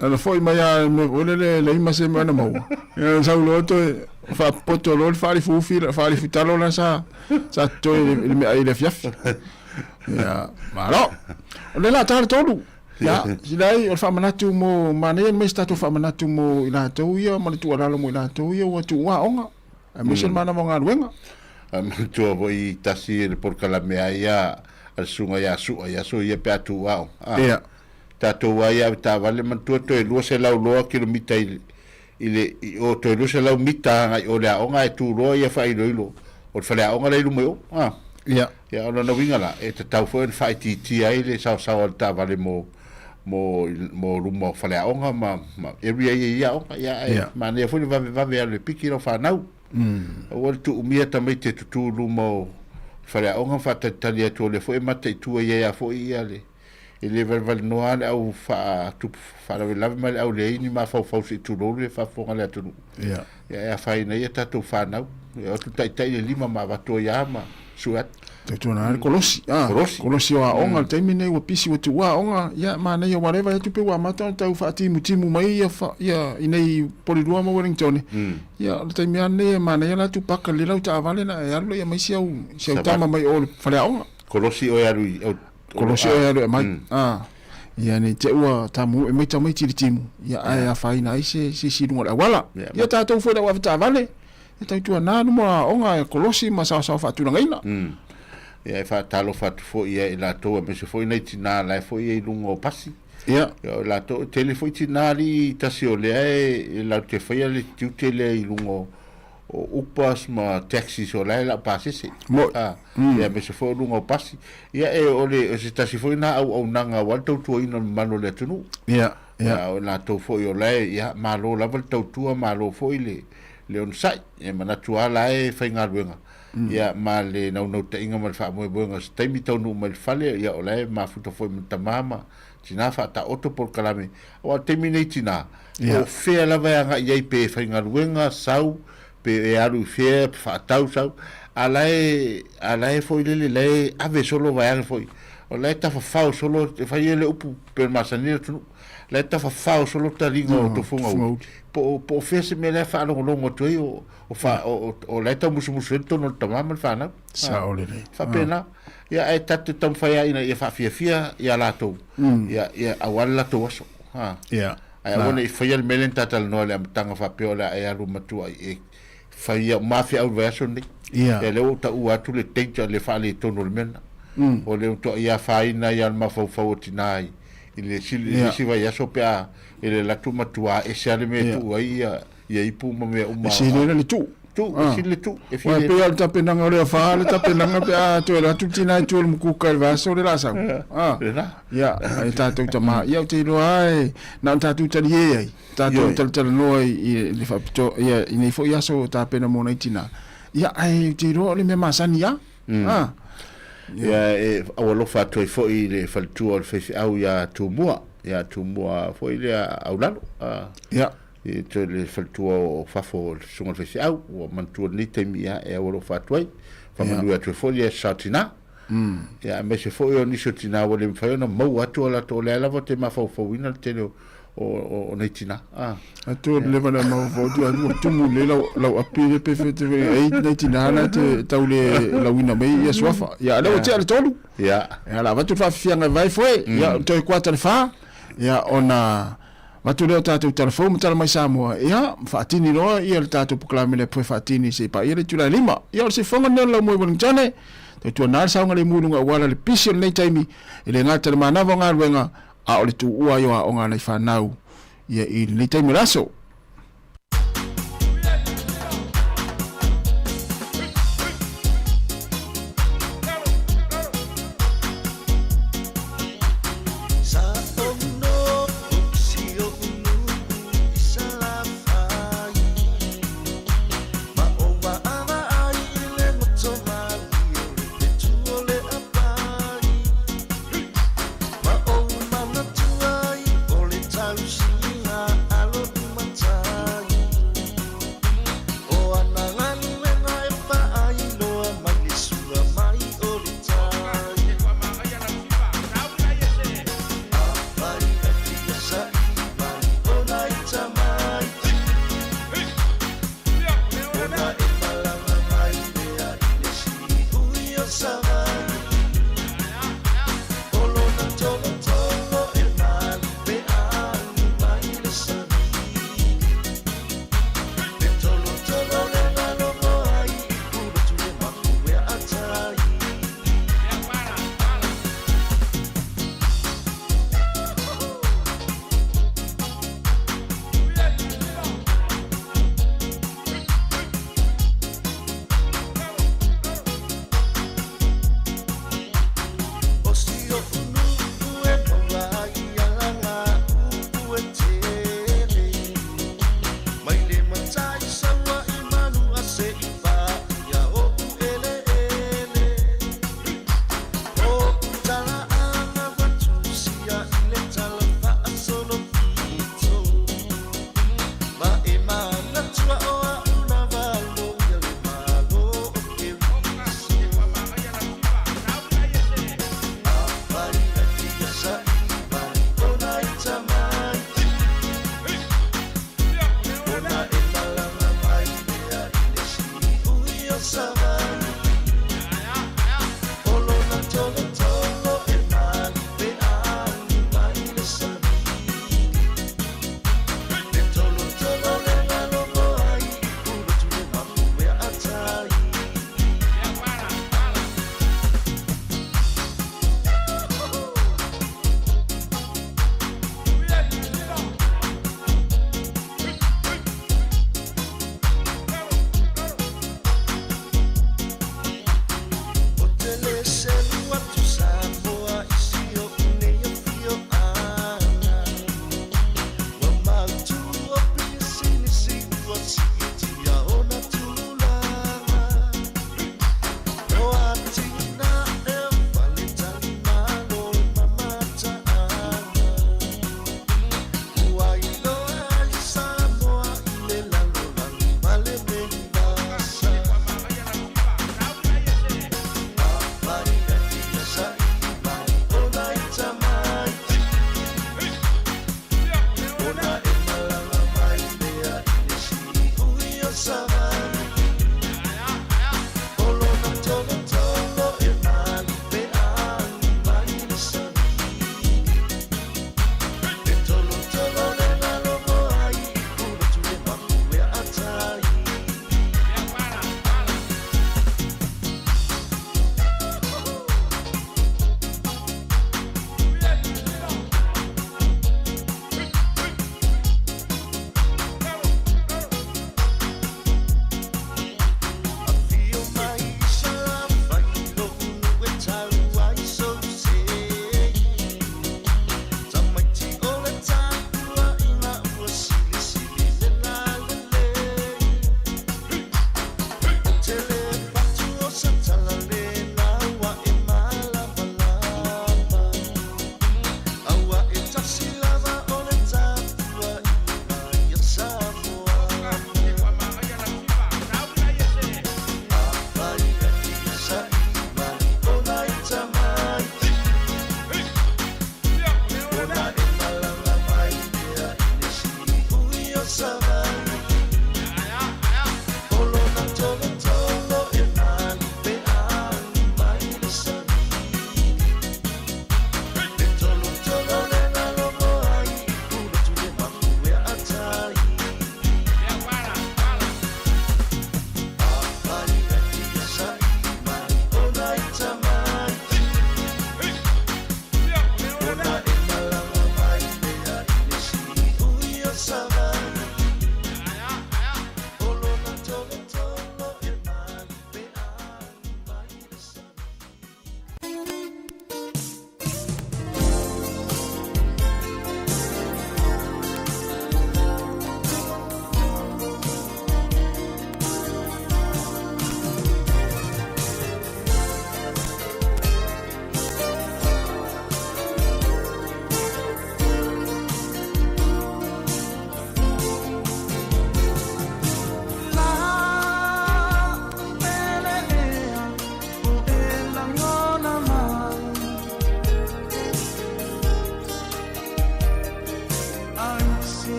ana foi mai a me foi lele leai ma se mea na maua. Ia sau loa toe faapoto loa le faalifufi faalifutalo la sa sa totoe i le meaai i le afiafi. Ia, malo. O le la tala tolu. Ia, sila ai o le faamanatu mo manaia mai se tatou faamanatu mo i latou ia ma le tuualalo mo i latou ia ua tuua aoga. Aemaise le manava o galuega. Manatua foi tasi le polokalame a ia a le susuga ia Su'a i aso ia pe a tu aoga. A. Ia. Tatou a ia avetaavale manatua toe 200 loa kilomita i le, i le, i o toe 200 mita agai o le aoga ae tu loa ia faailoilo o le faleaoga la i luma i o. A. Ia. Ia, o lona uiga la, e tatau foi ona faaitiitia ai le saosaoa o le taavale mo, mo, mo luma o faleaoga ma, ma area ia i ia aoga. Ia, ae Ia. manaia foi le vavevave alu e piki lau fanau. Aua le tuumia tamaiti e tutū i luma o faleaoga ma faatalitali atu o lea foi e mataitu ai ai a foi ia le e le valevalenoa a le au faatupu faalavelave ma le au leai ni mafaufau se i tulou le faafofoga a le atunuu. Ia. Ia e afaina ai a tatou fanau. E o atu taitai le lima ma avatu ai a ma sue atu. Tautuana le kolosi. Ah, Kolosi. Kolosi o aoga le taimi lenei ua pisi ua tuua aoga. Ia manaia ua leva atu pe ua amata ona tau faatimutimu mai ia fa, ia i nei Polilua ma Wellington. Ia o le taimi lava lenei e manaia la atu paka le lau taavale na e alu lea mai si au si au tama mai o le faleaoga. Kolosi oe alu i au Kolosi oe alu e mai. Ah. Ia nei te ua tamu e mai tamaiti i le timu. Ia ae afaina ai se se isi i luga o le auala. Ia tatou foi le au avetaavale. E tautuana luma aoga e kolosi ma saosaoa faatulagaina. Ia e faatalofa atu foi ia i latou aemaise foi nai tinā la e foi ia i luga o pasi. Ia. Ia o latou, e tele foi tinā alii tasi o lea e latou te faia le tiute lea i luga o o Ubers ma taxis o la e laupasese. Mo'i. A, ia aemaise foi o luga o pasi. Ia e o le o se tasi foi na auaunaga aua le tautuaina o le mamalu o le atunuu. Ia, ia. Ia o latou foi o la e, ia malo lava le tautua, malo foi le le onosai, e manatu lava la e faigaluega, ia, ma le naunautaiga ma le faamoemoega o se taimi taunuu mai le fale, ia, o la e mafuta foi ma tama ma tina faataoto polokalame. Aua o le taimi nei tina, po o fea lava e agai i ai, pe faigaluega, sau, pe e alu i fea, pe faatau, sau, a la e, a la e foi lele, la e ave solo vaeane foi, o la e tafafao solo, e fai ai le upu pe masani le atunuu, la e tafafao solo taliga o tofoga uli. Po o, po o fea se mea la e faalogologo atu ai o, o, fa, o, o, o la e taumusumusu ai le tonu o le tama ma le fanau. Sao lelei. Faapena. Ia, ae tatou te taumafai lava ina ia faafiafia i a latou, ia, ia, aua le latou aso. Ha. Ia. Ae aua ne i faia le mea lea na ta talanoa i le amataga faapea o le a e alu matua i e fai ia uma feau i le vaiaso lenei. Ia. Ia lea ua ou taua atu le danger, le faaletonu o le mea lena. O le matuai afaina ai lava le mafaufau o tina i, i le isi vaiaso pe a e le alu atu matua ese lava le mea e tuu ai ia, ia ipu ma mea uma. E sili ai le tuu. Tuu, e sili le tuu. E Aua e pei lava o le tapenaga o le afa le tapenaga pe a toe alu atu le tina e tuu i le mukuka i le vaiaso le la sau. Lena. Ia, e tatou tama, ia ou te iloa lava e na ona tatou talie ai, tatou talatalanoa i le faapitoa, ia, i nei foi aso o tapena mo nai tina. Ia, ae ou te iloa o le mea masani lava. Ia, e aualofa atu ai foi i le faletua o le faifeau ia Tumua, ia Tumua foi lea Aulalo. Ia. I toe le faletua o fafo o le susuga i le faifeau, ua manatua i lenei taimi, ia, e aualofa atu ai. Faamanuia atu ai foi le Aso Tina. Ia, aemaise foi o nisi o tina ua le mafai ona maua atu o latou, o lea lava ou te mafaufauina le tele o o nei tina. Ah. Atu o le leva na mafaufau atu atu ua tumu lelei lau lau api le pe fe te ai nei tina la te tau le lauina mai ia suafa. Ia ale ua tea le tolu. Ia. Ia la avatu le faafiafiaga e vai foe. Ia toe kuata le fa. Ia ona avatu lea o tatou tala fou ma tala mai Samoa. Ia faatini loa ia le tatou polokalame lea foe faatini se i paia le itula e 5. Ia o le sifofoga lenei o le laumua i Wellingtone. Tautuana le saogalemu i luga auala le pisi o lenei taimi e le gata i le manava o galuega a o le tuua ai o aoga a nai fanau ia i lenei taimi o le aso. Ma ou manatua ai o le tausiga a lo'u matua. sa'i vai o nai tamaiti. Ona e malaga mai lea i le siui o Savaii. O lona tolotolo e mali pe ali mai le sami. Le tolotolo le malogo ai i pulotu le mafuea a tai.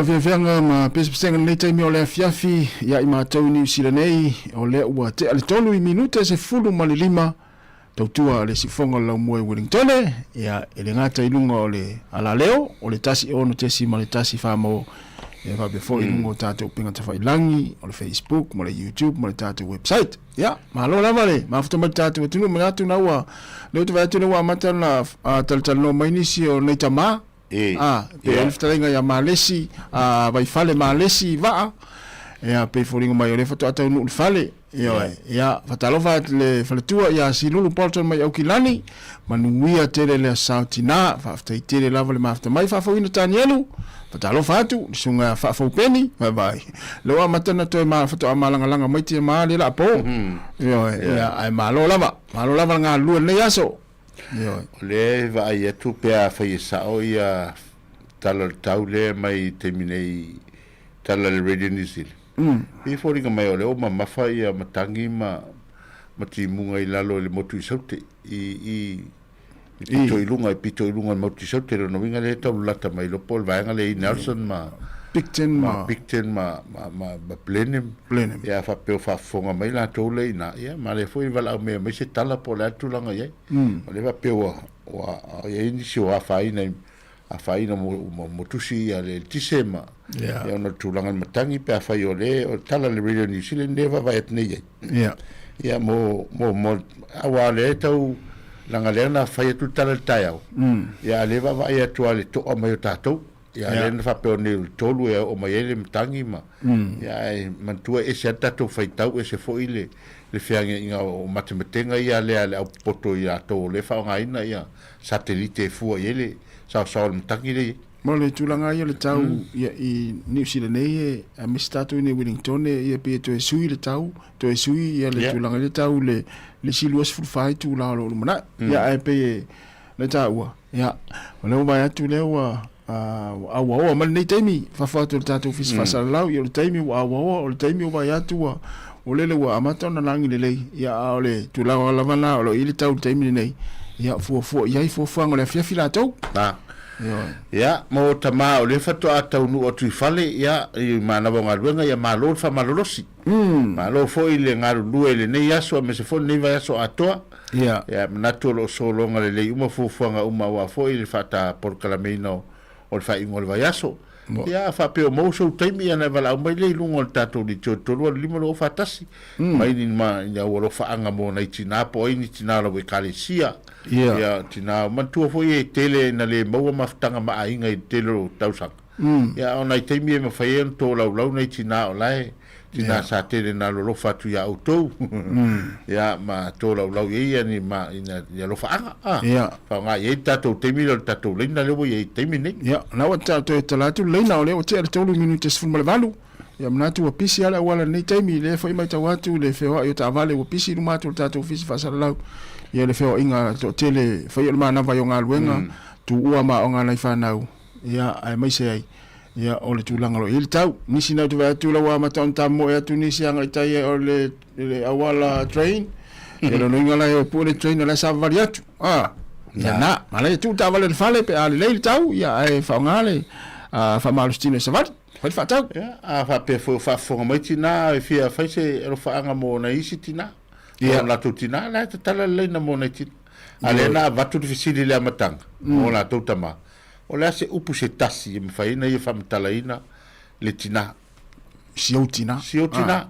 Faafiafiaga ma pesepesega lenei taimi o le afiafi ia i matou i Niu Sila nei, o lea ua tea le tolu i minute 15 tautua a le siufofoga o le laumua i Wellingtone, ia e le gata i luga o le alaleo o le 106.1 mo ia faapea foi i luga o tatou upega tafailagi o le Facebook ma le YouTube ma le tatou website. Ia, malo lava le mafuta mai le tatou atunuu, manatu na ua lea ou te vaai atu lea ua amata ona talatalanoa mai nisi o nei tamā. E, A, pei ia. le fetalaiga ia Malesi, a, Vaifale Malesi Vaa, ia, pei foliga mai o lea faatoa taunuu i le fale, ioe, ia, faatalofa atu le faletua ia Silulu Bolton mai Aukilani, manuia tele le sao tina, faafetai tele lava le mafuta mai, faafouina Tanielu, faatalofa atu, le susuga ia Faafou Peni, vaivai, lea ua amata ona toe ma, faatoa malagalaga mai tia le laapo, ioe, ia, ae malo lava, malo lava le galulue i lenei aso. O lea e vaai atu pe afai e sao ia tala o le tau lea mai i taimi nei tala le Radio New Zealand. E foliga mai o lea ua mamafa ia matagi ma ma timuga i lalo i le motu i Saute i i i pito i luga i pito i luga o le motu i Saute lona uiga lea e tau lalata mai lopo le vaega lea i Nelson ma Picton ma Picton ma ma ma, ma Blenheim. Blenheim. Ia faapea o faafofoga mai latou lea i ina ia ma lea foi valaau mea mai se tala po o le a le tulaga i ai. O lea faapea ua ua i ai nisi o afaina i afaina mo, mo, mo tusi ia le eletise ma yeah. ia ona o le tulaga le matagi pe afai o le o le tala le Radio New Zealand le vaavaai atu nei ai. Yeah. Ia mo mo mo aua le tau langa lea na fai atu le tala le taeao. Ia a le vaavaai atu a le toa mai o tatou. Ia yeah. lea na faapea o nei o le tolu e oo mai ai le matagi ma mm. ia e manatua ese a tatou faitau ese foi le le feagiaiga o matematega ia lea le aupopoto i latou o lea faaaogaina ia satelite e fua i ai le saosao o le matagi lea i ai. Ma o le tulaga ia o le tau ia, i Niu Sila nei e aemaise tatou i nei Wellington e ia pei e toe sui le tau, toe sui ia le yeah. tulaga i le tau le le isi 24 itula o lo o lumanai. Mm. Ia ae pei e le taua. Ia, o lea ua vaai atu lea ua uh, auaoa mai lenei taimi, fafo atu o le tatou ofisa mm. faasalalau, ia o le taimi ua auaoa, o le taimi ua vaai atu ua o lele ua amata ona lagi lelei, ia a o le tulaga lava na o lo o i le tau i le taimi lenei, ia fuafua i ai fuafuaga o le afiafi latou. Na. Ia, mo tama o lea faatoa taunuu atu i fale, ia, i manava o galuega, ia malo le faamalolosi. Mm. Malo foi le galulue i lenei aso aemaise foi lenei vaiaso atoa. Ia. Ia, manatu o lo o sologa lelei uma fuafuaga uma aua foi le faatapolokalameina o o le faaiuga o le vaiaso. Ia, a faapea o maua sou taimi, ia ona e valaau mai lea i luga o le tatou leitio 3 5 2 4 1. Mai ni ma ni au alofaaga mo nai tinā po o ai ni tinā o lau ekalesia. Ia. Ia, tinā, manatua foi e tele ina le maua mafutaga ma aiga i le tele o tausaga. Ia, a o nai taimi e mafai ai ona tolaulau nai tinā o la e Tinā sa tele na lolofa atu iā outou. Ia, ma tolaulau i ai ia ni ma, ina, ni alofaaga, a. Ia. Faaaoga i ai le tatou taimi lea o le tatou laina lea ua i ai i le taimi nei. Ia, na ua ta toe tala atu le laina o lea ua tea le 3 minute 18. Ia, manatu ua pisi lava le auala i lenei taimi, lea foi matau atu le feoai o taavale ua pisi i luma atu o le tatou ofisa faasalalau. Ia, le feoaiga toatele, fai o le manava i o galuega, tuua ma aoga a nai fanau. Ia, aemaise ai, ia, o le tulaga o lo o i ai le tau. Nisi na ou te vaai atu la ua amata ona tamoe atu nisi agai i tai o le, le auala train. Ia, lona uiga la e o pue le train o la e savavali atu. Ah, ia na, manaia tuu le taavale i le fale pe a lelei le tau, ia, ae faaaoga le uh, faamalositino e savali. Fai le faatau. Ia, a faapea foi o faafofoga mai tinā e fia fai se alofaaga mo nai isi tinā. Ia. O latou tinā, la e tatala le laina mo nai tinā. A lea na avatu le fesili i le amataga, mo latou tamā. O le a se upu se tasi e mafai ai ona ia faamatalaina le tinā? Si ou tinā. Si ou tinā.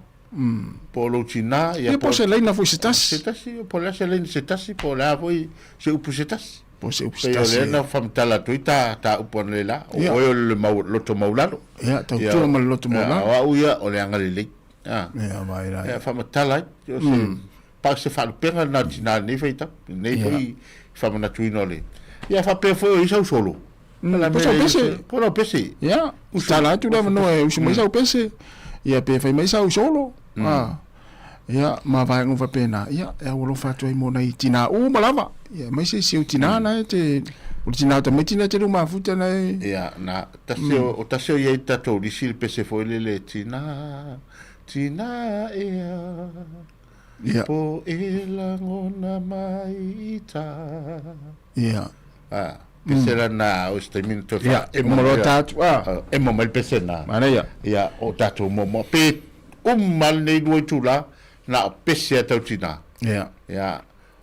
Po o lou tinā. Ia, po o se laina foi se tasi. Se tasi, po o le a se laina se tasi, po o le a foi se upu se tasi. Po o se upu se tasi. Pei o lea na faamatala atu ai ta, ta upu analeila, o oe o le mau, loto maulalo. Ia, tautua ma le loto maulalo. Ia, o au ia, o le agalelei. Ia, vai la. Ia, faamatala ai. O se, Pa se faalupega lena tinā lenei faitau, lenei foi faamanatuina o le. Ia faapea foi o i sau solo. Po sau pese. Po lau pese. Ia, tala atu le avanoa e usu mai sau pese. Ia pe fai mai sau solo. Ah. Ia, ma vaega faapena. Ia, e au alofa atu ai mo nai tinā uma lava. Ia, aemaise si ou tinā na e te o le tinā o tamaiti na e te luma mafuta na e. Ia, na tasi o, o tasi o i ai tatou lisi le pese foi lele tinā, tinā ea. Ia. Po e lagona mai i ta. Ia. Ah, pese la na o se taimi na toe Ia, wha. uma loa tātou, ah. Emo mai le pese na. Manaia. Ia, o tātou momoa. Pe uma lenei lua itula, na o pese a tau tinā. Ia. Ia,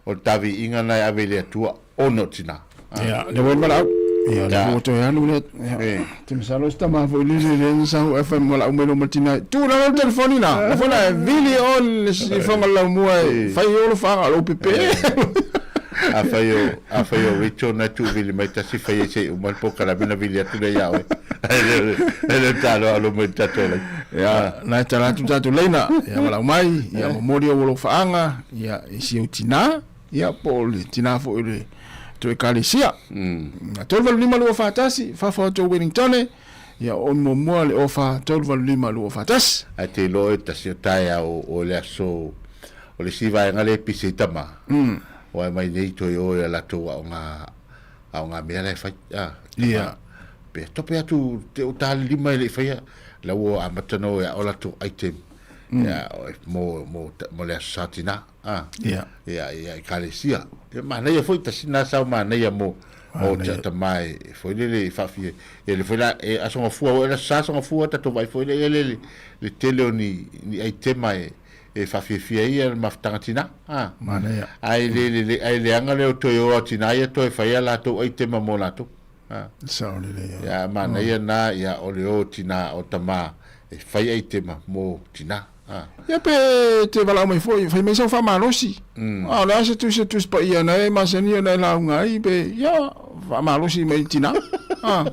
O le taviiga na e ave i le Atua, ona o tina. Ia, lea ua i valaau. Ia, lea ua toe alu lea. Ia, te masalo se tama foi lele lea na sau FM valaau mai loa ma le tina. Tu lalo le telefoni la. La foi la e vili o le sifoga le laumua e fai o alofaga o lou pepe. Afai o, afai o Rachel na tuuvili mai tasi fai ai se i uma le polokalame na vili atu lea ia oe. E le o talo alo mai le tatou laina. Ia, na e tala atu tatou laina. Ia, valaau mai, ia momoli ou alofaaga, ia, i si ou tinā, ia, po o le tinā foi o le tou ekalesia. Mm. 385 241, fafo atu o Wellingtone, ia, o muamua le ofa 385 241. Ae te iloa oe tasi o taeao o le aso o le isi vaega lea e pise i tama. Mm. Oa e mai nei toe o e a latou aoga aoga mea la e fai. Ah, Ia. Pe tope atu te o ta le lima e le i faia, la ua amata ona o e ao latou item ia, mo, mo, mo le Aso Sa Tinā. A, Ia. ia, ia, Ekalesia. Ia, manaia foi, tasi lena sao manaia mo, mo te tama e, e foi lele e faafia. Ia, le foi la, e Aso Gafua, o le Aso Sa Aso Gafua, tatou vaai foi lea, le, le, le tele o ni, ni aitema e, e faafiafia ai ia le mafutaga tinā. A. Manaia. Ae le, le, le, ae leaga lea o toe o a tinā ia toe fai a latou aitema mo latou. A. Sao lelei ia. Ia, manaia na, ia, o le o tinā, o tama e fai aitema mo tinā. A. Ia pe te valaau mai foi, fai mai sau faamalosi. A o le a se tusi se tusi paia na e masani ona e lauga ai pe ia faamalosi mai tinā. A.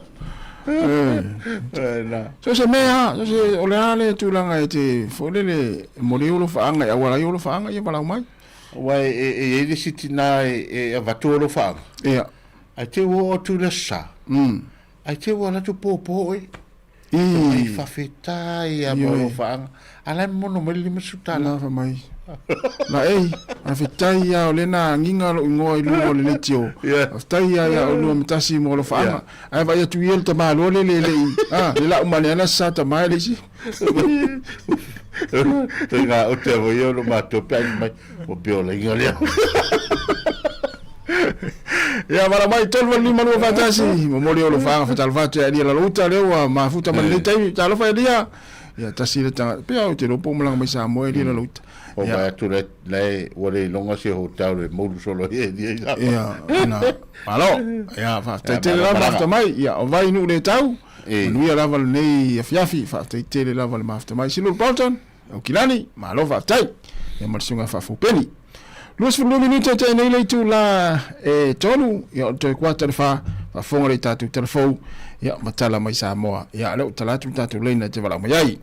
E na. So se mea, so se o le a le tulaga e te foi lele e momoli ai ou alofaaga e auala ai ou alofaaga ia valaau mai. Aua e e i ai le isi tinā e avatu alofaaga. Ia. Ae te ua oo atu i le aso sa. Ae te ua alu atu popo oe. Mai faafetai a mo alofaaga. A la e momono mai le $50. La fai mai. La ei, faafetai lava o lea na agiga lou igoa i luga o le leitio. Faafetai lava ia oulua ma tasi mo alofaaga. Ae vaai atu ia le tamaloa lele e le i, a, le lau ma le ana sa tama e le isi. Toiga o te foi ia o lo matou pe ai mai o pe o laiga lea. Ia vala mai 385 2 41 momoli o alofaaga fatalofa atu ia Elia Lalouta lea ua mafuta ma lenei taimi. Talofa Elia. Ia tasi le tanga pe au te lopo malaga mai Samoa Elia Lalouta. O mai atu le le ua le iloga se hotel le moulu solo i Elia i Samoa. Ia na malo. Ia faafetai tele lava mafuta mai. Ia o vai nuu le tau. Manuia lava lenei afiafi. Faafetai tele lava le mafuta mai. Silulu Bolton. Aukilani, malo faafetai. Ia ma le susuga faafoupeni. 22 minute e tea nei le itula e tolu, ia o le toe kuata le fa, faafofoga le tatou tala fou, ia ma tala mai Samoa. Ia o lea ua tala atu le tatou laina e te valaau mai ai.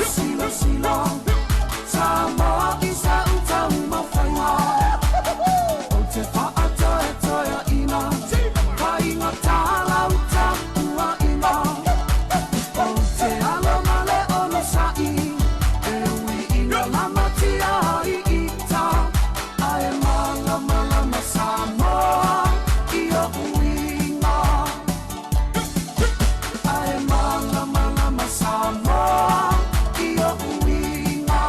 silasila Samoa i sa'u taumafaiga Ou te fa'atoetoeaʻina Faigata lau tapuaʻiga Ou te alo ma le onosaʻi E ui ina lamatia ai ita Ae malamalama Samoa i o'u iga Ae malamalama Samoa i o'u iga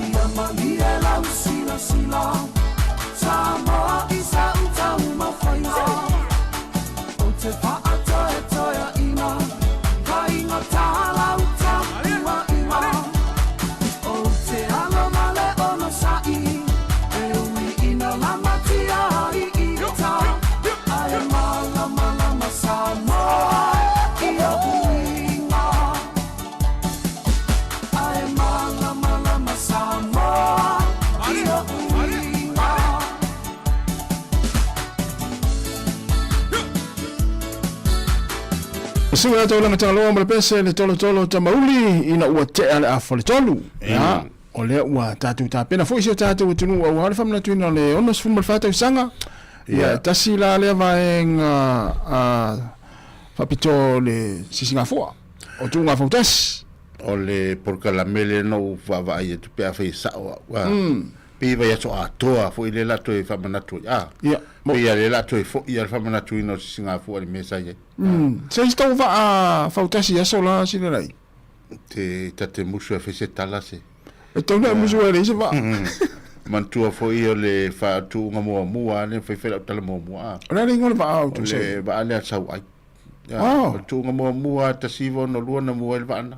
Ia malie lau silasila Samoa i sa'u taumafaiga Ou te fa'atoetoeaʻina Faigata lau tapuaʻiga Ou te alo ma le onosaʻi E ui ina lamatia ai ita Ae malamalama Samoa i o'u iga Ae malamalama Samoa i o'u iga. Susu ia taulaga Tagaloa ma le pese le tolotolo tamauli ina ua tea le afa le tolu. Ia, o lea ua tatou tapena foi si o tatou atunuu aua le faamanatuina o le 64 tausaga. Ia, e tasi la lea vaega faapitoa o le sisigafua o Tuuga Fautasi. O le polokalame lea na ou vaavaai atu pe afai e sao au, a, pei e vaiaso atoa foi lea o le a toe faamanatu ai, a, pei lava lea o le a toe foi lava le faamanatuina o le sisigafua i le mea sa i ai. Se isi tau vaa fautasi i aso la Silelai? Te ta te musu e fai se tala se. E tau na musu e leai se vaa. Manatua foi o le faatuuga muamua lea fai fai lau tala muamua a. O le a le igoa o le vaa o O le vaa lea sau ai. O le tuuga muamua 1962 na mua ai le vaa na.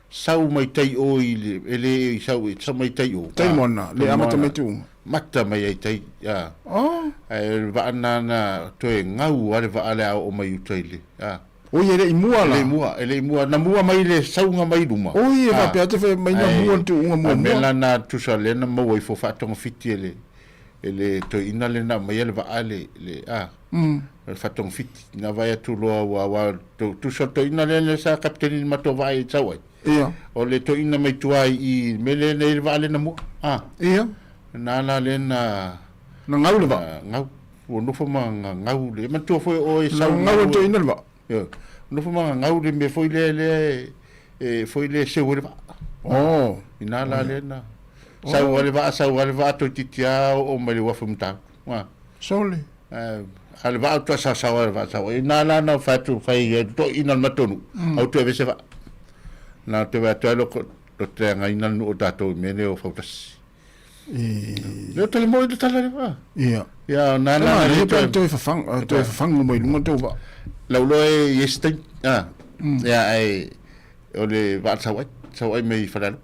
Sau mai tai o i le, e le i sau, sau mai tai o. Tai moana, le amata mai tuuga. Mata mai ai tai, a. Ae o le vaa na na toe gau lava le vaa lea a oo mai uta i le, a. Oi e le i mua la. E le i mua, e le i mua. Na mua mai le sauga mai luma. Oi e faapea te fai mai na mua le tuuga muamua. A mea la na tusa lea na maua ifo faatogafiti e le, e le toeaina lea na aumaia le vaa le, le, a. O le faatogafiti. Na vaai atu loa ua, aua tusa o le toeaina lea lea sa kapiteni i le matou vaa i sau ai. Ia. O le toeaina mai tua i i le mea lea na i ai le vaa lea na mua. A. Ia. Na la lea na. Na gau le vaa. Gau. Ua nofo ma gagau le, manatua foi o oe e sau. Na gagau e le toeaina le vaa. Ioe. Nofo ma gagau le mea foi lea lea e foi lea e seu ai le vaa. Oh. Ina la lea na sau lava le vaa, sau lava le vaa toeitiiti lava oo mai le uafu i Matautu. A. Sole. A le vaa faatoa saosao lava le vaa sau ai. Ina la na fai atu fai ai le toeaina o le matou nuu, aua toe aveese vaa. Na toe vaai atu ai loko, te againa le nuu o tatou i mea nei o Fautasi. Le o tala moi le tala le va. Ia. Ia na na le toe toe fafang toe fafangu mai lunga tau va. Lau loa e yes tai. Ah. Ia ai o le va sau ai, sau ai mai Falealupo.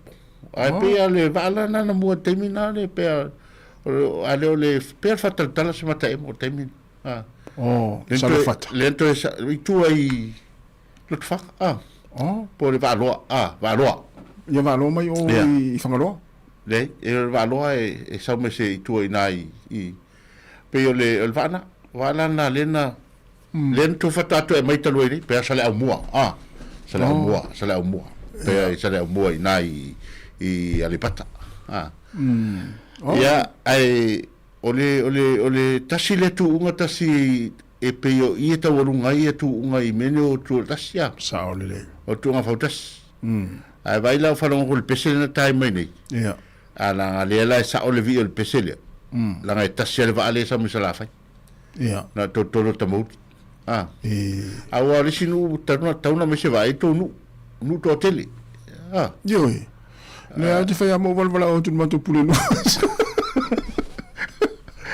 Ai pe a le va la na na mua taimi na le pe a a le o le pe a fatalatala se mata e mo taimi. Ah. Oh, Salafata. Le toe i tua i Lotofaga. Ah. Oh. Po le Vaaloa. Ah, Vaaloa. Ia Vaaloa mai o i Fagaloa. Leai, e o le Vaaloa e sau mai se i tua i ina i, i pei o le, o le vaa na, vaa la na lea na, lea na toe faatoa toe aumai talu ai nei, pe a Saleaaumua, a, Saleaaumua, Saleaaumua, pe a i Saleaaumua i ina i, i Aleipata, a. Ia, ae o le, o le, o le tasi lea tuuga tasi e pei o i e taualuga ai ia tuuga i mea nei o Tuatasi, a. Sao lelei. O tuuga fautasi. Ae vaai la o faalogo atu i le pese lea na tae mai nei. Ia. A leaga lea la e sao le vii o le pese lea. Leaga e tasi lava le vaa lea e sau mai Salafai. Ia. Na o tolotolo o Tamauli. A. Aua o le isi nuu talu na tatau ona aumai se vaa e tou nuu. Nuu toatele. A. Ioe. Lea ou te fai lava ma ou valavalao atu i le matou pulenuu.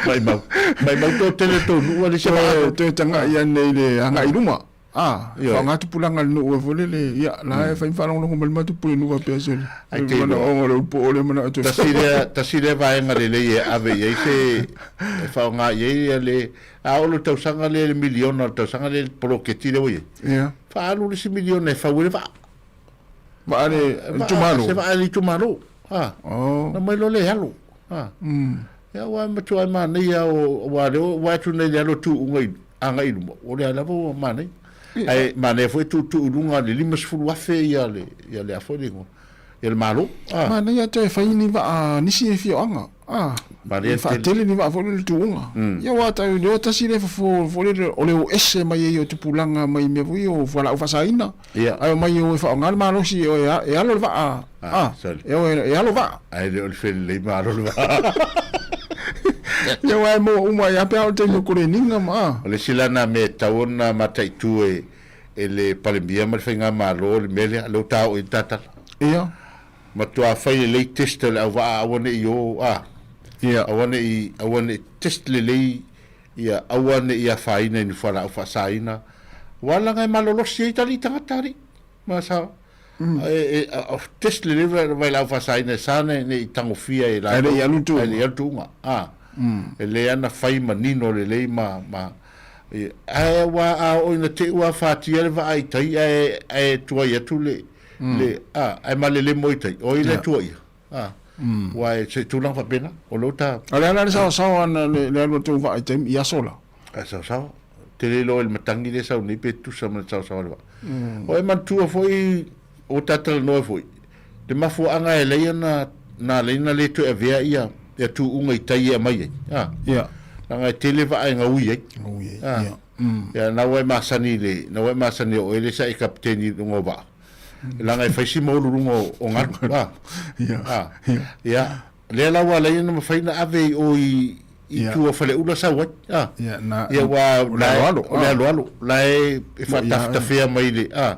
Maimau. Maimau toatele o tou nuu a leai se vaa. Toe tagai ane i le agai i luma. A, faaaoga tupulaga a le nuu foi lele, ia, la e fai ma faalogologo mai le matou pulenuu faapea sole. Ai te iloa. Manaoga o le upu o lea manao toe Tasi lea, tasi lea vaega lelei e ave i ai se, e faaaoga i ai ia le, a oo i le tausaga lea i le miliona o le tausaga lea i le poloketi lea ua i ai. Ia. Faaalu le isi miliona e fau ai le vaa. Vaa le itumalo. Se vaa le itumalo. A. Oh. Na mai loa lea e alo. A. Ia aua e matua e manaia o, aua o lea ua vaai atu nei i le alo tuuga i agai i luma, o lea lava ua manaia. Ae manaia foi tuutuu i luga le 50,000 ia le ia le a foi le igoa ia le Malo. Ah. Manaia toe fai ni vaa a nisi afioaga. Ah. Manaia tele. Faatele ni vaa foi lele tuuga. Ia aua tau i le o tasi lea fofo foi lele o le o ese mai ai o tupulaga mai mea foi ia o fualaau faasaina. Ia. Ae omai e o e faaaoga le malosi e o e alo le vaa. Ah, sorry. E o e alo vaa. Ae le o le felelei ma alo le vaa. Ia aua e maua uma ai lava pe a oo i le taimi o koleniga ma a. O le isi la na mea e tatau ona mataitu e e le Palemia ma le Faigamalo le mea lea, lea ua ta oo i ai le tatala. Ia. Matua fai lelei test o le auvaa aua ne i o a. Ia. Aua ne i aua ne i test lelei ia aua ne i afaina i ni fualaau faasaina aua leaga e malolosi ai talii tagata alii. Ma sa e e test lelei vailaau faasaina e sa ne i tagofia e latou. Ae le i alu tuuga. Ae le i alu tuuga. A. E le ana fai manino lelei ma ma ae aua a oo ina te i ua afatia le vaa i tai ae ae tuai atu le le a ae malelemo i tai o ai le tuaia. A. Ua e se tulaga faapena o lea ua ta. A o le a la le saosaoa ana le alu atu o vaa i tai i aso la? A saosaoa. Te le iloa i le matagi lea e sau nei pe tusa ma le saosaoa o le vaa. O e manatua foi, ua ta talanoa foi, le mafuaaga e alai ona na alai ona le toe avea ia ia tuuga i tai e aumai ai. A. Ia. Leaga e tele vaa e gaui ai. Gaui ai. A. Ia. Ia na ua e masani i le, na ua e masani o oe le sa e kapiteni i luga o vaa. Leaga e fai si maualuluga o galu. A. Ia. A. Ia. Lea la ua alai ona mafai ona ave i o i i tua o Faleula sau ai. A. Ia, na, Ia ua o le aloalo. O le aloalo. La e e faatafetafea mai le a.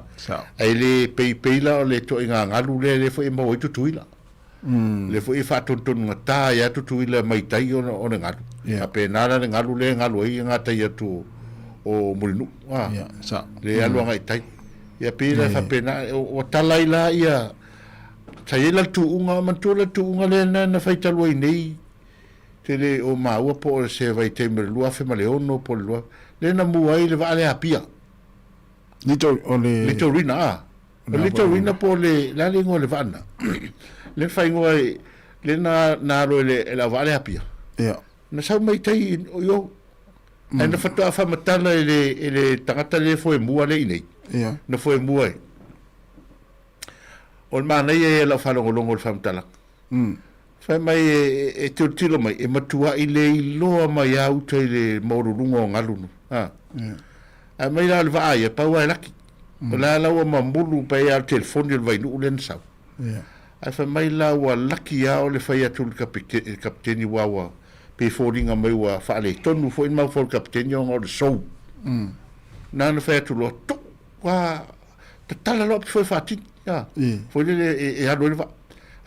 Ae le peipei la o le ituaiga galu lea lea foi e maua ai Tutuila. Lea foi e faatonutonugata ai lava Tutuila mai tai ona o le galu. Faapena la le galu lea e galu ai gatai atu o Mulinuu. A. Lea e alu agai i tai. Ia pei la e faapena ua tala ai la ia Sa i ai la le tuuga, manatua la le tuuga lea na, na fai talu ai nei, te le o maua po o se vaitaimi o le 2006 po o le lua, lea na mua ai le vaa lea Apia. Little, o le... Little Rina, a. O le Little Rina po o le, le a le igoa o le vaa na? Lea na faaigoa ai, lea na, na alo e le, e le auvaa lea Apia. Ia. Na sau mai tai i o, ae na faatoa faamatala e le, e le tagata lea e foemua lea i inei. Ia. Na foemua ai. O le manaia ia i lau faalogologo i le faamatalaga. Fai mai e tilotilo mai, e matuai le iloa mai lava uta i le maualuluga o galu nu. A. Ae mai la o le vaa ia, pau lava e laki. O la la ua mamulu pei lava o le telefoni o le Vainuu lea na sau. Ae fai mai la ua laki lava o le fai atu i le kapiteni aua ua pei e foliga mai ua faaletonu foi le mafaufau o le kapiteni ona o le sou. Na ona fai atu loa, tuu, ua tatala loa pe foi faatini a foi lele e alu ai le vaa.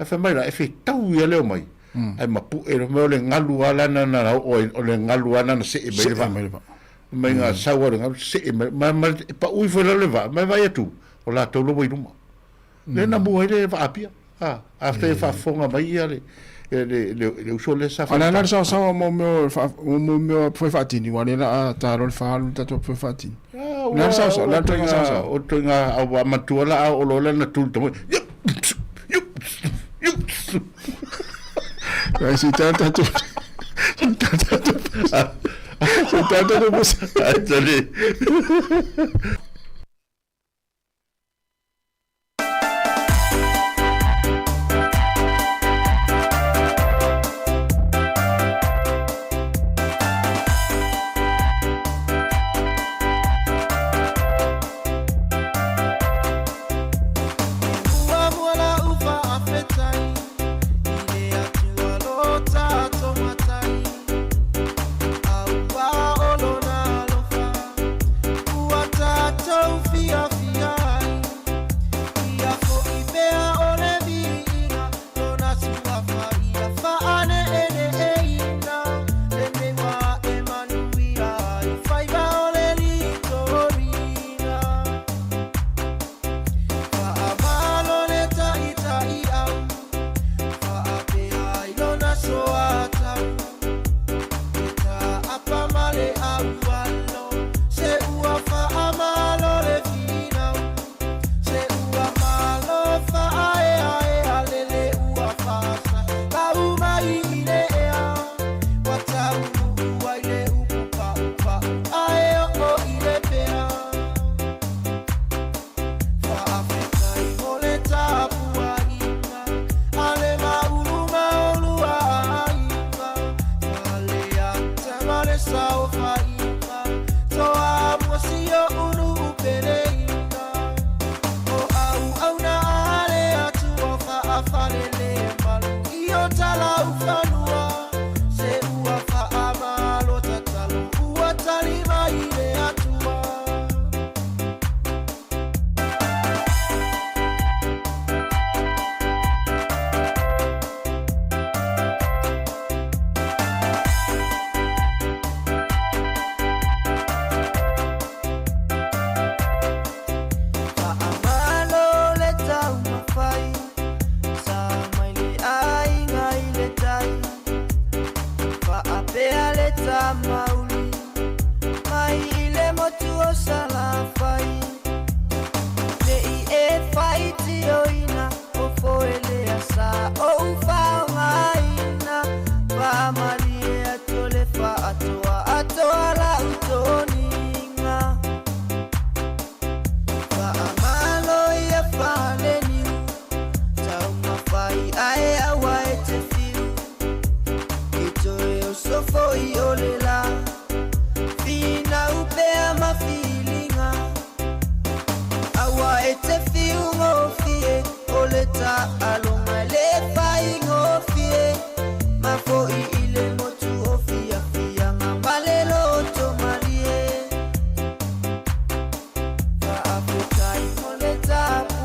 Ae fai mai la, e fetau ia le omai, ae mapu'e loa, mai o le galu lava la na na oo ai, o le galu lava na na see mai le vaa. Mai na sau lava le galu see mai, ma, ma e pau ifo i lalo le vaa, ma e vaai atu, o latou la ua i luma. Lea na mua ai le vaa Apia. A, after e faafofoga mai ia le, le, le, le uso lea sa A o le a la le saosaoa mo mea o mo mea o foi faatini, aua o lea o le a ta loa le fa alu le tatou foi faatini. O le a le saosaoa, o le a le ituaiga saosaoa? O le ituaiga a ua matua la a oo loa lea na tu i le tamoe, yup, yup, yup. Ai se tala tatou, se tala tatou, se tala tatou pusa. Ai, tali.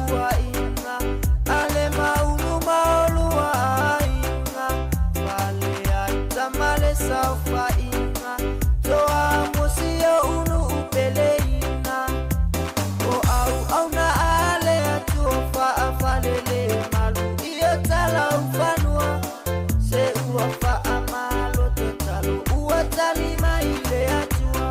tapuaiga a le maunu ma olua aiga Faleata ma le saofaiga Toamusi o unu upeleina O auauna a le Atua faafalele malu ia talaufanua Se ua faamalo tatalo ua tali mai le Atua.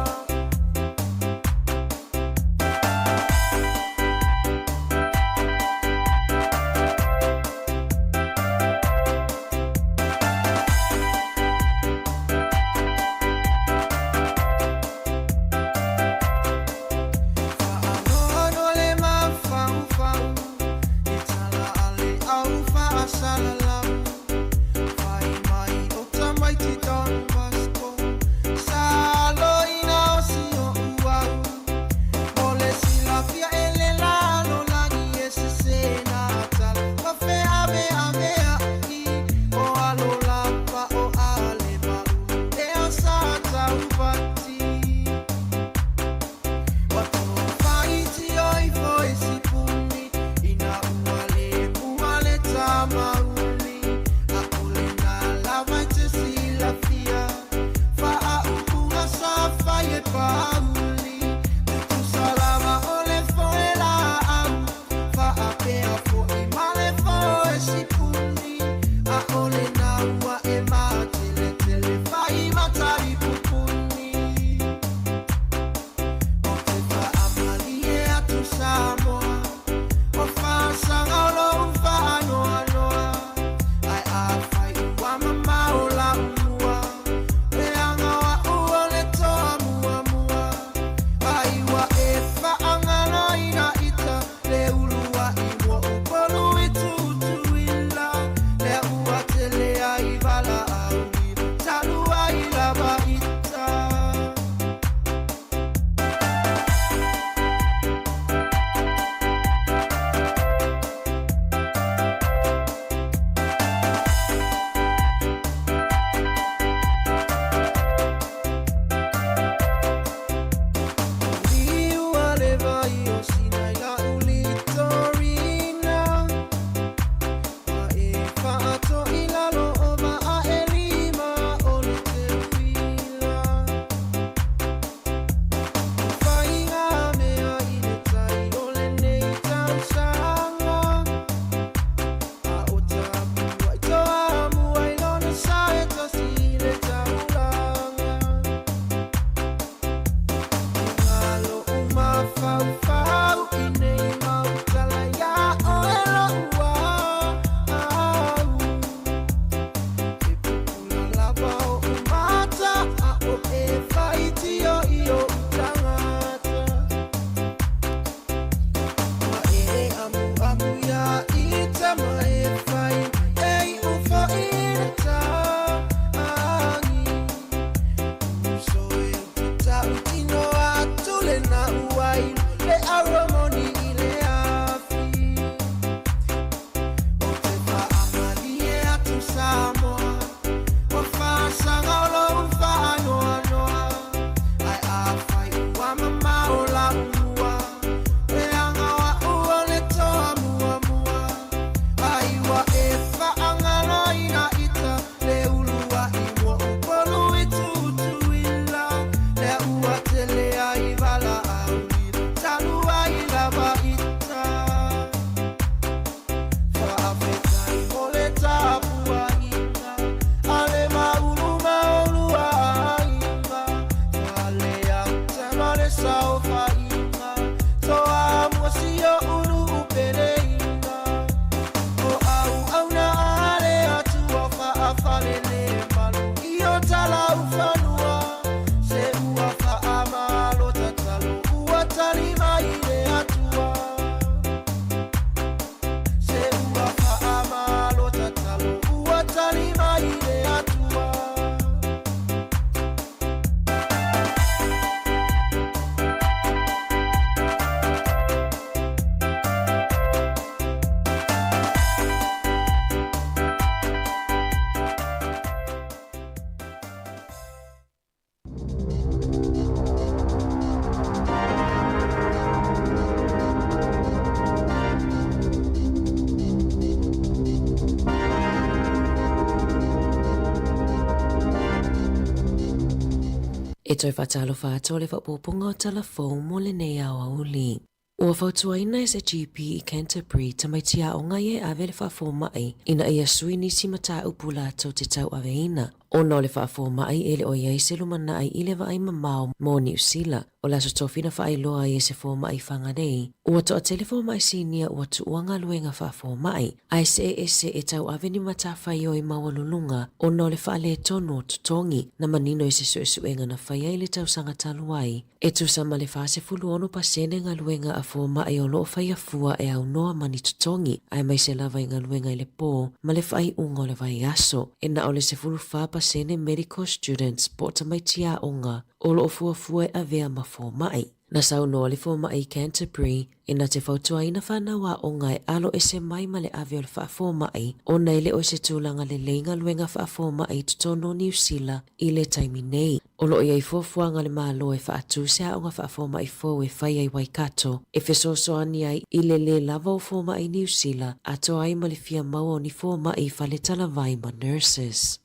E toe faatalofa atu o le faaopoopoga o tala fou mo lenei aoauli. Ua fautuaina e se GP i Canterbury tamaiti aoga ia e ave le faafomaʻi ina ia sui nisi mataupu latou te tauaveina ona o le faafomaʻi e le o i ai se lumanai i le vaai mamao mo Niu Sila. O le Aso Tofi na faailoa ai e se fomaʻi Whangarei, ua toatele fomaʻi sinia ua tuua galuega faafomaʻi, ae see ese e tauave ni matafaioi maualuluga ona o le faaletonu o totogi, na manino i se suesuega na faia i le tausaga talu ai. E tusa ma le 46% galuega a fomaʻi o lo o faia fua e aunoa ma ni totogi, aemaise lava i galuega i le pō ma le faaiuga o le vaiaso. E na o le 14% medical students po o tamaiti aoga o lo o fuafua e avea ma fomaʻi. Na saunoa le fomaʻi i Canterbury e na te fautuaina fanau aoga e alo ese mai ma le ave o le faafomaʻi ona e le o i se tulaga lelei galuega faafomaʻi i totonu o Niu Sila i le taimi nei. O lo o i ai fuafuaga a le Malo e faatū se aoga faafomaʻi fou e fai ai Waikato e fesoasoani ai i le lē lava o fomaʻi i Niu Sila atoa ai ma le fia maua o ni fomaʻi i fale talavai ma nurses.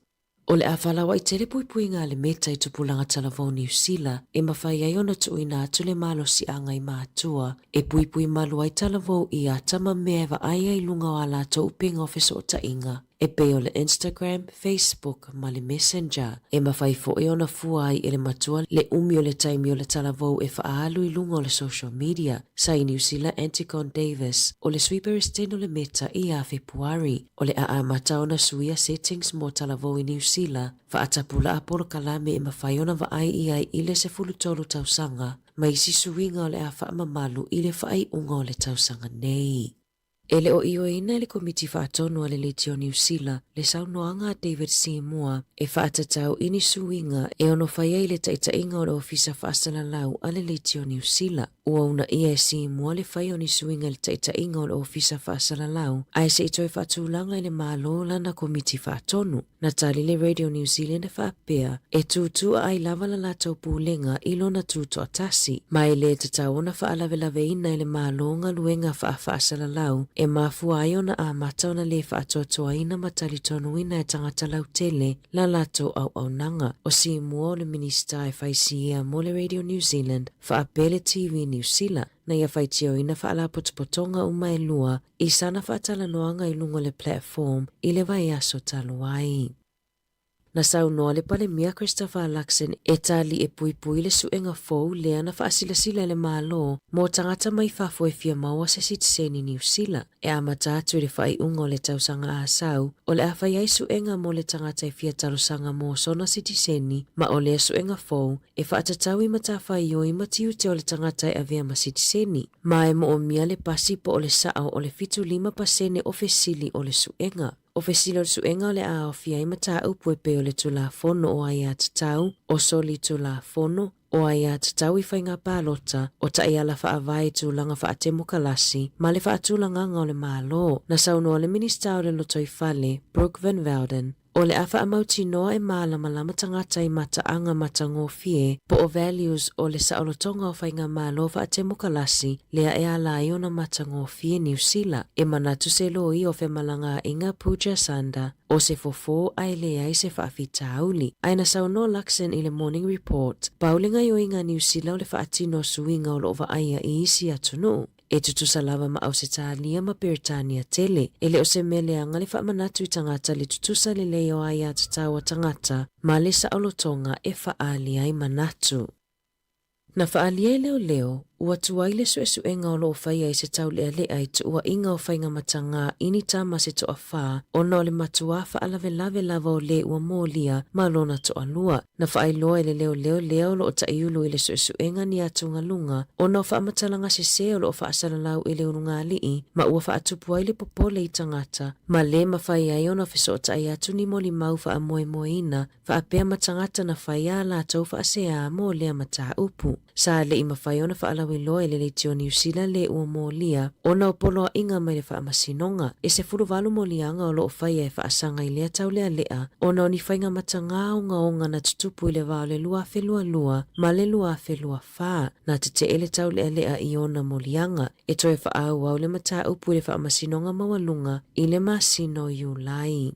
O le a falauaʻi tele puipuiga a le Meta i tupulaga talavou Niu Sila e mafai ai ona tuuina atu le malosiaga i matua e puipui malu ai talavou i ata ma mea e vaai ai i luga o a latou upega o fesootaiga e pei o le Instagram, Facebook ma le Messenger. E mafai foi ona fua ai e le matua le umi o le taimi o le talavou e faaalu i luga o le social media, sa i Niu Sila Antigone Davis, o le Sui Peresetene o le Meta i ia Fepuari. O le a amata ona suia settings mo talavou i Niu Sila, faatapulaa polokalame e mafai ona vaai i ai i le 13 tausaga, ma isi suiga o le a faamamalu i le faaiuga o le tausaga nei. E le o ioeina e le Komiti Faatonu a le Leitio Niu Sila le saunoaga a David Seymour e faatatau i ni suiga e ono fai ai le taitaiga o le Ofisa Faasalalau a le Leitio Niu Sila. Ua uunaia e Seymour le fai o ni suiga i le taitaiga o le Ofisa Faasalalau ae se i toe faatulaga e le Malo lana Komiti Faatonu. Na tali le Radio New Zealand e faapea, e tūtū ai lava la latou pulega i lona tutoatasi, ma e lē tatau ona faalavelaveina e le Malo galuega faafaasalalau e mafua ai ona amata ona lē faatoatoaina ma talitonuina e tagata lautele la latou auaunaga. O Seymour o le Minisita e fai siea mo le Radio New Zealand faapea le TV Niu Sila, na ia faitioina faalapotopotoga uma e lua i sana faatalanoaga i luga o le platform i le vaiaso talu ai. Na saunoa le Palemia Christopher Luxon e tali e puipui le suega fou lea na faasilasila e le Malo mo tagata mai fafo e fia maua se sitiseni Niu Sila. E amata atu i le faaiuga o le tausaga asau, o le a fai ai suega mo le tagata e fia talosaga mo sona sitiseni ma o lea suega fou e faatatau i matafaioi ma tiute o le tagata e avea ma sitiseni, ma e moomia le pasi po o le sao o le 75% o fesili o le suega. O fesili o le suega o le a aofia ai mataupu e pei o le Tulafono o Aiatatau, o Solitulafono, o Aiatatau i Faiga Palota, o Taiala Faavae i Tulaga Faatemokalasi, ma le Faatulagaga o le Malo. Na saunoa le Minisita o le Lotoifale, Brooke Van Velden, O le a faamautinoa e mālamalama tagata i mataaga matagofie po o values o le saolotoga o faigamalo faatemokalasi lea e ala ai ona matagofie Niu Sila. E manatu se loia o femalagaaiga Pooja Sanda o se fofo ae leai se faafitauli. Ae na saunoa Luxon i le Morning Report, pau le gaoioiga a Niu Sila o le faatino o suiga o lo o vaaia i isi atunuu. E tutusa lava ma Ausetalia ma Peretania tele. E le o se mea leaga le faamanatu i tagata le tutusa lelei o aiatatau a tagata ma le saolotoga e faaali ai manatu. Na faaalia e leoleo, ua tuai le suesuega o lo o faia i se taulealea i tuuaiga o faiga matagā i ni tama se toafā ona o le matuā faalavelave lava o lē ua molia ma lona toalua. Na faailoa e le leoleo lea o lo o taʻiulu i le suesuega ni atugaluga ona o faamatalaga sesē o lo o faasalalau i le ulugalii ma ua faatupu ai le popole i tagata ma lē mafai ai ona fesootai atu ni molimau faamoemoeina faapea ma tagata na fai ā latou faaseā mo lea mataupu. Sa le i mafai ona faalauiloa e le Leitio Niu Sila lē ua molia ona o poloaiga mai le Faamasinoga. E 18 moliaga o lo o faia e faasaga i lea taulealea ona o ni faiga matagā ogaoga na tutupu i le va o le 2022 ma le 2024. Na tetee le taulealea i ona moliaga e toe faaauau le mataupu i le Faamasinoga Maualuga i le masina o Iulai.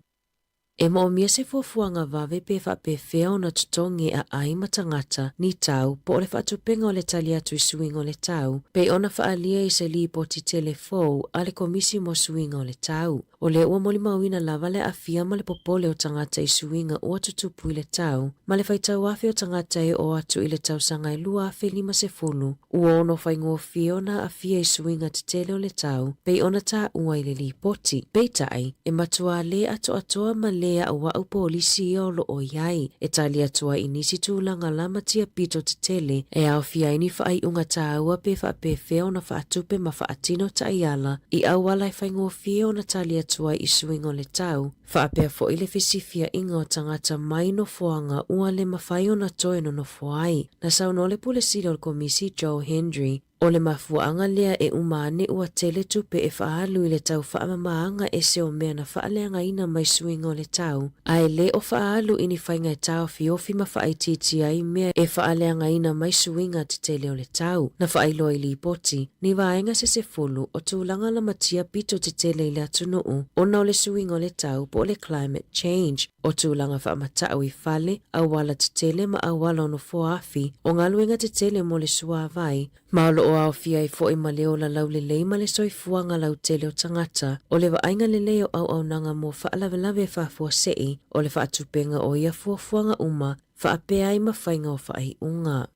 E moomia se fuafuaga vave pe faapefea ona totogi e aai ma tagata, ni tau, po o le faatupenga o le tali atu i suiga o le tau, pei ona faaalia i se lipoti tele fou a le Komisi mo Suiga o le Tau. O lea ua molimauina lava le aafia ma le popole o tagata i suiga ua tutupu i le tau, ma le faitau afe o tagata e oo atu i le tausaga e 2050, ua ono faigofie ona aafia i suiga tetele o le tau, pei ona taua i le lipoti. Peitai, e matuā lē atoatoa ma lē aʻuaʻu polisi ia o loo i ai, e tali atu ai i nisi tulaga lamatia pito tetele e aofia ai ni faaiuga tāua pe faapefea ona faatupe ma faatino taiala i auala e faigofie ona tali atu ai i suiga o le tau, faapea foi le fesifiaiga o tagata mai nofoaga ua le mafai ona toe nonofo ai. Na saunoa le Pule Sili o le Komisi Joe Hendry, O le mafuaaga lea e uma ane ua tele tupe e faaalu i le tau faamamaaga ese o mea na faaleagaina mai suiga o le tau, a e le o faaalu i ni faiga e taofiofi ma faaitiitia ai mea e faaleagaina mai suiga tetele o le tau. Na faailoa i lipoti, ni vaega se 10 o tulaga lamatia pito tetele i le atunuu ona o le suiga o le tau po o le climate change, o tulaga faamatau i fale, auala tetele ma auala o nofoa afi, o galuega tetele mo le suāwai, ma o loo aofia ai foi ma le ola laulelei ma le soifuaga lautele o tagata, o le vaaiga lelei o auaunaga mo faalavelave faafuasei, o le faatupenga o ia fuafuaga uma, faapea ai ma faiga o faaiuga.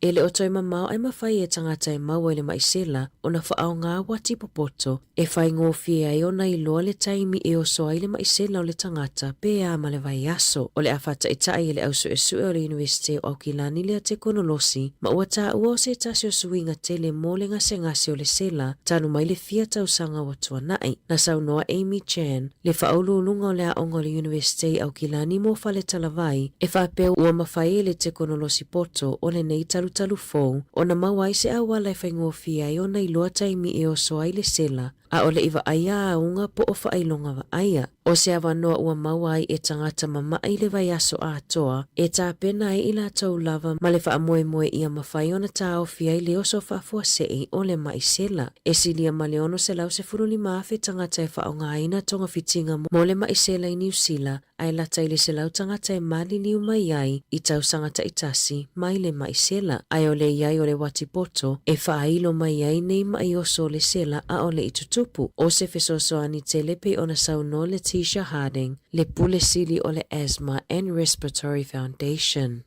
E le o toe mamao ae mafai e tagata e maua i le maʻi sela ona faaaoga uati popoto e faigofie ai ona iloa le taimi e oso ai le maʻi sela o le tagata pe a ma le vaiaso. O le a faataʻitaʻi e le au suesue o le Iunivesite o Aukilani lea tekonolosi ma ua taua o se tasi o suiga tele mo le gasegase o le sela talu mai le fia tausaga ua tuanaʻi. Na saunoa Amy Chan, le faauluuluga o le aoga o le Iunivesite i Aukilani mo Faletalavai, e faapea ua mafai e le tekonolosi poto o lenei talutalu fou ona maua ai se auala e faigofie ai ona iloa taimi e oso ai le sela, ʻaʻole i vaaia auga po o faailoga vaaia. ʻO se avanoa ua maua ai e tagata mamaʻi i le vaiaso atoa e tapena ai i latou lava ma le faamoemoe ia mafai ona taofi ai le oso faafuasei o le maʻi sela. E silia ma le 615,000 tagata e faaaogaina togafitiga mo le maʻi sela i Niu Sila, a e lata i le 100 tagata e maliliu mai ai i tausaga taitasi mai le maʻi sela. Ae o le i ai o le uati poto e faailo mai ai nei maʻi oso o le sela ʻaʻole i tutupu. ʻO se fesoasoani tele pei ona saunoa Letitia Harding, le Pule Sili o le Asthma and Respiratory Foundation.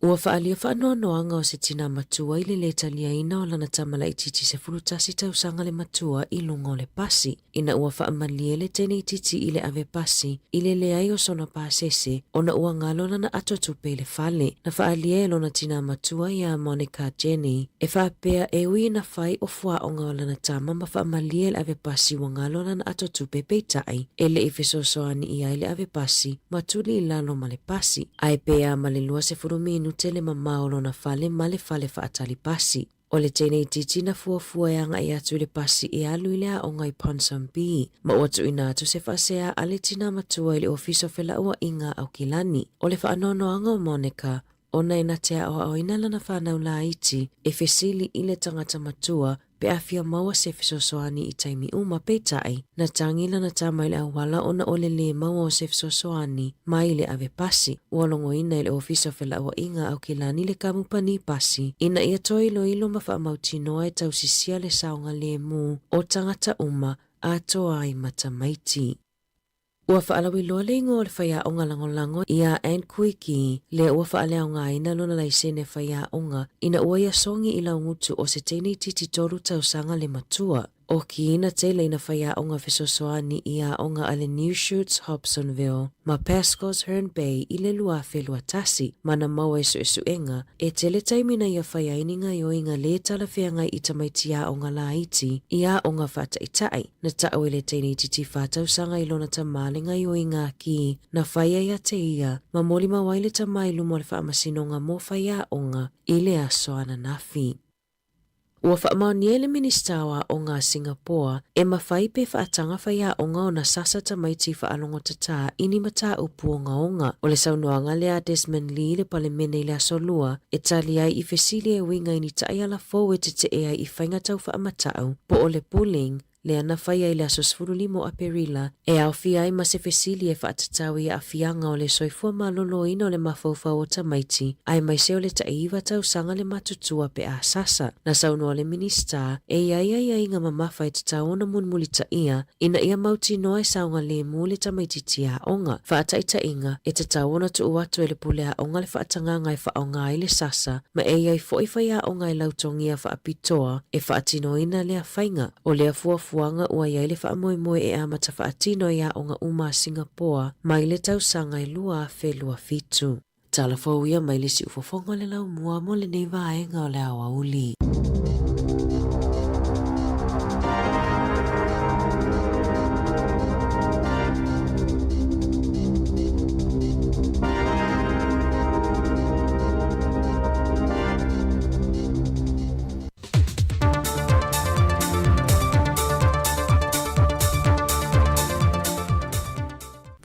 Ua faaalia faanoanoaga o se tinā matua i le lē taliaina o lana tama laitiiti 11 tausaga le matua i luga o le pasi, ina ua faamalie le teneitiiti i le ave pasi i le leai o sona pasese ona ua galo lana ato tupe i le fale. Na faaalia e lona tinā matua iā Monica Jenny e faapea e ui ina fai o fuaoga o lana tama ma faamalie le ave pasi ua galo lana ato tupe peitai e le i fesoasoani i ai le ave pasi ma tuli i lalo ma le pasi, ae pe a ma le 20 minute le mamao o lona fale ma le fale faatali pasi. O le teneitiiti na fuafua e agaʻi atu i le pasi e alu i le aoga i Ponsonby, ma ua tuuina atu se faasea a le tinā matua i le Ofisa o Felauaiga a Aukilani. O le faanoanoaga o Monica, ona e na te aoaoina lana fanau laiti e fesili i le tagata matua pe a fia maua se fesoasoani i taimi uma, peitai, na tagi lana tama i le auala ona o le lē maua o se fesoasoani mai le ave pasi. Ua logoina e le Ofisa o Felauaiga a Aukilani le kamupani pasi ina ia toe iloilo ma faamautinoa e tausisia le saogalemu o tagata uma atoa ai ma tamaiti. Ua faalauiloa le igoa o le faiaoga lagolago iā Ann Kuiki, lea ua faaleaogaina lona laisene faiaoga ina ua ia sogi i laugutu o se teneitiiti tolu tausaga le matua. ʻO Kī na tele ina faiaoga fesoasoani i aoga a le New Shoots Hobsonville ma Pascoes Herne Bay i le 2021, ma na maua i suesuega, e tele taimi na ia fai ai ni gaoioiga lē talafeagai i tamaiti aoga laiti i aoga faataʻitaʻi. Na taʻu e le teneitiiti whā tausaga i lona tamā le gaoioiga a Kī, na whai ai a te ia, ma molimau ai le tamā i luma o le faamasinoga mō faiaoga i le aso ananafi. Ua faamaonia e le Minisita o Aoga a Singapoa e mafai pe faataga faiaoga ona sasa tamaiti faalogotatā i ni mataupu ogaoga. O le saunoaga lea a Desmond Lee i le Palemene i le Aso Lua e tali ai i fesili e uiga i ni taiala fou e tetee ai i faiga tau faamatau po o le bullying. lea na faia i le aso 15 o Aperila, e aofia ai ma se fesili e faatatau i aafiaga o le soifua maloloina o le mafaufau o tamaiti, aemaise o le tai-iva tausaga le matutua pe a sasa. Na saunoa le Minisita, e i ai aiaiga mamafa e tatau ona mulimulitaia ina ia mautinoa e saogalemu le tamaitiiti aoga. Faataitaiga, e tatau ona tuu atu e le pule aoga le faatagaga e faaaoga ai le sasa, ma e i ai foi faiaoga e lautogia faapitoa e faatinoina lea faiga. O lea fuafuaga ua i ai le faamoemoe e amata faatino i aoga uma a Singapoa mai le tausaga e 2027. Tala fou ia mai le siufofoga o le laumua mo lenei vaega o le aoauli.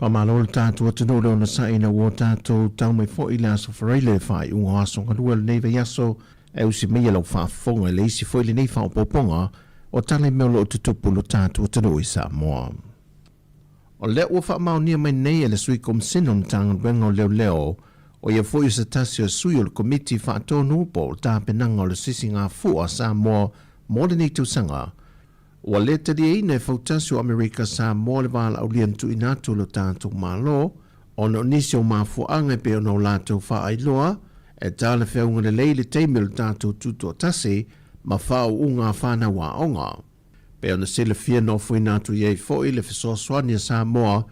Faamalo le tatou atunuu le onosai ina ua tatou tau mai foi le aso Faraile faaiuga o aso galue o lenei vaiaso e usi mai lau faafofoga i le isi foi lenei faaopoopoga o tala i mea o lo o tutupu i lo tatou atunuu i Samoa. O lea ua faamaonia mai nei e le Sui Komisina o Matagaluega o Leoleo, o ia foi o se tasi o sui o le Komiti Faatonu po o Tapenaga o le Sisigafua a Samoa mo lenei tausaga, ua le taliaina e fautasi o Amerika Samoa le valaaulia na tuuina atu e lo tatou Malo ona o nisi o mafuaaga e pei ona o latou faailoa e talafeauga lelei le taimi o le tatou tutoatasi ma faauuga a fanau aoga. Pei ona silafia na ofoina atu i ai foi le fesoasoani a Samoa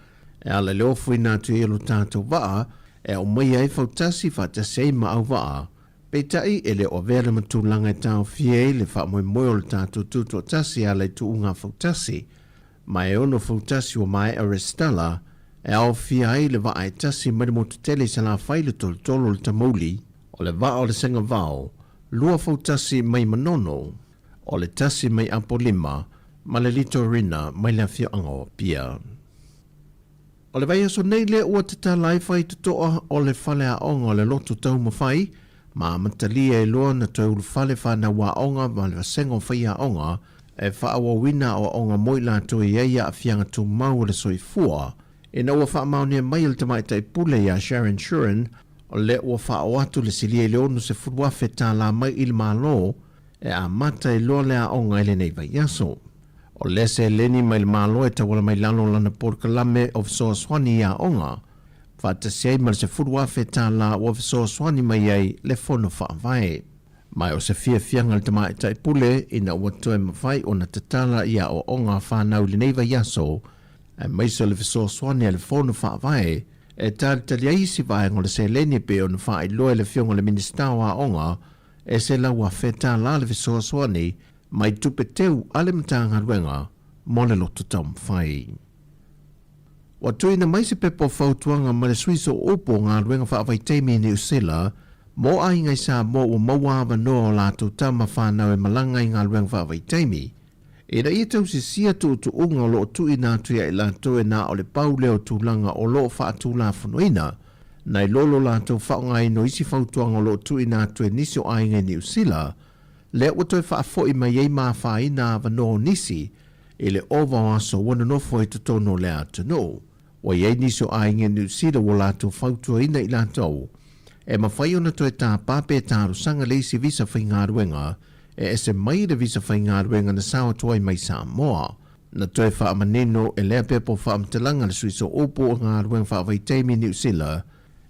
e ala i le ofoina atu i ai o lo tatou vaa e aumaia ai fautasi faatasi ai ma auvaa. Peitai, e le o avea le matulaga e taofia ai le faamoemoe o le tatou tutoatasi e ala i tuuga fautasi. Ma e ono fautasi ua maea resitala e aofia ai le vaa e tasi mai le motu tele i Salafai le tolotolo o le Tamauli, o le vaa o le Sengavao, lua fautasi mai Manono, o le tasi mai Apolima ma le Litorina mai le afioaga o Apia. O le vaiaso nei lea ua tatala ai faitotoa o le faleaoga o le Loto Taumafai ma amatalia ai loa ona toe ulufale fanau aoga ma le vasega o faiaoga e faaauauina aoaoga mo i latou e i ai aafiaga tumau o le soifua ina ua faamaonia mai e le Tamaitai Pule ia Sharon Shuren o lea ua faaoo atu le silia i le $60,000 mai i le Malo e amata ai loa le aoga i lenei vaiaso. O lea seleni mai le Malo e tauala mai lalo o lana polokalame o fesoasoani i aoga, faatasi ai ma le $10,000 ua fesoasoani mai ai le Fono Faavae. Ma o se fiafiaga i le Tamaitai Pule ina ua toe mafai ona tatala i aoaoga a fanau i lenei vaiaso, aemaise o le fesoasoani a le Fono Faavae e talitali ai isi vaega o le seleni e pei ona faailoa e le Afioga i le Minisita o Aoga e $100,000 le fesoasoani mai tupe teu a le Matagaluega mo le loto taumafai. Ua tuuina mai se pepa o fautuaga mai le Sui Sooupu o Galuega Faavaitaimi i Niu Sila mo aiga i Samoa ua maua avanoa o latou tama fanau e malaga i galuega faavaitaimi ina ia tausisia tuutuuga o lo o tuuina atu ia i latou e na o le pau lea o tulaga o lo o faatulafonoina nai lo lo latou faaaogaina o isi fautuaga o lo o tuuina atu e nisi o aiga i Niu Sila lea ua toe faafoi mai ai ma afaina avanoa o nisi i le ova o aso ua nonofo ai totonu o le atunuu. Ua i ai nisi o aiga i Niu Sila ua latou fautuaina i latou e mafai ona toe tāpā pe talosaga le isi visa faigaluega e ese mai le visa faigaluega na sao atu ai mai Samoa. Na toe faamanino e lea pepa o faamatalaga le Sui Sooupu o Galuega Faavaitaimi i Niu Sila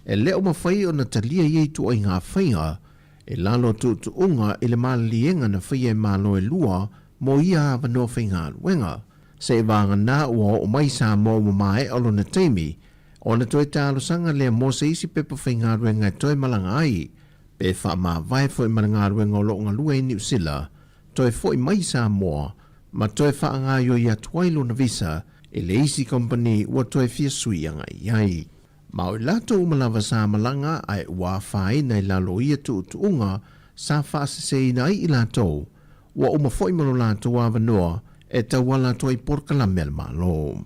e le o mafai ona talia ia ituaiga faiga i lalo o tuutuuga i le maliliega na faia e Malo e lua mo ia avanoa faigaluega. Seiavagana ua oo mai Samoa ua maea lona taimi ona toe talosaga lea mo se isi pepa faigaluega e toe malaga ai pe faamavae foi ma le galuega o lo o galue i Niu Sila, toe foi mai i Samoa ma toe faagaoioi atu ai lona visa i le isi kamupani ua toe fia sui agai i ai. Ma o i latou uma lava sa malaga ae ua afaina i lalo o ia tuutuuga sa faaseseina ai i latou, ua uma foi ma lo latou avanoa e tauala atu ai i polokalame a le Malo.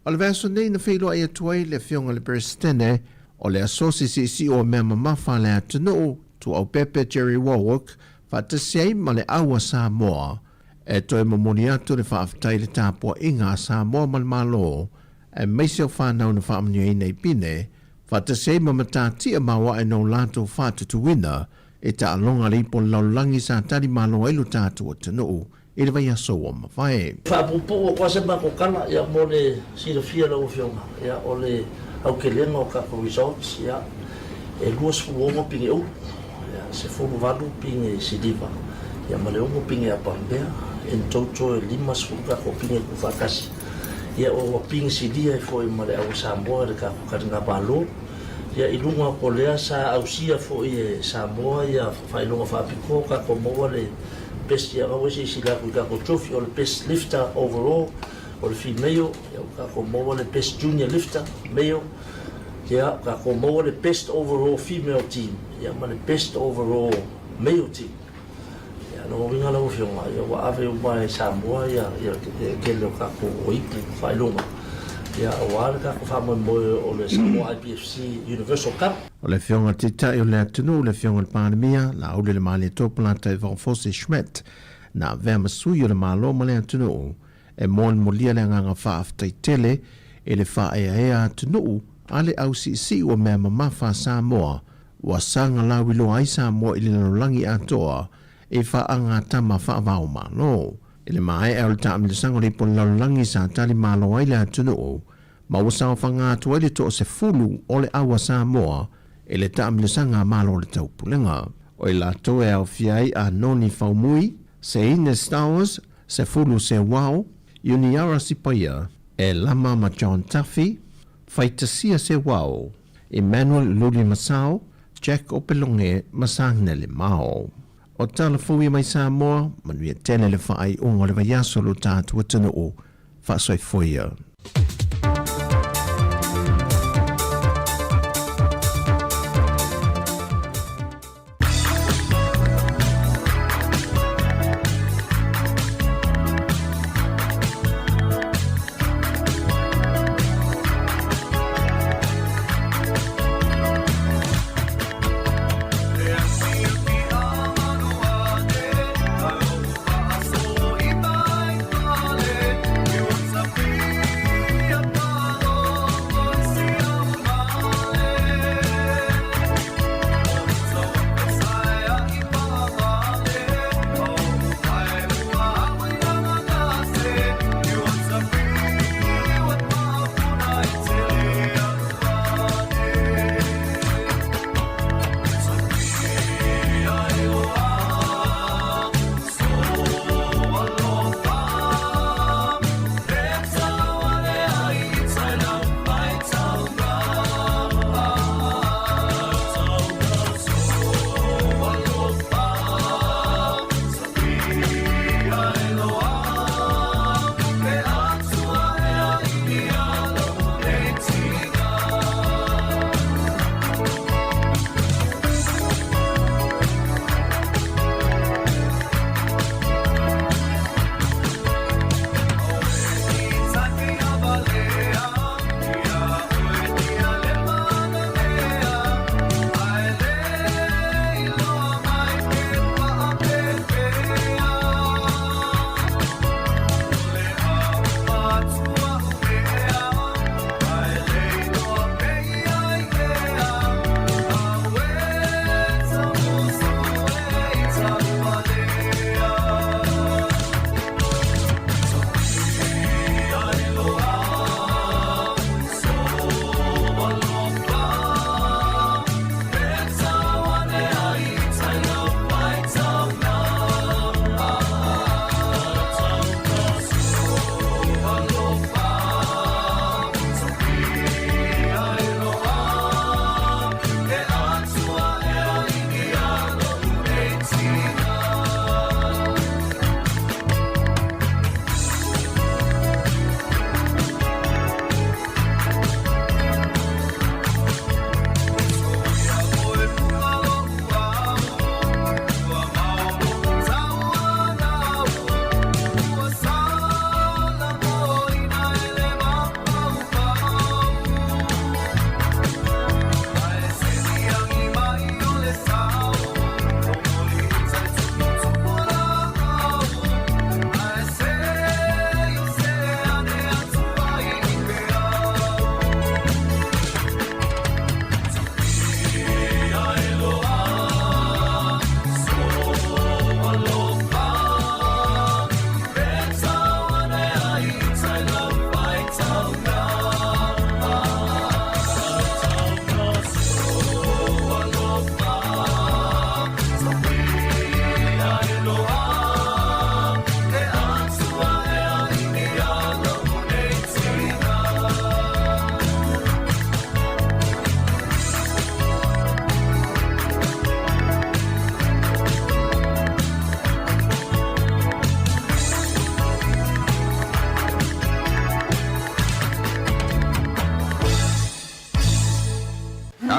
O le vaiaso nei na feiloai atu ai le Afioga i le Peresetene o le Asosi Siisii o Mea Mamafa a le Atunuu, Tuuaupepe Jerry Warwick, faatasi ai ma le Au a Samoa. E toe momoli atu le faafetai i le tapuaiga a Samoa ma le Malo, aemaise o fanau na faamanuiaina i Pine, faatasi ai ma matatia maoae no latou faatutuina i taaloga a le Ipu o le Lalolagi sa tali malo ai lo tatou atunuu i le vaiaso ua mavae. Faapuupuu atu lava se matou tala ia mo le silafia e lau Afioga, ia o le aukelega o tatou results ia e 26 pine ulu, ia 18 pine siliva, ia ma le 6 pine apamea, in total e 50 tatou pine tuufaatasi. Ia ua pine silia ai foi ma le au a Samoa i le tatou taligamalo. Ia i luga atu o lea sa ausia foi e Samoa ia faailoga faapitoa o tatou maua le Best ia ua silasila atu i tatou trophy o le best lifter overall o le female ia ua tatou maua le best junior lifter male ia ua tatou maua le best overall female team ia ma le best overall male team. Ia lona uiga lau afioga ia ua ave uma e Samoa ia ia le tele o tatou ipu faailoga ia aua le tatou faamoemoe o le Samoa IPFC Universal Cup. O le Afioga i le Taitai o le atunuu, le Afioga i le Palemia, Laauli le Malietoa Polataivao Fosi Schmidt, na avea ma sui o le Malo ma le atunuu, e molimoli le agaga faafetai tele i le faaeaea atunuu a le au siisii ua mea mamafa a Samoa, ua saga lauiloa ai Samoa i le lalolagi atoa i faagatama faava-o-Malo. I le maea o le taamilosaga o le Ipu o le Lalolagi sa tali malo ai le atunuu, ma ua saofaga atu ai le toasefulu o le au a Samoa i le taamilosaga a Malo o le Taupulega. O i latou e aofia ai a Noni Faumui, Seine Stowers, Sefulu Seuao, Uniara Sipaia, Elama ma John Tafi, Faitasia Seuao, Emmanuel Luli Masao, Jack Opeloge ma Sagnele Mao. O tala fou ia mai Samoa, manuia tele le faaiuga o le vaiaso o lo tatou atunuu. Faasoifua ia.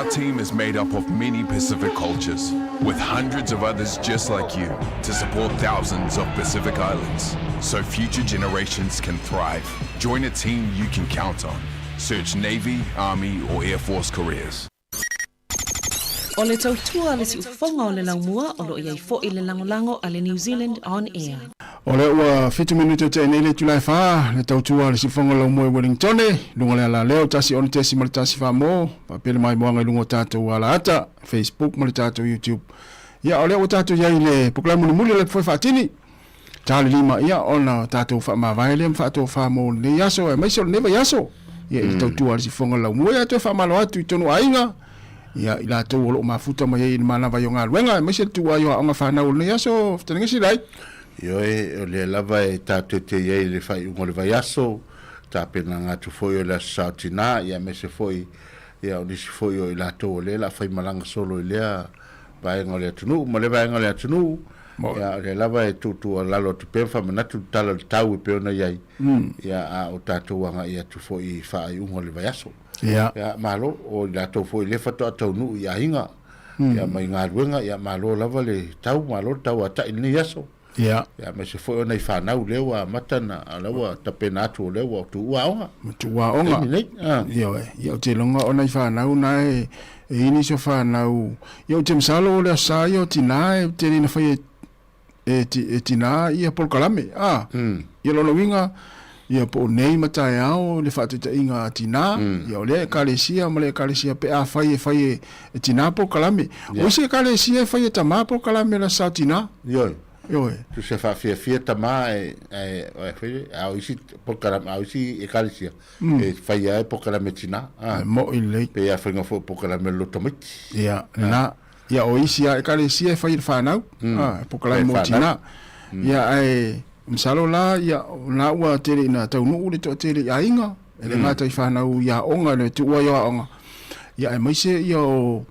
Our team is made up of many Pacific cultures, with hundreds of others just like you to support thousands of Pacific Islands so future generations can thrive. Join a team you can count on. Search Navy, Army, or Air Force careers. O le tautua a le siufofoga o le laumua o lo o i ai foi le lagolago a le New Zealand On Air. O lea ua fitu minute o tea nei le itula e fa, le tautua a le siufofoga o le laumua i Wellingtone, i luga o le alaleo 16.1 mo, faapea le maimoaga i luga o tatou alaata, Facebook ma le tatou YouTube. Ia, o lea ua tatou i ai i le polokalame mulimuli o le Foe Faatini, ta le lima, ia, ona tatou faamavae lea ma faatofa mo lenei aso, aemaise o lenei vaiaso, ia, i le tautua a le siufofoga o le laumua. Ia, toe faamalo atu i tonu aiga, ia, i latou o lo o mafuta mai ai i le manava i o galuega, aemaise le tuua ai o aoga fanau o lenei aso, Fetalaiga Silai. Ioe, o lea lava e tatou te i ai i le faaiuga o le vaiaso, tapenaga atu foi o le Aso Sa o Tinā, ia aemaise foi ia o nisi foi o i latou o lea o le a faimalaga solo i lea vaega o le atunuu ma lea vaega o le atunuu, ia o lea lava e tuutuualalo atu pea ma faamanatu le tala o le tau e pei ona i ai, ia a o tatou agai atu foi i faaiuga o le vaiaso. Ia malo, o i latou foi lea faatoa taunuu i aiga, ia mai galuega, ia malo lava le tau, malo le tauatai i lenei aso. Ia. Ia aemaise foi o nai fanau lea ua amata na, o lea ua tapena atu o lea ua tuua aoga. Ua tuua aoga. Taimi nei. Ah. Ioe. Ia ou te iloga o nai fanau na e, e i nisi o fanau, ia ou te masalo o le Aso Sa ia o tinā e tele ina fai e, e, e tinā ia polokalame. Ah. Ia lona uiga, ia po o nei ma taeao le faataitaiga a tinā, ia o lea ekalesia ma le ekalesia pe afai e fai e, e tinā polokalame. O isi ekalesia e fai e tamā polokalame le Aso Sa o Tinā. Ioe. Ioe. Tusa e faafiafia tamā e, e, e fai, a o isi polokalame, a o isi ekalesia, e fai lava e polokalame tinā. Ah. E mo'i lelei. Pei a faiga foi o polokalame a le loto tamaiti. Ia, lena. Ia, o isi lava ekalesia e fai e le fanau, ah, e polokalame mo tinā. Ia, ae, Masalo la, ia, o lena ua tele ina taunuu le toatele i aiga, e le gata i fanau i aoga, i le tuua i aoga, ia, aemaise ia o,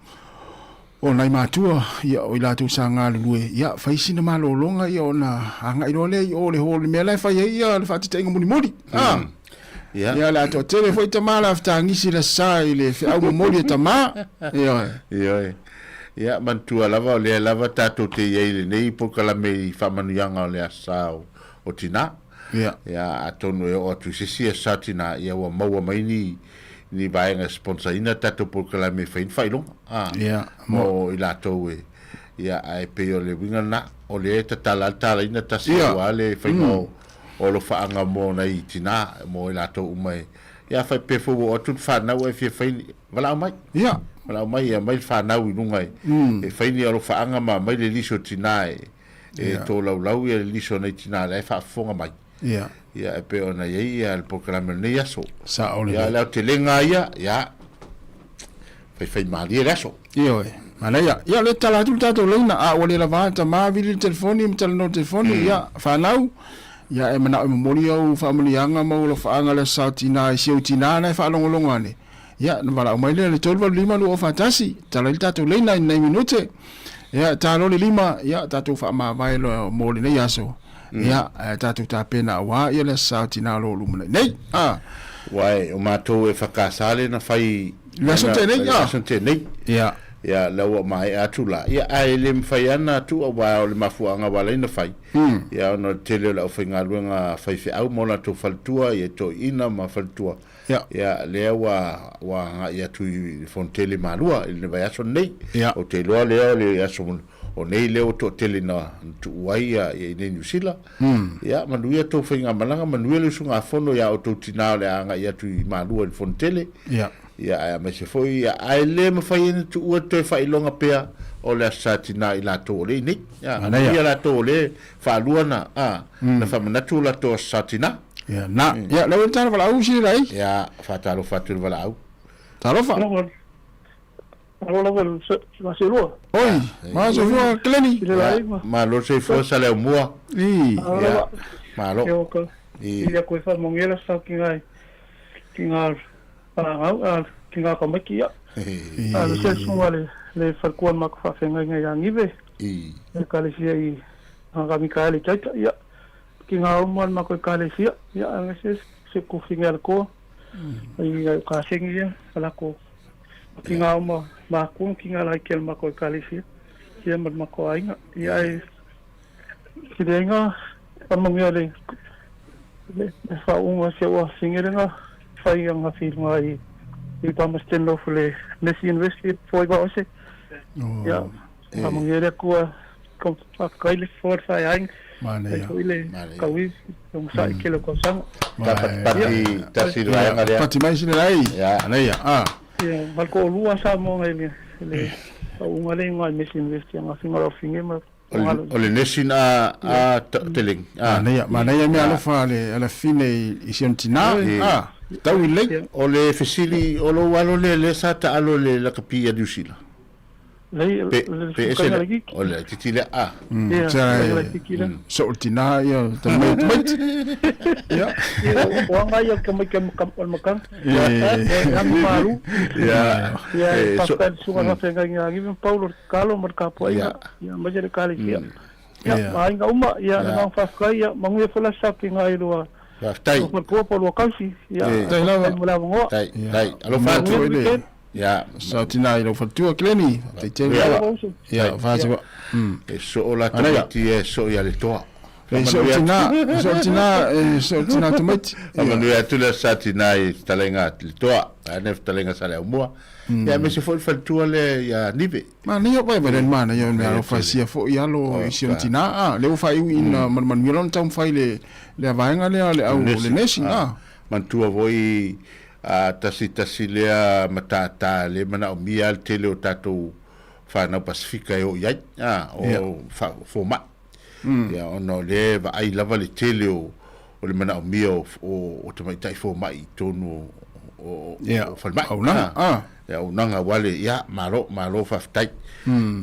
o nai matua, ia, o i latou sa galulue, ia, fai sina malologa, ia, ona agai loa lea i o le hall, i le mea la e fai ai ia le faataitaiga mulimuli, a. Ia. Ia, o le a toatele foi tama la fetagisi le Aso Sa i le feau momoli e tama, ioe. Ioe. Ia, manatua lava, o lea lava tatou te i ai i lenei polokalame i faamanuiaga o le Aso Sa o Tinā. Ia. Ia, atonu e oo atu i se isi Aso Sa o Tinā, ia ua maua mai ni, ni vaega e sponsor ina tatou polokalame e fai ai ni faailoga, a, Ia, mo i latou e, ia, ae pei o le uiga lena, o lea e tatala lava le talaina tasi Ia. aua le faiga o, o alofaaga mo nai tinā, mo i latou uma e, ia, afai pe foi ua oo atu le fanau ae fia fai ni, Valaau mai. Ia. Valaau mai, ia aumai le fanau i luga e, e fai ni alofaaga ma aumai le lisi o tinā e, e tolaulau ia le lisi o nai tinā la e faafofoga mai. Ia. Ia, e pei ona i ai ia le polokalame o lenei aso. Sao lelei. Ia, o le aotelega lava ia, ia, faifaimalie le aso. Ioe. Manaia. Ia, o lea e tatala atu le tatou laina, a ua le lava tama vili le telefoni ma talanoa i le telefoni, ia, fanau, ia e manao e momoli au faamanuiaga ma ou alofaaga i le Aso Sa o Tinā i si ou tinā na e faalogologo ane. Ia, ona valaau mai lea i le 385 241, tala ai le tatou leina i nai minute. Ia, ta loa le lima, ia, tatou faamavae loa mo lenei aso. Ia, ae tatou tapena aua ia le Aso Sa o Tinā o lo o lumanai nei. A. Uae, o matou e whakasa le na whai... Le aso tenei, Le aso tenei. Ia. Ia, la ua maea atu la. Ia, ae le mawhai ana atu, aua o le mafuaanga wa lai na whai. Ia, ona o le tele o le aufaigaluega faifeau ma o latou faletua, ia toeaiina ma faletua. Ia. Ia, lea ua, ua agai atu i le Fonotele i Malua i le vaiaso lenei. Ia. Ou te iloa lea o le aso o nei lea ua toatele na tuu ai ia, ia i nei Niu Sila. Ia, manuia tou faigamalaga, manuia le usugafono ia outou tinā o le a agai atu i Malua i le Fonotele. Ia. Ia, ae aemaise foi, ia, ae le mafai ai ona tuua toe faailoga pea o le Aso Sa Tinā i latou o lea i nei. Ia, manuia latou o lea e faalua na, a, na faamanatu o latou Aso Sa Tinā. Ia, na. Ia, lau e tala valaau si lai. Ia, faatalofa atu i le valaau. Talofa. Alo lava le selua. Oi, ma soifua Keleni. Malo soifua sa leo mua. I. Ia, malo. I. I ko e whamongela sa ki ngai ki ngā whangau, a ki ngā tamaiti ia. A le se sunga le le whalkua ma ka whawhengai ngai a ngive. I. Le kalesia i ngā Mikaele Taita ia. Ki ngā uma ma koe kalesia ia a se se kufinga le koa. I ka sengi ia, ala ko. Ki ngā uma mākua, ki ngā laiki a le makou ekalesia, ia ma le makou aiga. Ia ae ki le aiga faamanuia le le faauuga o si ou afafine lea na fai ananafi i luga i i Palmerston North le Massey University po i Vaose. Ia faamanuia le Atua faafetai le fofoga o le faeaiga. Manaia. Foi le kaui onosai tele o tausaga. Pati tasi le vaega lea. Pati mai sile lai. Manaia. Ah. Ia, ma le toalua Samoa ngai le le faauuga lea i luga i Massey University ananafi na o le afafine ma O le nursing a a Teleng. Manaia, manaia mea alofa a le a le afafine i si ona tina. Ah, tau i lelei. O le fesili, o lou alo lea lea sa taalo i le lakapi ia Niu Sila? Lei, Pe, le pe ese sukaina le, laitiiti. o le laitiiti lea, ah. Ia, sukaina laitiiti lea. So o le tina ia tali mai e tamaiti. Ia. Ia, o aga ia o le tamaiti o le matagi. Ia, ma malu. Ia. Ia, e faafetai i le susuga faafeagaiga a Nive ma Paulo, le tatalo ma le tapuaiga, ia, aemaise le Ekalesia. Ia, ma aiga uma, ia, le agaga faafetai, ia, manuia foi le aso Sapi i lua Faafetai. Lua faletua po o lua tausi. Ia, Faafetai lava. mo le avanoa. Tai, tai. Alofa atu. Manuia le weekend. Ia. Sao tina i lou faletua Keleni. Faafetai tele lava. Ia, faasiva. E soo la tamaiti e soo ia le toa. E soo tina, e soo tina, e soo tina tamaiti. Faamanuia atu le sa tina i fetalaiga a le toa, a ne fetalaiga sa le aumua. Ia aemaise foi le faletua lea ia Nive. Manaia vai vai le manaia o mea alofa sia foi alo i si ona tina a lea ua faaiu ina manumanuia lona taumafai le lea vaega lea le au le nursing a. Manatua foi a tasi tasi lea matata le manaomia le tele o tatou fanau Pasefika e oo i ai a o fomai. Ia ona o lea e vaai lava le tele o o le manaomia o o tamaitai fomai i totonu o o falemai. Auaunaga a. Ia auaunaga aua le ia malo malo faafetai.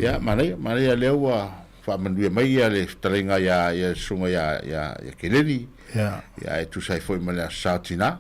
Ia manaia manaia lea ua faamanuia mai ia le fetalaiga ia ia le susuga ia ia ia Keleni. Ia. Ia e tusa ai foi ma le Aso Sa o Tina.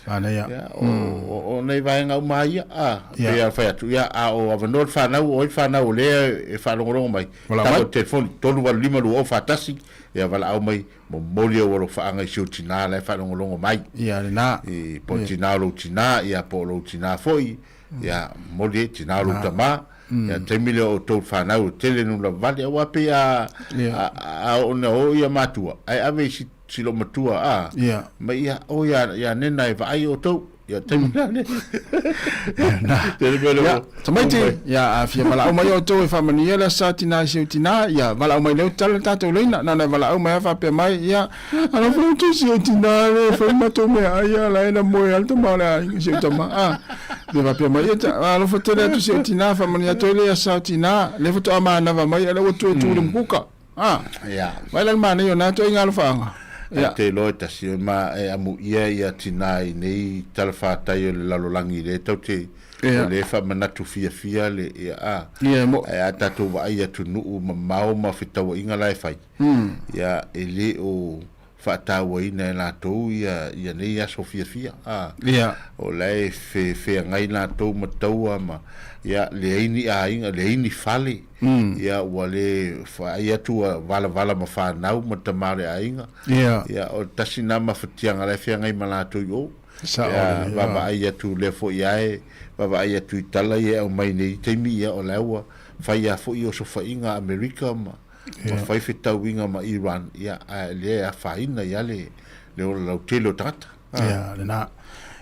Manaia. Ia, o, o, o nei vaega uma lava ia, a, pei ona fai atu, ia, a o avanoa le fanau, o ai le fanau o lea e faalogologo mai, Valaau mai. tago i le telefoni, 385 2041, ia valaau mai, momoli ou alofaaga i si ou tina la e faalogologo mai. Ia, lena. I, po o le tina o lou tina, ia, po o lou tina foi, ia, momoli ai, tina o lou tama, ia, taimi lea o outou le fanau e tele nuu lavavale, aua pei a, a, a oo ina o ia matua, ae ave i si si lou matua a mai ia o ia ia nena e vaai outou ia taimi la le tele mea le Ia, tamaiti, ia, a fia valaau mai outou e faamanuia le aso sa tina i si ou tina, ia, valaau mai lea ou te tala le tatou leina, na ona e valaau mai lava faapea mai, ia, alofa outou si ou tina le fai matou meaai, ia, la e na moe lava le tama o le aiga, si ou tama, a, le faapea mai, ia, alofa tele atu si ou tina, faamanuia atu ai le aso sa o tina, lea faatoa manava mai, a lea ua toe tu i le mukuka. Ah, Ia. Vai la le manaia o na ituaiga alofaaga. Ia. Te iloa e tasi oe ma e amuia ia tina i nei talafātai o le lalolagi lea tau te Ia. o lea e faamanatu fiafia le ia a. Ia, mo. Ae a tatou vaai i atunuu mamao ma fetauaiga la e fai, ia e le o faatauaina e latou ia ia nei aso fiafia a. Ia. O la e fe feagai latou ma taua ma ia leai ni aiga leai ni fale ia ua le vaai atu ua valavala ma fanau ma tama o le aiga. Ia. Ia o le tasi na mafatiaga la e feagai ma latou i o. Sao Ia lelei, vaavaai atu lea foi ae vaavaai atu i tala ia e aumai nei taimi ia o la ua fai a foi osofaiga a Amerika ma ma fai fetauiga ma Iran, ia, ae lea e afaina ai lava le, le ola lautele o tagata. Ia, lena.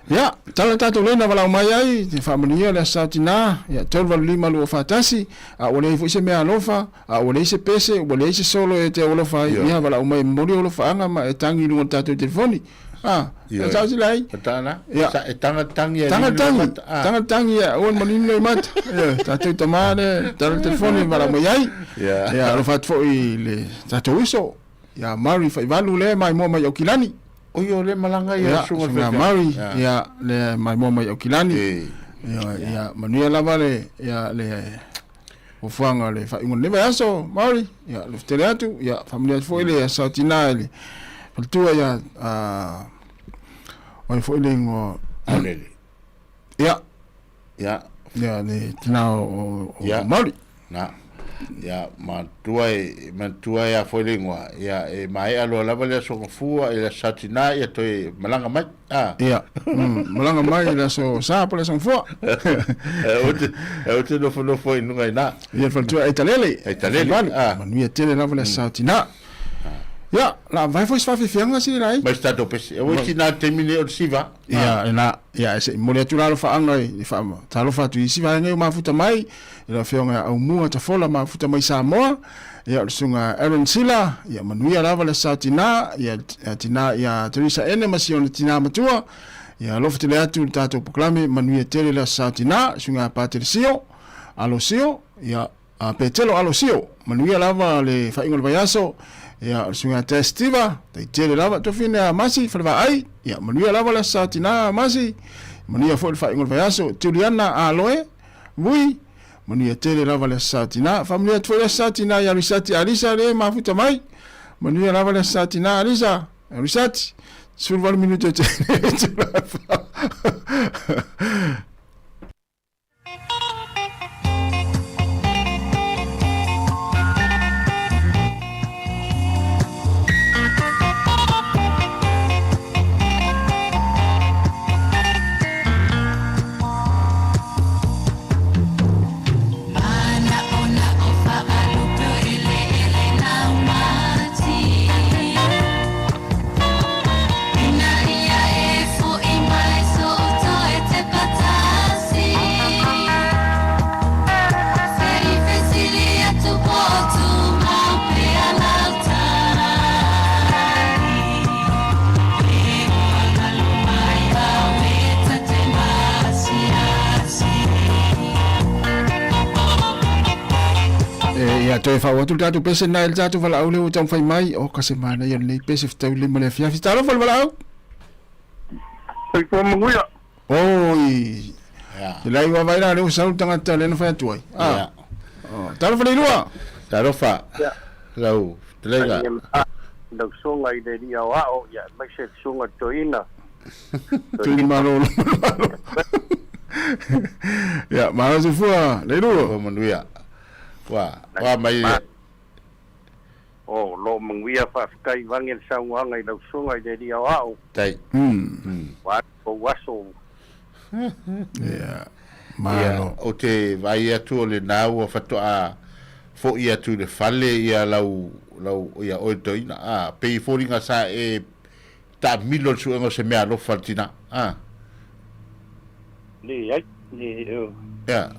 Ia, tala le tatou lei na valaau mai ai, te faamanuia le Aso Sa Tina, ia, 385 241, a ua leai foi se mea alofa, a ua leai se pese, ua leai se solo e te alofa ai, ia, valaau mai e momoli ou alofaaga ma e tagi i luga o le tatou telefoni. Ah, Ioe. sao sila ai. O tana, Ia. sa, e tanga tangi e Tanga nini tangi, mata. Ah. tanga tangi ia, aua le manino i mata. Ia, tatou tama le, tala le telefoni valaau mai ai. Ia. Ia, alofa atu foi i le tatou uso, ia Mary Faivalu le maimoa mai Aukilani. O ia o le malaga ia Ia, susuga susuga Faivalu. Mary, Ia. ia, le maimoa mai Aukilani. E. Ia, ia, manuia lava le, ia, le fuafuaga o le faaiuga o lenei vaiaso, Mary. Ia, alofa tele atu, ia, faamanuia atu foi le aso tina i le faletua ia, a, o ai foi le igoa. Aulele. Ia. Ia. Ia, le tina o, o, Ia. Mary. Na. Ia, manatua e, manatua e a foi le igoa, ia, e maea loa lava le aso Gafua, i le aso Satina, ia toe malaga mai. A. Ia, malaga mai i le aso Sa po o le aso Gafua. E ou te nofonofo ai i luga i ina. Ia, le faletua Aitalele. Aitalele, a. Manuia tele lava le aso Satina. Ia, la vai foi se faafiafiaga sili lai. Mai se tatou pese. E ua iti nā le taimi nei o le siva. Ia, e nā, ia, e se i momoli atu la alofaaga i le faa, talofa atu i isi vaega ua mafuta mai, i le afioga ia Aumua Tafola mafuta mai Samoa, ia o le susuga Aaron Sila, ia manuia lava le Aso Sa Tinā, ia, ia Tinā ia Teresa Ene ma si ona tinā matua, ia alofa tele atu i le tatou polokalame, manuia tele le Aso Sa Tinā, susuga ia Patele Sio, Alo Sio, ia, A Petelo Alosio, manuia lava le faaiuga o le vaiaso, ia o le suiga tea Steva, taitele lava tofine a Masi, Falevaai, ia manuia lava le aso sa tina Masi, manuia foi le faaiuga o le vaiaso, Juliana Aloe, Vui, manuia tele lava le aso sa tina, faamanuia atu foi le aso sa tina ia Risati Alisa le mafuta mai, manuia lava le aso sa tina Alisa, Risati, 18 minute o te Ina ia e foʻi mai soʻu toe tepa tasi Se i fesili atu po o tumau pea lau tali Pe ua galo mai au e ta te maasiasi. E, ia toe faauu atu le tatou pese lena i le tatou valaau lea ua taumafai mai. O ka se manaia o lenei pese fetau lima le afiafi. Talofa le valaau. Soifua manuia. Oi. Te lai ua vai la lea ua sau le tagata lea na fai atu ai. Ah. Oh, talofa le ilua. Talofa. Lau fetalaiga. Lau susuga i le alii aoao, ia aemaise le susuga i le toeaina. Toeaina malolo. Ia, malo soifua, le ilua. Soifua manuia. Ua, ua mai le. O lo o manuia faafetai vage le saunoaga i lau susuga i le Alii Aoao. Tai. Ua alu ou aso. Ia, malo. Ia, ou te vaai atu o lena ua faatoa foʻi atu i le fale ia lau, lau, ia oe le toeaina. A, pei e foliga sa e taamilo i le suega o se meaalofa a le tina. A. Leai, le, Ia.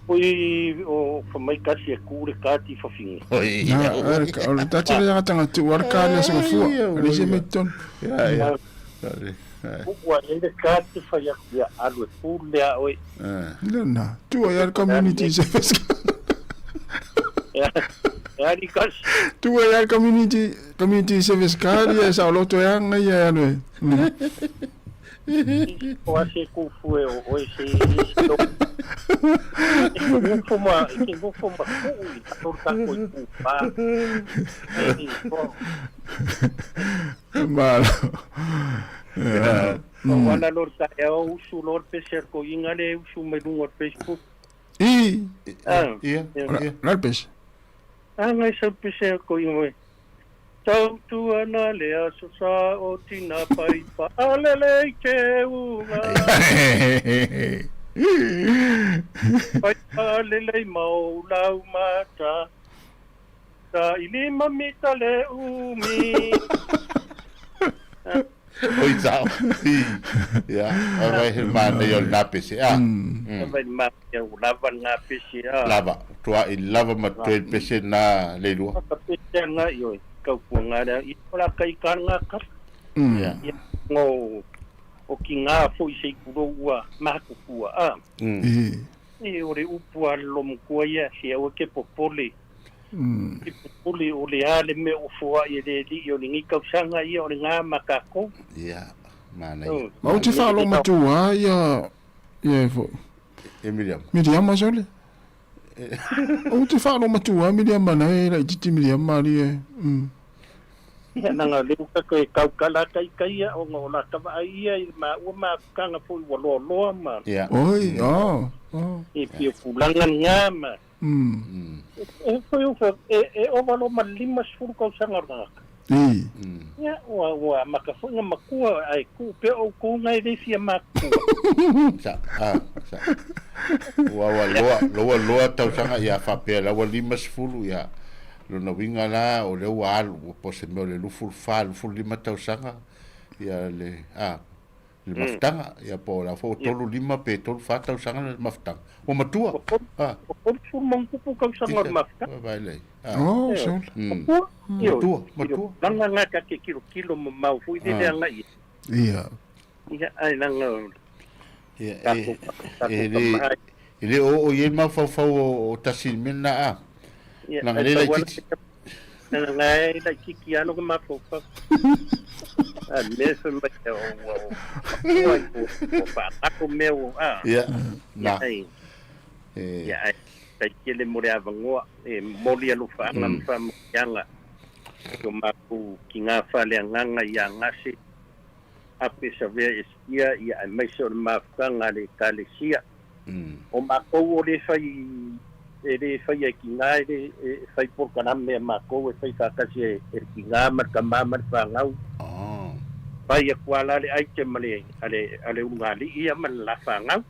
Poi o whamai kasi e ku le kati whawhingi. Na, o le tati le tanga tu ar ka le sa fua. Le se me ton. Ia, ia. Ua e le kati whai aku ia alu e ku le a oe. Le na, tu ai ar community service. E ari kasi. Tu ai ar community community service card ia sa loto e anga ia alu e. O ase kufu e o oe se to. E ke nofo ma, e ke nofo ma kuu i toro tako i kuu pā. Malo. O wala lor ta e o usu lor pese ar ko inga le usu mai lunga o Facebook. I. Ah. Ia. Ia. Lor pese. A ngai sau pese ar ko inga mai. Tautu ana le aso sa o tina pai paalele i te unga. Pai paalele i mau lau mata. Sa i lima mita le umi. Oi sao. Ia, vai he manaia o lena pese. A. Vai manaia o lava lena pese a. Lava, toa i lava ma toe pese na le lua. Ka pese anga i oi, kau pua ngā rea, i o la kai ka ngā kapa. Ia. Ia, ngō, o ki ngā foi se i kurou ua mahaku pua a. E o le upu a le lomo kua ia, se aua ke popole. Ke popole o le a le mea o foai e le alii o lenei tausaga ia o le ngā ma takou. Ia, manaia. Ma ou te faalogo matua ia ia e foi. E Miriama. Miriama sole. Ou te faalogo matua Miriama na e laitiiti Miriama ali e. Ia nanga leu ka koe kau ka la kai kai ia ona o la ka vaai ia i maua mafutaga foi ua loaloa ma. Ia. Oi, oh, oh. E pei o tulaga nga ma. E foi o e e ova loa ma le 50 tausaga o le tagata. I. Ia, ua ua amata foi ona matua ae tuu pea outou na e le fia matutua. Sa, a, sa. Ua ua loa, loa loa tausaga ia faapea la ua 50 ia lona uiga la o lea ua alu ua po o se mea o le 24, 25 tausaga ia le a le mafutaga ia po o la foi ua 35 pe 34 tausaga le mafutaga ua matua a ua 30 ma tausaga o le mafutaga vai lei oh so matua matua matua langa nga ka ke kilo kilo mamao foi le le anga ia ia ia ai langa ia e le e le o o ye mafaufau o tasi mena a langa le laititi Langa e laititi lava lou mafaufau. A le mea fai mai ua ua ua faagalo mea ua a. Ia, na. Ia, ae faafetai tele mo le avanoa e momoli alofaaga ma faamanuiaga i o matou tiga faaleagaga ia Gase, Ape Savea Estia, ia aemaise o le mafutaga a le Ekalesia. O matou o le fai e le faia e tiga e le e fai polokalame a matou e fai faatasi e le tiga ma le tama ma le fanau. Fai atu lava la le item a le a le a le ulugalii ia ma le la fanau.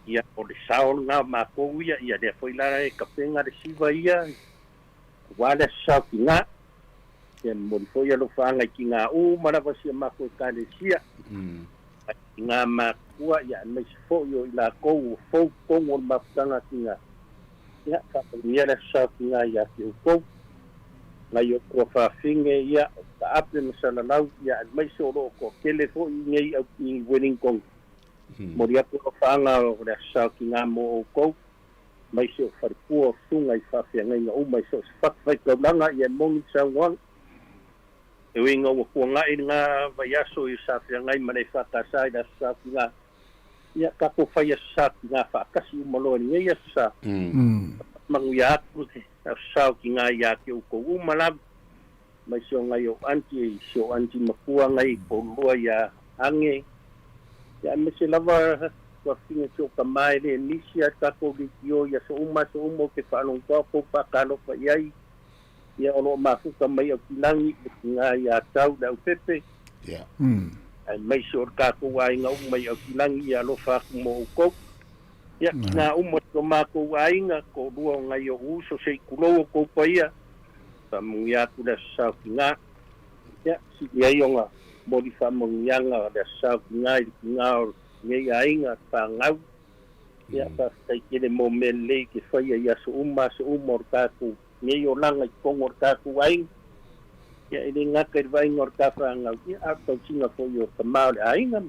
Ia o le sao lena o matou ia, ia lea foi la e tapena le siva ia aua le Aso Sa o Tiga. Ia momoli foi alofaaga i tiga uma lava o si a matou Ekalesia. I ngā mātua, ia, aemaise foi o i latou ua fou totonu o le mafutaga ki ngā, ia, faamanuia le Aso Sa ki ngā ia te outou, ngai o tuafafine, ia, o Taape ma Salalau, ia, aemaise o lo o toatele foi i nei au i Wellington. Momoli atu alofaaga o le Aso Sa ki ngā mō outou, aemaise o falepua o susuga i faafeagaiga uma i so o se fatafaitaulaga, ia, e moni le saunoaga. E ui ina ua tuanai lena vaiaso i sa feagai ma le EFKS i le Aso Sa Tiga, ia, tatou fai Aso Sa Tiga faatasi uma loa i lenei Aso Sa. Faamanuia atu le Aso Sa o Tiga ia te outou uma lava, mai si o ngai ou aunty, si ou aunty matua ngai toalua ia Age, ia aemaise lava tuafafine si ou tama e le misi a tatou leitio i aso uma aso uma ou te faalogo atu ou faatalofa i ai. Ia o lo o mafuta mai Aukilagi le tiga ia Tau le Aupepe. Ia. Aemaise o le tatou aiga uma i Aukilagi ia alofa atu mo outou. Ia, tiga uma i to matou aiga, toalua o nai ou uso se i tulou outou paia, faamanuia atu le Aso Sa o Tiga. Ia, sili ai ona momoli faamanuiaga o le Aso Sa o Tiga i le tiga o lenei aiga fanau. Ia, faafetai tele mo mea lelei e te faia i aso uma aso uma o le tatou Nei olaga i totonu o le tatou aiga, ia e le gata i le vaaiga o le ta fanau, ia a o le tausiga foi o tama o le aiga,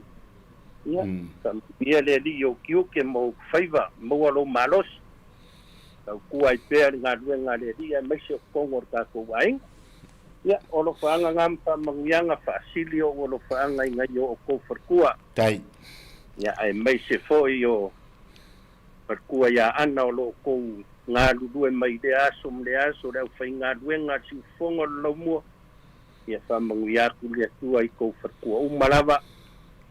ia faamanuia le Alii i ou tiute ma ou faiva, maua lou malosi, tautua ai pea le galuega a le Alii aemaise o totonu o le tatou aiga. Ia, o alofaaga na ma faamanuiaga faasili ou alofaaga i nai o outou faletua. Tai. Ia aemaise foi o Faletua ia Ana o lo o tou galulue mai lea aso ma lea aso le aufaigaluega a le siufofoga o le laumua. Ia faamanuia atu le Atua i tou faletua uma lava.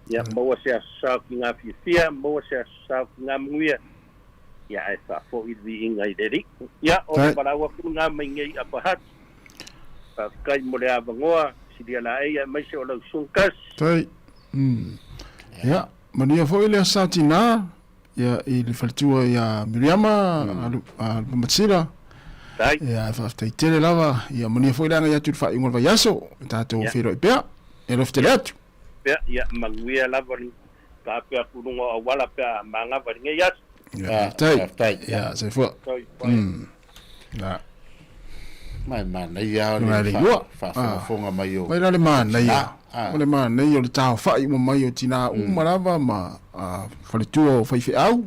Ia maua se aso sao ki ngā fiafia, maua se aso sao ki ngā manuia, ia ae faafoi le viiga i le Alii. Ia, o le valaau atu lena mai nei Upper Hutt. Faafetai mo le avanoa, silia laei aemaise o lau Suncas. Tai. Ia, manuia foi le aso sa tinā. Ia, i le faletua ia Miriama, a Lupamatila. Ia, e faafetai tele lava. Ia, manuia foi le agai atu i le faaiuga o le vaiaso. E tatou feiloai pea. E alofa tele atu. Pea, ia, manuia lava le taape atu i luga o auala pe a manava i lenei aso. Ia, faafetai. Ia, soifua. Ia. Mai manaia o le faafogafoga mai o. Mai la le manaia. O le manaia o le taofa'i uma mai o tinā uma lava ma faletua o faifeau.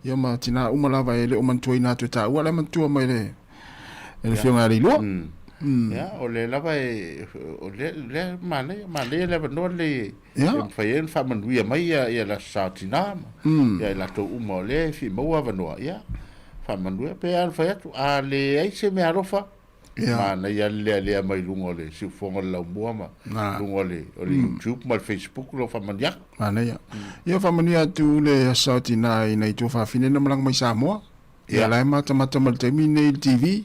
Ia ma tinā uma lava e le o manatuaina atu e taua la e manatua mai le e le Afioga ia Leilua. Ia, o le lava e, o le, le manaia, manaia le avanoa lenei e mafai ai ona faamanuia mai ia le Aso Sa o Tinā ma ia i latou uma o lea e fia maua avanoa. Ia, faamanuia pe a ona fai atu, a leai se meaalofa, manaia le lealea mai luga o le siufofoga o le laumua ma luga o le YouTube ma le Facebook lau faamanuiaga. Manaia. Ia faamanuia atu le Aso Sa o Tinā i nai tuafafine na malaga mai Samoa. Ia la e matamata mai le taimi lenei i le TV.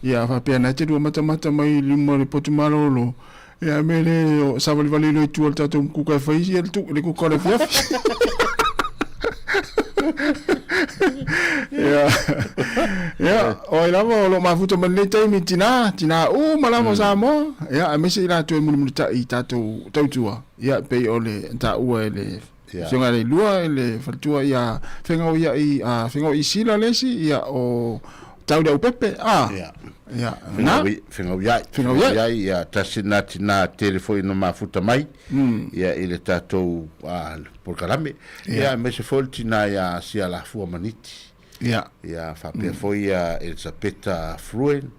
Ia a faapea na e te lua matamata mai i luma o le potu malolo, ia a mea le o savalivali loa i tua o le tatou kuka e fai ia le tu, le kuka o le afiafi. Ia, ia, o ai lava o lo o mafuta mai lenei taimi tinā, tinā uma lava o Samoa, ia, aemaise i latou e mulimulitai i tatou tautua, ia, pei o le taua e le Afioga i le Lua i le faletua ia Fegauiai a Fegauiai Sila le isi ia o Tau le Aupepe a ia na Fegauiai Fegauiai ia tasi na tina tele foi na mafuta mai ia i le tatou polokalame ia aemaise foi le tina ia Sialafua Maniti ia faapea foi ia Elisapeta Fluen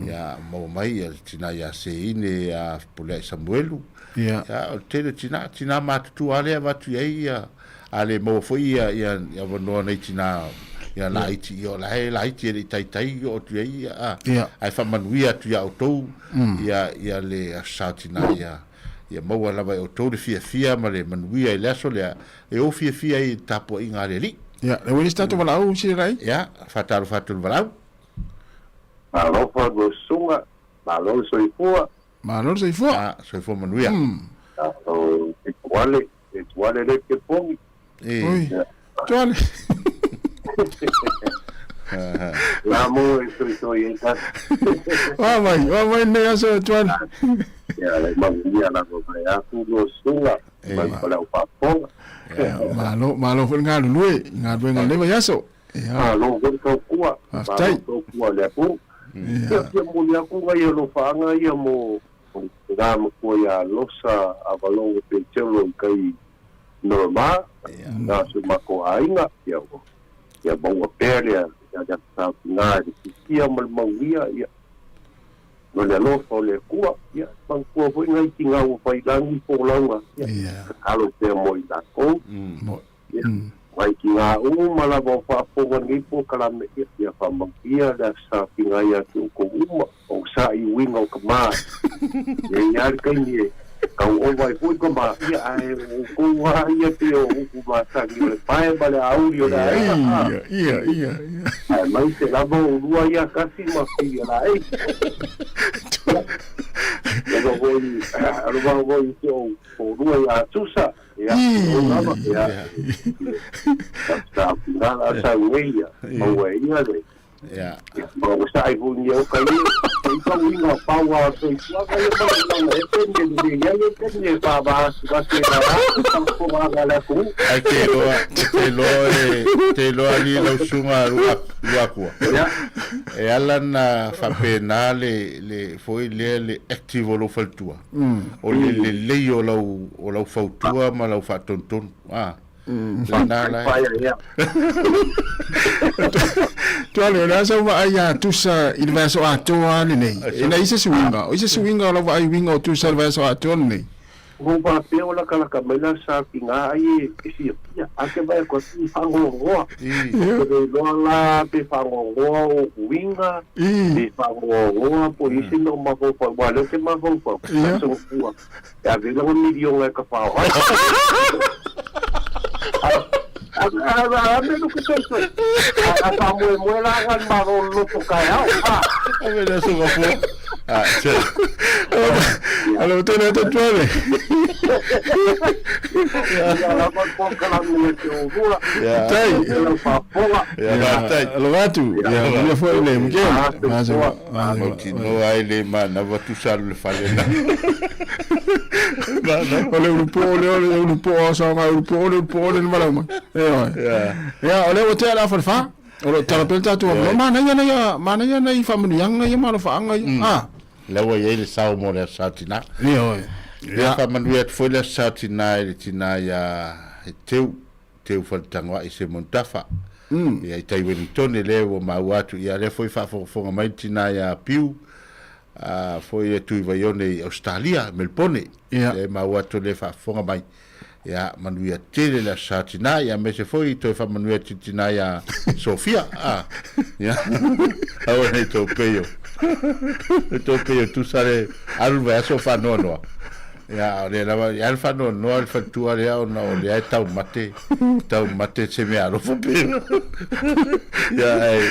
ia maua mai ia le tina ia Seine ia Puleai Samuelu ia o le tele o tina tina matutua lea e avatu i ai ia a le maua foi ia ia avanoa nai tina ia laiti ia o la e laiti e le i taitai oo atu i ai ia a ae faamanuia atu ia outou ia ia le Aso Sa Tina ia ia maua lava e outou le fiafia ma le manuia i le aso lea e ou fiafia ai i le tapuaiga a le Alii. Ia, le ua le se tatou valaau sila lai. Ia, faatalofa atu i le valaau. Alofa lau susuga, malo le soifua. Malo le soifua. Ah, soifua manuia. O e tuale, e tuale le ke pogi. E. Oi, tuale. La mo e soisoi e tasi. Wa mai, wa mai nei aso e tuale. Ia, le manuia lava mai aku lau susuga, mai pa lau faafofoga. Malo, malo foi le galulue i galuega o lenei vaiaso. Ia. Malo foi le tautua. Faafetai. Malo tautua i le atunuu. Ia, fia momoli atu nai alofaaga ia mo tina matua ia Losa Avalogo Petelo i tai Norma, na si o matou aiga, ia ua ia maua pea lea lea sa tina i le fiafia ma le mauia, ia no le alofa o le Atua, ia manatua foi nai tina ua fai lagi folauga, ia tatalo pea mo i latou. Ia, mai ki ngā uma lava o faafofoga nei polokalame, ia, ia faamautia le aso saofiga ia te outou uma, o sa i uiga o ka mā. Ia i ai le taimi e tau ova ai foi ka mā, ia, ae o outou lava ia pei o upu masani o le pae ma le auli o le aiga, a. Ia, ia, ia, ia. Aemaise lava o ulua ia kasi ma Fili Alaei. Ia, alofa foi, alofa foi i si ou toalua ia Tusa, Ia, o lava, ia, sa ngā sa ue ia, maua e ia le. Ia. Ma o sa ai hu ni o ka ia, i ka uinga paua o te tuaga ia ma le e pene le ia ia pene pa ba ba se ba ba ko ba ga la ku. Ai te loa, te loa e, te loa ni lau sunga lua, lua kua. Ia. E ala na faapena le, le, foi lea le active o lou faletua. O le lelei o lau, o lau fautua ma lau faatonutonu. A, lena la e. Tuale, o le a sau vaai ia Tusa i le vaiaso atoa lenei. E leai se suiga. O i se suiga o lau vaai uiga o Tusa i le vaiaso atoa lenei? Ua faapea o lakalaka mai la sa ki ngā ai e fiafia, a ke vae atu atu i whangoangoa. Ke le iloa la pe whangoangoa o uiga, pe whangoangoa po i se mea o mafaufau, aua lea ou te mafaufau, sa songofua e ave ai lana miliona e ka whao ai. A me luku soisoi, a whamoemoe la nga malo loto kaeao. Ave lea songofua. Ah, se. Alo, tēnā te tuale. Ia lava polokalame e te o rua. Tai. E lau faafofoga. Ia, faafetai. Alofa atu. Ia, manuia foi le Mikaele. Mautinoa ai le manava tusa alu le fale la. O le ulu po le o le ulu po o sa ngai ulu po le ulu po le malau mai. E oi. Ia, o lea ua tea le afa le fa. O lo tala pea le tatou avanoa. Manaia nei a, manaia nei faamanuiaga ia ma alofaaga ia. A. Lea ua i ai le sao mo le Aso Sa Tina. Ioe. Ia faamanuia atu foi le Aso Sa Tina i le tina ia Teu, Teu Faletagoai Simon Tafa. Ia i tai Wellington lea ua maua atu. Ia lea foi faafogafoga mai le tina ia Piu, a foi e Tui Vaione i Ausetalia, Melpone. Ia. Lea e maua atu lea faafofoga mai. Ia, manuia tele le Aso Sa Tina, ia aemaise foi toe faamanuia atu i le tina ia Sofia. A, ia, aua nei tou peio. Tou peio tusa le alu le vaiaso o faanoanoa. Ia, o lea lava, ia le faanoanoa le faletua lea ona o lea e taumate, taumate se mea alofa pe. Ia, ae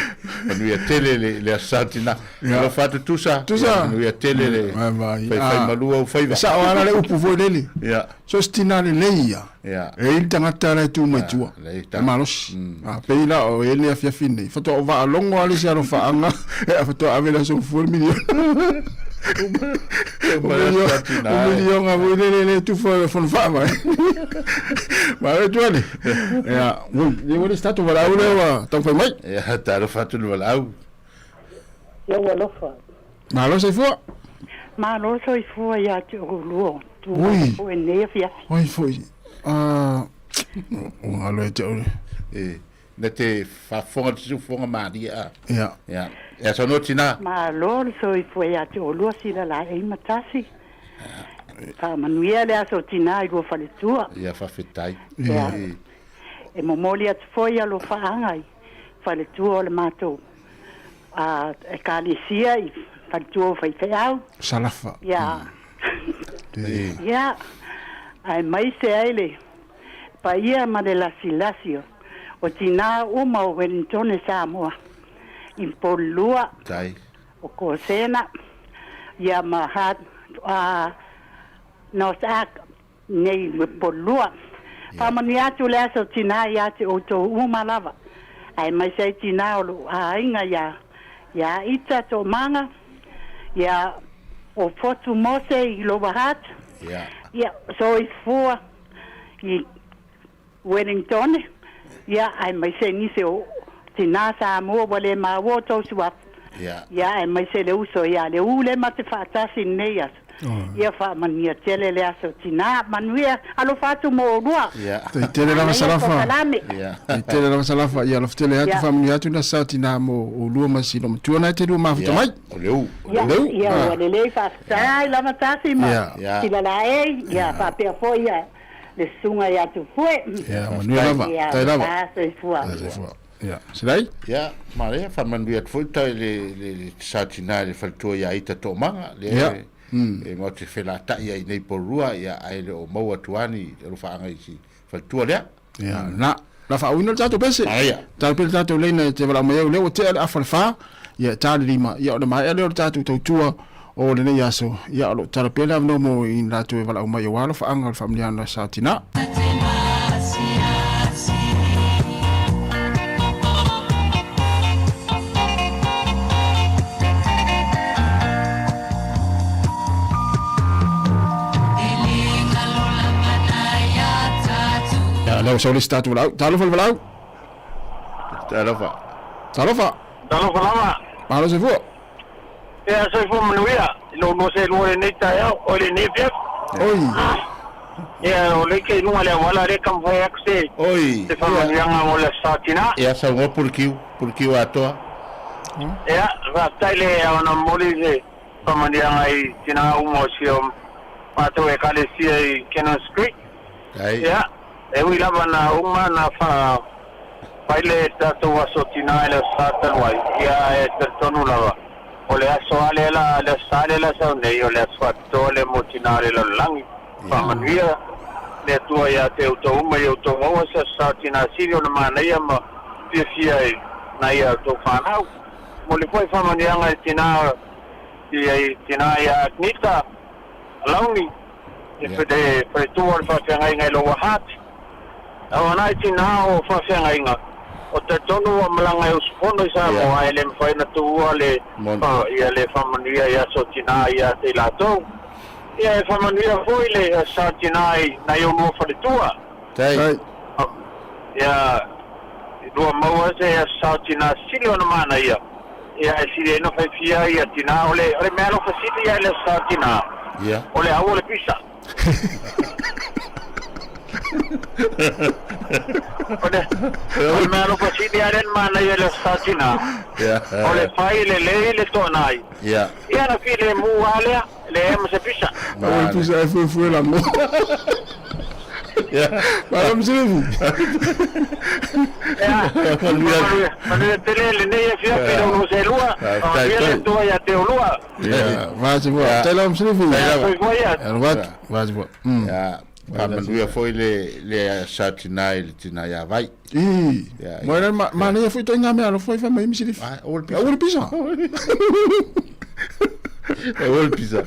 manuia tele le, le Aso Sa Tina. Ia. Alofa atu Tusa. Tusa. Ia, manuia tele le faifai malu au faiva. E sao lava la le upu foi lele. Ia. So se tina lelei ia. Ia. E i ai le tagata la e tu mai tua. E malosi. A pei la o e le afiafi nei. Faatoa ou faalogo lava le isi alofaaga e faatoa ave le aso fua le miliona. O miliona foi lele le tufa le fono faavae. Ma le tuale. Ia, ui, ua le se tatou valaau lea ua taumafai mai. Ia, talofa atu le valaau. Ia ua alofa. Malo soifua. Malo soifua ia te oulua. Ui. Foi nei afiafi. Oi foi. Ah, o galo e te ole. E, na te faafofoga te siufofoga malie a. Ia. Ia. Ia saunoa tina. Malo le soifua ia te oulua sila laei ma tasi. Faamanuia le aso tina i lua faletua. Ia faafetai. Ia. E. E momoli atu foi alofaaga i faletua o le matou a ekalesia i faletua o faifeau. Salafa. Ia. Ia. Aemaise ai le paia ma le lasilasi o tinā uma o Wellingtone Samoa i Polulua, Tai. o Kosena, ia ma Hart, a, North Ark, nei Polulua. Faamanuia atu le aso tinā ia te outou uma lava, aemaise ai tinā o lou aiga iā, iā Ita Toomaga, ia o Fotu Mose i Lower Hutt, ia soifua i Wellingtone, ia aemaise nisi o tinā Samoa ua le maua o tou suafa, ia aemaise le uso ia le u le ma te faatasi i lenei aso. Ia faamanuia tele le aso tinā, manuia alofa atu mo oulua. Tai tele lava Manaia Salafa. polokalame. Tai tele lava Salafa. Ia alofa tele atu faamanuia atu le aso tinā mo oulua ma silo matua na e te lua mafuta mai. O le u. Ia, Le u. ia ua lelei faafetai lava tasi ma sila laei, ia faapea foi ia le susuga ia Tupue. Ia, manuia lava. Ia, Tai lava. ta soifua. Soifua. Ia, Silai? Ia, manaia, faamanuia atu foi tai le, le, le sa tina i le faletua ia Ita Toomaga, lea Ia. e, e matou te felata'i ai nei Polulua, ia, ae le o maua atu lava ni alofaaga i si faletua lea. Ia, na, na faauina le tatou pese. Manaia. Tala pea le tatou leina e te valaau mai ai, o lea ua tea le afa le fa, ia, e ta le lima, ia, o le maea lea o le tatou tautua o lenei aso, ia, o lo o tala pea le avanoa mo i latou e valaau mai aua alofaaga o le faamanuiaga sa tina. Ia, lea ua sau le isi tatou valaau. Talofa le valaau. Talofa. Talofa. Talofa lava. Malo soifua. Ia soifua manuia i lou lua seelua i lenei taeao, oi lenei afiafi. Oi. Ia o lea ke i luga le auala lea taumafai atu se Oi. se faamanuiaga mo le Aso Sa Tina. Ia saunoa Pulekiu, Pulekiu atoa. Ia, faafetai le avanoa momoli i se faamanuiaga i tina uma o si o matou Ekalesia i Cannons Creek. Ai. Ia, e ui lava na uma na fa fai le tatou aso tina i le Aso Sa talu ai, ia ae talitonu lava, o le aso lava lea la, le Aso Sa lea la sau nei, o le aso faapitoa lea mo tina o le lalolagi. Faamanuia le Atua ia te outou uma i outou maua se Aso Sa tina sili ona manaia ma fiafia i nai a outou fanau. Momoli foi faamanuiaga i tina, i tina ia Agnita Alauni, E faletua o le faafeagaiga i Lower Hutt. O nai tinā o faafeagaiga, o talitonu ua malaga e usufono i Samoa ae le mafai ona tuua le ia le faamanuia i aso tinā ia te i latou. Ia e faamanuia foi le aso tinā i nai olua faletua. Tai. Ia lua maua se aso tinā sili ona manaia. Ia e sili ai ona faifia ia tinā o le o le mea alofa sili ia i le aso tinā. Ia. O le au o le pisa. O le o le mea alofa sili ia lea na manaia i le aso tinā. Ia. O le fai lelei le toanai. Ia. Ia na filemu lava lea, e leai ma se pisa. Au o le pisa e fuefue lago. Ia. Malo Mselefi. Manuia, manuia tele lenei afiafi i le ulu selua. Faamanuia le Atua ia te oulua. Ia, vaasi fua. Tai lava Msilifi. Soifua ia. Alofa atu, vaasi fua. Faamanuia foi le le sa tina i le tina ia Vai. I. Mo le manaia foi ituaiga mea alofa i fai mai Msilifi. Aua le pisa. Aua le pisa. Aua le pisa.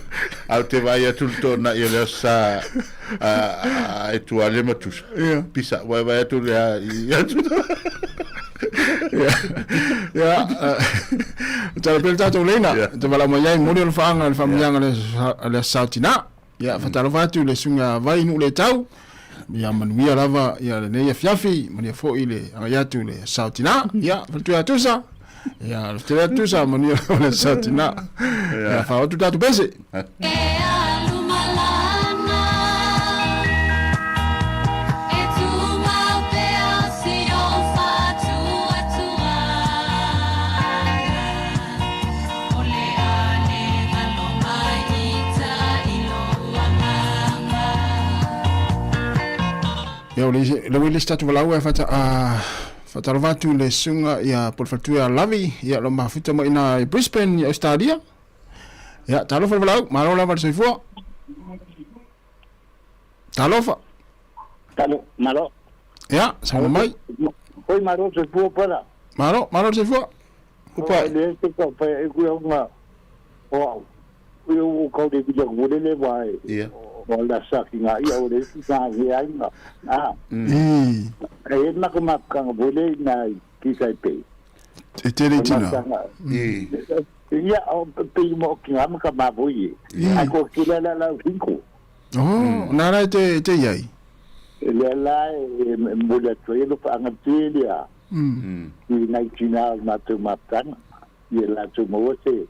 Ae ou te vaai atu le toonai o le aso sa e tua le ma tusa. Pisa. Ua e vaai atu le a i atu. Ia, tala pea le tatou leina. Te valaau mai ai, momoli o le faaga i le faamanuiaga o le Aso Sa o Tina. Ia, faatalofa atu i le susuga Vai Nuu Le Tau. Ia manuia lava ia lenei afiafi, manuia foi le agai atu i le Aso Sa o Tina. Ia, faletua ia Tusa. Ia, le tele atu Tusa, manuia lava le Aso Sa o Tina. Ia, faaoo atu tatou pese. Ia, o le le ua i le isi tatou valaau e fata, a, faatalofa atu i le susuga ia Polofaletua ia Lavi, ia o lo o mafuta mai i ina i Brisbane i Ausetalia. Ia, talofa le valaau, malo lava le soifua. Talofa. Talo, malo. Ia, saunoa mai. Oi, malo le soifua, brother. Malo, malo le soifua. Upa. Le te ka pa e ku nga o au. Ku o ka le vila ku le le wa e. Ia. O la sa ki nga ia o le ki nga he ai nga. Ah. E na ko ma ka nga le na ki sai pe. E tele tina. Ia o pe mo ki nga ma ka ma voi. Ai ko ki la la la hinko. Oh, na la te te iai. Le la e mo le atu ai lo fa anga tele a. I nai tina o le matou mafutaga, ia latou maua se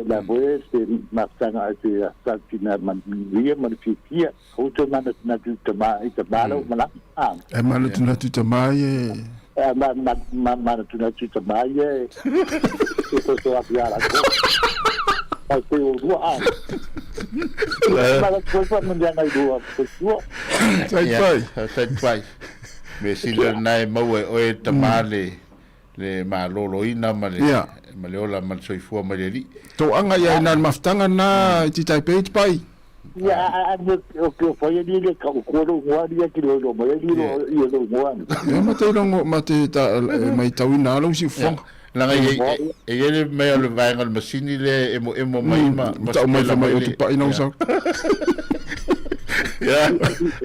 la voe se mafutaga ai se sa tina manuia ma le fiafia. Aua toe manatunatu i tama i tama lau malaga. A. E manatunatu i tama ia e. A ma ma ma manatunatu i tama ia e e soso atu ia latou. Ai te o rua a. Manatua fa manuiaga i lua soifua. Tai pai. Tai pai. Mea sili o lena e maua e oe tama le le maloloina ma le ma le ola ma le soifua mai le Alii. Toaga ia ina le mafutaga lena i ti Taipei te pai. Ia a a o ke o whai ani le ka o kua lo ngoa ni ki lo lo mai ni lo i lo ngoa ni. Ia ma te longo ma te ta mai tauina alo si ufonga. Langa e e i le mea o le vaega o le masini lea e emoemo mai ma ma tau mai mai o te pai na usau. Ia,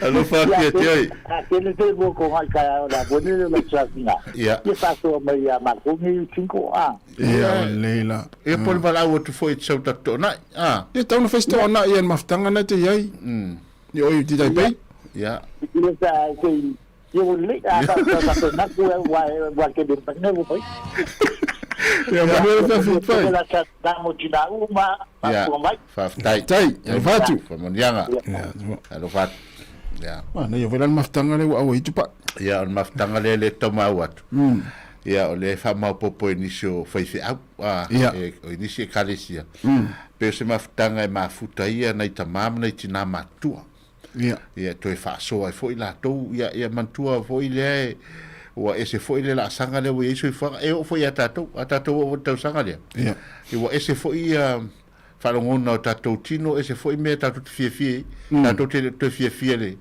alofa atu ia te oi. A tele te mo ko ngai ka la bone le la tsafina. Ia. Ia fasoa mai ia ma ko ni cinco a. Ia, lelei la. Ia po le valaau atu foi i te sau tatou toonai. A. Ia tau na fai se toonai ia le mafutaga na te iai. Ni oi ti Taipei. Ia. Ia sa te Ia ua lelei, a ta ta ta na ku wa wa ke de pa ne pai. Ia manuia le feafi pai. La sa ta mo tina u ma Ia, ma mai. faafetai. Tai, alofa atu. Faamanuiaga. Alofa atu. Ia. Manaia foi la le mafutaga lea ua auai tupa. Ia, o le mafutaga lea le tau maua atu. Ia, o lea e faamaopoopo e nisi o faifeau, a, e, o nisi ekalesia. Pei o se mafutaga e mafuta ai ia nai tamā ma nai tinā matutua. Ia. Ia, toe faasoa ai foi latou, ia, ia manatua foi lea e, ua ese foi le laasaga lea ua i ai soifuaga, e oo foi ia tatou, a tatou oo foi i le tausaga lea. Ia. Ia ua ese foi ia faalogona o tatou tino, ese foi mea tatou te fiafia ai. Tatou te le o toe fiafia i le,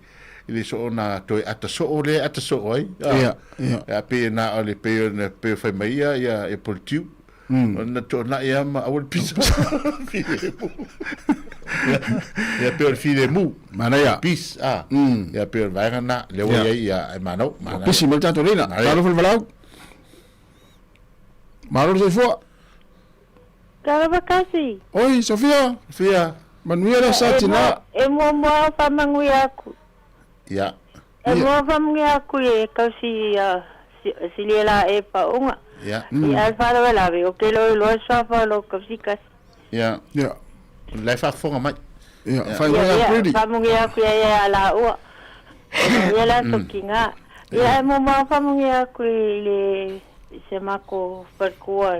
i le soona toe ata soo lea e ata soo ai. Ia, ia. Ia, pei na o le, pei ona, pei o fai mai ia, ia, ia Politiu. Na toonai lava ma aua le pisa. Filemu. Ia pei o le filemu. Manaia. Peace, ah. Ia pei o le vaega lena, lea ua i ai ia e manau, manaia. Pisi mai le tatou leina. Talofa le valaau. Malo le soifua. Talofa kasi. Oi, Sofia. Sofia. Manuia le sa tina. E muamua faamanuia atu. Ia. E mua faamanuia atu i e tausi ia silia la e paoga. Ia. I a le faalavelave o ke lo iloa le suafa o lo tausi kasi. Ia. Ia. La e faafofoga mai. Ia, faamanuia Ia, faamanuia atu ia ia la ua. Ia la sokiga. Ia e muamua faamanuia atu i le se mako faletua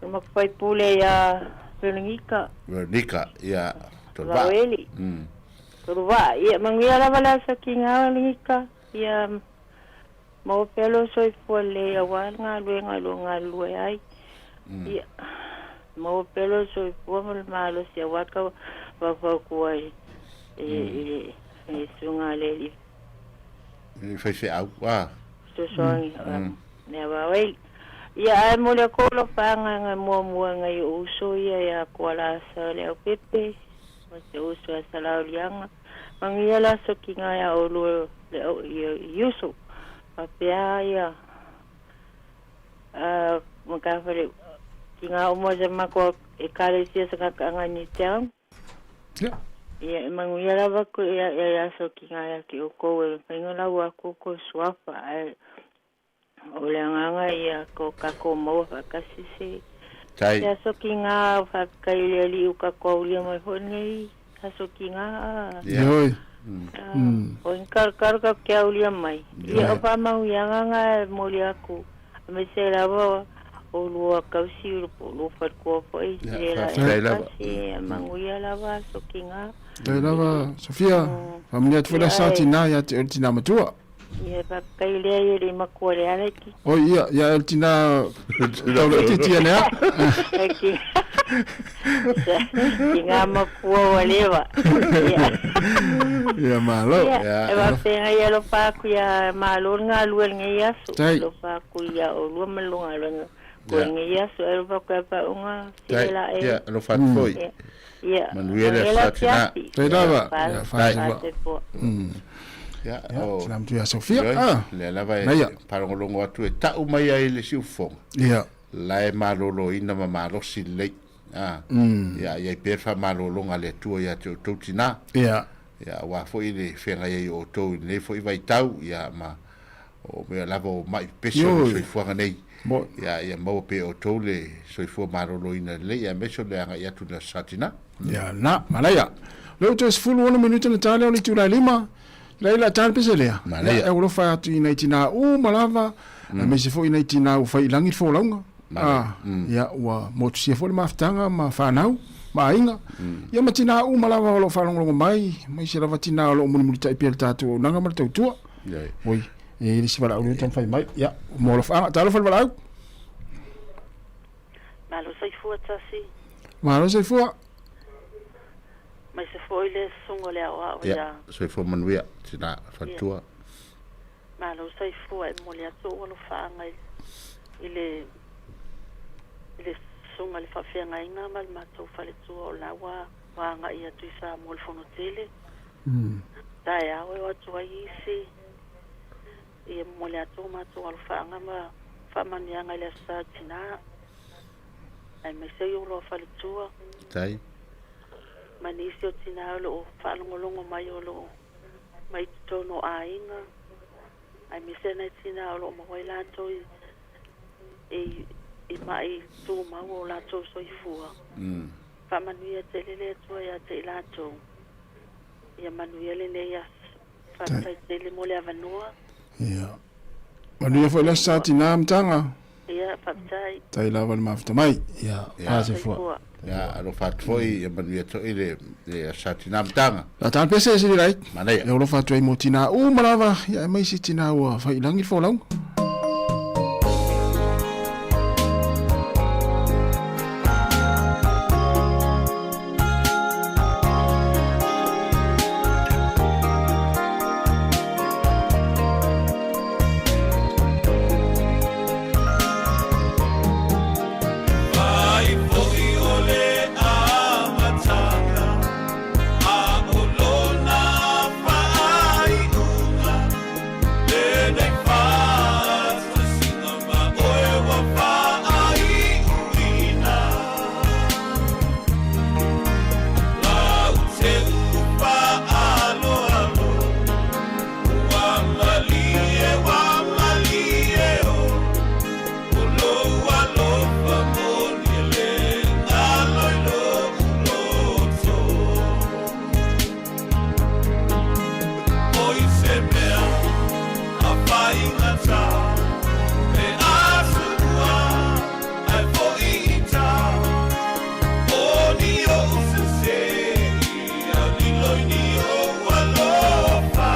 le mako faipule ia Veronica. Veronica, ia, Toluvaa. Vaoeli. Toluvaa. Ia manuia lava le aso ki ngā Veronica. Ia Maua pea lou soifua lelei aua le galuega o lo o galulue ai. Ia, maua pea lou soifua ma le malosi aua le faufautua i le susuga a le alii. I faifeau, a. Fesoasoani, mea vaoeli. Ia, ae momoli atu ou alofaaga muamua i nai ou uso ia ia Kualasa Leaupepe ma si ou uso ia Salaoliaga. Manuia le aso tiga ia oulua le au i uso. Faapea ia matafale tiga uma o se matou ekalesia Sakataaga i Newtown. Ia e manuia lava ku ia ia aso tiga ia te outou e mafai ona lau atu outou suafa ae o le agaga ia ko tatou maua faatasi se Tai. se aso tiga faafetai i le Alii ua tatou aulia mai foi lenei aso tiga. Ioe. O ni kalokalo tatou te aulia mai. Ia o faamanuiaga na e momoli atu aemaise lava o lua tausi po o lua faletua foi Ia, le la e faafetai lava. faatasi manuia lava aso tiga. Tai lava, Sofia. Faamanuia atu foi le Ia, aso e. tinā ia te oe le tinā matua. Ia faafetai lea ia le matua le ala ki. Oi, ia, ia le tinā tau laitiiti ane lava. Ki ki ngā makua ua leva. Ia. Ia, malo. Ia, e faafegai alofa atu ia malo le galue i lenei aso. Tai. Alofa atu ia oulua ma le galuega ko Ia. lenei aso. E alofa atu ia faauga Tai, sile la e. ia, alofa atu foi. Ia. Ia. Manuia le Manuia le aso tinā. afiafi. Tai lava. Fa- Ia, Tai. faafetai. Faafetai. Ia, Ia, o. salam atu ia Sofia. Ioe, Ah. lea lava e Naia. faalogologo atu e ta'u mai ai le siufofoga. Ia. La e malōlōina ma malosi lelei. A. Ia, iai pea le faamalōloga a le Atua iā te outou tinā. Ia. Ia, auā foi le feagai ai o outou i lenei foi vaitau, ia, ma o mea lava o ma'i pepesi o le Ioe. soifuaga nei. Mo. Ia, ia maua pea e outou le soifua malōlōina lelei, aemaise o le aga'i atu i le aso Sa tinā. Ia, na, manaia. O lea ua toe 16 minute ona ta lea o le itula e lima. Laila, ta le pese lea. Manaia. Ia, e alofa atu i nai tinā uma lava, aemaise foi i nai tinā ua fai i lagi le folauga. Manaia. Ah, ia, ua motusia foi le mafutaga ma fanau, ma aiga. Ia ma tinā uma lava o lo o faalogologo mai, aemaise lava tinā o lo o mulimulitai pea i le tatou auaunaga ma le tautua. Ioe. Oi, e i ai le isi valaau lea ua taumafai mai. Ia, mo alofaaga. Talofa le valaau. Malo soifua tasi. Malo soifua. Mai se foi le susuga o le aoao Ia, ia. soifua manuia, tinā, faletua. Malo soifua e momoli atu ou alofaaga i i le i le susuga i le faafeagaiga ma le matou faletua o la ua ua agai atu i Samoa i le fono tele. Taeao e o atu ai isi ia momoli atu o matou alofaaga ma faamanuiaga i le Aso Sa Tinā aemaise ai ou loa faletua. Tai. Ma nisi o tinā o lo o faalogologo mai o lo o mai i totonu o aiga, aemaise nai tinā o lo o maua ai latou i, i, i maʻi tumau o latou soifua. Faamanuia tele le Atua ia te i latou. Ia manuia lenei aso. Faafetai tele mo le avanoa. Ia. Manuia foi le aso sa tinā Mataga. Ia, faafetai. Tai lava le mafuta mai. Ia, faasefua. Ia, alofa atu foi, ia manuia toi le le aso sa tinā Mataga. La ta pese se lai. Manaia. E alofa atu ai mo tinā uma lava, ia aemaise tinā ua fai i lagi le folauga. Mai foi o le amataga, a o lona faaiuga, lenei faatasiga ma oe ua faaiuina. Lau teu faaaloalo, ua malie, ua malie o. O lou alofa moni e le galo i lou loto. O i se mea a faigata, pe a tuua ae foi i ta. O ni ou sese ia lilo i ni ou alofa.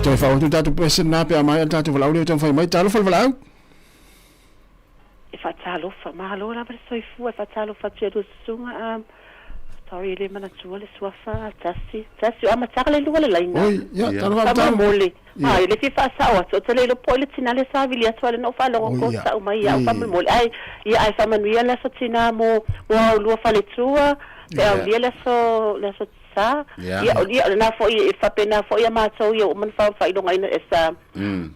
Toe faaauau atu tatou pese lena pe a maea le tatou valaau lea ua taumafai mai. Talofa le valaau. E faatalofa, malo lava le soifua, e faatalofa atu i a lua susuga, a, sorry e le manatua le suafa, a, tasi, tasi, o amataga le lua le laina. Oi, ia, talofa amataga. Faamolemole, a, e le fia faasao atu, ou te le iloa po o ai le tina lea sa vili atu a lea na ou faalogo ko sa'u mai ia au faamolemole. Ae, ia, ae faamanuia le aso tina mo, mo a oulua faletua, pe aulia le aso, le aso Sa, ia, o, ia, o lena foi, e faapena foi a matou ia ua uma ona faailogaina e sa,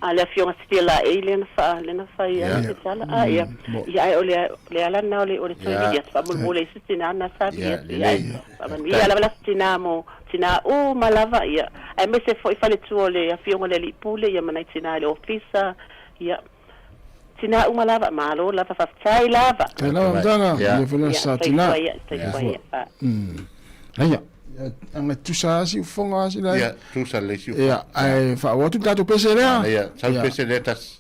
a le Afioga Silia Laei lea na faa, lea na fai ai se tala. A, ia, ia, ae o le, o le ala lena o le, o le toe vili atu faamolemole i isi tina na sa vili atu i ai. Faamanuia lava le aso tina mo tina uma lava, ia, aemaise foi faletua o le Afioga i le Alii Pule, ia ma nai tina i le Ofisa, ia, tina uma lava, malo lava, faafetai lava. Faafetai lava Mataga, ia foi le sa tina. Soifua ia, soifua ia. Aia, anga tusa lava siufofoga lava sila. Ia, tusa lelei siufofoga. Ia, ae faaauau atu le tatou pese lea. Ia, sau pese lea tasi.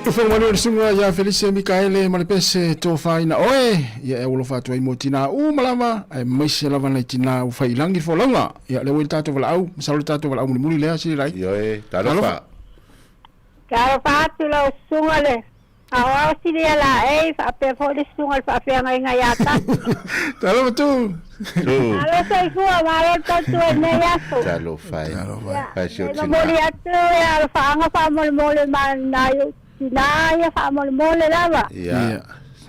Fofoga malu le susuga ia Felice Mikaele ma le pese tofaina oe ia e aualofa atu ai mo tinā uma lava aemaise lava nai tinā ua fai i lagi le folauga. Ia lea ua i le tatou valaau, masalo le tatou valaau mulimuli lea Sililai. Ioe, talofa. Talofa atu lau susuga le Aoao Silia Laei faapea foi le susuga i le faafeagaiga ia Tasi. Talofa Tu. Tu. Malo soifua, malo le tautua i lenei aso. Talofa e. Ia, e momoli atu ia alofaaga faamolemole ma nai ou tinā ia faamolemole lava. Ia.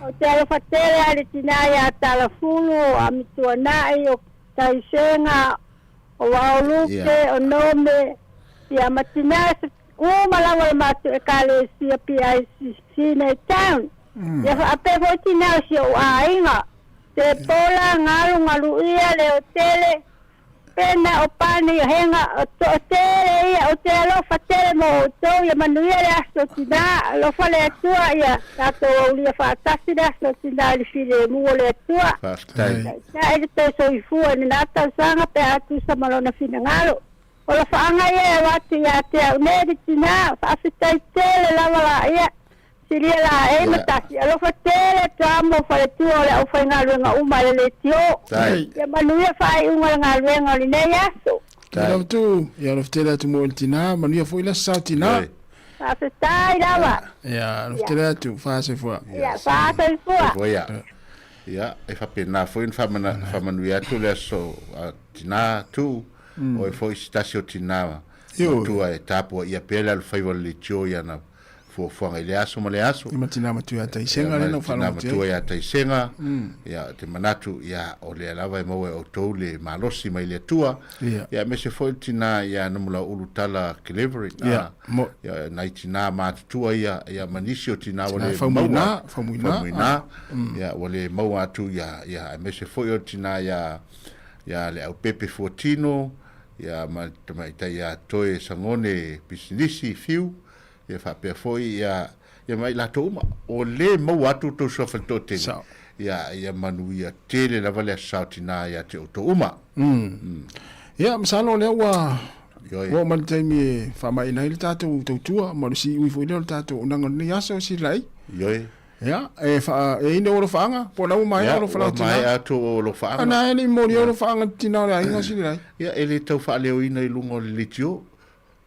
Ou te alofa tele lava i le tinā ia Talafulu, o Amituanai, o Taisega, o Vaolupe, o Nome, ia ma tinā uma lava o le matou Ekalesia PICC nei town. Ia faapea foi tinā o si ou aiga, Tepola, Galu, Galuia, Leotele, Pena, o Pani, o Hega, o toatele ia, ou te alofa tele mo outou, ia manuia le aso tinā, alofa le Atua, ia tatou aulia faatasi le aso tinā i le filemu o le Atua. Faafetai. Taitai le toe soifua i lena tausaga pe a tusa ma lona finagalo. O lofaaga ia e avatu ia te au nei le tinā, faafetai tele lava laia. Silia laei ma tasi alofa tele atu a mo faletua o le aufaigaluega uma a le Leitio. Ia manuia faaiuga o le galuega o lenei aso. Faafetai lava Tu. Ia alofa tele atu mo i le tinā, manuia foi le aso sa o tinā. Faafetai lava. Ia, alofa tele atu, faasoifua. Ia, faasoifua. Soifua ia. Ia, e faapena foi ona faamana, faamanuia atu le aso a tinā Tu, o oe foi se tasi o tinā matua e tapuaia pea le alofaiva o le leitio i ana fuafuaga i lea aso ma lea aso. Ia ma tinā matua ia Taisega lea na ou faalogo atu ai. Tinā matua ia Taisega, ia te manatu, ia o lea lava e maua e outou le malosi mai le Atua. Ia. Ia aemaise foi le tinā ia Namulauulu Tala Kelevering, Ia, mo. Ia nai tinā matutua ia, ia ma nisi o tinā ua le maua. Faumuina, Faumuina, ia ua le maua atu ia, ia aemaise foi o le tinā ia, ia Leaupepe Fuatino, ia ma le tamaitai ia Toe Sagone Pisinisi Fiu, ia faapea foi ia ia ma i latou uma o le maua atu outou suafa i le toatele, Sao. ia ia manuia tele lava le aso sao tinā ia te outou uma. Ia, masalo o lea ua Ioe. ua oo mai le taimi e faamaeina ai le tatou tautua ma le siui foi lea o le tatou auaunaga o lenei aso, Silai. Ioe. Ia, e faa, e i ai ni ou alofaaga, po o la ua maea Ia, ou alofa ua lau tinā. maea atu ou alofaaga. Ana e le i momoli ai alofaaga i le tinā o le aiga, Silai. Ia, e le tau faaleoina i luga o le leitio.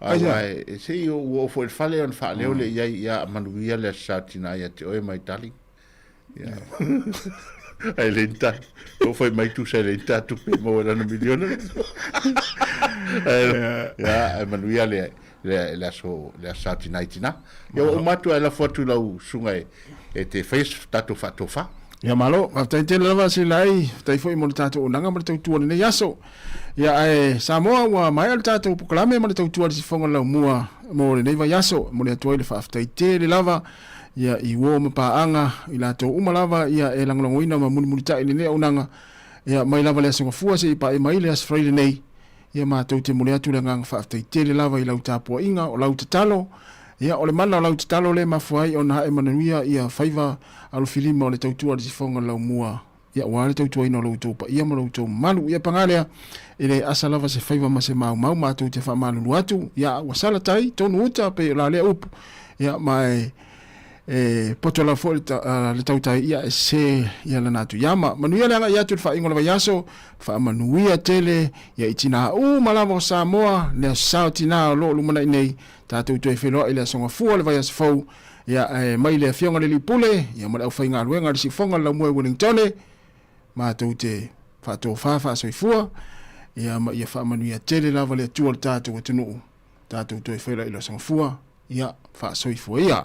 Aisea? Aua e, se i ua oo foi i le fale ona faaleo lea i ai, ia manuia le Aso Sa Tinā ia te oe my darling. Ia. Ae le ni tali. Ua fai mai tusa e le ni tā tupe e maua i lana miliona. Ae, ia, ae manuia le, le, le aso, le Aso Sa Tinā i tinā. Ia ua uma atu ae lafo atu i lau susuga e, e te faia se tatou faatofa. Ia malo, faafetai tele lava Silai, faafetai foi mo le tatou auaunaga ma le tautua i lenei aso. Ia ae Samoa ua maea le tatou polokalame ma le tautua i le sifoga o le laumua mo lenei vaiaso. E momoli atu ai le faafetai tele lava ia i uo ma paaga i latou uma lava ia e lagolagoina ma mulimulitai i lenei auaunaga ia mai lava le Aso Gafua seia paia mai le Aso Faraile nei. Ia matou te momoli atu le agaga faafetai tele lava i lau tapuaiga, o lau tatalo, ia o le mana o lau tatalo lea e mafua ai ona ae manuia ia faiva alofilima o le tautua a le sifoga o le laumua Ia aua le tautuaina o lo outou paia ma lo outou mamalu. Ia paga lea, e le asa lava se faiva ma se maumau matou te faamalulu atu, ia ua sala tai, tonu uta, pei o la lea upu. Ia ma e, e poto lava foi le, ta, le tautai, ia e sese ia lana atu iama. Manuia le agai atu i le faaiuga o le vaiaso, faamanuia tele ia i tinā uma lava o Samoa, le aso sa o tinā o lo o lumanai nei, tatou toe feiloai i le Aso Gafua o le vaiaso fou, Ia, ae mai le Afioga i le Alii Pule, ia ma le aufaigaluega a le Siufoga o le Laumua i Wellingtone, matou te faatofa faasoifua, ia ma ia faamanuia tele lava le Atua i le tatou atunuu, tatou toe feiloai i le Aso Gafua, ia faasoifua ia.